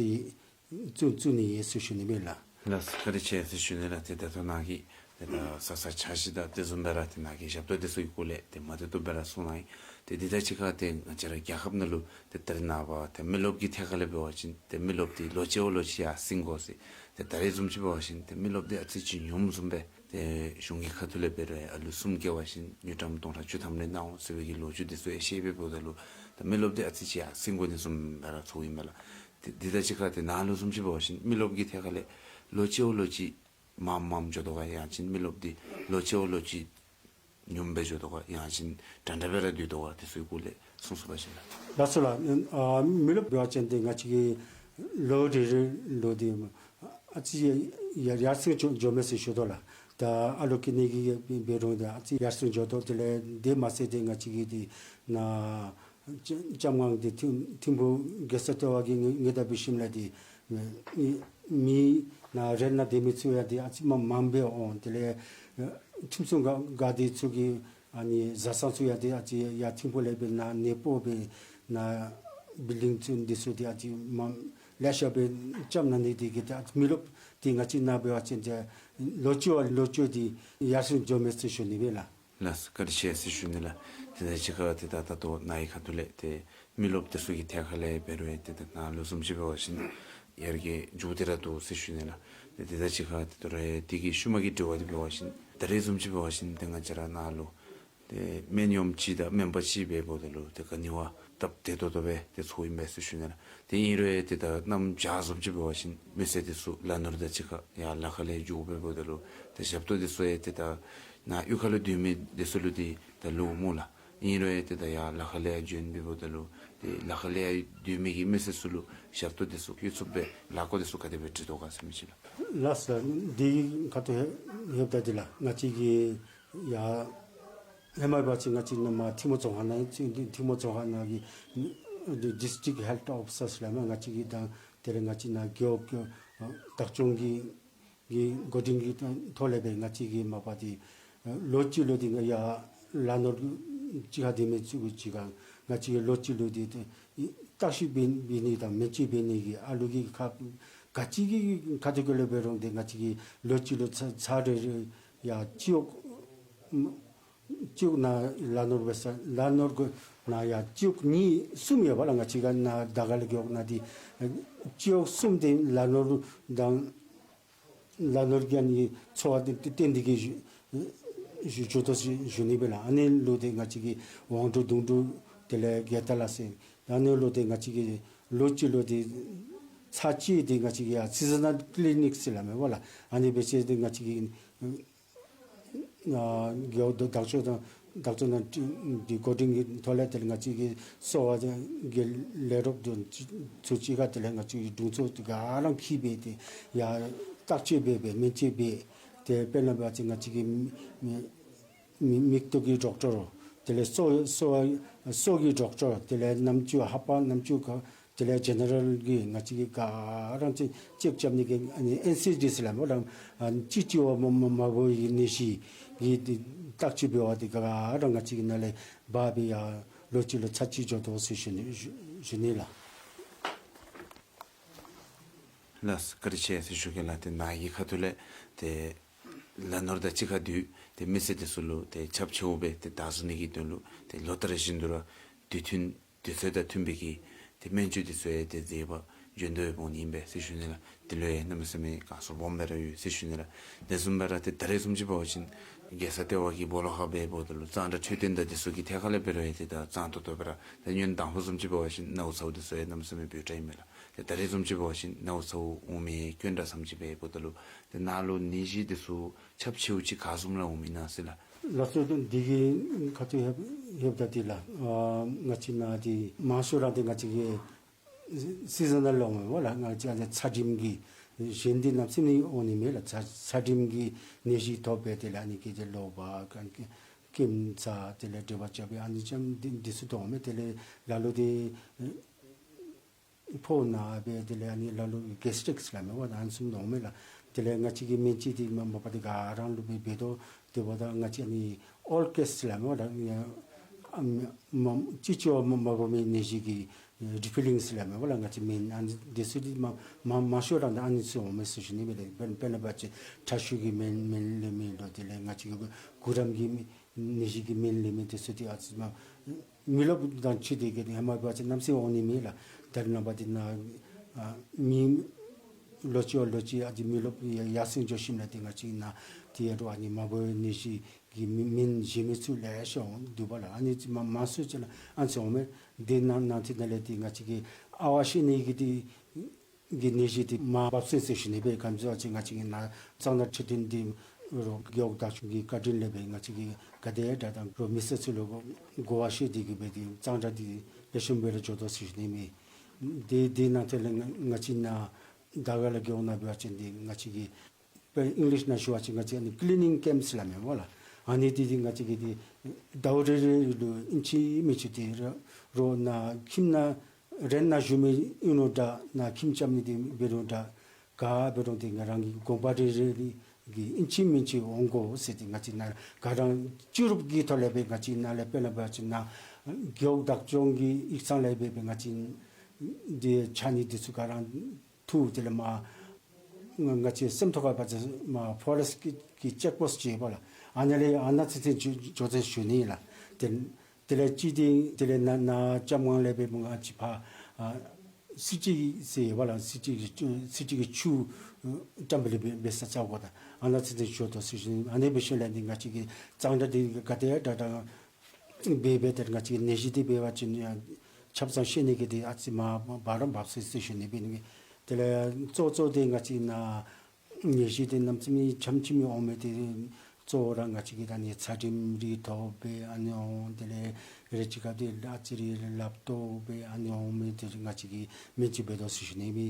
བཙུགས་བཙུགས་ནི་ཡོད་ཟེར་ཞུ་ནི་མས་ལགས། ལགས་སོ་བཀའ་དྲིན་ཆེ་ཟེར་ཞུ་ནི་ལགས། ཏེ་ད་ལྟོ་ནཱ་གི་ ཏེ་ད་ས་ས་ཆ་ཤི་ད་དེ་བཟུམ་སྦེ་ར་ཏེ་ནཱ་གི་ཞབས་ཏོག་དེ་ཚུ་གི་སྐོར་ལས་ཏེ་མ་བདེ་ཏོག་སྦེ་ར་གསུངས་གནང་ཡི། ཏེ་འདི་དང་གཅིག་ཁར་ཏེ་ང་བཅས་ར་རྒྱལ་ཁབ་ནང་ལུ་ཏེ་ད་རེས་ནངས་པ་ཏེ་མི་རློབས་ཀྱི་ཐད་ཁ་ལས་འབད་བ་ཅིན་ཏེ་མི་རློབས་འདི་ལོ་གཅིག་བ་ལོ་གཅིག་ཡར་སེང་དགོ་ཟེར། ཏེ་ད་རེས་བཟུམ་ཅིག་འབད་བ་ཅིན་ཏེ་མི་རློབས་འདི་ཨ་ཙི་ཅིག་ཉུངམ་བཟུམ་སྦེ་ཏེ་གཞུང་གི་ཁ་ཐུག་ལས་འབད་རུང་ཨ་ལུ་གསུམ་སྐྱེ་བ་ཅིན་དངུལ་ཀྲམ་སྟོང་ཕྲག་བཅུ་ཐམ་རེ་གནང་འོང་ཟེར་བའི་གི་ལོ་རྒྱུས་དེ་ཚུ་ཡང་བཤད་སྦེ་འབདཝ་ད་ལུ་ད་མི་རློབས་འདི་ཨ་ཙི་ཅིག་ཡར་སེང་དགོ་ནི་བཟུམ་སྦེ་ར་ཚོརཝ་ཨིན་མས་ལགས། ཏེ་འདི་དང་གཅིག་ཁར་ཏེ་ནཱ་ལུ་བཟུམ་ཅིག་འབད་བ་ཅིན་མི་རློབས་ཀྱི་ཐད་ཁ་ལས་ལོ་གཅིག་བ་ལོ་གཅིག་མངམ་མངམ་འགྱོ་དོ་ག། ཡང་ཅིན་མི་རློབས་འདི་ལོ་གཅིག་བ་ལོ་གཅིག་ཉུངམ་སྦེ་འགྱོ་དོ་ག། ཡང་ཅིན་འདྲན་འདྲ་སྦེ་ར་སྡོད་དོ་ག། དེ་ཚུ་གི་སྐོར་ལས་གསུང་ཚུགས་པ་ཅིན་ལགས། ལགས་སོ་ལགས། ཨ་མི་རློབས་འབད་བ་ཅིན་ཏེ་ང་བཅས་ཀྱི་ལོ་རེ་རེ་ལུ་ཏེ་ཨ་ཙི་ཡར་ཡར་སེང་འགྱོ་འགྱོཝ་མས་ཟེར་ཞུ་དོ་ལགས། ད་ཨ་ལོ་སྐྱེ་ནི་གི་འབད་རུང་ཏེ་ཨ་ཙི་ཡར་སེང་འགྱོ་དོ། དེ་ལས་དེ་མ་ཚད་ཏེ་ང་བཅས་ཀྱི་ཏེ་ནཱ་ལྕམ་ལྕམ་ངག་འདི་ཐིམ་ཐིམ་ཕུག་རྒྱལ་ས་ལྟེ་བ་གིས་ངེ་ངེ་ད་འབད་ཞིནམ་ལས་ཏེ་མི་མི་ནཱ་རེ་ནཱ་སྡོད་མི་ཚུ་ཡང་ཏེ་ཨ་ཙི་མངམ་མངམ་སྦེ་འོང་། དེ་ལས་ཁྲིམས་སྲུང་འགག་འགག་སྡེ་ཚུ་གི་ཨ་ནི་བཟའ་ཚང་ཚུ་ཡང་ཏེ་ཨ་ཙི་ཡར་ཐིམ་ཕུག་ལས་སྦེ་ནཱ་གནས་སྤོ་སྦེ་ནཱ་བིལ་ཌིང་ཚུ་འདི་ཚུ་ཏེ་ཨ་ཙི་མངམ་ལེ་ཤ་སྦེ་རྐྱབ་གནང་ནི་དེ་གིས་ཏེ་ཨ་ཙི་མི་རློབས་འདི་ང་བཅས་ནཱ་འབད་བ་ཅིན་ཏེ་ལོ་གཅིག་བ་ལོ་གཅིག་འདི་ཡར་སེང་འགྱོཝ་མས་ཟེར་ཞུ་ནི་སྦེ་ལགས། ལགས་སོ། བཀའ་དྲིན་ཆེ་ཟེར་ཞུ་ནི་ལགས། དེ་དང་གཅིག་ཁར་ཏེ་ད་ད་ལྟོ་ནཱ་གི་ཁ་ཐུག་ལས་ཏེ་མི་རློབས་དེ་ཚུ་གི་ཐད་ཁ་ལས་འབད་རུང་ཏེ་ད་ནཱ་ལུ་བཟུམ་ཅིག་འབད་བ་ཅིན་ཡར་རྒྱས་འགྱོ་སྟེ་ར་འདུག་ཟེར་ཞུ་ནི་ལགས། ཏེ་དེ་དང་གཅིག་ཁར་ཏེ་ད་རུང་དེ་གི་ཤུལ་མ་གི་དྲི་བ་འདི་འབད་བ་ཅིན་ད་རེས་བཟུམ་ཅིག་འབད་བ་ཅིན་ཏེ་ང་བཅས་ར་ནཱ་ལུ་ཏེ་སྨན་གཡོགམོ་ཅིག་དང་སྨན་པ་ཅིག་འབདཝ་ད་ལུ་ཏེ་ག་ནི་བ་སྟབས་བདེ་ཏོག་ཏོ་སྦེ་ཏེ་ཚོརཝ་ཨིན་པས་ཟེར་ཞུ་ནི་ལགས། ཏེ་ཨིན་རུང་ཏེ་ད་གནམ་བྱཱར་བཟུམ་ཅིག་འབད་བ་ཅིན་མི་སེར་དེ་ཚུ་ལ་ནོར་དང་གཅིག་ཁར་ཡར་ལ་ཁ་ལས་འགྱོ་འབདཝ་ད་ལུ་ཏེ་ཞབས་ཏོག་དེ་ཚུ་ཡང་ཏེ་ད་ནཱ་གཡུས་ཁ་ལུ་སྡོད་མི་དེ་ཚུ་ལུ་ཏེ་ད་ལུ་སྨོ་ལགས། ཨིན་རུང་ཏེ་ད་ཡར་ལ་ཁ་ལས་ཡར་འགྱོ་འབདཝ་ད་ལུ་ཏེ་ལ་ཁ་ལས་ཡར་སྡོད་མི་གི་མི་སེར་ཚུ་ལུ་ཞབས་ཏོག་དེ་ཚུ་གཡོ་འཚུབ་སྦེ་ལཱ་འགོ་དེ་ཚུ་ག་དེ་སྦེ་འགྲིག་དོ་ག་ཟེར་མི་ཅིག་ལགས། ལགས་སོ། འདི་ཁ་ཐུག་ལྷོདཔ་ད་འདི་ལགས། ང་བཅས་ཀྱི་ཡར་ཧེ་མ་འབད་བ་ཅིན་ང་བཅས་ནཱ་མར་ཐིམ་ཕུག་རྫོང་ཁག་ནང་ཐིམ་ཕུག་རྫོང་ཁག་ནང་གི་ཌིསི་ཊིཀ་ཧེལཐ་ཨོ་ཕི་སར་ཟེར་སླབ་མས། ང་བཅས་ཀྱི་དང་དེ་ལས་ང་བཅས་ནཱ་རྒེད་འོག་བདག་སྐྱོང་གི་གི་འགོ་འདྲེན་གྱི་ཐོག་ལས་སྦེ་ང་བཅས་ཀྱིས་མ་པ་འདི་ལོ་གཅིག་ལུ་འདི་ང་ཡར་ལ་ནོར་གཅིག་ཁར་སྡོད་མི་ཚུ་གི་གཅིག་ཁར་ང་བཅས་ཀྱིས་ལོ་གཅིག་ལུ་འདི་བརྟག་ཞིབ་འབད་འབད་ནི་དང་སྨན་བཅོས་འབད་ནི་གི་ཨ་ལུ་གི་ཁ་ག་ཅི་གི་ཁ་ཐུག་ལས་འབད་རུང་འདི་ང་བཅས་ཀྱིས་ལོ་གཅིག་ལུ་ཚར་ཚར་རེ་རེ་ཡར་སྤྱི་འོག་སྤྱི་འོག་ནང་ལ་ནོར་འབད་ས་ལ་ནོར་གུ་ནང་ཡར་སྤྱི་འོག་གཉིས་གསུམ་ཡོད་པ་ལགས། ང་བཅས་ཀྱི་ནཱ་དར་དཀར་ལ་རྒེད་འོག་ནང་འདི་སྤྱི་འོག་གསུམ་འདི་ལ་ནོར་དང་ལ་ནོར་གྱི་ཨ་ནི་ཚོར་བ་འདི་བརྟེན་ཏེ་གིས་ཞུ་ཞུ་ཞུ་དོ་ཞུ་ཞུ་ནི་སྦེ་ལགས། ཨ་ནི་ལུ་འདི་ང་བཅས་ཀྱིས་དབང་འབྲུ་བརྡུང་འབྲུ་དེ་ལས་རྒྱལ་ཏ་ལ་ཟེར་ཨ་ནི་ལུ་འདི་ང་བཅས་ཀྱིས་ལོ་གཅིག་ལུ་འདི་ཚར་གཅིག་འདི་ང་བཅས་ཀྱིས་ཡར་སི་ཛ་ནཱལ་ཀི་ལི་ནིཀ་ཟེར་སླབ་མས་པ་ལགས། ཨ་ནི་འབད་ཞིནམ་འདི་ང་བཅས་ཀྱིས་ཨ་རྒེད་འོག་བདག་སྐྱོང་དང་བདག་སྐྱོང་དང་འདི་འགོ་འདྲེན་གྱི་ཐོག་ལས་དེ་ལས་ང་བཅས་ཀྱི་གསོ་བ་གི་ལས་རོགས་དེ་ཚུ་གཅིག་ཁར་དེ་ལས་ང་བཅས་ཀྱིས་དྲུང་འཚོ་དེ་ག་ར་འཁྱིད་སྦེ་ཏེ་ཡར་བརྟག་དཔྱད་འབད་སྦེ་སྨན་བཅོས་འབད་དེ་དཔེར་ན་འབད་བ་ཅིན་ང་བཅས་ཀྱི་མི་མི་མིག་ཏོ་གི་ཌོག་ཊར་དེ་ལས་སོ་སོ་སོ་གི་ཌོག་ཊར་དེ་ལས་རྣམ་ཅོ་ཧ་པ་རྣམ་ཅོ་ག་དེ་ལས་ཇེ་ནེ་རལ་གྱི་ང་བཅས་ཀྱིས་ག་ར་ཅེཀ་ཅེཀ་རྐྱབ་ནི་གི་ཨ་ནི་ཨེན་སི་ཌི་ཟེར་སླབ་མས་པ་ལགས། ཨ་ནི་ཅིག་ཅིག་བ་མ་མ་མ་བུ་ཡི་ནད་གཞི་གི་འདི་བརྟག་དཔྱད་འབད་བ་འདི་ག་ར་ང་བཅས་ཀྱིས་ནཱ་ལས་འབག་སྦེ་ཡར་ལོ་གཅིག་ལུ་ཚར་གཅིག་འགྱོ་དོ་ཟེར་ཞུ་ནི་ཞུ་ཞུ་ནི་ལགས། ལགས་སོ། བཀའ་དྲིན་ཆེ་ཟེར་ཞུ་གེ་ལགས། ཏེ་ནཱ་གི་ཁ་ཐུག་ལས་ཏེ་ལ་ནོར་དང་གཅིག་ཁར་སྡོད་ཏེ་མི་སེར་དེ་ཚུ་ལུ་ཏེ་ཁྱབ་ཆེཝ་སྦེ་ཏེ་བདག་འཛིན་ནི་གི་དོན་ལུ་ཏེ་ལོ་ལྟར་བཞིན་དུ་ར་དུས་མཐུན་དུས་ཚོད་དང་མཐུན་པའི་གི་ཏེ་སྨན་བཅོས་དེ་ཚུ་ཡང་ཏེ་མཛད་པར་འབྱོན་དོ་ཡོདཔ་འོང་ནི་ཨིན་པས་ཟེར་ཞུ་ནི་ལགས། དེ་ལུ་ཡང་གནམ་མེད་ས་མེད་དགའ་ཚོར་སྦོམ་སྦེ་ར་ཡོད་ཟེར་ཞུ་ནི་ལགས། དེ་བཟུམ་སྦེ་ར་ཏེ་ད་རེས་བཟུམ་ཅིག་འབད་བ་ཅིན་རྒྱལ་ས་ལྟེ་བ་གི་སྦོ་ལོགས་ཁར་འབདཝ་ད་ལུ་གཙང་སྦྲ་འཕྲོད་བསྟེན་དང་དེ་ཚུ་གི་ཐད་ཁ་ལས་འབད་རུང་ཡང་ཏེ་ད་གཙང་ཏོག་ཏོ་སྦེ་ར་ད་སྔོན་དང་ཕུ་བཟུམ་ཅིག་འབད་བ་ཅིན་ནཝ་ཚཝ་དེ་ཚུ་ཡང་གནམ་མེད་ས་མེད་འབོལ་དྲགས་ཨིན་མས་ལགས། ཏེ་ད་རེས་བཟུམ་ཅིག་འབད་བ་ཅིན་ནཝ་ཚཝ་འོང་མི་དཀོན་དྲགས་ཙམ་ཅིག་སྦེ་འབདཝ་ད་ལུ་ཏེ་ནཱ་ལུ་ནད་གཞི་དེ་ཚུ་ཁྱབ་ཆེཝ་ཅིག་ག་བཟུམ་ར་འོང་མི་ཨིན་ན་ཟེར་ལགས། ལགས་སོ། འདི་གི་ཁ་ཐུག་ལྷོདཔ་ལྷོདཔ་ད་འདི་ལགས། ཨ་ང་བཅས་ནཱ་འདི་མང་ཤོས་ར་འདི་ང་བཅས་ཀྱི་སི་ཛ་ནཱལ་འོང་མས་པ་ལགས། ང་བཅས་ཨ་ནི་ཚ་གྲིམ་གྱི་གཞན་འདི་གནམ་མེད་ས་མེད་འོང་ནི་མེད་ལགས། ཚ་ཚ་གྲིམ་གྱི་ནད་གཞི་ཐོབ་སྦེ་དེ་ལས་ཨ་ནི་གི་ཏེ་གློ་བ་ཀེམ་ཚ་དེ་ལས་དྲོད་འབར་རྐྱབ་པའི་ཨ་ནི་ཙམ་འདི་འདི་ཚུ་འོང་མས། དེ་ལས་ལ་ལུ་འདི་ཕོཝ་ན་སྦེ་དེ་ལས་ཨ་ནི་ལ་ལུ་གེསི་ཊིཀ་ཟེར་སླབ་མས་པ་ཨ་ནི་བཟུམ་འོང་མས་ལགས། དེ་ལས་ང་བཅས་ཀྱིས་སྨན་བཅོས་འདི་མ་མ་པ་འདི་ག་ར་ལུ་འབད་འབད་དོ། དེ་འབདཝ་ད་ང་བཅས་ཨ་ནི་ཨོལ་ཀེསི་ཟེར་སླབ་མས་པ་ཨ་མ་ཅིག་ཅིག་བ་མ་མ་བུ་མི་ནད་གཞི་གི་ ཨེ་རི་ཕི་ལིང་ཟེར་སླབ་མས་པ་ལགས། ང་བཅས་སྨན་ཨ་ནི་འདི་ཚུ་འདི་མང་མང་མང་ཤོས་ར་ཨ་ནི་ཚུ་འོང་མས་ཟེར་ཞུ་ནི་མས་ལགས། དཔེར་དཔེར་ན་འབད་བ་ཅིན་ཁྲག་ཤུགས་ཀྱི་སྨན་སྨན་ལེན་མི་ལོ། དེ་ལས་ང་བཅས་ཀྱི་གུ་རམ་གྱི་ནད་གཞི་གི་སྨན་ལེན་མི་འདི་ཚུ་འདི་ཨ་ཙི་མ་མི་རློབས་དང་ཕྱད་དེ་གི་ཧེ་མ་འབད་བ་ཅིན་གནམ་མེད་ས་མེད་འོང་ནི་མེད་ལགས། ད་རེས་ནངས་པ་འདི་ནང་ཨ་མི་ལོ་གཅིག་བ་ལོ་གཅིག་ཨ་ཙི་མི་རློབས་ཡར་སེང་འགྱོ་ཞིནམ་ལས་འདི་ང་བཅས་ནང་འདི་ཡ་རུ་ཨ་ནི་མ་བུ་ནད་གཞི་གི་མི་སྨན་བཞེས་མི་ཚུ་ལེ་ཤ་འོང་འདུག་པ་ལགས། ཨ་ནི་ཙི་མ་མང་སུ་ཅིག་ལགས་ཨ་ནི་ཚུ་འོང་མས། འདི་ནང་ནང་འདི་ནང་ལས་འདི་ང་བཅས་ཀྱི་ཨ་ཝ་བཤལ་ནི་གི་འདི་གི་ནད་གཞི་འདི་མར་འབབ་སོང་ཟེར་ཞུ་ནི་སྦེ། ག་ཅི་ཟེར་བ་ཅིན་ང་བཅས་ཀྱི་ནཱ་གཙང་སྦྲ་འཕྲོད་བསྟེན་འདི་རོགས་རྒེད་འོག་བདག་སྐྱོང་གི་བཀའ་དྲིན་ལས་སྦེ་ང་བཅས་ཀྱིས་ག་དེ་དྲག་དྲག་རོགས་མི་སེར་ཚུ་ལུ་གོ་བ་བཤད་དེ་གི་སྦེ་འདི་གཙང་སྦྲ་འདི་ལེགས་ཤོམ་སྦེ་ར་འགྱོ་དོ་ཟེར་ཞུ་ནི་མས། འདི་འདི་ནང་ཐད་ལས་ང་ང་བཅས་ནཱ་དར་དཀར་ལ་རྒེད་འོག་ནང་འབད་བ་ཅིན་འདི་ང་བཅས་ཀྱི་དཔེར་ཨིང་ལིཤ་ནང་ཞུ་བ་ཅིན་ང་བཅས་ཨ་ནི་ཀི་ལི་ནིང་ཀེམཔ་ཟེར་སླབ་མས་པ་ལགས། ཨ་ནི་འདི་འདི་ང་བཅས་ཀྱིས་འདི་ཟླཝ་རེ་རེ་ལུ་ཨིན་ཅི་མིན་ཅི་འདི་རོགས་རོགས་ནཱ་ཁྱིམ་ནང་རེནཊ་ནང་བཞུགས་མི་ཨིན་རུང་འདྲ་ནཱ་ཁྱིམ་རྐྱབ་ནི་འདི་འབད་རུང་འདྲ་ག་འབད་རུང་འདི་ང་རང་གི་དགོངས་པ་རེ་རེ་ལས་ཀྱི་ཨིན་ཅི་མིན་ཅི་འོང་དགོ་ཟེར་འདི་ང་བཅས་ནཱ་ག་ར་སྤྱི་རུབ་ཀྱི་ཐོག་ལས་སྦེ་ང་བཅས་ནཱ་ལས་དཔེར་ན་འབད་བ་ཅིན་ནཱ་རྒེད་འོག་བདག་སྐྱོང་གི་ཡིག་ཚང་ལས་སྦེ་སྦེ་ང་བཅས་འདི་ཕྱགས་སྙིགས་འདི་ཚུ་ག་ར་འཐུ་དེ་ལས་མར་ང་བཅས་སེམས་རྟོགས་ཁ་བ་ཅིན་མར་ཕོ་རེསཊ་ཀྱི་ཀྱི་ཅེཀ་པོསཊ་ཅིག་ཡོད་པ་ལགས། ཨ་ནཱ་ལས་ཨ་ནཱ་ཚུན་ཚོད་འགྱོ་འགྱོ་ཟེར་ཞུ་ནི་ལགས། དེ་དེ་ལས་ཅིག་འདི་དེ་ལས་ནཱ་ནཱ་ལྕམ་ངང་ལས་སྦེ་ང་བཅས་ཕར་ཨ་སི་ཊི་ཟེར་ཡོད་པ་ལགས། སི་ཊི་གི་སི་ཊི་གི་ཆུ་ཨ་བཀྲམ་སྦེ་ལས་སྦེ་སྦེ་ས་ཆ་གོ་ད་ཨ་ནཱ་ཚུན་ཚོད་འགྱོ་དོ་ཟེར་ཞུ་ནི། ཨ་ནི་འབད་ཞིནམ་ལས་འདི་ང་བཅས་ཀྱིས་གཙང་སྦྲ་འདི་ག་དེ་དྲག་དྲག་འབད་འབད་དེ་ང་བཅས་ནད་གཞི་འདི་འབད་བ་ཅིན་ཡང་ཆ་ཚང་བཤལ་ནི་གི་འདི་ཨ་ཙི་མར་འབབ་ར་འབབ་སོང་ཟེར་ཞུ་ནི་སྦེ་ཨིན། དེ་ལས་གཙོ་གཙོ་འདི་ང་བཅས་ནཱ་ནད་གཞི་འདི་གནམ་མེད་ས་མེད་ཙམ་ཅིག་མི་འོང་མི་འདི་གཙོ་བོ་ར་ང་བཅས་ཀྱི་ད་ཨ་ནི་ཚད་རིམས་རིགས་ཐོབ་སྦེ་ཨ་ནི་འོང་། དེ་ལས་རེ་ཅིག་སྐབས་འདི་ཨ་ཙི་རེ་ལགཔ་ཐོབ་སྦེ་ཨ་ནི་འོང་མི་འདི་ང་བཅས་ཀྱིས་སྨན་བཅོས་འབད་དོ་ཟེར་ཞུ་ནི་སྦེ།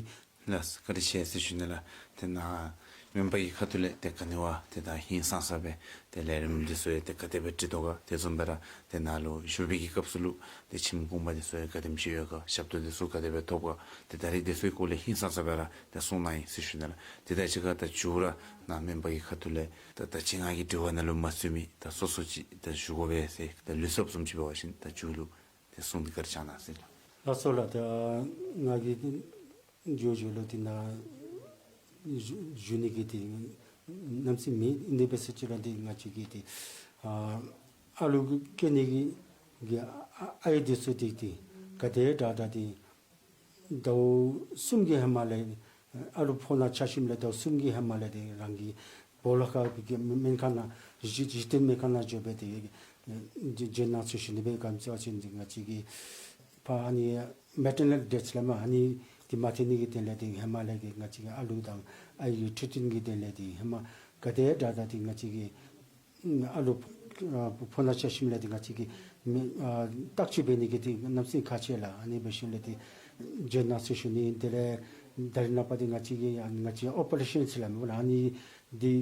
ལགས་བཀའ་དྲིན་ཆེ་ཟེར་ཞུ་ནི་ལགས། དེ་ནཱ་སྨན་པ་གི་ཁ་ཐུག་ལས་དེ་ག་ནི་བ་དེ་ད་ཧིང་སངས་ས་སྦེ་དེ་ལས་རིམས་འདི་ཚུ་ཡང་དེ་ག་དེ་སྦེ་འདྲི་དོ་ག། དེ་བཟུམ་སྦེ་ར་དེ་ནཱ་ལུ་བཞུགས་པའི་གི་སྐབས་སུ་ལུ་དེ་ཁྱིམ་གུང་པ་འདི་ཚུ་ཡང་ག་དེམ་ཅིག་ཡོད་ག། ཞབས་ཏོག་འདི་ཚུ་ག་དེ་སྦེ་ཐོབ་ག། དེ་ད་རིས་འདི་ཚུ་གི་སྐོར་ལས་ཧིང་སངས་ས་སྦེ་ར་དེ་གསུང་གནང་ཡི་ཟེར་ཞུ་ནི་ལགས། དེ་དང་གཅིག་ཁར་ད་མཇུག་ར་ནཱ་སྨན་པ་གི་ཁ་ཐུག་ལས་ད་ད་ཅི་ང་གི་དྲི་བ་ནང་ལུ་མ་ཚུད་མི་ད་སོ་སོ་ཅིག་ད་ཞུ་དགོ་པས་ཟེར་ད་ལུས་ཚབ་བཟུམ་ཅིག་འབད་བ་ཅིན་ད་མཇུག་ལུ་དེ་གསུང་འདི་ག་ར་བཅར་གནང་ཟེར་ལགས། ལགས་སོ་ལགས། ད་ང་གིས་འགྱོ་འགྱོ་ལུ་འདི་ནཱ་ཞུ་ཞུ་ནི་གི་འདི་གནམ་མེད་ས་མེད་མེད། ཨིན་དེ་འབད་ཟེར་ཅི་ར་འདི་ང་བཅས་ཀྱི་འདི་ཨ་ཨ་ལུ་སྐྱེ་ནི་གི་གི་ཨ་ཨའི་འདི་ཚུ་འདི་འདི་ག་དེ་དྲག་དྲག་འདི་ཟླཝ་གསུམ་གྱི་ཧེ་མ་ལས་ཨ་ལུ་ཕོཝ་ནང་ཆགས་ཞིནམ་ལས་ཟླཝ་གསུམ་གྱི་ཧེ་མ་ལས་འདི་རང་གི་སྦོ་ལོགས་ཁར་གི་སྨན་ཁང་ནང་གཞི་གཞི་རྟེན་སྨན་ཁང་ནང་འགྱོ་སྦེ་འདི་བྱོན་གནང་ཟེར་ཞུ་ནི་སྦེ། ག་ཅི་ཟེར་བ་ཅིན་འདི་ང་བཅས་ཀྱི་ཕར་ཨ་ནི་མེ་ཊར་ནཱལ་ཌེཐ་ཟེར་སླབ་མས། ཨ་ནི་འདི་མ་ཐོན་ནི་གི་དོན་ལས་འདི་ཧེ་མ་ལས་ཀྱི་ང་བཅས་ཀྱི་ཨ་ལུ་དང་ཨའི་གི་འཕྲོད་བསྟེན་གྱི་དོན་ལས་འདི་ཧེ་མ་ག་དེ་དྲག་དྲག་འདི་ང་བཅས་ཀྱི་ཨ་ལུ་ཨ་ཕོཝ་ནང་ཆགས་ཞིནམ་ལས་འདི་ང་བཅས་ཀྱི་མི་ཨ་བརྟག་དཔྱད་འབད་ནི་གི་འདི་གནམ་མེད་ས་མེད་ཁག་ཆེ་ལགས། ཨ་ནི་འབད་ཞིནམ་ལས་འདི་བྱོན་གནང་ཟེར་ཞུ་ནི། དེ་ལས་ད་རེས་ནངས་པ་འདི་ང་བཅས་ཀྱི་ཨ་ང་བཅས་ཨོ་པ་རེ་ཤཱན་ཟེར་སླབ་མས་པ་ལགས། ཨ་ནི་འདི་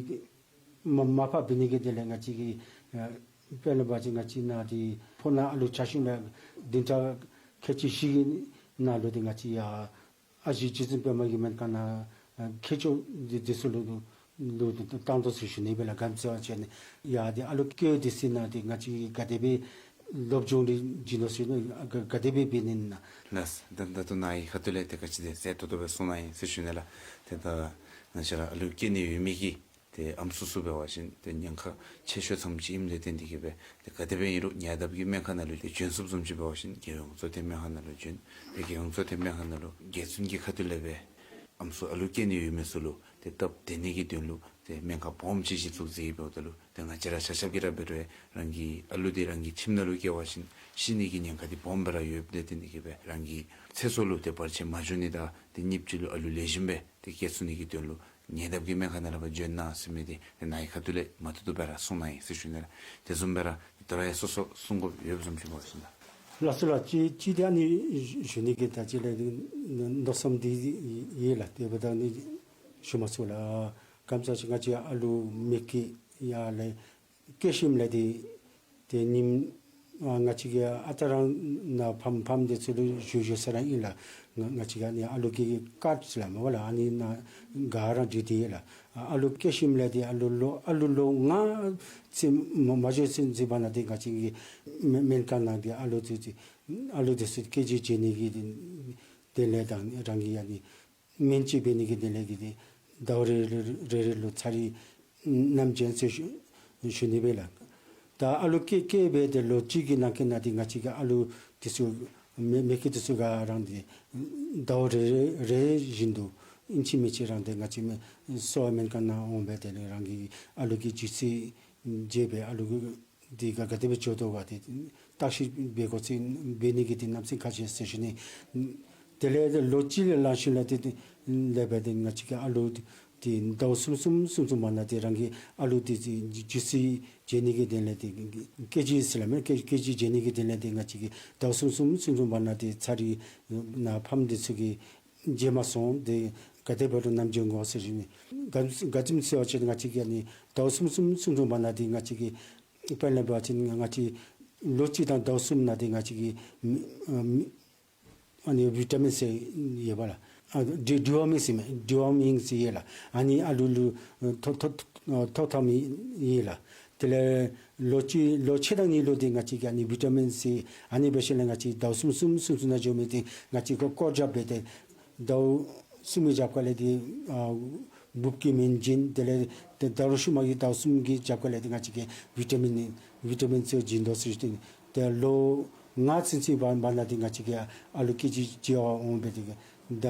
མ་མ་པ་འབད་ནི་གི་དོན་ལས་ང་བཅས་ཀྱི་ཨ་དཔེར་ན་འབད་བ་ཅིན་ང་བཅས་ནཱ་འདི་ཕོཝ་ནང་ཨ་ལུ་ཆགས་ཞིནམ་ལས་བདུན་ཕྲག་ཁལ་གཅིག་བཞི་གི་ནང་ལུ་འདི་ང་བཅས་ཡར་ཨ་ཞེ་རྗེ་བཙུན་པདྨ་གི་སྨན་ཁང་ནང་ཨ་མཁས་མཆོག་འདི་འདི་ཚུ་ལུ་ལུ་བཏང་དོ་ཟེར་ཞུ་ནི་སྦེ་ལགས། ག་ཅི་ཟེར་བ་ཅིན་ཡར་འདི་ཨ་ལུ་སྐྱེ་འདི་ཚུ་ནང་འདི་ང་བཅས་ཀྱིས་ག་དེ་སྦེ་སློབ་སྦྱོང་འདི་བྱིན་དོ་ཟེར་ན་ག་ག་དེ་སྦེ་འབད་ནི་ཨིན་ན། ལགས། ད་ད་ལྟོ་ནཱ་གི་ཁ་ཐུག་ལས་དེ་ག་ཅི་དེ་ཟེར་ཏོག་ཏོ་སྦེ་གསུང་གནང་ཡི་ཟེར་ཞུ་ནི་ལགས། དེ་ད་ང་བཅས་ར་ཨ་ལུ་སྐྱེ་ནི་ཡོད་མི་གི་དེ་ཨམ་སྲུ་ཚུ་འབད་བ་ཅིན་དེ་ཉེན་ཁ་ཆེ་ཤོས་ཙམ་ཅིག་ཨིནམ་ལས་བརྟེན་ཏེ་གིས་སྦེ་དེ་ག་དེ་སྦེ་ཨིན་རུང་ཉེ་འདབས་ཀྱི་སྨན་ཁང་ནང་ལུ་དེ་བྱོན་ཚུགསཔ་བཟུམ་ཅིག་འབད་བ་ཅིན་རྒྱལ་ཡོངས་གཙོ་བསྟེན་སྨན་ཁང་ནང་ལུ་བྱོན། དེ་རྒྱལ་ཡོངས་གཙོ་བསྟེན་སྨན་ཁང་ནང་ལུ་རྒྱལ་བཙུན་གྱི་ཁ་ཐུག་ལས་སྦེ་ཨམ་སྲུ་ཨ་ལུ་སྐྱེ་ནི་ཡོད་མི་ཚུ་ལུ་དེ་སྟབས་བདེ་ནི་གི་དོན་ལུ་དེ་སྨན་ཁང་སྦོམ་ཅིག་གཞི་བཙུགས་མཛད་ཡོདཔ་ད་ལུ་དེ་ང་བཅས་ར་ཆ་ཁྱབ་ཀྱིས་ར་འབད་རུང་རང་གི་ཨ་ལུ་དེ་རང་གི་ཁྱིམ་ནང་ལུ་སྐྱེ་བ་ཅིན་ཤི་ནི་གི་ཉེན་ཁ་དེ་སྦོམ་སྦེ་ར་ཡོདཔ་ལས་བརྟེན་ཏེ་གིས་སྦེ་རང་གི་ཚེ་སྲོག་ལུ་དེ་བར་ཆད་མ་འབྱུང་ནི་དང་དེ་ཉིནམ་གཅིག་ལུ་ཨ་ལུ་ལེགས་ཤོམ་སྦེ་དེ་སྐྱེ་ཚུགས་ནི་གི་དོན་ལུ་ཉེ་འདབས་ཀྱི་སྨན་ཁང་ནང་ལུ་ཕར་བྱོན་གནང་ཟེར་མི་འདི་དེ་ནཱ་གི་ཁ་ཐུག་ལས་མ་ཐུག་ཐུག་སྦེ་ར་གསུང་གནང་ཡི་ཟེར་ཞུ་ནི་ལགས། དེ་བཟུམ་སྦེ་ར་ད་རུང་ཡང་སོ་སོ་གསུང་དགོཔ་ཡོདཔ་བཟུམ་ཅིག་འབད་བ་ཅིན་ལགས། ལགས་སོ་ལགས། ཅིག་ཅིག་འདི་ཨ་ནི་ཞུ་ནི་གི་ད་ཅི་ལས་མནོ་བསམ་འདི་ཡོད་ལགས། དེ་འབདཝ་ད་ནི་ཞུ་མ་ཚུགས་ལགས། ག་ཅི་ཟེར་བ་ཅིན་ང་བཅས་ཨ་ལུ་མི་སྐྱེ་ཡར་ལས་སྐྱེ་ཞིནམ་ལས་དེ་དེ་ཉིནམ་ཨ་ང་བཅས་ཀྱི་ཨ་རྟག་ར་ནཱ་ཕམ་ཕམ་འདི་ཚུ་ལུ་ཞུ་ཞུ་ས་ར་ཨིན་ལགས། ང་ང་བཅས་ཀྱི་ཨ་ནི་ཨ་ལུ་སྐྱེ་ཀཱཌ་ཟེར་སླབ་མས་པ་ལགས། ཨ་ནི་ནཱ་ག་ར་བྲིས་ཏེ་ཡོད་ལགས། ཨ་ཨ་ལུ་སྐྱེ་ཞིནམ་ལས་དེ་ཨ་ལུ་ལོ་ཨ་ལུ་ལོ་ལྔ་ཚུན་མ་མ་འགྱོ་ཚུན་ཚོད་བར་ན་དེ་ང་བཅས་ཀྱི་སྨན་སྨན་ཁང་ནང་གི་ཨ་ལུ་ཚུ་དེ་ ཨ་ལུ་འདི་ཚུ་སྐྱེ་འཇིག་འབྱེད་ནི་གི་དེ་ལས་དང་རང་གི་ཨ་ནི་སྨན་བཅོས་འབད་ནི་གི་དེ་ལས་ཀྱི་དེ་ཟླཝ་རེ་རེ་རེ་ལུ་ཚར་རེ་མནའམ་བྱིན་ཟེར་ཞུ་ཞུ་ནི་སྦེ་ལགས། ད་ཨ་ལུ་སྐྱེ་སྐྱེ་སྦེ་དེ་ལོ་གཅིག་གི་ནང་འཁོད་ནང་དེ་ང་བཅས་ཀྱི་ཨ་ལུ་འདི་ཚུ་མེ་མེ་ཁྱི་འདི་ཚུ་ག་ར་དེ་ཟླཝ་རེ་རེ་རེ་བཞིན་དུ་ཨིན་ཅི་མིན་ཅི་ར་དེ་ང་བཅས་མི་གསོ་བ་སྨན་ཁང་ནང་འོང་སྦེ་དེ་ལས་རང་གི་ཨ་ལུ་གི་འཇིག་རྟེན་འབྱེད་སྦེ་ཨ་ལུ་གི་དེ་ག་ག་དེ་སྦེ་འགྱོ་དོ་ག་དེ་བརྟག་ཞིབ་འབད་དགོ་ཟེར་འབད་ནི་གི་དེ་གནམ་མེད་ས་མེད་ཁག་ཆེ་ཟེར་ཞུ་ནི། དེ་ལས་ལོ་གཅིག་ལས་ལང་ཞིནམ་ལས་དེ་ལས་འབད་དེ་ང་བཅས་ཀྱི་ཨ་ལུ་དེ་ཟླཝ་གསུམ་གསུམ་གསུམ་གསུམ་བར་ན་དེ་རང་གི་ཨ་ལུ་དེ་འཇིག་རྟེན་འབྱེད་ནི་གི་དེ་ལས་དེ་སྐྱེ་འཇིག་ཟེར་སླབ་མས། སྐྱེ་སྐྱེ་འཇིག་འབྱེད་ནི་གི་དེ་ལས་དེ་ང་བཅས་ཀྱི་ཟླཝ་གསུམ་གསུམ་གསུམ་གསུམ་བར་ན་དེ་ཚར་རེ་ནཱ་ཕམ་འདི་ཚུ་གིས་མཇལ་མ་སོང་། དེ་ག་དེ་འབད་རུང་མནའམ་བྱིན་དགོ་ཟེར་ཞུ་ནི། ག་ག་ཅི་སྨོ་ཟེར་བ་ཅིན་ང་བཅས་ཀྱི་ཨ་ནི་ཟླཝ་གསུམ་གསུམ་གསུམ་གསུམ་བར་ན་དེ་ང་བཅས་ཀྱི་དཔེར་ན་འབད་བ་ཅིན་ང་བཅས་ལོ་གཅིག་དང་ཟླཝ་གསུམ་ནང་དེ་ང་བཅས་ཀྱི་མི་མི་ཨ་ནི་བི་ཊ་མིན་ཟེར་ཡོད་པ་ལགས། ཨ་ཌི་ཌི་ཝར་མིང་ཟེར་མས། ཌི་ཝར་མིང་ཟེར་ཡོད་ལགས། ཨ་ནི་ཨ་ལུ་ལུ་ཐོབ་ཐོབ་ཐོབ་ཐོབ་མི་ཡོད་ལགས། དེ་ལས་ལོ་གཅིག་ལོ་ཕྱེད་དང་གཉིས་ལུ་དེ་ང་བཅས་ཀྱི་ཨ་ནི་བི་ཊ་མིན་ཟེར་ཨ་ནི་འབད་ཞིནམ་ལས་ང་བཅས་ཟླཝ་གསུམ་གསུམ་གསུམ་གསུམ་ནང་འགྱོ་མི་དེ་ང་བཅས་ཀྱིས་སྐོར་རྐྱབ་སྦེ་དེ་ཟླཝ་གསུམ་གྱི་རྒྱབ་ཁ་ལས་དེ་ཨ་འབུབ་ཀྱི་སྨན་བྱིན། དེ་ལས་དེ་ཟླཝ་ཤུལ་མ་གི་ཟླཝ་གསུམ་གྱི་རྒྱབ་ཁ་ལས་དེ་ང་བཅས་ཀྱིས་བི་ཊ་མིན་བི་ཊ་མིན་ཚུ་བྱིན་དོ་ཟེར་ཞུ་ནི། དེ་ལོ་ལྔ་ཚུན་ཚོད་བར་བར་ན་དེ་ང་བཅས་ཀྱི་ཨ་ལུ་སྐྱེ་འཇིག་འབྱེད་པར་འོང་སྦེ་དེ་ད་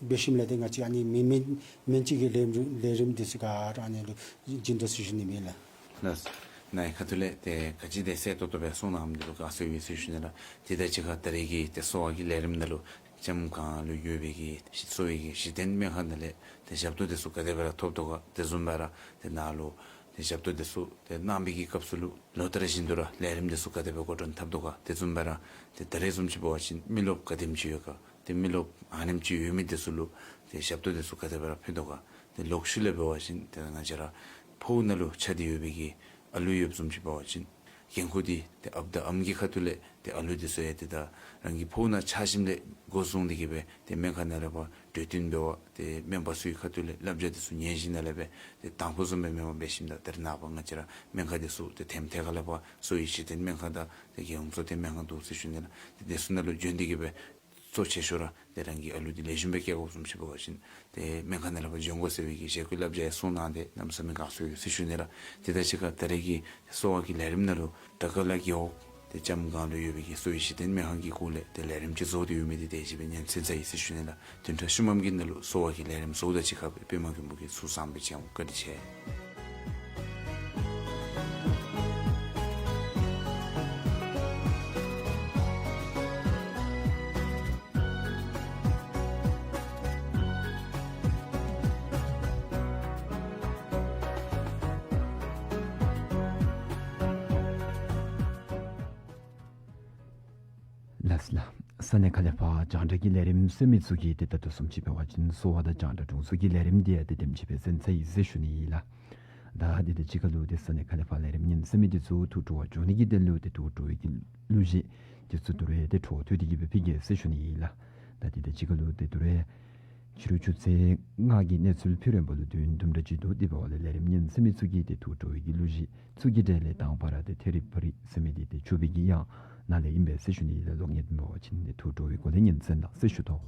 འབད་ཞིནམ་ལས་དེ་ང་བཅས་ཨ་ནི་མི་མི་སྨན་བཅོས་ཀྱི་ལས་རིམ་ལས་རིམ་འདི་ཚུ་ག་ར་ཨ་ནི་ལུ་བྱིན་དོ་ཟེར་ཞུ་ནི་མས་ལགས། ལགས། ནཱ་གི་ཁ་ཐུག་ལས་དེ་ག་ཅི་དེ་གསལ་ཏོག་ཏོ་སྦེ་གསུངས་གནངམ་འདི་ལུ་དགའ་བསུ་ཡོད་ཟེར་ཞུ་ནི་ལགས། དེ་དང་གཅིག་ཁར་ད་རེས་ཀྱི་དེ་གསོ་བ་གི་ལས་རིམ་ནང་ལུ་ལྕམ་སྒང་ལུ་ཡོད་པའི་གི་གསོ་བའི་གི་གཞི་རྟེན་སྨན་ཁང་ནང་ལས་དེ་ཞབས་ཏོག་འདི་ཚུ་ག་དེ་སྦེ་ར་ཐོབ་དོ་ག། དེ་བཟུམ་སྦེ་ར་དེ་ནཱ་ལུ་དེ་ཞབས་ཏོག་འདི་ཚུ་དེ་གནང་བའི་གི་སྐབས་སུ་ལུ་ལོ་ལྟར་བཞིན་དུ་ར་ལས་རིམ་འདི་ཚུ་ག་དེ་སྦེ་འགོ་འདྲེན་འཐབ་དོ་ག། དེ་བཟུམ་སྦེ་ར་དེ་ད་རེས་བཟུམ་ཅིག་འབད་བ་ཅིན་མི་རློབས་ག་དེམ་ཅིག་ཡོད་ག། དེ་མི་རློབས་ཨ་ནེམ་ཅིག་ཡོད་མི་འདི་ཚུ་ལུ་དེ་ཞབས་ཏོག་འདི་ཚུ་ག་དེ་སྦེ་ར་ཕུལ་དོ་ག། དེ་ལོག་ཤུལ་ལས་འབད་བ་ཅིན་དེ་ང་བཅས་ར་ཕོཝ་ནང་ལུ་ཆགས་ཏེ་ཡོད་པའི་གི་ཨ་ལུ་ཡོདཔ་བཟུམ་ཅིག་འབད་བ་ཅིན་འགན་ཁུར་འདི་དེ་ཨཔ་དང་ཨམ་གྱི་ཁ་ཐུག་ལས་དེ་ཨ་ལུ་འདི་ཚུ་ཡང་དེ་ད་རང་གི་ཕོཝ་ནང་ཆགས་ཞིནམ་ལས་འགོ་བཟུང་སྟེ་གི་སྦེ་དེ་སྨན་ཁང་ནང་ལས་ཕར་འགྲོ་དོན་འབད་བར་དེ་སྨན་པ་ཚུ་གི་ཁ་ཐུག་ལས་བསླབ་བྱ་འདི་ཚུ་ཉན་ཞིནམ་ལས་སྦེ་དེ་དང་ཕུ་བཟུམ་སྦེ་མེན་པར་འབད་ཞིནམ་ད་ད་རེས་ནངས་པ་ང་བཅས་ར་སྨན་ཁང་འདི་ཚུ་དེ་ཐེམ་ཐེ་ཁ་ལས་ཕར་གསོ་བའི་གཞི་རྟེན་སྨན་ཁང་དང་དེ་རྒྱལ་ཡོངས་གཙོ་བསྟེན་སྨན་ཁང་འདུག་ཟེར་ཞུ་ནི་ལགས། དེ་འདི་ཚུ་ནང་ལུ་བྱོན་ཏེ་གི་སྦེ་གཙོ་ཆེ་ཤོས་ར་དེ་རང་གི་ཨ་ལུ་འདི་ལེགས་ཤོམ་སྦེ་སྐྱེ་དགོཔ་བཟུམ་ཅིག་འབད་བ་ཅིན་དེ་སྨན་ཁང་ནང་ལས་ཕར་བྱོན་དགོ་ཟེར་བའི་གི་ཞལ་བཀོད་བསླབ་བྱ་ཡང་གསུངས་གནང་སྟེ་གནམ་མེད་ས་མེད་དགའ་བསུ་ཡོད་ཟེར་ཞུ་ནི་ལགས། དེ་དང་གཅིག་ཁར་ད་རེས་ཀྱི་གསོ་བ་གི་ལས་རིམ་ནང་ལུ་དྲག་དཀར་ལ་རྒེད་འོག་དེ་ལྕམ་སྒང་ལུ་ཡོད་པའི་གི་གསོ་བའི་གཞི་རྟེན་སྨན་ཁང་གི་སྐོར་ལས་དེ་ལས་རིམ་ཅིག་བཟོ་སྟེ་ཡོད་མི་འདི་དེ་ཅིག་སྦེ་ཉན་ཚད་ཙམ་ཨིན་ཟེར་ཞུ་ནི་ལགས། བདུན་ཕྲག་ཤུལ་མམ་གི་ནང་ལུ་གསོ་བ་གི་ལས་རིམ་གསརཔ་དང་གཅིག་ཁར་སྦེ་པདྨ་མགོན་པོ་གིས་ཚུར་བསམ་པའི་ཕྱག་འོང་། བཀའ་དྲིན་ཆེ། ལགས་ལགས། ས་གནས་ཁ་ལས་ཕར་རྒྱང་བསྒྲགས་ཀྱི་ལས་རིམ་གསན་མི་ཚུ་གིས་དེ་ད་ལྟོ་བཟུམ་ཅིག་འབད་བ་ཅིན་གསོ་བ་དང་རྒྱང་བསྒྲགས་དྲུང་འཚོ་གི་ལས་རིམ་འདི་ཡང་དེ་དེམ་ཅིག་སྦེ་གསན་ཚར་ཡི་ཟེར་ཞུ་ནི་ཨིན་ལགས། ད་དེ་དང་གཅིག་ཁར་ལུ་དེ་ས་གནས་ཁ་ལས་ཕར་ལས་རིམ་ཉན་གསན་མི་འདི་ཚུ་ཐུགས་སྤྲོ་བ་འཇོག་ནི་གི་དོན་ལུ་དེ་ཐུགས་སྤྲོ་བའི་གི་གླུ་གཞས་འདི་ཚུ་ད་རུང་ཡང་དེ་འཕྲོ་མཐུད་དེ་གི་སྦེ་ཕུལ་གེ་ཟེར་ཞུ་ནི་ཨིན་ལགས། ད་དེ་དང་གཅིག་ཁར་ལུ་དེ་ད་རུང་ཡང་ཕྱི་རུ་ཆུ་ཚོད་ལྔ་གི་གནས་ཚུལ་ཕུལ་རན་པ་ལུ་དུས་ཡུན་དུམ་གྲ་ཅིག་འདུག། དེ་འབདཝ་ལས་ལས་རིམ་ཉན་གསན་མི་ཚུ་གིས་དེ་ཐུགས་སྤྲོ་བའི་གི་གླུ་གཞས་ཚུ་གི་གྲས་ལས་དང་པ་ར་དེ་ཐེ་རི་ཕ་རི་ཟེར་མི་འདི་དེ་ཕྱུག་པའི་གི་གཡང་ནང་ལས་ཨིན་པས་ཟེར་ཞུ་ནི་ཨིན་ལགས། གློག་བརྙན་འབད་བ་ཅིན་དེ་ཐུགས་སྤྲོ་བའི་སྒོ་ལས་ཉན་གསན་གནང་ཟེར་ཞུ་དོ།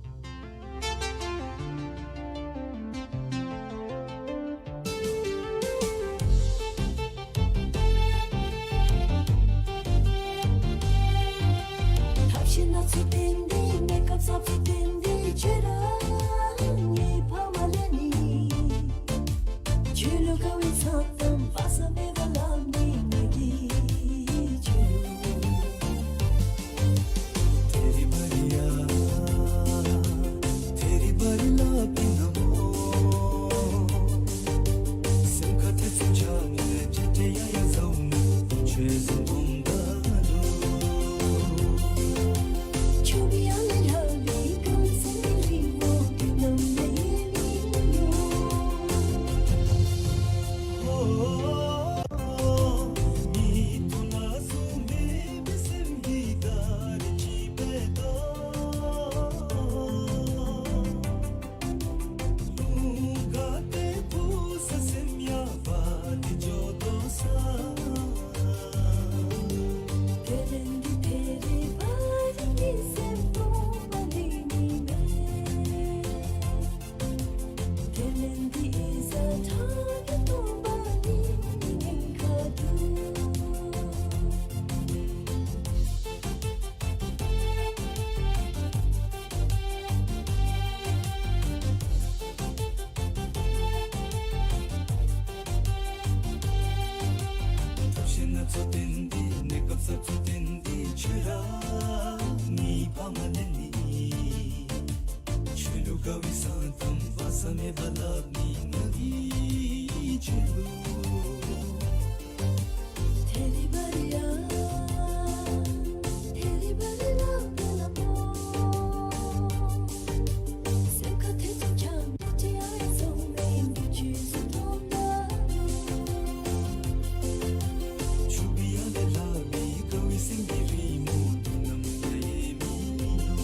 གཙོ་བསྟེན་ཏེ་གནས་སྐབས་གསར་གཙོ་བསྟེན་ཏེ་ཁྱོད་ར་ནི་ཕ་མ་ལེན་ནི། ཁྱོད་ལུ་དགའ་བའི་ས་གཏམ་སྦ་གསང་མེད་པ་སླབ་ནི་ང་གིས་ཁྱོད་ལུ། ཐེ་རི་བ་རི་ཡ། ཐེ་རི་བ་རི་ལ་བེ་ལ་མོ། སེམས་ཁ་ཐེ་ཚོམ་ཁྱབ་ཏེ་ཨའི་སོང་མེན་གྱི་ཆུ་སུ་ཐོབ་ན། ཆུ་བི་ཡ་ལེ་ལ་བི་ཀ་བི་སེང་གི་རི་མོ་དུ་ནམ་ཡ་ཡེ་མི་ནོ།